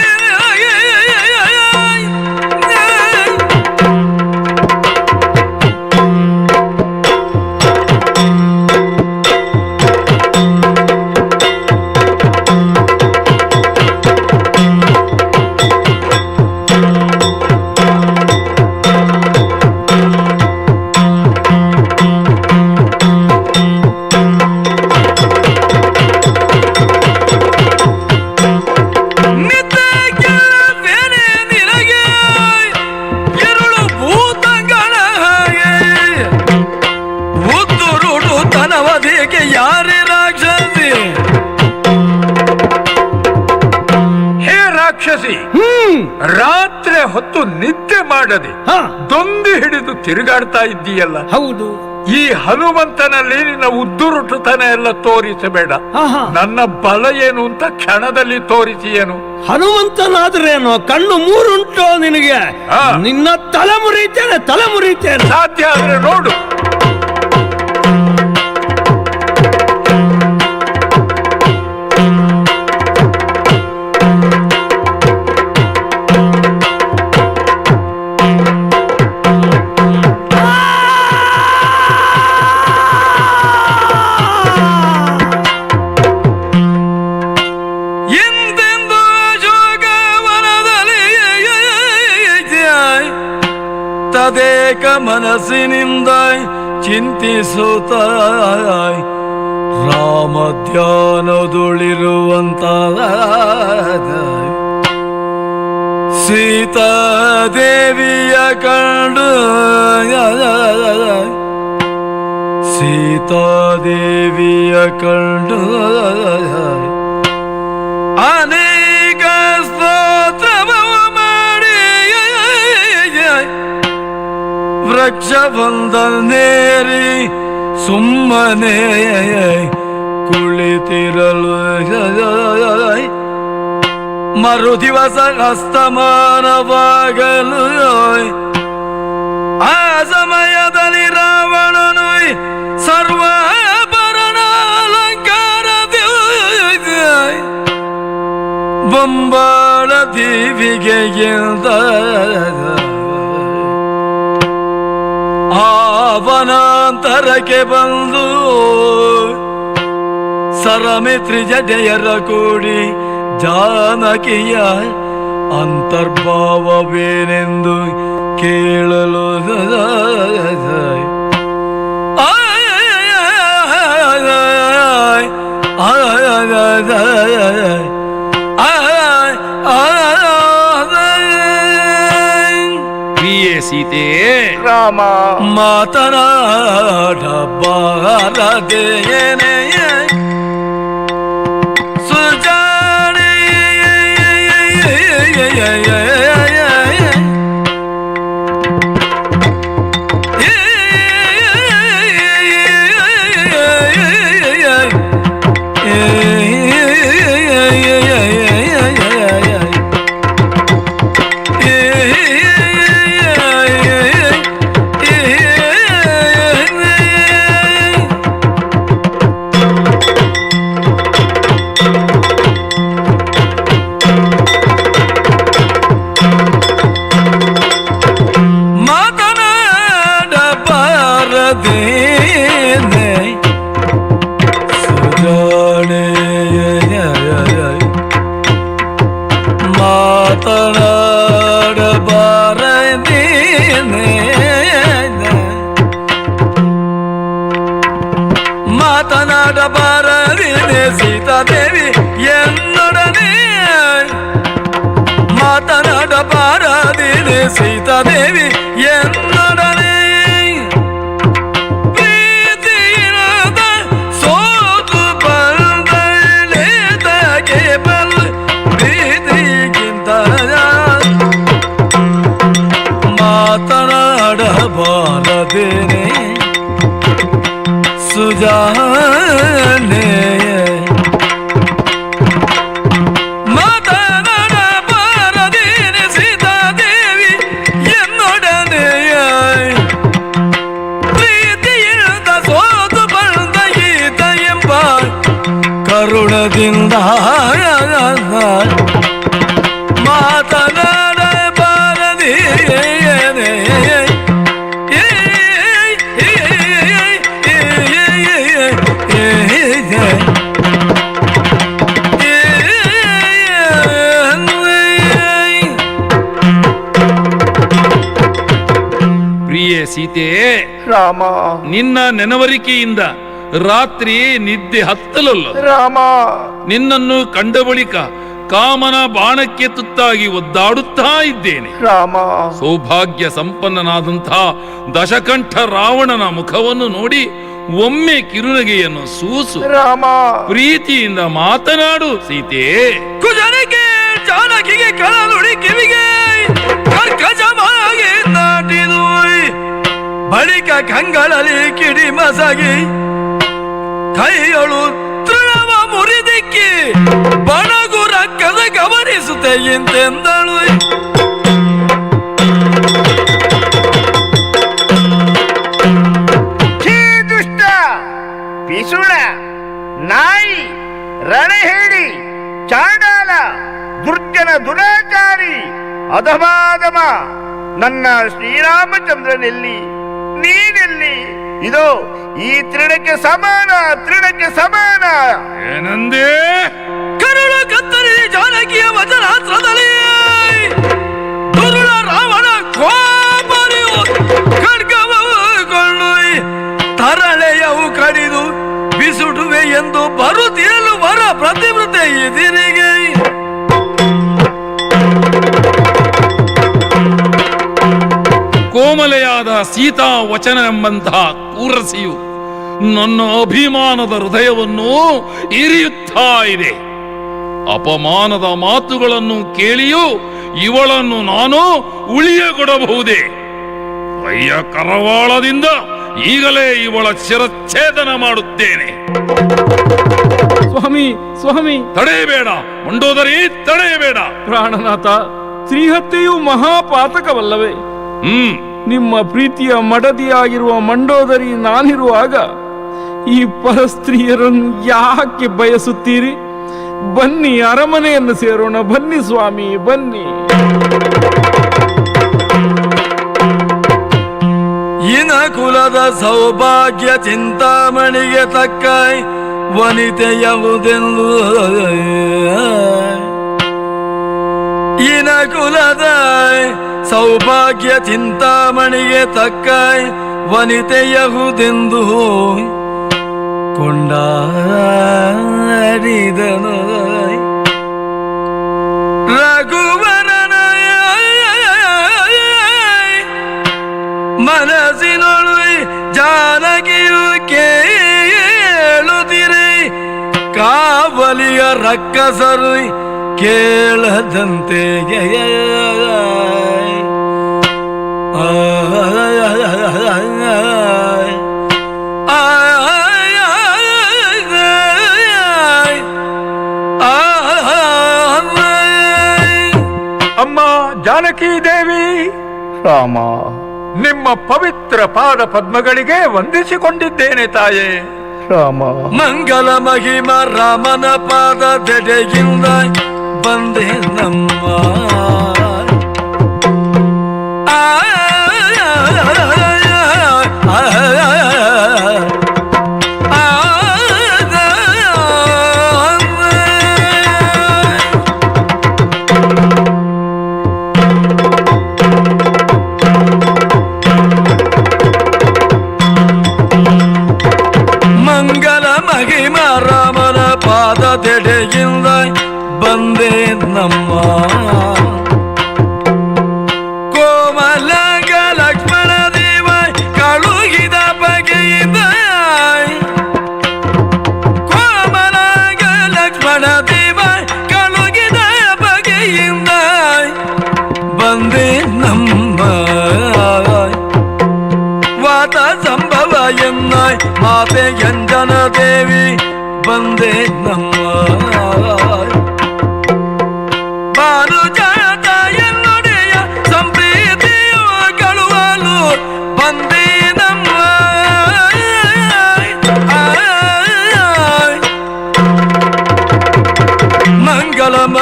Speaker 7: ರಾತ್ರಿ ಹೊತ್ತು ನಿದ್ದೆ ಮಾಡದೆ ದೊಂದಿ ಹಿಡಿದು ತಿರುಗಾಡ್ತಾ ಇದ್ದೀಯಲ್ಲ.
Speaker 12: ಹೌದು.
Speaker 7: ಈ ಹನುಮಂತನಲ್ಲಿ ನಿನ್ನ ಉದ್ದುರುಟುತನ ಎಲ್ಲ ತೋರಿಸಬೇಡ. ನನ್ನ ಬಲ ಏನು ಅಂತ ಕ್ಷಣದಲ್ಲಿ ತೋರಿಸಿ. ಏನು
Speaker 12: ಹನುಮಂತನಾದ್ರೇನು, ಕಣ್ಣು ಮೂರುಂಟು ನಿನಗೆ? ನಿನ್ನ ತಲೆ ಮುರಿತೇನೆ, ತಲೆ ಮುರಿತೇನೆ.
Speaker 7: ಸಾಧ್ಯ ಆದ್ರೆ ನೋಡು.
Speaker 15: ತದೇಕ ಮನಸ್ಸಿನಿಂದ ಚಿಂತಿಸುತ್ತ ರಾಮ ಧ್ಯಾನದೊಳಿರುವಂತ ಸೀತಾದೇವಿಯ ಕಂಡು, ಸೀತಾದೇವಿಯ ಕಂಡು ಅನೇಕ ಸ್ತೋತ್ರವ ಮಾಡಿ ವೃಕ್ಷಬಂಧನೇರಿ ಸುಮ್ಮನೆ ಕುಳಿತಿರಲು ಮರುದಿವಸ ಅಸ್ತಮಾನವಾಗಲು ಆ ಸಮಯದಲ್ಲಿ ರಾವಣನು ಸರ್ವಾಭರಣ ಬೊಂಬಾಳ ದೇವಿಗೆ ಆವನಾಂತರಕ್ಕೆ ಬಂದು ಸರಮಿತ್ರಿ ಜಡೆಯರ ಕೂಡಿ ಜಾನಕಿಯ ಅಂತರ್ಭಾವವೇನೆಂದು ಕೇಳಲು
Speaker 8: ಸೀತೆ
Speaker 22: ರಾಮ
Speaker 15: ಮಾತನಾಡ ಬಾರದೇನೆ ಸುಜಾಣಿ ಮಾತನಾಡಬಾರದಿದೆ ಸೀತಾದೇವಿ ಎನ್ನೊಡನೆ, ಮಾತನಾಡಬಾರದಿದೆ ಸೀತಾದೇವಿ ಎನ್ನೊಡನೆ, ಪ್ರೀತಿಯಿರದ ಸೋತು ಬಂದಳೆದಗೆ ಬಲ್ ಪ್ರೀತಿಗಿಂತ ಮಾತನಾಡಬಾರದೇನೆ ಸುಜಾನೆ, ಮಾತನಾಡಬಾರದೇನೆ ಸೀತಾದೇವಿ ಮೋಹದಿಂದ ಮಾತನಾಡ ಬಾರದಿ.
Speaker 8: ಪ್ರಿಯೆ ಸೀತೆಯೇ,
Speaker 22: ರಾಮ,
Speaker 8: ನಿನ್ನ ನೆನವರಿಕೆಯಿಂದ ರಾತ್ರಿ ನಿದ್ದೆ ಹತ್ತಲಲ್ಲ.
Speaker 22: ರಾಮ,
Speaker 8: ನಿನ್ನನ್ನು ಕಂಡ ಬಳಿಕ ಕಾಮನ ಬಾಣಕ್ಕೆ ತುತ್ತಾಗಿ ಒದ್ದಾಡುತ್ತಾ ಇದ್ದೇನೆ.
Speaker 22: ರಾಮ,
Speaker 8: ಸೌಭಾಗ್ಯ ಸಂಪನ್ನನಾದಂತಹ ದಶಕಂಠ ರಾವಣನ ಮುಖವನ್ನು ನೋಡಿ ಒಮ್ಮೆ ಕಿರುನಗೆಯನ್ನು ಸೂಸು.
Speaker 22: ರಾಮ,
Speaker 8: ಪ್ರೀತಿಯಿಂದ ಮಾತನಾಡು ಸೀತೆ.
Speaker 15: ಕುಜನಿಗೆ ಜಾನಕಿಗೆ ಕಳನುಡಿ ಕಿವಿಗೆ ಕರ್ಕಜವಾಗಿ ನಾಟಿದು, ಬಳಿಕ ಕಂಗಳಲ್ಲಿ ಕಿಡಿ ಮಸಗಿ ಕೈಯಳು ತೃಣವ ಮುರಿದಿಕ್ಕಿ ಬಣಗು ರಕ್ಕದ ಗಮನಿಸುತ್ತೆ ಇಂತೆಂದಳು.
Speaker 22: ಛೀ ದುಷ್ಟ, ಪಿಸುಣ, ನಾಯಿ, ರಣಹೇಡಿ, ಚಾಂಡಾಲ, ದುರ್ಜನ ದುರಾಚಾರಿ, ಅಧಮಾಧಮ, ನನ್ನ ಶ್ರೀರಾಮಚಂದ್ರನೆಲ್ಲಿ, ನೀನೆಲ್ಲಿ? ಇದೋ ಈ ತೃಣಕ್ಕೆ ಸಮಾನ, ತೃಣಕ್ಕೆ ಸಮಾನ.
Speaker 8: ಏನಂದೇ?
Speaker 15: ಕರುಳು ಕತ್ತರಿ ಜಾನಕಿಯ ವಚನಾತ್ರದಲ್ಲಿ ದುರುಳ ರಾವಣ ಕೋಪರಿಯು ಖಡ್ಗವನ್ನು ತರಳೆಯವು ಕಡಿದು ಬಿಸುಟುವೆ ಎಂದು ಬರುತ್ತಿರಲು ವರ ಪ್ರತಿವೃತೆ ಎದಿರಿಗೆ.
Speaker 8: ಕೋಮಲೆಯಾದ ಸೀತಾ ವಚನ ಎಂಬಂತಹ ಕೂರಸಿಯು ನನ್ನ ಅಭಿಮಾನದ ಹೃದಯವನ್ನು ಇರಿಯುತ್ತಾ ಇದೆ. ಅಪಮಾನದ ಮಾತುಗಳನ್ನು ಕೇಳಿಯೂ ಇವಳನ್ನು ನಾನು ಉಳಿಯಗೊಡಬಹುದೇ? ಅಯ್ಯ ಕರವಾಳದಿಂದ ಈಗಲೇ ಇವಳ ಶಿರಚ್ಛೇದನ ಮಾಡುತ್ತೇನೆ.
Speaker 4: ಸ್ವಾಮಿ, ಸ್ವಾಮಿ,
Speaker 8: ತಡೆಯಬೇಡ ಮಂಡೋದರಿ, ತಡೆಯಬೇಡ.
Speaker 4: ಪ್ರಾಣನಾಥ, ಸ್ತ್ರೀಹತ್ಯೆಯು ಮಹಾಪಾತಕವಲ್ಲವೇ? ನಿಮ್ಮ ಪ್ರೀತಿಯ ಮಡದಿಯಾಗಿರುವ ಮಂಡೋದರಿ ನಾನಿರುವಾಗ ಈ ಪರಸ್ತ್ರೀಯರನ್ನು ಯಾಕೆ ಬಯಸುತ್ತೀರಿ? ಬನ್ನಿ, ಅರಮನೆಯನ್ನು ಸೇರೋಣ. ಬನ್ನಿ ಸ್ವಾಮಿ, ಬನ್ನಿ.
Speaker 15: ಇನ ಕುಲದ ಸೌಭಾಗ್ಯ ಚಿಂತಾಮಣಿಗೆ ತಕ್ಕ ವನಿತೆಯವುದೆಂದು, ಇನ ಕುಲದ ಸೌಭಾಗ್ಯ ಚಿಂತಾಮಣಿಗೆ ತಕ್ಕ ವನಿತೆಯಹುದೆಂದು ಕೊಂಡಾಡಿದನು ರಘುವರನ ಮನಸ್ಸಿನೊಳು ಜಾನಕಿಯು ಕೇಳುತ್ತಿರೆ, ಕಾವಲಿಯ ರಕ್ಕಸರು ಕೇಳದಂತೆ.
Speaker 7: ಅಮ್ಮ ಜಾನಕಿ ದೇವಿ,
Speaker 22: ರಾಮ,
Speaker 7: ನಿಮ್ಮ ಪವಿತ್ರ ಪಾದ ಪದ್ಮಗಳಿಗೆ ವಂದಿಸಿಕೊಂಡಿದ್ದೇನೆ ತಾಯೇ.
Speaker 22: ರಾಮ,
Speaker 15: ಮಂಗಲ ಮಹಿಮ ರಾಮನ ಪಾದ ದೆಡೆಯಿಂದ ಬಂದೆ ನಮ್ಮ. ಮಂಗಲ ಮಹಿಮ ರಾಮನ ಪಾದದೆಡೆಯಿಂದ ಬಂದೆ ನಮ್ಮ. ಕೋಮಲಂಗ ಲಕ್ಷ್ಮಣ ದೇವ ಕಳುಹಿದ ಬಗೆಯಿಂದ, ಕೋಮಲಂಗ ಲಕ್ಷ್ಮಣ ದೇವ ಕಳುಹಿದ ಬಗೆಯಿಂದ ಬಂದೆ ನಮ್ಮ. ವಾತ ಸಂಭವ ಎನ್ನ ಮಾತೆ ಯಂಜನ ದೇವಿ ಬಂದೆ ನಮ್ಮ. ಭಾನುಜಾತ ಎನ್ನೊಡೆಯ ಸಂಪ್ರೀತಿಯು ಕಳುವಲು ಬಂದೆ ನಮ್ಮ.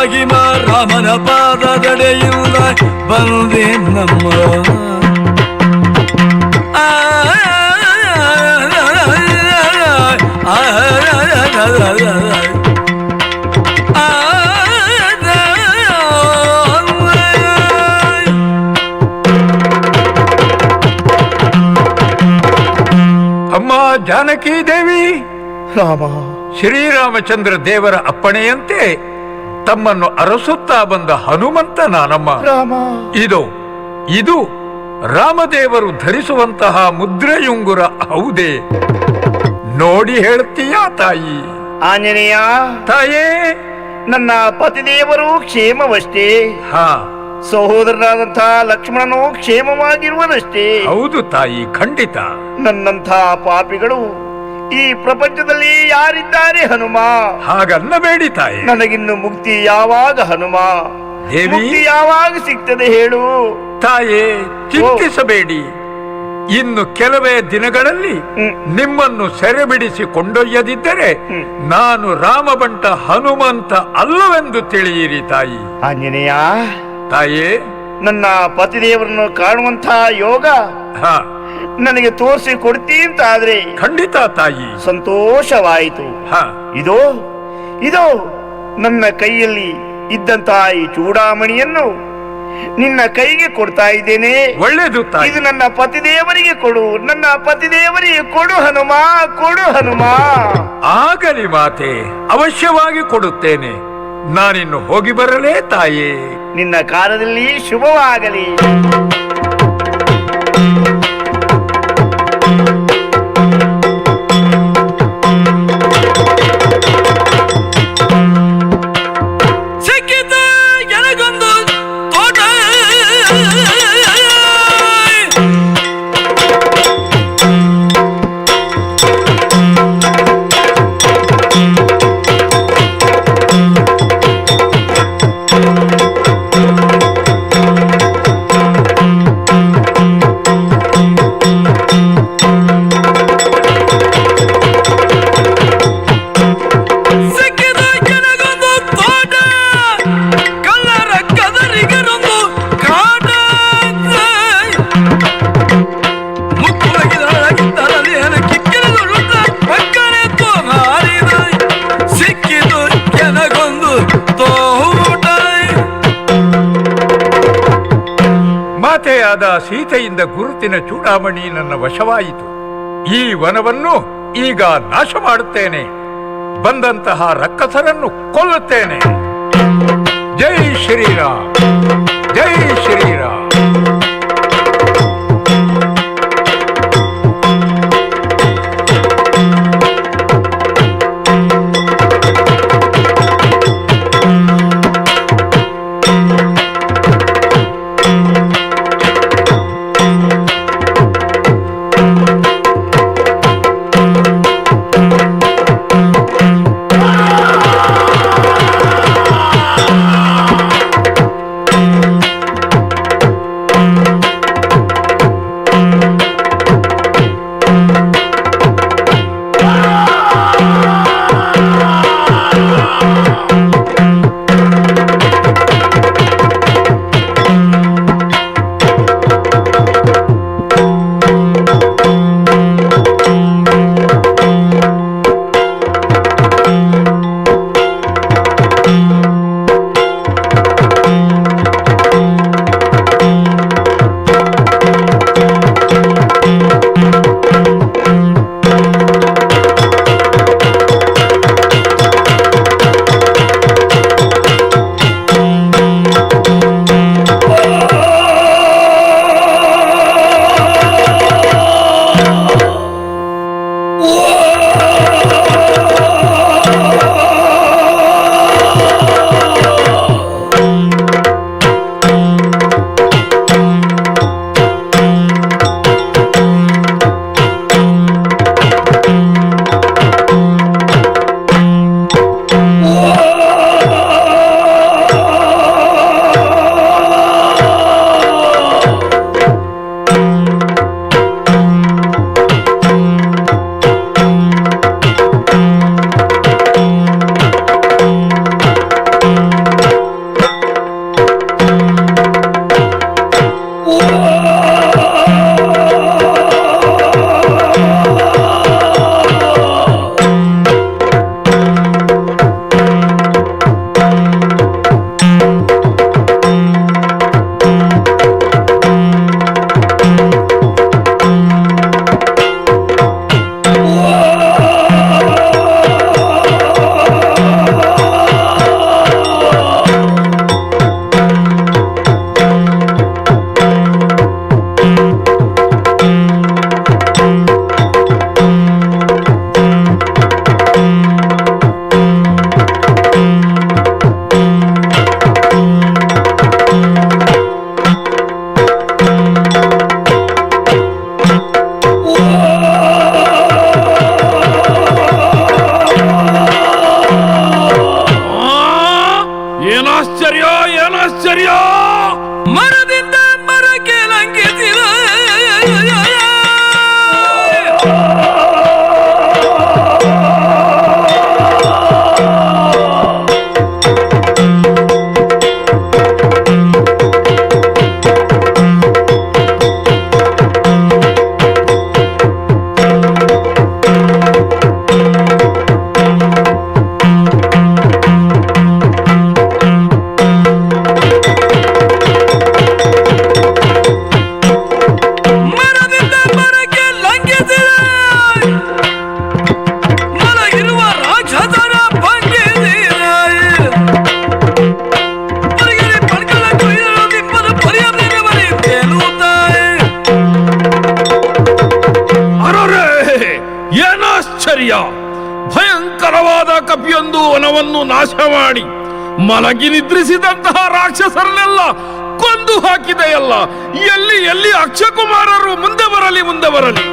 Speaker 15: ಮಹಿಮ ರಾಮನ ಪಾದದಡೆಯಿಂದ ಬಂದೆ ನಮ್ಮ. ಆ ಆ ಆ
Speaker 7: ಅಮ್ಮ ಜಾನಕಿ ದೇವಿ,
Speaker 22: ರಾಮ,
Speaker 7: ಶ್ರೀರಾಮಚಂದ್ರ ದೇವರ ಅಪ್ಪಣೆಯಂತೆ ತಮ್ಮನ್ನು ಅರಸುತ್ತಾ ಬಂದ ಹನುಮಂತ ನಾನಮ್ಮ.
Speaker 22: ರಾಮ,
Speaker 7: ಇದು ಇದು ರಾಮದೇವರು ಧರಿಸುವಂತಹ ಮುದ್ರೆಯುಂಗುರ ಹೌದೇ? ನೋಡಿ ಹೇಳ್ತೀಯಾ ತಾಯಿ?
Speaker 22: ಆಂಜನೇಯ
Speaker 7: ತಾಯೇ,
Speaker 22: ನನ್ನ ಪತಿದೇವರು ಕ್ಷೇಮವಷ್ಟೇ, ಸಹೋದರನಾದಂತಹ ಲಕ್ಷ್ಮಣನು ಕ್ಷೇಮವಾಗಿರುವನಷ್ಟೇ.
Speaker 7: ಹೌದು ತಾಯಿ, ಖಂಡಿತ.
Speaker 22: ನನ್ನಂಥ ಪಾಪಿಗಳು ಈ ಪ್ರಪಂಚದಲ್ಲಿ ಯಾರಿದ್ದಾರೆ ಹನುಮ?
Speaker 7: ಹಾಗನ್ನಬೇಡಿ ತಾಯಿ.
Speaker 22: ನನಗಿನ್ನು ಮುಕ್ತಿ ಯಾವಾಗ ಹನುಮ?
Speaker 7: ದೇವಿ,
Speaker 22: ಮುಕ್ತಿ ಯಾವಾಗ ಸಿಗ್ತದೆ ಹೇಳು?
Speaker 7: ತಾಯೇ, ಚಿಂತಿಸಬೇಡಿ. ಇನ್ನು ಕೆಲವೇ ದಿನಗಳಲ್ಲಿ ನಿಮ್ಮನ್ನು ಸೆರೆಬಿಡಿಸಿ ಕೊಂಡೊಯ್ಯದಿದ್ದರೆ ನಾನು ರಾಮಬಂಟ ಹನುಮಂತ ಅಲ್ಲವೆಂದು ತಿಳಿಯಿರಿ ತಾಯಿ.
Speaker 22: ಆಂಜನೇಯ
Speaker 7: ತಾಯೇ,
Speaker 22: ನನ್ನ ಪತಿದೇವರನ್ನು ಕಾಣುವಂತಹ ಯೋಗ ನನಗೆ ತೋರಿಸಿ ಕೊಡ್ತೀ ಅಂತ ಆದ್ರೆ
Speaker 7: ಖಂಡಿತ ತಾಯಿ,
Speaker 22: ಸಂತೋಷವಾಯಿತು. ಇದು ಇದು ನನ್ನ ಕೈಯಲ್ಲಿ ಇದ್ದಂತಹ ಈ ಚೂಡಾಮಣಿಯನ್ನು ನಿನ್ನ ಕೈಗೆ ಕೊಡ್ತಾ ಇದ್ದೇನೆ.
Speaker 7: ಒಳ್ಳೇದು ತಾಯಿ.
Speaker 22: ಇದು ನನ್ನ ಪತಿದೇವರಿಗೆ ಕೊಡು, ನನ್ನ ಪತಿದೇವರಿಗೆ ಕೊಡು ಹನುಮ, ಕೊಡು ಹನುಮ.
Speaker 7: ಆಗಲಿ ಮಾತೆ, ಅವಶ್ಯವಾಗಿ ಕೊಡುತ್ತೇನೆ. ನಾನಿನ್ನು ಹೋಗಿ ಬರಲೇ ತಾಯಿ?
Speaker 22: ನಿನ್ನ ಕಾಲದಲ್ಲಿ ಶುಭವಾಗಲಿ.
Speaker 15: ಸಿಕ್ಕಿದ ಎನಗೊಂದು ತೋಟ, ಸಿಕ್ಕಿದ ಎನಗೊಂದು ತೋಟ, ಕಲ್ಲರ ಕದರಿಗರೊಂದು ಕಾಟ. ಮುಕ್ಕುವಾಗಿದ್ದಾಳಗಿದ್ದರಲ್ಲಿ ಕಿಕ್ಕಿರಿದೊಳುತ್ತ ಪಕ್ಕನೆ ತೋಮಾರಿದ. ಸಿಕ್ಕಿತು ಎನಗೊಂದು ತೋಟ.
Speaker 7: ಮಾತೆಯಾದ ಸೀತೆಯಿಂದ ಗುರುತಿನ ಚೂಡಾಮಣಿ ನನ್ನ ವಶವಾಯಿತು. ಈ ವನವನ್ನು ಈಗ ನಾಶ ಮಾಡುತ್ತೇನೆ. ಬಂದಂತಹ ರಕ್ಕಸರನ್ನು ಕೊಲ್ಲುತ್ತೇನೆ. ಜೈ ಶ್ರೀರಾಮ್, ಜೈ ಶ್ರೀರಾಮ್.
Speaker 8: ಮಂಡೋದರಿಯ ಭಯಂಕರವಾದ ಕಪಿಯೊಂದು ವನವನ್ನು ನಾಶ ಮಾಡಿ ಮಲಗಿ ನಿದ್ರಿಸಿದಂತಹ ರಾಕ್ಷಸರನ್ನೆಲ್ಲ ಕೊಂದು ಹಾಕಿದೆಯಲ್ಲ. ಎಲ್ಲಿ ಎಲ್ಲಿ ಅಕ್ಷಕುಮಾರರು? ಮುಂದೆ ಬರಲಿ, ಮುಂದೆ ಬರಲಿ.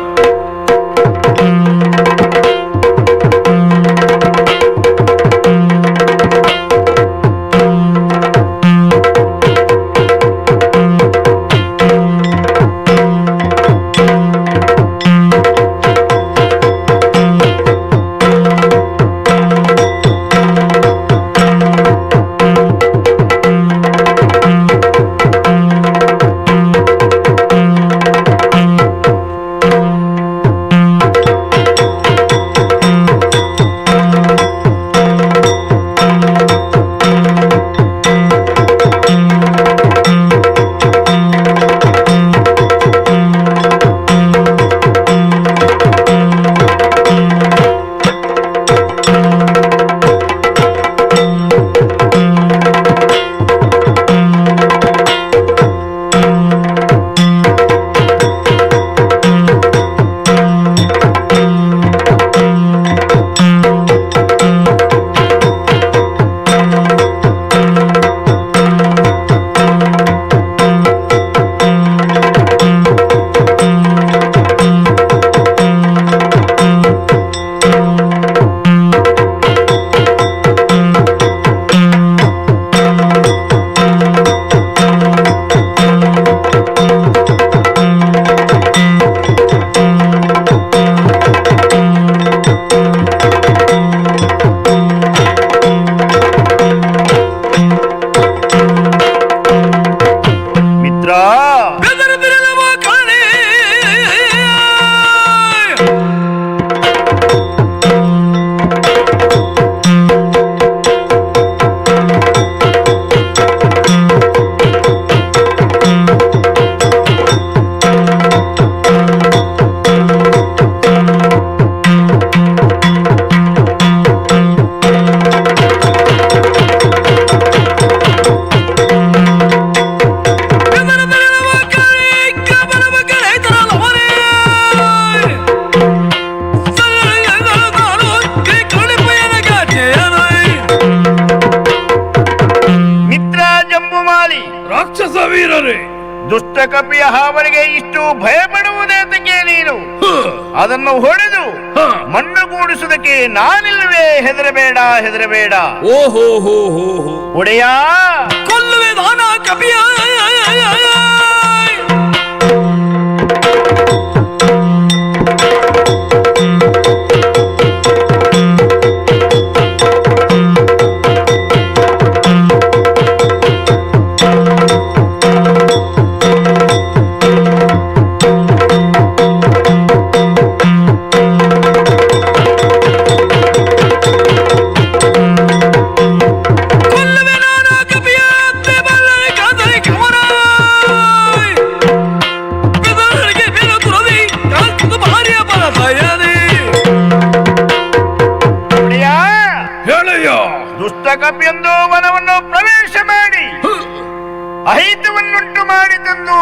Speaker 22: ದುಷ್ಟ ಕಪಿಯ ಹಾವಳಿಗೆ ಇಷ್ಟು ಭಯಪಡುವುದೇತಕ್ಕೆ ನೀನು? ಅದನ್ನು ಹೊಡೆದು ಮಣ್ಣುಗೂಡಿಸುವುದಕ್ಕೆ ನಾನಿಲ್ಲವೇ? ಹೆದರಬೇಡ, ಹೆದರಬೇಡ.
Speaker 8: ಓಹೋ ಹೋ ಹೋ ಹೋ.
Speaker 22: ಒಡೆಯ,
Speaker 15: ಕೊಲ್ಲುವೆ ದಾನ ಕಪಿಯ.
Speaker 22: ದುಷ್ಟ ಕಪಿಯೊಂದು ವನವನ್ನು ಪ್ರವೇಶ ಮಾಡಿ ಅಹಿತವನ್ನುಂಟು ಮಾಡಿತೆಂದು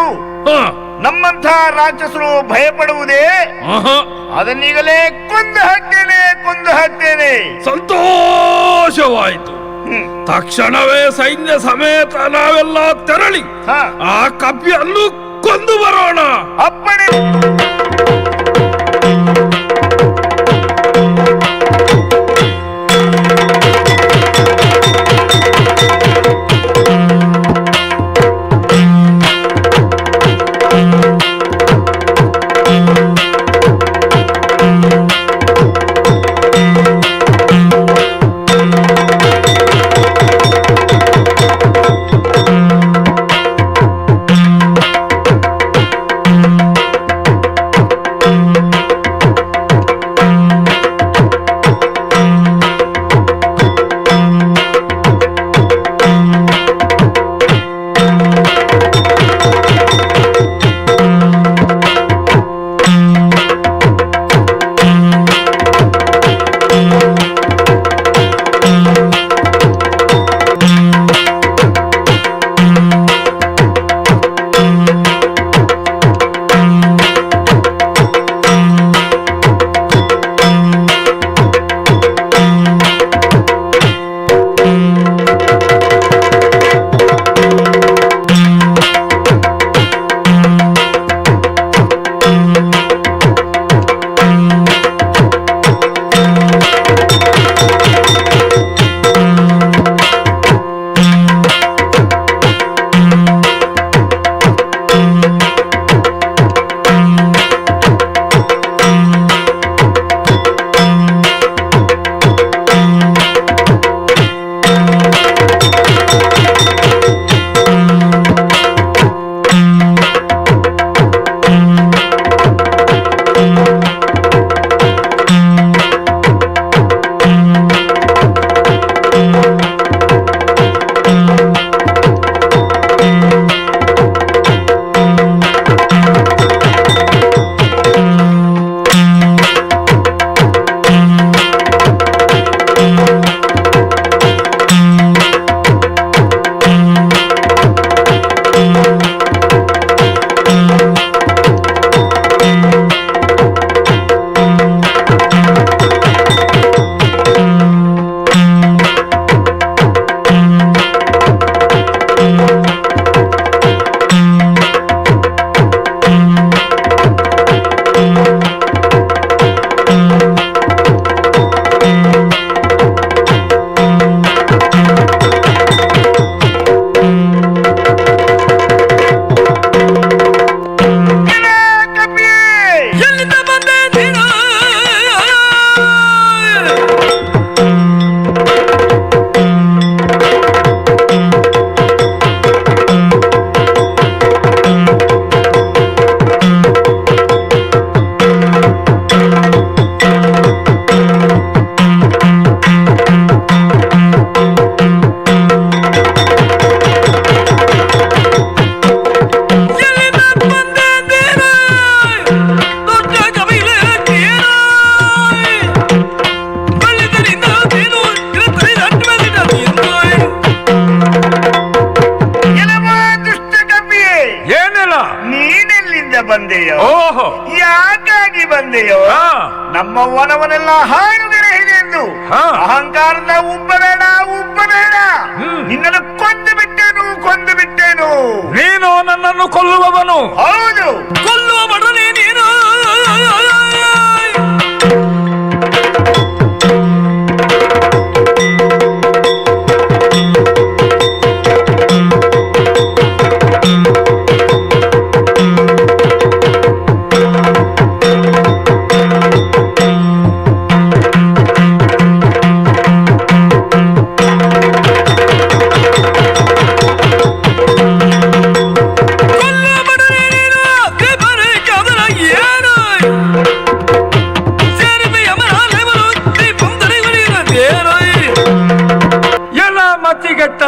Speaker 22: ನಮ್ಮಂಥ ರಾಕ್ಷಸರು ಭಯಪಡುವುದೇ? ಅದನ್ನೀಗಲೇ ಕೊಂದು ಹಾಕ್ತೇನೆ, ಕೊಂದು ಹಾಕ್ತೇನೆ.
Speaker 8: ಸಂತೋಷವಾಯಿತು. ತಕ್ಷಣವೇ ಸೈನ್ಯ ಸಮೇತ ನಾವೆಲ್ಲ ತೆರಳಿ ಆ ಕಪಿಯನ್ನು ಕೊಂದು ಬರೋಣ.
Speaker 22: ಅಪ್ಪಣೆ. ಬಂದೆಯೋ?
Speaker 7: ಓಹೋ.
Speaker 22: ಯಾಕಾಗಿ ಬಂದೆಯೋ? ನಮ್ಮ ವನವನ್ನೆಲ್ಲ ಹಾಳುಗೆಡಹಿದೆ ಎಂದು ಅಹಂಕಾರದ ಉಬ್ಬಬೇಡ, ಉಬ್ಬಬೇಡ. ನಿನ್ನನ್ನು ಕೊಂದು ಬಿಟ್ಟೇನು, ಕೊಂದು ಬಿಟ್ಟೇನು.
Speaker 7: ನೀನು ನನ್ನನ್ನು ಕೊಲ್ಲುವವನು?
Speaker 22: ಹೌದು,
Speaker 15: ಕೊಲ್ಲುವ ಬಡನೆ ನೀನು.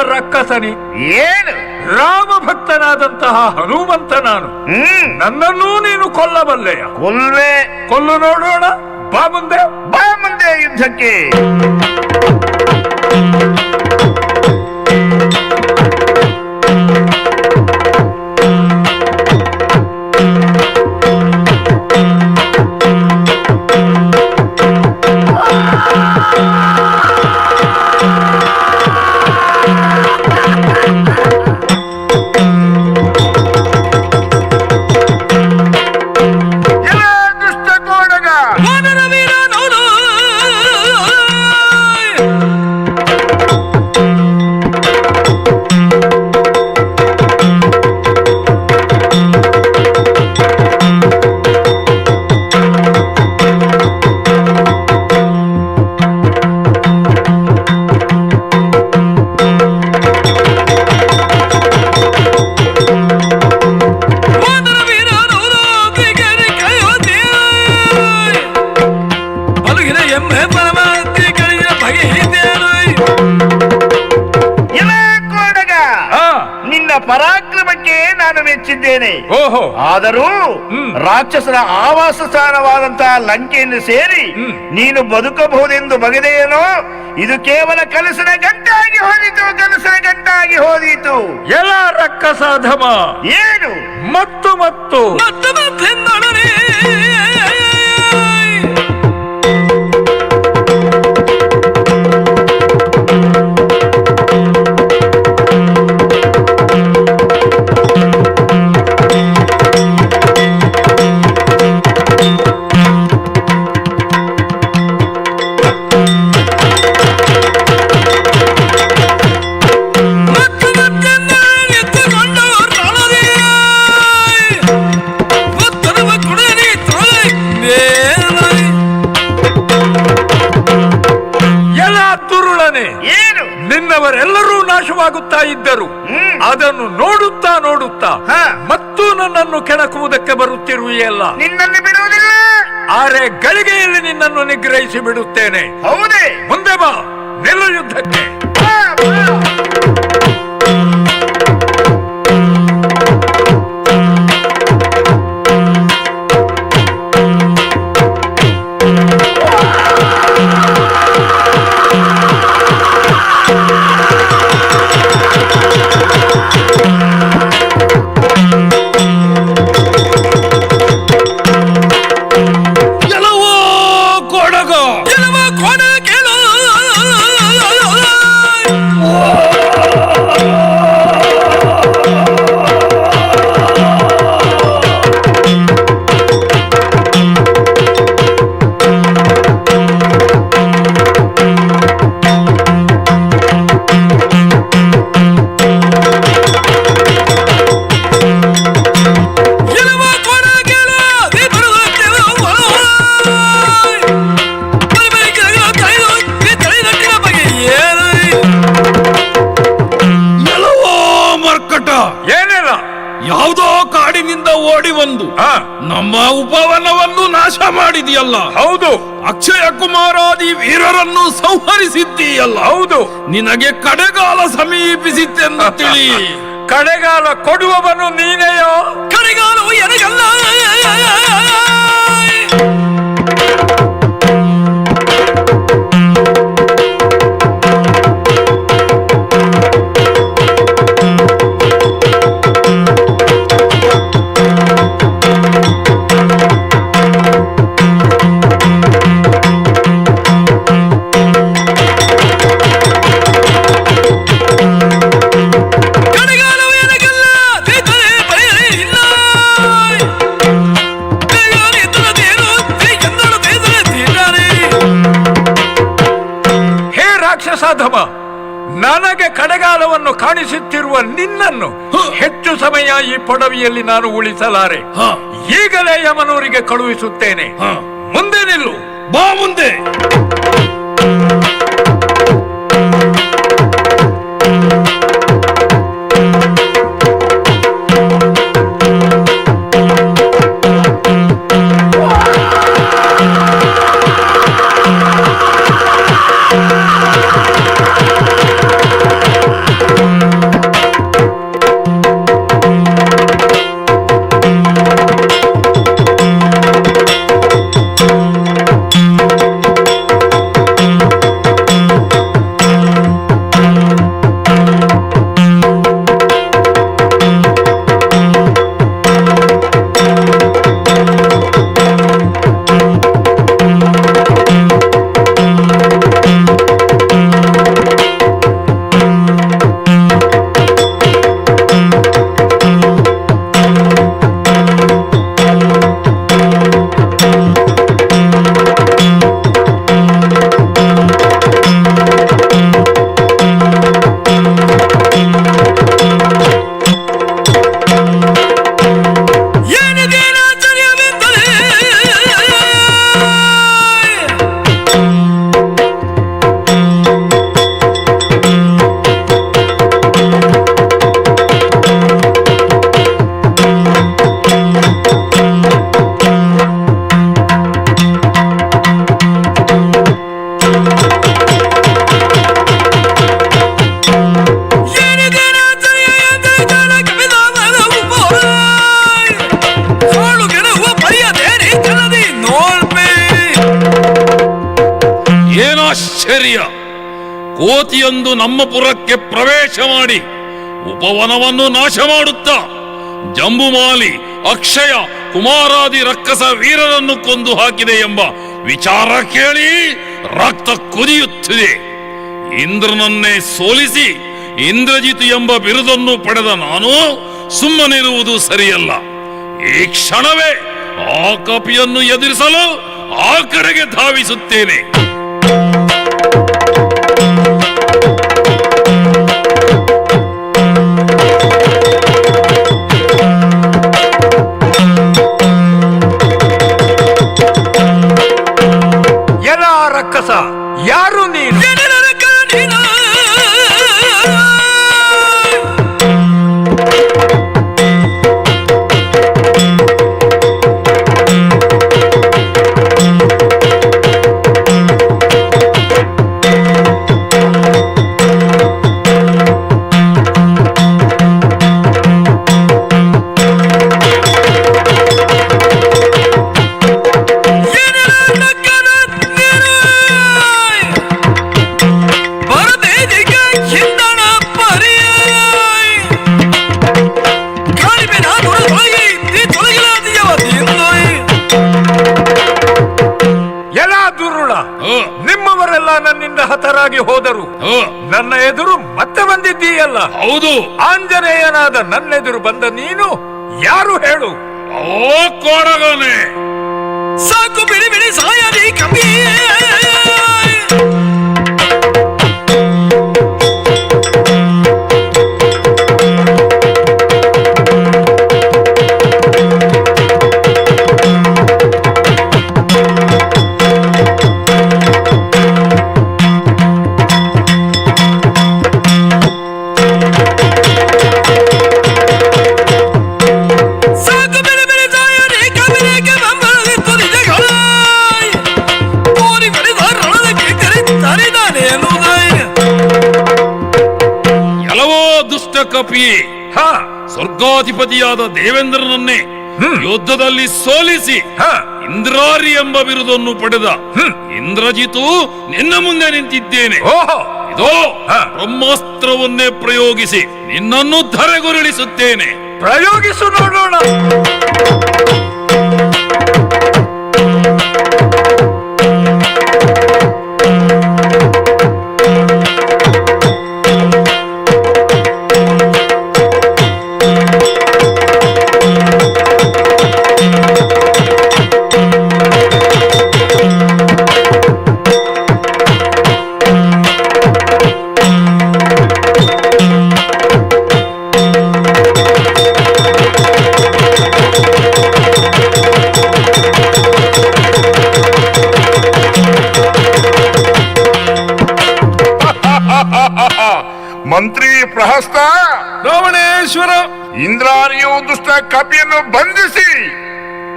Speaker 7: ರಕ್ಕಸನಿ
Speaker 22: ಏನು?
Speaker 7: ರಾಮ ಭಕ್ತನಾದಂತಹ ಹನುಮಂತ ನಾನು. ನನ್ನನ್ನೂ ನೀನು ಕೊಲ್ಲಬಲ್ಲೆಯ?
Speaker 22: ಕೊಲ್ವೆ.
Speaker 7: ಕೊಲ್ಲು ನೋಡೋಣ. ಬಾ ಮುಂದೆ,
Speaker 22: ಬಾ ಮುಂದೆ ಯುದ್ಧಕ್ಕೆ. ಪರಾಕ್ರಮಕ್ಕೆ ನಾನು ಮೆಚ್ಚಿದ್ದೇನೆ.
Speaker 7: ಓಹೋ.
Speaker 22: ಆದರೂ ರಾಕ್ಷಸರ ಆವಾಸ ಸ್ಥಾನವಾದಂತಹ ಲಂಕೆಯನ್ನು ಸೇರಿ ನೀನು ಬದುಕಬಹುದೆಂದು ಬಗೆದೆಯೇನೋ? ಇದು ಕೇವಲ ಕನಸಿನ ಗಂಟಾಗಿ ಹೋದಿತು, ಕನಸಿನ ಗಂಟಾಗಿ ಹೋದೀತು.
Speaker 7: ಎಲ್ಲ ರಕ್ಕಸಾಧಮ.
Speaker 22: ಏನು?
Speaker 7: ಮತ್ತು ಮತ್ತು ನಿನ್ನವರೆಲ್ಲರೂ ನಾಶವಾಗುತ್ತಾ ಇದ್ದರು. ಅದನ್ನು ನೋಡುತ್ತಾ ನೋಡುತ್ತಾ ಮತ್ತು ನನ್ನನ್ನು ಕೆಣಕುವುದಕ್ಕೆ ಬರುತ್ತಿರುವೆಯಲ್ಲ.
Speaker 22: ನಿನ್ನನ್ನು ಬಿಡುವುದಿಲ್ಲ.
Speaker 7: ಆರೆ ಗಳಿಗೆಯಲ್ಲಿ ನಿನ್ನನ್ನು ನಿಗ್ರಹಿಸಿ ಬಿಡುತ್ತೇನೆ.
Speaker 22: ಹೌದೇ?
Speaker 7: ಮುಂದೆ ಬಾ, ನಿಲ್ಲು ಯುದ್ಧಕ್ಕೆ.
Speaker 8: ಯಾವುದೋ ಕಾಡಿನಿಂದ ಓಡಿ ಬಂದು ನಮ್ಮ ಉಪವನವನ್ನು ನಾಶ ಮಾಡಿದೆಯಲ್ಲ.
Speaker 7: ಹೌದು.
Speaker 8: ಅಕ್ಷಯ ಕುಮಾರಾದಿ ವೀರರನ್ನು ಸಂಹರಿಸಿದ್ದೀಯಲ್ಲ.
Speaker 7: ಹೌದು.
Speaker 8: ನಿನಗೆ ಕಡೆಗಾಲ ಸಮೀಪಿಸಿತ್ತೆಂದು ತಿಳಿ.
Speaker 7: ಕಡೆಗಾಲ ಕೊಡುವವನು ನೀನೆಯೋ?
Speaker 15: ಕಡೆಗಾಲವು ಎನಗಲ್ಲ.
Speaker 7: ರಾಕ್ಷಸಾಧಮ, ನನಗೆ ಕಡೆಗಾಲವನ್ನು ಕಾಣಿಸುತ್ತಿರುವ ನಿನ್ನನ್ನು ಹೆಚ್ಚು ಸಮಯ ಈ ಪಡವಿಯಲ್ಲಿ ನಾನು ಉಳಿಸಲಾರೆ. ಈಗಲೇ ಯಮನೂರಿಗೆ ಕಳುಹಿಸುತ್ತೇನೆ. ಮುಂದೆ ನಿಲ್ಲು,
Speaker 8: ಬಾ ಮುಂದೆ. ಏನಾಶ್ಚರ್ಯ! ಕೋತಿಯೊಂದು ನಮ್ಮ ಪುರಕ್ಕೆ ಪ್ರವೇಶ ಮಾಡಿ ಉಪವನವನ್ನು ನಾಶ ಮಾಡುತ್ತಾ ಜಂಬುಮಾಲಿ, ಅಕ್ಷಯ, ಕುಮಾರಾದಿ ರಕ್ಕಸ ವೀರರನ್ನು ಕೊಂದು ಹಾಕಿದೆ ಎಂಬ ವಿಚಾರ ಕೇಳಿ ರಕ್ತ ಕುದಿಯುತ್ತಿದೆ. ಇಂದ್ರನನ್ನೇ ಸೋಲಿಸಿ ಇಂದ್ರಜಿತು ಎಂಬ ಬಿರುದನ್ನು ಪಡೆದ ನಾನು ಸುಮ್ಮನಿರುವುದು ಸರಿಯಲ್ಲ. ಈ ಕ್ಷಣವೇ ಆ ಕಪಿಯನ್ನು ಎದುರಿಸಲು ಆ ಕಡೆಗೆ ಧಾವಿಸುತ್ತೇನೆ.
Speaker 7: ಎಲ್ಲ ರಕ್ಕಸ, ಯಾರು ನೀನು? ನಿಮ್ಮವರೆಲ್ಲ ನನ್ನಿಂದ ಹತರಾಗಿ ಹೋದರು. ನನ್ನ ಎದುರು ಮತ್ತೆ ಬಂದಿದ್ದೀಯಲ್ಲ.
Speaker 8: ಹೌದು,
Speaker 7: ಆಂಜನೇಯನಾದ ನನ್ನೆದುರು ಬಂದ ನೀನು ಯಾರು ಹೇಳು?
Speaker 8: ಓ ಕೋಡಗನೆ,
Speaker 15: ಸಾಕು, ಬಿಡಿ ಬಿಡಿ ಸಾಯಲಿ ಕಪಿ.
Speaker 8: ಕಪಿ, ಸ್ವರ್ಗಾಧಿಪತಿಯಾದ ದೇವೇಂದ್ರನನ್ನೇ ಯುದ್ಧದಲ್ಲಿ ಸೋಲಿಸಿ ಇಂದ್ರಾರಿ ಎಂಬ ಬಿರುದನ್ನು ಪಡೆದ ಇಂದ್ರಜಿತು ನಿನ್ನ ಮುಂದೆ ನಿಂತಿದ್ದೇನೆ. ಇದೋ ಬ್ರಹ್ಮಾಸ್ತ್ರವನ್ನೇ ಪ್ರಯೋಗಿಸಿ ನಿನ್ನನ್ನು ಧರೆಗುರುಳಿಸುತ್ತೇನೆ.
Speaker 7: ಪ್ರಯೋಗಿಸು ನೋಡೋಣ.
Speaker 6: ಮಂತ್ರಿ ಪ್ರಹಸ್ತ,
Speaker 8: ರಾವಣೇಶ್ವರ,
Speaker 6: ಇಂದ್ರಾರಿಯು ದುಷ್ಟ ಕಪಿಯನ್ನು ಬಂಧಿಸಿ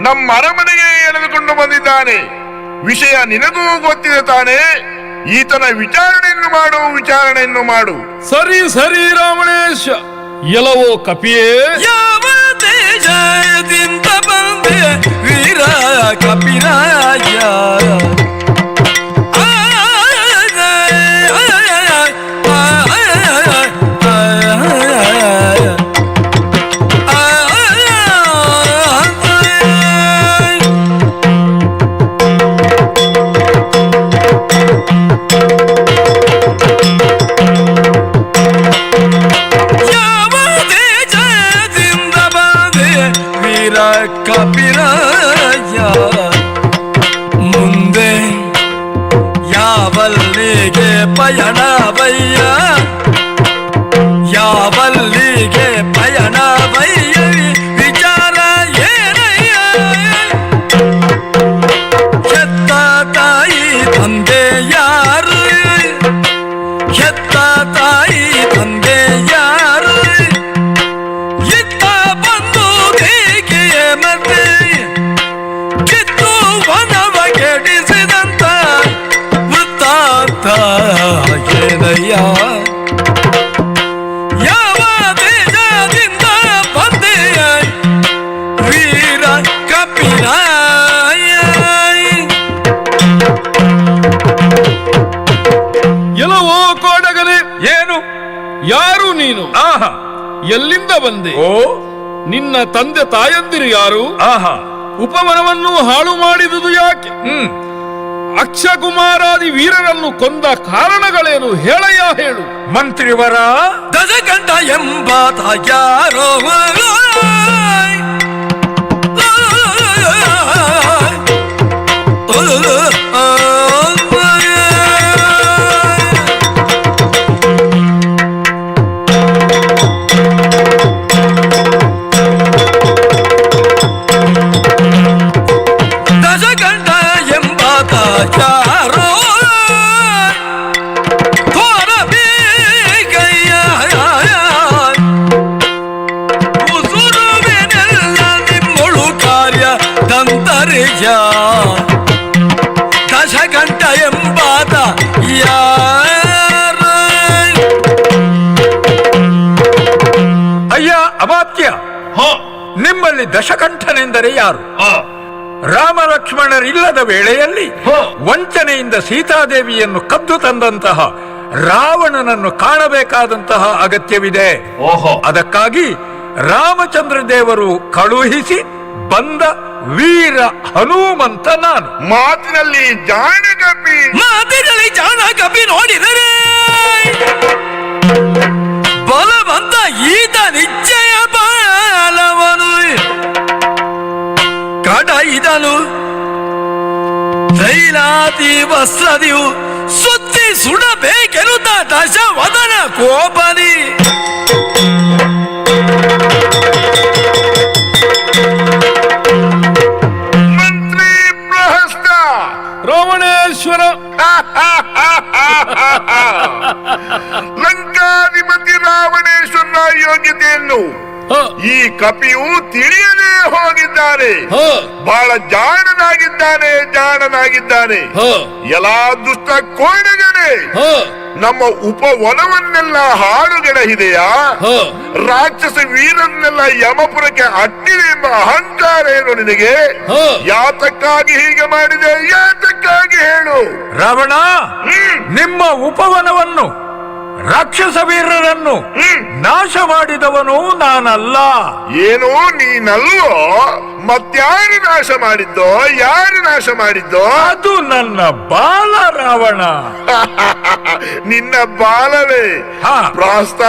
Speaker 6: ನಮ್ಮ ಅರಮನೆಗೆ ಎಳೆದುಕೊಂಡು ಬಂದಿದ್ದಾನೆ. ವಿಷಯ ನಿನಗೂ ಗೊತ್ತಿದೆ ತಾನೆ? ಈತನ ವಿಚಾರಣೆಯನ್ನು ಮಾಡು, ವಿಚಾರಣೆಯನ್ನು ಮಾಡು.
Speaker 8: ಸರಿ ಸರಿ ರಾವಣೇಶ. ಎಲವೋ ಕಪಿಯೇ,
Speaker 15: ಯಾವ ದೇಶದಿಂದ ಬಂದೆ ವೀರ ಕಪಿರಾಜ? ಯಾವ ದೇಶದಿಂದ ಬಂದೆ ವೀರ ಕಪಿರಾಜ? ಮುಂದೆ ಯಾವಲ್ಲಿಗೆ ಪಯಣವಯ್ಯ, ಯಾವಲ್ಲಿಗೆ ಪಯಣವಯ್ಯ, ವಿಚಾರ ಏನಯ್ಯ? ಹೆತ್ತ ತಾಯಿ ತಂದೆ ಯಾರು? ಹೆತ್ತ ತಾಯಿ ತಂದೆ ಯಾರು? ಇತ್ತ ಬಂದು ಬೇಕೆಯೇ ಮತ್ತೆ ಕಿತ್ತು ವನವ ಕೆಡಿಸಿದಂತ ವೃತ್ತಾಂತ ಏನಯ್ಯ? ಯಾವ ದೇಶದಿಂದ ಬಂದೆಯ ವೀರ ಕಪಿಲಾಯ?
Speaker 8: ಎಲವೋ ಕೋಡಗನೆ,
Speaker 7: ಏನು?
Speaker 8: ಯಾರು ನೀನು?
Speaker 7: ಆಹಾ,
Speaker 8: ಎಲ್ಲಿಂದ ಬಂದೆ?
Speaker 7: ಓ,
Speaker 8: ನಿನ್ನ ತಂದೆ ತಾಯಂದಿರು ಯಾರು?
Speaker 7: ಆಹಾ,
Speaker 8: ಉಪವನವನ್ನು ಹಾಳು ಮಾಡಿದುದು ಯಾಕೆ? ಅಕ್ಷಕುಮಾರಾದಿ ವೀರರನ್ನು ಕೊಂದ ಕಾರಣಗಳೇನು ಹೇಳಯ್ಯ, ಹೇಳು.
Speaker 7: ಮಂತ್ರಿವರ,
Speaker 15: ದಶಕಂಠ ಎಂಬಾತ ಯಾರೋ? ದಶಕಂಠ ಎಂಬಾತ ಯಾರೋ? ತೋರಬೇಕಯ್ಯ ಉಸುರುವಿನೆಲ್ಲ ನಿಮ್ಮೊಳು ಕಾರ್ಯ ತಂತರಿಯ. ದಶಕಂಠ ಎಂಬಾತ ಯಾರು?
Speaker 7: ಅಯ್ಯ ಅಮಾತ್ಯ, ನಿಮ್ಮಲ್ಲಿ ದಶಕಂಠನೆಂದರೆ ಯಾರು? ರಾಮ ಲಕ್ಷ್ಮಣರಿಲ್ಲದ ವೇಳೆಯಲ್ಲಿ ವಂಚನೆಯಿಂದ ಸೀತಾದೇವಿಯನ್ನು ಕದ್ದು ತಂದಂತಹ ರಾವಣನನ್ನು ಕಾಣಬೇಕಾದಂತಹ ಅಗತ್ಯವಿದೆ. ಅದಕ್ಕಾಗಿ ರಾಮಚಂದ್ರ ದೇವರು ಕಳುಹಿಸಿ ಬಂದ ವೀರ ಹನುಮಂತ ನಾನು.
Speaker 6: ಮಾತಿನಲ್ಲಿ ಜಾಣಕಪಿ,
Speaker 15: ಮಾತಿನಲ್ಲಿ ಜಾಣಕಪಿ ನೋಡಿದರೆ ಬಲವಂತ ಈತ ನಿಶ್ಚಯ ಬಾಲವನು ಕಡೈದನು. ತೈಲಾತಿ ವಸ್ತ್ರದಿಯು ಸುತ್ತಿ ಸುಡಬೇಕೆನ್ನುತ್ತ ದಶವದನ ಕೋಪದಿ.
Speaker 6: ಮಂತ್ರಿ ಪ್ರಹಸ್ತ,
Speaker 8: ರಾವಣೇಶ್ವರ,
Speaker 6: ಲಂಕಾಧಿಪತಿ ರಾವಣೇಶ್ವರನ ಯೋಗ್ಯತೆಯನ್ನು ಈ ಕಪಿಯು ತಿಳಿಯದೇ ಹೋಗಿದ್ದಾನೆ. ಬಹಳ ಜಾಣನಾಗಿದ್ದಾನೆ, ಜಾಣನಾಗಿದ್ದಾನೆ. ಎಲ್ಲಾ ದುಷ್ಟ ಕೋಣಗನೆ, ನಮ್ಮ ಉಪವನವನ್ನೆಲ್ಲ ಹಾಳುಗೆಡಹಿದೆಯಾ? ರಾಕ್ಷಸ ವೀರನ್ನೆಲ್ಲ ಯಮಪುರಕ್ಕೆ ಅಟ್ಟಿದೆ ಎಂಬ ಅಹಂಕಾರ ಏನು ನಿನಗೆ? ಯಾತಕ್ಕಾಗಿ ಹೀಗೆ ಮಾಡಿದೆ? ಯಾತಕ್ಕಾಗಿ ಹೇಳು?
Speaker 7: ರಾವಣ, ನಿಮ್ಮ ಉಪವನವನ್ನು, ರಾಕ್ಷಸ ವೀರರನ್ನು ನಾಶ ಮಾಡಿದವನು ನಾನಲ್ಲ.
Speaker 6: ಏನು ನೀನಲ್ವೋ? ಮತ್ಯಾರು ನಾಶ ಮಾಡಿದ್ದೋ? ಯಾರು ನಾಶ ಮಾಡಿದ್ದೋ?
Speaker 7: ಅದು ನನ್ನ ಬಾಲ ರಾವಣ.
Speaker 6: ನಿನ್ನ ಬಾಲವೇ? ಪ್ರಾಸ್ತ,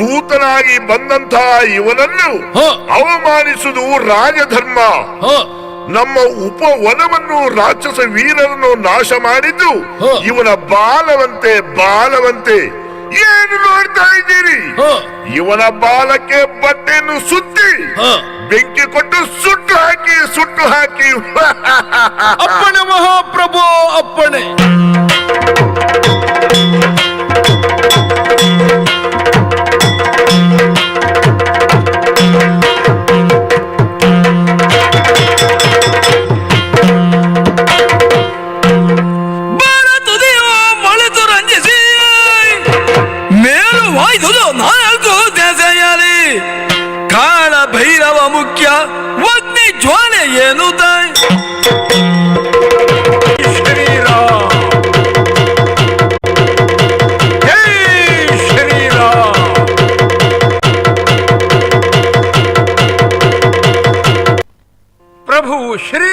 Speaker 6: ದೂತನಾಗಿ ಬಂದಂತಹ ಇವನನ್ನು ಅವಮಾನಿಸುವುದು ರಾಜಧರ್ಮ. ನಮ್ಮ ಉಪವನವನ್ನು, ರಾಕ್ಷಸ ವೀರರನ್ನು ನಾಶ ಮಾಡಿದ್ದು ಇವನ ಬಾಲವಂತೆ, ಬಾಲವಂತೆ. ಏನು ನೋಡ್ತಾ ಇದ್ದೀರಿ? ಇವನ ಬಾಲಕ್ಕೆ ಬಟ್ಟೆಯನ್ನು ಸುತ್ತಿ ಬೆಂಕಿ ಕೊಟ್ಟು ಸುಟ್ಟು ಹಾಕಿ, ಸುಟ್ಟು ಹಾಕಿ.
Speaker 8: ಅಪ್ಪಣೆ ಮಹಾಪ್ರಭು, ಅಪ್ಪಣೆ.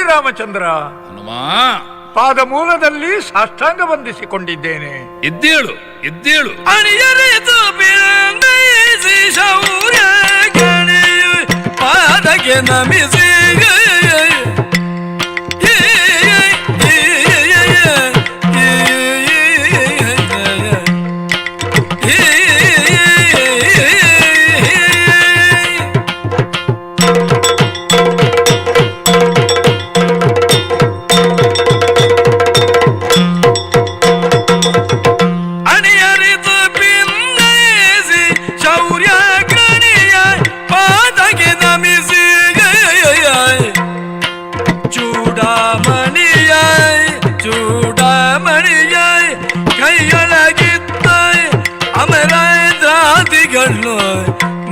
Speaker 7: ಶ್ರೀರಾಮಚಂದ್ರ,
Speaker 8: ಹನುಮಾ,
Speaker 7: ಪಾದಮೂಲದಲ್ಲಿ ಸಾಷ್ಟಾಂಗ ವಂದಿಸಿಕೊಂಡಿದ್ದೇನೆ.
Speaker 8: ಎದ್ದೇಳು ಎದ್ದೇಳು.
Speaker 15: ಪಾದಕ್ಕೆ ನಮಿಸಿ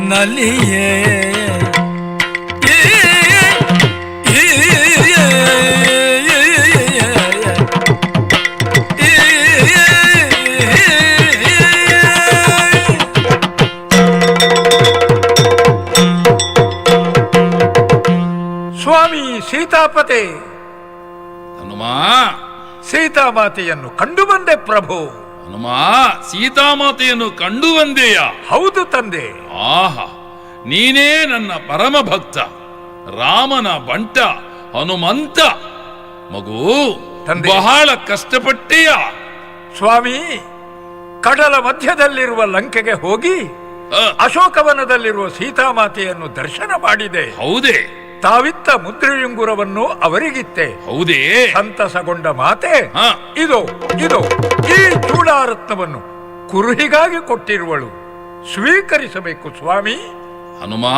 Speaker 15: ನಲಿಯೇ
Speaker 7: ಸ್ವಾಮಿ ಸೀತಾಪತೆ.
Speaker 8: ಹನುಮಾ,
Speaker 7: ಸೀತಾಮಾತೆಯನ್ನು ಕಂಡು ಬಂದೆ ಪ್ರಭು.
Speaker 8: ಹನುಮಾ, ಸೀತಾಮಾತೆಯನ್ನು ಕಂಡು ಬಂದೆಯಾ?
Speaker 7: ಹೌದು ತಂದೆ.
Speaker 8: ಆಹಾ, ನೀನೇ ನನ್ನ ಪರಮ ಭಕ್ತ, ರಾಮನ ಬಂಟ ಹನುಮಂತ. ಮಗು, ಬಹಳ ಕಷ್ಟಪಟ್ಟೆಯ
Speaker 7: ಸ್ವಾಮಿ. ಕಡಲ ಮಧ್ಯದಲ್ಲಿರುವ ಲಂಕೆಗೆ ಹೋಗಿ ಅಶೋಕವನದಲ್ಲಿರುವ ಸೀತಾಮಾತೆಯನ್ನು ದರ್ಶನ ಮಾಡಿದೆ.
Speaker 8: ಹೌದೇ?
Speaker 7: ತಾವಿತ್ತ ಮುದ್ರೆಯುಂಗುರವನ್ನು ಅವರಿಗಿತ್ತೆ.
Speaker 8: ಹೌದೇ?
Speaker 7: ಸಂತಸಗೊಂಡ ಮಾತೆ ಇದು ಇದು ಈ ಚೂಡಾರತ್ನವನ್ನು ಕುರುಹಿಗಾಗಿ ಕೊಟ್ಟಿರುವಳು, ಸ್ವೀಕರಿಸಬೇಕು ಸ್ವಾಮಿ.
Speaker 8: ಹನುಮಾ,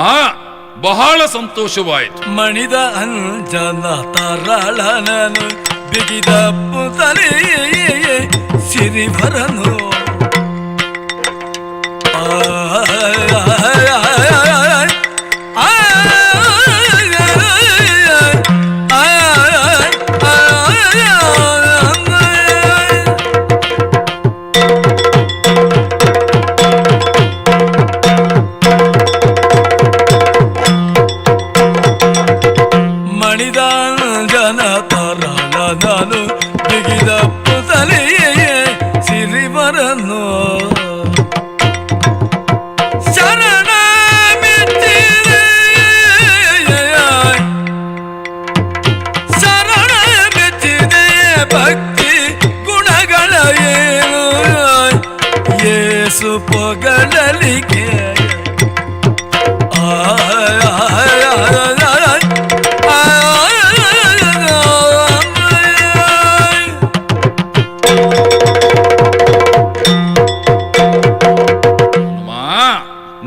Speaker 8: ಬಹಳ ಸಂತೋಷವಾಯಿತು.
Speaker 15: ಮಣಿದ ಅಂಜನ ತರಳನನು ಬಿಗಿದ ಪುತಲೆ ಸಿರಿಭರನು ನಾನು ಬಿಗಿದ ಪುತಲೆಯೇ ಸಿರಿವರನು ಶರಣ ಮೆಚ್ಚಿದೆ, ಶರಣ ಮೆಚ್ಚಿದೆ ಭಕ್ತಿ ಗುಣಗಳ ಏನು ಏಸು ಪೊಗಳಲಿಕೆ.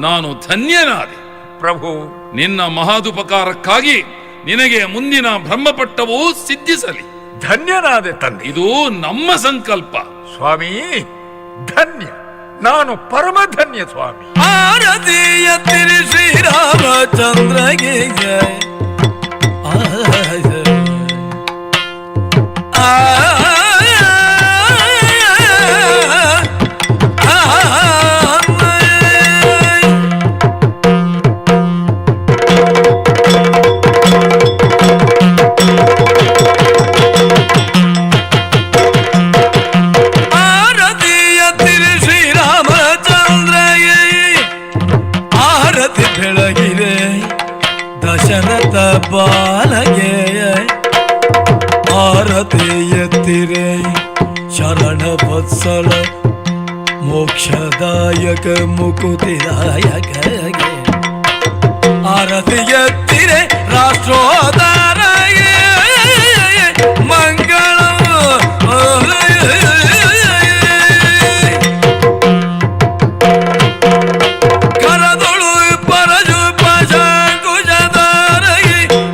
Speaker 8: ನಾನು ಧನ್ಯನಾದೆ
Speaker 7: ಪ್ರಭು.
Speaker 8: ನಿನ್ನ ಮಹದುಪಕಾರಕ್ಕಾಗಿ ನಿನಗೆ ಮುಂದಿನ ಬ್ರಹ್ಮಪಟ್ಟವು ಸಿದ್ಧಿಸಲಿ.
Speaker 7: ಧನ್ಯನಾದೆ ತಂದೆ.
Speaker 8: ಇದು ನಮ್ಮ ಸಂಕಲ್ಪ
Speaker 7: ಸ್ವಾಮಿ. ಧನ್ಯ ನಾನು, ಪರಮಧನ್ಯ ಸ್ವಾಮಿ.
Speaker 15: ಆರತಿಯ ತಿರು ಶ್ರೀರಾಮಚಂದ್ರಗೆ ಬಾಲಗೆ ಆರತಿ ಎತ್ತಿರೆ ಶರಣ ವತ್ಸಲ ಮೋಕ್ಷದಾಯಕ ಮುಕುತಿದಾಯಕ ಆರತಿ ಎತ್ತಿರೆ ರಾಷ್ಟ್ರೋದಾರಯೇ ಮಂಗಳ ಕರದೊಳು ಪರಜು ಪಶಾಂಕುಶದಾರೈ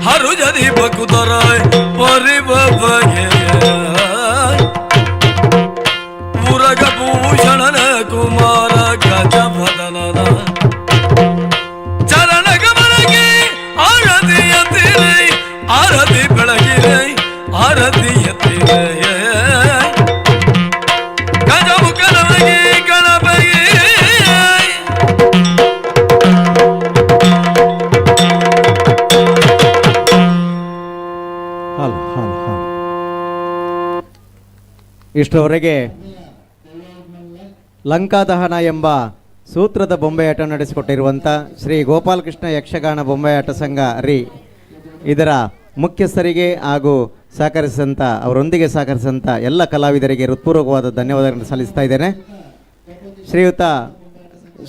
Speaker 15: ಹರುಜದಿ ಬಕುತರಾಯ್ ಪರಿಬಗೆ ಉರಗಭೂಷಣನ ಕುಮಾರ ಗಜಭದನನ ಚರಣ ಕಮಲಗೆ ಆರತಿ ಎತ್ತಿರೆ ಆರತಿ ಬೆಳಗಿರೆ ಆರತಿ ಎತ್ತಿರೆ ಗಜಮುಖನವಗೆ ಗಣಪಗೆ.
Speaker 13: ಹಲೋ.
Speaker 9: ಇಷ್ಟರವರೆಗೆ ಲಂಕಾದಹನ ಎಂಬ ಸೂತ್ರದ ಬೊಂಬೆಯಾಟ ನಡೆಸಿಕೊಟ್ಟಿರುವಂಥ ಶ್ರೀ ಗೋಪಾಲಕೃಷ್ಣ ಯಕ್ಷಗಾನ ಬೊಂಬೆಯಾಟ ಸಂಘ ರಿ ಇದರ ಮುಖ್ಯಸ್ಥರಿಗೆ ಹಾಗೂ ಸಹಕರಿಸಿದಂಥ ಅವರೊಂದಿಗೆ ಸಹಕರಿಸಿದಂಥ ಎಲ್ಲ ಕಲಾವಿದರಿಗೆ ಹೃತ್ಪೂರ್ವಕವಾದ ಧನ್ಯವಾದಗಳನ್ನು ಸಲ್ಲಿಸ್ತಾ ಇದ್ದೇನೆ. ಶ್ರೀಯುತ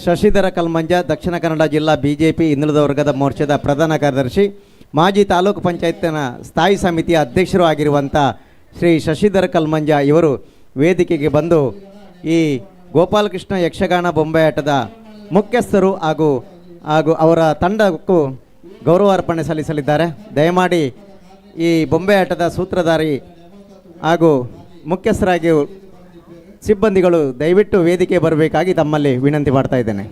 Speaker 9: ಶಶಿಧರ ಕಲ್ಮಂಜ, ದಕ್ಷಿಣ ಕನ್ನಡ ಜಿಲ್ಲಾ ಬಿಜೆಪಿ ಹಿಂದುಳಿದ ವರ್ಗದ ಮೋರ್ಚಾದ ಪ್ರಧಾನ ಕಾರ್ಯದರ್ಶಿ, ಮಾಜಿ ತಾಲೂಕು ಪಂಚಾಯತ್ನ ಸ್ಥಾಯಿ ಸಮಿತಿಯ ಅಧ್ಯಕ್ಷರು ಆಗಿರುವಂಥ ಶ್ರೀ ಶಶಿಧರ ಕಲ್ಮಂಜ ಇವರು ವೇದಿಕೆಗೆ ಬಂದು ಈ ಗೋಪಾಲಕೃಷ್ಣ ಯಕ್ಷಗಾನ ಬೊಂಬೆಯಾಟದ ಮುಖ್ಯಸ್ಥರು ಹಾಗೂ ಹಾಗೂ ಅವರ ತಂಡಕ್ಕೂ ಗೌರವಾರ್ಪಣೆ ಸಲ್ಲಿಸಲಿದ್ದಾರೆ. ದಯಮಾಡಿ ಈ ಬೊಂಬೆಯಾಟದ ಸೂತ್ರಧಾರಿ ಹಾಗೂ ಮುಖ್ಯಸ್ಥರಾಗಿ ಸಿಬ್ಬಂದಿಗಳು ದಯವಿಟ್ಟು ವೇದಿಕೆ ಬರಬೇಕಾಗಿ ತಮ್ಮಲ್ಲಿ ವಿನಂತಿ ಮಾಡ್ತಾ ಇದ್ದೇನೆ.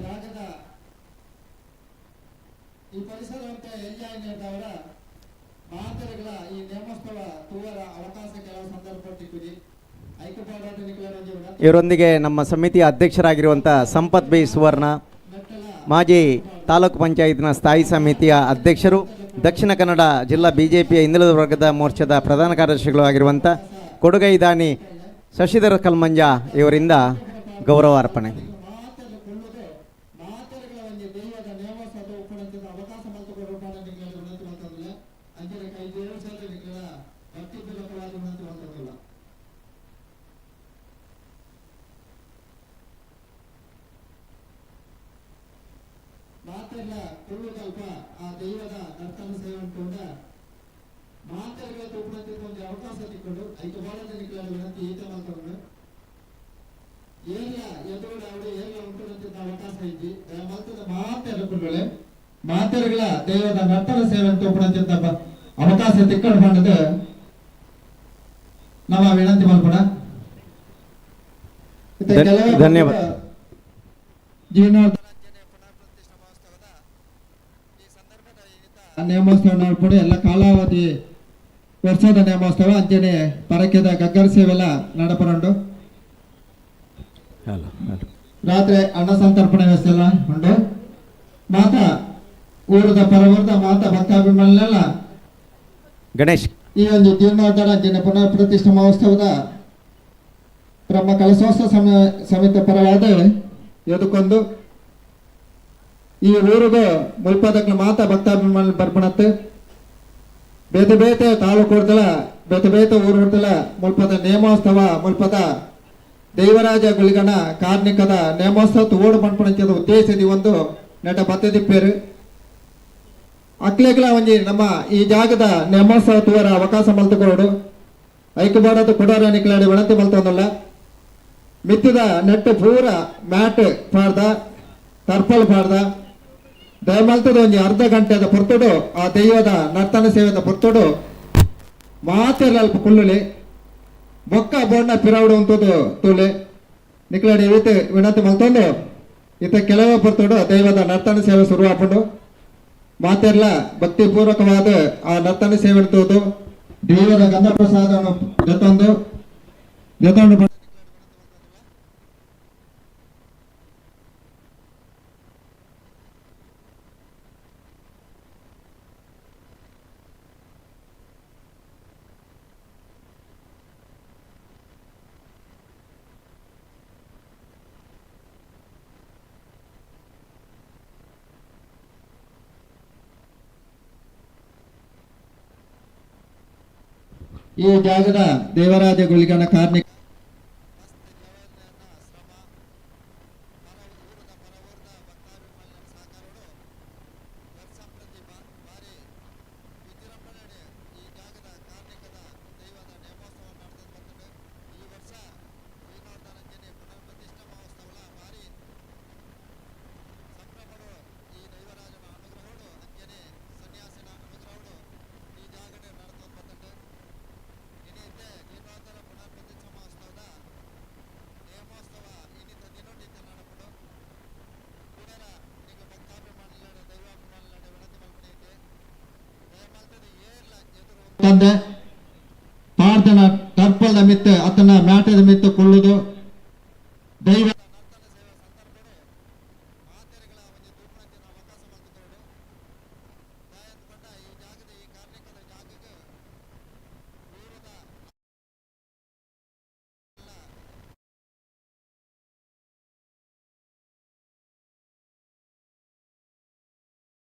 Speaker 9: ಇವರೊಂದಿಗೆ ನಮ್ಮ ಸಮಿತಿಯ ಅಧ್ಯಕ್ಷರಾಗಿರುವಂಥ ಸಂಪತ್ ಬಿ ಸುವರ್ಣ, ಮಾಜಿ ತಾಲೂಕು ಪಂಚಾಯತ್ನ ಸ್ಥಾಯಿ ಸಮಿತಿಯ ಅಧ್ಯಕ್ಷರು, ದಕ್ಷಿಣ ಕನ್ನಡ ಜಿಲ್ಲಾ ಬಿಜೆಪಿಯ ಹಿಂದುಳಿದ ವರ್ಗದ ಮೋರ್ಚಾದ ಪ್ರಧಾನ ಕಾರ್ಯದರ್ಶಿಗಳು ಆಗಿರುವಂಥ ಕೊಡುಗೈ ದಾನಿ ಶಶಿಧರ ಕಲ್ಮಂಜ ಇವರಿಂದ ಗೌರವಾರ್ಪಣೆ.
Speaker 5: ಮಾತೆಗಳ ದೈವದ ನರ್ತನ ಸೇವೆ ಅವಕಾಶ ತಿಕ್ಕಳು ಬಂದದ ನಮ್ಮ ವಿನಂತಿ ಮಲ್ಪಣ.
Speaker 9: ಧನ್ಯವಾದ.
Speaker 5: ನೇಮೋತ್ಸವ ನೋಡ್ಕೊಂಡು ಎಲ್ಲ ಕಾಲಾವಧಿ ವರ್ಷದ ನೇಮೋತ್ಸವ ಅಂಚನೆ ಪರಕೆದ ಗಗ್ಗರ ಸೇವೆಲ್ಲ ನಡಪರಂಡು. ರಾತ್ರಿ ಅನ್ನ ಸಂತರ್ಪಣೆ ವ್ಯವಸ್ಥೆ ಎಲ್ಲ ಉಂಟು. ಮಾತಾ ಊರದ ಪರವೂರದ ಮಾತಾ ಭಕ್ತಾಭಿಮಾನಿಗಳೆಲ್ಲ
Speaker 9: ಗಣೇಶ್
Speaker 5: ಈ ಒಂದು ಜೀರ್ಣೋದ್ಧಾರ ಅಂಚನೆ ಪುನರ್ ಪ್ರತಿಷ್ಠಾ ಮಹೋತ್ಸವದ ಬ್ರಹ್ಮ ಕಲಶೋತ್ಸವ ಸಮಿತಿ ಪರವಾದ ಎದುಕೊಂದು ಈ ಊರಿಗೆ ಮುಲ್ಪದಕ್ಲ ಮಾತಾ ಭಕ್ತಾಭಿಮಾನಿ ಬರ್ಪಣತ್ತೆ. ಬೇತೆ ಬೇತೆ ತಾಲೂಕು ಬೇತೆ ಬೇತೆ ಊರು ಮುಲ್ಪದ ನೇಮೋತ್ಸವ ಮುಲ್ಪದ ದೇವರಾಜ ಗುಳಿಗಣ ಕಾರ್ಣಿಕದ ನೇಮೋತ್ಸವ ಓಡು ಪನ್ಪಣದ ಉದ್ದೇಶದ ಒಂದು ನೆಟ ಬತ್ತದಿಪ್ಪೇರು ಅಕ್ಲೆಗ್ಲ ಒಂಜಿ ನಮ್ಮ ಈ ಜಾಗದ ನೇಮೋತ್ಸವ ತೂವರ ಅವಕಾಶ ಮಲ್ತುಕೊಡು ಐಕಬಾಡದ ಕೊಡೋರ ನಿಕ್ಲಾಡಿ ವಿನಂತಿ ಮಲ್ತೊಂದಲ್ಲ. ಮಿತ್ತದ ನೆಟ್ಟು ಪೂರ ಮ್ಯಾಟ್ ಪಾಡ್ದ ಟರ್ಪಲ್ ಪಾಡ್ದ ದಯಮಲ್ತದ ಒಂಜಿ ಅರ್ಧ ಗಂಟೆದ ಪೊರ್ತುಡು ಆ ದೈವದ ನರ್ತನ ಸೇವೆದ ಪೊರ್ತುಡು ಮಾತೆಲ್ಲ ಅಲ್ಪ ಕುಳ್ಳುಲಿ ಬೊಕ್ಕ ಬೋಣ್ಣ ಪಿರವಡು ಅಂತದ್ದು ತೂಲೆ ನಿಕ್ಲಾಡಿ ಇವತ್ತು ವಿನಂತಿ ಮಲ್ತೊಂದು ಇತ್ತ ಕೆಲವೇ ಪೊರ್ತುಡು ದೈವದ ನರ್ತನ ಸೇವೆ ಶುರು ಆಪುಂಡು. ಮಾತೆಲ್ಲ ಭಕ್ತಿಪೂರ್ವಕವಾದ ಆ ನರ್ತನ ಸೇವೆ ತೋದು ದೇವರ ಗಂಧ ಪ್ರಸಾದವನ್ನು ಜೊತೊಂದು ಜೊತೊಂಡು ಈ ಜಾಗದ ದೇವರಾಜ ಗುಳಿಗಣ ಕಾರ್ಣಿಕ ತಂದೆ ಪಾರ್ದನ ಟರ್ಪಲ್ದ ಮಿತ್ತ ಅತನ ಮ್ಯಾಟದ ಮಿತ್ತ ಕೊಳ್ಳುದು.